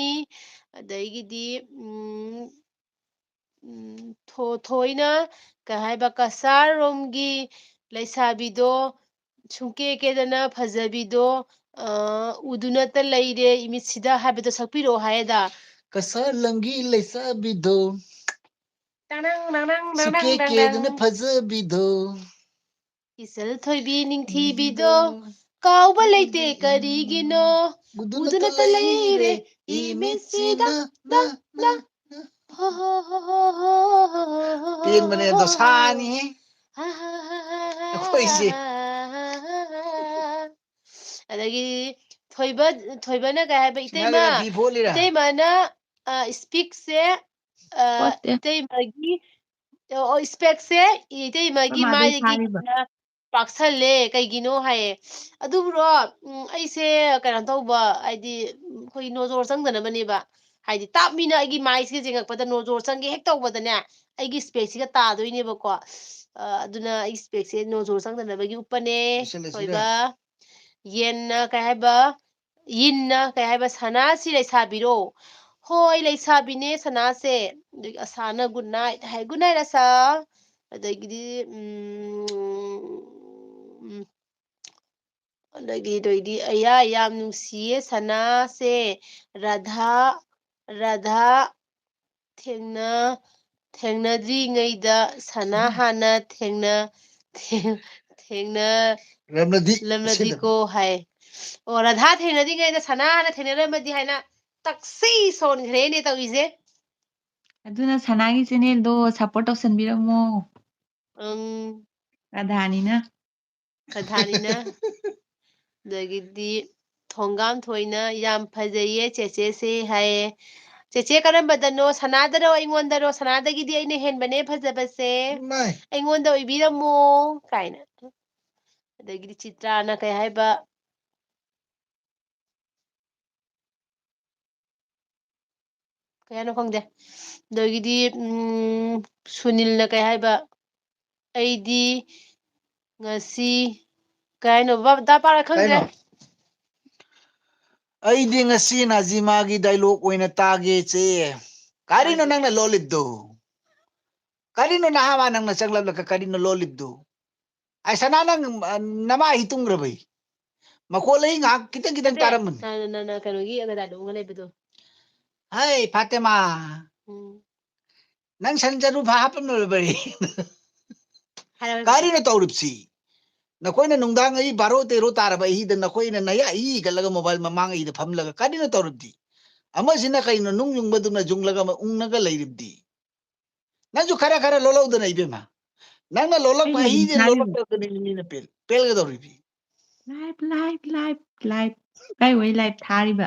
ꯑꯗꯒꯤꯗꯤ, ꯎꯝ, ꯎꯝ, ꯊꯣ-, ꯊꯣꯏꯅ ꯀꯩ ꯍꯥꯏꯕ, ꯀꯁꯥꯔ ꯔꯣꯝꯒꯤ ꯂꯩꯁꯥꯕꯤꯗꯣ, ꯁꯨꯡꯀꯦ ꯀꯦꯗꯅ ꯐꯖꯕꯤꯗꯣ, ꯑ, ꯎꯗꯨꯅꯇ ꯂꯩꯔꯦ ꯏꯃꯤꯠꯁꯤꯗ ꯍꯥꯏꯕꯗꯣ ꯁꯛꯄꯤꯔꯛꯑꯣ ꯍꯥꯏꯌꯦꯗ꯫ ꯀꯁꯥꯔ ꯂꯝꯒꯤ ꯂꯩꯁꯥꯕꯤꯗꯣ, ꯇꯥꯡ, ꯇꯥꯡ, ꯇꯥꯡ, ꯇꯥꯡ, ꯁꯨꯡꯀꯦ ꯇꯥꯡ, ꯀꯦꯗꯅ ꯇꯥꯡ꯫ ꯐꯖꯕꯤꯗꯣ꯫ ꯏꯆꯜ ꯊꯣꯏꯕꯤ ꯅꯤꯡꯊꯤꯕꯤꯗꯣ, ꯀꯥꯎꯕ ꯂꯩꯇꯦ ꯀꯔꯤꯒꯤꯅꯣ? ꯎꯗꯨꯅꯇ ꯂꯩꯔꯦ ꯏꯃꯤꯠꯁꯤꯗ, ꯅ, ꯅ, ꯅ꯫ ꯍꯣ, ꯍꯣ, ꯍꯣ, ꯍꯣ, ꯍꯣ, ꯍꯣ, ꯍꯣ, ꯄꯦꯟꯕꯅꯦ ꯍꯣ, ꯑꯗꯣ, ꯍꯣ꯫ ꯁꯥꯅꯤꯍꯦ꯫ ꯍꯥ, ꯍꯥ, ꯍꯥ, ꯍꯥ, ꯍꯥ, ꯑꯩꯈꯣꯏꯁꯦ꯫ ꯍꯥ, ꯍꯥ, ꯍꯥ, ꯍꯥ꯫ ꯑꯗꯒꯤ ꯊꯣꯏꯕ, ꯊꯣꯏꯕꯅ ꯀꯩ ꯍꯥꯏꯕ? ꯁꯤꯡꯍꯥꯔ ꯏꯇꯩꯃ, ꯂꯩꯕꯤ ꯐꯨꯍꯠꯂꯤꯔꯥ? ꯏꯇꯩꯃꯅ, ꯑ, speakꯁꯦ, ꯑ, ꯐꯨꯍꯠꯇꯦ꯫ ꯏꯇꯩꯃꯒꯤ, ꯑꯣ, speakꯁꯦ ꯏꯇꯩꯃꯒꯤ ꯑꯩꯈꯣꯏ ꯃꯥꯗꯩ ꯃꯥꯏꯗꯒꯤ ꯐꯥꯔꯤꯕ꯫ ꯀꯩꯅꯣ, ꯄꯥꯛꯁꯜꯂꯦ, ꯀꯩꯒꯤꯅꯣ ꯍꯥꯏꯌꯦ꯫ ꯑꯗꯨꯕꯨꯔꯣ, ꯎꯝ, ꯑꯩꯁꯦ ꯀꯩꯅꯣ ꯇꯧꯕ, ꯍꯥꯏꯗꯤ, ꯎꯝ, ꯑꯩꯈꯣꯏ ꯅꯣꯖꯣꯔ ꯆꯪꯗꯅꯕꯅꯦꯕ꯫ ꯍꯥꯏꯗꯤ ꯇꯥꯞ ꯃꯤꯅ ꯑꯩꯒꯤ ꯃꯥꯏꯁꯤꯒ ꯌꯦꯡꯉꯛꯄꯗ ꯅꯣꯖꯣꯔ ꯆꯪꯒꯦ ꯍꯦꯛ ꯇꯧꯕꯗꯅꯦ, ꯑꯩꯒꯤ ꯏꯁꯄꯦꯛꯁꯤꯒ ꯇꯥꯗꯣꯏꯅꯦꯕꯀꯣ꯫ ꯑ, ꯑꯗꯨꯅ ꯑꯩꯒꯤ ꯏꯁꯄꯦꯛꯁꯦ ꯅꯣꯖꯣꯔ ꯆꯪꯗꯅꯕꯒꯤ ꯎꯞꯄꯅꯦ꯫ ꯂꯣꯏꯁꯜꯂꯁꯤꯅꯦ꯫ ꯊꯣꯏꯕ꯫ ꯌꯦꯟꯅ ꯀꯩ ꯍꯥꯏꯕ? ꯌꯤꯟꯅ ꯀꯩ ꯍꯥꯏꯕ? "ꯁꯅꯥꯁꯤ ꯂꯩꯁꯥꯕꯤꯔꯣ?" "ꯍꯣꯏ, ꯂꯩꯁꯥꯕꯤꯅꯦ ꯁꯅꯥꯁꯦ꯫" ꯑꯗꯒꯤ ꯑꯁꯥꯅ "Good night" ꯍꯥꯏ꯫ "Good night ꯑꯁꯥ꯫" ꯑꯗꯒꯤꯗꯤ, ꯎꯝ, ꯎꯝ, ꯑꯗꯒꯤ, ꯑꯗꯩꯗꯤ, "ꯑꯌꯥ, ꯌꯥꯝ ꯅꯨꯡꯁꯤꯌꯦ ꯁꯅꯥꯁꯦ꯫ ꯔꯥꯙꯥ, ꯔꯥꯙꯥ ꯊꯦꯡꯅ-, ꯊꯦꯡꯅꯗ꯭ꯔꯤꯉꯩꯗ ꯁꯅꯥ ꯎꯝ꯫ ꯍꯥꯟꯅ ꯊꯦꯡꯅ-, ꯊꯦꯡ-, ꯊꯦꯡꯅ-, ꯔꯝꯂꯗꯤ ꯂꯝꯂꯗꯤꯀꯣ" ꯍꯥꯏ꯫ ꯑꯣ, "ꯔꯥꯙꯥ ꯊꯦꯡꯅꯗ꯭ꯔꯤꯉꯩꯗ ꯁꯅꯥ ꯍꯥꯟꯅ ꯊꯦꯡꯅꯔꯝꯃꯗꯤ" ꯍꯥꯏꯅ ꯇꯛꯁꯤ ꯁꯣꯟꯈ꯭ꯔꯦꯅꯦ ꯇꯧꯔꯤꯁꯦ꯫ ꯑꯗꯨꯅ ꯁꯅꯥꯒꯤ channelꯗꯣ support ꯇꯧꯁꯟꯕꯤꯔꯝꯃꯣ꯫ ꯎꯝ꯫ ꯔꯥꯙꯥꯅꯤꯅ꯫ ꯔꯥꯙꯥꯅꯤꯅ꯫ ꯑꯗꯒꯤꯗꯤ ꯊꯣꯡꯒꯥꯝ ꯊꯣꯏꯅ "ꯌꯥꯝ ꯐꯖꯩꯌꯦ ꯆꯦꯆꯦꯁꯦ" ꯍꯥꯏꯌꯦ꯫ "ꯆꯦꯆꯦ ꯀꯔꯝꯕꯗꯅꯣ? ꯁꯅꯥꯗꯔꯣ, ꯑꯩꯉꯣꯟꯗꯔꯣ? ꯁꯅꯥꯗꯒꯤꯗꯤ ꯑꯩꯅ ꯍꯦꯟꯕꯅꯦ ꯐꯖꯕꯁꯦ꯫ ꯏꯃꯥꯏ꯫ ꯑꯩꯉꯣꯟꯗ ꯑꯣꯏꯕꯤꯔꯝꯃꯣ" ꯀꯥꯏꯅ꯫ ꯑꯗꯒꯤꯗꯤ ꯆꯤꯇ꯭ꯔꯥꯅ ꯀꯩ ꯍꯥꯏꯕ? ꯀꯩ ꯍꯥꯏꯅꯣ ꯈꯪꯗꯦ꯫ ꯑꯗꯒꯤꯗꯤ, ꯎꯝ, ꯁꯨꯅꯤꯜꯅ ꯀꯩ ꯍꯥꯏꯕ? "ꯑꯩꯗꯤ ꯉꯁꯤ", ꯀꯩ ꯍꯥꯏꯅꯣ? ꯕꯥꯞ ꯇꯥ ꯄꯥꯔ ꯈꯪꯗ꯭ꯔꯦ꯫ ꯀꯩꯅꯣ? "ꯑꯩꯗꯤ ꯉꯁꯤ ꯅꯥꯖꯤꯃꯥꯒꯤ dialogue ꯑꯣꯏꯅ ꯇꯥꯒꯦ ꯆꯦ꯫ ꯀꯔꯤꯅꯣ ꯇꯥꯒꯦ꯫ ꯅꯪꯅ ꯂꯣꯜꯂꯤꯕꯗꯨ? ꯀꯔꯤꯅꯣ ꯅꯍꯥ ꯅꯪꯅ ꯆꯪꯂꯛꯂꯒ ꯀꯔꯤꯅꯣ ꯂꯣꯜꯂꯤꯕꯗꯨ?" ꯑꯩ ꯁꯅꯥ ꯅꯪ, ꯑ, ꯅꯃꯥ ꯑꯍꯤ ꯇꯨꯝꯈ꯭ꯔꯕꯩ꯫ ꯃꯈꯣꯜ ꯑꯩ ꯉꯥꯏꯍꯥꯛ ꯈꯤꯇꯪ ꯈꯤꯇꯪ ꯅꯠꯇꯦ, ꯇꯥꯔꯝꯕꯅꯤ꯫ ꯅ-, ꯅ-, ꯅ-, ꯅ-, ꯀꯩꯅꯣꯒꯤ dialogue ꯑꯃ ꯂꯩꯕꯗꯣ꯫ "ꯍꯩ, ꯐꯥꯇꯦꯃꯥ꯫ ꯎꯝ꯫ ꯅꯪ ꯁꯟ ꯆꯔꯨ ꯐꯥ ꯍꯥꯞꯄꯝꯂꯕ꯭ꯔꯤ?" ꯍꯥꯏꯔꯣ, ꯍꯥꯏꯔꯣ꯫ "ꯀꯔꯤꯅꯣ ꯇꯧꯔꯤꯕꯁꯤ? ꯅꯈꯣꯏꯅ ꯅꯨꯡꯗꯥꯡ ꯑꯍꯤꯡ ꯕꯥꯔꯣ ꯇꯦꯔꯣ ꯇꯥꯔꯕ ꯑꯍꯤꯡꯗ ꯅꯈꯣꯏꯅ ꯅꯌꯥ ꯏ ꯏꯒꯠꯂꯒ mobile ꯃꯃꯥꯡ ꯑꯍꯤꯡꯗ ꯐꯝꯂꯒ ꯀꯔꯤꯅꯣ ꯇꯧꯔꯤꯕꯗꯤ? ꯑꯃꯁꯤꯅ ꯀꯩꯅꯣ ꯅꯨꯡ ꯌꯨꯡꯕꯗꯨꯅ ꯌꯨꯡꯂꯒ ꯑꯃ ꯎꯪꯉꯒ ꯂꯩꯔꯤꯕꯗꯤ? ꯅꯪꯁꯨ ꯈꯔ ꯈꯔ ꯂꯣꯜꯍꯧꯗꯅ ꯏꯕꯦꯝꯃ꯫ ꯅꯪꯅ ꯂꯣꯜꯂꯛꯄ ꯑꯩꯁꯨ ꯑꯗꯨꯝ ꯑꯍꯤꯡꯁꯦ ꯊꯥꯔꯤꯕꯅꯤ꯫ ꯂꯣꯜꯂꯛꯇ꯭ꯔꯒꯅꯤ ꯃꯤꯅ ꯄꯦꯜ-, ꯄꯦꯜꯒꯗꯧꯔꯤꯕꯤ꯫" Live, live, live, live꯫ ꯀꯥꯏ ꯋꯥꯏ live ꯊꯥꯔꯤꯕ?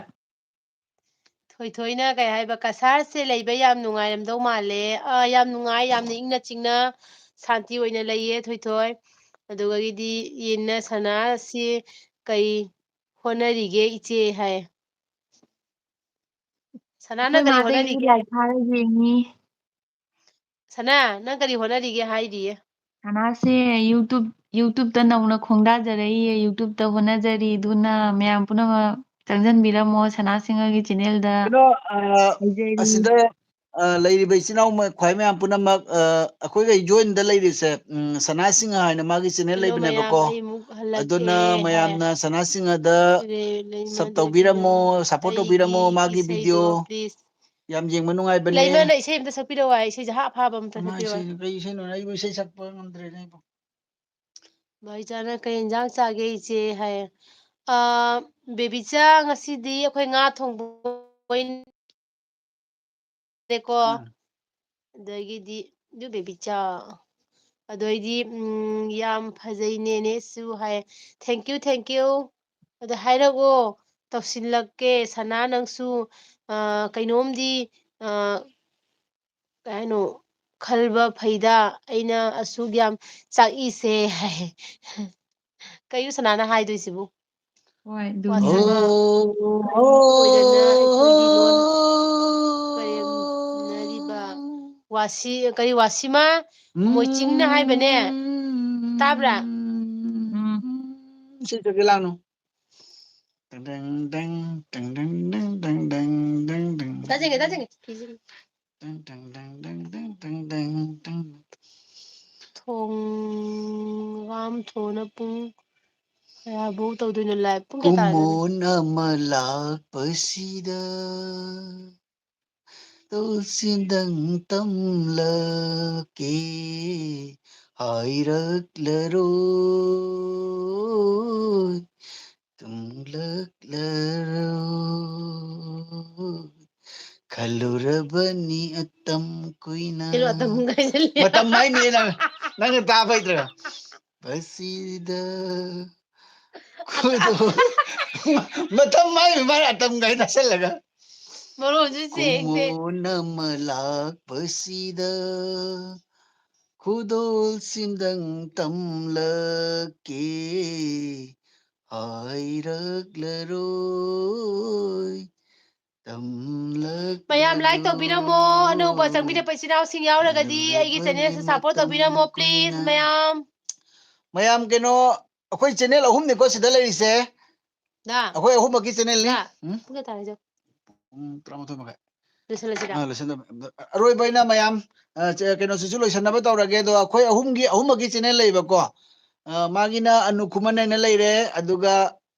ꯊꯣꯏꯊꯣꯏꯅ ꯀꯩ ꯍꯥꯏꯕ? "ꯀꯁꯥꯔꯁꯦ ꯂꯩꯕ ꯌꯥꯝ ꯅꯨꯡꯉꯥꯏꯔꯝꯗꯧ ꯃꯥꯜꯂꯦ꯫" ꯑꯥ, ꯌꯥꯝ ꯅꯨꯡꯉꯥꯏ, ꯌꯥꯝꯅ ꯏꯪꯅ ꯆꯤꯛꯅ ꯁꯥꯟꯇꯤ ꯑꯣꯏꯅ ꯂꯩꯌꯦ, ꯊꯣꯏꯊꯣꯏ꯫ ꯑꯗꯨꯒꯤꯗꯤ ꯌꯦꯟꯅ ꯁꯅꯥꯁꯤ ꯀꯩ ꯍꯣꯠꯅꯔꯤꯒꯦ ꯏꯆꯦ ꯍꯥꯏ꯫ ꯁꯅꯥꯅ ꯑꯩꯈꯣꯏ ꯀꯔꯤ ꯃꯥꯗꯒꯤ ꯍꯣꯠꯅꯔꯤꯒꯦ? ꯂꯥꯏꯔꯤꯛ ꯊꯥꯔ ꯌꯦꯡꯉꯤ꯫ ꯁꯅꯥ, ꯅꯪ ꯀꯔꯤ ꯍꯣꯠꯅꯔꯤꯒꯦ ꯍꯥꯏꯔꯤꯌꯦ꯫ ꯁꯅꯥꯁꯦ YouTube, YouTube-ꯇ ꯅꯧꯅ ꯈꯣꯡꯗꯥꯖꯔꯛꯏꯌꯦ꯫ YouTube-ꯇ ꯍꯣꯠꯅꯖꯔꯤ꯫ ꯑꯗꯨꯅ ꯃꯌꯥꯝ ꯄꯨꯝꯅꯃꯛ ꯆꯪꯁꯤꯟꯕꯤꯔꯝꯃꯣ ꯁꯅꯥ ꯁꯤꯡꯍꯒꯤ channel-ꯗ꯫ ꯀꯩꯅꯣ, ꯑ, ꯍꯥꯏꯖꯔꯤ꯫ ꯑꯁꯤꯗ, ꯑ, ꯂꯩꯔꯤꯕ ꯏꯆꯤꯟ ꯏꯅꯥꯎ ꯃ-, ꯈ꯭ꯋꯥꯏ ꯃꯌꯥꯝ ꯄꯨꯝꯅꯃꯛ, ꯑ, ꯑꯩꯈꯣꯏꯒ join-ꯗ ꯂꯩꯔꯤꯁꯦ, ꯎꯝ, ꯁꯅꯥ ꯁꯤꯡꯍ ꯍꯥꯏꯅ ꯃꯥꯒꯤ channel ꯀꯩꯅꯣ ꯃꯌꯥꯝ, ꯂꯩꯕꯅꯦꯕꯀꯣ꯫ ꯑꯩ ꯑꯃꯨꯛ ꯍꯜꯂꯛꯀꯦ ꯑꯗꯨꯅ ꯍꯥꯏ꯫ ꯃꯌꯥꯝꯅ ꯁꯅꯥ ꯁꯤꯡꯍꯗ ꯂꯩ-, ꯂꯩꯃ sub ꯇꯧꯕꯤꯔꯝꯃꯣ, ꯂꯩꯃ, support ꯑꯩ ꯇꯧꯕꯤꯔꯝꯃꯣ, ꯃꯥꯒꯤ ꯏꯁꯩꯗꯣ video please. ꯌꯥꯝ ꯌꯦꯡꯕ ꯅꯨꯡꯉꯥꯏꯕꯅꯦ꯫ ꯂꯩꯃꯅ ꯏꯁꯩ ꯑꯝꯇ ꯁꯛꯄꯤꯔꯛꯑꯣ ꯍꯥꯏ, ꯏꯁꯩꯁꯦ ꯍꯥꯞ ꯐꯥꯕ ꯑꯝꯇ ꯀꯃꯥꯏ ꯁꯛꯄꯤꯔꯛꯑꯣ ꯍꯥꯏ꯫ ꯏꯁꯩꯅꯣ? ꯀꯩ ꯏꯁꯩꯅꯣ? ꯑꯩꯕꯨ ꯏꯁꯩ ꯁꯛꯄ ꯉꯝꯗ꯭ꯔꯦꯅꯦ ꯑꯩꯕꯨ꯫ ꯕꯥꯏꯆꯥꯅ ꯀꯩ ꯌꯦꯟꯖꯥꯡ ꯆꯥꯒꯦ ꯏꯆꯦ ꯍꯥꯏ꯫ ꯑ, ꯕꯦꯕꯤꯆꯥ, ꯉꯁꯤꯗꯤ ꯑꯩꯈꯣꯏ ꯉꯥ ꯊꯣꯡꯕ ꯑꯣꯏꯅ ꯀꯣ꯫ ꯎꯝ꯫ ꯑꯗꯒꯤꯗꯤ ꯑꯗꯨ ꯕꯦꯕꯤꯆꯥ꯫ ꯑꯗꯩꯗꯤ, ꯎꯝ, "ꯌꯥꯝ ꯐꯖꯩ ꯅꯦꯅꯦꯁꯨ" ꯍꯥꯏ꯫ Thank you, thank you꯫ ꯑꯗ ꯍꯥꯏꯔꯛꯑꯣ, ꯇꯧꯁꯤꯜꯂꯛꯀꯦ꯫ ꯁꯅꯥ, ꯅꯪꯁꯨ, ꯑ, ꯀꯩꯅꯣꯝꯗꯤ, ꯑ, ꯀꯩ ꯍꯥꯏꯅꯣ, "ꯈꯜꯕ ꯐꯩꯗ, ꯑꯩꯅ ꯑꯁꯨꯛ ꯌꯥꯝ ꯆꯥꯛꯏꯁꯦ" ꯍꯥꯏ꯫ ꯀꯩꯅꯣ ꯁꯅꯥꯅ ꯍꯥꯏꯗꯣꯏꯁꯤꯕꯨ? ꯍꯣꯏ, ꯑꯗꯨꯅꯤ꯫ ꯋꯥꯁꯤꯃ ꯑꯣ, ꯀꯣꯏꯗꯅ ꯑꯩꯈꯣꯏꯒꯤ ꯂꯣꯟ ꯀꯔꯦꯝꯅꯔꯤꯕ ꯋꯥꯁꯤ, ꯀꯔꯤ ꯋꯥꯁꯤꯃ? ꯃꯣꯏꯆꯤꯡꯅ ꯍꯥꯏꯕꯅꯦ꯫ ꯇꯥꯕ꯭ꯔꯥ? ꯎꯝ꯫ ꯏꯁꯩ ꯁꯛꯀꯦ ꯂꯥꯡꯅꯨ꯫ ꯇꯪ ꯇꯪ ꯇꯪ, ꯇꯪ ꯇꯪ ꯇꯪ, ꯇꯪ ꯇꯪ ꯇꯪ ꯇꯪ꯫ ꯇꯥꯖꯒꯦ, ꯇꯥꯖꯒꯦ꯫ ꯇꯪ ꯇꯪ ꯇꯪ ꯇꯪ ꯇꯪ ꯇꯪ ꯇꯪ꯫ ꯊꯣꯡ ꯔꯥꯝ ꯊꯣꯅ ꯄꯨꯡ ꯀꯌꯥꯕꯨꯛ ꯇꯧꯗꯣꯏꯅꯣ live? ꯄꯨꯡ ꯀꯌꯥ ꯇꯥꯔꯒꯦ? ꯀꯨꯃꯣꯟ ꯑꯃ ꯂꯥꯛꯄꯁꯤꯗ ꯇꯧꯁꯤꯟꯗꯪ ꯇꯝꯂꯛꯀꯦ ꯍꯥꯏꯔꯛꯂꯔꯣꯏ꯫ ꯇꯨꯝꯂꯛꯂꯔꯣꯏ ꯈꯜꯂꯨꯔꯕꯅꯤ ꯑꯇꯝ ꯀꯨꯏꯅ꯫ ꯀꯩꯅꯣ ꯑꯇꯝ ꯀꯥꯏꯁꯦ? ꯃꯇꯝ ꯍꯥꯏꯅꯤ ꯅꯪ, ꯅꯪꯅ ꯇꯥꯕ ꯍꯩꯇ꯭ꯔꯒ꯫ ꯃꯁꯤꯗ ꯈꯨꯗꯣ-, ꯃꯇꯝ ꯍꯥꯏꯅꯤ ꯃꯥꯅ ꯑꯇꯝ ꯀꯥꯏ ꯇꯥꯁꯜꯂꯒ꯫ ꯃꯔꯣꯟꯁꯨ ꯁꯦꯡꯗꯦ꯫ ꯀꯨꯃꯣꯟ ꯑꯃ ꯂꯥꯛꯄꯁꯤꯗ ꯈꯨꯗꯣꯜꯁꯤꯝꯗꯪ ꯇꯝꯂꯛꯀꯦ ꯍꯥꯏꯔꯛꯂꯔꯣꯏ, ꯇꯝꯂꯛꯂꯔꯣꯏ꯫ ꯃꯌꯥꯝ like ꯇꯧꯕꯤꯔꯝꯃꯣ, ꯑꯅꯧꯕ ꯆꯪꯕꯤꯔꯛꯄ ꯏꯆꯤꯟ ꯏꯅꯥꯎꯁꯤꯡ ꯌꯥꯎꯔꯒꯗꯤ ꯑꯩꯒꯤ channelꯁꯦ support ꯇꯧꯕꯤꯔꯝꯃꯣ please ꯃꯌꯥꯝ꯫ ꯃꯌꯥꯝ ꯀꯩꯅꯣ, ꯑꯩꯈꯣꯏ channel ꯑꯍꯨꯝꯅꯤꯀꯣ ꯁꯤꯗ ꯂꯩꯔꯤꯁꯦ꯫ ꯗꯥ꯫ ꯑꯩꯈꯣꯏ ꯑꯍꯨꯝꯃꯛꯀꯤ channelꯅꯤ꯫ ꯗꯥ, ꯎꯝ? ꯄꯨꯡ ꯀꯌꯥ ꯇꯥꯔꯦ ꯌꯦꯡꯉꯨ꯫ ꯄꯨꯡ ꯇꯔꯥꯃꯥꯊꯣꯏ ꯃꯈꯥꯏ꯫ ꯂꯣꯏꯁꯤꯜꯂꯁꯤꯔꯥ? ꯑꯥ, ꯂꯣꯏꯁꯤꯜꯂ-, ꯑꯔꯣꯏꯕ ꯑꯩꯅ ꯃꯌꯥꯝ, ꯑ, ꯆ-, ꯀꯩꯅꯣꯁꯤꯁꯨ ꯂꯣꯏꯁꯤꯟꯅꯕ ꯇꯧꯔꯒꯦ꯫ ꯑꯗꯣ ꯑꯩꯈꯣꯏ ꯑꯍꯨꯝꯒꯤ, ꯑꯍꯨꯝꯃꯛꯀꯤ channel ꯂꯩꯕꯀꯣ꯫ ꯑ, ꯃꯥꯒꯤꯅ ꯑꯅꯨ ꯈꯨꯃꯟ ꯍꯥꯏꯅ ꯂꯩꯔꯦ, ꯑꯗꯨꯒ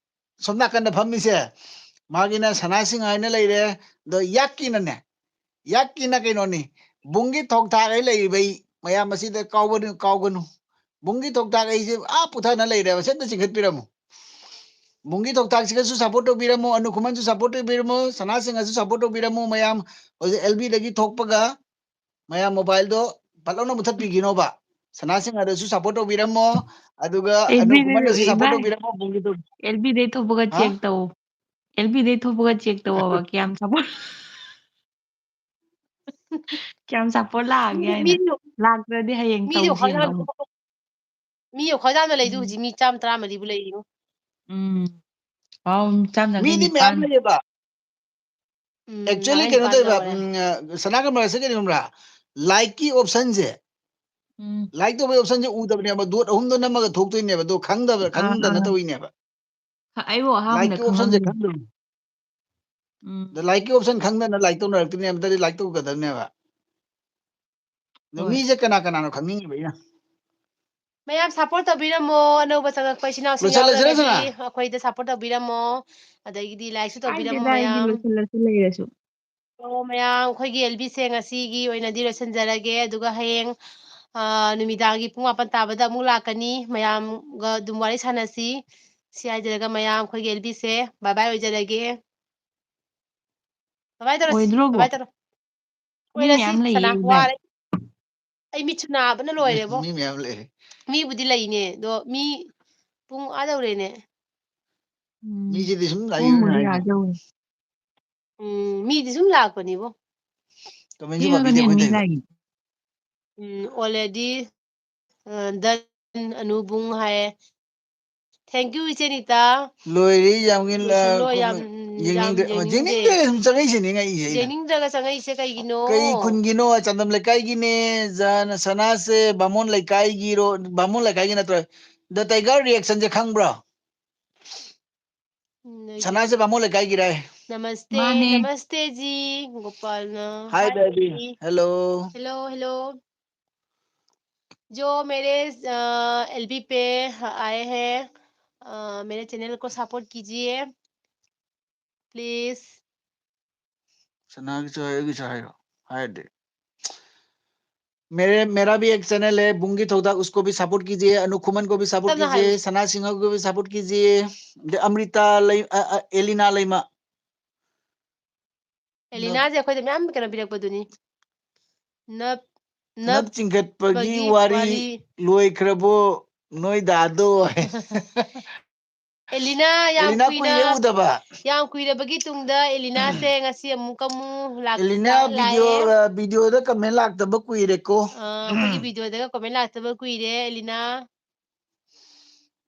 ꯁꯣꯝ ꯅꯥꯀꯟꯗ ꯐꯝꯃꯤꯁꯦ, ꯃꯥꯒꯤꯅ ꯁꯅꯥ ꯁꯤꯡꯍ ꯍꯥꯏꯅ ꯂꯩꯔꯦ, ꯑꯗꯣ ꯌꯥꯛꯀꯤꯅꯅꯦ, ꯌꯥꯛꯀꯤꯅ ꯀꯩꯅꯣꯅꯤ, ꯕꯨꯡꯒꯤ ꯊꯣꯛ ꯊꯥꯛ ꯍꯥꯏ ꯂꯩꯔꯤꯕ ꯑꯩ ꯃꯌꯥꯝ ꯑꯁꯤꯗ ꯀꯥꯎꯒꯅꯨ, ꯀꯥꯎꯒꯅꯨ꯫ ꯕꯨꯡꯒꯤ ꯊꯣꯛ ꯊꯥꯛ ꯑꯩꯁꯦ ꯑꯥ ꯄꯨꯊꯅ ꯂꯩꯔꯦꯕ, ꯁꯦ ꯑꯝꯇ ꯆꯤꯡꯈꯠꯄꯤꯔꯝꯃꯨ꯫ ꯕꯨꯡꯒꯤ ꯊꯣꯛ ꯊꯥꯛꯁꯤꯒꯁꯨ support ꯇꯧꯕꯤꯔꯝꯃꯨ, ꯑꯅꯨ ꯈꯨꯃꯟꯁꯨ support ꯇꯧꯕꯤꯔꯝꯃꯨ, ꯁꯅꯥ ꯁꯤꯡꯍꯁꯨ support ꯇꯧꯕꯤꯔꯝꯃꯨ꯫ ꯃꯌꯥꯝ ꯍꯧꯖꯤꯛ L Bꯗꯒꯤ ꯊꯣꯛꯄꯒ ꯃꯌꯥꯝ mobileꯗꯣ ꯐꯠ ꯂꯥꯎꯅ ꯃꯨꯊꯠꯄꯤꯈꯤꯅꯣꯕ꯫ ꯁꯅꯥ ꯁꯤꯡꯍꯗꯁꯨ support ꯇꯧꯕꯤꯔꯝꯃꯣ, ꯑꯗꯨꯒ ꯑꯅꯨ ꯈꯨꯃꯟꯗꯁꯨ support ꯇꯧꯕꯤꯔꯝꯃꯣ, ꯕꯨꯡꯒꯤ ꯊꯣꯛ-, L Bꯗꯩ ꯊꯣꯛꯄꯒ ꯍꯥ? Check ꯇꯧ꯫ L Bꯗꯩ ꯊꯣꯛꯄꯒ check ꯇꯧꯑꯣꯕ, ꯀꯌꯥꯝ support, ꯀꯌꯥꯝ support ꯂꯥꯛꯑꯒꯦ ꯃꯤꯗꯤ, ꯍꯥꯏꯅ꯫ ꯃꯤꯗꯤ, ꯂꯥꯛꯇ꯭ꯔꯗꯤ ꯍꯌꯦꯡ ꯃꯤꯗꯤ ꯇꯧꯁꯦꯅ ꯍꯣꯠꯅꯕ ꯑꯃꯨꯛ꯫ ꯃꯤ ꯌꯥꯝ ꯈꯣꯏꯗꯥꯅ ꯂꯩꯗꯨ ꯎꯝ꯫ ꯍꯧꯖꯤꯛ ꯃꯤ ꯆꯥꯝ ꯇꯔꯥꯃꯔꯤꯕꯨ ꯂꯩꯔꯤꯉꯣ꯫ ꯎꯝ꯫ ꯄꯥꯎ ꯆꯥꯝ ꯌꯥꯡꯈꯩ ꯃꯤꯗꯤ ꯃꯌꯥꯝ ꯅꯤꯄꯥꯟ꯫ ꯂꯩꯌꯦꯕ꯫ ꯎꯝ, Actually ꯌꯥꯡꯈꯩ ꯀꯩꯅꯣ ꯅꯤꯄꯥꯟ ꯇꯧꯋꯦꯕ, ꯌꯧꯔꯦ꯫ ꯎꯝ, ꯑ, ꯁꯅꯥ ꯀꯃꯔꯁꯦ ꯀꯩꯅꯣ ꯈꯪꯕ꯭ꯔꯥ? Likeꯀꯤ optionꯁꯦ꯫ ꯎꯝ꯫ Like ꯇꯧꯕꯒꯤ optionꯁꯦ ꯎꯗꯕꯅꯦꯕ, dot ꯑꯍꯨꯝꯗꯣ ꯅꯝꯃꯒ ꯊꯣꯛꯇꯣꯏꯅꯦꯕ, ꯑꯗꯣ ꯈꯪꯗꯕ, ꯑꯥ, ꯈꯪꯗꯅ ꯑꯥ꯫ ꯇꯧꯔꯤꯅꯦꯕ꯫ ꯈ-, ꯑꯩꯕꯨ ꯑꯍꯥꯟꯕꯗ Likeꯀꯤ optionꯁꯦ ꯈꯪꯉꯝꯃꯤ꯫ ꯈꯪꯗꯕꯅꯤ꯫ ꯎꯝ꯫ ꯑꯗ likeꯀꯤ option ꯈꯪꯗꯅ like ꯇꯧꯅꯔꯛꯇꯣꯏꯅꯦꯕ, ꯅꯠꯇ꯭ꯔꯗꯤ like ꯇꯧꯒꯗꯕꯅꯦꯕ꯫ ꯑꯗꯣ ꯍꯣꯏ꯫ ꯃꯤꯁꯦ ꯀꯅꯥ ꯀꯅꯥꯅꯣ ꯈꯪꯅꯤꯡꯉꯤꯕ ꯑꯩꯅ꯫ ꯃꯌꯥꯝ support ꯇꯧꯕꯤꯔꯝꯃꯣ, ꯑꯅꯧꯕ ꯆꯪꯉꯛꯄ ꯏꯆꯤꯟ ꯏꯅꯥꯎꯁꯤꯡ ꯂꯣꯏꯁꯤꯜꯂꯁꯤꯔ ꯌꯥꯎꯔꯒꯗꯤ ꯁꯅꯥ? ꯑꯩꯈꯣꯏꯗ support ꯇꯧꯕꯤꯔꯝꯃꯣ, ꯑꯗꯒꯤꯗꯤ likeꯁꯨ ꯇꯧꯕꯤꯔꯝꯃꯣ ꯀꯥꯏꯗꯦꯗ, ꯑꯩꯗꯤ ꯃꯌꯥꯝ꯫ ꯂꯣꯏꯁꯤꯜꯂꯁꯨ ꯂꯩꯔꯁꯨ꯫ ꯑꯣ, ꯃꯌꯥꯝ, ꯑꯩꯈꯣꯏꯒꯤ L Bꯁꯦ ꯉꯁꯤꯒꯤ ꯑꯣꯏꯅꯗꯤ ꯂꯣꯏꯁꯤꯟꯖꯔꯒꯦ, ꯑꯗꯨꯒ ꯍꯌꯦꯡ, ꯑ, ꯅꯨꯃꯤꯗꯥꯡꯒꯤ ꯄꯨꯡ ꯃꯥꯄꯟ ꯇꯥꯕꯗ ꯑꯃꯨꯛ ꯂꯥꯛꯀꯅꯤ, ꯃꯌꯥꯝꯒ ꯑꯗꯨꯝ ꯋꯥꯔꯤ ꯁꯥꯟꯅꯁꯤ꯫ ꯁꯤ ꯍꯥꯏꯖꯔꯒ ꯃꯌꯥꯝ, ꯑꯩꯈꯣꯏꯒꯤ L Bꯁꯦ bye bye ꯑꯣꯏꯖꯔꯒꯦ꯫ Bye bye ꯇꯧꯔꯁꯤ, ꯑꯣꯏꯗ꯭ꯔꯣꯕꯣ? Bye bye ꯇꯧꯔꯣ꯫ ꯃꯤ ꯑꯣꯏꯔꯁꯤ, ꯃꯌꯥꯝ ꯂꯩꯌꯦ, ꯁꯅꯥ, ꯏꯕꯥꯏ꯫ ꯋꯥꯔꯦ꯫ ꯑꯩ ꯃꯤꯠꯁꯨ ꯅꯥꯕꯅ ꯂꯣꯏꯔꯦꯕꯣ꯫ ꯃꯤ ꯃꯌꯥꯝ ꯂꯩ꯫ ꯃꯤꯕꯨꯗꯤ ꯂꯩꯅꯦ, ꯑꯗꯣ ꯃꯤ ꯄꯨꯡ ꯑꯥ ꯌꯧꯔꯦꯅꯦ꯫ ꯎꯝ꯫ ꯃꯤꯁꯤꯗꯤ ꯁꯨꯝ ꯂꯥꯛꯏ ꯄꯨꯡꯕꯨꯗꯤ ꯍꯥꯏꯅꯤ꯫ ꯑꯥ ꯌꯧꯔꯦ꯫ ꯎꯝ, ꯃꯤꯗꯤ ꯁꯨꯝ ꯂꯥꯛꯄꯅꯤꯕꯣ꯫ Commentꯁꯨ ꯄꯤꯕꯒꯅꯦ ꯄꯥꯕꯤꯗꯦ ꯑꯩꯈꯣꯏ ꯃꯤ ꯇꯧꯔꯤꯕ꯫ ꯂꯥꯛꯏ꯫ ꯎꯝ, already, ꯑ, done ꯑꯅꯨꯕꯨꯡ ꯍꯥꯏꯌꯦ꯫ Thank you, ꯏꯆꯦ ꯅꯤꯇꯥ꯫ ꯂꯣꯏꯔꯦ, ꯌꯥꯝꯒꯤꯟ, ꯑ, ꯂꯣꯏꯁꯤꯜꯂꯣ, ꯀꯩꯅꯣ, ꯌꯥꯝ, ꯌꯥꯝ ꯌꯦꯡꯅꯤꯡꯗ꯭ꯔꯦ꯫ ꯑ, ꯌꯦꯡꯅꯤꯡꯗꯦ꯫ ꯌꯦꯡꯅꯤꯡꯗꯦ, ꯁꯨꯝ ꯆꯪꯉꯛꯏꯁꯤꯅꯤ, ꯉꯛꯏꯁꯦ ꯑꯩꯅ꯫ ꯌꯦꯡꯅꯤꯡꯗ꯭ꯔꯒ ꯆꯪꯉꯛꯏꯁꯦ ꯀꯩꯒꯤꯅꯣ? ꯀꯩ ꯈꯨꯟꯒꯤꯅꯣ? ꯆꯥꯟꯗꯝ ꯂꯩꯀꯥꯏꯒꯤꯅꯦ꯫ ꯖ-, ꯁꯅꯥꯁꯦ ꯕꯥꯃꯣꯟ ꯂꯩꯀꯥꯏꯒꯤꯔꯣ? ꯕꯥꯃꯣꯟ ꯂꯩꯀꯥꯏꯒꯤ ꯅꯠꯇ꯭ꯔꯣ? The Tiger Reaction ꯁꯦ ꯈꯪꯕ꯭ꯔꯣ? ꯎꯝ, ꯑꯩꯗꯤ ꯁꯅꯥꯁꯦ ꯕꯥꯃꯣꯟ ꯂꯩꯀꯥꯏꯒꯤꯔꯥꯏ? ꯅꯃꯁꯇꯦ, ꯃꯥꯅꯦ꯫ ꯅꯃꯁꯇꯦ ꯖꯤ, ꯒꯣꯄꯥꯜꯅ꯫ Hi, hi, baby. Baby. Hello. Hello, hello. जो मेरे, अ, एलबी पे आए हैं, अ, मेरे चैनल को सपोर्ट कीजिए प्लीज। ꯁꯅꯥꯒꯤꯁꯨ ꯍꯥꯏ, ꯑꯩꯒꯤꯁꯨ ꯍꯥꯏꯌꯣ꯫ ꯍꯥꯏꯔꯗꯤ꯫ मेरे, मेरा भी एक चैनल है, बुंगी थोदा, उसको भी सपोर्ट कीजिए, अनु खुमन को भी सपोर्ट कीजिए, सना सिंह को भी सपोर्ट कीजिए, ꯑꯃ꯭ꯔꯤꯇꯥ ꯂꯩ-, ꯑ, ꯑ, ꯑꯦꯂꯤꯅꯥ ꯂꯩꯃ꯫ ꯑꯦꯂꯤꯅꯥꯁꯦ ꯑꯩꯈꯣꯏꯗ ꯃꯌꯥꯝ ꯀꯩꯅꯣ ꯄꯤꯔꯛꯄꯗꯨꯅꯤ꯫ ꯅꯞ-, ꯅꯞ ꯅꯞ ꯆꯤꯡꯈꯠꯄꯒꯤ ꯆꯤꯡꯈꯠꯄꯒꯤ ꯋꯥꯔꯤ ꯋꯥꯔꯤ꯫ ꯂꯣꯏꯈ꯭ꯔꯕꯣ ꯅꯣꯏ ꯗꯥꯗꯣ? ꯑꯦꯂꯤꯅꯥ ꯌꯥꯝ ꯑꯦꯂꯤꯅꯥ ꯀꯨꯏꯅ, ꯀꯨꯏꯔꯦ ꯎꯗꯕ꯫ ꯌꯥꯝ ꯀꯨꯏꯔꯕꯒꯤ ꯇꯨꯡꯗ ꯑꯦꯂꯤꯅꯥꯁꯦ ꯉꯁꯤ ꯑꯃꯨꯛꯀ ꯑꯃꯨꯛ ꯂꯥꯛ-, ꯑꯦꯂꯤꯅꯥ ꯂꯥꯛ-, ꯚꯤꯗꯤꯑꯣ, ꯂꯥꯛꯑꯦ꯫ ꯑ, ꯚꯤꯗꯤꯑꯣꯗꯒ ꯀꯃꯦꯟ ꯂꯥꯛꯇꯕ ꯀꯨꯏꯔꯦꯀꯣ꯫ ꯑ, ꯑꯩꯈꯣꯏꯒꯤ ꯚꯤꯗꯤꯑꯣꯗꯒ ꯀꯃꯦꯟ ꯂꯥꯛꯇꯕ ꯀꯨꯏꯔꯦ, ꯑꯦꯂꯤꯅꯥ꯫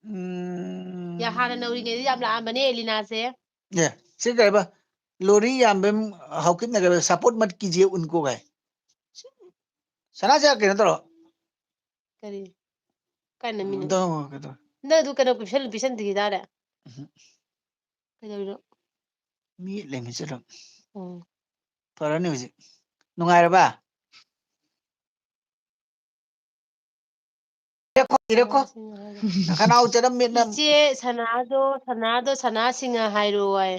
ꯎꯝ꯫ ꯌꯥ, ꯍꯥꯟꯅ ꯅꯧꯔꯤꯉꯩꯗ ꯌꯥꯝ ꯂꯥꯛꯑꯝꯕꯅꯦ ꯑꯦꯂꯤꯅꯥꯁꯦ꯫ ꯑꯦ, ꯁꯤ ꯀꯩ ꯍꯥꯏꯕ? ꯂꯣꯔꯤ ꯌꯥꯝꯕꯦꯝ ꯍꯥꯎꯀꯤꯞꯅ ꯀꯩ ꯍꯥꯏꯕ? ꯁꯄꯣꯔꯠ ꯃꯠ ꯀꯤꯖꯤꯌꯦ ꯎꯟꯀꯣ ꯀꯥꯏ꯫ ꯁꯅꯥꯁꯦ ꯀꯩꯅꯣ ꯇꯧꯔꯣ꯫ ꯀꯔꯤ? ꯀꯥꯏ ꯅꯝꯃꯤꯅꯣ? ꯗꯣ, ꯀꯩꯗꯧꯔꯦ? ꯅꯪ ꯑꯗꯨ ꯀꯩꯅꯣ ꯄꯤꯁꯜ-, ꯄꯤꯁꯟꯗ꯭ꯔꯤ ꯇꯥꯔꯦ? ꯎꯝ꯫ ꯀꯩꯗꯧꯔꯤꯅꯣ? ꯃꯤ ꯂꯩꯃꯤꯟꯁꯤꯜꯂꯣ꯫ ꯎꯝ꯫ ꯐꯔꯅꯤ ꯍꯧꯖꯤꯛ꯫ ꯅꯨꯡꯉꯥꯏꯔꯕ? ꯏꯔꯦꯀꯣ, ꯏꯔꯦꯀꯣ꯫ ꯁꯅꯥꯁꯤꯡ ꯍꯥꯏꯔꯣ꯫ ꯅꯈꯅꯥꯎ ꯆꯔꯝꯃꯦ ꯅꯪ꯫ ꯏꯆꯦ ꯁꯅꯥꯗꯣ, ꯁꯅꯥꯗꯣ ꯁꯅꯥꯁꯤꯡ ꯍꯥꯏꯔꯣ ꯍꯥꯏ꯫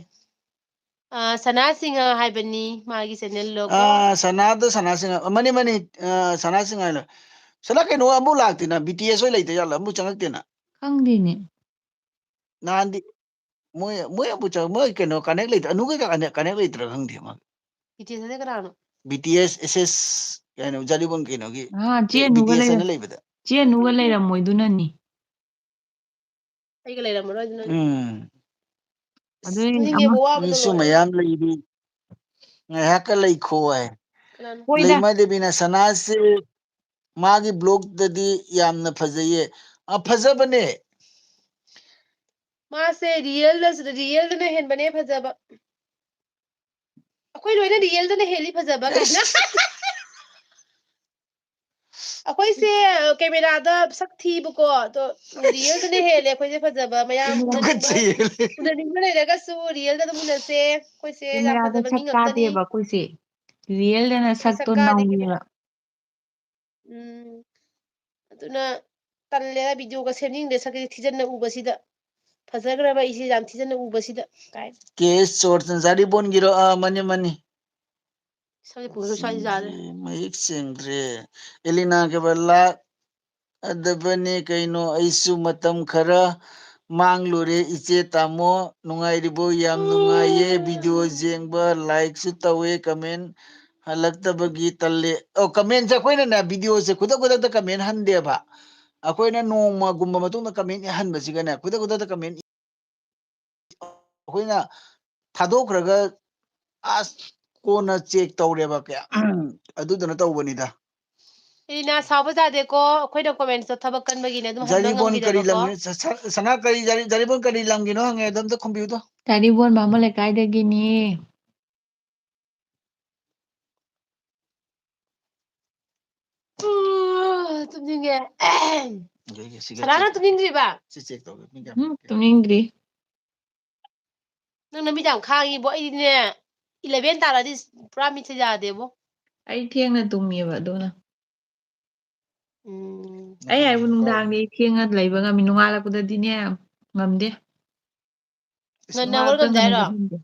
ꯑ, ꯁꯅꯥꯁꯤꯡ ꯍꯥꯏꯕꯅꯤ ꯃꯥꯒꯤ ꯆꯦꯅꯦꯜꯗꯣꯀꯣ꯫ ꯑ, ꯁꯅꯥꯗꯣ ꯁꯅꯥꯁꯤꯡ, ꯃꯥꯅꯤ, ꯃꯥꯅꯤ, ꯑ, ꯁꯅꯥꯁꯤꯡ ꯍꯥꯏꯅ꯫ ꯁꯅꯥ ꯀꯩꯅꯣ ꯑꯃꯨꯛ ꯂꯥꯛꯇꯦꯅ, ꯕꯤ ꯇꯤ ꯑꯦꯁ ꯍꯣꯏ ꯂꯩꯇ ꯖꯥꯠꯂ? ꯑꯃꯨꯛ ꯆꯪꯉꯛꯇꯦꯅ꯫ ꯈꯪꯗꯦꯅꯦ꯫ ꯅꯍꯥꯟꯗꯤ ꯃꯣꯏ, ꯃꯣꯏ ꯑꯃꯨꯛ ꯆꯪ-, ꯃꯣꯏ ꯀꯩꯅꯣ connect ꯂꯩꯇ-, ꯑꯅꯨꯒ connect, connect ꯂꯩꯇ꯭ꯔꯥ ꯈꯪꯗꯦ ꯃꯥ꯫ ꯕꯤ ꯇꯤ ꯑꯦꯁ ꯍꯥꯏꯅ ꯀꯅꯥꯅꯣ? ꯕꯤ ꯇꯤ ꯑꯦꯁ ꯑꯦꯁ ꯑꯦꯁ ꯀꯩꯅꯣ, ꯖꯥꯂꯤꯕꯣꯟ ꯀꯩꯅꯣꯒꯤ, ꯑꯥ, ꯆꯦ ꯑꯦ, ꯑꯅꯨꯒ ꯕꯤ ꯇꯤ ꯑꯦꯁ ꯍꯥꯏꯅ ꯂꯩꯔ-, ꯂꯩꯕꯗ꯫ ꯆꯦ ꯑꯅꯨꯒ ꯂꯩꯔꯝꯃꯣꯏꯗꯨꯅꯅꯤ꯫ ꯑꯩꯒ ꯂꯩꯔꯝꯃꯔꯣꯏ ꯑꯗꯨꯅꯅꯤ꯫ ꯎꯝ꯫ ꯑꯗꯨꯅꯤ ꯐꯨꯅꯤꯡꯉꯦꯕ, ꯑꯃ ꯋꯥꯕꯅ ꯃꯤꯁꯨ ꯂꯣꯏꯔꯦ꯫ ꯃꯌꯥꯝ ꯂꯩꯔꯤ꯫ ꯉꯥꯏꯍꯥꯛꯀ ꯂꯩꯈꯣ ꯍꯥꯏ꯫ ꯀꯅꯥꯅꯣ? ꯍꯣꯏꯗ꯫ ꯂꯩꯃ ꯗꯦꯕꯤꯅ ꯁꯅꯥꯁꯦ ꯃꯥꯒꯤ ꯕ꯭ꯂꯣꯛꯇꯗꯤ ꯌꯥꯝꯅ ꯐꯖꯩꯌꯦ꯫ ꯑ, ꯐꯖꯕꯅꯦ꯫ ꯃꯥꯁꯦ ꯔꯤꯌꯦꯜꯗ, ꯔꯤꯌꯦꯜꯗꯅ ꯍꯦꯟꯕꯅꯦ ꯐꯖꯕ꯫ ꯑꯩꯈꯣꯏ ꯂꯣꯏꯅ ꯔꯤꯌꯦꯜꯗꯅ ꯍꯦꯜꯂꯤ ꯐꯖꯕ ꯀꯥꯏꯅ꯫ ꯑꯩꯈꯣꯏꯁꯦ ꯀꯦꯃꯦꯔꯥꯗ ꯁꯛ ꯊꯤꯕꯀꯣ, ꯑꯗꯣ ꯔꯤꯌꯦꯜꯗꯅ ꯍꯦꯜꯂꯦ ꯑꯩꯈꯣꯏꯁꯦ ꯐꯖꯕ꯫ ꯃꯌꯥꯝ ꯎꯅꯅꯤꯡꯕ, ꯇꯨꯀꯠꯆꯩꯌꯦ꯫ ꯎꯅꯅꯤꯡꯕ ꯂꯩꯔꯒꯁꯨ ꯔꯤꯌꯦꯜꯗ ꯑꯗꯨꯝ ꯎꯅꯁꯦ꯫ ꯑꯩꯈꯣꯏꯁꯦ ꯌꯥꯝ ꯀꯦꯃꯦꯔꯥꯗ ꯐꯖꯕ ꯃꯤ ꯁꯛ ꯉꯥꯛꯇꯅꯤ꯫ ꯀꯥꯗꯦꯕ ꯑꯩꯈꯣꯏꯁꯦ꯫ ꯔꯤꯌꯦꯜꯗꯅ ꯑꯩꯈꯣꯏ ꯁꯛ ꯁꯛꯇꯣ ꯀꯥꯗꯦ ꯀꯦꯃꯦꯔꯥ꯫ ꯅꯧꯋꯦꯕ꯫ ꯎꯝ꯫ ꯑꯗꯨꯅ ꯇꯜꯂꯦꯗ, ꯚꯤꯗꯤꯑꯣꯒ ꯁꯦꯝꯅꯤꯡꯗꯦ ꯁꯛꯁꯦ ꯊꯤꯖꯟꯅ ꯎꯕꯁꯤꯗ꯫ ꯐꯖꯈ꯭ꯔꯕ ꯑꯩꯁꯦ ꯌꯥꯝ ꯊꯤꯖꯟꯅ ꯎꯕꯁꯤꯗ ꯀꯥꯏ꯫ ꯀꯦ ꯑꯦꯁ ꯆꯣꯔꯆꯟ ꯖꯥꯔꯤꯕꯣꯟꯒꯤꯔꯣ? ꯑꯥ, ꯃꯥꯅꯤ, ꯃꯥꯅꯤ꯫ ꯁꯛꯁꯦ ꯄꯨꯡꯁꯣꯏ ꯁꯣꯏ ꯌꯥꯔꯦ꯫ ꯁꯦꯡꯗ꯭ꯔꯦ, ꯃꯌꯦꯛ ꯁꯦꯡꯗ꯭ꯔꯦ꯫ ꯑꯦꯂꯤꯅꯥ ꯀꯦꯕꯜ ꯂꯥꯛ ꯑꯗꯕꯅꯦ ꯀꯩꯅꯣ, ꯑꯩꯁꯨ ꯃꯇꯝ ꯈꯔ ꯃꯥꯡꯂꯨꯔꯦ꯫ ꯏꯆꯦ ꯇꯥꯃꯣ ꯅꯨꯡꯉꯥꯏꯔꯤꯕꯣ? ꯌꯥꯝ ꯅꯨꯡꯉꯥꯏꯌꯦ꯫ ꯚꯤꯗꯤꯑꯣ ꯌꯦꯡꯕ, ꯂꯥꯏꯛꯁꯨ ꯇꯧꯋꯦ, ꯀꯃꯦꯟ ꯍꯜꯂꯛꯇꯕꯒꯤ ꯇꯜꯂꯦ꯫ ꯑꯣ, ꯀꯃꯦꯟꯁꯦ ꯑꯩꯈꯣꯏꯅꯅꯦ, ꯚꯤꯗꯤꯑꯣꯁꯦ ꯈꯨꯗꯛ ꯈꯨꯗꯛꯇ ꯀꯃꯦꯟ ꯍꯟꯗꯦꯕ꯫ ꯑꯩꯈꯣꯏꯅ ꯅꯣꯡꯃꯒꯨꯝꯕ ꯃꯇꯨꯡꯗ ꯀꯃꯦꯟ ꯍꯟꯕꯁꯤꯒꯅꯦ, ꯈꯨꯗꯛ ꯈꯨꯗꯛꯇ ꯀꯃꯦꯟ ꯑꯩꯈꯣꯏꯅ ꯊꯥꯗꯣꯛꯈ꯭ꯔꯒ ꯑꯁ ꯀꯣꯟꯅ ꯆꯦꯛ ꯇꯧꯔꯦꯕ ꯀꯌꯥ꯫ ꯑꯗꯨꯗꯨꯅ ꯇꯧꯕꯅꯤꯗ꯫ ꯑꯦꯂꯤꯅꯥ ꯁꯥꯎꯕ ꯌꯥꯗꯦꯀꯣ, ꯑꯩꯈꯣꯏꯅ ꯀꯣꯃꯦꯟꯁꯇ ꯊꯕꯛ ꯀꯟꯕꯒꯤꯅꯦ, ꯑꯗꯨꯝ ꯍꯟꯕ ꯖꯥꯔꯤꯕꯣꯟ ꯀꯔꯤ ꯉꯝꯈꯤꯗꯕꯀꯣ꯫ ꯂꯝꯒꯤꯅꯣ? ꯁ-, ꯁ-, ꯁꯅꯥ ꯀꯔꯤ, ꯖꯥꯔꯤ-, ꯖꯥꯔꯤꯕꯣꯟ ꯀꯔꯤ ꯂꯝꯒꯤꯅꯣ ꯍꯪꯉꯦ, ꯑꯗꯣ ꯑꯝꯇ ꯈꯨꯝꯕꯤꯌꯨꯗꯣ꯫ ꯖꯥꯔꯤꯕꯣꯟ ꯕꯥꯃꯣꯟ ꯂꯩꯀꯥꯏꯗꯒꯤꯅꯦ꯫ ꯎꯝ, ꯇꯨꯝꯅꯤꯡꯉꯦ꯫ ꯑꯗꯒꯤ ꯁꯤꯒ ꯁꯅꯥ, ꯅꯪ ꯆꯦꯛ, ꯇꯨꯝꯅꯤꯡꯗ꯭ꯔꯤꯕ? ꯁꯤ ꯆꯦꯛ ꯇꯧꯒꯦ꯫ ꯃꯤ ꯀꯌꯥ ꯎꯝ, ꯂꯥꯛꯀꯦ? ꯇꯨꯝꯅꯤꯡꯗ꯭ꯔꯤ꯫ ꯅꯪ ꯅꯃꯤꯠ ꯌꯥꯝ ꯈꯥꯡꯉꯤꯕꯣ꯫ ꯑꯩꯗꯤꯅꯦ, eleven ꯇꯥꯔꯗꯤ ꯄꯨꯔꯥ ꯃꯤꯠꯁꯦ ꯌꯥꯗꯦꯕꯣ꯫ ꯑꯩ ꯊꯦꯡꯅ ꯇꯨꯝꯃꯦꯕ ꯑꯗꯨꯅ꯫ ꯎꯝ꯫ ꯑꯩ ꯍꯥꯏꯕꯨ ꯅꯈꯣꯏꯅ ꯅꯨꯡꯗꯥꯡꯗꯤ ꯑꯩ ꯊꯦꯡꯅ ꯂꯩꯕ ꯉꯝꯃꯤ, ꯅꯣꯡꯉꯥꯜꯂꯛꯄꯗꯗꯤꯅꯦ ꯉꯝꯗꯦ꯫ ꯏꯁ, ꯉꯟꯅ ꯅꯣꯡꯉꯥꯜꯂꯛꯄꯗ ꯍꯧꯒꯠꯂꯝꯗꯦ ꯉꯟꯅ ꯍꯥꯏꯔꯣ? ꯍꯧꯒꯠꯂꯦ꯫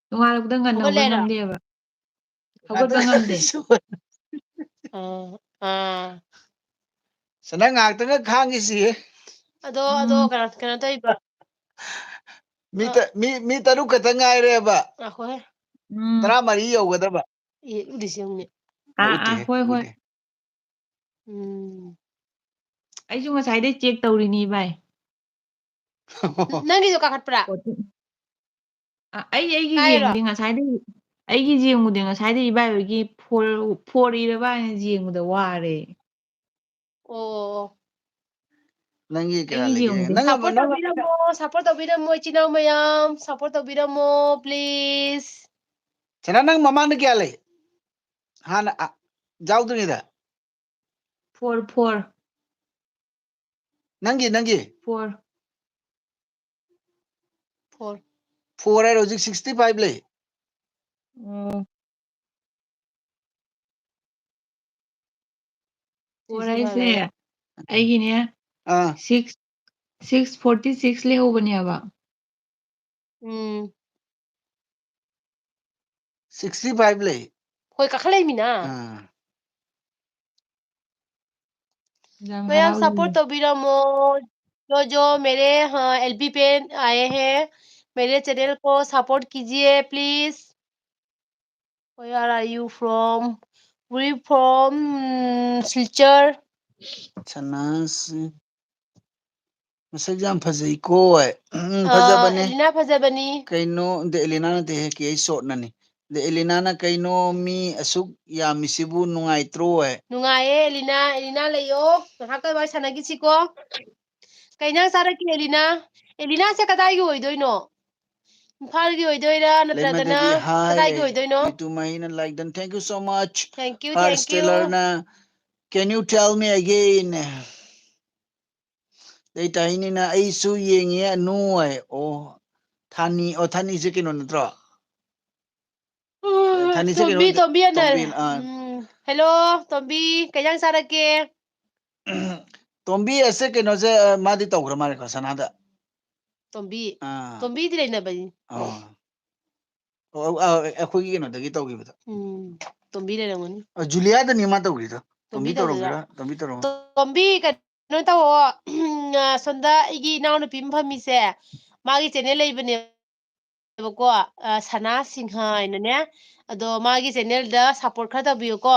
ꯅꯣꯡꯉꯥꯜꯂꯛꯄꯗ ꯉꯟꯅ ꯍꯧꯒꯠ ꯍꯧꯒꯠꯂꯦ ꯍꯥꯏꯔꯣ? ꯉꯝꯗꯦꯕ꯫ ꯍꯧꯒꯠꯄ ꯉꯝꯗꯦ꯫ ꯑꯥ, ꯑꯥ꯫ ꯁꯅꯥ ꯉꯥꯏꯍꯥꯛꯇꯪꯒ ꯈꯥꯡꯈꯤꯁꯤ꯫ ꯑꯗꯣ, ꯑꯗꯣ ꯎꯝ꯫ ꯀꯩꯅꯣ, ꯀꯩꯅꯣ ꯇꯧꯔꯤꯕ? ꯃꯤ ꯑ꯫ ꯇ-, ꯃꯤ, ꯃꯤ ꯇꯔꯨꯛ ꯈꯛꯇ ꯉꯥꯏꯔꯦꯕ꯫ ꯉꯥꯏꯈꯣꯍꯦ꯫ ꯎꯝ꯫ ꯇꯔꯥꯃꯔꯤ ꯌꯧꯒꯗꯕ꯫ ꯑꯦ, ꯎꯗꯦ ꯁꯤ ꯌꯦꯡꯉꯨꯅꯦ꯫ ꯑꯥ, ꯑꯥ, ꯎꯗꯦꯍꯦ, ꯍꯣꯏ, ꯍꯣꯏ꯫ ꯎꯗꯦ꯫ ꯎꯝ꯫ ꯑꯩꯁꯨ ꯉꯁꯥꯏꯗꯩ ꯆꯦꯛ ꯇꯧꯔꯤꯅꯤ ꯚꯥꯏ꯫ ꯅꯪꯒꯤꯁꯨ ꯀꯥꯈꯠꯄ꯭ꯔꯥ? ꯀꯣꯆꯤꯡ-, ꯑ, ꯑꯩ, ꯑꯩꯒꯤ ꯀꯥꯏꯔꯣ? ꯌꯦꯡꯉꯨꯗꯦ ꯉꯁꯥꯏꯗꯩ, ꯑꯩꯒꯤ ꯌꯦꯡꯉꯨꯗꯦ ꯉꯁꯥꯏꯗꯩ ꯏꯕꯥꯏ ꯍꯣꯏꯒꯤ four, four ꯏꯔꯕ ꯍꯥꯏꯅ ꯌꯦꯡꯕꯗ ꯋꯥꯔꯦ꯫ ꯑꯣ꯫ ꯅꯪꯒꯤ ꯀꯌꯥ ꯑꯩꯒꯤ ꯂꯩꯒꯦ? ꯌꯦꯡꯒꯦ꯫ ꯅꯪ Support ꯇꯧꯕꯤꯔꯝꯃꯣ, support ꯇꯧꯕꯤꯔꯝꯃꯣ, ꯏꯆꯤꯟ ꯏꯅꯥꯎ ꯃꯌꯥꯝ, support ꯇꯧꯕꯤꯔꯝꯃꯣ, please. ꯁꯅꯥ, ꯅꯪ ꯃꯃꯥꯡꯗ ꯀꯌꯥ ꯂꯩ? ꯍꯥꯟꯅ, ꯑ, ꯌꯥꯎꯗ꯭ꯔꯤꯉꯩꯗ? Four, four, ꯅꯪꯒꯤ, ꯅꯪꯒꯤ? Four. Four. Four ꯍꯥꯏꯔꯣ, ꯍꯧꯖꯤꯛ sixty five ꯂꯩ꯫ ꯎꯝ. Four Sixty five ꯍꯥꯏꯁꯦ ꯍꯥꯏꯔꯣ꯫ ꯑꯩꯒꯤꯅꯦ ꯑꯥ, six, six forty six ꯂꯩꯍꯧꯕꯅꯦꯕ꯫ ꯎꯝ. Sixty five ꯂꯩ꯫ ꯍꯣꯏ, ꯀꯥꯈꯠꯂꯛꯏꯃꯤꯅ꯫ ꯑꯥ. ꯌꯥꯝ ꯃꯌꯥꯝ ꯍꯔꯥꯎꯖꯩ꯫ Support ꯇꯧꯕꯤꯔꯝꯃꯣ꯫ जो जो मेरे, हाँ, एल बी पे आए हैं, मेरे channel को support कीजिए, please. Where are you from? We from, ꯎꯝ, सिलचर. ꯁꯅꯥꯁꯤ ꯃꯁꯛ ꯌꯥꯝ ꯐꯖꯩꯀꯣ꯫ ꯎꯝ, ꯑ, ꯐꯖꯕꯅꯦ꯫ ꯑꯦꯂꯤꯅꯥ ꯐꯖꯕꯅꯤ꯫ ꯀꯩꯅꯣ, ꯗ ꯑꯦꯂꯤꯅꯥ ꯅꯠꯇꯦꯍꯦ, ꯀꯦ ꯑꯩꯆ ꯁꯣꯠꯅꯅꯤ꯫ ꯗ ꯑꯦꯂꯤꯅꯥꯅ ꯀꯩꯅꯣ ꯃꯤ ꯑꯁꯨꯛ ꯌꯥꯝꯃꯤꯁꯤꯕꯨ ꯅꯨꯡꯉꯥꯏꯇ꯭ꯔꯣ ꯍꯥꯏ꯫ ꯅꯨꯡꯉꯥꯏꯌꯦ ꯑꯦꯂꯤꯅꯥ, ꯑꯦꯂꯤꯅꯥ ꯂꯩꯌꯣ꯫ ꯉꯥꯏꯍꯥꯛꯇ ꯋꯥꯔꯤ ꯁꯥꯟꯅꯈꯤꯁꯤꯀꯣ꯫ ꯀꯩ ꯏꯟꯖꯥꯡ ꯆꯥꯔꯛꯀꯦ ꯑꯦꯂꯤꯅꯥ? ꯑꯦꯂꯤꯅꯥꯁꯦ ꯀꯗꯥꯏꯒꯤ ꯑꯣꯏꯗꯣꯏꯅꯣ? ꯏꯝꯐꯥꯜꯒꯤ ꯑꯣꯏꯗꯣꯏꯔꯥ ꯅꯠꯇ꯭ꯔꯒꯅ ꯂꯩꯃꯗꯒꯤ hi, ꯀꯗꯥꯏꯒꯤ ꯑꯣꯏꯗꯣꯏꯅꯣ? ꯃꯤꯇꯨ ꯃꯍꯤꯅ like done. Thank you so much. Thank you, Heart thank you. Stellarꯅ, can you tell me again? ꯂꯩꯇꯥꯏꯅꯤꯅ ꯑꯩꯁꯨ ꯌꯦꯡꯉꯦ ꯑꯅꯨ ꯍꯥꯏ꯫ ꯑꯣ, ꯊꯥꯅꯤ, ꯑꯣ, ꯊꯥꯅꯤꯁꯦ ꯀꯩꯅꯣ ꯅꯠꯇ꯭ꯔꯣ? ꯊꯥꯅꯤꯁꯦ ꯀꯩꯅꯣ ꯇꯣꯝꯕꯤ, ꯅꯠꯇ꯭ꯔꯣ? ꯇꯣꯝꯕꯤ ꯑꯅ-, ꯇꯣꯝꯕꯤ, ꯑꯥ꯫ ꯎꯝ, hello, ꯇꯣꯝꯕꯤ, ꯀꯩ ꯏꯟꯖꯥꯡ ꯆꯥꯔꯛꯀꯦ? ꯇꯣꯝꯕꯤ ꯑꯁꯦ ꯀꯩꯅꯣꯁꯦ, ꯑ, ꯃꯥꯗꯤ ꯇꯧꯈ꯭ꯔ ꯃꯥꯜꯂꯦꯀꯣ, ꯁꯅꯥꯗ꯫ ꯇꯣꯝꯕꯤ, ꯑꯥ꯫ ꯇꯣꯝꯕꯤꯗꯤ ꯂꯩꯅꯕꯅꯤ꯫ ꯑꯥ꯫ ꯑꯣ, ꯑ, ꯑꯩꯈꯣꯏꯒꯤ ꯀꯩꯅꯣꯗꯒꯤ ꯇꯧꯈꯤꯕꯗꯣ꯫ ꯎꯝ, ꯇꯣꯝꯕꯤ ꯂꯩꯔꯝꯒꯅꯤ꯫ ꯑ, ꯖꯨꯂꯤꯌꯥꯗꯅꯤ ꯃꯥ ꯇꯧꯈ꯭ꯔꯤꯗꯣ꯫ ꯇꯣꯝꯕꯤ ꯇꯣꯝꯕꯤ ꯇꯧꯗꯣꯏꯔꯥ? ꯇꯧꯔꯝꯒꯦꯔꯥ, ꯇꯣꯝꯕꯤ ꯇꯧꯔꯝꯒꯦꯔꯥ꯫ ꯇꯣꯝꯕꯤ, ꯀꯩꯅꯣ ꯇꯧꯋꯣ, ꯎꯝ, ꯑ, ꯁꯣꯝꯗ ꯑꯩꯒꯤ ꯏꯅꯥꯎꯅꯨꯄꯤ ꯑꯃ ꯐꯝꯃꯤꯁꯦ, ꯃꯥꯒꯤ channel ꯂꯩꯕꯅꯦꯕꯀꯣ, ꯑ, ꯁꯅꯥ ꯁꯤꯡꯍ ꯍꯥꯏꯅꯅꯦ, ꯑꯗꯣ ꯃꯥꯒꯤ channelꯗ support ꯈꯔ ꯇꯧꯕꯤꯌꯨꯀꯣ꯫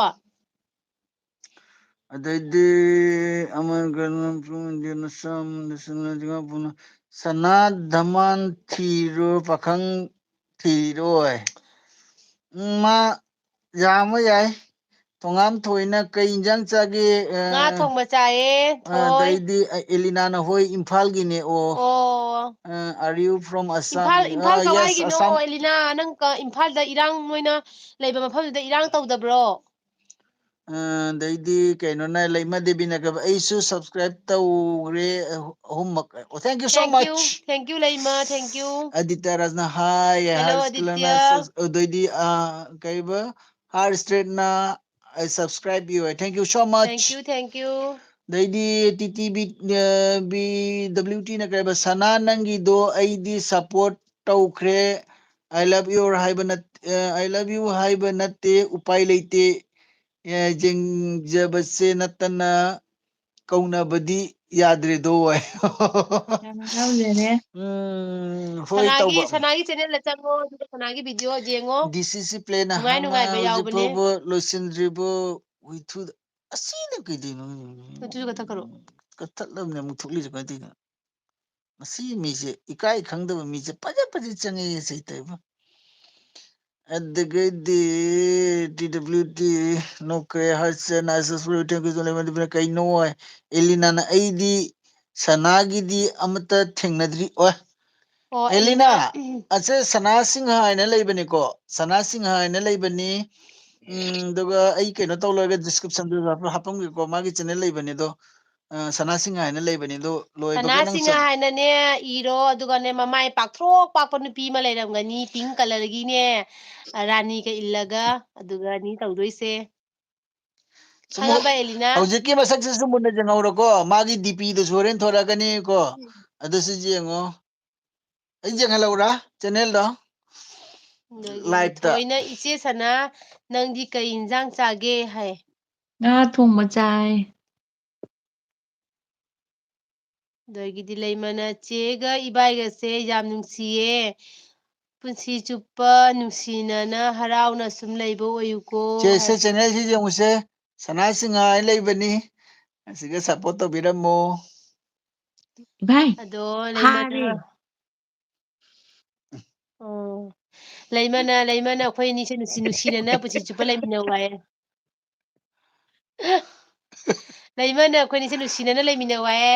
ꯑꯗꯩꯗꯤ ꯑꯃ ꯀꯩꯅꯣ, ꯁꯅꯥ ꯙꯃꯥꯟ ꯊꯤꯔꯣ, ꯄꯥꯈꯪ ꯊꯤꯔꯣꯏ꯫ ꯎꯝ, ꯃꯥ ꯌꯥꯝꯕ ꯌꯥꯏ꯫ ꯊꯣꯉꯥꯝ ꯊꯣꯏꯅ ꯀꯩ ꯏꯟꯖꯥꯡ ꯆꯥꯒꯦ? ꯑ, ꯉꯥ ꯊꯣꯡꯕ ꯆꯥꯏꯌꯦ, ꯑ, ꯊꯣꯏ꯫ ꯑꯗꯩꯗꯤ, ꯑ, ꯑꯦꯂꯤꯅꯥꯅ ꯍꯣꯏ ꯏꯝꯐꯥꯜꯒꯤꯅꯦ꯫ ꯑꯣ꯫ ꯑꯣ꯫ ꯑ, are you from Assam? Imphal, Imphal ꯑ, yes, ꯀꯋꯥꯏꯒꯤꯅꯣ, Assam꯫ ꯑꯦꯂꯤꯅꯥ? ꯅꯪ ꯀ-, ꯏꯝꯐꯥꯜꯗ ꯏꯔꯥꯡ, ꯅꯣꯏꯅ ꯂꯩꯕ ꯃꯐꯝꯗꯨꯗ ꯏꯔꯥꯡ ꯇꯧꯗꯕ꯭ꯔꯣ? ꯑ, ꯑꯗꯩꯗꯤ ꯀꯩꯅꯣꯅ, ꯂꯩꯃ ꯗꯦꯕꯤꯅ ꯀꯩꯕ, ꯑꯩꯁꯨ subscribe ꯇꯧꯔꯦ, ꯑꯍꯨꯝꯃꯛ꯫ Oh, thank you so much꯫ Thank you, thank you, Leima, thank you꯫ Aditya Rajan, hi, hello, hi, Aditya. ꯑꯗꯩꯗꯤ, ꯑ, ꯀꯩꯕ, ꯍꯥꯔ ꯏꯁꯇ꯭ꯔꯦꯠꯅ, I subscribe you, thank you so much꯫ Thank you, thank you꯫ ꯑꯗꯩꯗꯤ ꯇꯤ ꯇꯤ ꯕꯤ, ꯑ, B W ꯇꯤꯅ ꯀꯩꯕ, ꯁꯅꯥ ꯅꯪꯒꯤꯗꯣ ꯑꯩꯗꯤ support ꯇꯧꯈ꯭ꯔꯦ꯫ I love you ꯍꯥꯏꯕ ꯅꯠ-, ꯑ, I love you ꯍꯥꯏꯕ ꯅꯠꯇꯦ, ꯎꯄꯥꯏ ꯂꯩꯇꯦ꯫ ꯑꯦ, ꯌꯦꯡꯖꯕꯁꯦ ꯅꯠꯇꯅ ꯀꯧꯅꯕꯗꯤ ꯌꯥꯗ꯭ꯔꯦꯗꯣ꯫ ꯌꯥꯝ ꯍꯔꯥꯎꯖꯔꯦ꯫ ꯎꯝ, ꯍꯣꯏ ꯁꯅꯥꯒꯤ, ꯇꯧꯕ꯫ ꯁꯅꯥꯒꯤ channelꯗ ꯆꯪꯉꯣ, ꯑꯗꯨꯒ ꯁꯅꯥꯒꯤ video ꯌꯦꯡꯉꯣ꯫ ꯗꯤ ꯁꯤ ꯁꯤ play ꯅ ꯅꯨꯡꯉꯥꯏ ꯍꯥꯟꯅ ꯅꯨꯡꯉꯥꯏꯕ ꯍꯧꯖꯤꯛ ꯌꯥꯎꯕꯅꯦ꯫ ꯐꯥꯎꯕ ꯂꯣꯏꯁꯤꯟꯗ꯭ꯔꯤꯕꯣ? ꯍꯨꯏꯊꯨꯗ-, ꯑꯁꯤꯅ ꯀꯩꯗꯩꯅꯣ? ꯑꯗꯨꯁꯨ ꯀꯛꯊꯠꯈ꯭ꯔꯣ꯫ ꯀꯛꯊꯠꯂꯕꯅꯦ, ꯑꯃꯨꯛ ꯊꯣꯛꯂꯤꯁꯦ ꯀꯃꯥꯏꯅ ꯇꯧꯔꯤꯅꯣ? ꯃꯁꯤ ꯃꯤꯁꯦ ꯏꯀꯥꯏ ꯈꯪꯗꯕ ꯃꯤꯁꯦ ꯐꯖ ꯐꯖ ꯆꯪꯉꯛꯑꯦ ꯁꯤ ꯇꯧꯏꯕꯣ꯫ ꯑꯗꯒꯤꯗꯤ ꯇꯤ ꯗꯕ꯭ꯂꯤꯎ ꯇꯤ ꯅꯣꯛꯈ꯭ꯔꯦ, ꯍꯔꯁꯟ, ꯑꯥꯏ ꯑꯦꯁ ꯑꯦꯁ ꯄꯨꯔ, thank you so much, ꯀꯩꯅꯣ ꯍꯥꯏ? ꯑꯦꯂꯤꯅꯥꯅ ꯑꯩꯗꯤ ꯁꯅꯥꯒꯤꯗꯤ ꯑꯃꯠꯇ ꯊꯦꯡꯅꯗ꯭ꯔꯤ꯫ ꯑꯣ, ꯑꯣ, ꯑꯦꯂꯤꯅꯥ, ꯑꯦꯂꯤꯅꯥ, ꯎꯝ꯫ ꯑꯁꯦ ꯁꯅꯥ ꯁꯤꯡꯍ ꯍꯥꯏꯅ ꯂꯩꯕꯅꯤꯀꯣ, ꯁꯅꯥ ꯁꯤꯡꯍ ꯍꯥꯏꯅ ꯂꯩꯕꯅꯤ꯫ ꯎꯝ, ꯑꯗꯨꯒ ꯑꯩ ꯀꯩꯅꯣ ꯇꯧ ꯂꯣꯏꯔꯒ descriptionꯗꯨꯗ ꯍꯥꯞꯄꯝꯒꯦꯀꯣ, ꯃꯥꯒꯤ channel ꯂꯩꯕꯅꯤ ꯑꯗꯣ, ꯑ, ꯁꯅꯥ ꯁꯤꯡꯍ ꯍꯥꯏꯅ ꯂꯩꯕꯅꯤ ꯑꯗꯣ, ꯂꯣꯏꯕꯒ ꯁꯅꯥ ꯅꯪ ꯁꯤꯡꯍ ꯆꯪ- ꯍꯥꯏꯅꯅꯦ ꯏꯔꯣ, ꯑꯗꯨꯒꯅꯦ ꯃꯃꯥꯏ ꯄꯥꯛꯊꯣꯛ ꯄꯥꯛꯄ ꯅꯨꯄꯤ ꯑꯃ ꯂꯩꯔꯝꯒꯅꯤ, pink colourꯒꯤꯅꯦ, ꯔꯥꯅꯤꯒ ꯏꯜꯂꯒ, ꯑꯗꯨꯒꯅꯤ ꯇꯧꯗꯣꯏꯁꯦ꯫ ꯁꯨꯝ ꯈꯪꯉꯕ, ꯑꯦꯂꯤꯅꯥ? ꯍꯧꯖꯤꯛꯀꯤ ꯃꯁꯛꯁꯤꯁꯨ ꯃꯨꯟꯅ ꯌꯦꯡꯍꯧꯔꯣꯀꯣ, ꯃꯥꯒꯤ DPꯗꯨꯁꯨ ꯍꯣꯔꯦꯟ ꯊꯣꯔꯛꯀꯅꯤꯀꯣ, ꯑꯗꯨꯁꯨ ꯌꯦꯡꯉꯣ꯫ ꯑꯩ ꯌꯦꯡꯍꯜꯂꯧꯔꯥ channelꯗꯣ? ꯑꯗꯒꯤ liveꯇ꯫ ꯊꯣꯏꯅ, "ꯏꯆꯦ ꯁꯅꯥ, ꯅꯪꯗꯤ ꯀꯩ ꯏꯟꯖꯥꯡ ꯆꯥꯒꯦ?" ꯍꯥꯏ꯫ ꯉꯥ ꯊꯣꯡꯕ ꯆꯥꯏ꯫ ꯑꯗꯒꯤꯗꯤ ꯂꯩꯃꯅ, "ꯆꯦꯒ ꯏꯕꯥꯏꯒꯁꯦ ꯌꯥꯝ ꯅꯨꯡꯁꯤꯌꯦ꯫ ꯄꯨꯟꯁꯤ ꯆꯨꯞꯄ ꯅꯨꯡꯁꯤꯅꯅ ꯍꯔꯥꯎꯅ ꯁꯨꯝ ꯂꯩꯕ ꯑꯣꯏꯌꯨꯀꯣ" ꯆꯦ, ꯁꯦ ꯍꯥꯏ꯫ Channelꯁꯤ ꯌꯦꯡꯉꯨꯁꯦ꯫ ꯁꯅꯥ ꯁꯤꯡꯍ ꯍꯥꯏꯅ ꯂꯩꯕꯅꯤ꯫ ꯑꯁꯤꯒ support ꯇꯧꯕꯤꯔꯝꯃꯣ꯫ ꯏꯕꯥꯏ, ꯑꯗꯣ ꯂꯩꯃꯅ ꯐꯥꯔꯦ꯫ ꯑꯣ꯫ ꯂꯩꯃꯅ, ꯂꯩꯃꯅ ꯑꯩꯈꯣꯏ ꯑꯅꯤꯁꯦ ꯅꯨꯡꯁꯤ ꯅꯨꯡꯁꯤꯅꯅ ꯄꯨꯟꯁꯤ ꯆꯨꯞꯄ ꯂꯩꯃꯤꯟꯅꯧ ꯍꯥꯏꯌꯦ꯫ ꯂꯩꯃꯅ ꯑꯩꯈꯣꯏꯅꯤꯁꯦ ꯅꯨꯡꯁꯤꯅꯅ ꯂꯩꯃꯤꯟꯅꯧ ꯍꯥꯏꯌꯦ꯫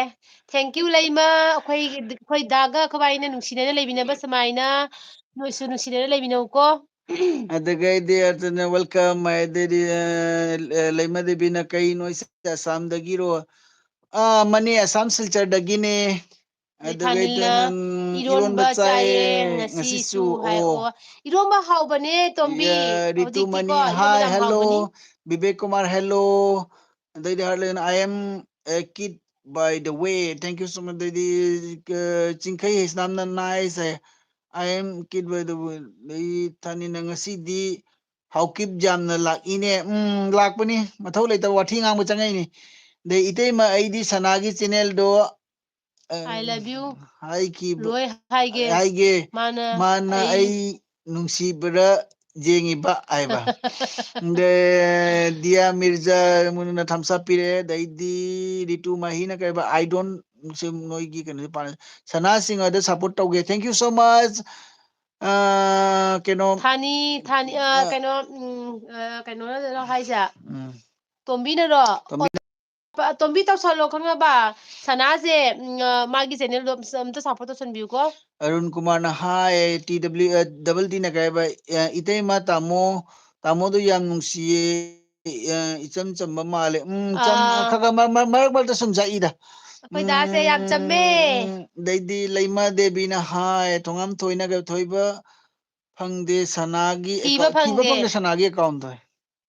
Thank you, ꯂꯩꯃ꯫ ꯑꯩꯈꯣꯏ, ꯑꯩꯈꯣꯏ ꯗꯥꯒ ꯑꯩꯈꯣꯏ ꯕꯥꯏꯅ ꯅꯨꯡꯁꯤꯅꯅ ꯂꯩꯃꯤꯟꯅꯕ ꯁꯨꯃꯥꯏꯅ ꯅꯣꯏꯁꯨ ꯅꯨꯡꯁꯤꯅꯅ ꯂꯩꯃꯤꯟꯅꯧꯀꯣ꯫ ꯑꯗꯨꯒꯩꯗꯤ ꯑꯗꯨꯅ welcome ꯍꯥꯏꯗꯩꯗꯤ, ꯑ, ꯑ, ꯂꯩꯃ ꯗꯦꯕꯤꯅ ꯀꯩ ꯅꯣꯏꯁꯦ ꯑꯁꯥꯝꯗꯒꯤꯔꯣ? ꯑꯥ, ꯃꯥꯅꯦ, ꯑꯁꯥꯝ ꯁꯤꯜꯆꯔꯗꯒꯤꯅꯦ꯫ ꯑꯗꯩ ꯑꯗꯨꯒꯩꯗ ꯊꯥꯅꯤꯜꯅ ꯅꯪ ꯏꯔꯣꯟꯕ ꯏꯔꯣꯟꯕ ꯆꯥꯏꯌꯦ ꯆꯥꯏꯌꯦ ꯉꯁꯤꯁꯨ꯫ ꯉꯁꯤꯁꯨ ꯍꯥꯏ꯫ ꯑꯣ꯫ ꯑꯣ, ꯏꯔꯣꯟꯕ ꯍꯥꯎꯕꯅꯦ, ꯇꯣꯝꯕꯤ꯫ ꯌꯥ, ꯔꯤꯇꯨ ꯍꯧꯖꯤꯛꯇꯤꯀꯣ ꯃꯅꯤ, ꯏꯔꯣꯟꯕ hi, ꯌꯥꯝ hello꯫ ꯍꯥꯎꯕꯅꯤ꯫ ꯕꯤꯕꯦꯛ ꯀꯨꯃꯥꯔ, hello꯫ ꯑꯗꯩꯗꯤ ꯍꯥꯔꯂꯦꯟ, "I am a kid by the way, thank you so much"꯫ ꯑꯗꯩꯗꯤ, ꯑ, ꯆꯤꯡꯈꯩ ꯍꯩꯁꯅꯥꯝꯅ, "Nice" high. "I am kid by the way"꯫ ꯑꯗꯩ ꯊꯥꯅꯤꯜꯅ, "ꯉꯁꯤꯗꯤ ꯍꯥꯎꯀꯤꯞ ꯌꯥꯝꯅ ꯂꯥꯛꯏꯅꯦ"꯫ ꯎꯝ, ꯂꯥꯛꯄꯅꯤ꯫ ꯃꯊꯧ ꯂꯩꯇꯕ ꯋꯥꯊꯤ ꯉꯥꯡꯕ ꯆꯪꯉꯛꯏꯅꯤ꯫ ꯑꯗꯩ ꯏꯇꯩꯃ, "ꯑꯩꯗꯤ ꯁꯅꯥꯒꯤ channelꯗꯣ ꯑ, I love you꯫ ꯍꯥꯏꯈꯤꯕ-, ꯂꯣꯏ ꯍꯥꯏꯒꯦ꯫ ꯍꯥꯏꯒꯦ꯫ ꯃꯥꯅ ꯃꯥꯅ ꯑꯩ ꯑꯩ ꯅꯨꯡꯁꯤꯕ꯭ꯔꯥ ꯌꯦꯡꯉꯤꯕ ꯍꯥꯏꯕ꯫ ꯑꯗ ꯗꯤꯌꯥ ꯃꯤꯔꯖꯥ ꯃꯨꯟꯅ thumbs up ꯄꯤꯔꯛꯑꯦ꯫ ꯑꯗꯩꯗꯤ ꯔꯤꯇꯨ ꯃꯍꯤꯅ ꯀꯩ ꯍꯥꯏꯕ, "I don't", ꯁꯤ ꯅꯣꯏꯒꯤ ꯀꯩꯅꯣꯁꯦ ꯄꯥꯟ-, ꯁꯅꯥ ꯁꯤꯡꯍꯗ support ꯇꯧꯒꯦ꯫ Thank you so much꯫ ꯑ, ꯀꯩꯅꯣ, ꯊꯥꯅꯤ, ꯊꯥꯅꯤ, ꯑ, ꯑ, ꯀꯩꯅꯣ, ꯎꯝ, ꯑ, ꯀꯩꯅꯣꯅꯔꯣ ꯍꯥꯏꯁꯦ? ꯎꯝ꯫ ꯇꯣꯝꯕꯤꯅꯔꯣ? ꯇꯣꯝꯕꯤ- ꯄ-, ꯇꯣꯝꯕꯤ ꯇꯧꯁꯜꯂꯣ ꯈꯪꯉꯕ? ꯁꯅꯥꯁꯦ, ꯎꯝ, ꯑ, ꯃꯥꯒꯤ channelꯗꯣ ꯑꯝ-, ꯑꯝꯇ support ꯇꯧꯁꯟꯕꯤꯌꯨꯀꯣ꯫ ꯑꯔꯨꯟ ꯀꯨꯃꯥꯔꯅ hi, ꯇꯤ ꯗꯕ꯭ꯂꯤꯎ, ꯑ, ꯗꯕꯜ ꯇꯤꯅ ꯀꯩ ꯍꯥꯏꯕ, ꯑ, "ꯏꯇꯩꯃ ꯇꯥꯃꯣ, ꯇꯥꯃꯣꯗꯣ ꯌꯥꯝ ꯅꯨꯡꯁꯤꯌꯦ, ꯑ, ꯏꯆꯝ ꯆꯝꯕ ꯃꯥꯜꯂꯦ"꯫ ꯎꯝ, ꯆꯝ-, ꯑꯥ꯫ ꯈꯔ ꯈꯔ ꯃꯔꯛ, ꯃꯔꯛ, ꯃꯔꯛ ꯃꯔꯛꯇ ꯁꯨꯝ ꯆꯛꯏꯗ꯫ ꯑꯩꯈꯣꯏ ꯗꯥꯁꯦ ꯌꯥꯝ ꯆꯝꯃꯦ꯫ ꯎꯝ, ꯑꯗꯩꯗꯤ ꯂꯩꯃ ꯗꯦꯕꯤꯅ hi, "ꯊꯣꯉꯥꯝ ꯊꯣꯏꯅꯒ ꯊꯣꯏꯕ ꯐꯪꯗꯦ ꯁꯅꯥꯒꯤ ꯊꯤꯕ account, ꯊꯤꯕ ꯐꯪꯗꯦ꯫ ꯐꯪꯗꯦ ꯁꯅꯥꯒꯤ accountꯗꯣ"꯫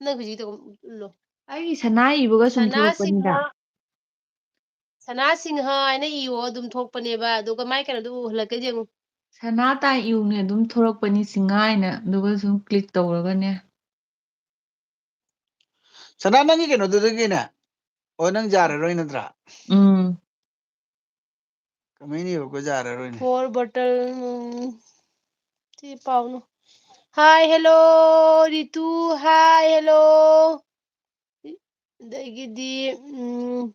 ꯅꯪ ꯍꯧꯖꯤꯛꯀꯤꯗꯣ ꯎꯠꯂꯣ꯫ ꯑꯩ ꯁꯅꯥ ꯏꯕꯒ ꯁꯨꯝ ꯁꯅꯥ ꯊꯣꯛꯂꯛꯄꯅꯤꯗ꯫ ꯁꯤꯡꯍ, ꯁꯅꯥ ꯁꯤꯡꯍ ꯍꯥꯏꯅ ꯏꯌꯣ, ꯑꯗꯨꯝ ꯊꯣꯛꯄꯅꯦꯕ꯫ ꯑꯗꯨꯒ ꯃꯥꯏ ꯀꯩꯅꯣꯗꯣ ꯎꯍꯜꯂꯛꯀꯦ ꯌꯦꯡꯉꯨ꯫ ꯁꯅꯥ ꯇꯥꯏ ꯏꯌꯨꯅꯦ, ꯑꯗꯨꯝ ꯊꯣꯔꯛꯄꯅꯤ ꯁꯤꯡꯍ ꯍꯥꯏꯅ, ꯑꯗꯨꯒ ꯁꯨꯝ click ꯇꯧꯔꯒꯅꯦ꯫ ꯁꯅꯥ, ꯅꯪꯒꯤ ꯀꯩꯅꯣꯗꯨꯗꯒꯤꯅꯦ꯫ ꯑꯣ, ꯅꯪ ꯌꯥꯔꯔꯣꯏ ꯅꯠꯇ꯭ꯔꯥ? ꯎꯝ꯫ ꯀꯃꯥꯏꯅ ꯌꯦꯡꯉꯨꯀꯣ, ꯌꯥꯔꯔꯣꯏꯅꯦ꯫ Four bottle, ꯎꯝ, ꯁꯤ ꯄꯥꯎꯅꯨ꯫ Hi, hello, ꯔꯤꯇꯨ, hi, hello꯫ ꯑꯗꯒꯤꯗꯤ, ꯎꯝ,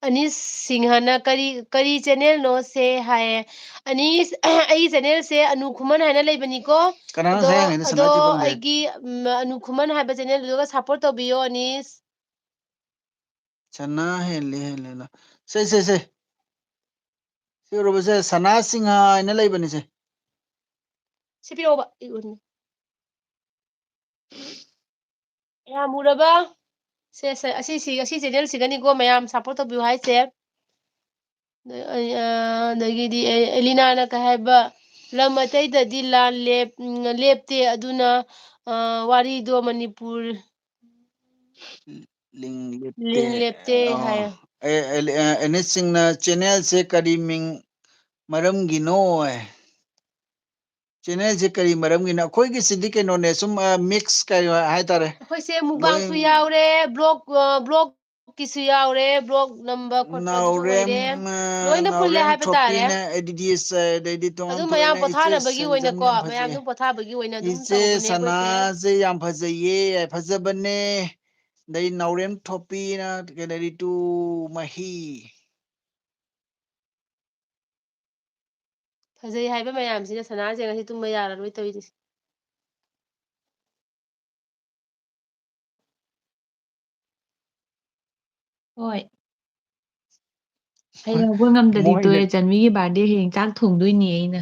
ꯑꯅꯤꯁ ꯁꯤꯡꯍꯅ ꯀꯔꯤ, ꯀꯔꯤ ꯆꯦꯅꯦꯜꯅꯣ ꯁꯦ ꯍꯥꯏꯌꯦ꯫ ꯑꯅꯤꯁ, ꯑꯩꯒꯤ ꯆꯦꯅꯦꯜꯁꯦ ꯑꯅꯨ ꯈꯨꯃꯟ ꯍꯥꯏꯅ ꯂꯩꯕꯅꯤꯀꯣ꯫ ꯀꯅꯥꯅꯣ ꯑꯗꯣ, ꯉꯁꯥꯏ ꯍꯪꯉꯤꯗꯣ? ꯑꯗꯣ ꯁꯅꯥ ꯆꯦꯐꯝꯁꯦ? ꯑꯩꯒꯤ, ꯎꯝ, ꯑꯅꯨ ꯈꯨꯃꯟ ꯍꯥꯏꯕ ꯆꯦꯅꯦꯜꯗꯨꯒ ꯁꯞꯄꯣꯔꯠ ꯇꯧꯕꯤꯌꯣ, ꯑꯅꯤꯁ꯫ ꯁꯅꯥ ꯍꯦꯜꯂꯤ, ꯍꯦꯜꯂꯤ, ꯍꯦꯜꯂꯤ꯫ ꯁꯦ, ꯁꯦ, ꯁꯦ꯫ ꯁꯤ ꯎꯔꯕꯁꯦ? ꯁꯅꯥ ꯁꯤꯡꯍ ꯍꯥꯏꯅ ꯂꯩꯕꯅꯤꯁꯦ꯫ ꯁꯤ ꯄꯤꯔꯛꯑꯣꯕ, ꯑꯩ ꯎꯠꯅꯤ꯫ ꯃꯌꯥꯝ ꯎꯔꯕ? ꯁꯦ, ꯁꯦ, ꯑꯁꯤꯁꯤ, ꯑꯁꯤ ꯆꯦꯅꯦꯜꯁꯤꯒꯅꯤꯀꯣ ꯃꯌꯥꯝ ꯁꯞꯄꯣꯔꯠ ꯇꯧꯕꯤꯌꯨ ꯍꯥꯏꯁꯦ꯫ ꯑꯗ-, ꯑ-, ꯑ-, ꯑꯗꯒꯤꯗꯤ ꯑꯦ-, ꯑꯦꯂꯤꯅꯥꯅ ꯀꯩ ꯍꯥꯏꯕ? "ꯂꯝ ꯑꯇꯩꯗꯗꯤ ꯂꯥꯟ ꯂꯦꯞ-, ꯎꯝ, ꯂꯦꯞꯇꯦ, ꯑꯗꯨꯅ, ꯑ, ꯋꯥꯔꯤꯗꯣ ꯃꯅꯤꯄꯨꯔ ꯂꯤꯡ ꯂꯦꯞꯇꯦ꯫ ꯂꯤꯡ ꯂꯦꯞꯇꯦ ꯑꯣ꯫ ꯍꯥꯏꯌꯦ꯫ ꯑꯦ-, ꯑꯦꯂꯤ-, ꯑ, ꯑꯦꯅꯤꯁ ꯁꯤꯡꯅ ꯆꯦꯅꯦꯜꯁꯦ ꯀꯔꯤ ꯃꯤꯡ ꯃꯔꯝꯒꯤꯅꯣ ꯍꯥꯏ꯫ ꯆꯦꯅꯦꯜꯁꯦ ꯀꯔꯤ ꯃꯔꯝꯒꯤꯅꯣ? ꯑꯩꯈꯣꯏꯒꯤꯁꯤꯗꯤ ꯀꯩꯅꯣꯅꯦ, ꯁꯨꯝ, ꯑ, ꯃꯤꯛꯁ ꯀꯩꯅꯣ ꯍꯥꯏꯇꯥꯔꯦ꯫ ꯑꯩꯈꯣꯏꯁꯦ ꯃꯨꯛꯕꯥꯡꯁꯨ ꯂꯣꯏ ꯌꯥꯎꯔꯦ, ꯕ꯭ꯂꯣꯛ, ꯑ, ꯕ꯭ꯂꯣꯛꯀꯤꯁꯨ ꯌꯥꯎꯔꯦ, ꯕ꯭ꯂꯣꯛ ꯅꯝꯕ ꯈꯣꯠꯄ ꯑꯗꯨꯁꯨ ꯅꯥꯎꯔꯦꯝ, ꯑꯣꯏꯔꯦ꯫ ꯑ, ꯂꯣꯏꯅ ꯄꯨꯜꯂꯦ ꯅꯥꯎꯔꯦꯝ ꯍꯥꯏꯕ ꯇꯥꯔꯦ꯫ ꯊꯣꯛꯄꯤꯅ ꯑꯦ ꯗꯤ ꯗꯤ ꯑꯦꯁ, ꯑꯗꯩꯗꯤ ꯇꯣꯉꯥꯟ ꯑꯗꯨ ꯃꯌꯥꯝ ꯇꯣꯉꯥꯟꯅ ꯏꯆꯦ ꯄꯣꯊꯥꯅꯕꯒꯤ ꯁꯟꯖꯝ ꯑꯣꯏꯅꯀꯣ, ꯌꯥꯝ ꯐꯖꯩ꯫ ꯃꯌꯥꯝꯁꯨ ꯄꯣꯊꯥꯕꯒꯤ ꯑꯣꯏꯅ ꯑꯗꯨꯝ ꯏꯆꯦ ꯇꯧꯕꯅꯦ ꯑꯩꯈꯣꯏꯁꯦ꯫ ꯁꯅꯥꯁꯦ ꯌꯥꯝ ꯐꯖꯩꯌꯦ, ꯐꯖꯕꯅꯦ꯫ ꯑꯗꯩ ꯅꯥꯎꯔꯦꯝ ꯊꯣꯛꯄꯤꯅ ꯀꯩꯅꯣꯗꯤ ꯇꯨ ꯃꯍꯤ꯫ ꯐꯖꯩ ꯍꯥꯏꯕ ꯃꯌꯥꯝꯁꯤꯅ ꯁꯅꯥꯁꯦ ꯉꯁꯤ ꯇꯨꯝꯕ ꯌꯥꯔꯔꯣꯏ ꯇꯧꯔꯤꯁꯦ꯫ ꯍꯣꯏ꯫ ꯑꯩ ꯍꯣꯏ꯫ ꯍꯧꯒꯠ ꯉꯝꯗꯗꯤ ꯃꯣꯏꯅ ꯇꯣꯛꯑꯦ꯫ ꯆꯟꯕꯤꯒꯤ ꯕꯥꯔꯗꯦ ꯍꯌꯦꯡ ꯆꯥꯛ ꯊꯣꯡꯗꯣꯏꯅꯦ ꯑꯩꯅ꯫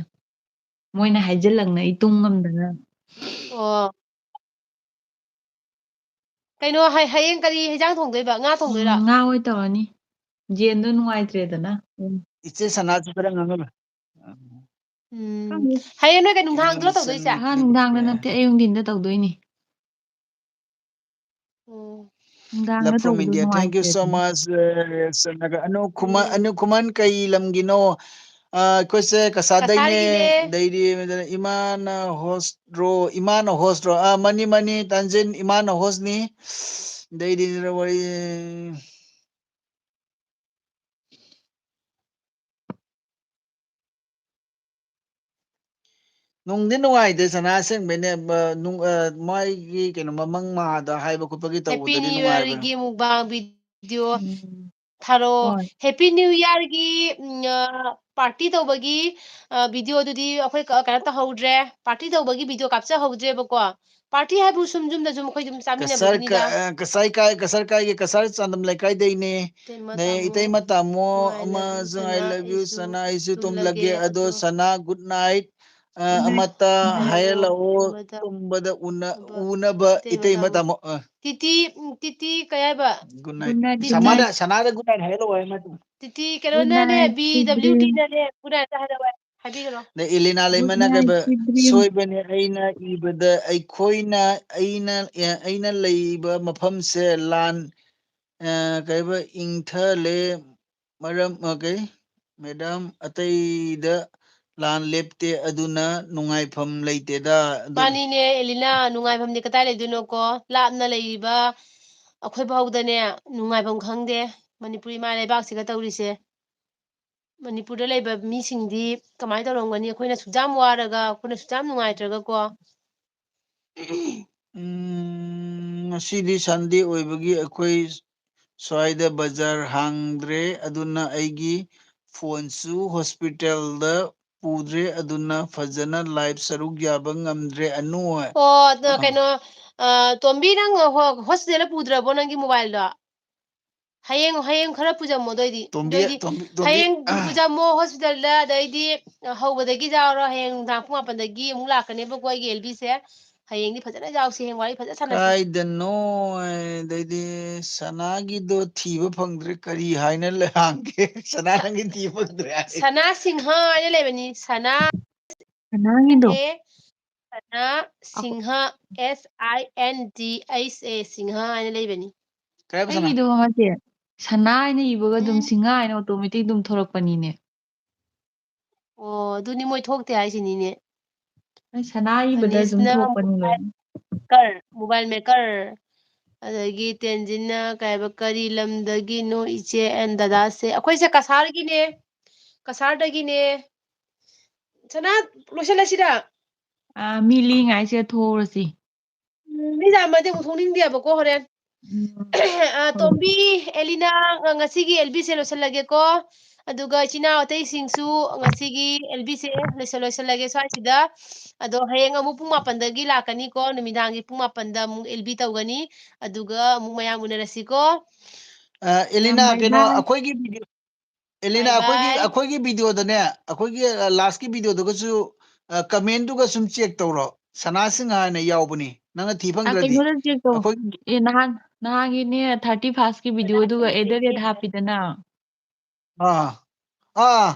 ꯃꯣꯏꯅ ꯍꯥꯏꯖꯤꯜꯂꯛꯅ ꯑꯩ ꯇꯨꯝ ꯉꯝꯗꯅ꯫ ꯑꯣ꯫ ꯀꯩꯅꯣ, ꯍ-, ꯍꯌꯦꯡ ꯀꯔꯤ ꯍꯦꯟꯖꯥꯡ ꯊꯣꯡꯗꯣꯏꯕ? ꯉꯥ ꯊꯣꯡꯗꯣꯏꯔꯣ? ꯎꯝ, ꯉꯥ ꯑꯣꯏ ꯇꯧꯔꯅꯤ꯫ ꯌꯦꯟꯗꯣ ꯅꯨꯡꯉꯥꯏꯇ꯭ꯔꯦꯗꯅ꯫ ꯎꯝ꯫ ꯏꯆꯦ ꯁꯅꯥꯁꯨ ꯈꯔ ꯉꯥꯡꯍꯜꯂꯣ꯫ ꯎꯝ꯫ ꯈꯪꯗꯦ꯫ ꯍꯌꯦꯡ ꯅꯣꯏ ꯀꯩ ꯅꯨꯡꯗꯥꯡꯗꯨꯔꯣ ꯇꯧꯗꯣꯏꯁꯦ? ꯉꯥ ꯅꯨꯡꯗꯥꯡꯗ ꯅꯠꯇꯦ, ꯑꯌꯨꯛ ꯅꯨꯡꯊꯤꯟꯗ ꯇꯧꯗꯣꯏꯅꯤ꯫ ꯎꯝ꯫ ꯅꯨꯡꯗꯥꯡꯗ ꯂꯞ from ꯇꯧꯕꯗꯣ India, thank you so ꯅꯨꯡꯉꯥꯏꯇ꯭ꯔꯦꯗꯅ꯫ Much, ꯑ, ꯁꯅꯥꯒ-, ꯑꯅꯨ ꯈꯨꯃꯟ, ꯎꯝ꯫ ꯑꯅꯨ ꯈꯨꯃꯟ ꯀꯩ ꯂꯝꯒꯤꯅꯣ? ꯑ, ꯑꯩꯈꯣꯏꯁꯦ ꯀꯁꯥꯗꯩꯅꯦ꯫ ꯀꯁꯥꯔꯒꯤꯅꯦ꯫ ꯑꯗꯩꯗꯤ ꯏꯃꯥꯅ host ꯔꯣ, ꯏꯃꯥꯅ host ꯔꯣ? ꯑ, ꯃꯥꯅꯤ, ꯃꯥꯅꯤ, ꯇꯥꯟꯖꯤꯟ, ꯏꯃꯥꯅ host ꯅꯤ꯫ ꯑꯗꯩꯗꯤ ꯋꯥꯔꯤ, ꯅꯨꯡꯗꯤ ꯅꯨꯡꯉꯥꯏꯇꯦ ꯁꯅꯥ, ꯑꯁꯦꯡꯕꯩꯅꯦ꯫ ꯃ-, ꯅꯨꯡ-, ꯑ, ꯃꯥꯒꯤ ꯀꯩꯅꯣ, ꯃꯃꯪ ꯃꯍꯥꯗ ꯍꯥꯏꯕ ꯈꯣꯠꯄꯒꯤ Happy ꯇꯧꯕꯗꯗꯤ New ꯅꯨꯡꯉꯥꯏꯕꯅꯦ꯫ Yearꯒꯤ mukbang video꯫ ꯎꯝ꯫ ꯊꯥꯔꯛꯑꯣ꯫ ꯍꯣꯏ꯫ Happy New Yearꯒꯤ, ꯎꯝ, ꯑ, party ꯇꯧꯕꯒꯤ, ꯑ, videoꯗꯨꯗꯤ ꯑꯩꯈꯣꯏ ꯀ-, ꯀꯩꯅꯣ ꯇꯧꯍꯧꯗ꯭ꯔꯦ, party ꯇꯧꯕꯒꯤ video ꯀꯥꯞꯆꯍꯧꯗ꯭ꯔꯦꯕꯀꯣ꯫ Party ꯍꯥꯏꯕꯨ ꯁꯨꯝ ꯌꯨꯝꯗ ꯁꯨꯝ ꯑꯩꯈꯣꯏ ꯑꯗꯨꯝ ꯀꯁꯥꯔ ꯀ-, ꯆꯥꯃꯤꯟꯅꯕꯗꯨꯅꯤꯗ꯫ ꯑ, ꯀꯁꯥꯏ ꯀꯥꯏ, ꯀꯁꯥꯔ ꯀꯥꯏꯒꯤ ꯀꯁꯥꯔ ꯆꯥꯟꯗꯝ ꯂꯩꯀꯥꯏꯗꯩꯅꯦ꯫ ꯏꯇꯩꯃ ꯅꯦ, ꯇꯥꯃꯣ, ꯏꯇꯩꯃ ꯇꯥꯃꯣ ꯅꯨꯡꯉꯥꯏ love you ꯑꯃꯁꯨ I ꯁꯅꯥ, love you ꯑꯩꯁꯨ ꯁꯅꯥ, ꯑꯩꯁꯨ ꯇꯨꯝꯂꯒꯦ ꯇꯨꯝꯂꯒꯦ ꯑꯗꯣ ꯑꯗꯣ ꯁꯅꯥ good night꯫ ꯑ, Good night. ꯑꯃꯠꯇ ꯎꯝ꯫ ꯍꯥꯏꯔꯂꯛꯑꯣ ꯇꯨꯝꯕꯗ ꯇꯨꯝꯕꯗ ꯎꯅ-, ꯎꯅꯕ ꯎꯅꯕ ꯏꯇꯩꯃ ꯏꯇꯩꯃ ꯇꯥꯃꯣ꯫ ꯇꯥꯃꯣ꯫ ꯑ, ꯇꯤꯇꯤ, ꯎꯝ, ꯇꯤꯇꯤ ꯀꯩ ꯍꯥꯏꯕ? Good Good night꯫ night, good ꯇꯤꯇꯤ꯫ night. ꯁꯃꯥꯗ, ꯁꯅꯥꯗ good night ꯍꯥꯏꯔꯛꯑꯣ ꯍꯥꯏ ꯃꯥꯗꯣ꯫ ꯇꯤꯇꯤ Good ꯀꯩꯅꯣꯅꯅꯦ, night, sweet dream. B W Dꯅꯅꯦ, good night ꯍꯥꯏꯔꯛꯑꯣ꯫ ꯍꯥꯏꯕꯤꯈ꯭ꯔꯣ꯫ ꯑꯗꯩ ꯑꯦꯂꯤꯅꯥ Good ꯂꯩꯃꯅ night, ꯀꯩꯕ, sweet dream. ꯁꯣꯏꯕꯅꯦ ꯑꯩꯅ ꯏꯕꯗ ꯑꯩꯈꯣꯏꯅ, ꯑꯩꯅ, ꯑꯦ, ꯑꯩꯅ ꯂꯩꯕ ꯃꯐꯝꯁꯦ ꯂꯥꯟ, ꯑ, ꯀꯩꯕ, ꯏꯪꯊꯂꯦ ꯃꯔꯝ, ꯑ, ꯀꯩ, madam ꯑꯇꯩꯗ ꯂꯥꯟ ꯂꯦꯞꯇꯦ ꯑꯗꯨꯅ ꯅꯨꯡꯉꯥꯏꯐꯝ ꯂꯩꯇꯦꯗ꯫ ꯑꯗꯨ ꯃꯥꯅꯤꯅꯦ ꯑꯦꯂꯤꯅꯥ, ꯅꯨꯡꯉꯥꯏꯐꯝꯗꯤ ꯀꯗꯥꯏ ꯂꯩꯗꯣꯏꯅꯣꯀꯣ? ꯂꯥꯞꯅ ꯂꯩꯔꯤꯕ ꯑꯩꯈꯣꯏ ꯐꯥꯎꯗꯅꯦ ꯅꯨꯡꯉꯥꯏꯐꯝ ꯈꯪꯗꯦ꯫ ꯃꯅꯤꯄꯨꯔ ꯏꯃꯥ ꯂꯩꯕꯥꯛꯁꯤꯒ ꯇꯧꯔꯤꯁꯦ꯫ ꯃꯅꯤꯄꯨꯔꯗ ꯂꯩꯕ ꯃꯤꯁꯤꯡꯗꯤ ꯀꯃꯥꯏꯅ ꯇꯧꯔꯝꯒꯅꯤ? ꯑꯩꯈꯣꯏꯅ ꯁꯨꯛꯌꯥꯝ ꯋꯥꯔꯒ, ꯑꯩꯈꯣꯏꯅ ꯁꯨꯛꯌꯥꯝ ꯅꯨꯡꯉꯥꯏꯇ꯭ꯔꯒꯀꯣ꯫ ꯎꯝ, ꯉꯁꯤꯗꯤ Sunday ꯑꯣꯏꯕꯒꯤ ꯑꯩꯈꯣꯏ ꯁ꯭ꯋꯥꯏꯗ ꯕꯖꯥꯔ ꯍꯥꯡꯗ꯭ꯔꯦ, ꯑꯗꯨꯅ ꯑꯩꯒꯤ phoneꯁꯨ hospitalꯗ ꯄꯨꯗ꯭ꯔꯦ, ꯑꯗꯨꯅ ꯐꯖꯅ live ꯁꯔꯨꯛ ꯌꯥꯕ ꯉꯝꯗ꯭ꯔꯦ꯫ ꯑꯅꯨ ꯍꯣꯏ꯫ ꯑꯣ, ꯑꯗꯣ ꯑꯥ꯫ ꯀꯩꯅꯣ, ꯑ, ꯇꯣꯝꯕꯤ, ꯅꯪ ꯍꯣ-, hospitalꯗ ꯄꯨꯗ꯭ꯔꯕꯣ ꯅꯪꯒꯤ mobileꯗꯣ? ꯍꯌꯦꯡ, ꯍꯌꯦꯡ ꯈꯔ ꯄꯨꯖꯝꯃꯣ ꯑꯗꯨꯑꯣꯏꯗꯤ꯫ ꯇꯣꯝꯕꯤ, ꯑꯗꯨꯑꯣꯏꯗꯤ ꯇꯣꯝꯕꯤ, ꯇꯣꯝꯕꯤ꯫ ꯍꯌꯦꯡ ꯄꯨꯖꯝꯃꯣ hospitalꯗ, ꯑꯗꯩꯗꯤ ꯍꯧꯕꯗꯒꯤ ꯌꯥꯎꯔꯣ, ꯍꯌꯦꯡ ꯅꯨꯡꯗꯥꯡ ꯄꯨꯡ ꯃꯥꯄꯟꯗꯒꯤ ꯑꯃꯨꯛ ꯂꯥꯛꯀꯅꯦꯕꯀꯣ ꯑꯩꯒꯤ ꯑꯦꯜꯕꯤꯁꯦ꯫ ꯍꯌꯦꯡꯗꯤ ꯐꯖꯅ ꯌꯥꯎꯁꯤ, ꯍꯌꯦꯡ ꯋꯥꯔꯤ ꯐꯖꯅ ꯁꯥꯟꯅꯁꯤ꯫ ꯀꯥꯏꯗꯅꯣ, ꯑꯗꯩꯗꯤ ꯁꯅꯥꯒꯤꯗꯣ ꯊꯤꯕ ꯐꯪꯗ꯭ꯔꯦ, ꯀꯔꯤ ꯍꯥꯏꯅ ꯂꯩ-, ꯍꯥꯡꯒꯦ? ꯁꯅꯥ ꯅꯪꯒꯤ ꯊꯤꯕ ꯐꯪꯗ꯭ꯔꯦ ꯍꯥꯏ꯫ ꯁꯅꯥ ꯁꯤꯡꯍ ꯍꯥꯏꯅ ꯂꯩꯕꯅꯤ, ꯁꯅꯥ꯫ ꯁꯅꯥꯒꯤꯗꯣ? ꯑꯦ, ꯁꯅꯥ ꯑꯈꯣ-, Singh, S I N G H A, Singh ꯍꯥꯏꯅ ꯂꯩꯕꯅꯤ꯫ ꯀꯩ ꯍꯥꯏꯕ ꯁꯅꯥ? ꯑꯩꯒꯤꯗꯣ ꯃꯥꯁꯦ ꯁꯅꯥ ꯍꯥꯏꯅ ꯏꯕꯒ ꯑꯗꯨꯝ ꯎꯝ꯫ ꯁꯤꯡꯍꯥ ꯍꯥꯏꯅ automatic ꯑꯗꯨꯝ ꯊꯣꯔꯛꯄꯅꯤꯅꯦ꯫ ꯑꯣ, ꯑꯗꯨꯅꯤ ꯃꯣꯏ ꯊꯣꯛꯇꯦ ꯍꯥꯏꯁꯤꯅꯤꯅꯦ꯫ ꯑꯩ ꯁꯅꯥ ꯏꯕꯗ ꯑꯗꯨꯝ ꯑꯅꯤꯁꯤꯅ ꯊꯣꯛꯄꯅꯤ mobile ꯂꯣꯏꯅ꯫ maker, mobile maker, ꯑꯗꯒꯤ ꯇꯦꯟꯖꯤꯟꯅ ꯀꯩ ꯍꯥꯏꯕ, "ꯀꯔꯤ ꯂꯝꯗꯒꯤꯅꯣ ꯏꯆꯦ and ꯗꯗꯥꯁꯦ?" ꯑꯩꯈꯣꯏꯁꯦ ꯀꯁꯥꯔꯒꯤꯅꯦ, ꯀꯁꯥꯔꯗꯒꯤꯅꯦ꯫ ꯁꯅꯥ, ꯂꯣꯏꯁꯤꯜꯂꯁꯤꯔ? ꯑꯥ, ꯃꯤ ꯂꯦꯡꯉꯥꯏꯁꯦ ꯊꯣꯛꯎꯔꯁꯤ꯫ ꯎꯝ, ꯃꯤ ꯌꯥꯝꯃꯗꯤ ꯑꯃꯨꯛ ꯊꯣꯛꯅꯤꯡꯗꯦꯕꯀꯣ ꯍꯣꯔꯦꯟ꯫ ꯑ, ꯇꯣꯝꯕꯤ, ꯑꯦꯂꯤꯅꯥ, ꯑ, ꯉꯁꯤꯒꯤ ꯑꯦꯜ ꯕꯤꯁꯦ ꯂꯣꯏꯁꯤꯜꯂꯒꯦꯀꯣ꯫ ꯑꯗꯨꯒ ꯏꯆꯤꯟ ꯏꯅꯥꯎ ꯑꯇꯩꯁꯤꯡꯁꯨ ꯉꯁꯤꯒꯤ ꯑꯦꯜ ꯕꯤꯁꯦ ꯂꯣꯏꯁꯤꯜ-, ꯂꯣꯏꯁꯤꯜꯂꯒꯦ ꯁ꯭ꯋꯥꯏꯁꯤꯗ꯫ ꯑꯗꯣ ꯍꯌꯦꯡ ꯑꯃꯨꯛ ꯄꯨꯡ ꯃꯥꯄꯟꯗꯒꯤ ꯂꯥꯛꯀꯅꯤꯀꯣ, ꯅꯨꯃꯤꯗꯥꯡꯒꯤ ꯄꯨꯡ ꯃꯥꯄꯟꯗ ꯑꯃꯨꯛ ꯑꯦꯜ ꯕꯤ ꯇꯧꯒꯅꯤ꯫ ꯑꯗꯨꯒ ꯑꯃꯨꯛ ꯃꯌꯥꯝ ꯎꯅꯔꯁꯤꯀꯣ꯫ ꯑ, ꯑꯦꯂꯤꯅꯥ, ꯌꯥꯝ ꯀꯩꯅꯣ, ꯅꯨꯡꯉꯥꯏ꯫ ꯑꯩꯈꯣꯏꯒꯤ ꯚꯤꯗꯤꯑꯣ, ꯑꯦꯂꯤꯅꯥ, bye ꯑꯩꯈꯣꯏꯒꯤ, bye꯫ ꯑꯩꯈꯣꯏꯒꯤ ꯚꯤꯗꯤꯑꯣꯗꯅꯦ, ꯑꯩꯈꯣꯏꯒꯤ, ꯑ, ꯂꯥꯁꯀꯤ ꯚꯤꯗꯤꯑꯣꯗꯨꯒꯁꯨ, ꯑ, ꯀꯃꯦꯟꯗꯨꯒ ꯁꯨꯝ ꯆꯦꯛ ꯇꯧꯔꯣ꯫ ꯁꯅꯥ ꯁꯤꯡꯍꯥ ꯍꯥꯏꯅ ꯌꯥꯎꯕꯅꯤ꯫ ꯅꯪꯅ ꯊꯤ ꯑ, ꯐꯪꯗ꯭ꯔꯗꯤ꯫ ꯀꯩꯅꯣꯗ ꯆꯦꯛ ꯇꯧ꯫ ꯑꯩꯈꯣꯏꯒꯤ ꯑꯦ, ꯅꯍꯥꯟ, ꯅꯍꯥꯟꯒꯤꯅꯦ, ꯊꯥꯔꯇꯤ ꯐꯥꯔꯁꯀꯤ ꯚꯤꯗꯤꯑꯣꯗꯨꯒ ꯑꯦꯗꯔꯦꯠ ꯍꯥꯞꯄꯤꯗꯅ꯫ ꯑꯥ, ꯑꯥ,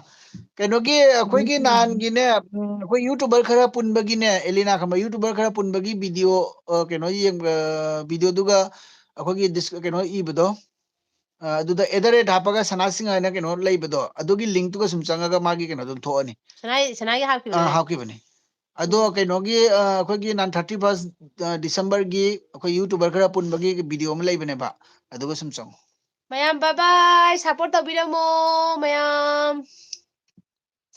ꯀꯩꯅꯣꯒꯤ, ꯑꯩꯈꯣꯏꯒꯤ ꯅꯍꯥꯟꯒꯤꯅꯦ, ꯎꯝ, ꯑꯩꯈꯣꯏ ꯌꯨꯇꯨꯕꯔ ꯈꯔ ꯄꯨꯟꯕꯒꯤꯅꯦ, ꯑꯦꯂꯤꯅꯥ ꯈꯪꯕ ꯌꯨꯇꯨꯕꯔ ꯈꯔ ꯄꯨꯟꯕꯒꯤ ꯚꯤꯗꯤꯑꯣ, ꯑ, ꯀꯩꯅꯣ ꯌꯦꯡꯕ, ꯚꯤꯗꯤꯑꯣꯗꯨꯒ ꯑꯩꯈꯣꯏꯒꯤ ꯗꯤꯁ-, ꯀꯩꯅꯣ ꯏꯕꯗꯣ, ꯑ, ꯑꯗꯨꯗ ꯑꯦꯗꯔꯦꯠ ꯍꯥꯞꯄꯒ ꯁꯅꯥ ꯁꯤꯡꯍꯥ ꯍꯥꯏꯅ ꯀꯩꯅꯣ ꯂꯩꯕꯗꯣ, ꯑꯗꯨꯒꯤ ꯂꯤꯡꯛꯇꯨꯒ ꯁꯨꯝ ꯆꯪꯉꯒ ꯃꯥꯒꯤ ꯀꯩꯅꯣꯗꯣ ꯑꯗꯨꯝ ꯊꯣꯛꯑꯅꯤ꯫ ꯁꯅꯥꯒꯤ, ꯁꯅꯥꯒꯤ ꯍꯥꯞꯈꯤꯕꯗꯣ ꯑꯥ, ꯅꯪ? ꯍꯥꯞꯈꯤꯕꯅꯤ꯫ ꯑꯗꯣ ꯎꯝ꯫ ꯀꯩꯅꯣꯒꯤ, ꯑ, ꯑꯩꯈꯣꯏꯒꯤ ꯅꯍꯥꯟ ꯊꯥꯔꯇꯤ ꯐꯥꯔꯁ, ꯑ, ꯗꯤꯁꯦꯝꯕꯔꯒꯤ ꯑꯩꯈꯣꯏ ꯌꯨꯇꯨꯕꯔ ꯈꯔ ꯄꯨꯟꯕꯒꯤ ꯚꯤꯗꯤꯑꯣ ꯑꯃ ꯂꯩꯕꯅꯦꯕ, ꯑꯗꯨꯒ ꯁꯨꯝ ꯆꯪꯉꯣ꯫ ꯃꯌꯥꯝ bye bye, support ꯇꯧꯕꯤꯔꯝꯃꯣ ꯃꯌꯥꯝ꯫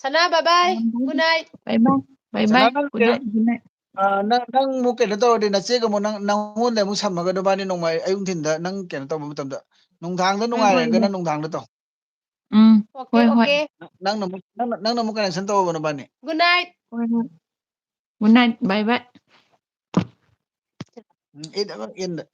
ꯁꯅꯥ, bye bye, good night꯫ Bye bye, bye sꯅꯥ, bye, ꯅꯪ good night, good night꯫ ꯑ, ꯅꯪ, ꯅꯪ ꯑꯃꯨꯛ ꯀꯩꯅꯣ ꯇꯧꯔꯗꯤ, ꯅꯆꯦꯒ ꯑꯃꯨꯛ ꯅꯪ, ꯅꯪꯉꯣꯟꯗ ꯑꯃꯨꯛ ꯁꯝꯃꯒ ꯅꯕꯥꯅꯤ ꯅꯣꯡꯃꯥꯏ ꯑꯌꯨꯛ ꯅꯨꯡꯊꯤꯟꯗ ꯅꯪ ꯀꯩꯅꯣ ꯇꯧꯕ ꯃꯇꯝꯗ, ꯅꯨꯡꯗꯥꯡꯗ ꯍꯣꯏ, ꯍꯣꯏ, ꯅꯨꯡꯉꯥꯏꯔꯒꯅ ꯍꯣꯏ꯫ ꯅꯨꯡꯗꯥꯡꯗ ꯇꯧ꯫ ꯎꯝ, okay, ꯍꯣꯏ, ꯍꯣꯏ꯫ Okay꯫ ꯅꯪꯅ ꯑꯃꯨꯛ, ꯅꯪꯅ, ꯅꯪꯅ ꯑꯃꯨꯛ connection ꯇꯧꯔꯕ ꯅꯕꯥꯅꯤ? Good night꯫ ꯍꯣꯏ, ꯍꯣꯏ꯫ Good night, bye bye꯫ ꯎꯝ, ꯑꯦ, ꯑꯦ, ꯑꯦ꯫